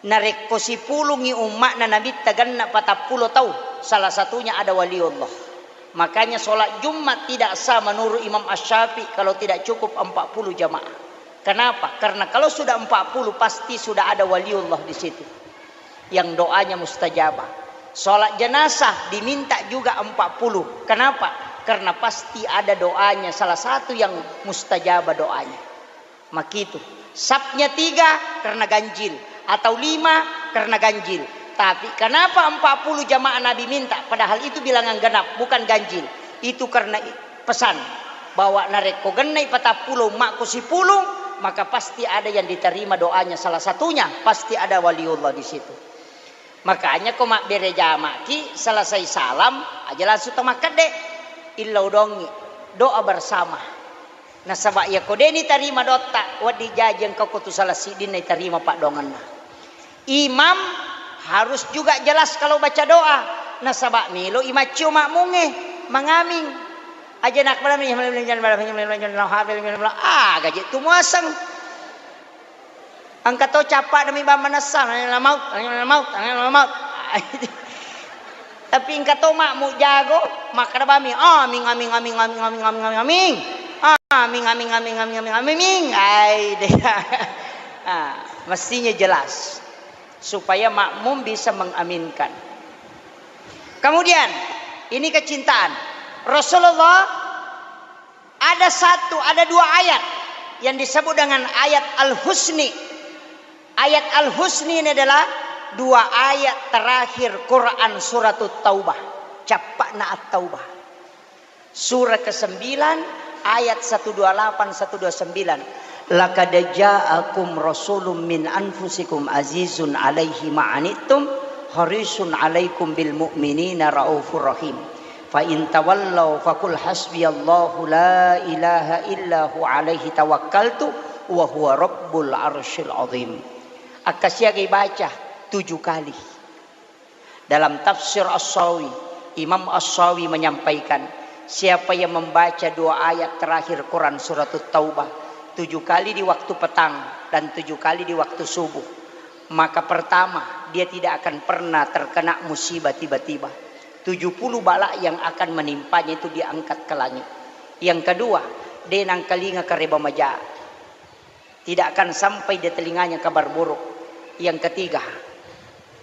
Narekko sipulungngi umma'na Nabitta genna patappulo tau, salah satunya ada waliullah. Makanya sholat Jumat tidak sah menurut Imam Asy-Syafi'i kalau tidak cukup empat puluh jamaah. Kenapa? Karena kalau sudah empat puluh, pasti sudah ada waliullah di situ yang doanya mustajabah. Sholat jenazah diminta juga empat puluh. Kenapa? Karena pasti ada doanya, salah satu yang mustajabah doanya. Makitu. Sapnya tiga karena ganjil, atau lima karena ganjil. Tapi kenapa empat puluh jamaah Nabi minta? Padahal itu bilangan genap, bukan ganjil. Itu karena i-, pesan bahwa narekko gennai patappulo umma'ku sipulung, maka pasti ada yang diterima doanya. Salah satunya pasti ada waliullah di situ. Makanya ko mabbere jama'ki, selesai salam aja langsung to makkedde. Illau dongi, doa bersama. Nasaba iyako de nitarima doatta, wedding jaji engka ko tu salah siddinna itarima paddoangenna. Imam harus juga jelas kalau baca doa. Nasaba melo imaccio makmungnge mangaming. Aja nakbala, ah, gaji tu muaseng. Engka to cappa demi bang manessa, la maut, la maut, la maut. Tapi engka to makmu jago, makkeda bami, "Aming, aming, aming, aming, aming, aming, aming, aming. Aming, aming, aming, aming, aming, aming." Ai, deh. Ah, mestinya jelas supaya makmum bisa mengaminkan. Kemudian, ini kecintaan. Rasulullah ada satu, ada dua ayat yang disebut dengan ayat Al-Husni. Ayat Al-Husni ini adalah dua ayat terakhir Quran Suratut Taubah. Cappa'na At-Taubah. Surah kesembilan, ayat satu dua lapan, satu dua sembilan. "Laqad ja'akum rasulun min anfusikum azizun alaihi ma'anittum, harisun alaikum bil mu'minina raufur rahim. Fa in tawallau faqul hasbiyallahu la ilaha illa hu alaihi tawakkaltu wa huwa rabbul arsyil azim." Akkasiagai baca tujuh kali. Dalam tafsir As-Sawi, Imam As-Sawi menyampaikan, Siapa yang membaca dua ayat terakhir Quran Surat Taubah tujuh kali di waktu petang dan tujuh kali di waktu subuh, maka pertama, dia tidak akan pernah terkena musibah tiba-tiba. Tujuh puluh bala yang akan menimpanya itu diangkat ke langit. Yang kedua, de nangkalinga kareba maja. Tidak akan sampai di telinganya kabar buruk. Yang ketiga,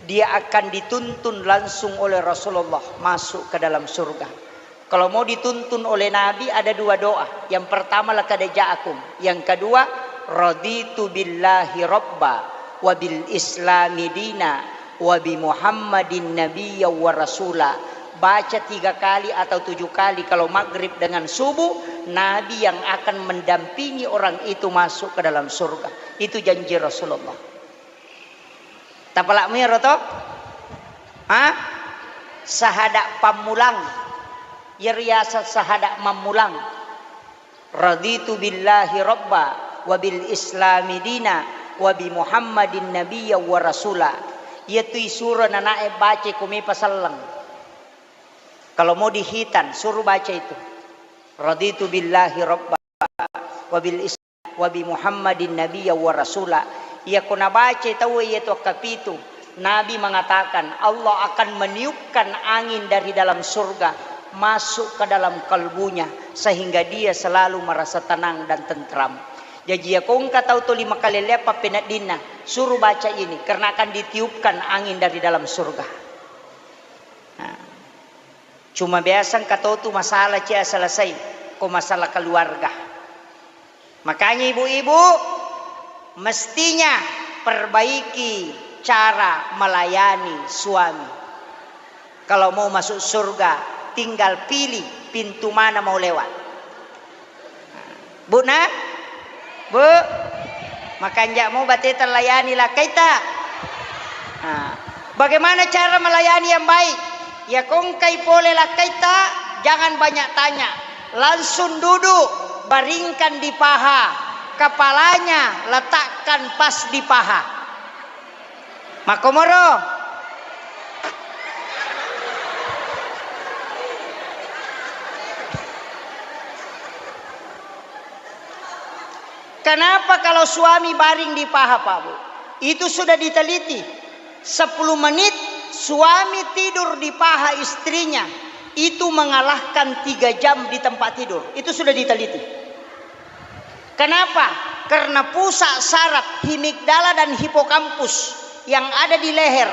dia akan dituntun langsung oleh Rasulullah masuk ke dalam surga. Kalau mau dituntun oleh Nabi, ada dua doa. Yang pertama, laqad ja'akum. Yang kedua, raditu billahi rabba wa bil islami dina wa bi Muhammadin nabiyya wa rasula. Baca tiga kali atau tujuh kali kalau maghrib dengan subuh, Nabi yang akan mendampingi orang itu masuk ke dalam surga. Itu janji Rasulullah. Tapalak miro to? Ha? Sahada pammulang. Yeriasa sahada mammulang. Raditu billahi rabba wa bil islami dina wa bi Muhammadin nabiyya wa rasula. Iyatu isuro nanae baca ko mepa selleng. Kalau mau dihitan, suruh baca itu. Raditu billahi rabba wa bil is-, wa bi Muhammadin nabiyya wa rasula. Iya ko nabaca tau iyatu kapitu, Nabi mengatakan, Allah akan meniupkan angin dari dalam surga masuk ke dalam kalbunya, sehingga dia selalu merasa tenang dan tentram. Jaji, iya ko engka tau tuli makalelea pappeneddinna, suruh baca ini, karena akan ditiupkan angin dari dalam surga. Nah, cuma biasa engka tau tu masalah cia selesai, ko masalah keluarga. Makanya ibu-ibu, mestinya perbaiki cara melayani suami. Kalau mau masuk surga, tinggal pilih pintu mana mau lewat. Bu, nak? Bu, makanja' mo bateta layani lakkaita. Nah, bagaimana cara melayani yang baik? Ya, ko engkai pole lakkaita, jangan banyak tanya. Langsung duduk, baringkan di paha. Kepalanya letakkan pas di paha. Makkomoro. Kenapa kalau suami baring di paha, Pak, Bu? Itu sudah diteliti. Sepuluh menit suami tidur di paha istrinya, itu mengalahkan tiga jam di tempat tidur. Itu sudah diteliti. Kenapa? Karena pusat saraf himigdala dan hipokampus yang ada di leher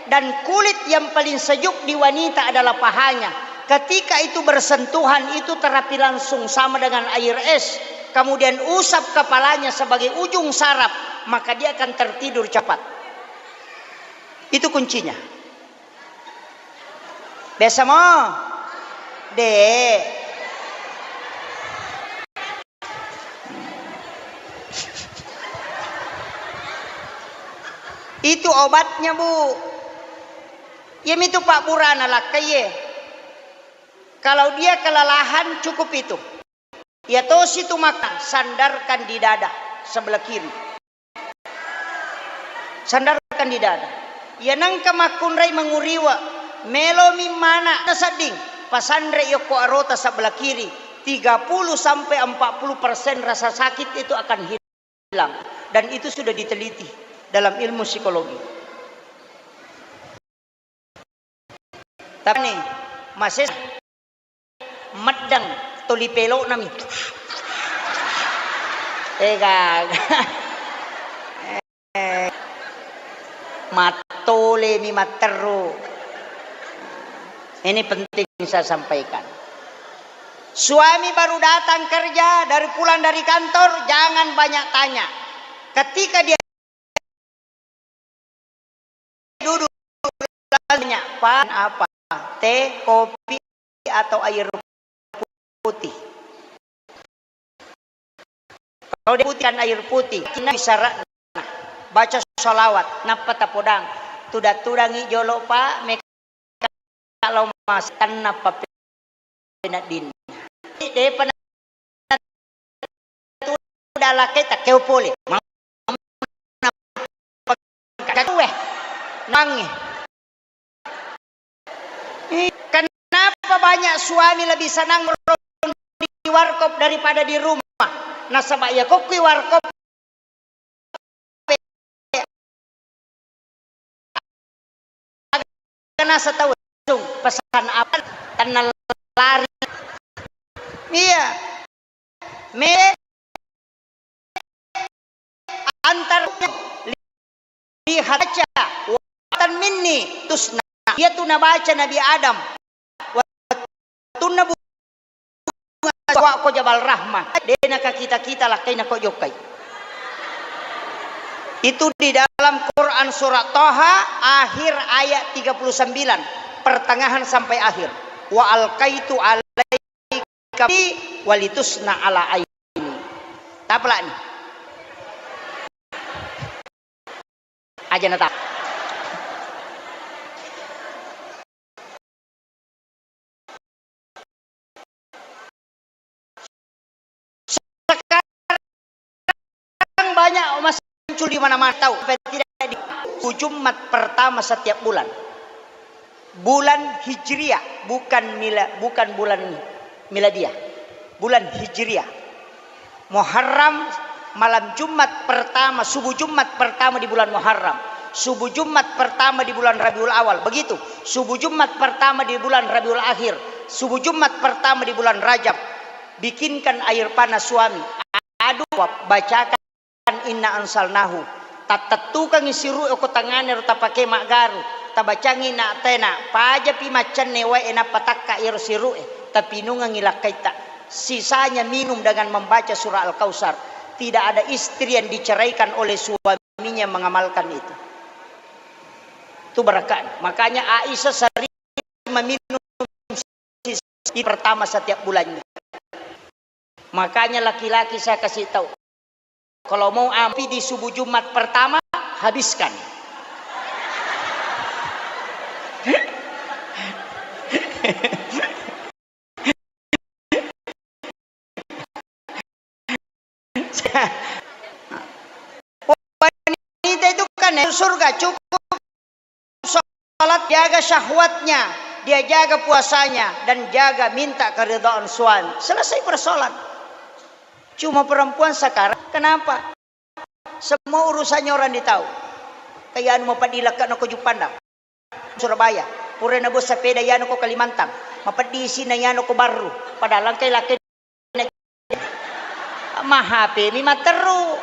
dan kulit yang paling sejuk di wanita adalah pahanya. Ketika itu bersentuhan, itu terapi langsung sama dengan air es. Kemudian usap kepalanya sebagai ujung saraf, maka dia akan tertidur cepat. Itu kuncinya. Biasa mo? De'. Itu obatnya, Bu. Iyamitu pabburana lakkaie. Kalau dia kelelahan, cukup itu. Iya tosi tu makkeda, sandarkan di dada sebelah kiri. Sandarkan di dada. Iya nengka makkunrai manguriwa, melomi mana sedding, pasanre yokko arota sebelah kiri, tiga puluh sampai empat puluh persen rasa sakit itu akan hilang. Dan itu sudah diteliti dalam ilmu psikologi. Tapi ni, masih meddeng tuli pelokna mi. Eh, gaga. Eh, mattole mi matteru. Ini penting saya sampaikan. Suami baru datang kerja, dari pulang dari kantor, jangan banyak tanya. Ketika dia duduk, tanya, "Pak, apa? Teh, kopi, atau air putih?" Kalau dia putih kan air putih, cina bicara, baca sholawat, nappa tapodang, tudang-tudangi jolo, Pak, meka lao mas, tanna papeneddinna. Depa na tudang lakkaita, keo pole. Kakue, nangi. Ih, kenapa banyak suami lebih senang di warkop daripada di rumah. Nasaba iya kokki warkop nasa tau langsung pesan apa, tenang lari. Iya. Me antar lihat aja, watan minni tusna. Iya tu nabaca Nabi Adam. Wattunna bunga ko Jabal Rahmah, de' nakakita-kita lakkainna ko jokkai. Itu di dalam Quran surat Toha, akhir ayat tiga puluh sembilan, pertengahan sampai akhir. Wa alqaitu alaika walitusna ala aini. Tapalani. Aja nata. Sekarang banyak masih muncul di mana-mana, tahu, sampai tidak di Jumat pertama setiap bulan. Bulan Hijriah, bukan mila-, bukan bulan miladiah. Bulan Hijriah. Muharram, malam Jumat pertama, subuh Jumat pertama di bulan Muharram, subuh Jumat pertama di bulan Rabiul Awal, begitu, subuh Jumat pertama di bulan Rabiul Akhir, subuh Jumat pertama di bulan Rajab, bikinkan air panas suami, aduk, bacakan inna anzalnahu, tattettukangngi siru'e ko tangngana ro tapake maggaru, tabacangngi na tena, pajapi maccanne wae nappa takka iyaro siru'e, tapinungengngi lakkaitta. Sisanya minum dengan membaca surah Al-Kautsar. Tidak ada istri yang diceraikan oleh suaminya mengamalkan itu. Itu berkah. Makanya Aisyah sering meminum di pertama setiap bulannya. Makanya laki-laki saya kasih tahu, kalau mau ampi di subuh Jumat pertama, habiskan. Wanita itu kan surga, cukup sholat, jaga syahwatnya, dia jaga puasanya, dan jaga minta keridhaan suami. Selesai persoalan. Cuma perempuan sekarang, kenapa? Semua urusannya orang ditahu. Kayak anu mapeddi lekka nako Juppandang. Surabaya. Pura nabo sepeda yano ko Kalimantan. Mapeddi isina yano ko Barru. Padahal engkai laki ma H P mi matteru.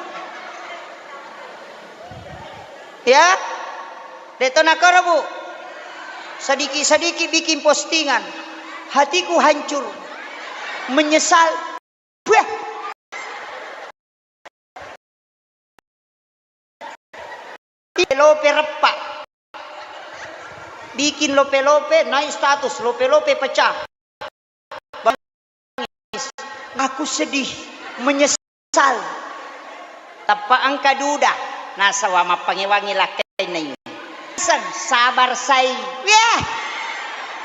Ya? Deto nakoro, Bu. Sedikit-sedikit bikin postingan. Hatiku hancur. Menyesal. Weh. Lope-lope reppa. Bikin lope-lope, naik status, lope-lope pecah. Aku sedih, menyesal. Teppa engka duda, nasaba mappangewangi lakkainna. Sen, sabar sai. Yah.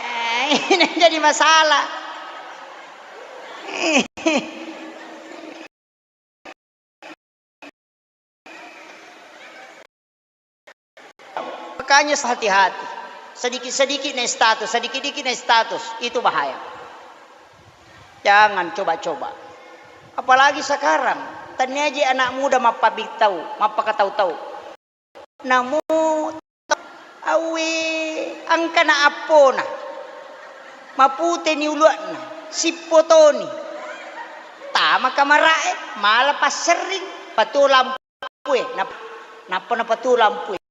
Eh, ini jadi masalah. Makanya hati-hati. Sedikit-sedikit naik status, sedikit-sedikit naik status. Itu bahaya. Jangan coba-coba. Apalagi sekarang, tania je anak muda mappabitau, mappakatau-tau. Namo, awwe, engkana appona. Maputeni uluanna, sippotoni. Tama kamara'e, mala passerring, patuo lampue, nap-, nappa napatuo lampue.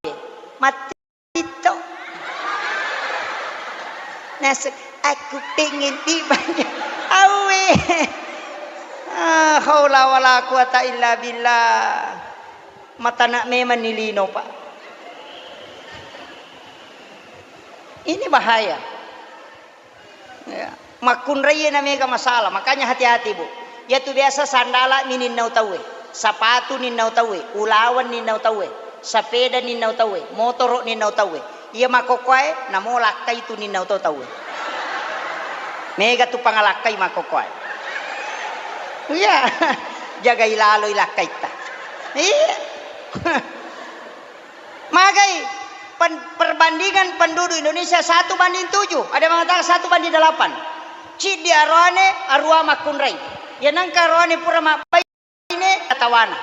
Matti to. Naseng, "Aku pengen dibanyak." Awwe. Ah, haula wala quwata illa billah. Matana memang ni lino, Pak. Ini bahaya. Ya. Makkunraie na mega masalah, makanya hati-hati, Bu. Iyatu biasa sandala mi ninnau tauwe, sapatu ninnau tauwe, ulaweng ninnau tauwe, sapeda ninnau tauwe, motoro ninnau tauwe. Iya makkokkoe, namo lakkai tu ninnau to tauwe. Mega tu pangalakkai makkokkoe. Iya, jagai laloi lakkaitta. Iya. Magai pen-, perbandingan penduduk Indonesia satu banding tujuh, ada yang mengatakan satu banding delapan. Ciddi aroane, arua makkunrai. Iya nengka aroane pura mabbaine, tawana.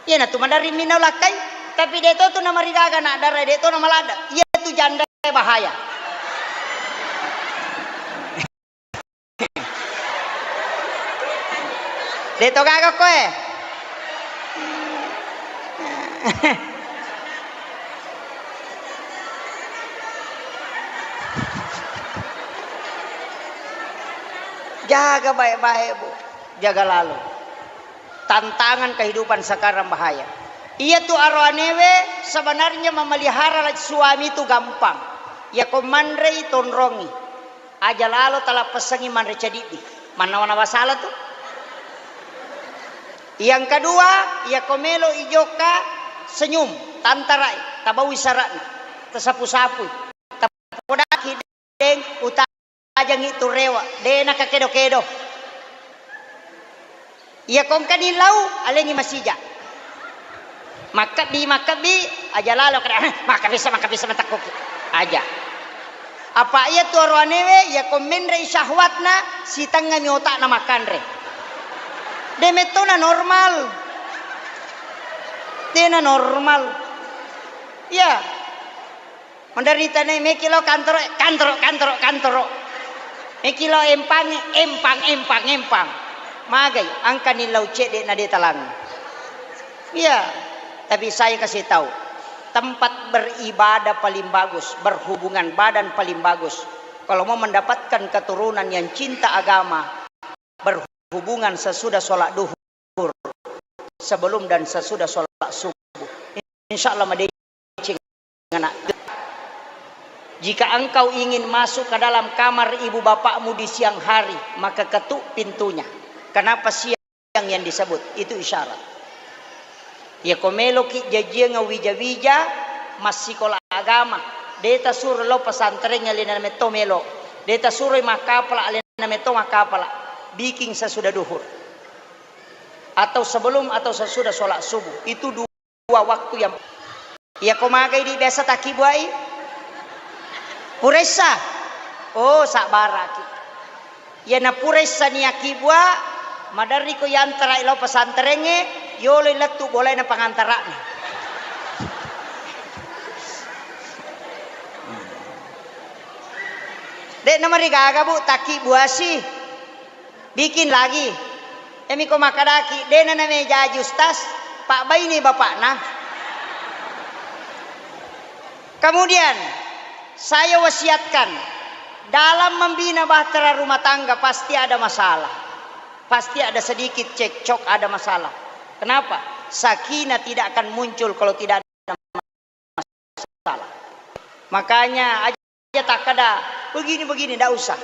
Iyanatu maderri minau lakkai, tapi de' to tu namarigaga naddara, de' to namaladda. Iyatu janda bahaya. De' to gaga koe. Jaga baik-baik, Bu. Jaga lalo. Tantangan kehidupan sekarang bahaya. Iyatu aroanewe sebenarnya memelihara suami itu gampang. Yako manrei, tonrongi. Aja lalo talappessangi manre cadiddi. Mannawa-nawa sala tu. Yang kedua, yako melo ijokka senyum, tantarai, tabaui sara'na, tasapu-sapui. Tapodaki deng utajangi tu rewa, de' nakakedo-kedo. Iya kongkani lau, alengi masija. Makkebbi, makkebbi, aja lalo kada, "Eh, makkebissa, makkebissa matakkoki." Aja. Apa iya tu aroanewe, iya ko menrei syahwatna, sitengngami otakna makkanre. De' mettona normal. De' na normal. Iya. Menderita ne, meki lo kantoro, kantoro, kantoro, kantoro. Meki lo empangi, empang, empang, empang. Magai, angkani lau cedde na de' talang. Iya, tapi saya kasih tahu, tempat beribadah paling bagus, berhubungan badan paling bagus. Kalau mau mendapatkan keturunan yang cinta agama, berhubungan sesudah sholat duhur. Sebelum dan sesudah sholat subuh. Insya Allah madeceng anak. Jika engkau ingin masuk ke dalam kamar ibu bapakmu di siang hari, maka ketuk pintunya. Kenapa siang yang disebut? Itu isyarat. Ya ko meloki jajiang wija-wija, massikola agama. De' tasuro lo pesantren, alena metto melo. De' tasuro makkapala, alena metto makkapala. Bikin sesudah duhur. Atau sebelum atau sesudah sholat subuh. Itu dua waktu yang, iya ko magai di biasa takkibuai? Puressa. Oh, sabbaraki. Iya na puressa ni akkibua, maderri ko yantara lao pesantrengnge, yolo lettu bolaina pangantara'na. De' namarigaga, Bu, takkibuasi. Bikin lagi. Emi ko makkadaki, de' na namejaji ustaz, pabbaine bapakna. Kemudian, saya wasiatkan, dalam membina bahtera rumah tangga pasti ada masalah. Pasti ada sedikit cekcok, ada masalah. Kenapa? Sakinah tidak akan muncul kalau tidak ada masalah. Makanya aja takkada, "Begini-begini," ndak usah.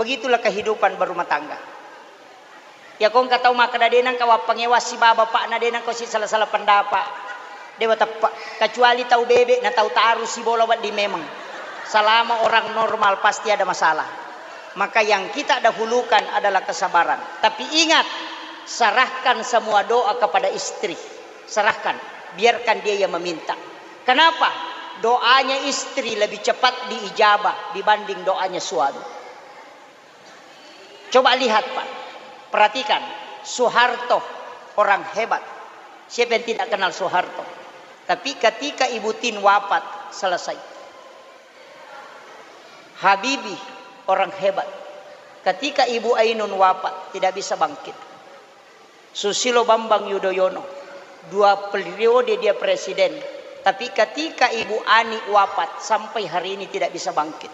Begitulah kehidupan berumah tangga. Ya, ko engka tau makkada, "De' nengka wappangewassi baba, Pak, na de' nengka si salah-salah pendapat." Dewa teppe'. Kecuali tau bebe' na tau taru sibola wedding memang. Selama orang normal pasti ada masalah. Maka yang kita dahulukan adalah kesabaran. Tapi ingat, serahkan semua doa kepada istri. Serahkan, biarkan dia yang meminta. Kenapa? Doanya istri lebih cepat diijabah dibanding doanya suami. Coba lihat, Pak, perhatikan, Soeharto orang hebat. Siapa yang tidak kenal Soeharto? Tapi ketika Ibu Tin wafat, selesai. Habibie orang hebat. Ketika Ibu Ainun wafat, tidak bisa bangkit. Susilo Bambang Yudhoyono, dua periode dia presiden, tapi ketika Ibu Ani wafat, sampai hari ini tidak bisa bangkit.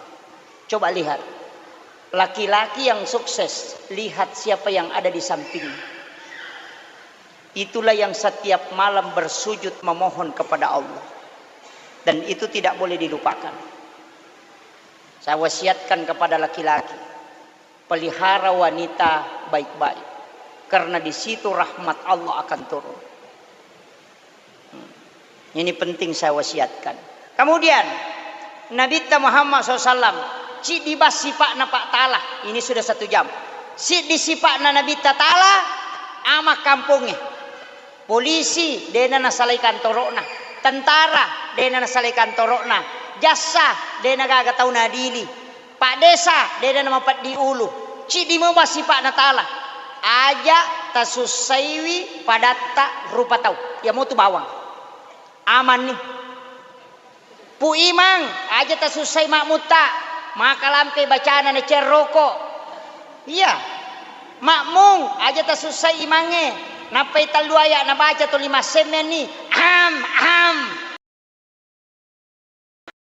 Coba lihat, laki-laki yang sukses, lihat siapa yang ada di sampingnya. Itulah yang setiap malam bersujud memohon kepada Allah. Dan itu tidak boleh dilupakan. Saya wasiatkan kepada laki-laki, pelihara wanita baik-baik, karena di situ rahmat Allah akan turun. Hmm. Ini penting saya wasiatkan. Kemudian, Nabitta Muhammad sallallahu alaihi wasallam, ciddi bas sipa'na Pak Tala. Ini sudah satu jam. Siddi sipa'na Nabitta Tala, ama kampongnge. Polisi, de'na nasalai kantoro'na. Tentara, de'na nasalai kantoro'na. Jassa, de'na gaga tau nadili. Pak Desa, dena namapeddi ulu. Ciddi meba sipa'na taala. Aja tasussaiwi padatta rupa tau. Iya motu bawang. Amanni. Pu Imang, aja tasussai makmutta. Maka lampe bacana na cerroko. Iya. Makmung, aja tasussai imangnge. Nappai tellu aya nabaca tuli massemmenni. Am, am.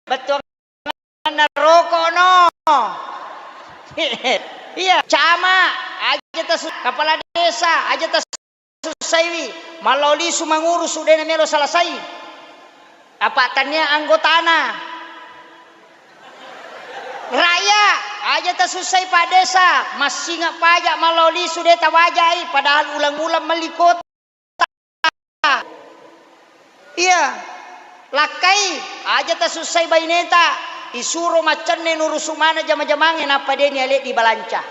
Bettuanganna roko no. Iya, cama, aja tasu-, kepala desa, aja tasussaiwi. Mallao lisu mangurusu, de namelo salasai. Apa tania anggotana. Raya, aja tasussai Pak Desa, massinga pajak mallao lisu de tawajai, padahal ulang-ulang melli kota. Iya. Lakkai, aja tasussai baineta, isuro maccenne nurusu maneng jama-jamangnge nappa deni ale dibalanca.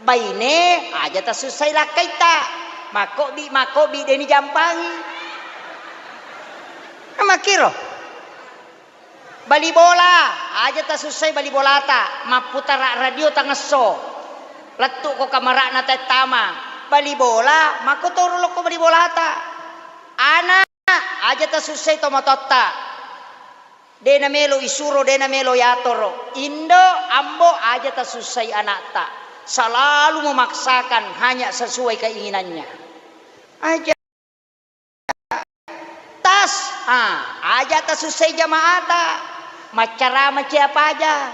Baine, aja tasussai lakkaitta, makkobbi-makkobbi deni jampangi. Makkiro. Bali bola, aja tasussai bali bolata, mapputara radio tangesso. Lettu'ko kamara'na taettama. Bali bola, makkotoro lokko bali bolata. Ana, aja tasussai tomatoatta. De namelo isuro, de namelo yatoro. Indo, ambo, aja tasussai anakta. Selalu memaksakan hanya sesuai keinginannya. Aja Tas, ah, aja tasussai jamaata. Maccarama cia paja.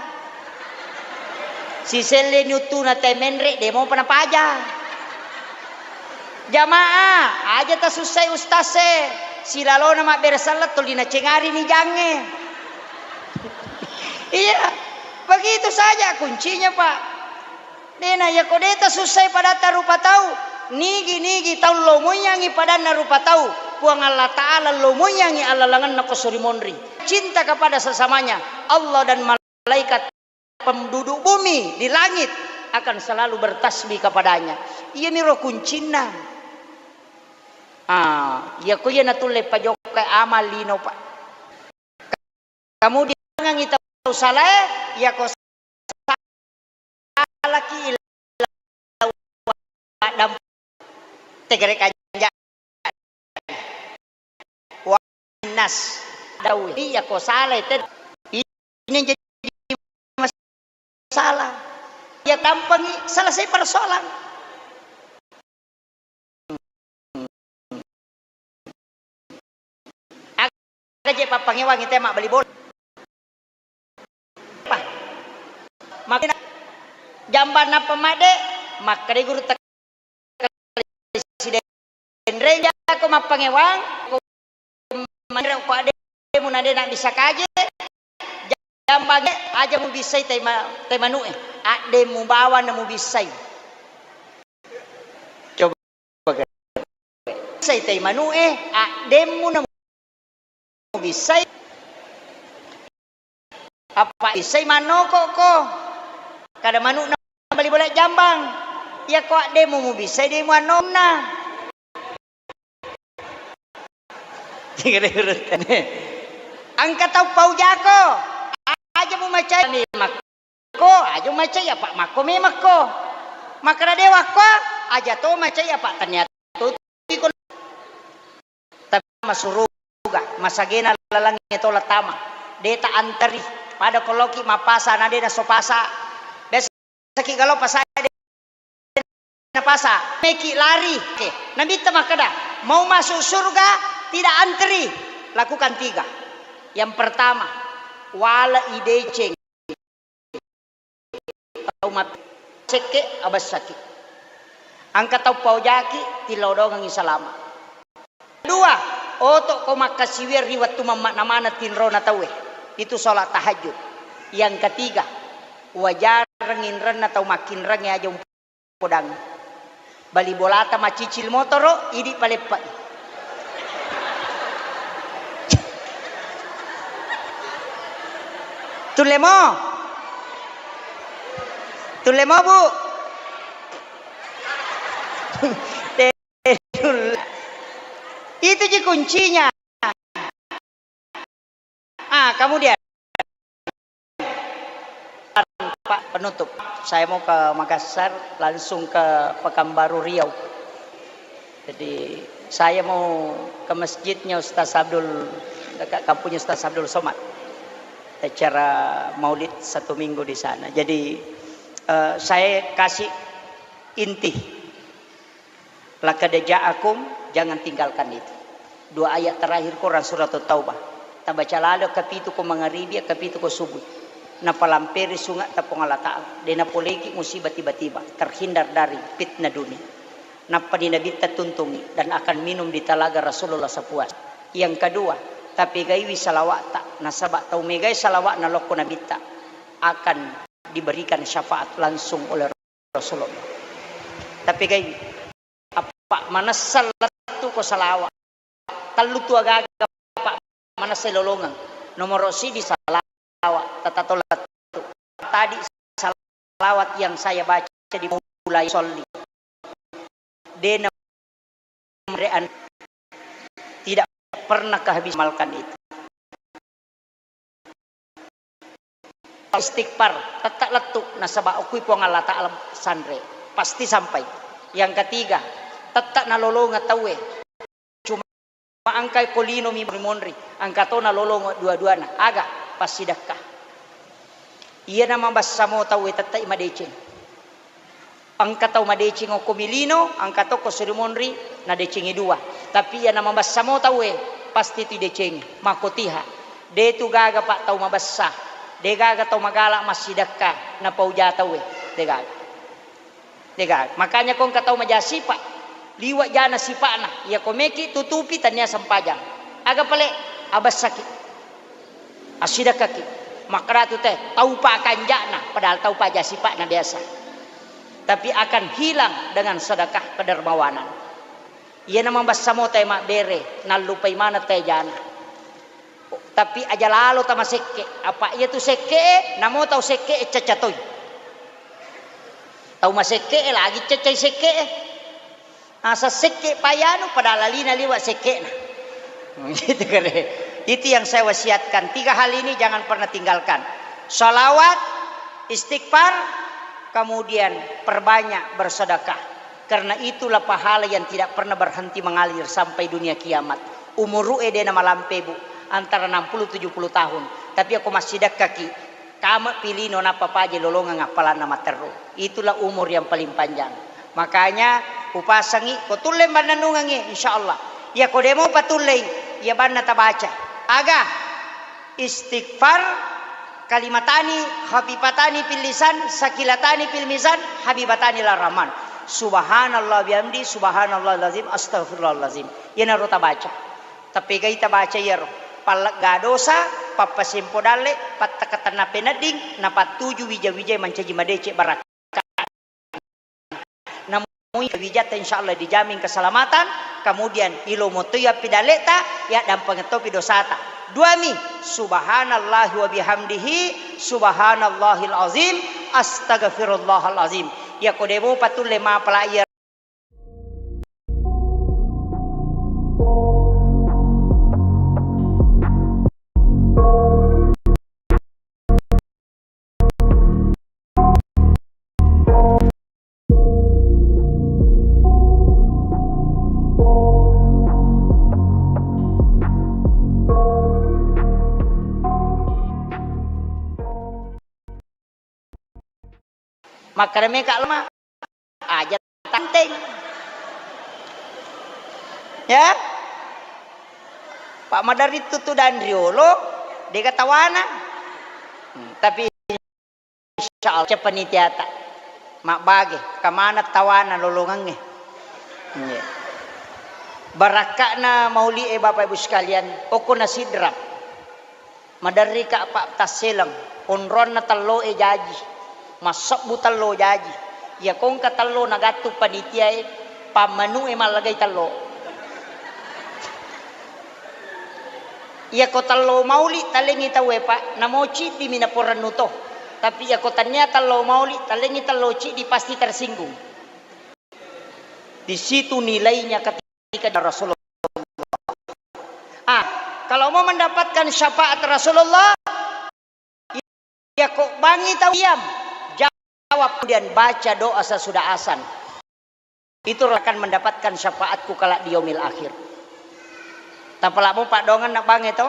Siselleni uttuna te menre, de mopa napaja. Jamaah, aja tasussai ustasse. Silalona mabbere selleng tuli nacengarini jangnge. Iya, begitu saja kuncinya, Pak. Dena, iyako de tasussai padatta rupa tau, nigi-nigi tau lomoiyangngi padanna rupa tau, Puang Allah Ta'ala lomoiyangngi allalengenna ko suri monri. Cinta kepada sesamanya, Allah dan malaikat penduduk bumi di langit akan selalu bertasbih kepadanya. Iyaniro kuncinna. Ah, iyako iya natulle pajokkai amal lino, Pak. Kamudiangngi tau salae, iyako salaki ila waddamp-, tegere kanja. Wa nas. Dawi, iyako salae te, ini jadi masalah. Iya tampangi selesai persoalan. Aga je pappangewangi te mabbali bola. Apa? Makina jambang nappa madde, makkeda guru tek-, sidenreng jako mappangewang, ko manre ko ademu na de na bisa kaje, jambangnge aja mubissai tai ma-, tai manu'e, addemu bawang na mubissai. Coba. Bissai tai manu'e, addemmu na mubissai. Apa bissai mannoko ko? Kada manu'na bali bola jambang. Iyako addemmu mubissai, de muannonna. Engka tau paujako, aja mumacai. Ko, aja macai apa makko memekko. Makkeda dewa ko, aja to macai apa tania to iko. Tapi masuruga, masagena lalangnge to latama. De ta anteri, pada ko loki mappasa na de naso pasa. Biasa ki galo pasa de napasa, meki lari. Oke. Nabitta makkeda, mau masuk surga tidak anteri, lakukan tiga. Yang pertama, wala ideceng. Tau mate sekke abessaki. Engka tau paojaki, tilodongengngi salama. Dua, oto ko makkasiwiang ri wettu mammana-mana tinrona tauwe. Itu sholat tahajud. Yang ketiga, wajareng inrenna tau makkinrengnge aja podang. Bali bolata macicil motoro, idi paleppai. Tullemo. Tullemo, Bu. Itu ji kuncinya. Ah, kemudian. penutup. Saya mau ke Makassar, langsung ke Pekanbaru Riau. Jadi, saya mau ke masjidnya Ustaz Abdul, dekat kampungnya Ustaz Abdul Somad. Acara maulid satu minggu di sana. Jadi, eh, saya kasih inti. "Laqad ja'akum," jangan tinggalkan itu. Dua ayat terakhir Quran Surat Taubah. Tabaca lalo kapitu ko mangaribi, kapitu ko subuh. Napalamperi sunga ta Puang Allah Ta'ala. De napoleki musibah tiba-tiba. Terhindar dari fitnah dunia. Nappa di Nabitta tuntungi dan akan minum di talaga Rasulullah sepuas. Yang kedua, tapegaiwi salawa'ta. Nasaba tau megai salawa'na lokko Nabitta akan diberikan syafaat langsung oleh Rasulullah. Tapegaiwi. Apa manessa lettu ko salawa. Tellu tu agaga apa manessa lolongeng. Nomoro sidi salawa, tatato lettu. Tadi salawat yang saya baca di mulai sholli. Dena merean tidak pernah kehabis amalkan itu. Istighfar, tette lettu nasaba okui Puang Allah Ta'ala sanre, pasti sampai. Yang ketiga, tette nalolongeng tauwe. Cuma engkai ko lino mi monri, engka to nalolongeng dua-duana. Aga? Passidekka. Iyana mabessa mo tauwe tette madeceng. Engka tau madeceng okko mi lino, engka tokko suri monri, nadecengi dua. Tapi iyana mabessa mo tauwe, pasti tu idecengi. Makkotiha. De tu gaga pa tau mabessa. De gaga tau magala massidekka, napauja tauwe. De gaga. De gaga. Makanya ko engka tau maja sipa, liwa jana sipa'na. Iya ko meki tutupi tania sempajang. Aga pale? Abessaki. Assidekkaki. Makkedatu te, taupa kanja'na, padahal taupa aja sipa'na biasa. Tapi akan hilang dengan sedekah kedermawanan. Iyana mabessa mo tae mabbere, nallupai maneng tae jana. Tapi aja lalo tamasekke, apa iya tu sekke, namo tau sekke cacca toi. Tau masekke lagi caccai sekke. Asa sekke payanu pada lalina liwa sekke'na. Gitu kare. Itu yang saya wasiatkan. Tiga hal ini jangan pernah tinggalkan. Salawat, istighfar, kemudian perbanyak bersedekah. Karena itulah pahala yang tidak pernah berhenti mengalir sampai dunia kiamat. Umuru e dena malampe, Bu, antara enam puluh tujuh puluh tahun. Tapi ako massidekkaki, Kame pilino nappa paje lolongeng appalanna matteru. Itulah umur yang paling panjang. Makanya upasangi, ko tulle mannennungengngi, insyaallah. Iya ko demo patullei, iya banna tabaca. Aga? Istighfar, kalimatani khafifatani fil lisan, sakilatani fil mizan, habibatani ila rahman. Subhanallah bihamdi, subhanallahil azim, astagfirullahalazim. Iyanaro tabaca. Tappegai tabaca iyaro, pallegga dosa, pappasempo dalle, pattakatenna penedding, napattuju wija-wijae mancaji madeceng barakka. Namui wijatta insyaallah dijamin keselamatan, kemudian ilomo toi appidalleta, yaddampengeng topi dosata. Duami, subhanallahi wa bihamdihi, subhanallahil azim, astagfirullahal azim. Iyako demopa tulle mapala iya Makkeda meka lama, aja tanteng. Ya? Pak maderri tutu dan riolo, dega tawana. Hmm, tapi insyaallah ceppa nitiata. Mabbage, kamana tawana lolongengnge. Iya. Barakka'na mauli e Bapak Ibu sekalian, okko na sidrap. Maderrika pa tasseleng, onronna telloe jaji, massebbu tello jaji. Iyako engka tello nagattung panitiae, pammanue mallagai tello. Iyako tello mauli talengngi tauwe, Pak, namo ciddimi naporennu to. Tapi iyako tania tello mauli talengngi tello ciddi, pasti tersinggung. Di situ nilainya ketika Rasulullah. Ah, kalau mau mendapatkan syafaat Rasulullah, iyako bangngi tau diam, jawab, kemudian baca doa sesudah azan. Itu akan mendapatkan syafaatku kelak di yaumil akhir. Tapalamo paddoangenna bangnge to.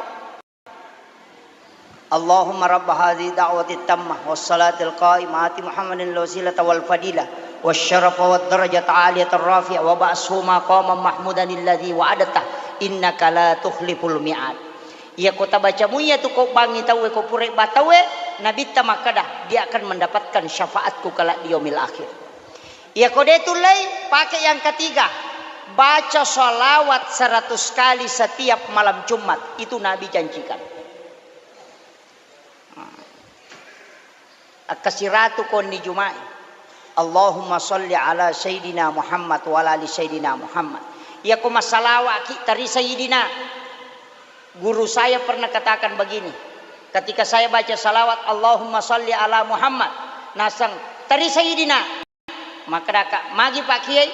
Allahumma rabba hadhihi da'wati tammah was salatil qa'imah ati Muhammadin al wasilata wal fadilah was syarafa wad darajata aliyatar rafi'ah wa ba'shu maqaman mahmudan alladzi wa'adtah innaka la tukhliful mi'ad. Iyako tabaca muiya tu ko bangngi tauwe, ko pura ba tauwe, Nabitta makkada, dia akan mendapatkan syafaatku kelak di yaumil akhir. Iyako de tullei, pake yang ketiga, baca salawat seratus kali setiap malam Jumat. Itu Nabi janjikan. Akkasiratu konni Juma'i. Allahumma salli ala Sayyidina Muhammad wa ala ali Sayyidina Muhammad. Iyako massalawa'ki, tari Sayyidina. Guru saya pernah katakan begini, ketika saya baca salawat, "Allahumma salli ala Muhammad," naseng, "Tari Sayyidina." Makkadaka, "Magi Pak Kiai?"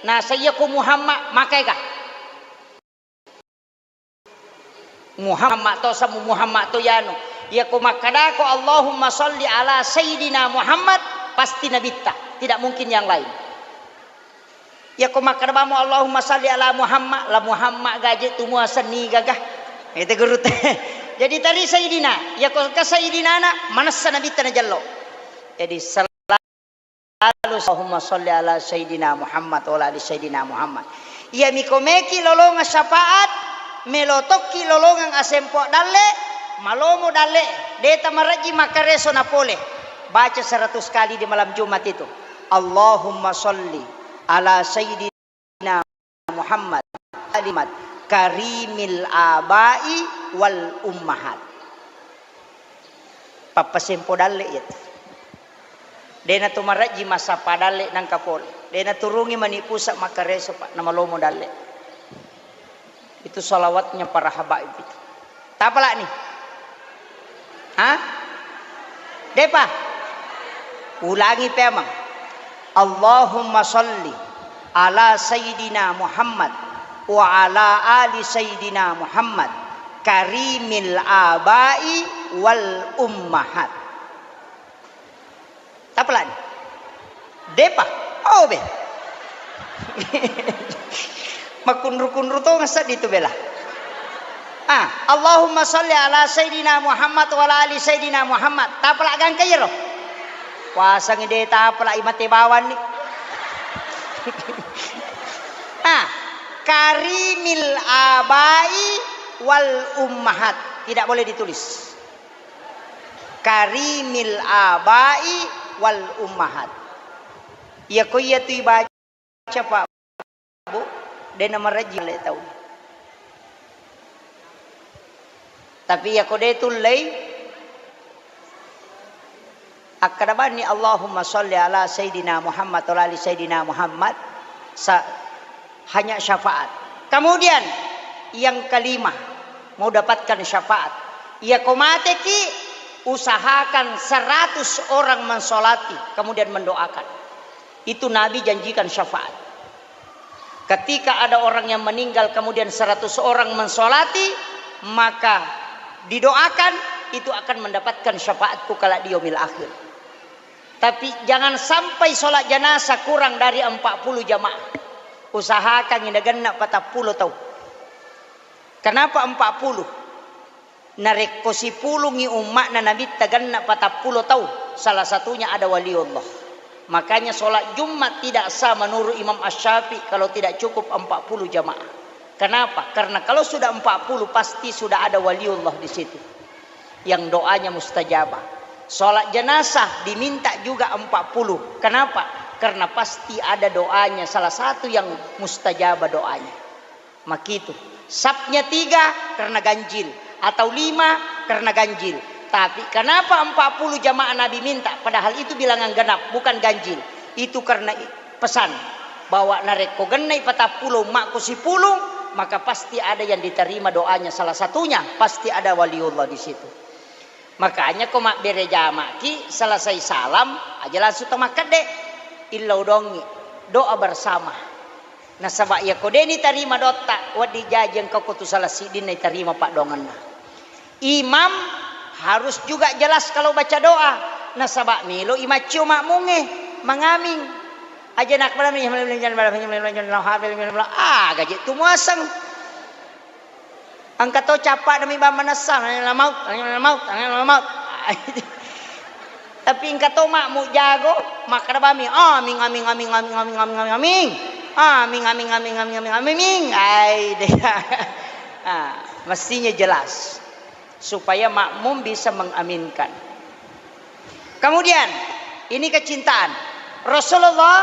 Naseng, "Iyako Muhammad, makaega?" Muhammad to, samu Muhammad to yanu. Iyako makkadako, "Allahumma salli ala Sayyidina Muhammad," pasti Nabitta, tidak mungkin yang lain. Iyako makkada bamo, "Allahumma salli ala Muhammad," la Muhammad gaje tu muaseng nigaga. Itu guru te. Jadi tari Sayyidina, iyako engka Sayyidinana, manessa Nabitta najello. Jadi selalu, "Allahumma salli ala Sayyidina Muhammad wa ala ali Sayyidina Muhammad." Iya miko meki lolongeng syafaat, melo tokki lolongeng asempo dalle, malomo dalle, de tamarejji makkareso napole. Baca seratus kali di malam Jumat itu. Allahumma salli ala Sayyidina Muhammad, kalimat karimil abai wal ummahat. Pappasempo dalle iya tu. Dena tu marejji massappa dalle nangka pole. Dena turungi mani pusa makkareso, Pak, namalomo dalle. Itu salawatnya para habaib itu. Tapalani? Hah? Depa? Ulangi pemang. Allahumma salli ala Sayyidina Muhammad wa ala ali Sayyidina Muhammad karimil abai wal ummahat. Tapalani? Depa? Oh, be. Makunru-kunru to ngaseng itu bela. Ah, Allahumma salli ala Sayyidina Muhammad wa ala ali Sayyidina Muhammad. Tapala gangka iyaro. Puasangi de tapala imate bawanni. Ah, karimil abai wal ummahat. Tidak boleh ditulis. Karimil abai wal ummahat. Iya ko iya tu ibaca, Pak, Bu, de namarejji le tau. Tapi iya ko de tullei, akkada bani Allahumma salli ala Sayyidina Muhammad wa ala ali Sayyidina Muhammad, sa-, hanya syafaat. Kemudian yang kelima, mau dapatkan syafaat. Iya ko mateki, usahakan seratus orang mensolati, kemudian mendoakan. Itu Nabi janjikan syafaat. Ketika ada orang yang meninggal, kemudian seratus orang mensolati, maka didoakan, itu akan mendapatkan syafaatku kelak di yaumil akhir. Tapi jangan sampai sholat jenazah kurang dari empat puluh jamaah. Usahakan ini genna patappulo tau. Kenapa empat puluh? Narekko sipulungngi umma'na Nabitta genna patappulo tau, salah satunya ada waliullah. Makanya sholat Jumat tidak sah menurut Imam Asy-Syafi'i kalau tidak cukup empat puluh jamaah. Kenapa? Karena kalau sudah empat puluh, pasti sudah ada waliullah di situ. Yang doanya mustajabah. Sholat jenazah diminta juga empat puluh. Kenapa? Karena pasti ada doanya, salah satu yang mustajabah doanya. Makitu. Sapnya tiga karena ganjil, atau lima karena ganjil. Tapi kenapa empat puluh jamaah Nabi minta? Padahal itu bilangan genap, bukan ganjil. Itu karena i-, pesan bahwa narekko gennai patappulo umma'ku sipulung, maka pasti ada yang diterima doanya. Salah satunya pasti ada waliullah di situ. Makanya ko mabbere jama'ki, selesai salam aja langsung tamakkedde. Illau dongi, doa bersama. Nasaba iya ko de nitarima doatta, wedding jaji engka ko tu salah siddinna itarima paddoangenna. Imam harus juga jelas kalau baca doa. Nasaba melo i maccio makmungnge mangaming. Aja nakbala, ah, gaje tu muaseng. Engka to cappa demi bang manessa, la maut, la maut, la maut. Tapi engka to makmu jago, makkeda bami, aming, aming, aming, aming, aming, aming, aming. Aming, aming, aming, aming, aming, aming. Ai, deh. Ah, mestinya jelas supaya makmum bisa mengaminkan. Kemudian, ini kecintaan. Rasulullah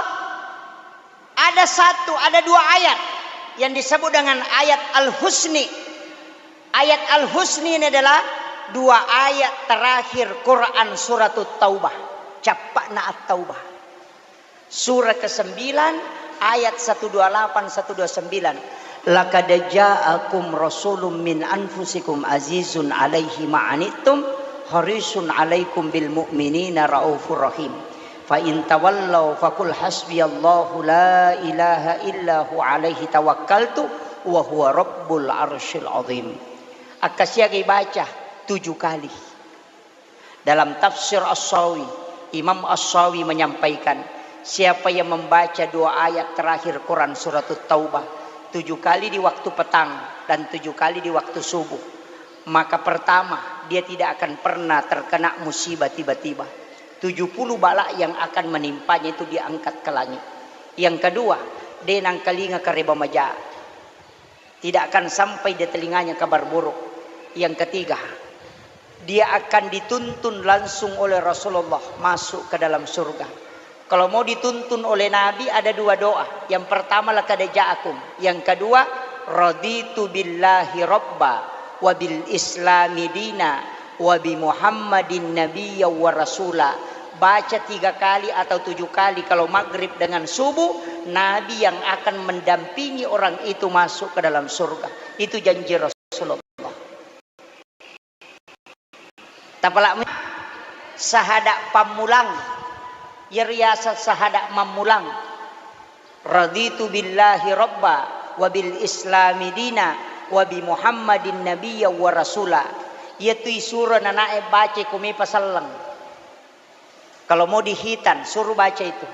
ada satu, ada dua ayat yang disebut dengan ayat Al-Husni. Ayat Al-Husni ini adalah dua ayat terakhir Quran Suratut Taubah. Cappa'na At-Taubah. Surah kesembilan, ayat seratus dua puluh delapan, seratus dua puluh sembilan. "Laqad ja'akum rasulun min anfusikum azizun alaihi ma'anittum harisun alaikum bil mu'minina raufur rahim. Fa in tawallau faqul hasbiyallahu la ilaha illa hu alaihi tawakkaltu wa huwa rabbul arsyil azim." Akkasiagai baca tujuh kali. Dalam tafsir As-Sawi, Imam As-Sawi menyampaikan, siapa yang membaca dua ayat terakhir Quran Suratut Taubah tujuh kali di waktu petang dan tujuh kali di waktu subuh, maka pertama, dia tidak akan pernah terkena musibah tiba-tiba. Tujuh puluh bala yang akan menimpanya itu diangkat ke langit. Yang kedua, de nangkalinga kareba maja. Tidak akan sampai di telinganya kabar buruk. Yang ketiga, dia akan dituntun langsung oleh Rasulullah masuk ke dalam surga. Kalau mau dituntun oleh Nabi, ada dua doa. Yang pertama, "Laqad ja'akum." Yang kedua, "Raditu billahi rabba wa bil islami dina wa bi Muhammadin nabiyya wa rasula." Baca tiga kali atau tujuh kali kalau maghrib dengan subuh, Nabi yang akan mendampingi orang itu masuk ke dalam surga. Itu janji Rasulullah. Tapalak sahada pammulang. Yeriasa sahada mammulang. "Raditu billahi rabba wa bil islami dina wa bi Muhammadin nabiyya wa rasula." Iyatu isuro nanae baca ko mepa selleng. Kalau mau dihitan, suruh baca itu.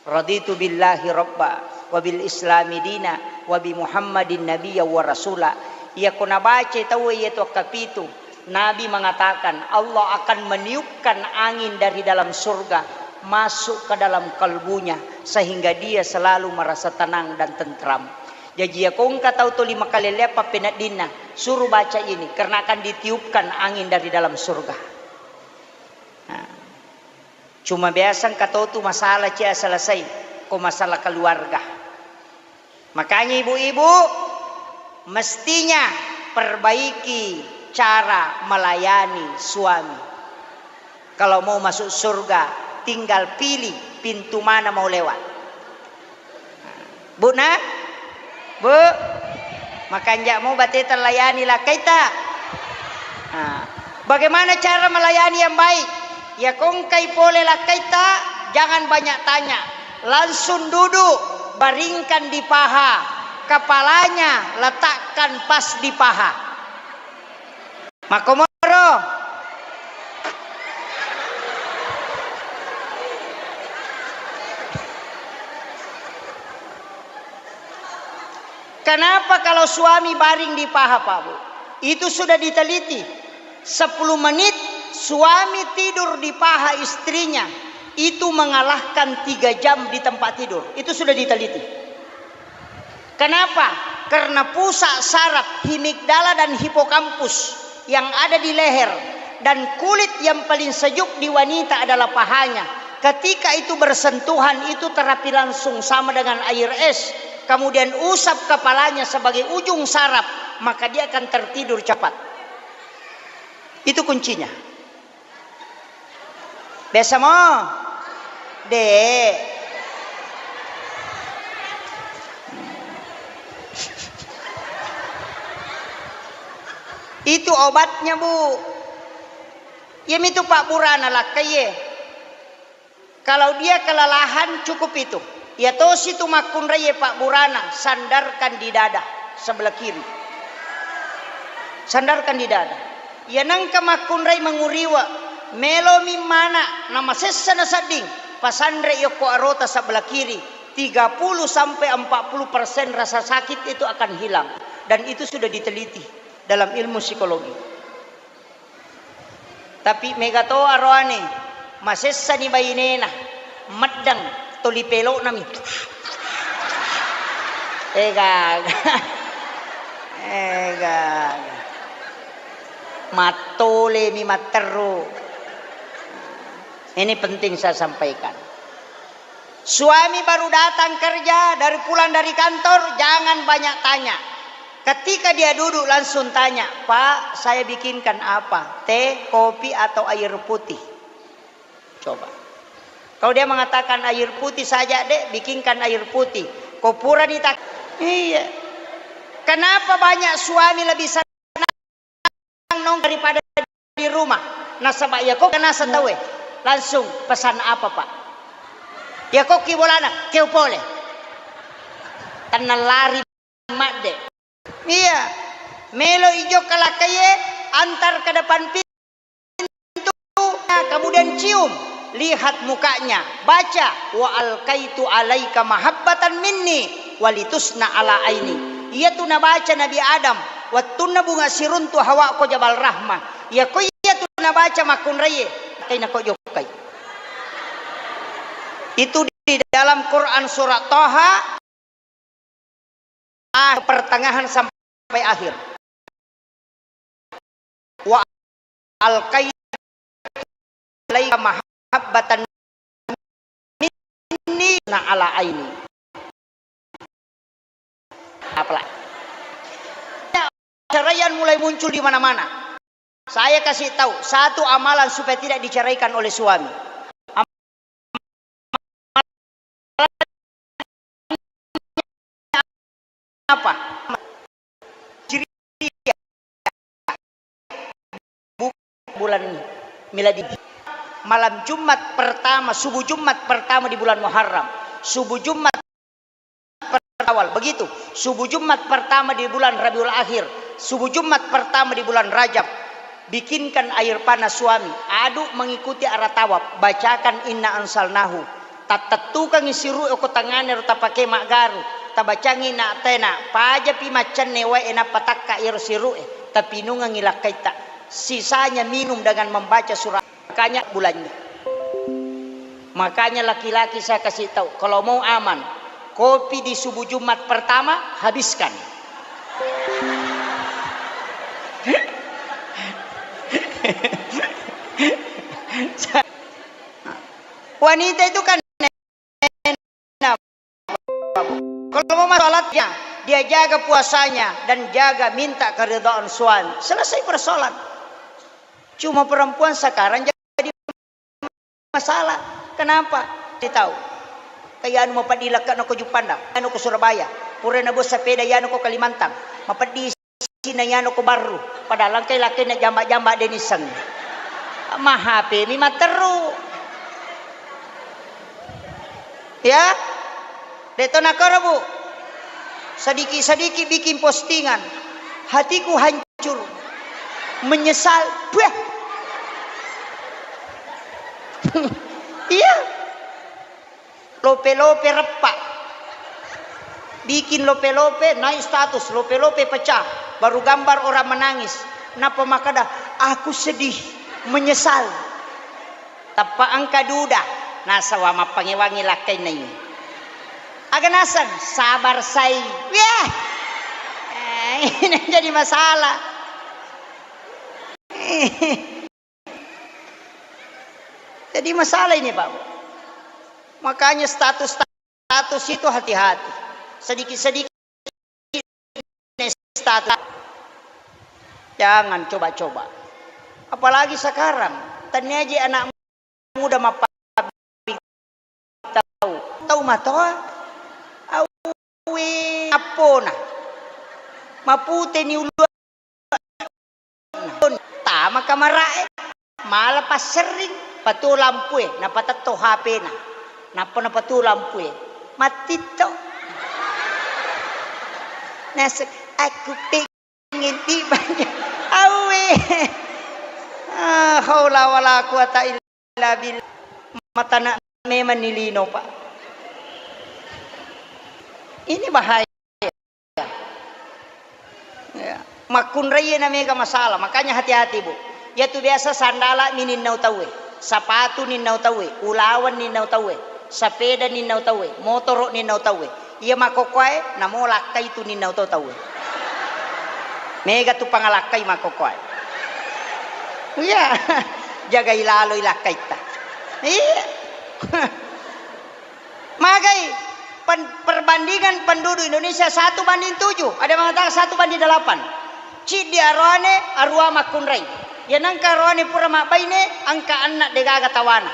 "Raditu billahi rabba wa bil islami dina wa bi Muhammadin nabiyya wa rasula." Iyako nabaca tauwe iyatu akkapitu, Nabi mengatakan, Allah akan meniupkan angin dari dalam surga masuk ke dalam kalbunya, sehingga dia selalu merasa tenang dan tentram. Jaji, iyako engka tau tuli makalelleang pappeneddinna, suruh baca ini, karena akan ditiupkan angin dari dalam surga. Nah, cuma biasa engka tau tu masalah cia selesai, ko masalah keluarga. Makanya ibu-ibu, mestinya perbaiki cara melayani suami. Kalau mau masuk surga, tinggal pilih pintu mana mau lewat. Bu, na? Bu, makanja' mo bateta layani lakkaita. Nah, bagaimana cara melayani yang baik? Ya, ko engkai pole lakkaita, jangan banyak tanya. Langsung duduk, baringkan di paha. Kepalanya letakkan pas di paha. Makkomoro. Kenapa kalau suami baring di paha, Pak Bu? Itu sudah diteliti. Sepuluh menit suami tidur di paha istrinya, itu mengalahkan tiga jam di tempat tidur. Itu sudah diteliti. Kenapa? Karena pusat saraf himigdala dan hipokampus yang ada di leher dan kulit yang paling sejuk di wanita adalah pahanya. Ketika itu bersentuhan, itu terapi langsung sama dengan air es. Kemudian usap kepalanya sebagai ujung saraf, maka dia akan tertidur cepat. Itu kuncinya. Biasa mo? De'. Itu obatnya, Bu. Iyamitu pabburana lakkaie. Kalau dia kelelahan, cukup itu. Iya tosi tu makkunrai pabburana, sandarkan di dada sebelah kiri. Sandarkan di dada. Iya nengka makkunrai manguriwa, Melomi mana namasessa nasedding, pasanre yokko arota sebelah kiri, tiga puluh sampai empat puluh persen rasa sakit itu akan hilang. Dan itu sudah diteliti dalam ilmu psikologi. Tapi mega to aroane, masessani bainena, meddeng, toli peloknami. Ega, ega. Mattolemi matteru. Ini penting saya sampaikan. Suami baru datang kerja, dari pulang dari kantor, jangan banyak tanya. Ketika dia duduk, langsung tanya, "Pak, saya bikinkan apa? Teh, kopi, atau air putih?" Coba. Kalau dia mengatakan, "Air putih saja, Dek, bikinkan air putih." Ko purani tak-, iya. Kenapa banyak suami lebih senang nong daripada di rumah? Nasaba iya ko kenasa tauwe, langsung pesan apa, Pak? Iya ko ki bolana, keu pole. Tenna lari madde. Iya. Melo ijo kalakkaie, antar ke depan pintu, kemudian cium, lihat mukanya, baca, "Wa alkaitu alaika mahabbatan minni walitusna ala aini." Iyatu nabaca Nabi Adam, wettunna bunga siruntu Hawa ko Jabal Rahmah. Iya ko iyatu nabaca makkunraie, kaina ko jokkai. Itu di dalam Quran surat Toha, ah, pertengahan sampai akhir. "Wa alqaitu alaika mahabbatan minni na ala aini." Apalagi. Perceraian mulai muncul di mana-mana. Saya kasih tahu satu amalan supaya tidak diceraikan oleh suami. Apa? Hijriah. Bu-, bulan miladi. Malam Jumat pertama, subuh Jumat pertama di bulan Muharram. Subuh Jumat awal. Begitu, subuh Jumat pertama di bulan Rabiul Akhir, subuh Jumat pertama di bulan Rajab, bikinkan air panas suami, aduk mengikuti arah tawaf, bacakan inna anzalnahu, tattettukangi siru'e ko tangngana ro tapake maggaru, tabacangi na tena, pajapi maccenne wae nappa takka iyaro siru'e, tapinungengi lakkaitta, sisanya minum dengan membaca surah. Makanya bulannya. Makanya laki-laki saya kasih tahu, kalau mau aman, kopi di subuh Jumat pertama habiskan. Wanita itu kan Kalau mau masuk sholatnya, dia jaga puasanya dan jaga minta keridhaan suami. Selesai persoalan. Cuma perempuan sekarang jadi masalah. Kenapa? Dia tahu. Kayak anu mau padi lekka no ko Juppandang, anu ko Surabaya. Pura na bos sepeda ya no ko Kalimantan. Mapeddi Sina yano ko barru, padahal engkai lakkainna jamba-jamba de nisseng. Ma H P mi matteru. Ya? De to nakoro, Bu. Sedikit-sedikit bikin postingan. Hatiku hancur. Menyesal. Buah. Iya. Lope-lope reppa. Bikin lope-lope, naik status, lope-lope pecah. Baru gambar orang menangis. Nappa makkeda, "Aku sedih, menyesal." Tappa engka duda, nasaba mappangewangi lakkainna ini. Aga naseng, sabar sai. Weh. Eh, ini jadi masalah. Jadi masalah ini, Pak. Makanya status-status itu hati-hati. Sedikit-sedikit status. Jangan coba-coba. Apalagi sekarang, tania aja anak muda mappabbing tau. Tau matoa. Awi appona. Mapute ni ulua. Tama kamara'e, mala passerring, patuo lampue, napatetto H P-na. Nappa napatuo lampue. Mattitto. Naseng, "Aku pengen tiba." Awe. Ah, haula wala quwata illa billah. Matana memang ni lino, Pak. Ini bahaya. Ya. Makkunrai na mega masalah, makanya hati-hati, Bu. Iyatu biasa sandala mi ninnau tauwe, sapatu ninnau tauwe, ulaweng ninnau tauwe, sapeda ninnau tauwe, motoro ninnau tauwe. Iya makkokkoe, namo lakkai tu ninnau to tauwe. Mega tu pangalakkai makkokkoe. Iya, jagai laloi lakkaitta. Iya. Magai pen-, perbandingan penduduk Indonesia satu banding tujuh, ada mengatakan satu banding delapan. Ciddi aroane, arua makkunrai. Iya nengka aroane pura mabbaine, engka anna degaga tawana.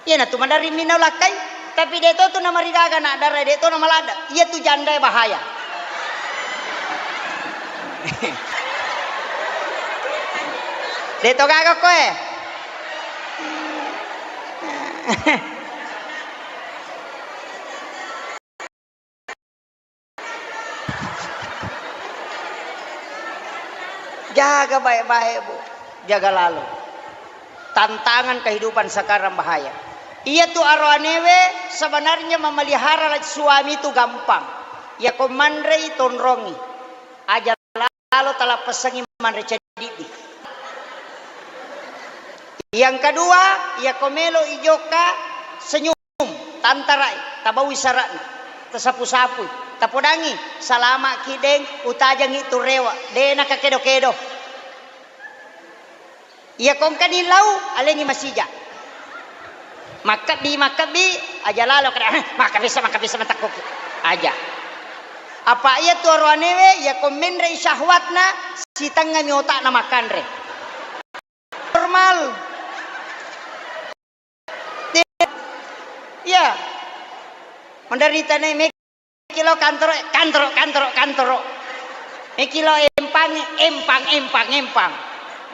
Iyanatu maderri minau lakkai, tapi de to tu namarigaga na dara, de to namaladda. Iya tu jandae bahaya. De to gaga koe. Jaga baik-baik, Bu. Jaga lalo. Tantangan kehidupan sekarang bahaya. Iya tu aroanewe sebenarnya memelihara suami itu gampang. Iya ko manrei tonrongi. Aja lalo talappesangi manre ceddi. Yang kedua, iya ko melo ijokka senyum. Tantarai, tabaui sara'na, tasapu-sapui, tapodangi, salama'ki deng, utajangi tu rewe, de nakakedo-kedo. Iya kongkani lau, alengi masija. Makkebbi, makkebbi, aja lalo kada, "Heh, makkebissa, makkebissa matakkuki." Aja. Apa iya tu aroanewe, iya ko menrei syahwatna, sitengngami otakna makkanre. Normal. Iya. Menderita ne, meki lo kantoro, kantoro, kantoro, kantoro. Meki lo empang, empang, empang, empang.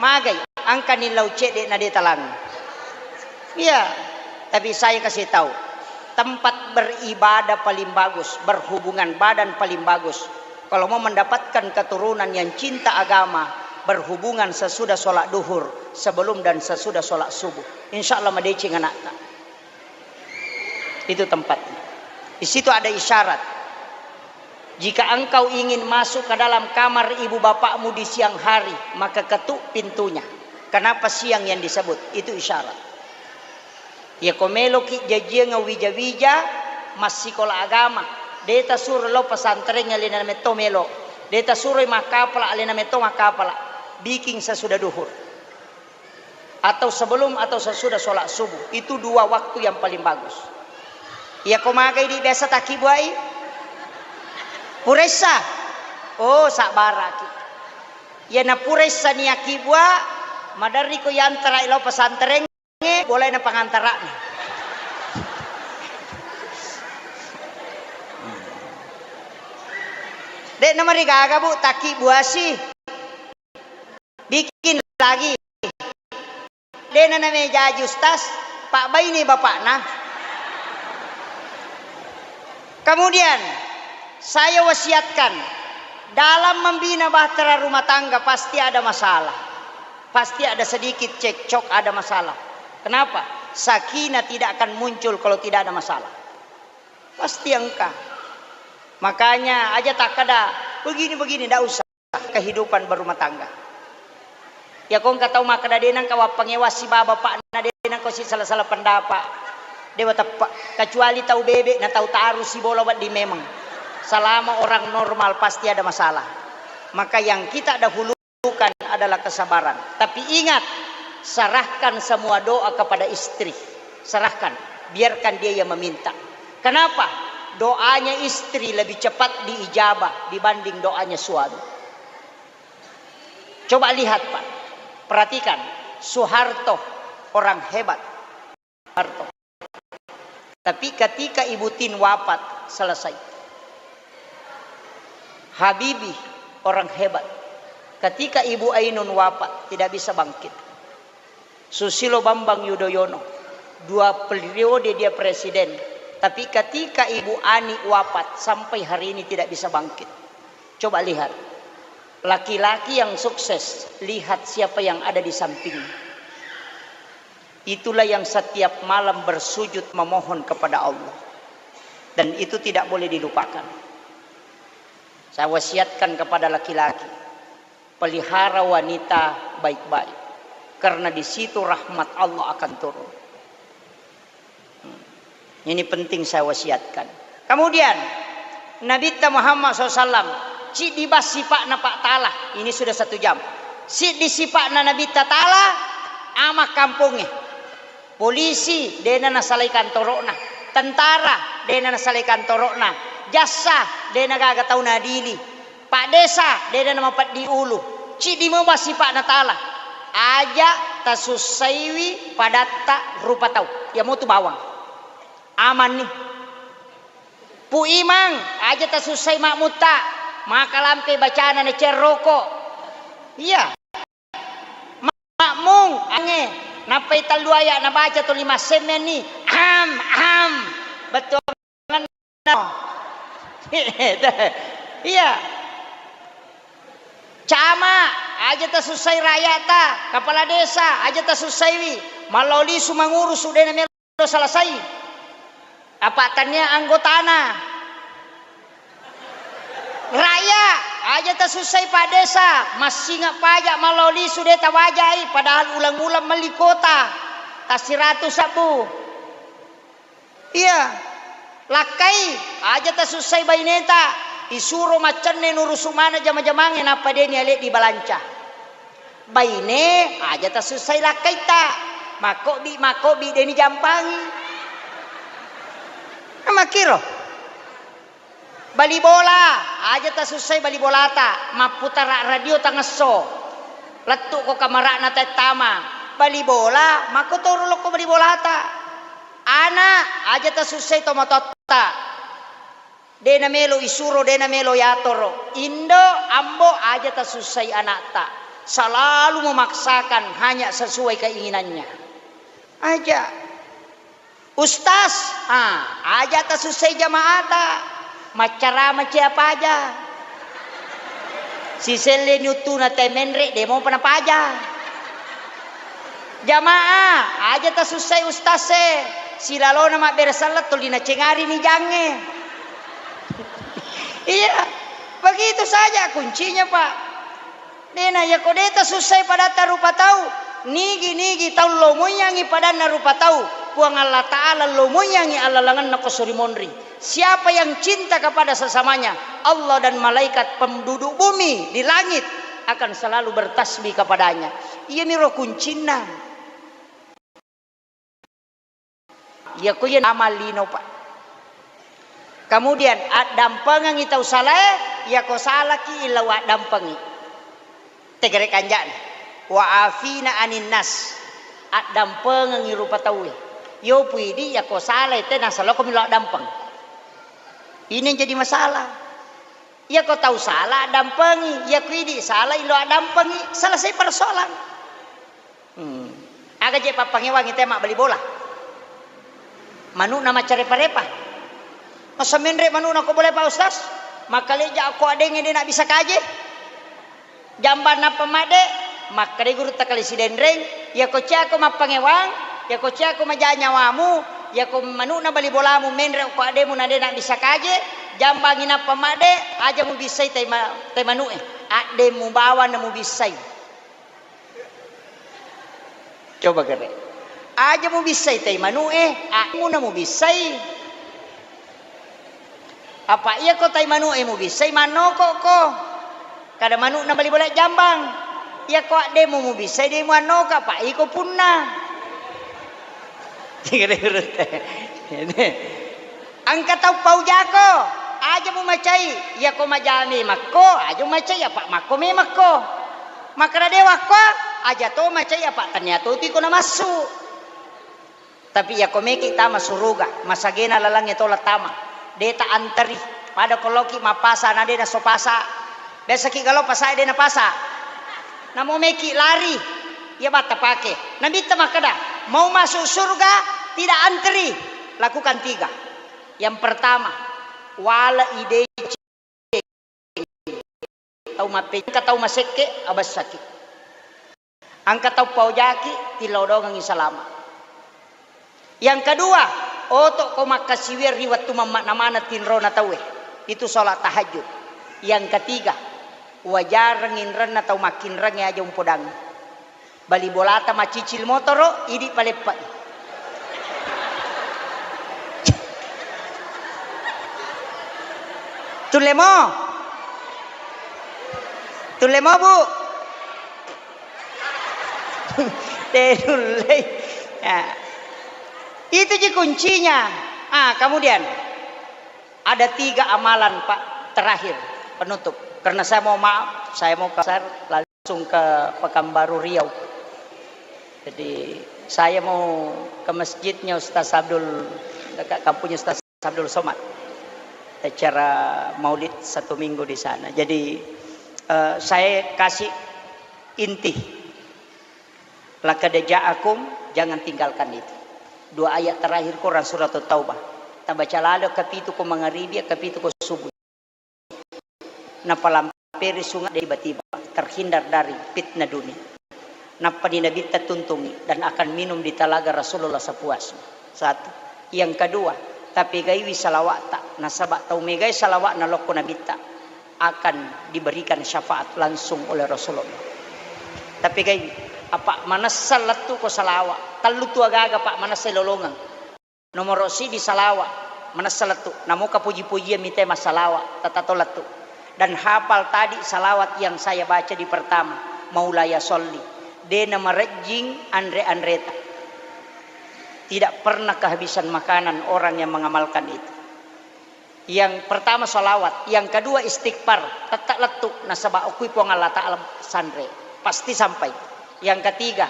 Magai, angkani lau cedde na de talang. Iya. Tapi saya kasih tahu, tempat beribadah paling bagus, berhubungan badan paling bagus. Kalau mau mendapatkan keturunan yang cinta agama, berhubungan sesudah sholat duhur, sebelum dan sesudah sholat subuh. Insya Allah madeceng anakta. Itu tempatnya. Di situ ada isyarat. Jika engkau ingin masuk ke dalam kamar ibu bapakmu di siang hari, maka ketuk pintunya. Kenapa siang yang disebut? Itu isyarat. Iya ko meloki jajiang wija-wija massikola agama, de tasuro lao pesantren alena metto melo, de tasuro makkapala alena metto makkapala, biking sesudah duhur atau sebelum atau sesudah sholat subuh, itu dua waktu yang paling bagus. Iya ko magai di biasa takkibuai puressa, oh sabbaraki. Iya na puressa ni akkibua, maderri ko yantara lao pesantren. Boleh na pangantara'na. De'na marigaga, Bu, takki buasi. Bikin lagi. De'na namejaji ustaz, pabbaini bapakna. Kemudian, saya wasiatkan, dalam membina bahtera rumah tangga pasti ada masalah. Pasti ada sedikit cekcok, ada masalah. Kenapa? Sakinah tidak akan muncul kalau tidak ada masalah. Pasti engka. Makanya aja takkada begini-begini, ndak usah. Kehidupan berumah tangga. Ya, ko engka tau makkada de nengka wappangewa sibawa bapakna, de nengka si salah-salah pendapat. Dewa teppe. Kecuali tau bebe na tau taru sibola wedding memang. Selama orang normal pasti ada masalah. Maka yang kita dahulu bukan adalah kesabaran. Tapi ingat, serahkan semua doa kepada istri. Serahkan, biarkan dia yang meminta. Kenapa? Doanya istri lebih cepat diijabah dibanding doanya suami. Coba lihat, Pak. Perhatikan, Soeharto orang hebat. Harto. Tapi ketika Ibu Tin wafat, selesai. Habibie, orang hebat. Ketika Ibu Ainun wafat, tidak bisa bangkit. Susilo Bambang Yudhoyono, dua periode dia presiden. Tapi ketika Ibu Ani wafat, sampai hari ini tidak bisa bangkit. Coba lihat. Laki-laki yang sukses, lihat siapa yang ada di samping. Itulah yang setiap malam bersujud memohon kepada Allah. Dan itu tidak boleh dilupakan. Saya wasiatkan kepada laki-laki, pelihara wanita baik-baik. Karena di situ rahmat Allah akan turun. Hmm. Ini penting saya wasiatkan. Kemudian, Nabitta Muhammad sallallahu alaihi wasallam, ciddi bang sipa'na Pak Ta'ala. Ini sudah satu jam. Siddi sipa'na Nabitta Ta'ala, ama kampongnge. Polisi, de'na nasalai kantoro'na. Tentara, de'na nasalai kantoro'na. Jassa, de'na gaga tau naadili. Paddesa, de'na namapeddi ulu. Ciddi memang sipa'na Ta'ala. Aja tasussaiwi padatta rupa tau. Iya motu bawang. Amanni. Pu Imang, aja tasussai makmutta. Makalampe bacana nacerroko. Iya. Makmung, ange. Nappai tellu aya nabaca tuli massemmenni. Am, am. Bettuangenna. Iya. Cama, aja tasussai rakyata. Kepala desa, aja tasussaiwi. Mallao lisu mangurusu, de'na melo selesai. Apa tania anggotana. Raya, aja tasussai Pak Desa, massinga pajak mallao lisu de tawajai, padahal uleng-uleng melli kota, tassiratu sabbu. Iya, lakkai, aja tasussai baineta, isuro maccenne nurusu mana jama-jamangnge nappa de niale di balanca. Baine, aja tasussai lakkaitta, makkobi-makkobi de nijampangi. Makkiro. Bali bola, aja tasussai bali bolata, mapputara radio tangesso. Lettu'ko kamara'na tettama. Bali bola, makkotoro lokko bali bolata. Ana, aja tasussai tomatoatta. De namelo isuro, de namelo yatoro. Indo, ambo, aja tasussai anakta. Selalu memaksakan hanya sesuai keinginannya. Aja. Ustaz, ah, aja tasussai jamaata, maccarama cia paja. Siselle ni uttuna te menre, de mopa napaja. Jamaah, aja tasussai ustaz e, silalona mabbere selleng tuli nacengari ni jangnge. Iya, begitu saja kuncinya, Pak. Dena, yako de tasussai padatta rupa tau, nigi-nigi tau lomoiyangi padanna rupa tau, Puang Allah Ta'ala lomoiyangi allalengenna ko sori monri. Siapa yang cinta kepada sesamanya, Allah dan malaikat penduduk bumi di langit akan selalu bertasbih kepadanya. Iyamiro kuncinna. Iyako iya amal lino, Pak. Kemudian, addampengengi tau salae, iyako salaki illau addampengi. Tegere kanja'na. Wa afina anin nas. Addampengengi rupa tauwe. Yopu idi, iyako salae, te nasaloko milo addampeng. Ini yang jadi masalah. Iyako tau sala, addampengi. Iyako idi sala, ilo addampengi. Selesai persoalan. Hmm. Aga je pappangewangi te mabbali bola? Manu'na maccarepa-repa. Masa menre manu'na ko bola, Pak Ustaz? Makkaleja ko adengnge de nabbissa kaje. Jambang nappa madde, makkeda gurutta kale Sidenreng, iyako ciako mappangewang, iyako ciako maja nyawamu, iyako manu'na bali bolamu menre ko addemu na de nabbissa kaje, jambangi nappa madde, aja mubissai tai ma-, tai manu'e. Addemu bawang na mubissai. Coba kere. Aja mubissai tai manu'e, addemu na mubissai. Apa iyako tai manu'e mubissai, mannokokko. Kada manu'na bali bola jambang. Iyako addemu mubissai, de muannoko, apa iko punna. Engka tau paujako, aja mumacai, iyako maja memakko, aja mumacai, apa makko memakko. Makkeda de wakko, aja to macai, apa tania to tiko namassu. Tapi iyako meki tama suruga, masagena lalengnge tola tama. De ta anteri, pada ko loki mappasa na de nasso pasa. Biasaki galo pasa de napasa. Namo meki lari, iya batta pake. Nabitta makkeda, mau masuk surga, tidak anteri. Lakukan tiga. Yang pertama, wala ideceng. tau mappe-, engka tau masekke, abessaki. Engka tau paojaki, tillau dongengngi salama. Yang kedua, oto ko makkasiwiang ri wettu mammakna maneng tinrona tauwe. Itu sholat tahajud. Yang ketiga, wajareng inrenna tau makkinrengnge aja umpodangngi. Bali bolata macicil motoro, idi paleppai. Tulle mo? Tulle mo, Bu? Tenullei. Ya. Itu ji kuncinya. Ah, kemudian ada tiga amalan, Pak, terakhir penutup. Karena saya mau maaf, saya mau kasar, lalu langsung ke Pekanbaru Riau. Jadi, saya mau ke masjidnya Ustaz Abdul, dekat kampungnya Ustaz Abdul Somad. Acara maulid satu minggu di sana. Jadi, eh, saya kasih inti. Laqad ja'akum, jangan tinggalkan itu. Dua ayat terakhir Quran surat Taubah. Tabaca lalo kapitu ko mangaribi, kapitu ko subuh. Napalamperi sunga tiba-tiba, terhindar dari fitnah dunia. Nappani Nabitta tuntungi dan akan minum di talaga Rasulullah sepuasnya. Satu. Yang kedua, tapegaiwi salawa'ta, nasaba tau megai salawa'na lokko Nabitta akan diberikan syafaat langsung oleh Rasulullah. Tapegaiwi, apa manessa lettu ko salawa, tellu tu agaga, Pak, manessa lolongeng. Nomoro siddi salawa, manessa lettu. Namoka puji-pujian mite massalawa, tatato lettu. Dan hafal tadi salawat yang saya baca di pertama, Maulaya Sholli. De namarejjing anre-anreta. Tidak pernah kehabisan makanan orang yang mengamalkan itu. Yang pertama salawat, yang kedua istighfar, tette lettu nasaba okui Puang Allah Ta'ala sanre, pasti sampai. Yang ketiga,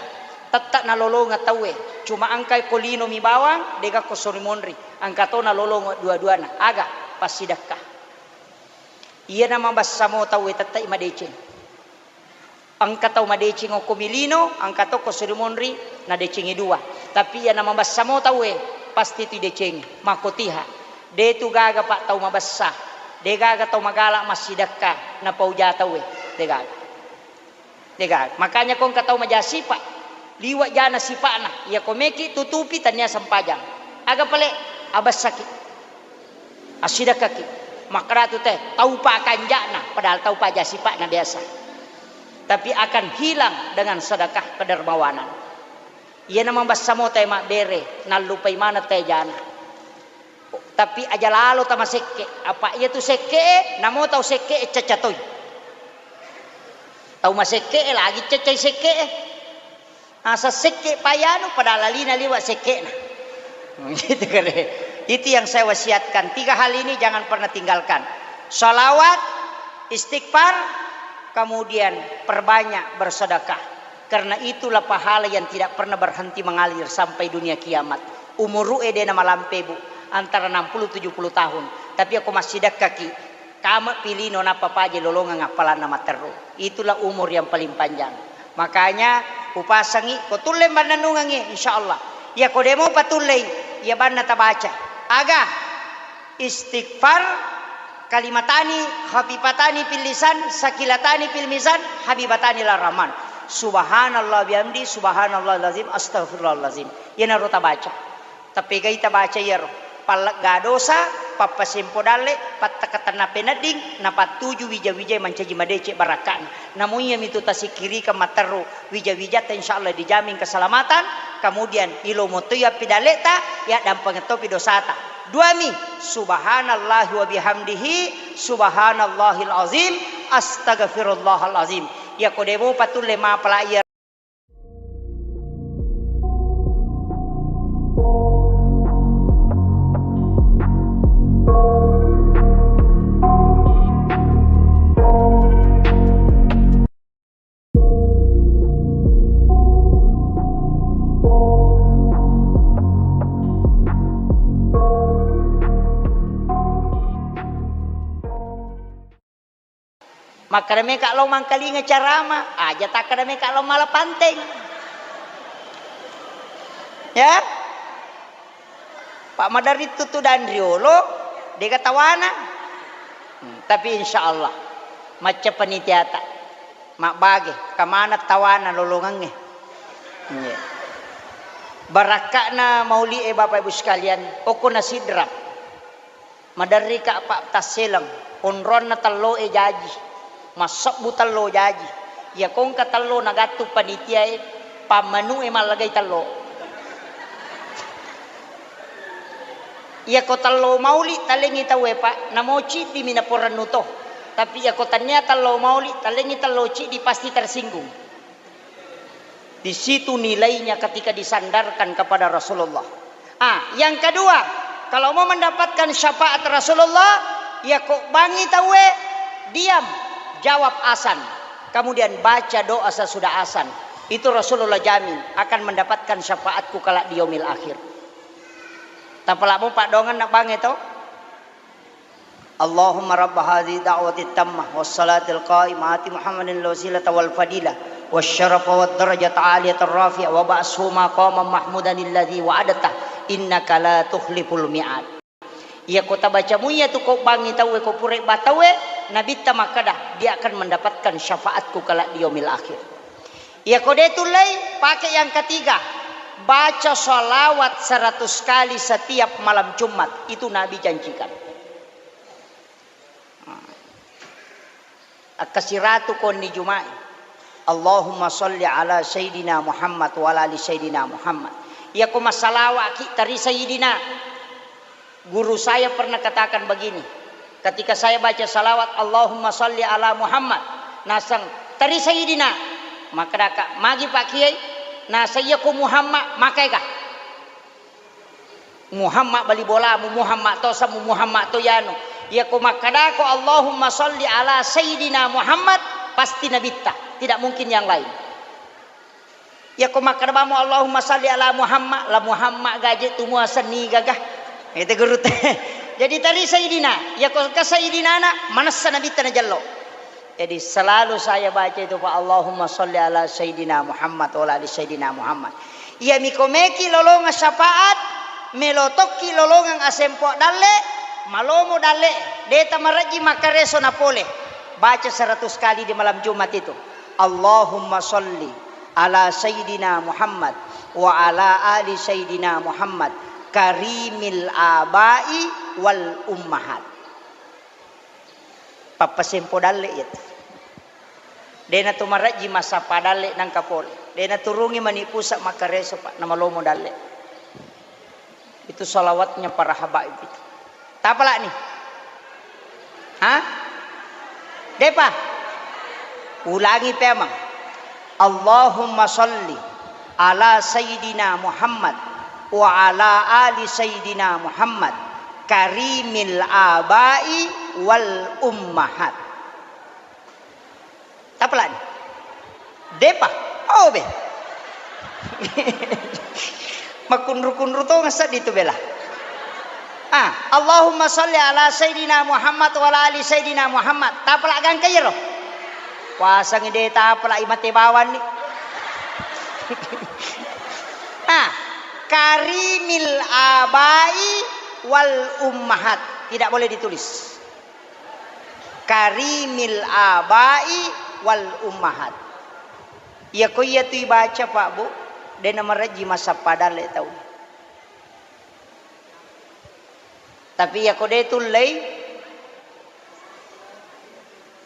tette nalolongeng tauwe, cuma engkai ko lino mi bawang, dega ko sori monri, engka to nalolongeng dua-duana, aga? Passidekka. Iyana mabessa mo tauwe tette madeceng. Engka tau madeceng okko mi lino, engka to ko sori monri, nadecengi dua. Tapi iyana mabessa mo tauwe, pasti tu idecengi. Makkotiha. De tu gaga, Pak, tau mabessa. De gaga tau magala massidekka, napauja tauwe. De gaga. De gaga. Makanya ko engka tau maja sipa, liwa jana sipa'na. Iya ko meki tutupi tania sempajang. Aga pale? Abessaki. Assidekkaki. Makkedatu te, tau pa kanja'na, padahal tau pa aja sipa'na biasa. Tapi akan hilang dengan sedekah kedermawanan. Iyana mabessa mo te mabbere, nallupai maneng te jana. Tapi aja lalo tamasekke, apa iya tu sekke, namo tau sekke cacca toi. Tau masekke lagi caccai sekke. Asa sekke payanu pada lalina liwa sekke'na. Gitu kare. Itu yang saya wasiatkan. Tiga hal ini jangan pernah tinggalkan. Salawat, istighfar, kemudian perbanyak bersedekah. Karena itulah pahala yang tidak pernah berhenti mengalir sampai dunia kiamat. Umuru'e de namalampe, Bu, antara enam puluh tujuh puluh tahun. Tapi ako massidekkaki, Kame pi lino nappa paja lolongeng appalanna matteru. Itulah umur yang paling panjang. Makanya upasangi, ko tulle mannennungengngi, insya Allah. Iya ko demo patullei, iya banna tabaca. Aga? Istighfar, kalimatani khafifatani fil lisan, sakilatani fil mizan, habibatani ila rahman. Subhanallah bihamdi, subhanallahil azim, astagfirullahalazim. Iyanaro tabaca. Tappegai tabaca iyaro, pallegga dosa, pappasempo dalle, pattakatenna penedding, napattuju wija-wijai mancaji madeceng barakka'na. Namo iyamitu tasikkirikeng matteru wija-wijatta, insya Allah dijamin keselamatan. Kemudian ilomo toi appidalleta, yaddampengeng topi dosata. Duami, subhanallahi wa bihamdihi, subhanallahil azim, astagfirullahal azim. Iyako demopa tulle mapala iya Makkeda meka lao mangkalinga carama, aja takkeda meka lao mala panteng. Ya? Pak Madarittu tu dan riolo, dega tawana. Hmm, tapi insya Allah. Macca panitiata, mabbage, kamana tawana lolongengnge. Iya. Barakka'na mauli'e, Bapak Ibu sekalian, okko na Sidrap. Maderrika, Pak, tasseleng, onroanna telloe jaji, massebbu tello jaji. Iya kongka tello nagattu panitiae, pammanu'e mallagai tello. Iyako tello mauli talengngi tauwe, Pak, namo ciddimi naporennu to. Tapi iyako tennia tello mauli talengngi tello ciddi, pasti tersinggung. Di situ nilainya ketika disandarkan kepada Rasulullah. Ah, yang kedua, kalau mau mendapatkan syafaat Rasulullah, iyako bangngi tauwe, diam, jawab azan. Kemudian baca doa sesudah azan. Itu Rasulullah jamin akan mendapatkan syafaatku kelak di yaumil akhir. Tapalamo paddoangenna bangnge to. Allahumma rabba hadhihi da'wati tammah was salatil qaimah ati Muhammadin al wasilata wal fadilah was syarafa wad darajata aliyata rafi'ah wa ba'shu maqaman mahmudan alladzi wa'adta innaka la tukhliful mi'ad. Iyako tabaca muiya tu ko bangngi tauwe, ko pura ba tauwe, Nabitta makkada, dia akan mendapatkan syafaatku kelak di yaumil akhir. Iyako de tullei, pakai yang ketiga. Baca salawat seratus kali setiap malam Jumat. Itu Nabi janjikan. Akkasiratu konni Juma'i. Allahumma salli ala Sayyidina Muhammad wa ala ali Sayyidina Muhammad. Iyako massalawa'ki tari Sayyidina. Guru saya pernah katakan begini, ketika saya baca salawat, "Allahumma salli ala Muhammad," naseng, "Tari Sayyidina." Makkedaka, "Magi Pak Kiai?" Naseng, "Iyako Muhammad, makaega?" Muhammad bali bolamu, Muhammad to samu, Muhammad to yanu. Iyako makkedako, "Allahumma salli ala Sayyidina Muhammad," pasti Nabitta, tidak mungkin yang lain. Iyako makkeda bamo, "Allahumma salli ala Muhammad," la Muhammad gaje tu mua senni gaga. Itu guru te. Jadi tari Sayyidina, iyako ke Sayyidina na, manessa Nabitta najello. Jadi selalu saya baca itu, Pak, "Allahumma salli ala Sayyidina Muhammad wa ala ali Sayyidina Muhammad." Iya miko meki lolongang syafaat, melo tokki lolongang asempo dalle, malomo dalle, deta marejji makkareso napole. Baca seratus kali di malam Jumat itu. Allahumma salli ala Sayyidina Muhammad wa ala ali Sayyidina Muhammad karimil abai wal ummahat. Pappasempo dalle iyatu. Dena tu marejji massappa dalle nangka pole. Dena turungi mani pusa makkareso, Pak, namalomo dalle. Itu salawatnya para habaib itu. Tapalani? Hah? Depa? Ulangi pemang. Allahumma salli ala Sayyidina Muhammad wa ala ali Sayyidina Muhammad karimil abai wal ummahat. Tapalani? Depa? Oh, be. Makkunru-kunru tongeng seddi tu bela. Ah, Allahumma salli ala Sayyidina Muhammad wa ala ali Sayyidina Muhammad. Tapala gangka iyaro? Puasangi de tapala imate bawanni. Ah, karimil abai wal ummahat. Tidak boleh ditulis. Karimil abai wal ummahat. Iyako iyatu ibaca, Pak, Bu, dena marejji massappa dalle tau. Tapi iyako de tullei,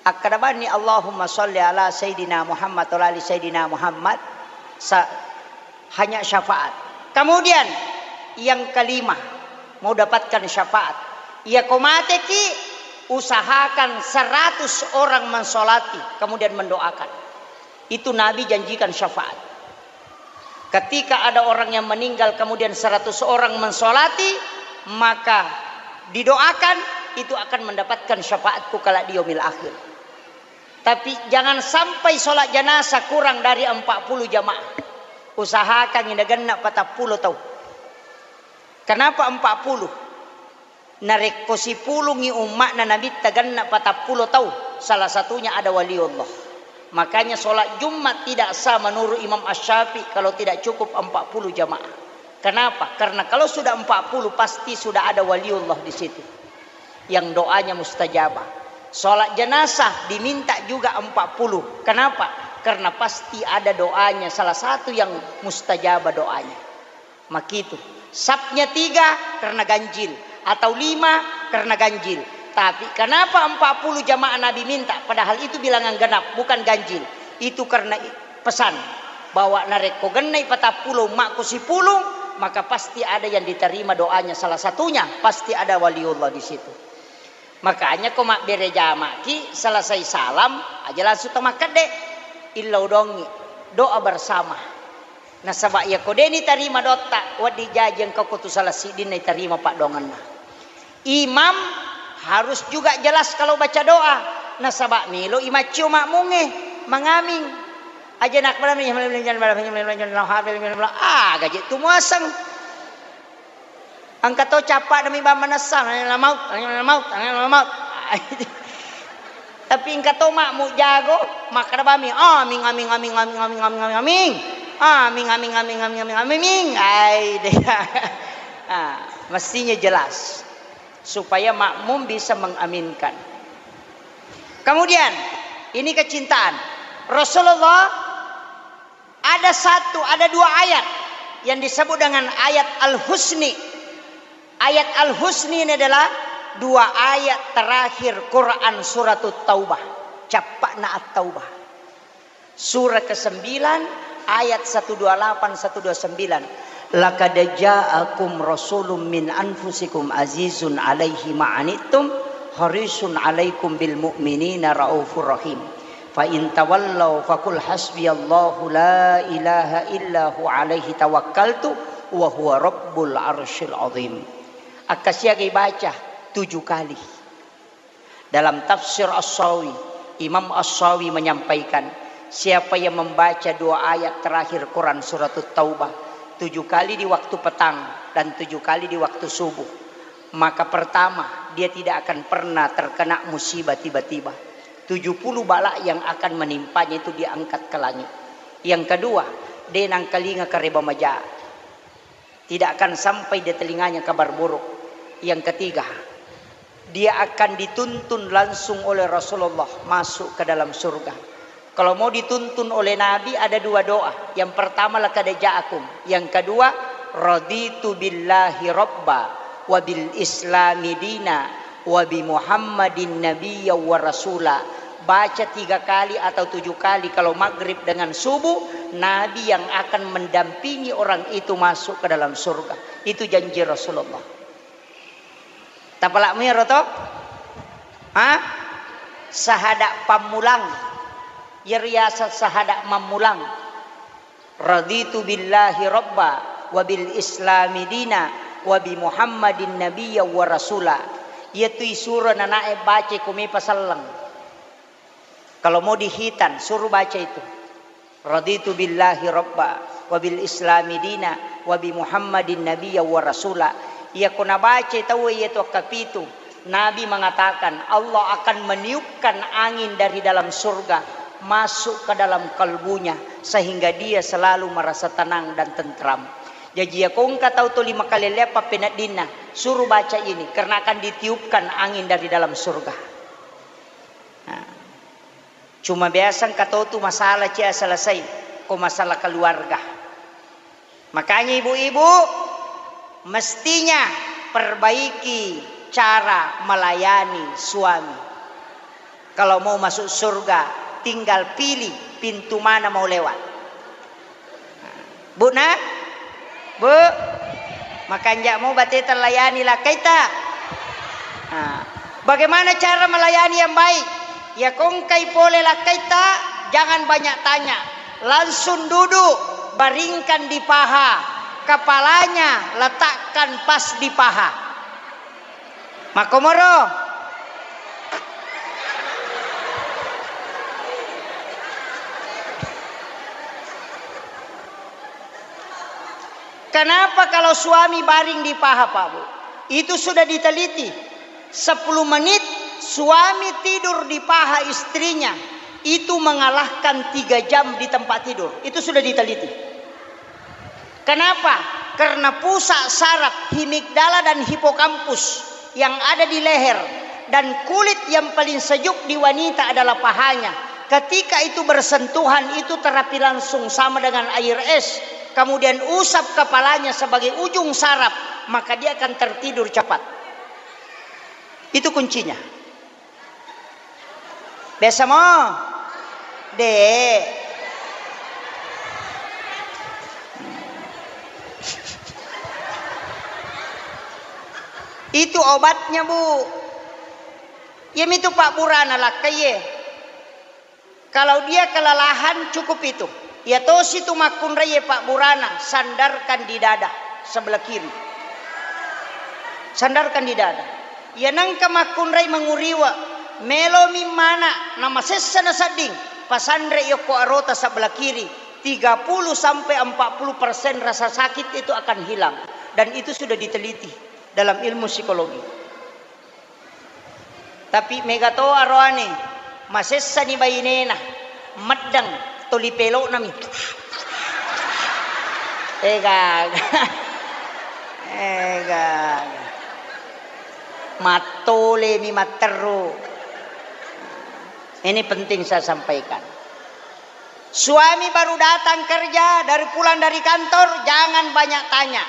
akkeda bani, "Allahumma salli ala Sayyidina Muhammad wa ala ali Sayyidina Muhammad," sa-, hanya syafaat. Kemudian yang kelima, mau dapatkan syafaat. Iyako mateki, usahakan seratus orang mensolati, kemudian mendoakan. Itu Nabi janjikan syafaat. Ketika ada orang yang meninggal, kemudian seratus orang mensolati, maka didoakan, itu akan mendapatkan syafaatku kelak di yaumil akhir. Tapi jangan sampai sholat jenazah kurang dari empat puluh jamaah. Usahakan ini genna patappulo tau. Kenapa empat puluh? Narekko sipulungngi umma'na Nabitta genna patappulo tau, salah satunya ada waliullah. Makanya sholat Jumat tidak sah menurut Imam Asy-Syafi'i kalau tidak cukup empat puluh jamaah. Kenapa? Karena kalau sudah empat puluh, pasti sudah ada waliullah di situ. Yang doanya mustajabah. Sholat jenazah diminta juga empat puluh. Kenapa? Karena pasti ada doanya, salah satu yang mustajabah doanya. Makitu. Sapnya tiga karena ganjil, atau lima karena ganjil. Tapi kenapa empat puluh jamaah Nabi minta, padahal itu bilangan genap, bukan ganjil? Itu karena i-, pesan bahwa narekko gennai patappulo, makko sipulung, maka pasti ada yang diterima doanya. Salah satunya pasti ada waliullah di situ. Makanya ko mabbere jamaki, selesai salam aja langsung to makkedde, illau dongi, doa bersama. Nasaba iyako de nitarima dotta, wedding jaji engka ko tu salah siddinna itarima paddoangenna. Imam harus juga jelas kalau baca doa, nasaba melo i maccio makmungnge mangaming. Aja nak, ah, gaji tu muaseng. Engka to cappa'na mi bang manessa, la maut, la maut, la maut. Tapi engka to makmu jago, makkeda bami, "Aming, aming, aming, aming, aming, aming, aming, aming. Aming, aming, aming, aming, aming, aming." Ai, de. Ah, mestinya jelas supaya makmum bisa mengaminkan. Kemudian, ini kecintaan. Rasulullah ada satu, ada dua ayat yang disebut dengan ayat Al-Husni. Ayat Al-Husni ini adalah dua ayat terakhir Quran Surat Taubah. Cappa'na At-Taubah. Surah kesembilan, ayat seratus dua puluh delapan, seratus dua puluh sembilan. "Laqad ja'akum rasulun min anfusikum azizun alaihi ma'anittum harisun alaikum bil mu'minina raufur rahim. Fa in tawallau faqul hasbiyallahu la ilaha illa hu alaihi tawakkaltu wa huwa rabbul arsyil azim." Akkasiagai baca tujuh kali. Dalam tafsir As-Sawi, Imam As-Sawi menyampaikan, siapa yang membaca dua ayat terakhir Quran Surat Taubah tujuh kali di waktu petang dan tujuh kali di waktu subuh, maka pertama, dia tidak akan pernah terkena musibah tiba-tiba. Tujuh puluh bala yang akan menimpanya itu diangkat ke langit. Yang kedua, de nangkalinga kareba maja. Tidak akan sampai di telinganya kabar buruk. Yang ketiga, dia akan dituntun langsung oleh Rasulullah masuk ke dalam surga. Kalau mau dituntun oleh Nabi, ada dua doa. Yang pertama, "Laqad ja'akum." Yang kedua, "Raditu billahi rabba wa bil islami dina wa bi Muhammadin nabiyya wa rasula." Baca tiga kali atau tujuh kali kalau maghrib dengan subuh, Nabi yang akan mendampingi orang itu masuk ke dalam surga. Itu janji Rasulullah. Tapalak miro to? Ha? Sahada pammulang. Iyaro yaseng sahada mammulang. "Raditu billahi rabba wa bil islami dina wa bi Muhammadin nabiyya wa rasula." Iyatu isuro nanae baca ko mepa selleng. Kalau mau dihitan, suruh baca itu. "Raditu billahi rabba wa bil islami dina wa bi Muhammadin nabiyya wa rasula." Iyako nabaca tauwe iyatu akkapitu, Nabi mengatakan, Allah akan meniupkan angin dari dalam surga masuk ke dalam kalbunya, sehingga dia selalu merasa tenang dan tentram. Jaji, iyako engka tau tuli makalelleang pappeneddinna, suruh baca ini, karena akan ditiupkan angin dari dalam surga. Nah, cuma biasa engka tau tu masalah cia selesai, ko masalah keluarga. Makanya ibu-ibu, mestinya perbaiki cara melayani suami. Kalau mau masuk surga, tinggal pilih pintu mana mau lewat. Bu, nah? Bu, makanja' mo bateta layani lakkaita. Nah, bagaimana cara melayani yang baik? Ya, ko engkai pole lakkaita, jangan banyak tanya. Langsung duduk, baringkan di paha. Kepalanya letakkan pas di paha. Makkomoro. Kenapa kalau suami baring di paha, Pak Bu? Itu sudah diteliti. Sepuluh menit suami tidur di paha istrinya, itu mengalahkan tiga jam di tempat tidur. Itu sudah diteliti. Kenapa? Karena pusat saraf himigdala dan hipokampus yang ada di leher Dan kulit yang paling sejuk di wanita adalah pahanya. Ketika itu bersentuhan, itu terapi langsung sama dengan air es. Kemudian usap kepalanya sebagai ujung saraf, maka dia akan tertidur cepat. Itu kuncinya. Biasa mo? De'. Itu obatnya, Bu. Iyamitu pabburana lakkaie. Kalau dia kelelahan, cukup itu. Iya tosi tu makkunraie pabburana, sandarkan di dada sebelah kiri. Sandarkan di dada. Iya nengka makkunrai manguriwa, melomi mana, namasessa nasedding, pasanre yokko arota sebelah kiri, tiga puluh sampai empat puluh persen rasa sakit itu akan hilang. Dan itu sudah diteliti dalam ilmu psikologi. Tapi mega to aroane, masessani bainena, meddeng, toli pelo'nami. Ega, ega, mattolemi matteru. Ini penting saya sampaikan. Suami baru datang kerja, dari pulang dari kantor, jangan banyak tanya.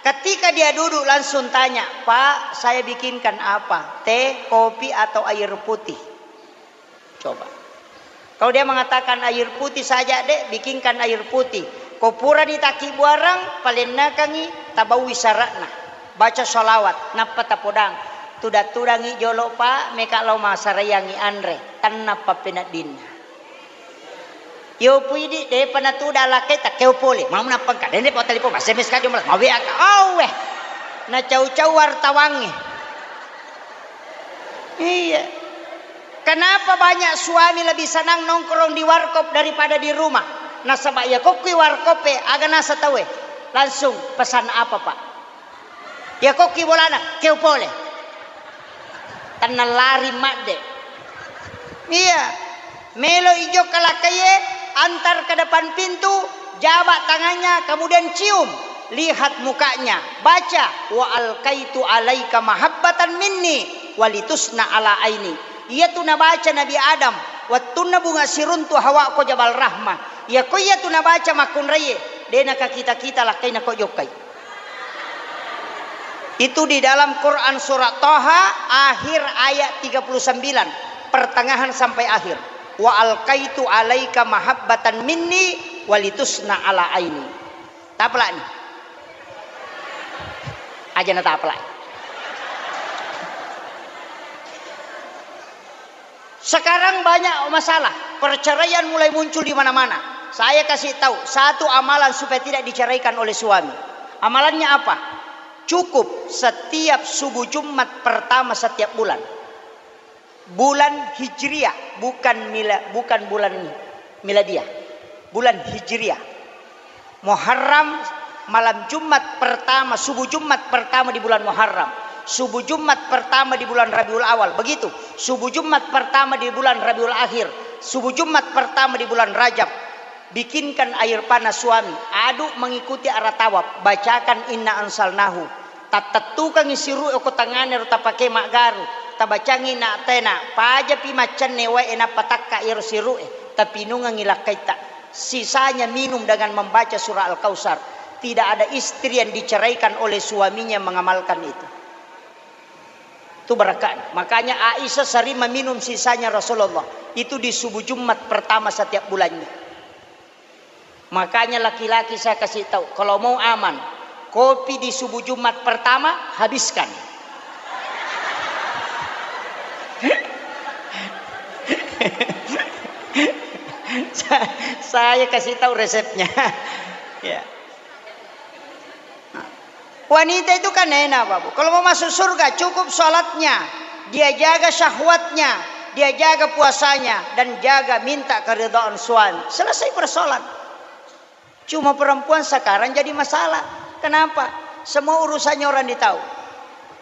Ketika dia duduk, langsung tanya, "Pak, saya bikinkan apa? Teh, kopi, atau air putih?" Coba. Kalau dia mengatakan, "Air putih saja, Dek, bikinkan air putih." Ko purani takkibuarang, palennakangi, tabaui syaratna. Baca sholawat, nappa tapodang. Tudang-tudangi jolo, Pak, meka lao masaraiangi anre. Tennappa peneddinna. Yo puidi, depa natuda lakkai, takkeo pole. Mau nappangka, dende pa telepon, S M S ka jomla, mau W A ka. Auwe. Nacau-cau wartawangnge. Iya. Kenapa banyak suami lebih senang nongkrong di warkop daripada di rumah? Nasaba iya kokkui warkop e, aga nasa tauwe. Langsung pesan apa, Pak? Iya kokki bolana, keo pole. Tennang lari madde. Iya. Melo ijo kalakkaie, antar ke depan pintu, jabak tangannya, kemudian cium. Lihat mukanya, baca, "Wa alkaitu alaika mahabbatan minni, walitusna ala aini." Iyatu nabaca Nabi Adam, wettunna bunga siruntu Hawa ko Jabal Rahmah. Iya ko iyatu nabaca makkunraie, de nakakita-kita lakkaina ko jokkai. Itu di dalam Quran surat Toha, akhir ayat tiga puluh sembilan, pertengahan sampai akhir. "Wa alkaitu alaika mahabbatan minni walitusna ala aini." Tapelak ni. Aja na tapelak. Sekarang banyak masalah, perceraian mulai muncul di mana-mana. Saya kasih tahu satu amalan supaya tidak diceraikan oleh suami. Amalannya apa? Cukup setiap subuh Jumat pertama setiap bulan. Bulan Hijriah, bukan mila-, bukan bulan Miladiah. Bulan Hijriah. Muharram, malam Jumat pertama, subuh Jumat pertama di bulan Muharram, subuh Jumat pertama di bulan Rabiul Awal, begitu, subuh Jumat pertama di bulan Rabiul Akhir, subuh Jumat pertama di bulan Rajab, bikinkan air panas suami, aduk mengikuti arah tawaf, bacakan inna anzalnahu, tattettukangi siru'e ko tangngana ro tapake maggaru, tabacangi na tena, pajapi maccenne wae nappa takka iyaro siru'e, tapinungengi lakkaitta. Sisanya minum dengan membaca surah Al-Kautsar. Tidak ada istri yang diceraikan oleh suaminya mengamalkan itu. Itu berkah. Makanya Aisyah sering meminum sisanya Rasulullah. Itu di subuh Jumat pertama setiap bulannya. Makanya laki-laki saya kasih tahu, kalau mau aman, kopi di subuh Jumat pertama, habiskan. Sa-, saya kasih tahu resepnya. Ya. Wanita itu kan enak, Bapak. Kalau mau masuk surga, cukup sholatnya, dia jaga syahwatnya, dia jaga puasanya, dan jaga minta keridhaan suami. Selesai persoalan. Cuma perempuan sekarang jadi masalah. Kenapa? Semua urusannya orang ditahu.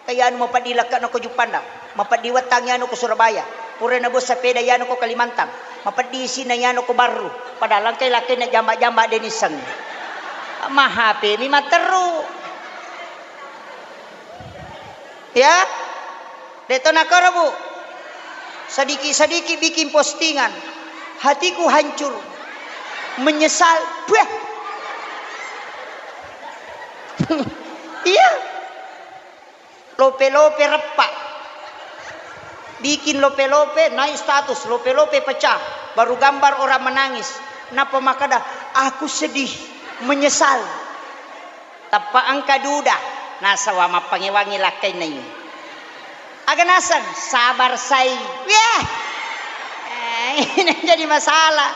Kaya anu mapeddi lekke'na ko Juppandang, mapeddi wettangngi anu ko Surabaya, pura nabua sepeda yanu ko Kalimantan, mapeddi isina yanu ko Barru, padahal engkai lakkainna jamba-jamba de nissengngi. Ma H P mi matteru. Ya? Dek to nakoro, Bu. Sedikit-sedikit bikin postingan. Hatiku hancur. Menyesal. Buah. Iya. Lope-lope reppa. Bikin lope-lope, naik status, lope-lope pecah. Baru gambar orang menangis. Napa makada, "Aku sedih, menyesal." Tappa engka duda, nasaba mappangewangi lakkainna ini. Aga naseng, sabar sai. Wah. Eh, ini jadi masalah.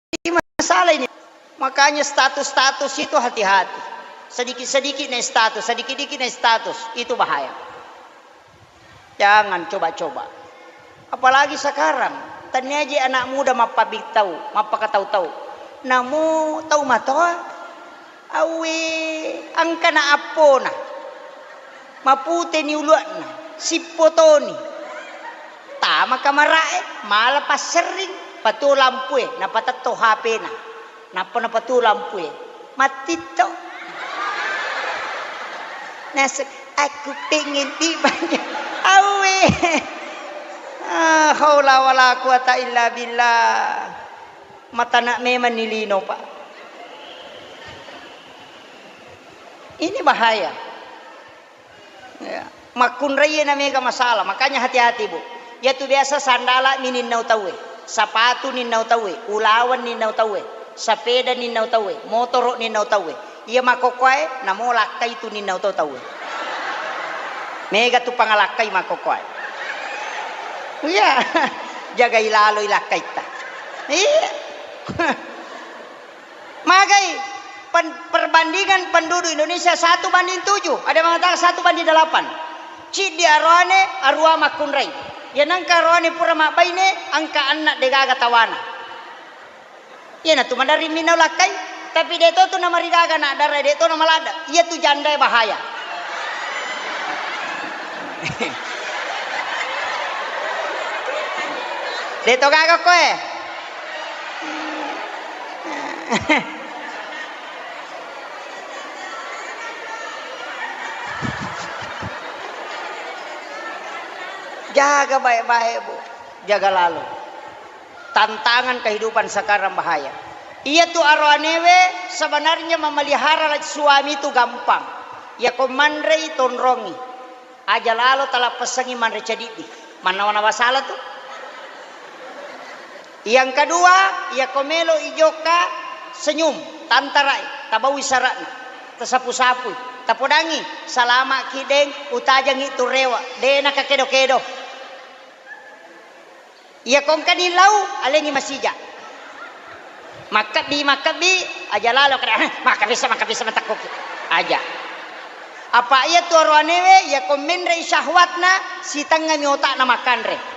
Jadi masalah ini. Makanya status-status itu hati-hati. Sedikit-sedikit naik status, sedikit-sedikit naik status. Itu bahaya. Jangan coba-coba. Apalagi sekarang, tania je anak muda mappabittau, mappakatau-tau. Namo tau matoa, awe, engkana appona. Maputeni ulua'na, sippotoni. Tama kamara'e, mala passerring, patuo lampue, napatetto H P-na. Nappa napatuo lampue. Mattitto. Naseng, "Aku pengen dibanyak." Awe. Ah, haula wala quwata illa billah. Matana memang ni lino, Pak. Ini bahaya. Ya. Makkunraie na mega masalah, makanya hati-hati, Bu. Iyatu biasa sandala mi ninnau tauwe, sapatu ninnau tauwe, ulaweng ninnau tauwe, sapeda ninnau tauwe, motoro ninnau tauwe. Iya makkokkoe, namo lakkai tu ninnau to tauwe. Mega tu pangalakkai makkokkoe. Iya, jagai laloi lakkaitta. Iya. Magai pen-, perbandingan penduduk Indonesia satu banding tujuh, ada yang mengatakan satu banding delapan. Ciddi aroane, arua makkunrai. Iya nengka aroane pura mabbaine, engka anna degaga tawana. Iyanatu maderri minau lakkai, tapi de to tu namarigaga anak dara, de to namaladda. Iya tu jandae bahaya. De to gaga koe. Jaga baik-baik, Bu. Jaga lalo. Tantangan kehidupan sekarang bahaya. Iya tu aroanewe sebenarnya memelihara suami itu gampang. Iya ko manrei tonrongi. Aja lalo talappessangi manre cadiddi. Mannawa-nawa sala tu. Yang kedua, iya ko melo ijokka senyum, tantarai, tabaui sara'na, tasapu-sapui, tapodangi, salama ki deng, utajangi tu rewa, de nakakedo-kedo. Iya ko engkani lau, alengi masija. Makkebbi, makkebbi, aja lalo kada, "Heh, makkebissa, makkebissa, matakkuki." Aja. Apa iya tu aroanewe, iya ko menrei syahwatna, sitengngami otakna makkanre.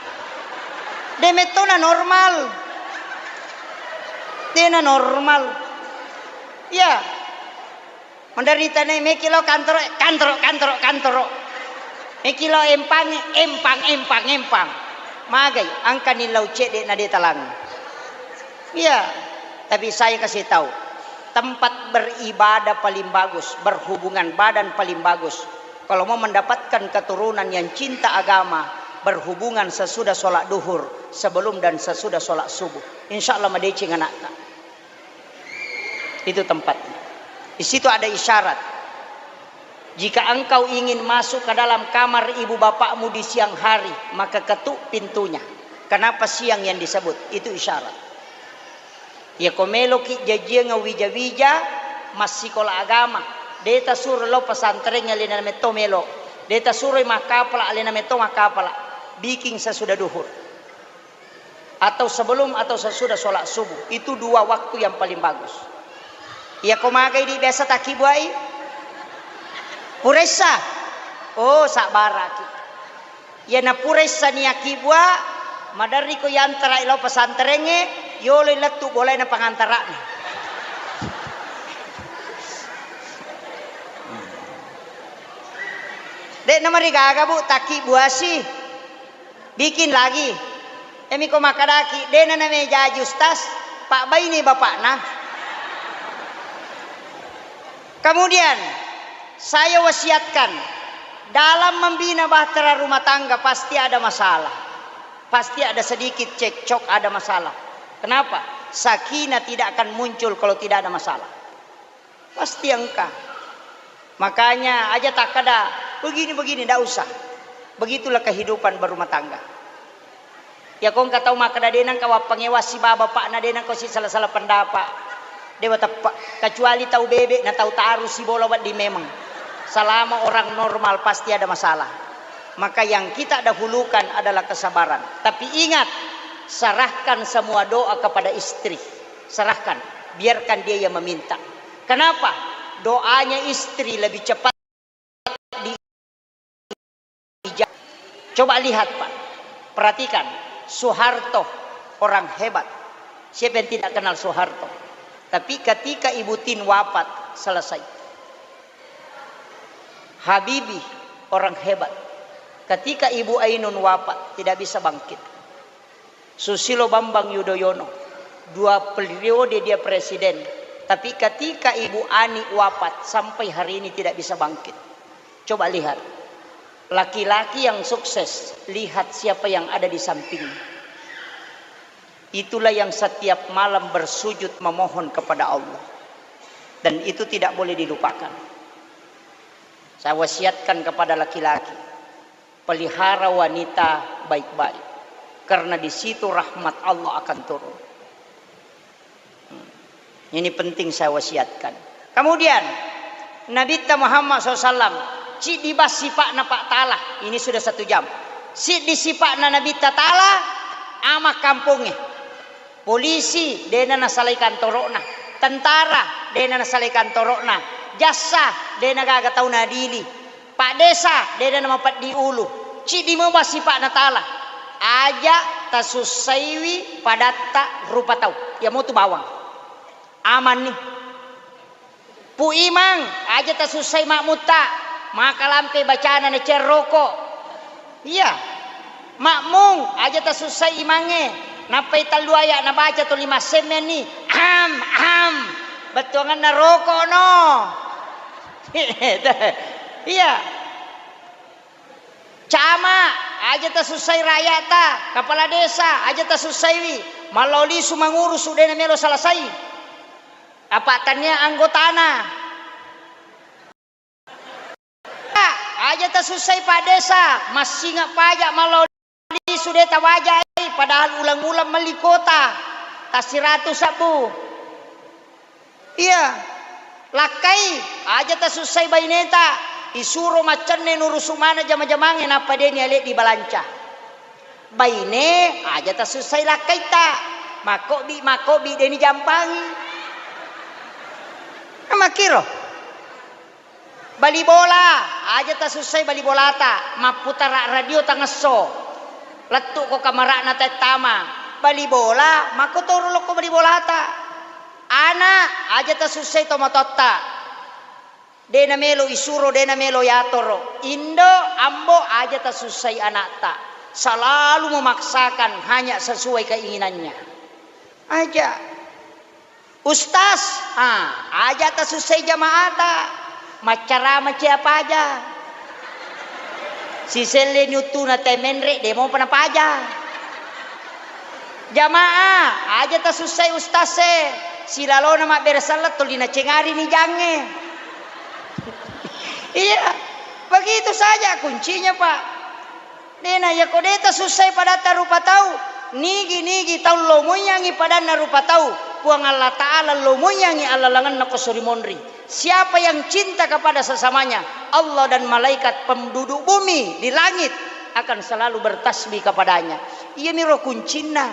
De mettona normal. Dena normal. Iya. Menderita ne, meki lao kantoro, kantoro, kantoro, kantoro. Meki lao empang, empang, empang, empang. Magai, engkani lau cedde na de talang. Iya, tapi saya kasih tahu, tempat beribadah paling bagus, berhubungan badan paling bagus. Kalau mau mendapatkan keturunan yang cinta agama, berhubungan sesudah sholat duhur, sebelum dan sesudah sholat subuh. Insya Allah madeceng anakta. Itu tempatnya. Di situ ada isyarat. Jika engkau ingin masuk ke dalam kamar ibu bapakmu di siang hari, maka ketuk pintunya. Kenapa siang yang disebut? Itu isyarat. Iya ko meloki jajiang wija-wija massikola agama, de tasuro lao pesantren alena metto melo. De tasuro makkapala alena metto makkapala. Bikin sesudah duhur. Atau sebelum atau sesudah sholat subuh. Itu dua waktu yang paling bagus. Iya ko magai di biasa takkibuai? Puressa. Oh, sabbaraki. Iya na puressa niakibua, maderri ko yantarai lao pesantrengnge, yoloi lettu bolaina pangantarana. De namarigaga, Bu, takkibuasi. Bikin lagi. Emi ko makkadaki, dena namejaji ustaz, pabbaine bapakna. Kemudian, saya wasiatkan, dalam membina bahtera rumah tangga pasti ada masalah. Pasti ada sedikit cekcok, ada masalah. Kenapa? Sakinah tidak akan muncul kalau tidak ada masalah. Pasti engka. Makanya aja takkeda, "Begini-begini," ndak usah. Begitulah kehidupan berumah tangga. Iyako engka tau makkeda, "De nengka wappangewang sibawa bapakna, de nengka si sala-sala pendapat." De wateppe, kecuali tau bebe na tau taru sibola wedding memang. Selama orang normal pasti ada masalah. Maka yang kita dahulukan adalah kesabaran. Tapi ingat, serahkan semua doa kepada istri. Serahkan, biarkan dia yang meminta. Kenapa? Doanya istri lebih cepat diijabah. Coba lihat, Pak. Perhatikan, Soeharto orang hebat. Siapa yang tidak kenal Soeharto? Tapi ketika Ibu Tin wafat, selesai. Habibie orang hebat. Ketika Ibu Ainun wafat, tidak bisa bangkit. Susilo Bambang Yudhoyono, dua periode dia presiden, tapi ketika Ibu Ani wafat, sampai hari ini tidak bisa bangkit. Coba lihat, laki-laki yang sukses, lihat siapa yang ada di samping. Itulah yang setiap malam bersujud memohon kepada Allah. Dan itu tidak boleh dilupakan. Saya wasiatkan kepada laki-laki, pelihara wanita baik-baik, karena di situ rahmat Allah akan turun. Hmm. Ini penting saya wasiatkan. Kemudian, Nabitta Muhammad sallallahu alaihi wasallam, ciddi bang sipa'na Pak Taala. Ini sudah satu jam. Siddi sipa'na Nabitta Taala, ama kampongnge. Polisi, dena nasalai kantoro'na. Tentara, dena nasalai kantoro'na. Jaksa, dena gaga tau naadili. Pak Desa, dena namapeddi ulu. Ciddi memang sipa'na Taala. Aja tasussaiwi padatta rupa tau. Iya motu bawang. Amanni. Pu Imang, aja tasussai makmutta. Maka lampe bacana na cerroko. Iya. Makmung, aja tasussai imangnge. Nappai tellu aya nabaca tuli massemmenni. Am, am. Bettuanganna roko no. Iya. Camat, aja tasussai rakyata, kepala desa, aja tasussaiwi, mallau lisu mangurusu, de namelo selesai. Apa tania anggotana. Aja tasussai Pak Desa, massinga pajak mallau lisu de tawajai, padahal ulang-ulang melli kota, tasiratu sabbu. Iya, lakkai, aja tasussai baineta, isuro maccenne nurusu maneng jama-jamangnge nappa de nialeddi balanca. Baine, aja tasussai lakkaitta, makkobbi-makkobbi de nijampangi. Makkiro. Bali bola, aja tasussai bali bolata, mapputara radio tangesso. Lettu'ko kamara'na tettama. Bali bola, makkotoro lokko bali bolata. Ana, aja tasussai tomatoatta. De namelo isuro, de namelo yatoro. Indo, ambo, aja tasussai ana'ta. Selalu memaksakan hanya sesuai keinginannya. Aja. Ustaz, ah, aja tasussai jama'ata. Maccarama cia paja. Siselle ni uttuna te menre, de mopa napaja. Jamaah, aja tasussai ustaz e. Silalona mabbere selleng tuli nacengari ni jangnge. Iya, begitu saja kuncinya, Pak. Dena, iyako de tasussai padatta rupa tau, nigi-nigi tau lomoiyangi padanna rupa tau, Puang Allah Ta'ala lomoiyangi allalengenna ko sori monri. Siapa yang cinta kepada sesamanya, Allah dan malaikat penduduk bumi di langit akan selalu bertasbih kepadanya. Iyamiro kuncinna.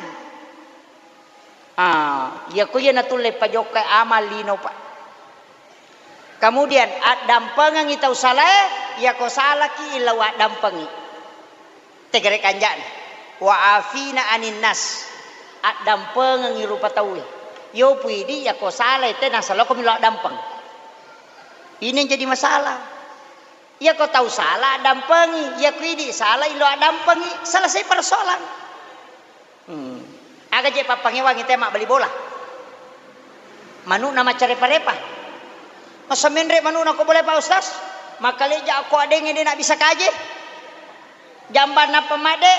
Ah, iyako iya natulle pajokkai amal lino, Pak. Kemudian, addampengengi tau salae, iyako salaki illau addampengi. Tegere kanja'na. Wa afina anin nas. Addampengengi rupa tauwe. Yo puidi, iyako salae, te nasaloko millau addampeng. Ini yang jadi masalah. Iyako tau sala, addampengi. Iyako idi sala, illau addampengi. Selesai persoalan. Hmm. Aga je pappangewangi te mabbali bola? Manu'na maccarepa-repa. Masa menre manu'na ko boleh, Pak Ustaz? Makkalejja ko adengnge de' nabbissa kaje. Jambang nappa madde,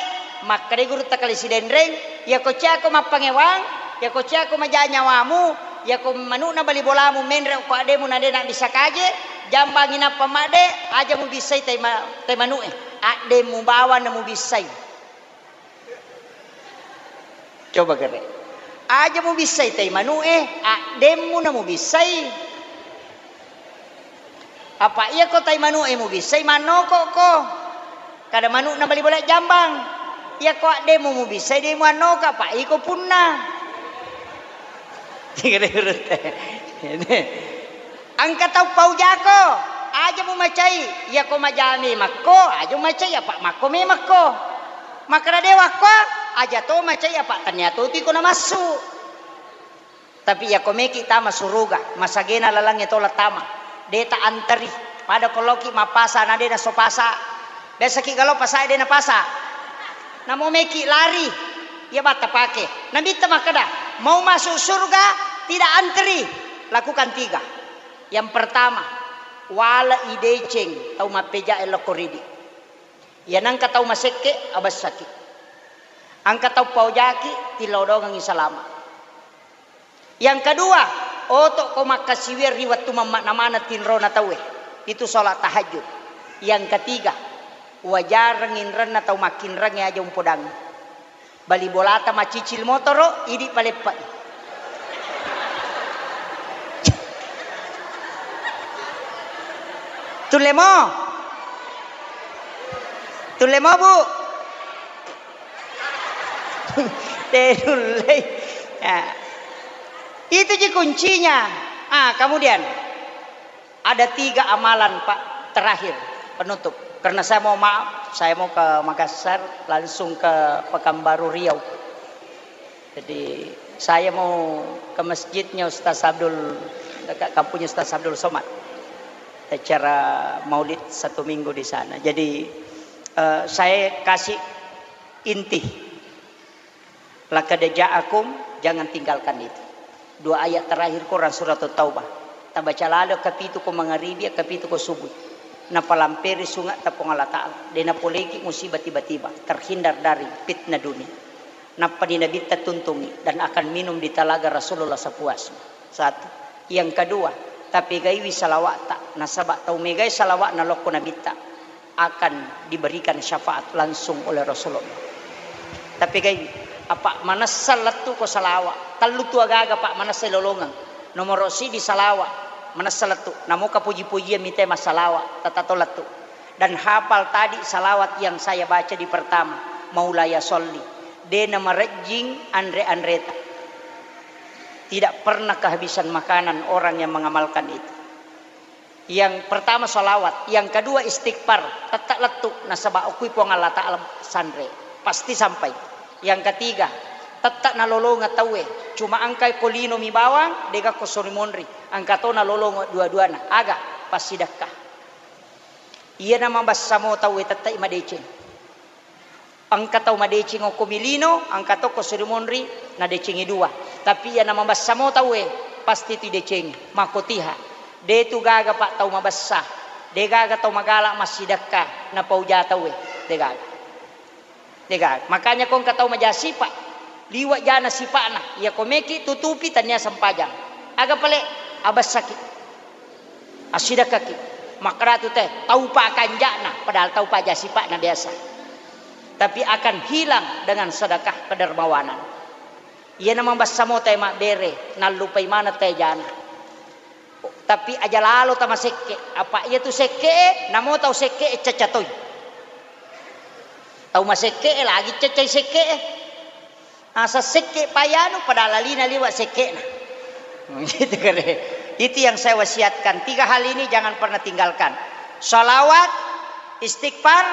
makkeda gurutta kale Sidenreng, iyako ciako mappangewang, iyako ciako maja nyawamu, iyako manu'na bali bolamu menre ko addemu na de' nabbissa kaje, jambangi nappa madde, aja mubissai tai ma-, tai manu'e, addemu bawang na mubissai. Coba kere. Aja mubissai tai manu'e, addemmu na mubissai. Apa iyako tai manu'e mubissai, mannokokko. Kada manu'na bali bola jambang. Iyako addemmu mubissai, de' muannoka, apa iko punna. Engka tau paujako, aja mumacai, iyako maja memekko, aja mumacai, apa makko memekko. Makkeda de' wakko, aja to macai, apa tania to tu iko namassu. Tapi iyako meki tama suruga, masagena lalangnge tola tama, de' ta anteri, pada ko laoki mappasa na de' nasso pasa. Biasaki galo pasa de' napasa. Namo meki lari, iya batta pake. Nabitta makkeda, mau masuk surga tidak anteri, lakukan tiga. Yang pertama, wale'i deceng tau mappejae lokko ridi. Iya nengka tau masekke, abessaki. Engka tau paojaki, tilodongengi salama. Yang kedua, oto'ko makkasiwiang ri wettu mammakna maneng tinrona tauwe. Itu sholat tahajud. Yang ketiga, wajareng inrenna tau makkinrengnge aja umpodangngi. Bali bolata macicil motoro, idi paleppai. Tullemo? Tullemo, Bu? Tenullei. Ya. Itu ji kuncinya. Ah, kemudian ada tiga amalan, Pak, terakhir penutup. Karena saya mau maaf, saya mau ke Makassar, langsung ke Pekanbaru Riau. Jadi saya mau ke masjidnya Ustaz Abdul, dekat kampungnya Ustaz Abdul Somad. Acara maulid satu minggu di sana. Jadi, eh, saya kasih inti. Laqad ja'akum, jangan tinggalkan itu. Dua ayat terakhir Quran surat Taubah. Tabaca lalo kapitu ko mangaribi, kapitu ko subuh. Napalamperi sunga' ta Puang Allah Ta'ala. De' napoleki musibah tiba-tiba. Terhindar dari fitnah dunia. Nappa di Nabitta tuntungi dan akan minum di talaga Rasulullah sepuasnya. Satu. Yang kedua, tapegaiwi salawa'ta. Nasaba' tau megai salawa'na lokko Nabitta akan diberikan syafaat langsung oleh Rasulullah. Tapegaiwi, apa' manessa lettu' ko salawa'. Tellu tu agaga, Pak, manessa lolongeng. Nomoro' siddi salawa', manessa lettu'. Namoka puji-pujian mite massalawa', tatato lettu'. Dan hafal tadi salawat yang saya baca di pertama, Maulaya Sholli. De' namarejjing anre-anreta. Tidak pernah kehabisan makanan orang yang mengamalkan itu. Yang pertama salawat, yang kedua istighfar, tette' lettu', nasaba' okkui Puang Allah Ta'ala sanre, pasti sampai. Yang ketiga, tette' nalolongeng tauwe, cuma engka ko lino mi bawang, de' gakko sori monri, engka to nalolongeng dua-duana, aga? Passidekka. Iyana mabessa mo tauwe tette'i madeceng. Engka tau madeceng okko mi lino, engka to ko sori monri, nadecengi dua. Tapi iyana mabessa mo tauwe, pasti tu idecengi. Makkotiha. De' tu gaga, Pak, tau mabessa. De' gaga tau magala' massidekka, napauja tauwe. De' gaga. De' gaga. Makanya ko engka tau maja sipa', liwa' jana sipa'na. Iya ko meki tutupi tania sempajang. Aga pale? Abessaki. Assidekkaki. Makkedatu te, tau pa kanja'na, padahal tau pa aja sipa'na biasa. Tapi akan hilang dengan sedekah kedermawanan. Iyana mabessa mo tae mabbere, nallupai maneng tae jana. Tapi aja lalo tamasekke, apa iya tu sekke, namo tau sekke cacca toi. Tau masekke lagi caccai sekke. Asa sekke payanu, padahal alina liwa sekke'na. Gitu kare. Itu yang saya wasiatkan. Tiga hal ini jangan pernah tinggalkan. Salawat, istighfar,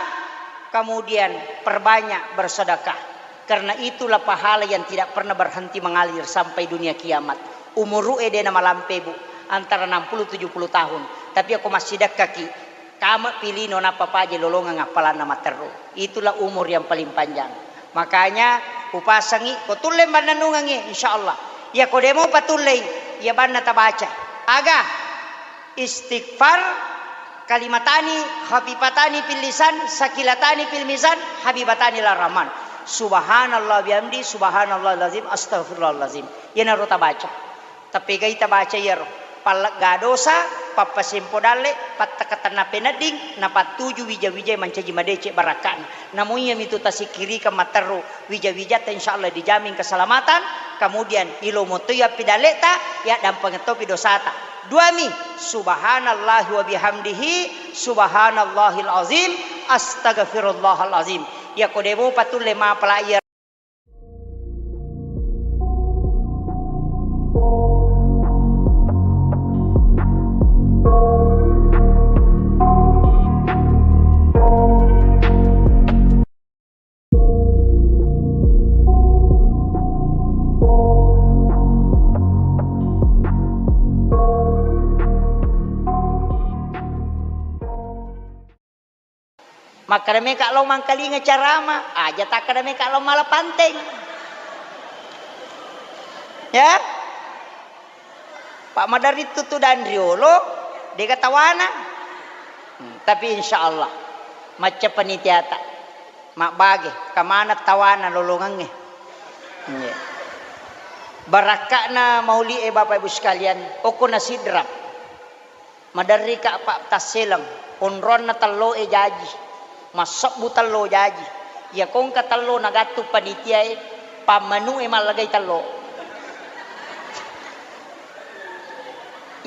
kemudian perbanyak bersedekah. Karena itulah pahala yang tidak pernah berhenti mengalir sampai dunia kiamat. Umuru'e de' namalampe, Bu, antara enam puluh tujuh puluh tahun. Tapi ako massidekkaki, kame' pi lino nappa paja lolongeng appalanna matteru. Itulah umur yang paling panjang. Makanya upasangi, ko tulle mannennungengngi, insya Allah. Iya ko de' mopa tullei, iya banna tabaca. Aga? Istighfar, kalimatani khafifatani fil lisan, sakilatani fil mizan, habibatani ila rahman. Subhanallah bihamdi, subhanallahil azim, astaghfirullahalazim. Iyanaro tabaca. Tapegai tabaca iyaro. Pallegga dosa, pappasempo dalle, pattakatenna penedding, napattuju wija-wija mancaji madeceng barakka'na. Namo iyamitu tasikkirikeng matteru wija-wijatta, insyaallah dijamin keselamatan, kemudian ilomo toi appidalleta, yaddampengeng topi dosata. Duami, subhanallahi wa bihamdihi, subhanallahil azim, astaghfirullahal azim. Iyako demopa tulle mapala iya. Makkeda meka lao mangkalinga carama, aja takkeda meka lao mala panteng. Ya? Pak maderri tutu dan riolo, dega tawana. Hmm, tapi insyaallah macca panitiata. Mabbage, kamana tawana lolongengnge. Iya. Barakka'na mauli e, Bapak Ibu sekalian, okko na Sidrap. Maderrika Pak tasseleng, onronna tello e jaji, massebbu tello jaji. Iya kongka tello nagattu panitia e, pammanu e mallagai tello.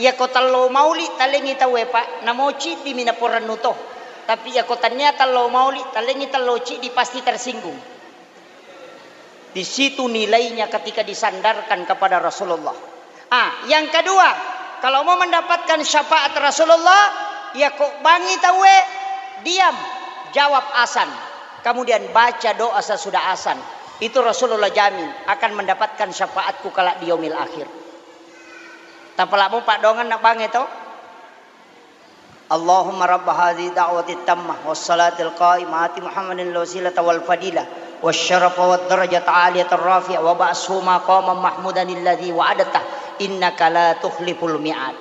Iyako tello mauli talengngi tauwe, Pak, namo ciddimi naporennu to. Tapi iyako tania tello mauli talengngi tello ciddi pasti tersinggung. Di situ nilainya ketika disandarkan kepada Rasulullah. Ah, yang kedua, kalau mau mendapatkan syafaat Rasulullah, iyako bangngi tauwe, diam, jawab azan. Kemudian baca doa sesudah azan. Itu Rasulullah jamin akan mendapatkan syafaatku kelak di yaumil akhir. Tapalamo paddoangenna bangnge to. Allahumma rabba hadhihi da'wati tammah was salatil qa'imah ati Muhammadin al wasilata wal fadilah was syarafa wad darajata aliyata rafi'ah wa ba'athu maqaman mahmudan alladzi wa'adtah innaka la tukhliful mi'ad.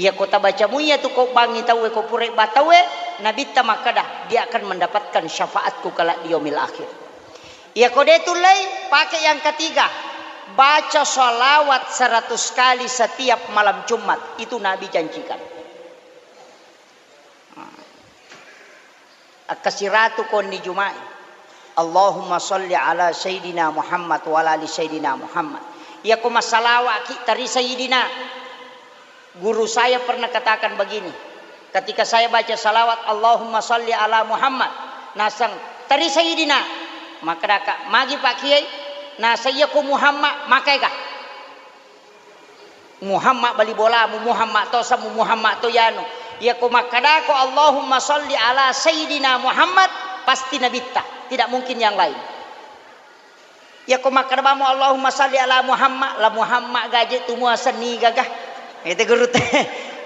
Iyako tabaca muiya tu ko bangngi tauwe, ko pura ba tauwe, Nabitta makkeda, dia akan mendapatkan syafaatku kelak di yaumil akhir. Iyako de tullei, pake yang ketiga, baca salawat seratus kali setiap malam Jumat. Itu Nabi janjikan. Akkasiratu konni Juma'i. Allahumma salli ala Sayyidina Muhammad wa ala ali Sayyidina Muhammad. Iyako massalawa'ki tari Sayyidina. Guru saya pernah katakan begini, ketika saya baca salawat, "Allahumma salli ala Muhammad," naseng, "Teri Sayyidina." Makkedaka, "Magi Pak Kiai?" Naseng, "Iya ko Muhammad, makaega?" Muhammad bali bolamu, Muhammad to semu, Muhammad to yanu. Iya ko makkedako, "Allahumma salli ala Sayyidina Muhammad," pasti Nabitta, tidak mungkin yang lain. Iyako makkeda bamo, "Allahumma salli ala Muhammad," la Muhammad gaje tu muaseng nigaga. Itu guru te.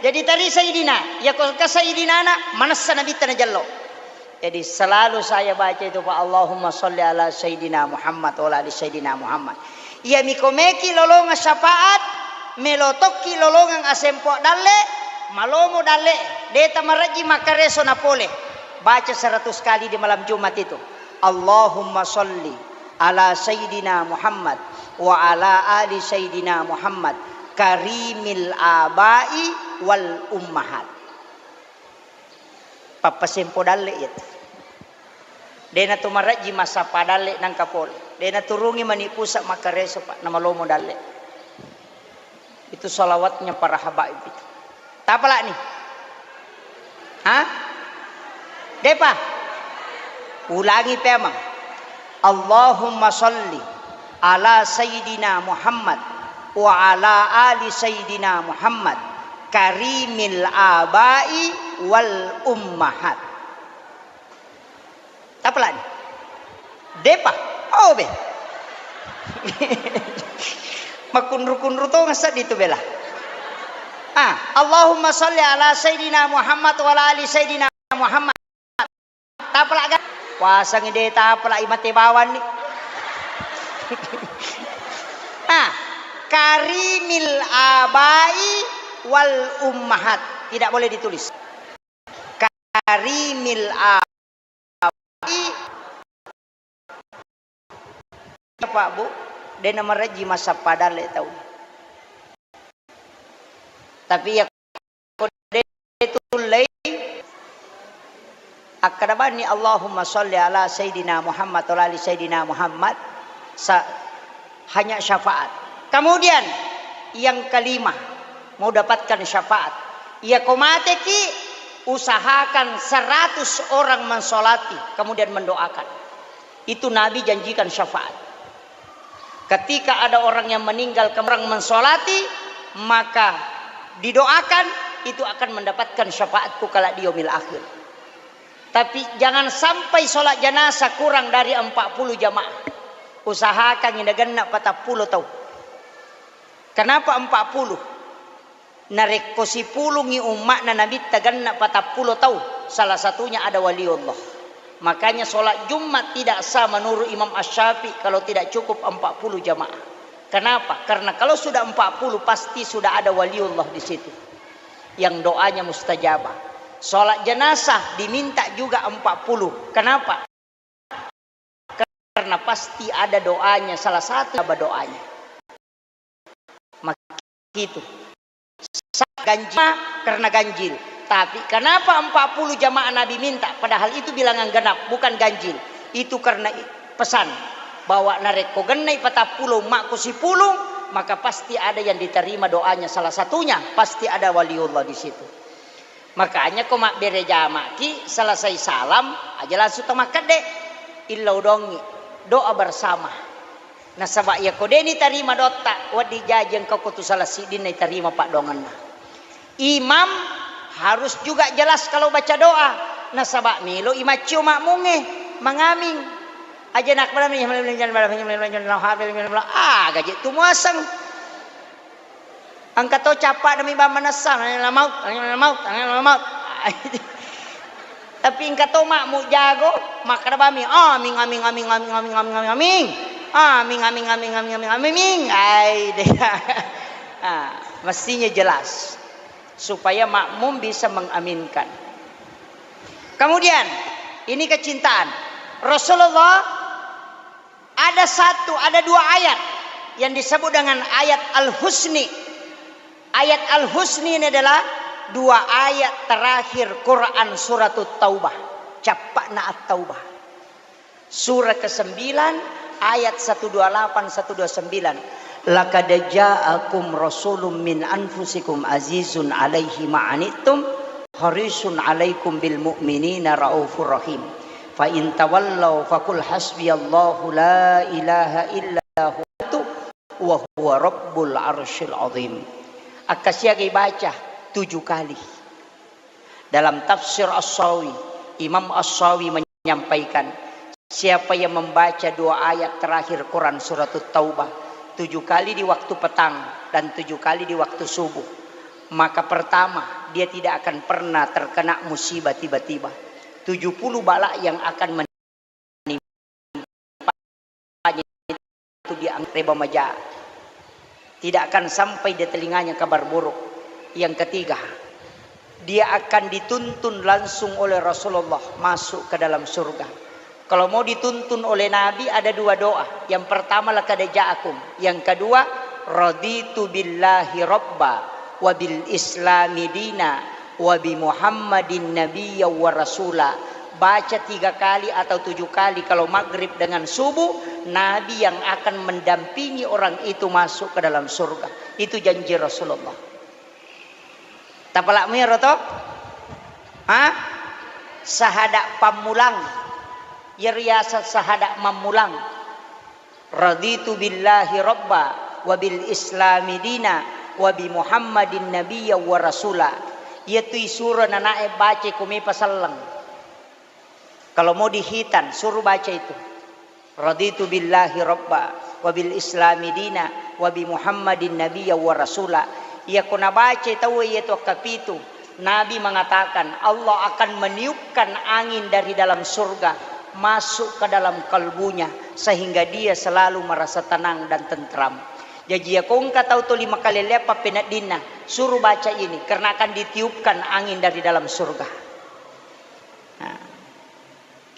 Jadi teri Sayyidina, iyako engka Sayyidinana, manessa Nabitta najello. Jadi selalu saya baca itu, Pak, "Allahumma salli ala Sayyidina Muhammad wa ala ali Sayyidina Muhammad." Iya miko meki lolongang syafaat, melo tokki lolongang asempo dalle, malomo dalle, deta marejji makkareso napole. Baca seratus kali di malam Jumat itu. Allahumma salli ala Sayyidina Muhammad wa ala ali Sayyidina Muhammad karimil abai wal ummahat. Pappasempo dalle iyatu. Dena tu marejji massappa dalle nangka pole. Dena turungi mani pusa makkareso, Pak, namalomo dalle. Itu salawatnya para habaib itu. Tapalani? Hah? Depa? Ulangi pemang. Allahumma salli ala Sayyidina Muhammad wa ala ali Sayyidina Muhammad karimil abai wal ummahat. Tapalani? Depa? Oh be. Makkunru-kunru to ngaseng itu bela. Ah, Allahumma salli ala Sayyidina Muhammad wa ala ali Sayyidina Muhammad. Tapalaga? Wasangi de tapalai mate bawang ni. Ah, karimil abai wal ummahat. Tidak boleh ditulis. Karimil abai, Pak Bu, de' namarejji massappa dalle tau. Tapi iya ko de' tullei, akkeda bani Allahumma sholli ala Sayyidina Muhammad wa ala ali Sayyidina Muhammad, sa-, hanya syafaat. Kemudian yang kelima, mau dapatkan syafaat. Iya ko mateki, usahakan seratus orang mensolati, kemudian mendoakan. Itu Nabi janjikan syafaat. Ketika ada orang yang meninggal, kemudian mensolati, maka didoakan, itu akan mendapatkan syafaatku kala di yaumil akhir. Tapi jangan sampai sholat jenazah kurang dari empat puluh jamaah. Usahakan ini genna patappulo tau. Kenapa empat puluh? Narekko sipulungngi umma'na Nabitta genna patappulo tau, salah satunya ada waliullah. Makanya sholat Jumat tidak sah menurut Imam Asy-Syafi'i kalau tidak cukup empat puluh jamaah. Kenapa? Karena kalau sudah empat puluh, pasti sudah ada waliullah di situ yang doanya mustajabah. Sholat jenazah diminta juga empat puluh. Kenapa? Karena pasti ada doanya, salah satu apa doanya. Maka itu. Sa-, ganjil, karena ganjil. Tapi kenapa empat puluh jamaah Nabi minta? Padahal itu bilangan genap, bukan ganjil. Itu karena i-, pesan bahwa narekko gennai patappulo, umma'ku sipulung, maka pasti ada yang diterima doanya. Salah satunya pasti ada waliullah di situ. Makanya ko mabbere jamaki, selesai salam, aja langsung tamakkedde. Illau dongi, doa bersama. Nasaba iya ko de' nitarima doatta, wedding jaji engka ko tu salah siddinna itarima paddoangenna. Imam harus juga jelas kalau baca doa. Nasaba melo i maccio makmungnge, mangaming. Aja nak aga je tu muaseng. Engka to cappa demi bang manessa, la maut, la maut, la maut. Tapi engka to makmu jago, makkeda bami, amin, amin, amin. Amin, amin, amin, amin, amin. Ai, deh. Ah, mestinya jelas supaya makmum bisa mengaminkan. Kemudian, ini kecintaan. Rasulullah ada satu, ada dua ayat yang disebut dengan ayat Al-Husni. Ayat Al-Husni ini adalah dua ayat terakhir Quran Suratut Taubah. Cappa'na At-Taubah. Surah kesembilan, ayat seratus dua puluh delapan, seratus dua puluh sembilan. "Laqad ja'akum rasulun min anfusikum azizun alaihi ma anittum harisun alaikum bil mu'minina raufur rahim. Fa in tawallau faqul hasbiyallahu la ilaha illa huwa wa huwa rabbul arsyil azim." Akkasiagai baca tujuh kali. Dalam tafsir As-Sawi, Imam As-Sawi menyampaikan, siapa yang membaca dua ayat terakhir Quran Suratut Taubah tujuh kali di waktu petang dan tujuh kali di waktu subuh, maka pertama, dia tidak akan pernah terkena musibah tiba-tiba. Tujuh puluh bala yang akan menimpa itu dianggap reba maja. Tidak akan sampai di telinganya kabar buruk. Yang ketiga, dia akan dituntun langsung oleh Rasulullah masuk ke dalam surga. Kalau mau dituntun oleh Nabi, ada dua doa. Yang pertama, "Laqad ja'akum." Yang kedua, "Raditu billahi rabba wa bil islami dina wa bi Muhammadin nabiyya wa rasula." Baca tiga kali atau tujuh kali kalau maghrib dengan subuh, Nabi yang akan mendampingi orang itu masuk ke dalam surga. Itu janji Rasulullah. Tapalak miro to? Ha? Sahada pammulang. Iyaro yaseng sahada mammulang. "Raditu billahi rabba wa bil islami dina wa bi Muhammadin nabiyya wa rasula." Iyatu isuro nanae baca ko mepa selleng. Kalau mau dihitan, suruh baca itu. "Raditu billahi rabba wa bil islami dina wa bi Muhammadin nabiyya wa rasula." Iyako nabaca tauwe iyatu akkapitu, Nabi mengatakan, Allah akan meniupkan angin dari dalam surga masuk ke dalam kalbunya, sehingga dia selalu merasa tenang dan tentram. Jaji, iyako engka tau toli makalelleang pappeneddinna, suruh baca ini, karena akan ditiupkan angin dari dalam surga. Nah,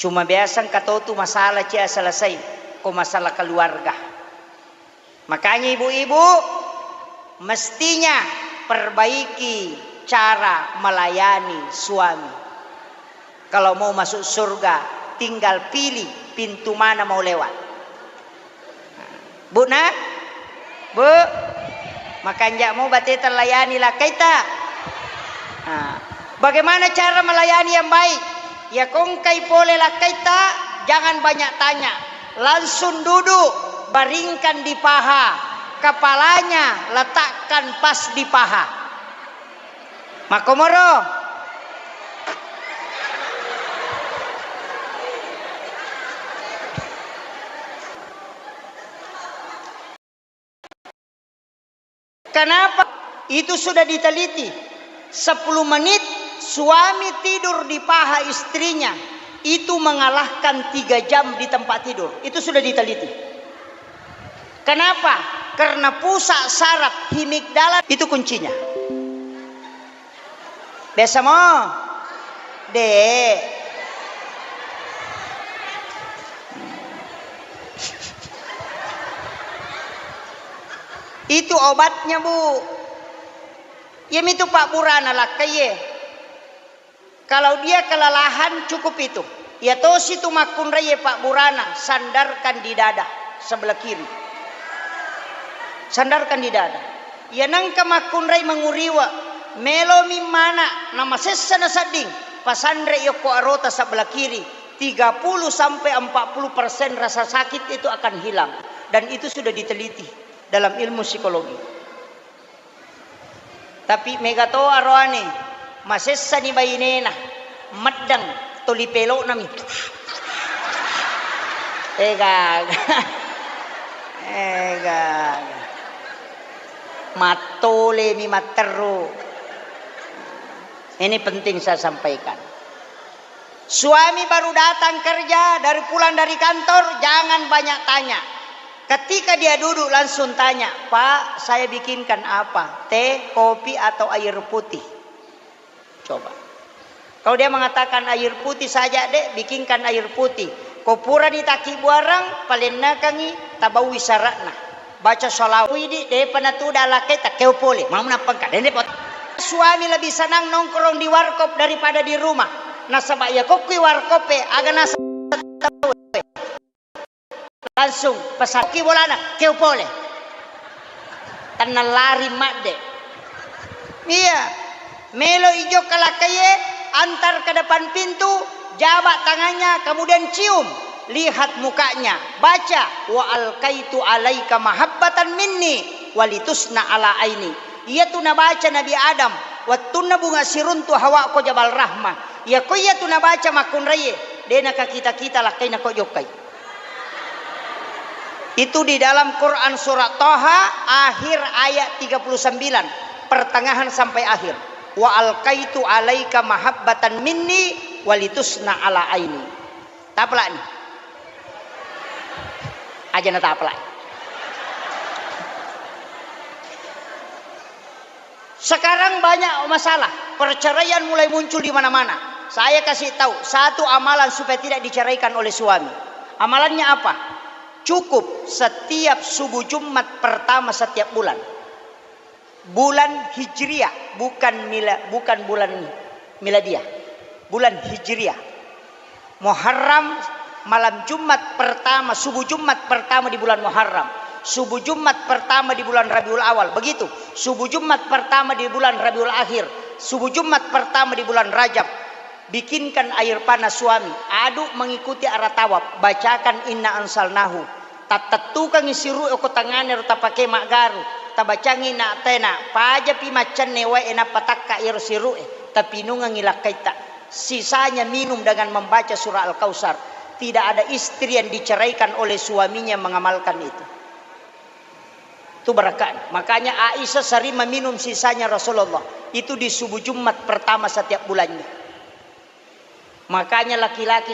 cuma biasa engka tau tu masalah cia selesai, ko masalah keluarga. Makanya ibu-ibu, mestinya perbaiki cara melayani suami. Kalau mau masuk surga, tinggal pilih pintu mana mau lewat. Bu, nak? Bu, makanja' mo bateta layani lakkaita. Nah, bagaimana cara melayani yang baik? Iyako engkai pole lakkaita, jangan banyak tanya. Langsung duduk, baringkan di paha. Kepalanya letakkan pas di paha. Makkomoro. Kenapa? Itu sudah diteliti. Sepuluh menit suami tidur di paha istrinya, itu mengalahkan tiga jam di tempat tidur. Itu sudah diteliti. Kenapa? Karena pusat saraf himigdala itu kuncinya. Biasa mo? De'. Itu obatnya, Bu. Iyamitu pabburana lakkaie. Kalau dia kelelahan, cukup itu. Iya tosi tu makkunraie pabburana, sandarkan di dada sebelah kiri. Sandarkan di dada. Iya nengka makkunrai manguriwa, melomi mana, namasessa nasedding, pasanre yokko arota sebelah kiri, tiga puluh sampai empat puluh persen rasa sakit itu akan hilang. Dan itu sudah diteliti dalam ilmu psikologi. Tapi mega to aroane, masessani bainena, meddeng, toli pelo'nami. Ega, ega. Mattolemi matteru. Ini penting saya sampaikan. Suami baru datang kerja, dari pulang dari kantor, jangan banyak tanya. Ketika dia duduk, langsung tanya, "Pak, saya bikinkan apa? Teh, kopi, atau air putih?" Coba. Kalau dia mengatakan, "Air putih saja, Dek, bikinkan air putih." Ko purani takkibuareng, palennekengngi, tabaui syaratna. Baca sholawat, "Idi, de'pa natuda lakkaita, keo pole." Mau nappa engka, dende pot-, suami lebih senang nongkrong di warkop daripada di rumah. Nasaba iya kokkui warkop e, aga nasaba tau e. Langsung pesakki bolana, keo pole. Tenna lari madde. Iya. Melo ijo kalakkaie, antar ke depan pintu, jabak tangannya, kemudian cium, lihat mukanya, baca, "Wa alkaitu alaika mahabbatan minni walitusna ala aini." Iyatu nabaca Nabi Adam wettunna bunga siruntu Hawa ko Jabal Rahmah. Iyako iyatu nabaca makkunraie, de' nakakita-kita lakkaina ko jokkai. Itu di dalam Quran surat Toha, akhir ayat tiga puluh sembilan, pertengahan sampai akhir. "Wa alkaitu alaika mahabbatan minni walitusna ala aini." Tapalani. Aja na tapalani. Sekarang banyak masalah, perceraian mulai muncul di mana-mana. Saya kasih tahu satu amalan supaya tidak diceraikan oleh suami. Amalannya apa? Cukup setiap subuh Jumat pertama setiap bulan. Bulan Hijriah, bukan mila-, bukan bulan miladiah. Bulan Hijriah. Muharram, malam Jumat pertama, subuh Jumat pertama di bulan Muharram, subuh Jumat pertama di bulan Rabiul Awal, begitu. Subuh Jumat pertama di bulan Rabiul Akhir, subuh Jumat pertama di bulan Rajab. Bikinkan air panas suami, aduk mengikuti arah tawaf, bacakan inna anzalnahu. Tattettukengngi siru'e ko tangngana ro tapake maggaru, tabacangngi na tena, pajapi maccenne wae nappa takka iyaro siru'e, tapinungengngi lakkaitta. Sisanya minum dengan membaca surah Al-Kautsar. Tidak ada istri yang diceraikan oleh suaminya mengamalkan itu. Itu berkah. Makanya Aisyah sering meminum sisanya Rasulullah. Itu di subuh Jumat pertama setiap bulannya. Makanya laki-laki